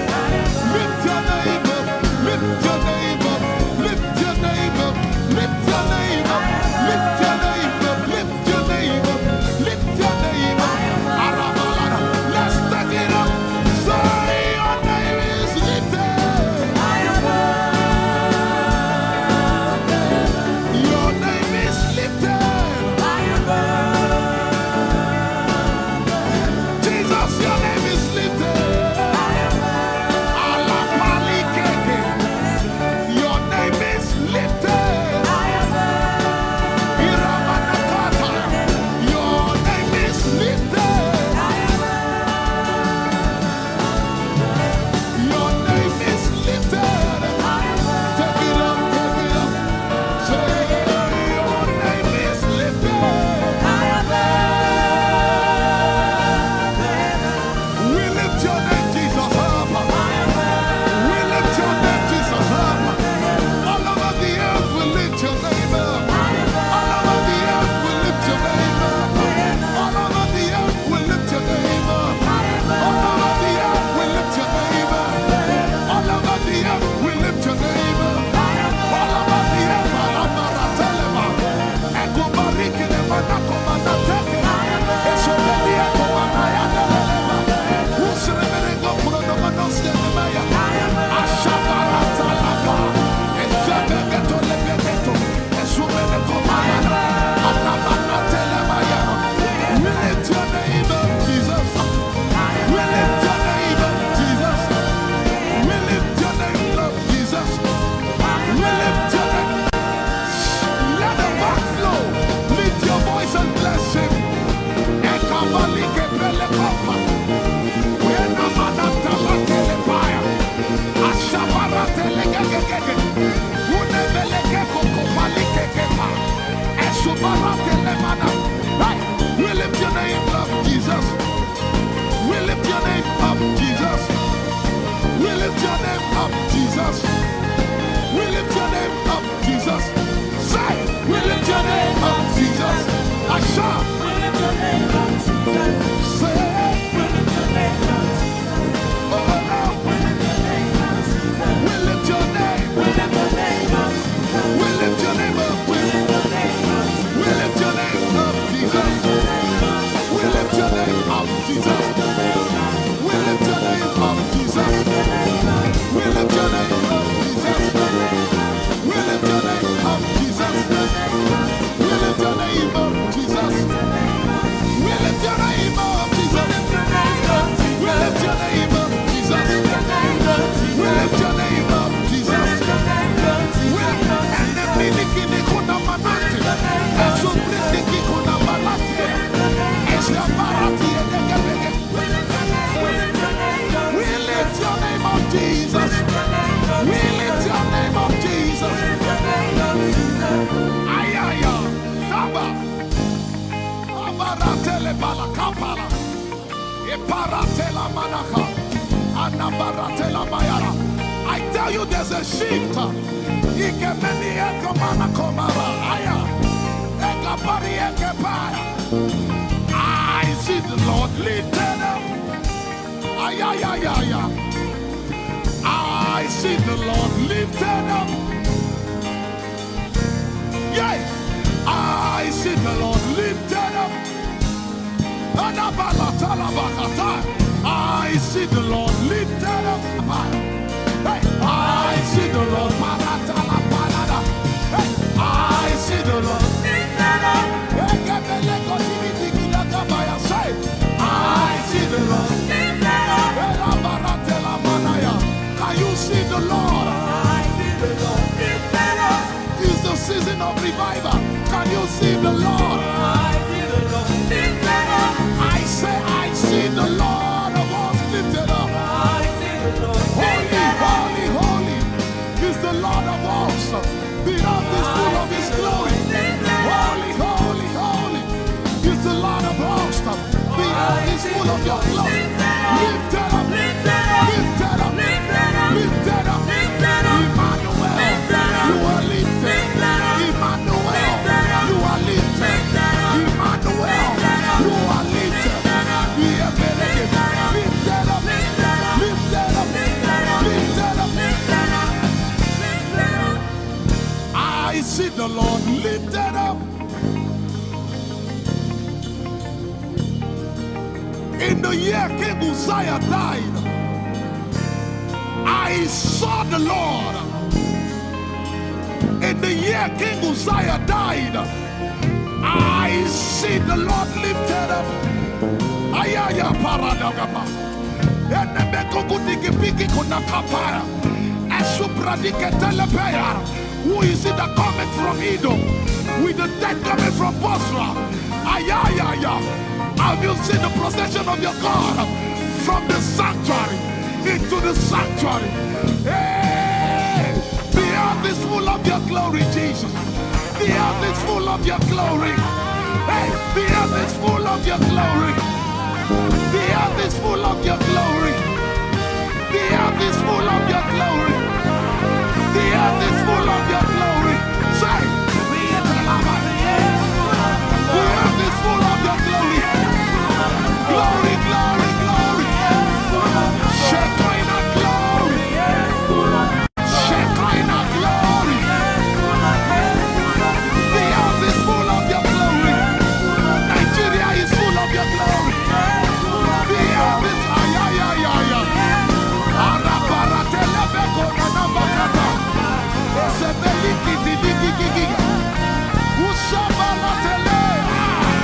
Lift your name up. Lift your name up. Lift your name up. Lift your name up. Lift your name up. Lift your name up. Lift your name up. Arabalada. Let's take it up. Say, your name is lifted. Your name is lifted. Jesus, your name is lifted. Alapalikeke. Your name is lifted. Iramanakata. Your name is lifted. Your name is lifted. Take it up, take it up. Say, your name is lifted. We lift your name, Jesus, up. We lift your name, Jesus, up. All over the earth, we lift your name up. All over the earth, we lift your name up. All over the earth, we lift your name up. All over the earth, we lift your name up. All over the earth, we lift your name up. All over the earth, Alabara Telema. Ekobariki de Manako Manateke. Esobeli Eko Manaya de Lelema. Usremereko Pronomanos de Nemaya. Ashabarata Laka. Ezebegeto Lebegeto. We lift your name up, Jesus. We lift your name up, Jesus. We lift your name up, Jesus. We lift your name. Let the back flow. Lift your voice and bless him. Ekabalike pele kopa. Wena manata la telepaya. Ashabarate legegegege. Unebeleke kokopalikeke pa. Esubarate lemana. Hey, we lift your name up, Jesus. We lift your name up, Jesus. We lift your name up, Jesus. We lift your name up, Jesus. Say, we lift your name up, Jesus. Asha. We lift your name up, Jesus. Say, we lift your name up, Jesus. Oh, oh, oh. We lift your name up, Jesus. We lift your name. We lift your name Balakapala. Iparatela manaka. Anabaratela mayara. I tell you, there's a shift. Ikemeni ekomana komara. Aya. Ekapari ekepaya. I see the Lord lifted up. Ay, ay, ay, ay, ay. I see the Lord lifted up. Yeah, I see the Lord lifted up. Anabalatalabahatai. I see the Lord lifted up. Hey, I see the Lord. Paratalabalada. Hey, I see the Lord. Ekebeleko dibidigidaga baya. Say, I see the Lord. Elabaratelamanaya. Can you see the Lord? I see the Lord. It's the season of revival. Can you see the Lord? I see the Lord. I say, I see the Lord of hosts lifted up. I see the Lord. Holy, holy, holy is the Lord of hosts. The earth is full of his glory. Holy, holy, holy is the Lord of hosts. The earth is full of your glory. Lift it up. Lift it up. Lift it up. Lift it up. Emmanuel, you are lifted. Emmanuel, you are lifted. Emmanuel, you are lifted. Lift it up. Lift it up. Lift it up. Lift it up. I see the Lord lifted up. In the year King Uzziah died, I saw the Lord. In the year King Uzziah died, I see the Lord lifted up. Ayaya paradagaba. Enemekogudikipiki konakapaya. Esupradiketelepeya. Who is it that cometh from Edom with the dead coming from Bozrah? Ayayaya. Have you seen the procession of your God from the sanctuary into the sanctuary? Hey, the earth is full of your glory, Jesus. The earth is full of your glory. Hey, the earth is full of your glory. The earth is full of your glory. The earth is full of your glory. The earth is full of your glory. Say, the earth is full of your glory. Glory, glory, glory. Shekinah glory. Shekinah glory. The earth is full of your glory. Nigeria is full of your glory. The earth is, ay, ay, ay, ay, ay. Arabaratelebeko nanabakata. Esebelikididigigigiga. Usabalatele.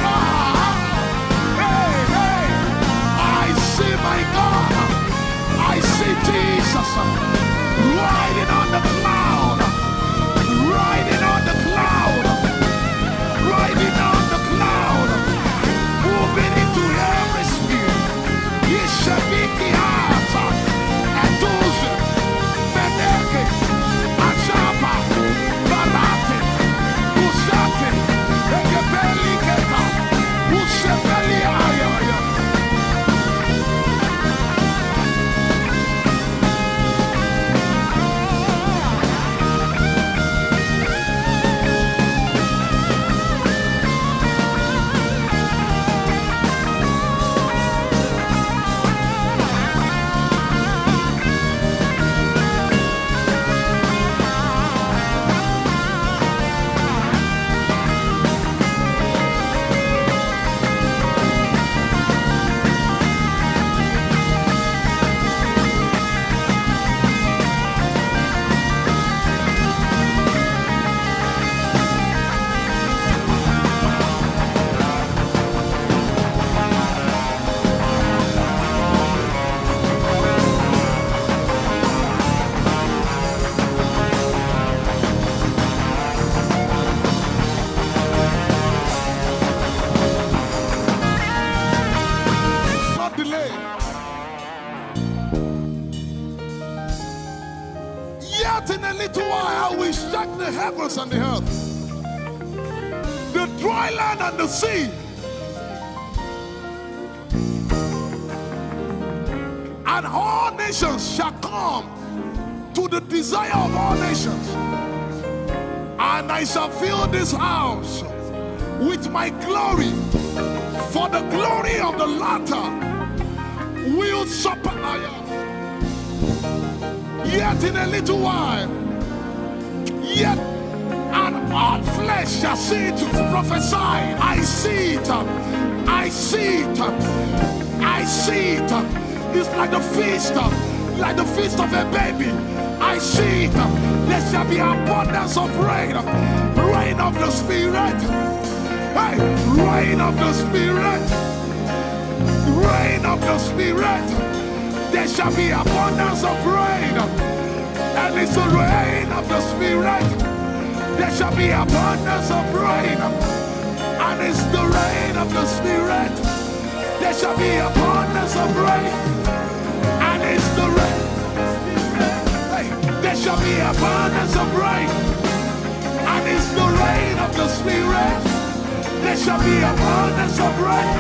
Ah, ah. Hey, hey. I see my God. I see Jesus riding on the cloud, riding on the cloud, riding on the cloud, moving into every spirit. Yeshabiki hata, etuze, meneke, achapa, barate, usate, ekepeliketa, usepeli ayaya. Not delay. Yet in a little while I will shake the heavens and the earth, the dry land and the sea. And all nations shall come to the desire of all nations. And I shall fill this house with my glory, for the glory of the latter will surpass. Yet in a little while, yet and all flesh shall see it. Prophesy. I see it. I see it. I see it. It's like the feast, like the feast of a baby. I see it. There shall be abundance of rain, rain of the Spirit. Hey, rain of the Spirit, rain of the Spirit. There shall be abundance of rain, and it's the rain of the Spirit. There shall be abundance of rain, and it's the rain of the Spirit. There shall be abundance of rain, and it's the rain. Hey, there shall be abundance of rain, and it's the rain of the Spirit. There shall be abundance of rain.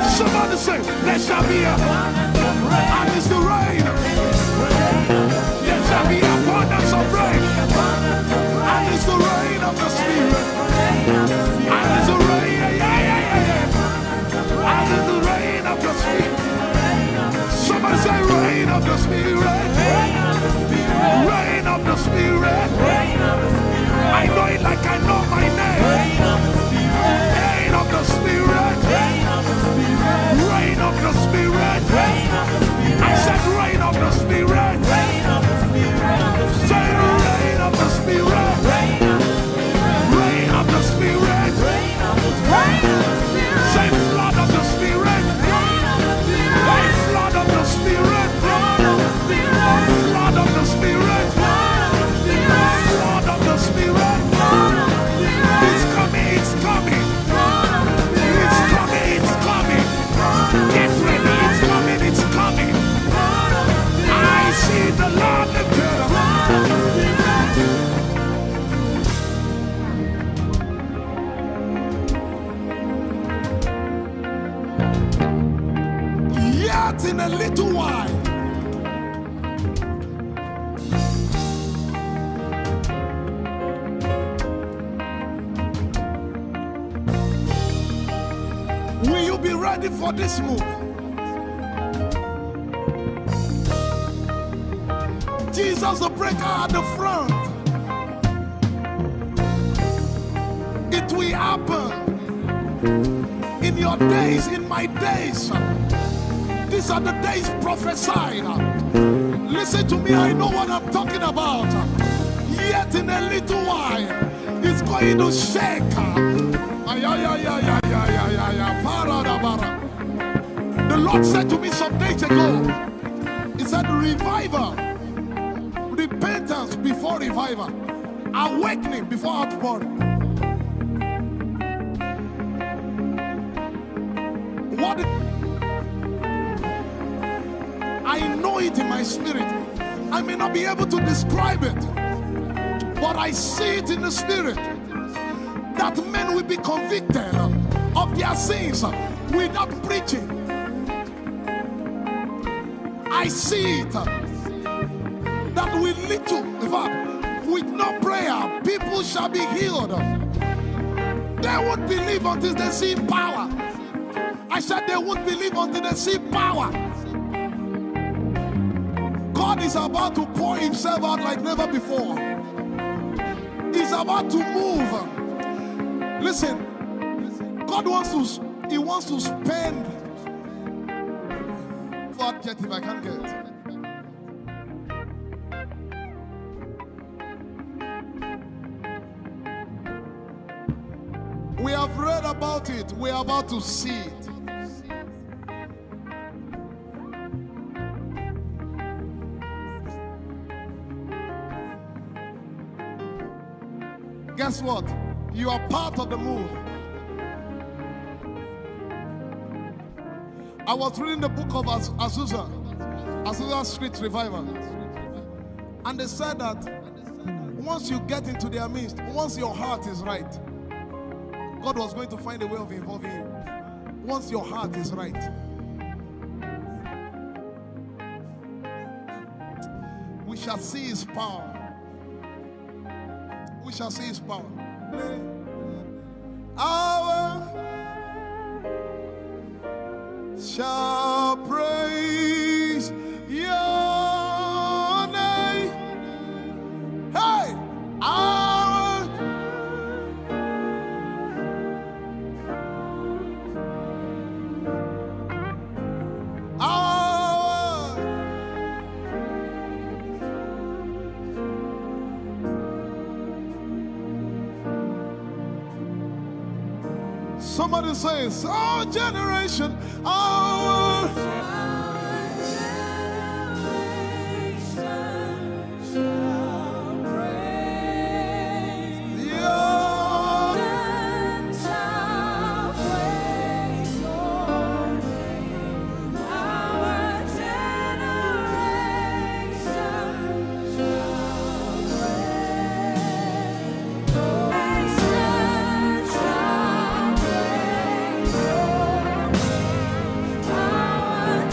Somebody say, there shall be a, and it's the rain. There shall be abundance of rain, and it's the rain of the Spirit. And it's the rain, yeah, yeah, yeah, yeah, yeah. And it's the rain of the Spirit. Somebody say, rain of the Spirit. Rain of the Spirit. I know it like I know my name. Rain of the Spirit. Rain of the Spirit. I said, rain of the Spirit. Say, rain of the Spirit. Rain of the Spirit. Say, flood of the Spirit. Hey, flood of the Spirit. Flood of the Spirit. Flood of the Spirit. It's coming, it's coming. It's coming, it's coming. Get ready, it's coming, it's coming. I see the Lord lifted up. Yet in a little while, will you be ready for this move? Jesus, the breaker at the front. It will happen in your days, in my days. These are the days prophesied. Listen to me, I know what I'm talking about. Yet in a little while, it's going to shake. Ay, ay, ay, ay, ay, ay, ay, ay, ay, para da bara. The Lord said to me some days ago, He said, revival, repentance before revival, awakening before outpouring. What I know it in my spirit. I may not be able to describe it, but I see it in the spirit that men will be convicted of their sins without preaching. I see it that with little, in fact, with no prayer, people shall be healed. They won't believe until they see power. I said they won't believe until they see power. God is about to pour himself out like never before. He's about to move. Listen, God wants to, he wants to spend. What adjective I can't get. We have read about it. We are about to see it. Guess what? You are part of the move. I was reading the book of Az- Azusa, Azusa Street Revival, and they said that once you get into their midst, once your heart is right, God was going to find a way of involving you. Once your heart is right, shall see his power. We shall see his power. Our shall praise your name. Hey, our our Somebody says, our generation, our generation shall praise your and shall praise your name. Our generation shall praise your name. Shall praise your name. Our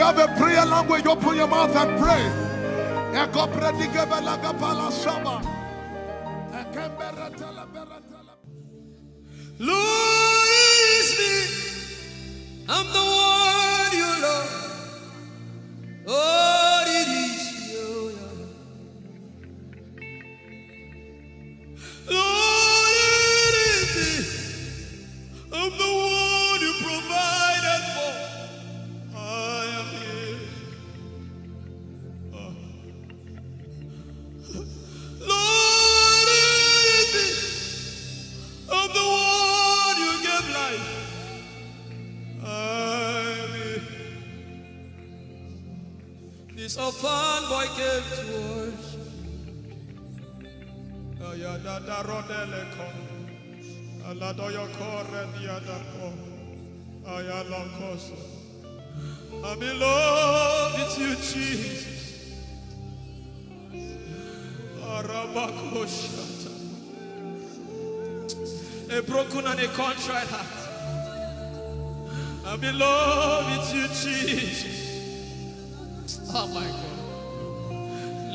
Have a prayer language, open your mouth and pray. Ekopredikebalakapalashaba. Ekembereteleberetele. Lord, it is me. I'm the one you love. Lord, it is you. Lord, it is me. I'm the one you provided for. I am here. Oh. Lord, it is me. I'm the one you gave life. I am here. This orphan boy came to worship. Ayadada rodele ko. Aladoyo kore diadako. Ayalokoso. I'm in love with you, Jesus. Arabakoshata. A broken and a contrite heart. I'm in love with you, Jesus. Oh my God.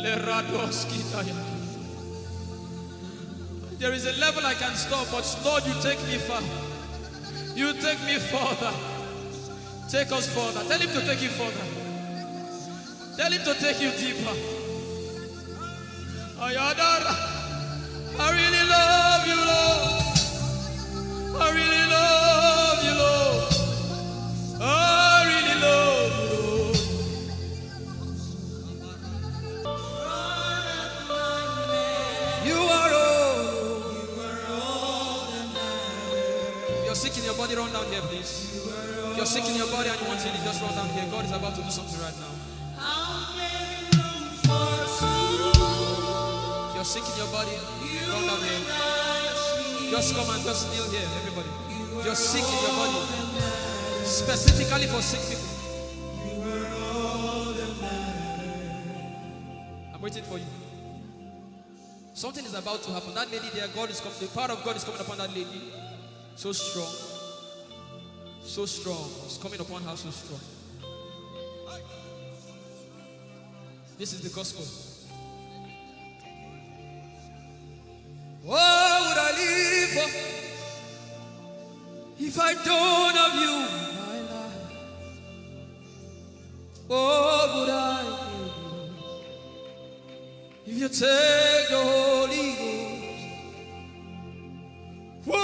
Leradoskitaya. There is a level I can stop, but Lord, you take me far. You take me further. Take us further. Tell him to take you further. Tell him to take you deeper. Ayadara. I really love you, Lord. I really love you, Lord. I really love you, Lord. You are all. If you're sick in your body, run down here, please. If you're sick in your body and you want healing, just run down here. God is about to do something right now. If you're sick in your body, run down here. Just come and just kneel here, everybody. If you're sick in your body, specifically for sick people, I'm waiting for you. Something is about to happen. That lady there, God is coming. The power of God is coming upon that lady. So strong. So strong. It's coming upon her so strong. This is the gospel. What would I live for if I don't have you in my life? What would I give if you take the Holy Ghost? What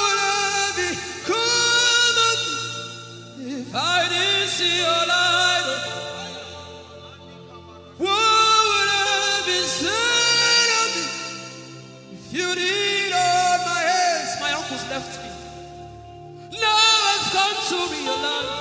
would I become of me if I didn't see your light? What would I be said of me if you didn't hold my hands? My uncles left me. Now I've come to realize.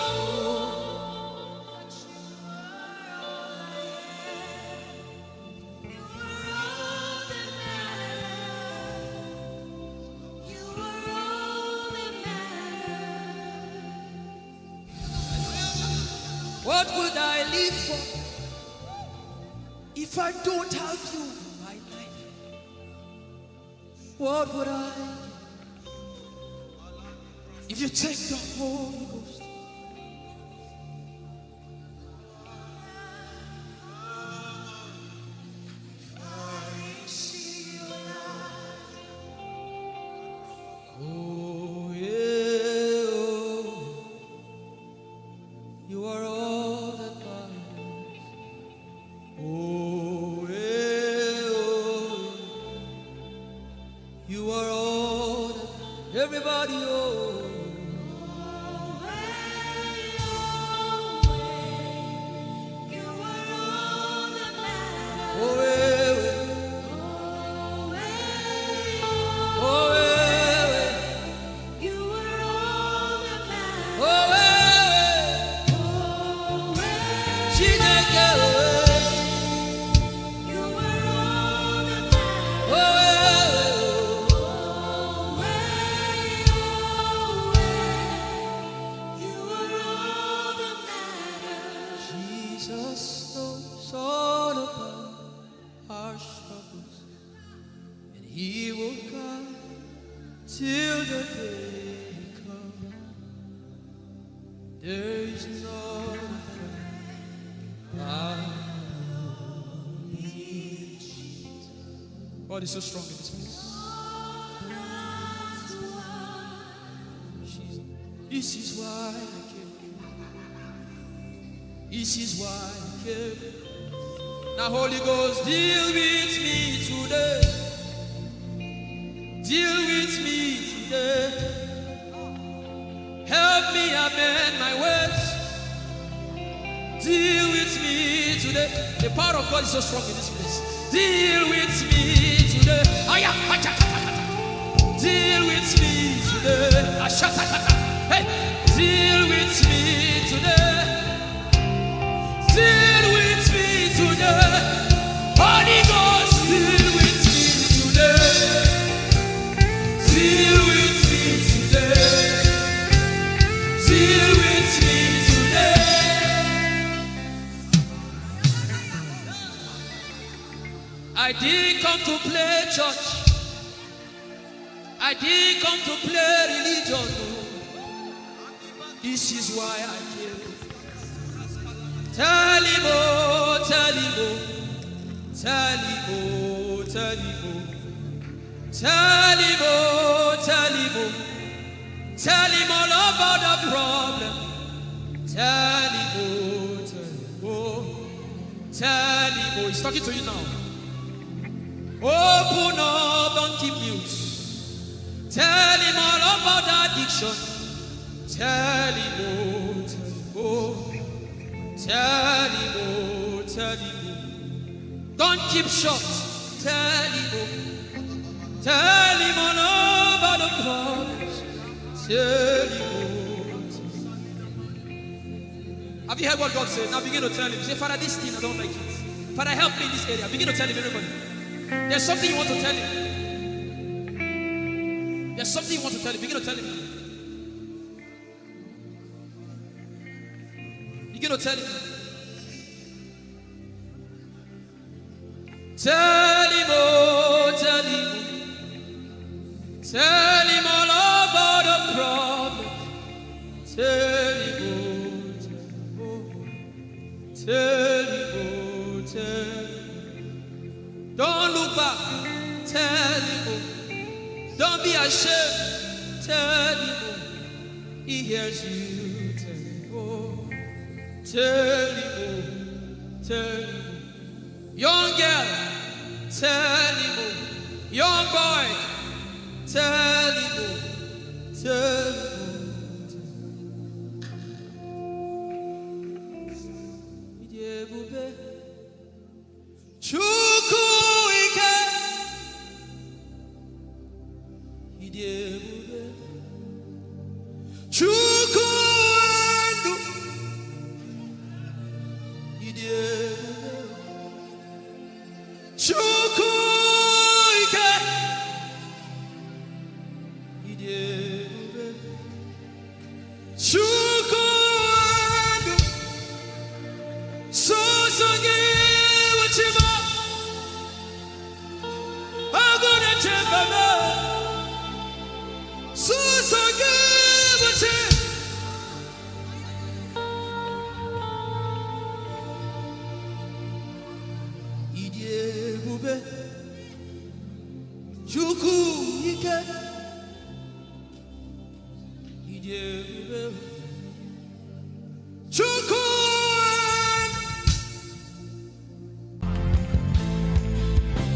What would I live for if I don't have you in my life? What would I if you take the Holy Ghost? Oh, yeah, oh. You are all that matters. Oh, yeah, oh. You are all that everybody, oh. Jesus knows all about our struggles, and He will guide till the day comes. There is no God is so strong in this place. This is why I came. This is why I came. Now, Holy Ghost, deal with me today. Deal with me today. Help me amend my ways. Deal with me today. The power of God is so strong in this place. Deal with me today. Aya, acha, acha, acha. Deal with me today. Ashata, acha. Hey, deal with me today. Deal with me today. Holy Ghost, deal with me today. Deal with me today. Deal with me today. I didn't come to play church. I didn't come to play religion. Oh. This is why I came. Tell him, oh, tell him, oh. Tell him, oh, tell him, oh. Tell him, oh, tell him, oh. Tell him all about the problem. Tell him, oh, tell him, oh. Tell him, oh. He's talking to you now. Open up, don't keep mute. Tell him all about the addiction. Tell him, oh, tell him, oh. Tell him, oh, tell him, oh. Don't keep short. Tell him, oh. Tell him all about the problems. Tell him, oh, tell him. Have you heard what God said? Now begin to tell him. Say, "Father, this thing, I don't like it. Father, help me in this area." Begin to tell him, everybody. There's something you want to tell him. There's something you want to tell him. Begin to tell him. Begin to tell him. Tell him, oh, tell him. Tell him all about the problem. Tell him, oh, tell him, oh. Tell him, oh, tell him. Don't look back. Tell him, oh. Don't be ashamed. Tell him, oh. He hears you. Tell him, oh. Tell him, oh. Tell him, oh. Young girl, tell him, oh. Young boy, tell him, oh. Tell him, oh. Chukwu ike. Ịdị ebube. Chukwu ndụ. Ịdị ebube. Chukwu ike. Ịdị ebube. Chukwu ndụ. Sọsọ gị bụ Chi m. Agụ na-eche mba m. Sọsọ gị bụ Chi. Ịdị ebube. Chukwu ike. Ịdị ebube. Chukwu.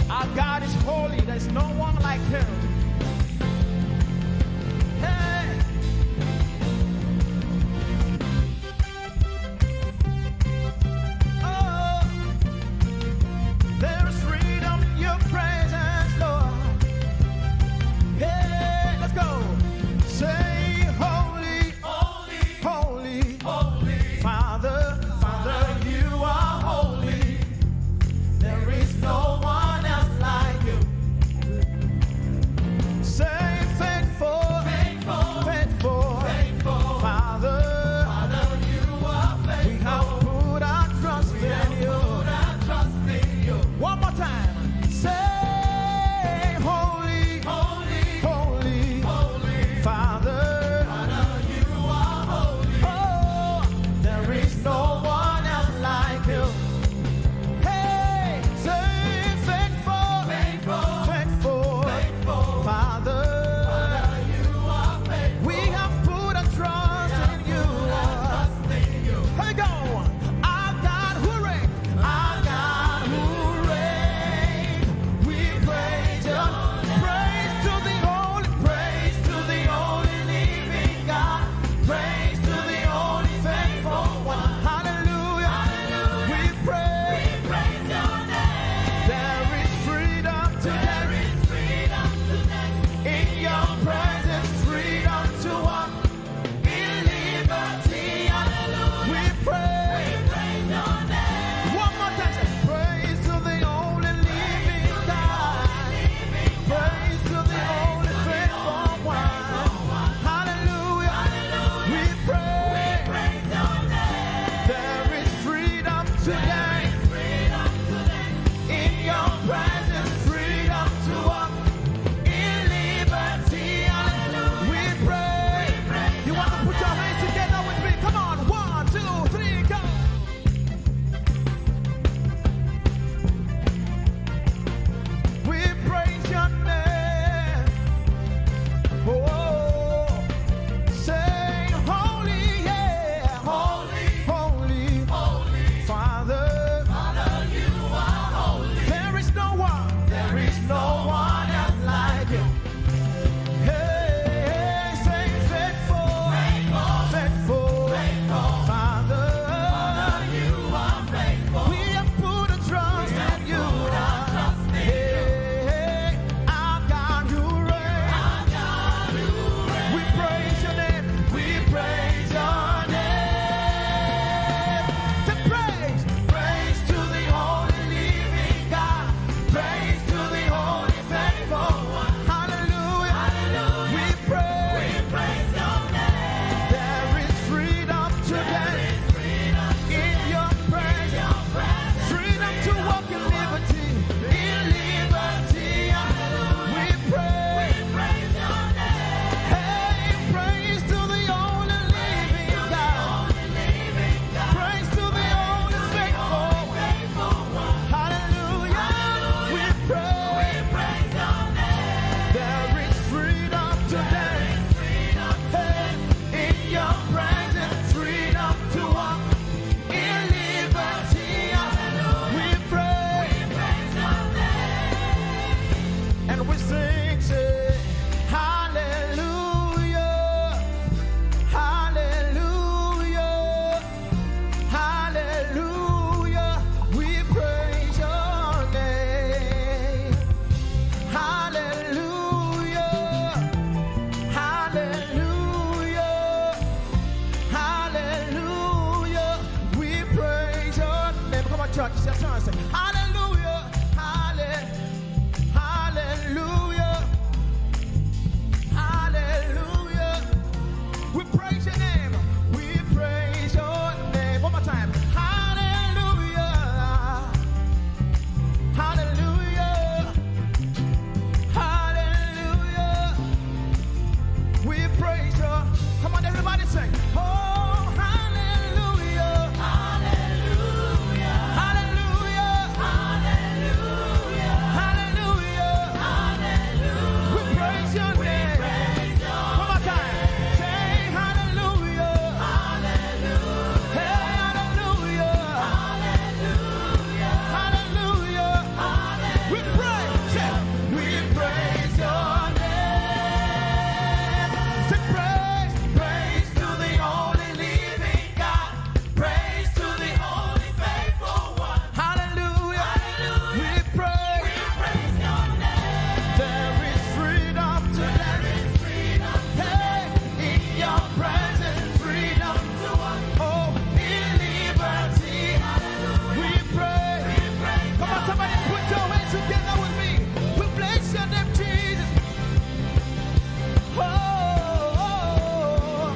Our God is holy. There's no one like him. Hey. Oh, there is freedom in your presence, Lord. Hey, let's go. Say, "Holy, holy, holy, holy, Father, Father, you are holy. There is no one else like you." Church, it's your turn. Say, hallelujah, halle-, hallelujah, hallelujah. We praise your name. We praise your name. One more time. Hallelujah. Hallelujah. Hallelujah. We praise you. Come on, everybody sing. Oh, hallelujah. Hallelujah. Hallelujah. Hallelujah. We praise your name. One more time. Say hallelujah. Hey, hallelujah. Hallelujah. We praise you. We praise your name. Say praise, praise to the only living God. Praise to the only faithful one. Hallelujah. Hallelujah. We praise. We praise your name. There is freedom today. There is freedom today. Hey, in your presence, freedom to walk. Oh, in liberty. Hallelujah. We praise. We praise. Come on, somebody put your hands together with me. We bless your name, Jesus. Oh, oh, oh.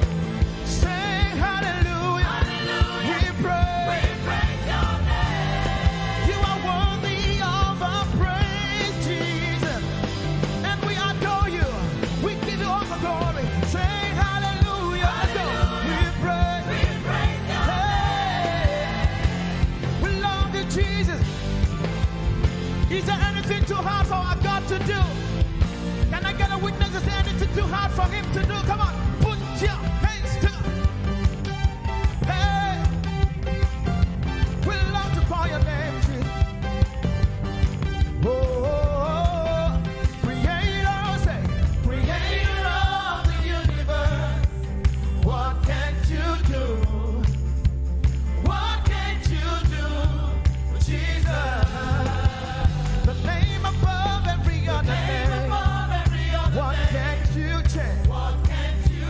Sing hallelujah. Hallelujah. We praise. We praise your name. You are worthy of our praise, Jesus. And we adore you. We give you all the glory. Sing hallelujah. Let's go. Hallelujah. We praise. We praise your name. Hey. We love you, Jesus. Is there anything too hard for our God to do? Can I get a witness? Is there anything too hard for him to do? Come on, put your hands together. Hey, we love to call your name, Jesus. Oh, creator, say, creator of the universe. What can't you do? What can't you do, Jesus? The name above every other name. What can't you change? What can't you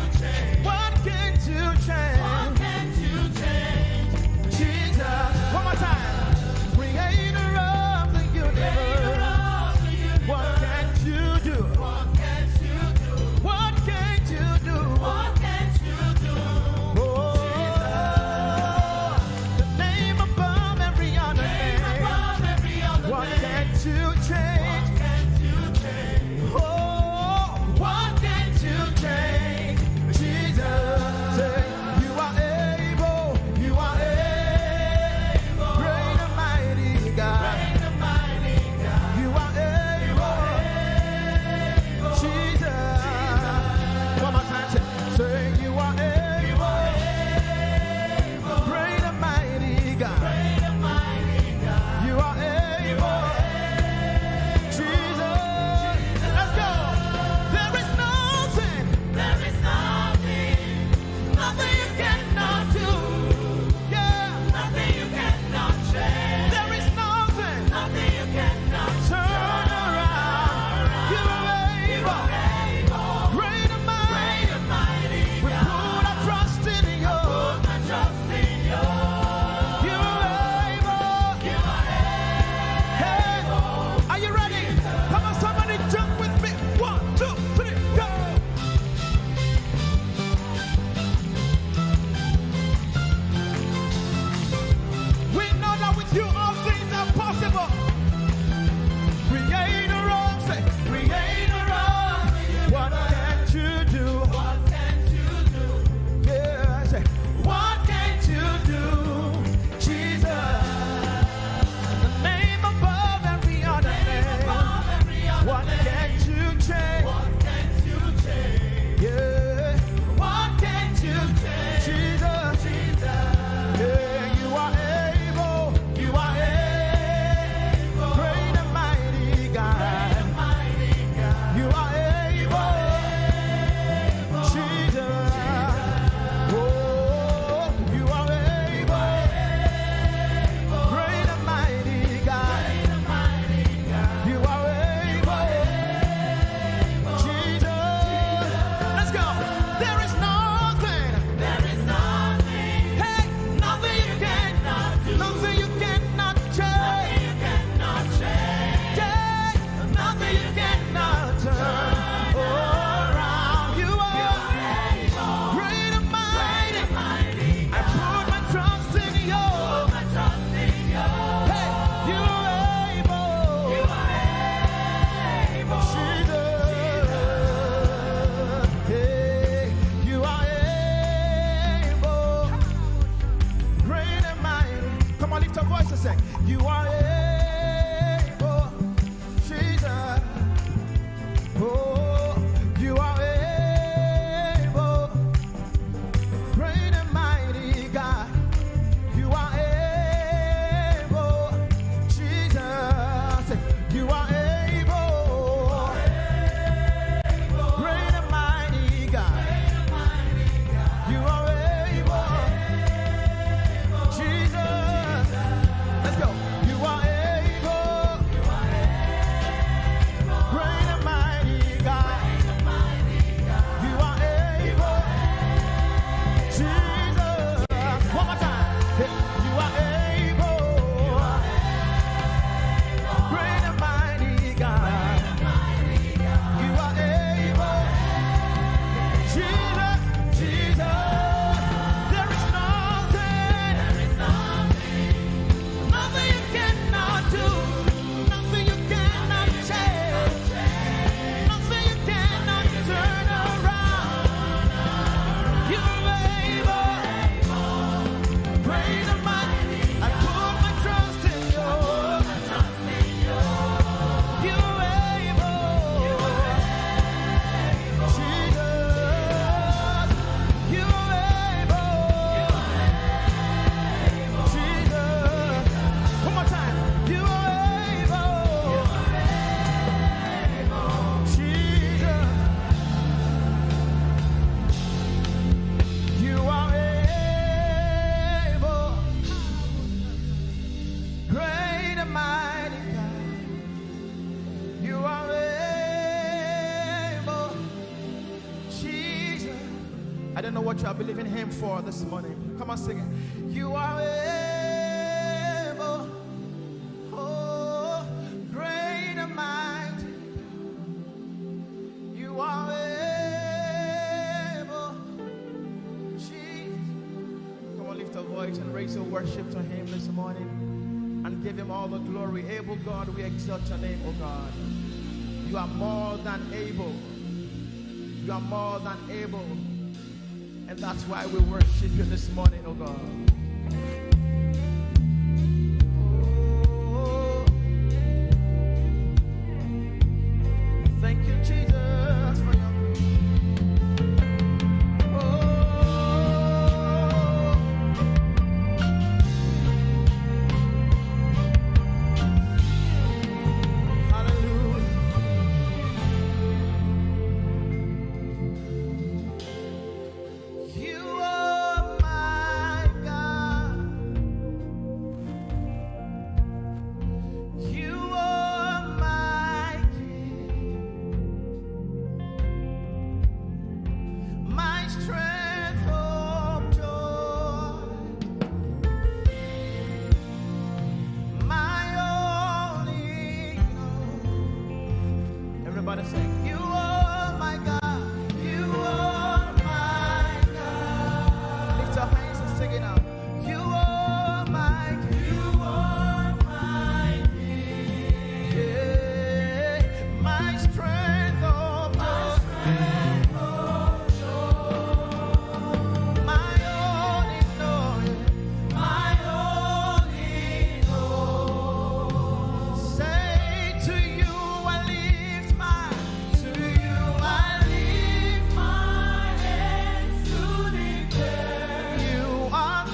You are able, Jesus. Oh, you are able. Great and mighty God. You are able, Jesus. You are able. Great and mighty God. You are able. Jesus. Let's go. You are able. Great and mighty God. You are able. Jesus. One more time. You are able. Great and mighty God. You are able. Jesus, Jesus. There is nothing, nothing you cannot do. Nothing you cannot change. Nothing you cannot turn around. You're able. Praise the mighty. I put my trust in you. You're able. Jesus, you're able. Jesus. One more time. You are able. Jesus. You are able. Great and mighty God. You are able. Jesus. I don't know what you are believing him for this morning. Come on, sing it. You are able. Oh, great and mighty. You are able. Jesus. Come on, lift your voice and raise your worship to him this morning and give him all the glory. Able God, we exalt your name, oh God. You are more than able. You are more than able. And that's why we worship you this morning, oh God. Oh, thank you, Jesus, for your, oh, hallelujah. You are my God. You are my King. My strength, hope, joy. My only Everybody sing. You are my God. You are my God. Lift your hands and sing it out. You are my, you are my King. Yeah. My strength, oh, my strength, oh, my all in all. My all in all. Say, to you I lift my, to you I lift my hands to declare you are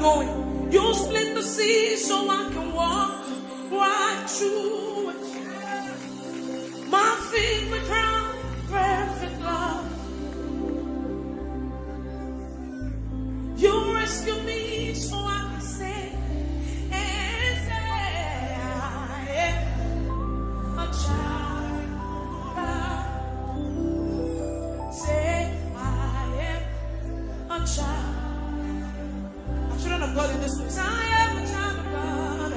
going. You split the sea so I can walk right through it. My feet were ground perfect love. You rescue me so I can say, and say, I am a child of God. Say, I am a child. A children of God in this place. I am a child of God.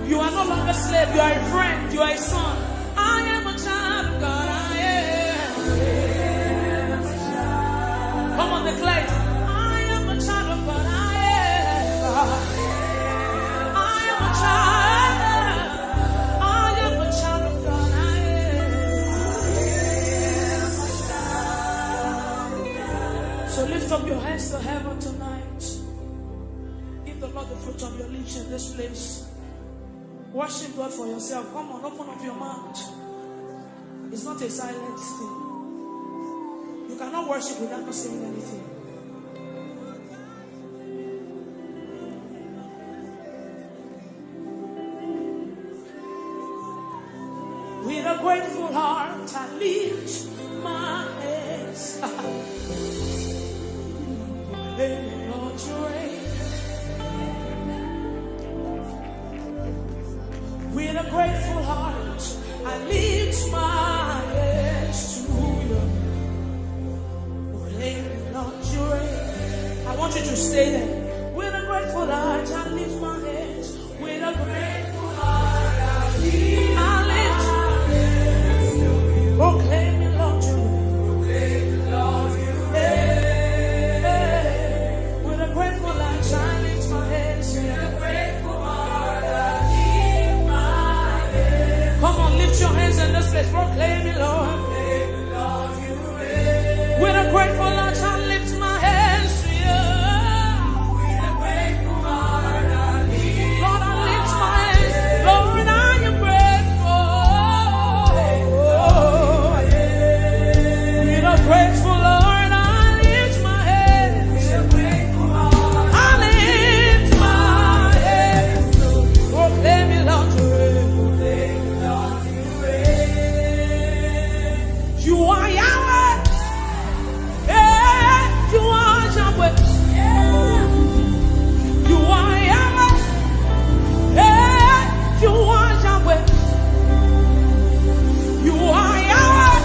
You are no longer slave. You are a friend. You are a son. I am a child of God. I am. Come on, declare it. I am a child of God. I am. I am a child. I am a child of God. I am. So lift up your hands to heaven tonight. Give the Lord the fruit of your lips in this place. Worship God for yourself. Come on, open up your mouth. It's not a silent thing. You cannot worship without not saying anything. With a grateful heart, I lift my hands. Hey, Lord, you reign. With a grateful heart, I lift my hands to you. Proclaim, Lord, you reign. I want you to stay there. With a grateful heart, I lift my hands. With a grateful heart, I lift my hands. Proclaim, Lord, you reign. Hey, with a grateful heart, I lift my hands. Come on, lift your hands in this place. Proclaim it, Lord. With a grateful heart, I lift my hands to you. Lord, I lift my hands. Lord, I am grateful. With a grateful heart, I lift my hands. I lift my hands. Proclaim it, Lord. You are Yahweh. Hey, you are Yahweh. You are Yahweh. Hey, you are Yahweh. You are Yahweh.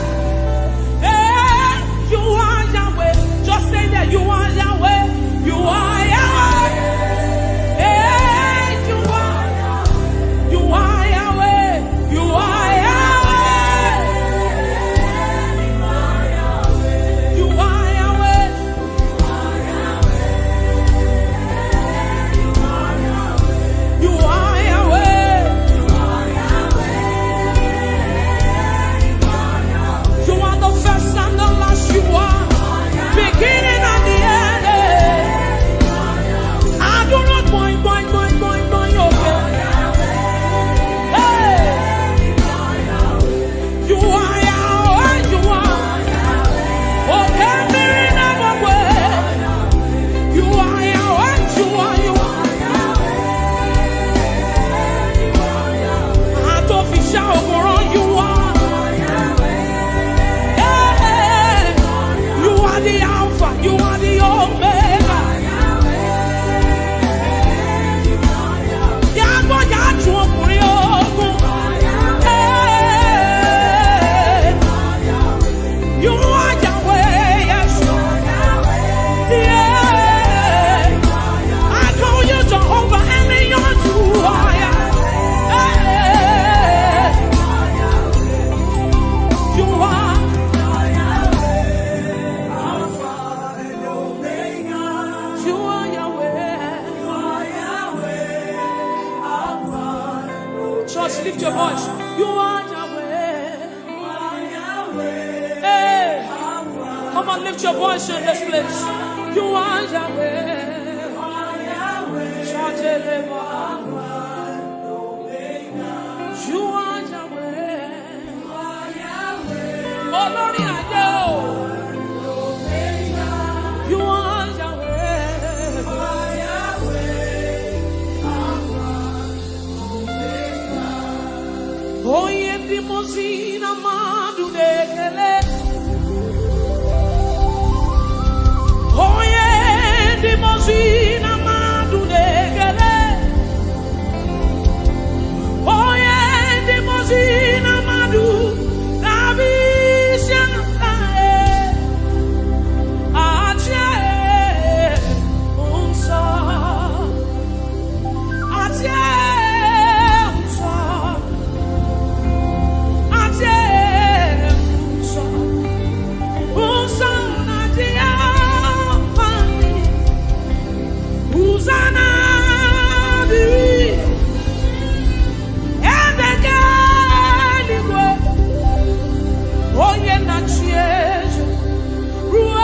Hey, you are Yahweh. Just say that you are Yahweh. You are Yahweh. Hey, you are. You are Yahweh. You are Yahweh. You are Yahweh. You are Yahweh. You are the first and the last. You are beginning and the end. I do not point, point, point, point, point, okay. Hey. You are Yahweh, you are. Okay, Mirina Mokwe. You are Yahweh, you are, you are. Atofisha Okoro, you are. Hey, you are the Alpha, you are the Omega. Yàgò yàtú ọkùnrin ogun. Hey. You are Yahweh, yes. Yeah. I call you Jehovah, and you are. Hey. You are. You are Yahweh. Church, lift your voice. You are Yahweh. Hey, come on, lift your voice in this place. You are Yahweh. Shout it, Lord. You are Yahweh. Olórí ayé o. You are Yahweh. Ndị mozi na mmadụ na-ekele. Onye ndị mozi na mmadụ na-ekele. Onye ndị mozi na mmadụ na-abịa isi ala, achị nsọ. Achị nsọ. Achị nsọ. Nsọ na dị ya mma. Hosanna dịrị Eze nke eluigwe, onye na-achị eze ruo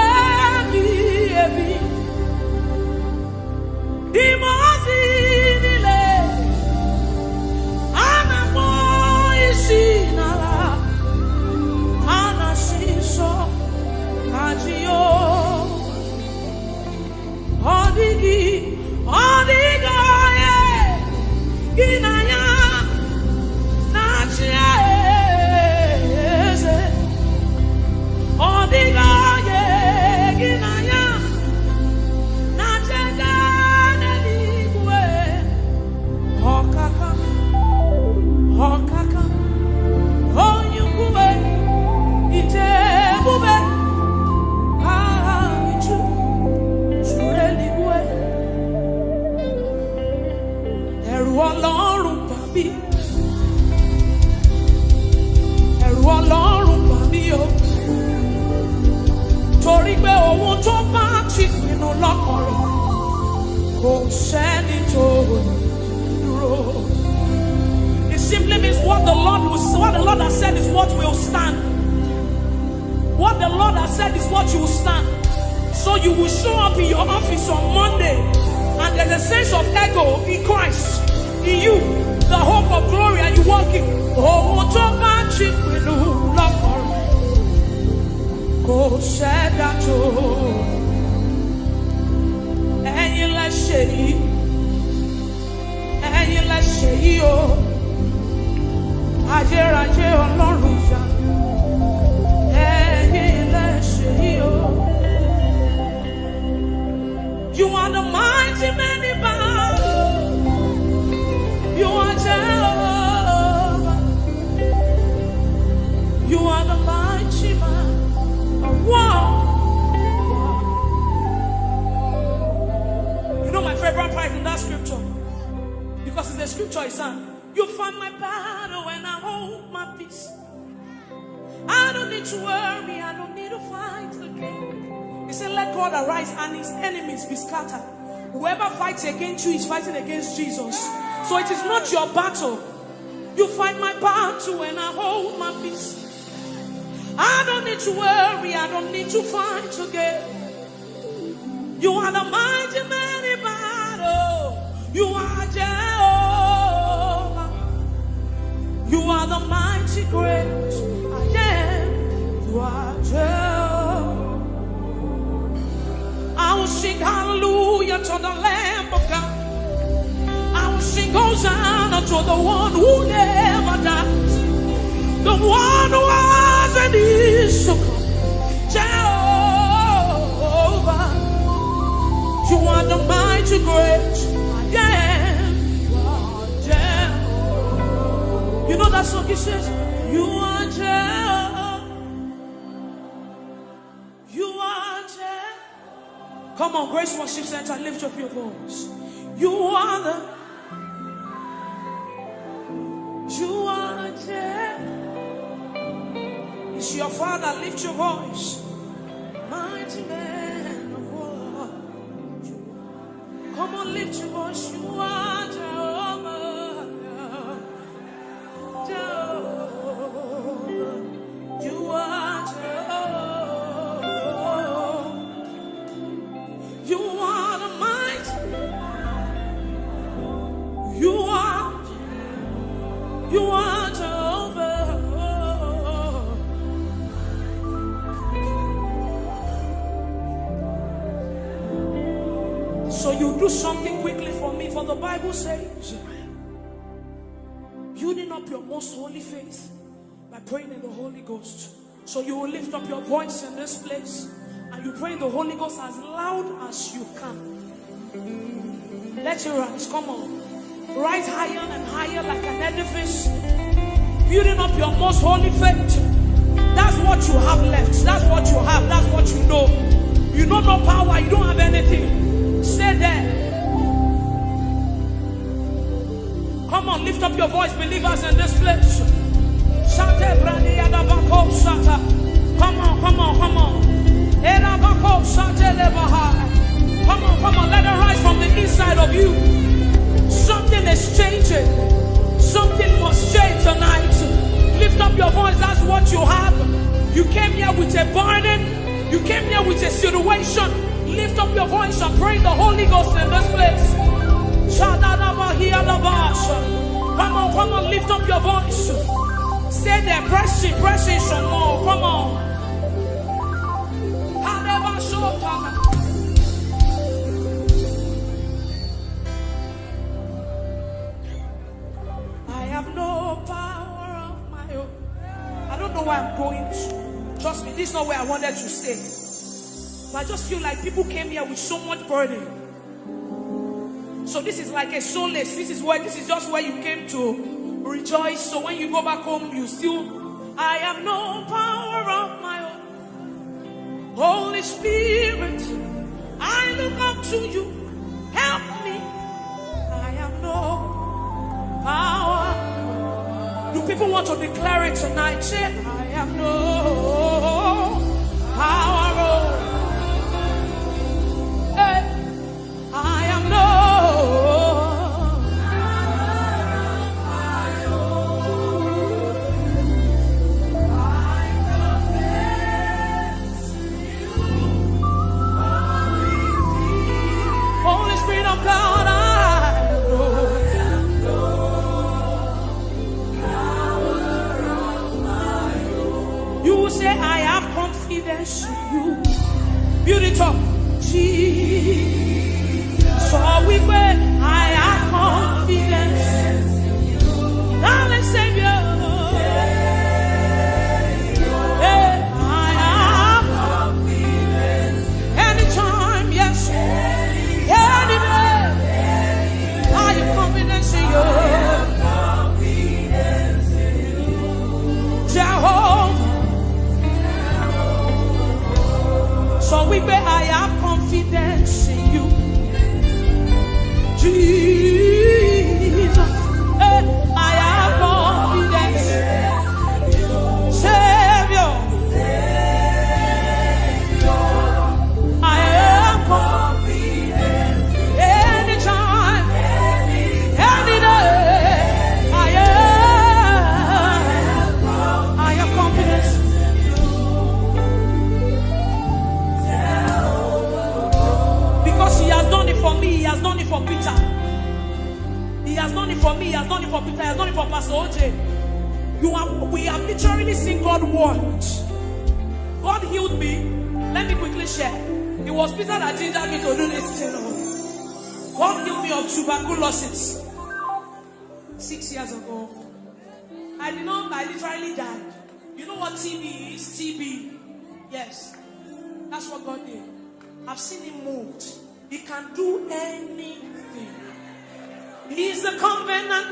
ebighị ebi. Ndị mmụọ ozi niile, ha na-akpọ isi n'ala, ha na-asị nsọ na Jehova. Ọ dịghị, ọ dịghị onye gị na ya na-achị eze. Ọ dịghị onye gị na ya na-achị eze n'eluigwe. Ọkaka, ọkaka, onye ukwu, ije ebube, aha gị ju, juru eluigwe. Ẹ̀rù Ọlọ́run bà mí. Ẹ̀rù Ọlọ́run bà mí o. Torí pé ohun tó bá ti pinnu lọ́kàn rẹ̀, kò sẹ́ni tó lè dúró. It simply means what the Lord will, what the Lord has said is what will stand. What the Lord has said is what you will stand. So you will show up in your office on Monday, and there's a sense of ego in Christ, in you, the hope of glory, and you walk in. Ohun tó bá ti pinnu lọ́kàn rẹ̀, kò sẹ́dá tó. Ẹ̀yin lẹ ṣe yìí. Ẹ̀yin lẹ ṣe yìí o. Ayérayé Ọlọ́run ìyanu. Ẹ̀yin lẹ ṣe yìí o. You are the mighty man in battle. You are Jehovah. You are the mighty man of war. You know my favorite part in that scripture? Because it's a scripture, it's an, "You fight my battle and I hold my peace. I don't need to worry, I don't need to fight again." He said, "Let God arise and his enemies be scattered." Whoever fights against you is fighting against Jesus. So it is not your battle. "You fight my battle and I hold my peace. I don't need to worry, I don't need to fight again." You are the mighty man in battle. You are Jehovah. You are the mighty great I am. You are Jehovah. I will sing hallelujah to the Lamb of God. I will sing Hosanna to the one who never dies, the one who was and is to come. Jehovah, you are the mighty great I am. You are Jehovah. You know that song, it says, "You are Jehovah. You are Jehovah." Come on, Grace Worship Center, lift up your voice. You are the, you are Jehovah. It's your Father, lift your voice. Mighty man of war. Come on, lift your voice. You are Jehovah. Jehovah. You are Jehovah. You are the mighty. You are, you are Jehovah. So you do something quickly for me, for the Bible says, "Building up your most holy faith, Praying in the Holy Ghost. So you will lift up your voice in this place and you pray in the Holy Ghost as loud as you can. Let it rise. Come on. Rise higher and higher like an edifice. Building up your most holy faith. That's what you have left. That's what you have. That's what you know. You know no power. You don't have anything. Stay there. Come on, lift up your voice, believers in this place. Shate bradi yada bako shata. Come on, come on, come on. Era bako shate lebaha. Come on, come on, let it rise from the inside of you. Something is changing. Something must change tonight. Lift up your voice, that's what you have. You came here with a burden. You came here with a situation. Lift up your voice and pray the Holy Ghost in this place. Shadadabahiyadabasha. Come on, come on, lift up your voice. Stay there, press in, press in some more. Come on. Kadabashota. I have no power of my own. I don't know where I'm going to. Trust me, this is not where I wanted to stay. But I just feel like people came here with so much burden. So this is like a solace. This is where, this is just where you came to rejoice. So when you go back home, you still, I have no power of my own. Holy Spirit, I look up to you. Help me. I have no power. Do people want to declare it tonight? Say, I have no power. Oh. Hey, I have no. Holy Spirit of God, I know. You will say, I have confidence in you. Build it up. Jesus. So we pray, I have confidence. Darling Savior. Hey, I have confidence. Anytime, yes. Any day. I have confidence in you. Jehovah. So we pray, I have confidence in you. Jesus, eh, I have confidence. Savior, I have confidence. Anytime, any day, I have, I have confidence. Because he has done it for me, he has done it for Peter. He has done it for me, he has done it for Peter, he has done it for Pastor O J. You have, we have literally seen God work. God healed me. Let me quickly share. It was Peter that gingered me to do this thing. Oh. God healed me of tuberculosis six years ago. I did not, I literally died. You know what T B is? T B. Yes. That's what God did. I've seen him moved. He can do anything. He is the covenant